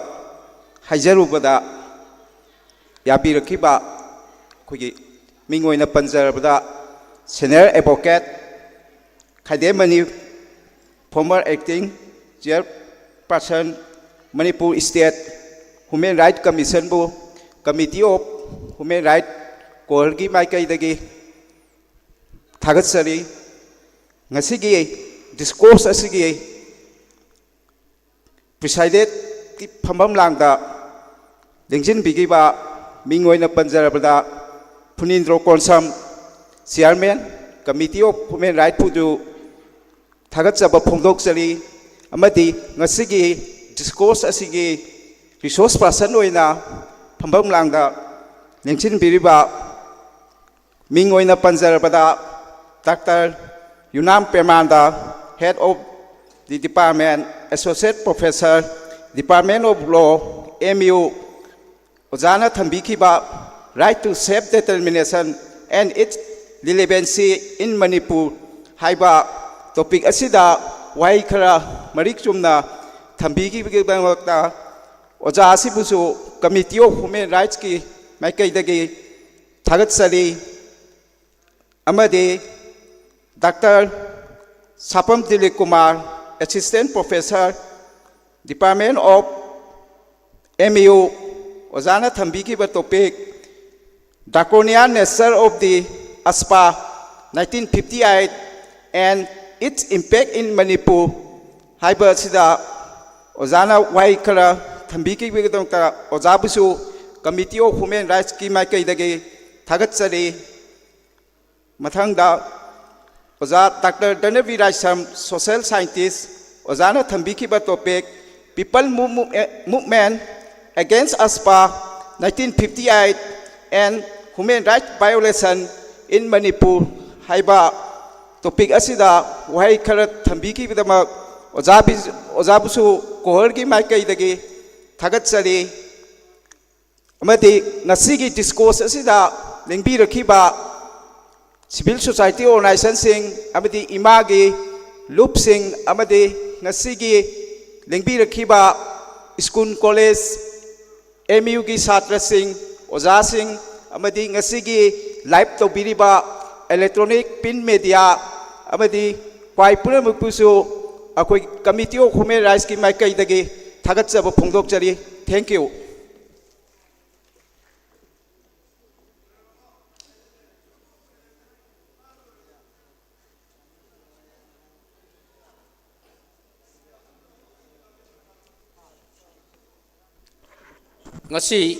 ꯍꯥꯏꯖꯔꯨꯕꯗ, ꯌꯥꯕꯤꯔꯛꯈꯤꯕ ꯑꯩꯈꯣꯏꯒꯤ ꯃꯤꯡ ꯑꯣꯏꯅ ꯄꯟꯖꯔꯕꯗ, senior advocate ꯈꯥꯏꯗꯦꯝꯃꯅꯤ, former acting chairperson, Manipur State Human Rights Commission ꯕꯨ Committee of Human Rights ꯀꯣꯍꯔꯒꯤ ꯃꯥꯏꯀꯩꯗꯒꯤ ꯊꯥꯒꯠꯆꯔꯤ꯫ ꯉꯁꯤꯒꯤ discourse ꯑꯁꯤꯒꯤ presided ꯀꯤ ꯐꯝꯐꯝ ꯂꯥꯡꯗ ꯂꯦꯡꯁꯤꯟꯕꯤꯈꯤꯕ, ꯃꯤꯡ ꯑꯣꯏꯅ ꯄꯟꯖꯔꯕꯗ, ꯐꯨꯅꯤꯟꯗ꯭ꯔꯣ Konsam, Chairman, Committee of Human Rights ꯄꯨꯁꯨ ꯊꯥꯒꯠꯆꯕ ꯐꯣꯡꯗꯣꯛꯆꯔꯤ꯫ ꯑꯃꯗꯤ ꯉꯁꯤꯒꯤ discourse ꯑꯁꯤꯒꯤ resource person ꯑꯣꯏꯅ ꯐꯝꯐꯝ ꯂꯥꯡꯗ ꯂꯦꯡꯁꯤꯟꯕꯤꯔꯤꯕ ꯃꯤꯡ ꯑꯣꯏꯅ ꯄꯟꯖꯔꯕꯗ Doctor ꯌꯨꯅꯥꯝ ꯄ꯭ꯔꯦꯃꯥꯅꯟꯗ, Head of the Department, Associate Professor, Department of Law, M U, ꯑꯣꯖꯥꯅ ꯊꯝꯕꯤꯈꯤꯕ Right to Self Determination and Its Relevancy in Manipur ꯍꯥꯏꯕ topic ꯑꯁꯤꯗ ꯋꯥꯍꯩ ꯈꯔ ꯃꯔꯤꯛ ꯆꯨꯝꯅ ꯊꯝꯕꯤꯈꯤꯕꯒꯤꯗꯃꯛꯇ ꯑꯣꯖꯥ ꯑꯁꯤꯕꯨꯁꯨ Committee of Human Rightsꯀꯤ ꯃꯥꯏꯀꯩꯗꯒꯤ ꯊꯥꯒꯠꯆꯔꯤ꯫ ꯑꯃꯗꯤ Doctor ꯁꯥꯄꯝ Dilip Kumar, Assistant Professor, Department of M U, ꯑꯣꯖꯥꯅ ꯊꯝꯕꯤꯈꯤꯕ topic, Draconian Nature of the AFSPA nineteen fifty-eight and Its Impact in Manipur ꯍꯥꯏꯕ ꯑꯁꯤꯗ ꯑꯣꯖꯥꯅ ꯋꯥꯍꯩ ꯈꯔ ꯊꯝꯕꯤꯈꯤꯕꯒꯤꯗꯃꯛꯇ ꯑꯣꯖꯥꯕꯨꯁꯨ Committee of Human Rightsꯀꯤ ꯃꯥꯏꯀꯩꯗꯒꯤ ꯊꯥꯒꯠꯆꯔꯤ꯫ ꯃꯊꯪꯗ ꯑꯣꯖꯥ Doctor ꯙꯅꯕꯤꯔ ꯔꯥꯏꯁꯝ, Social Scientist, ꯑꯣꯖꯥꯅ ꯊꯝꯕꯤꯈꯤꯕ topic, People Move-, Movement Against AFSPA nineteen fifty-eight and Human Rights Violation in Manipur ꯍꯥꯏꯕ topic ꯑꯁꯤꯗ ꯋꯥꯍꯩ ꯈꯔ ꯊꯝꯕꯤꯈꯤꯕꯒꯤꯗꯃꯛ ꯑꯣꯖꯥ ꯕꯤ-, ꯑꯣꯖꯥꯕꯨꯁꯨ COHRꯒꯤ ꯃꯥꯏꯀꯩꯗꯒꯤ ꯊꯥꯒꯠꯆꯔꯤ꯫ ꯑꯃꯗꯤ ꯉꯁꯤꯒꯤ discourse ꯑꯁꯤꯗ ꯂꯦꯡꯕꯤꯔꯛꯈꯤꯕ civil society organizationꯁꯤꯡ ꯑꯃꯗꯤ ꯏꯃꯥꯒꯤ ꯂꯨꯞꯁꯤꯡ ꯑꯃꯗꯤ ꯉꯁꯤꯒꯤ ꯂꯦꯡꯕꯤꯔꯛꯈꯤꯕ school, college, M Uꯒꯤ ꯁꯥꯇ꯭ꯔꯁꯤꯡ, ꯑꯣꯖꯥꯁꯤꯡ ꯑꯃꯗꯤ ꯉꯁꯤꯒꯤ live ꯇꯧꯕꯤꯔꯤꯕ electronic, print media ꯑꯃꯗꯤ ꯈ꯭ꯋꯥꯏ ꯄꯨꯝꯅꯃꯛꯄꯨꯁꯨ ꯑꯩꯈꯣꯏ Committee of Human Rightsꯀꯤ ꯃꯥꯏꯀꯩꯗꯒꯤ ꯊꯥꯒꯠꯆꯕ ꯐꯣꯡꯗꯣꯛꯆꯔꯤ꯫ Thank you꯫ ꯉꯁꯤ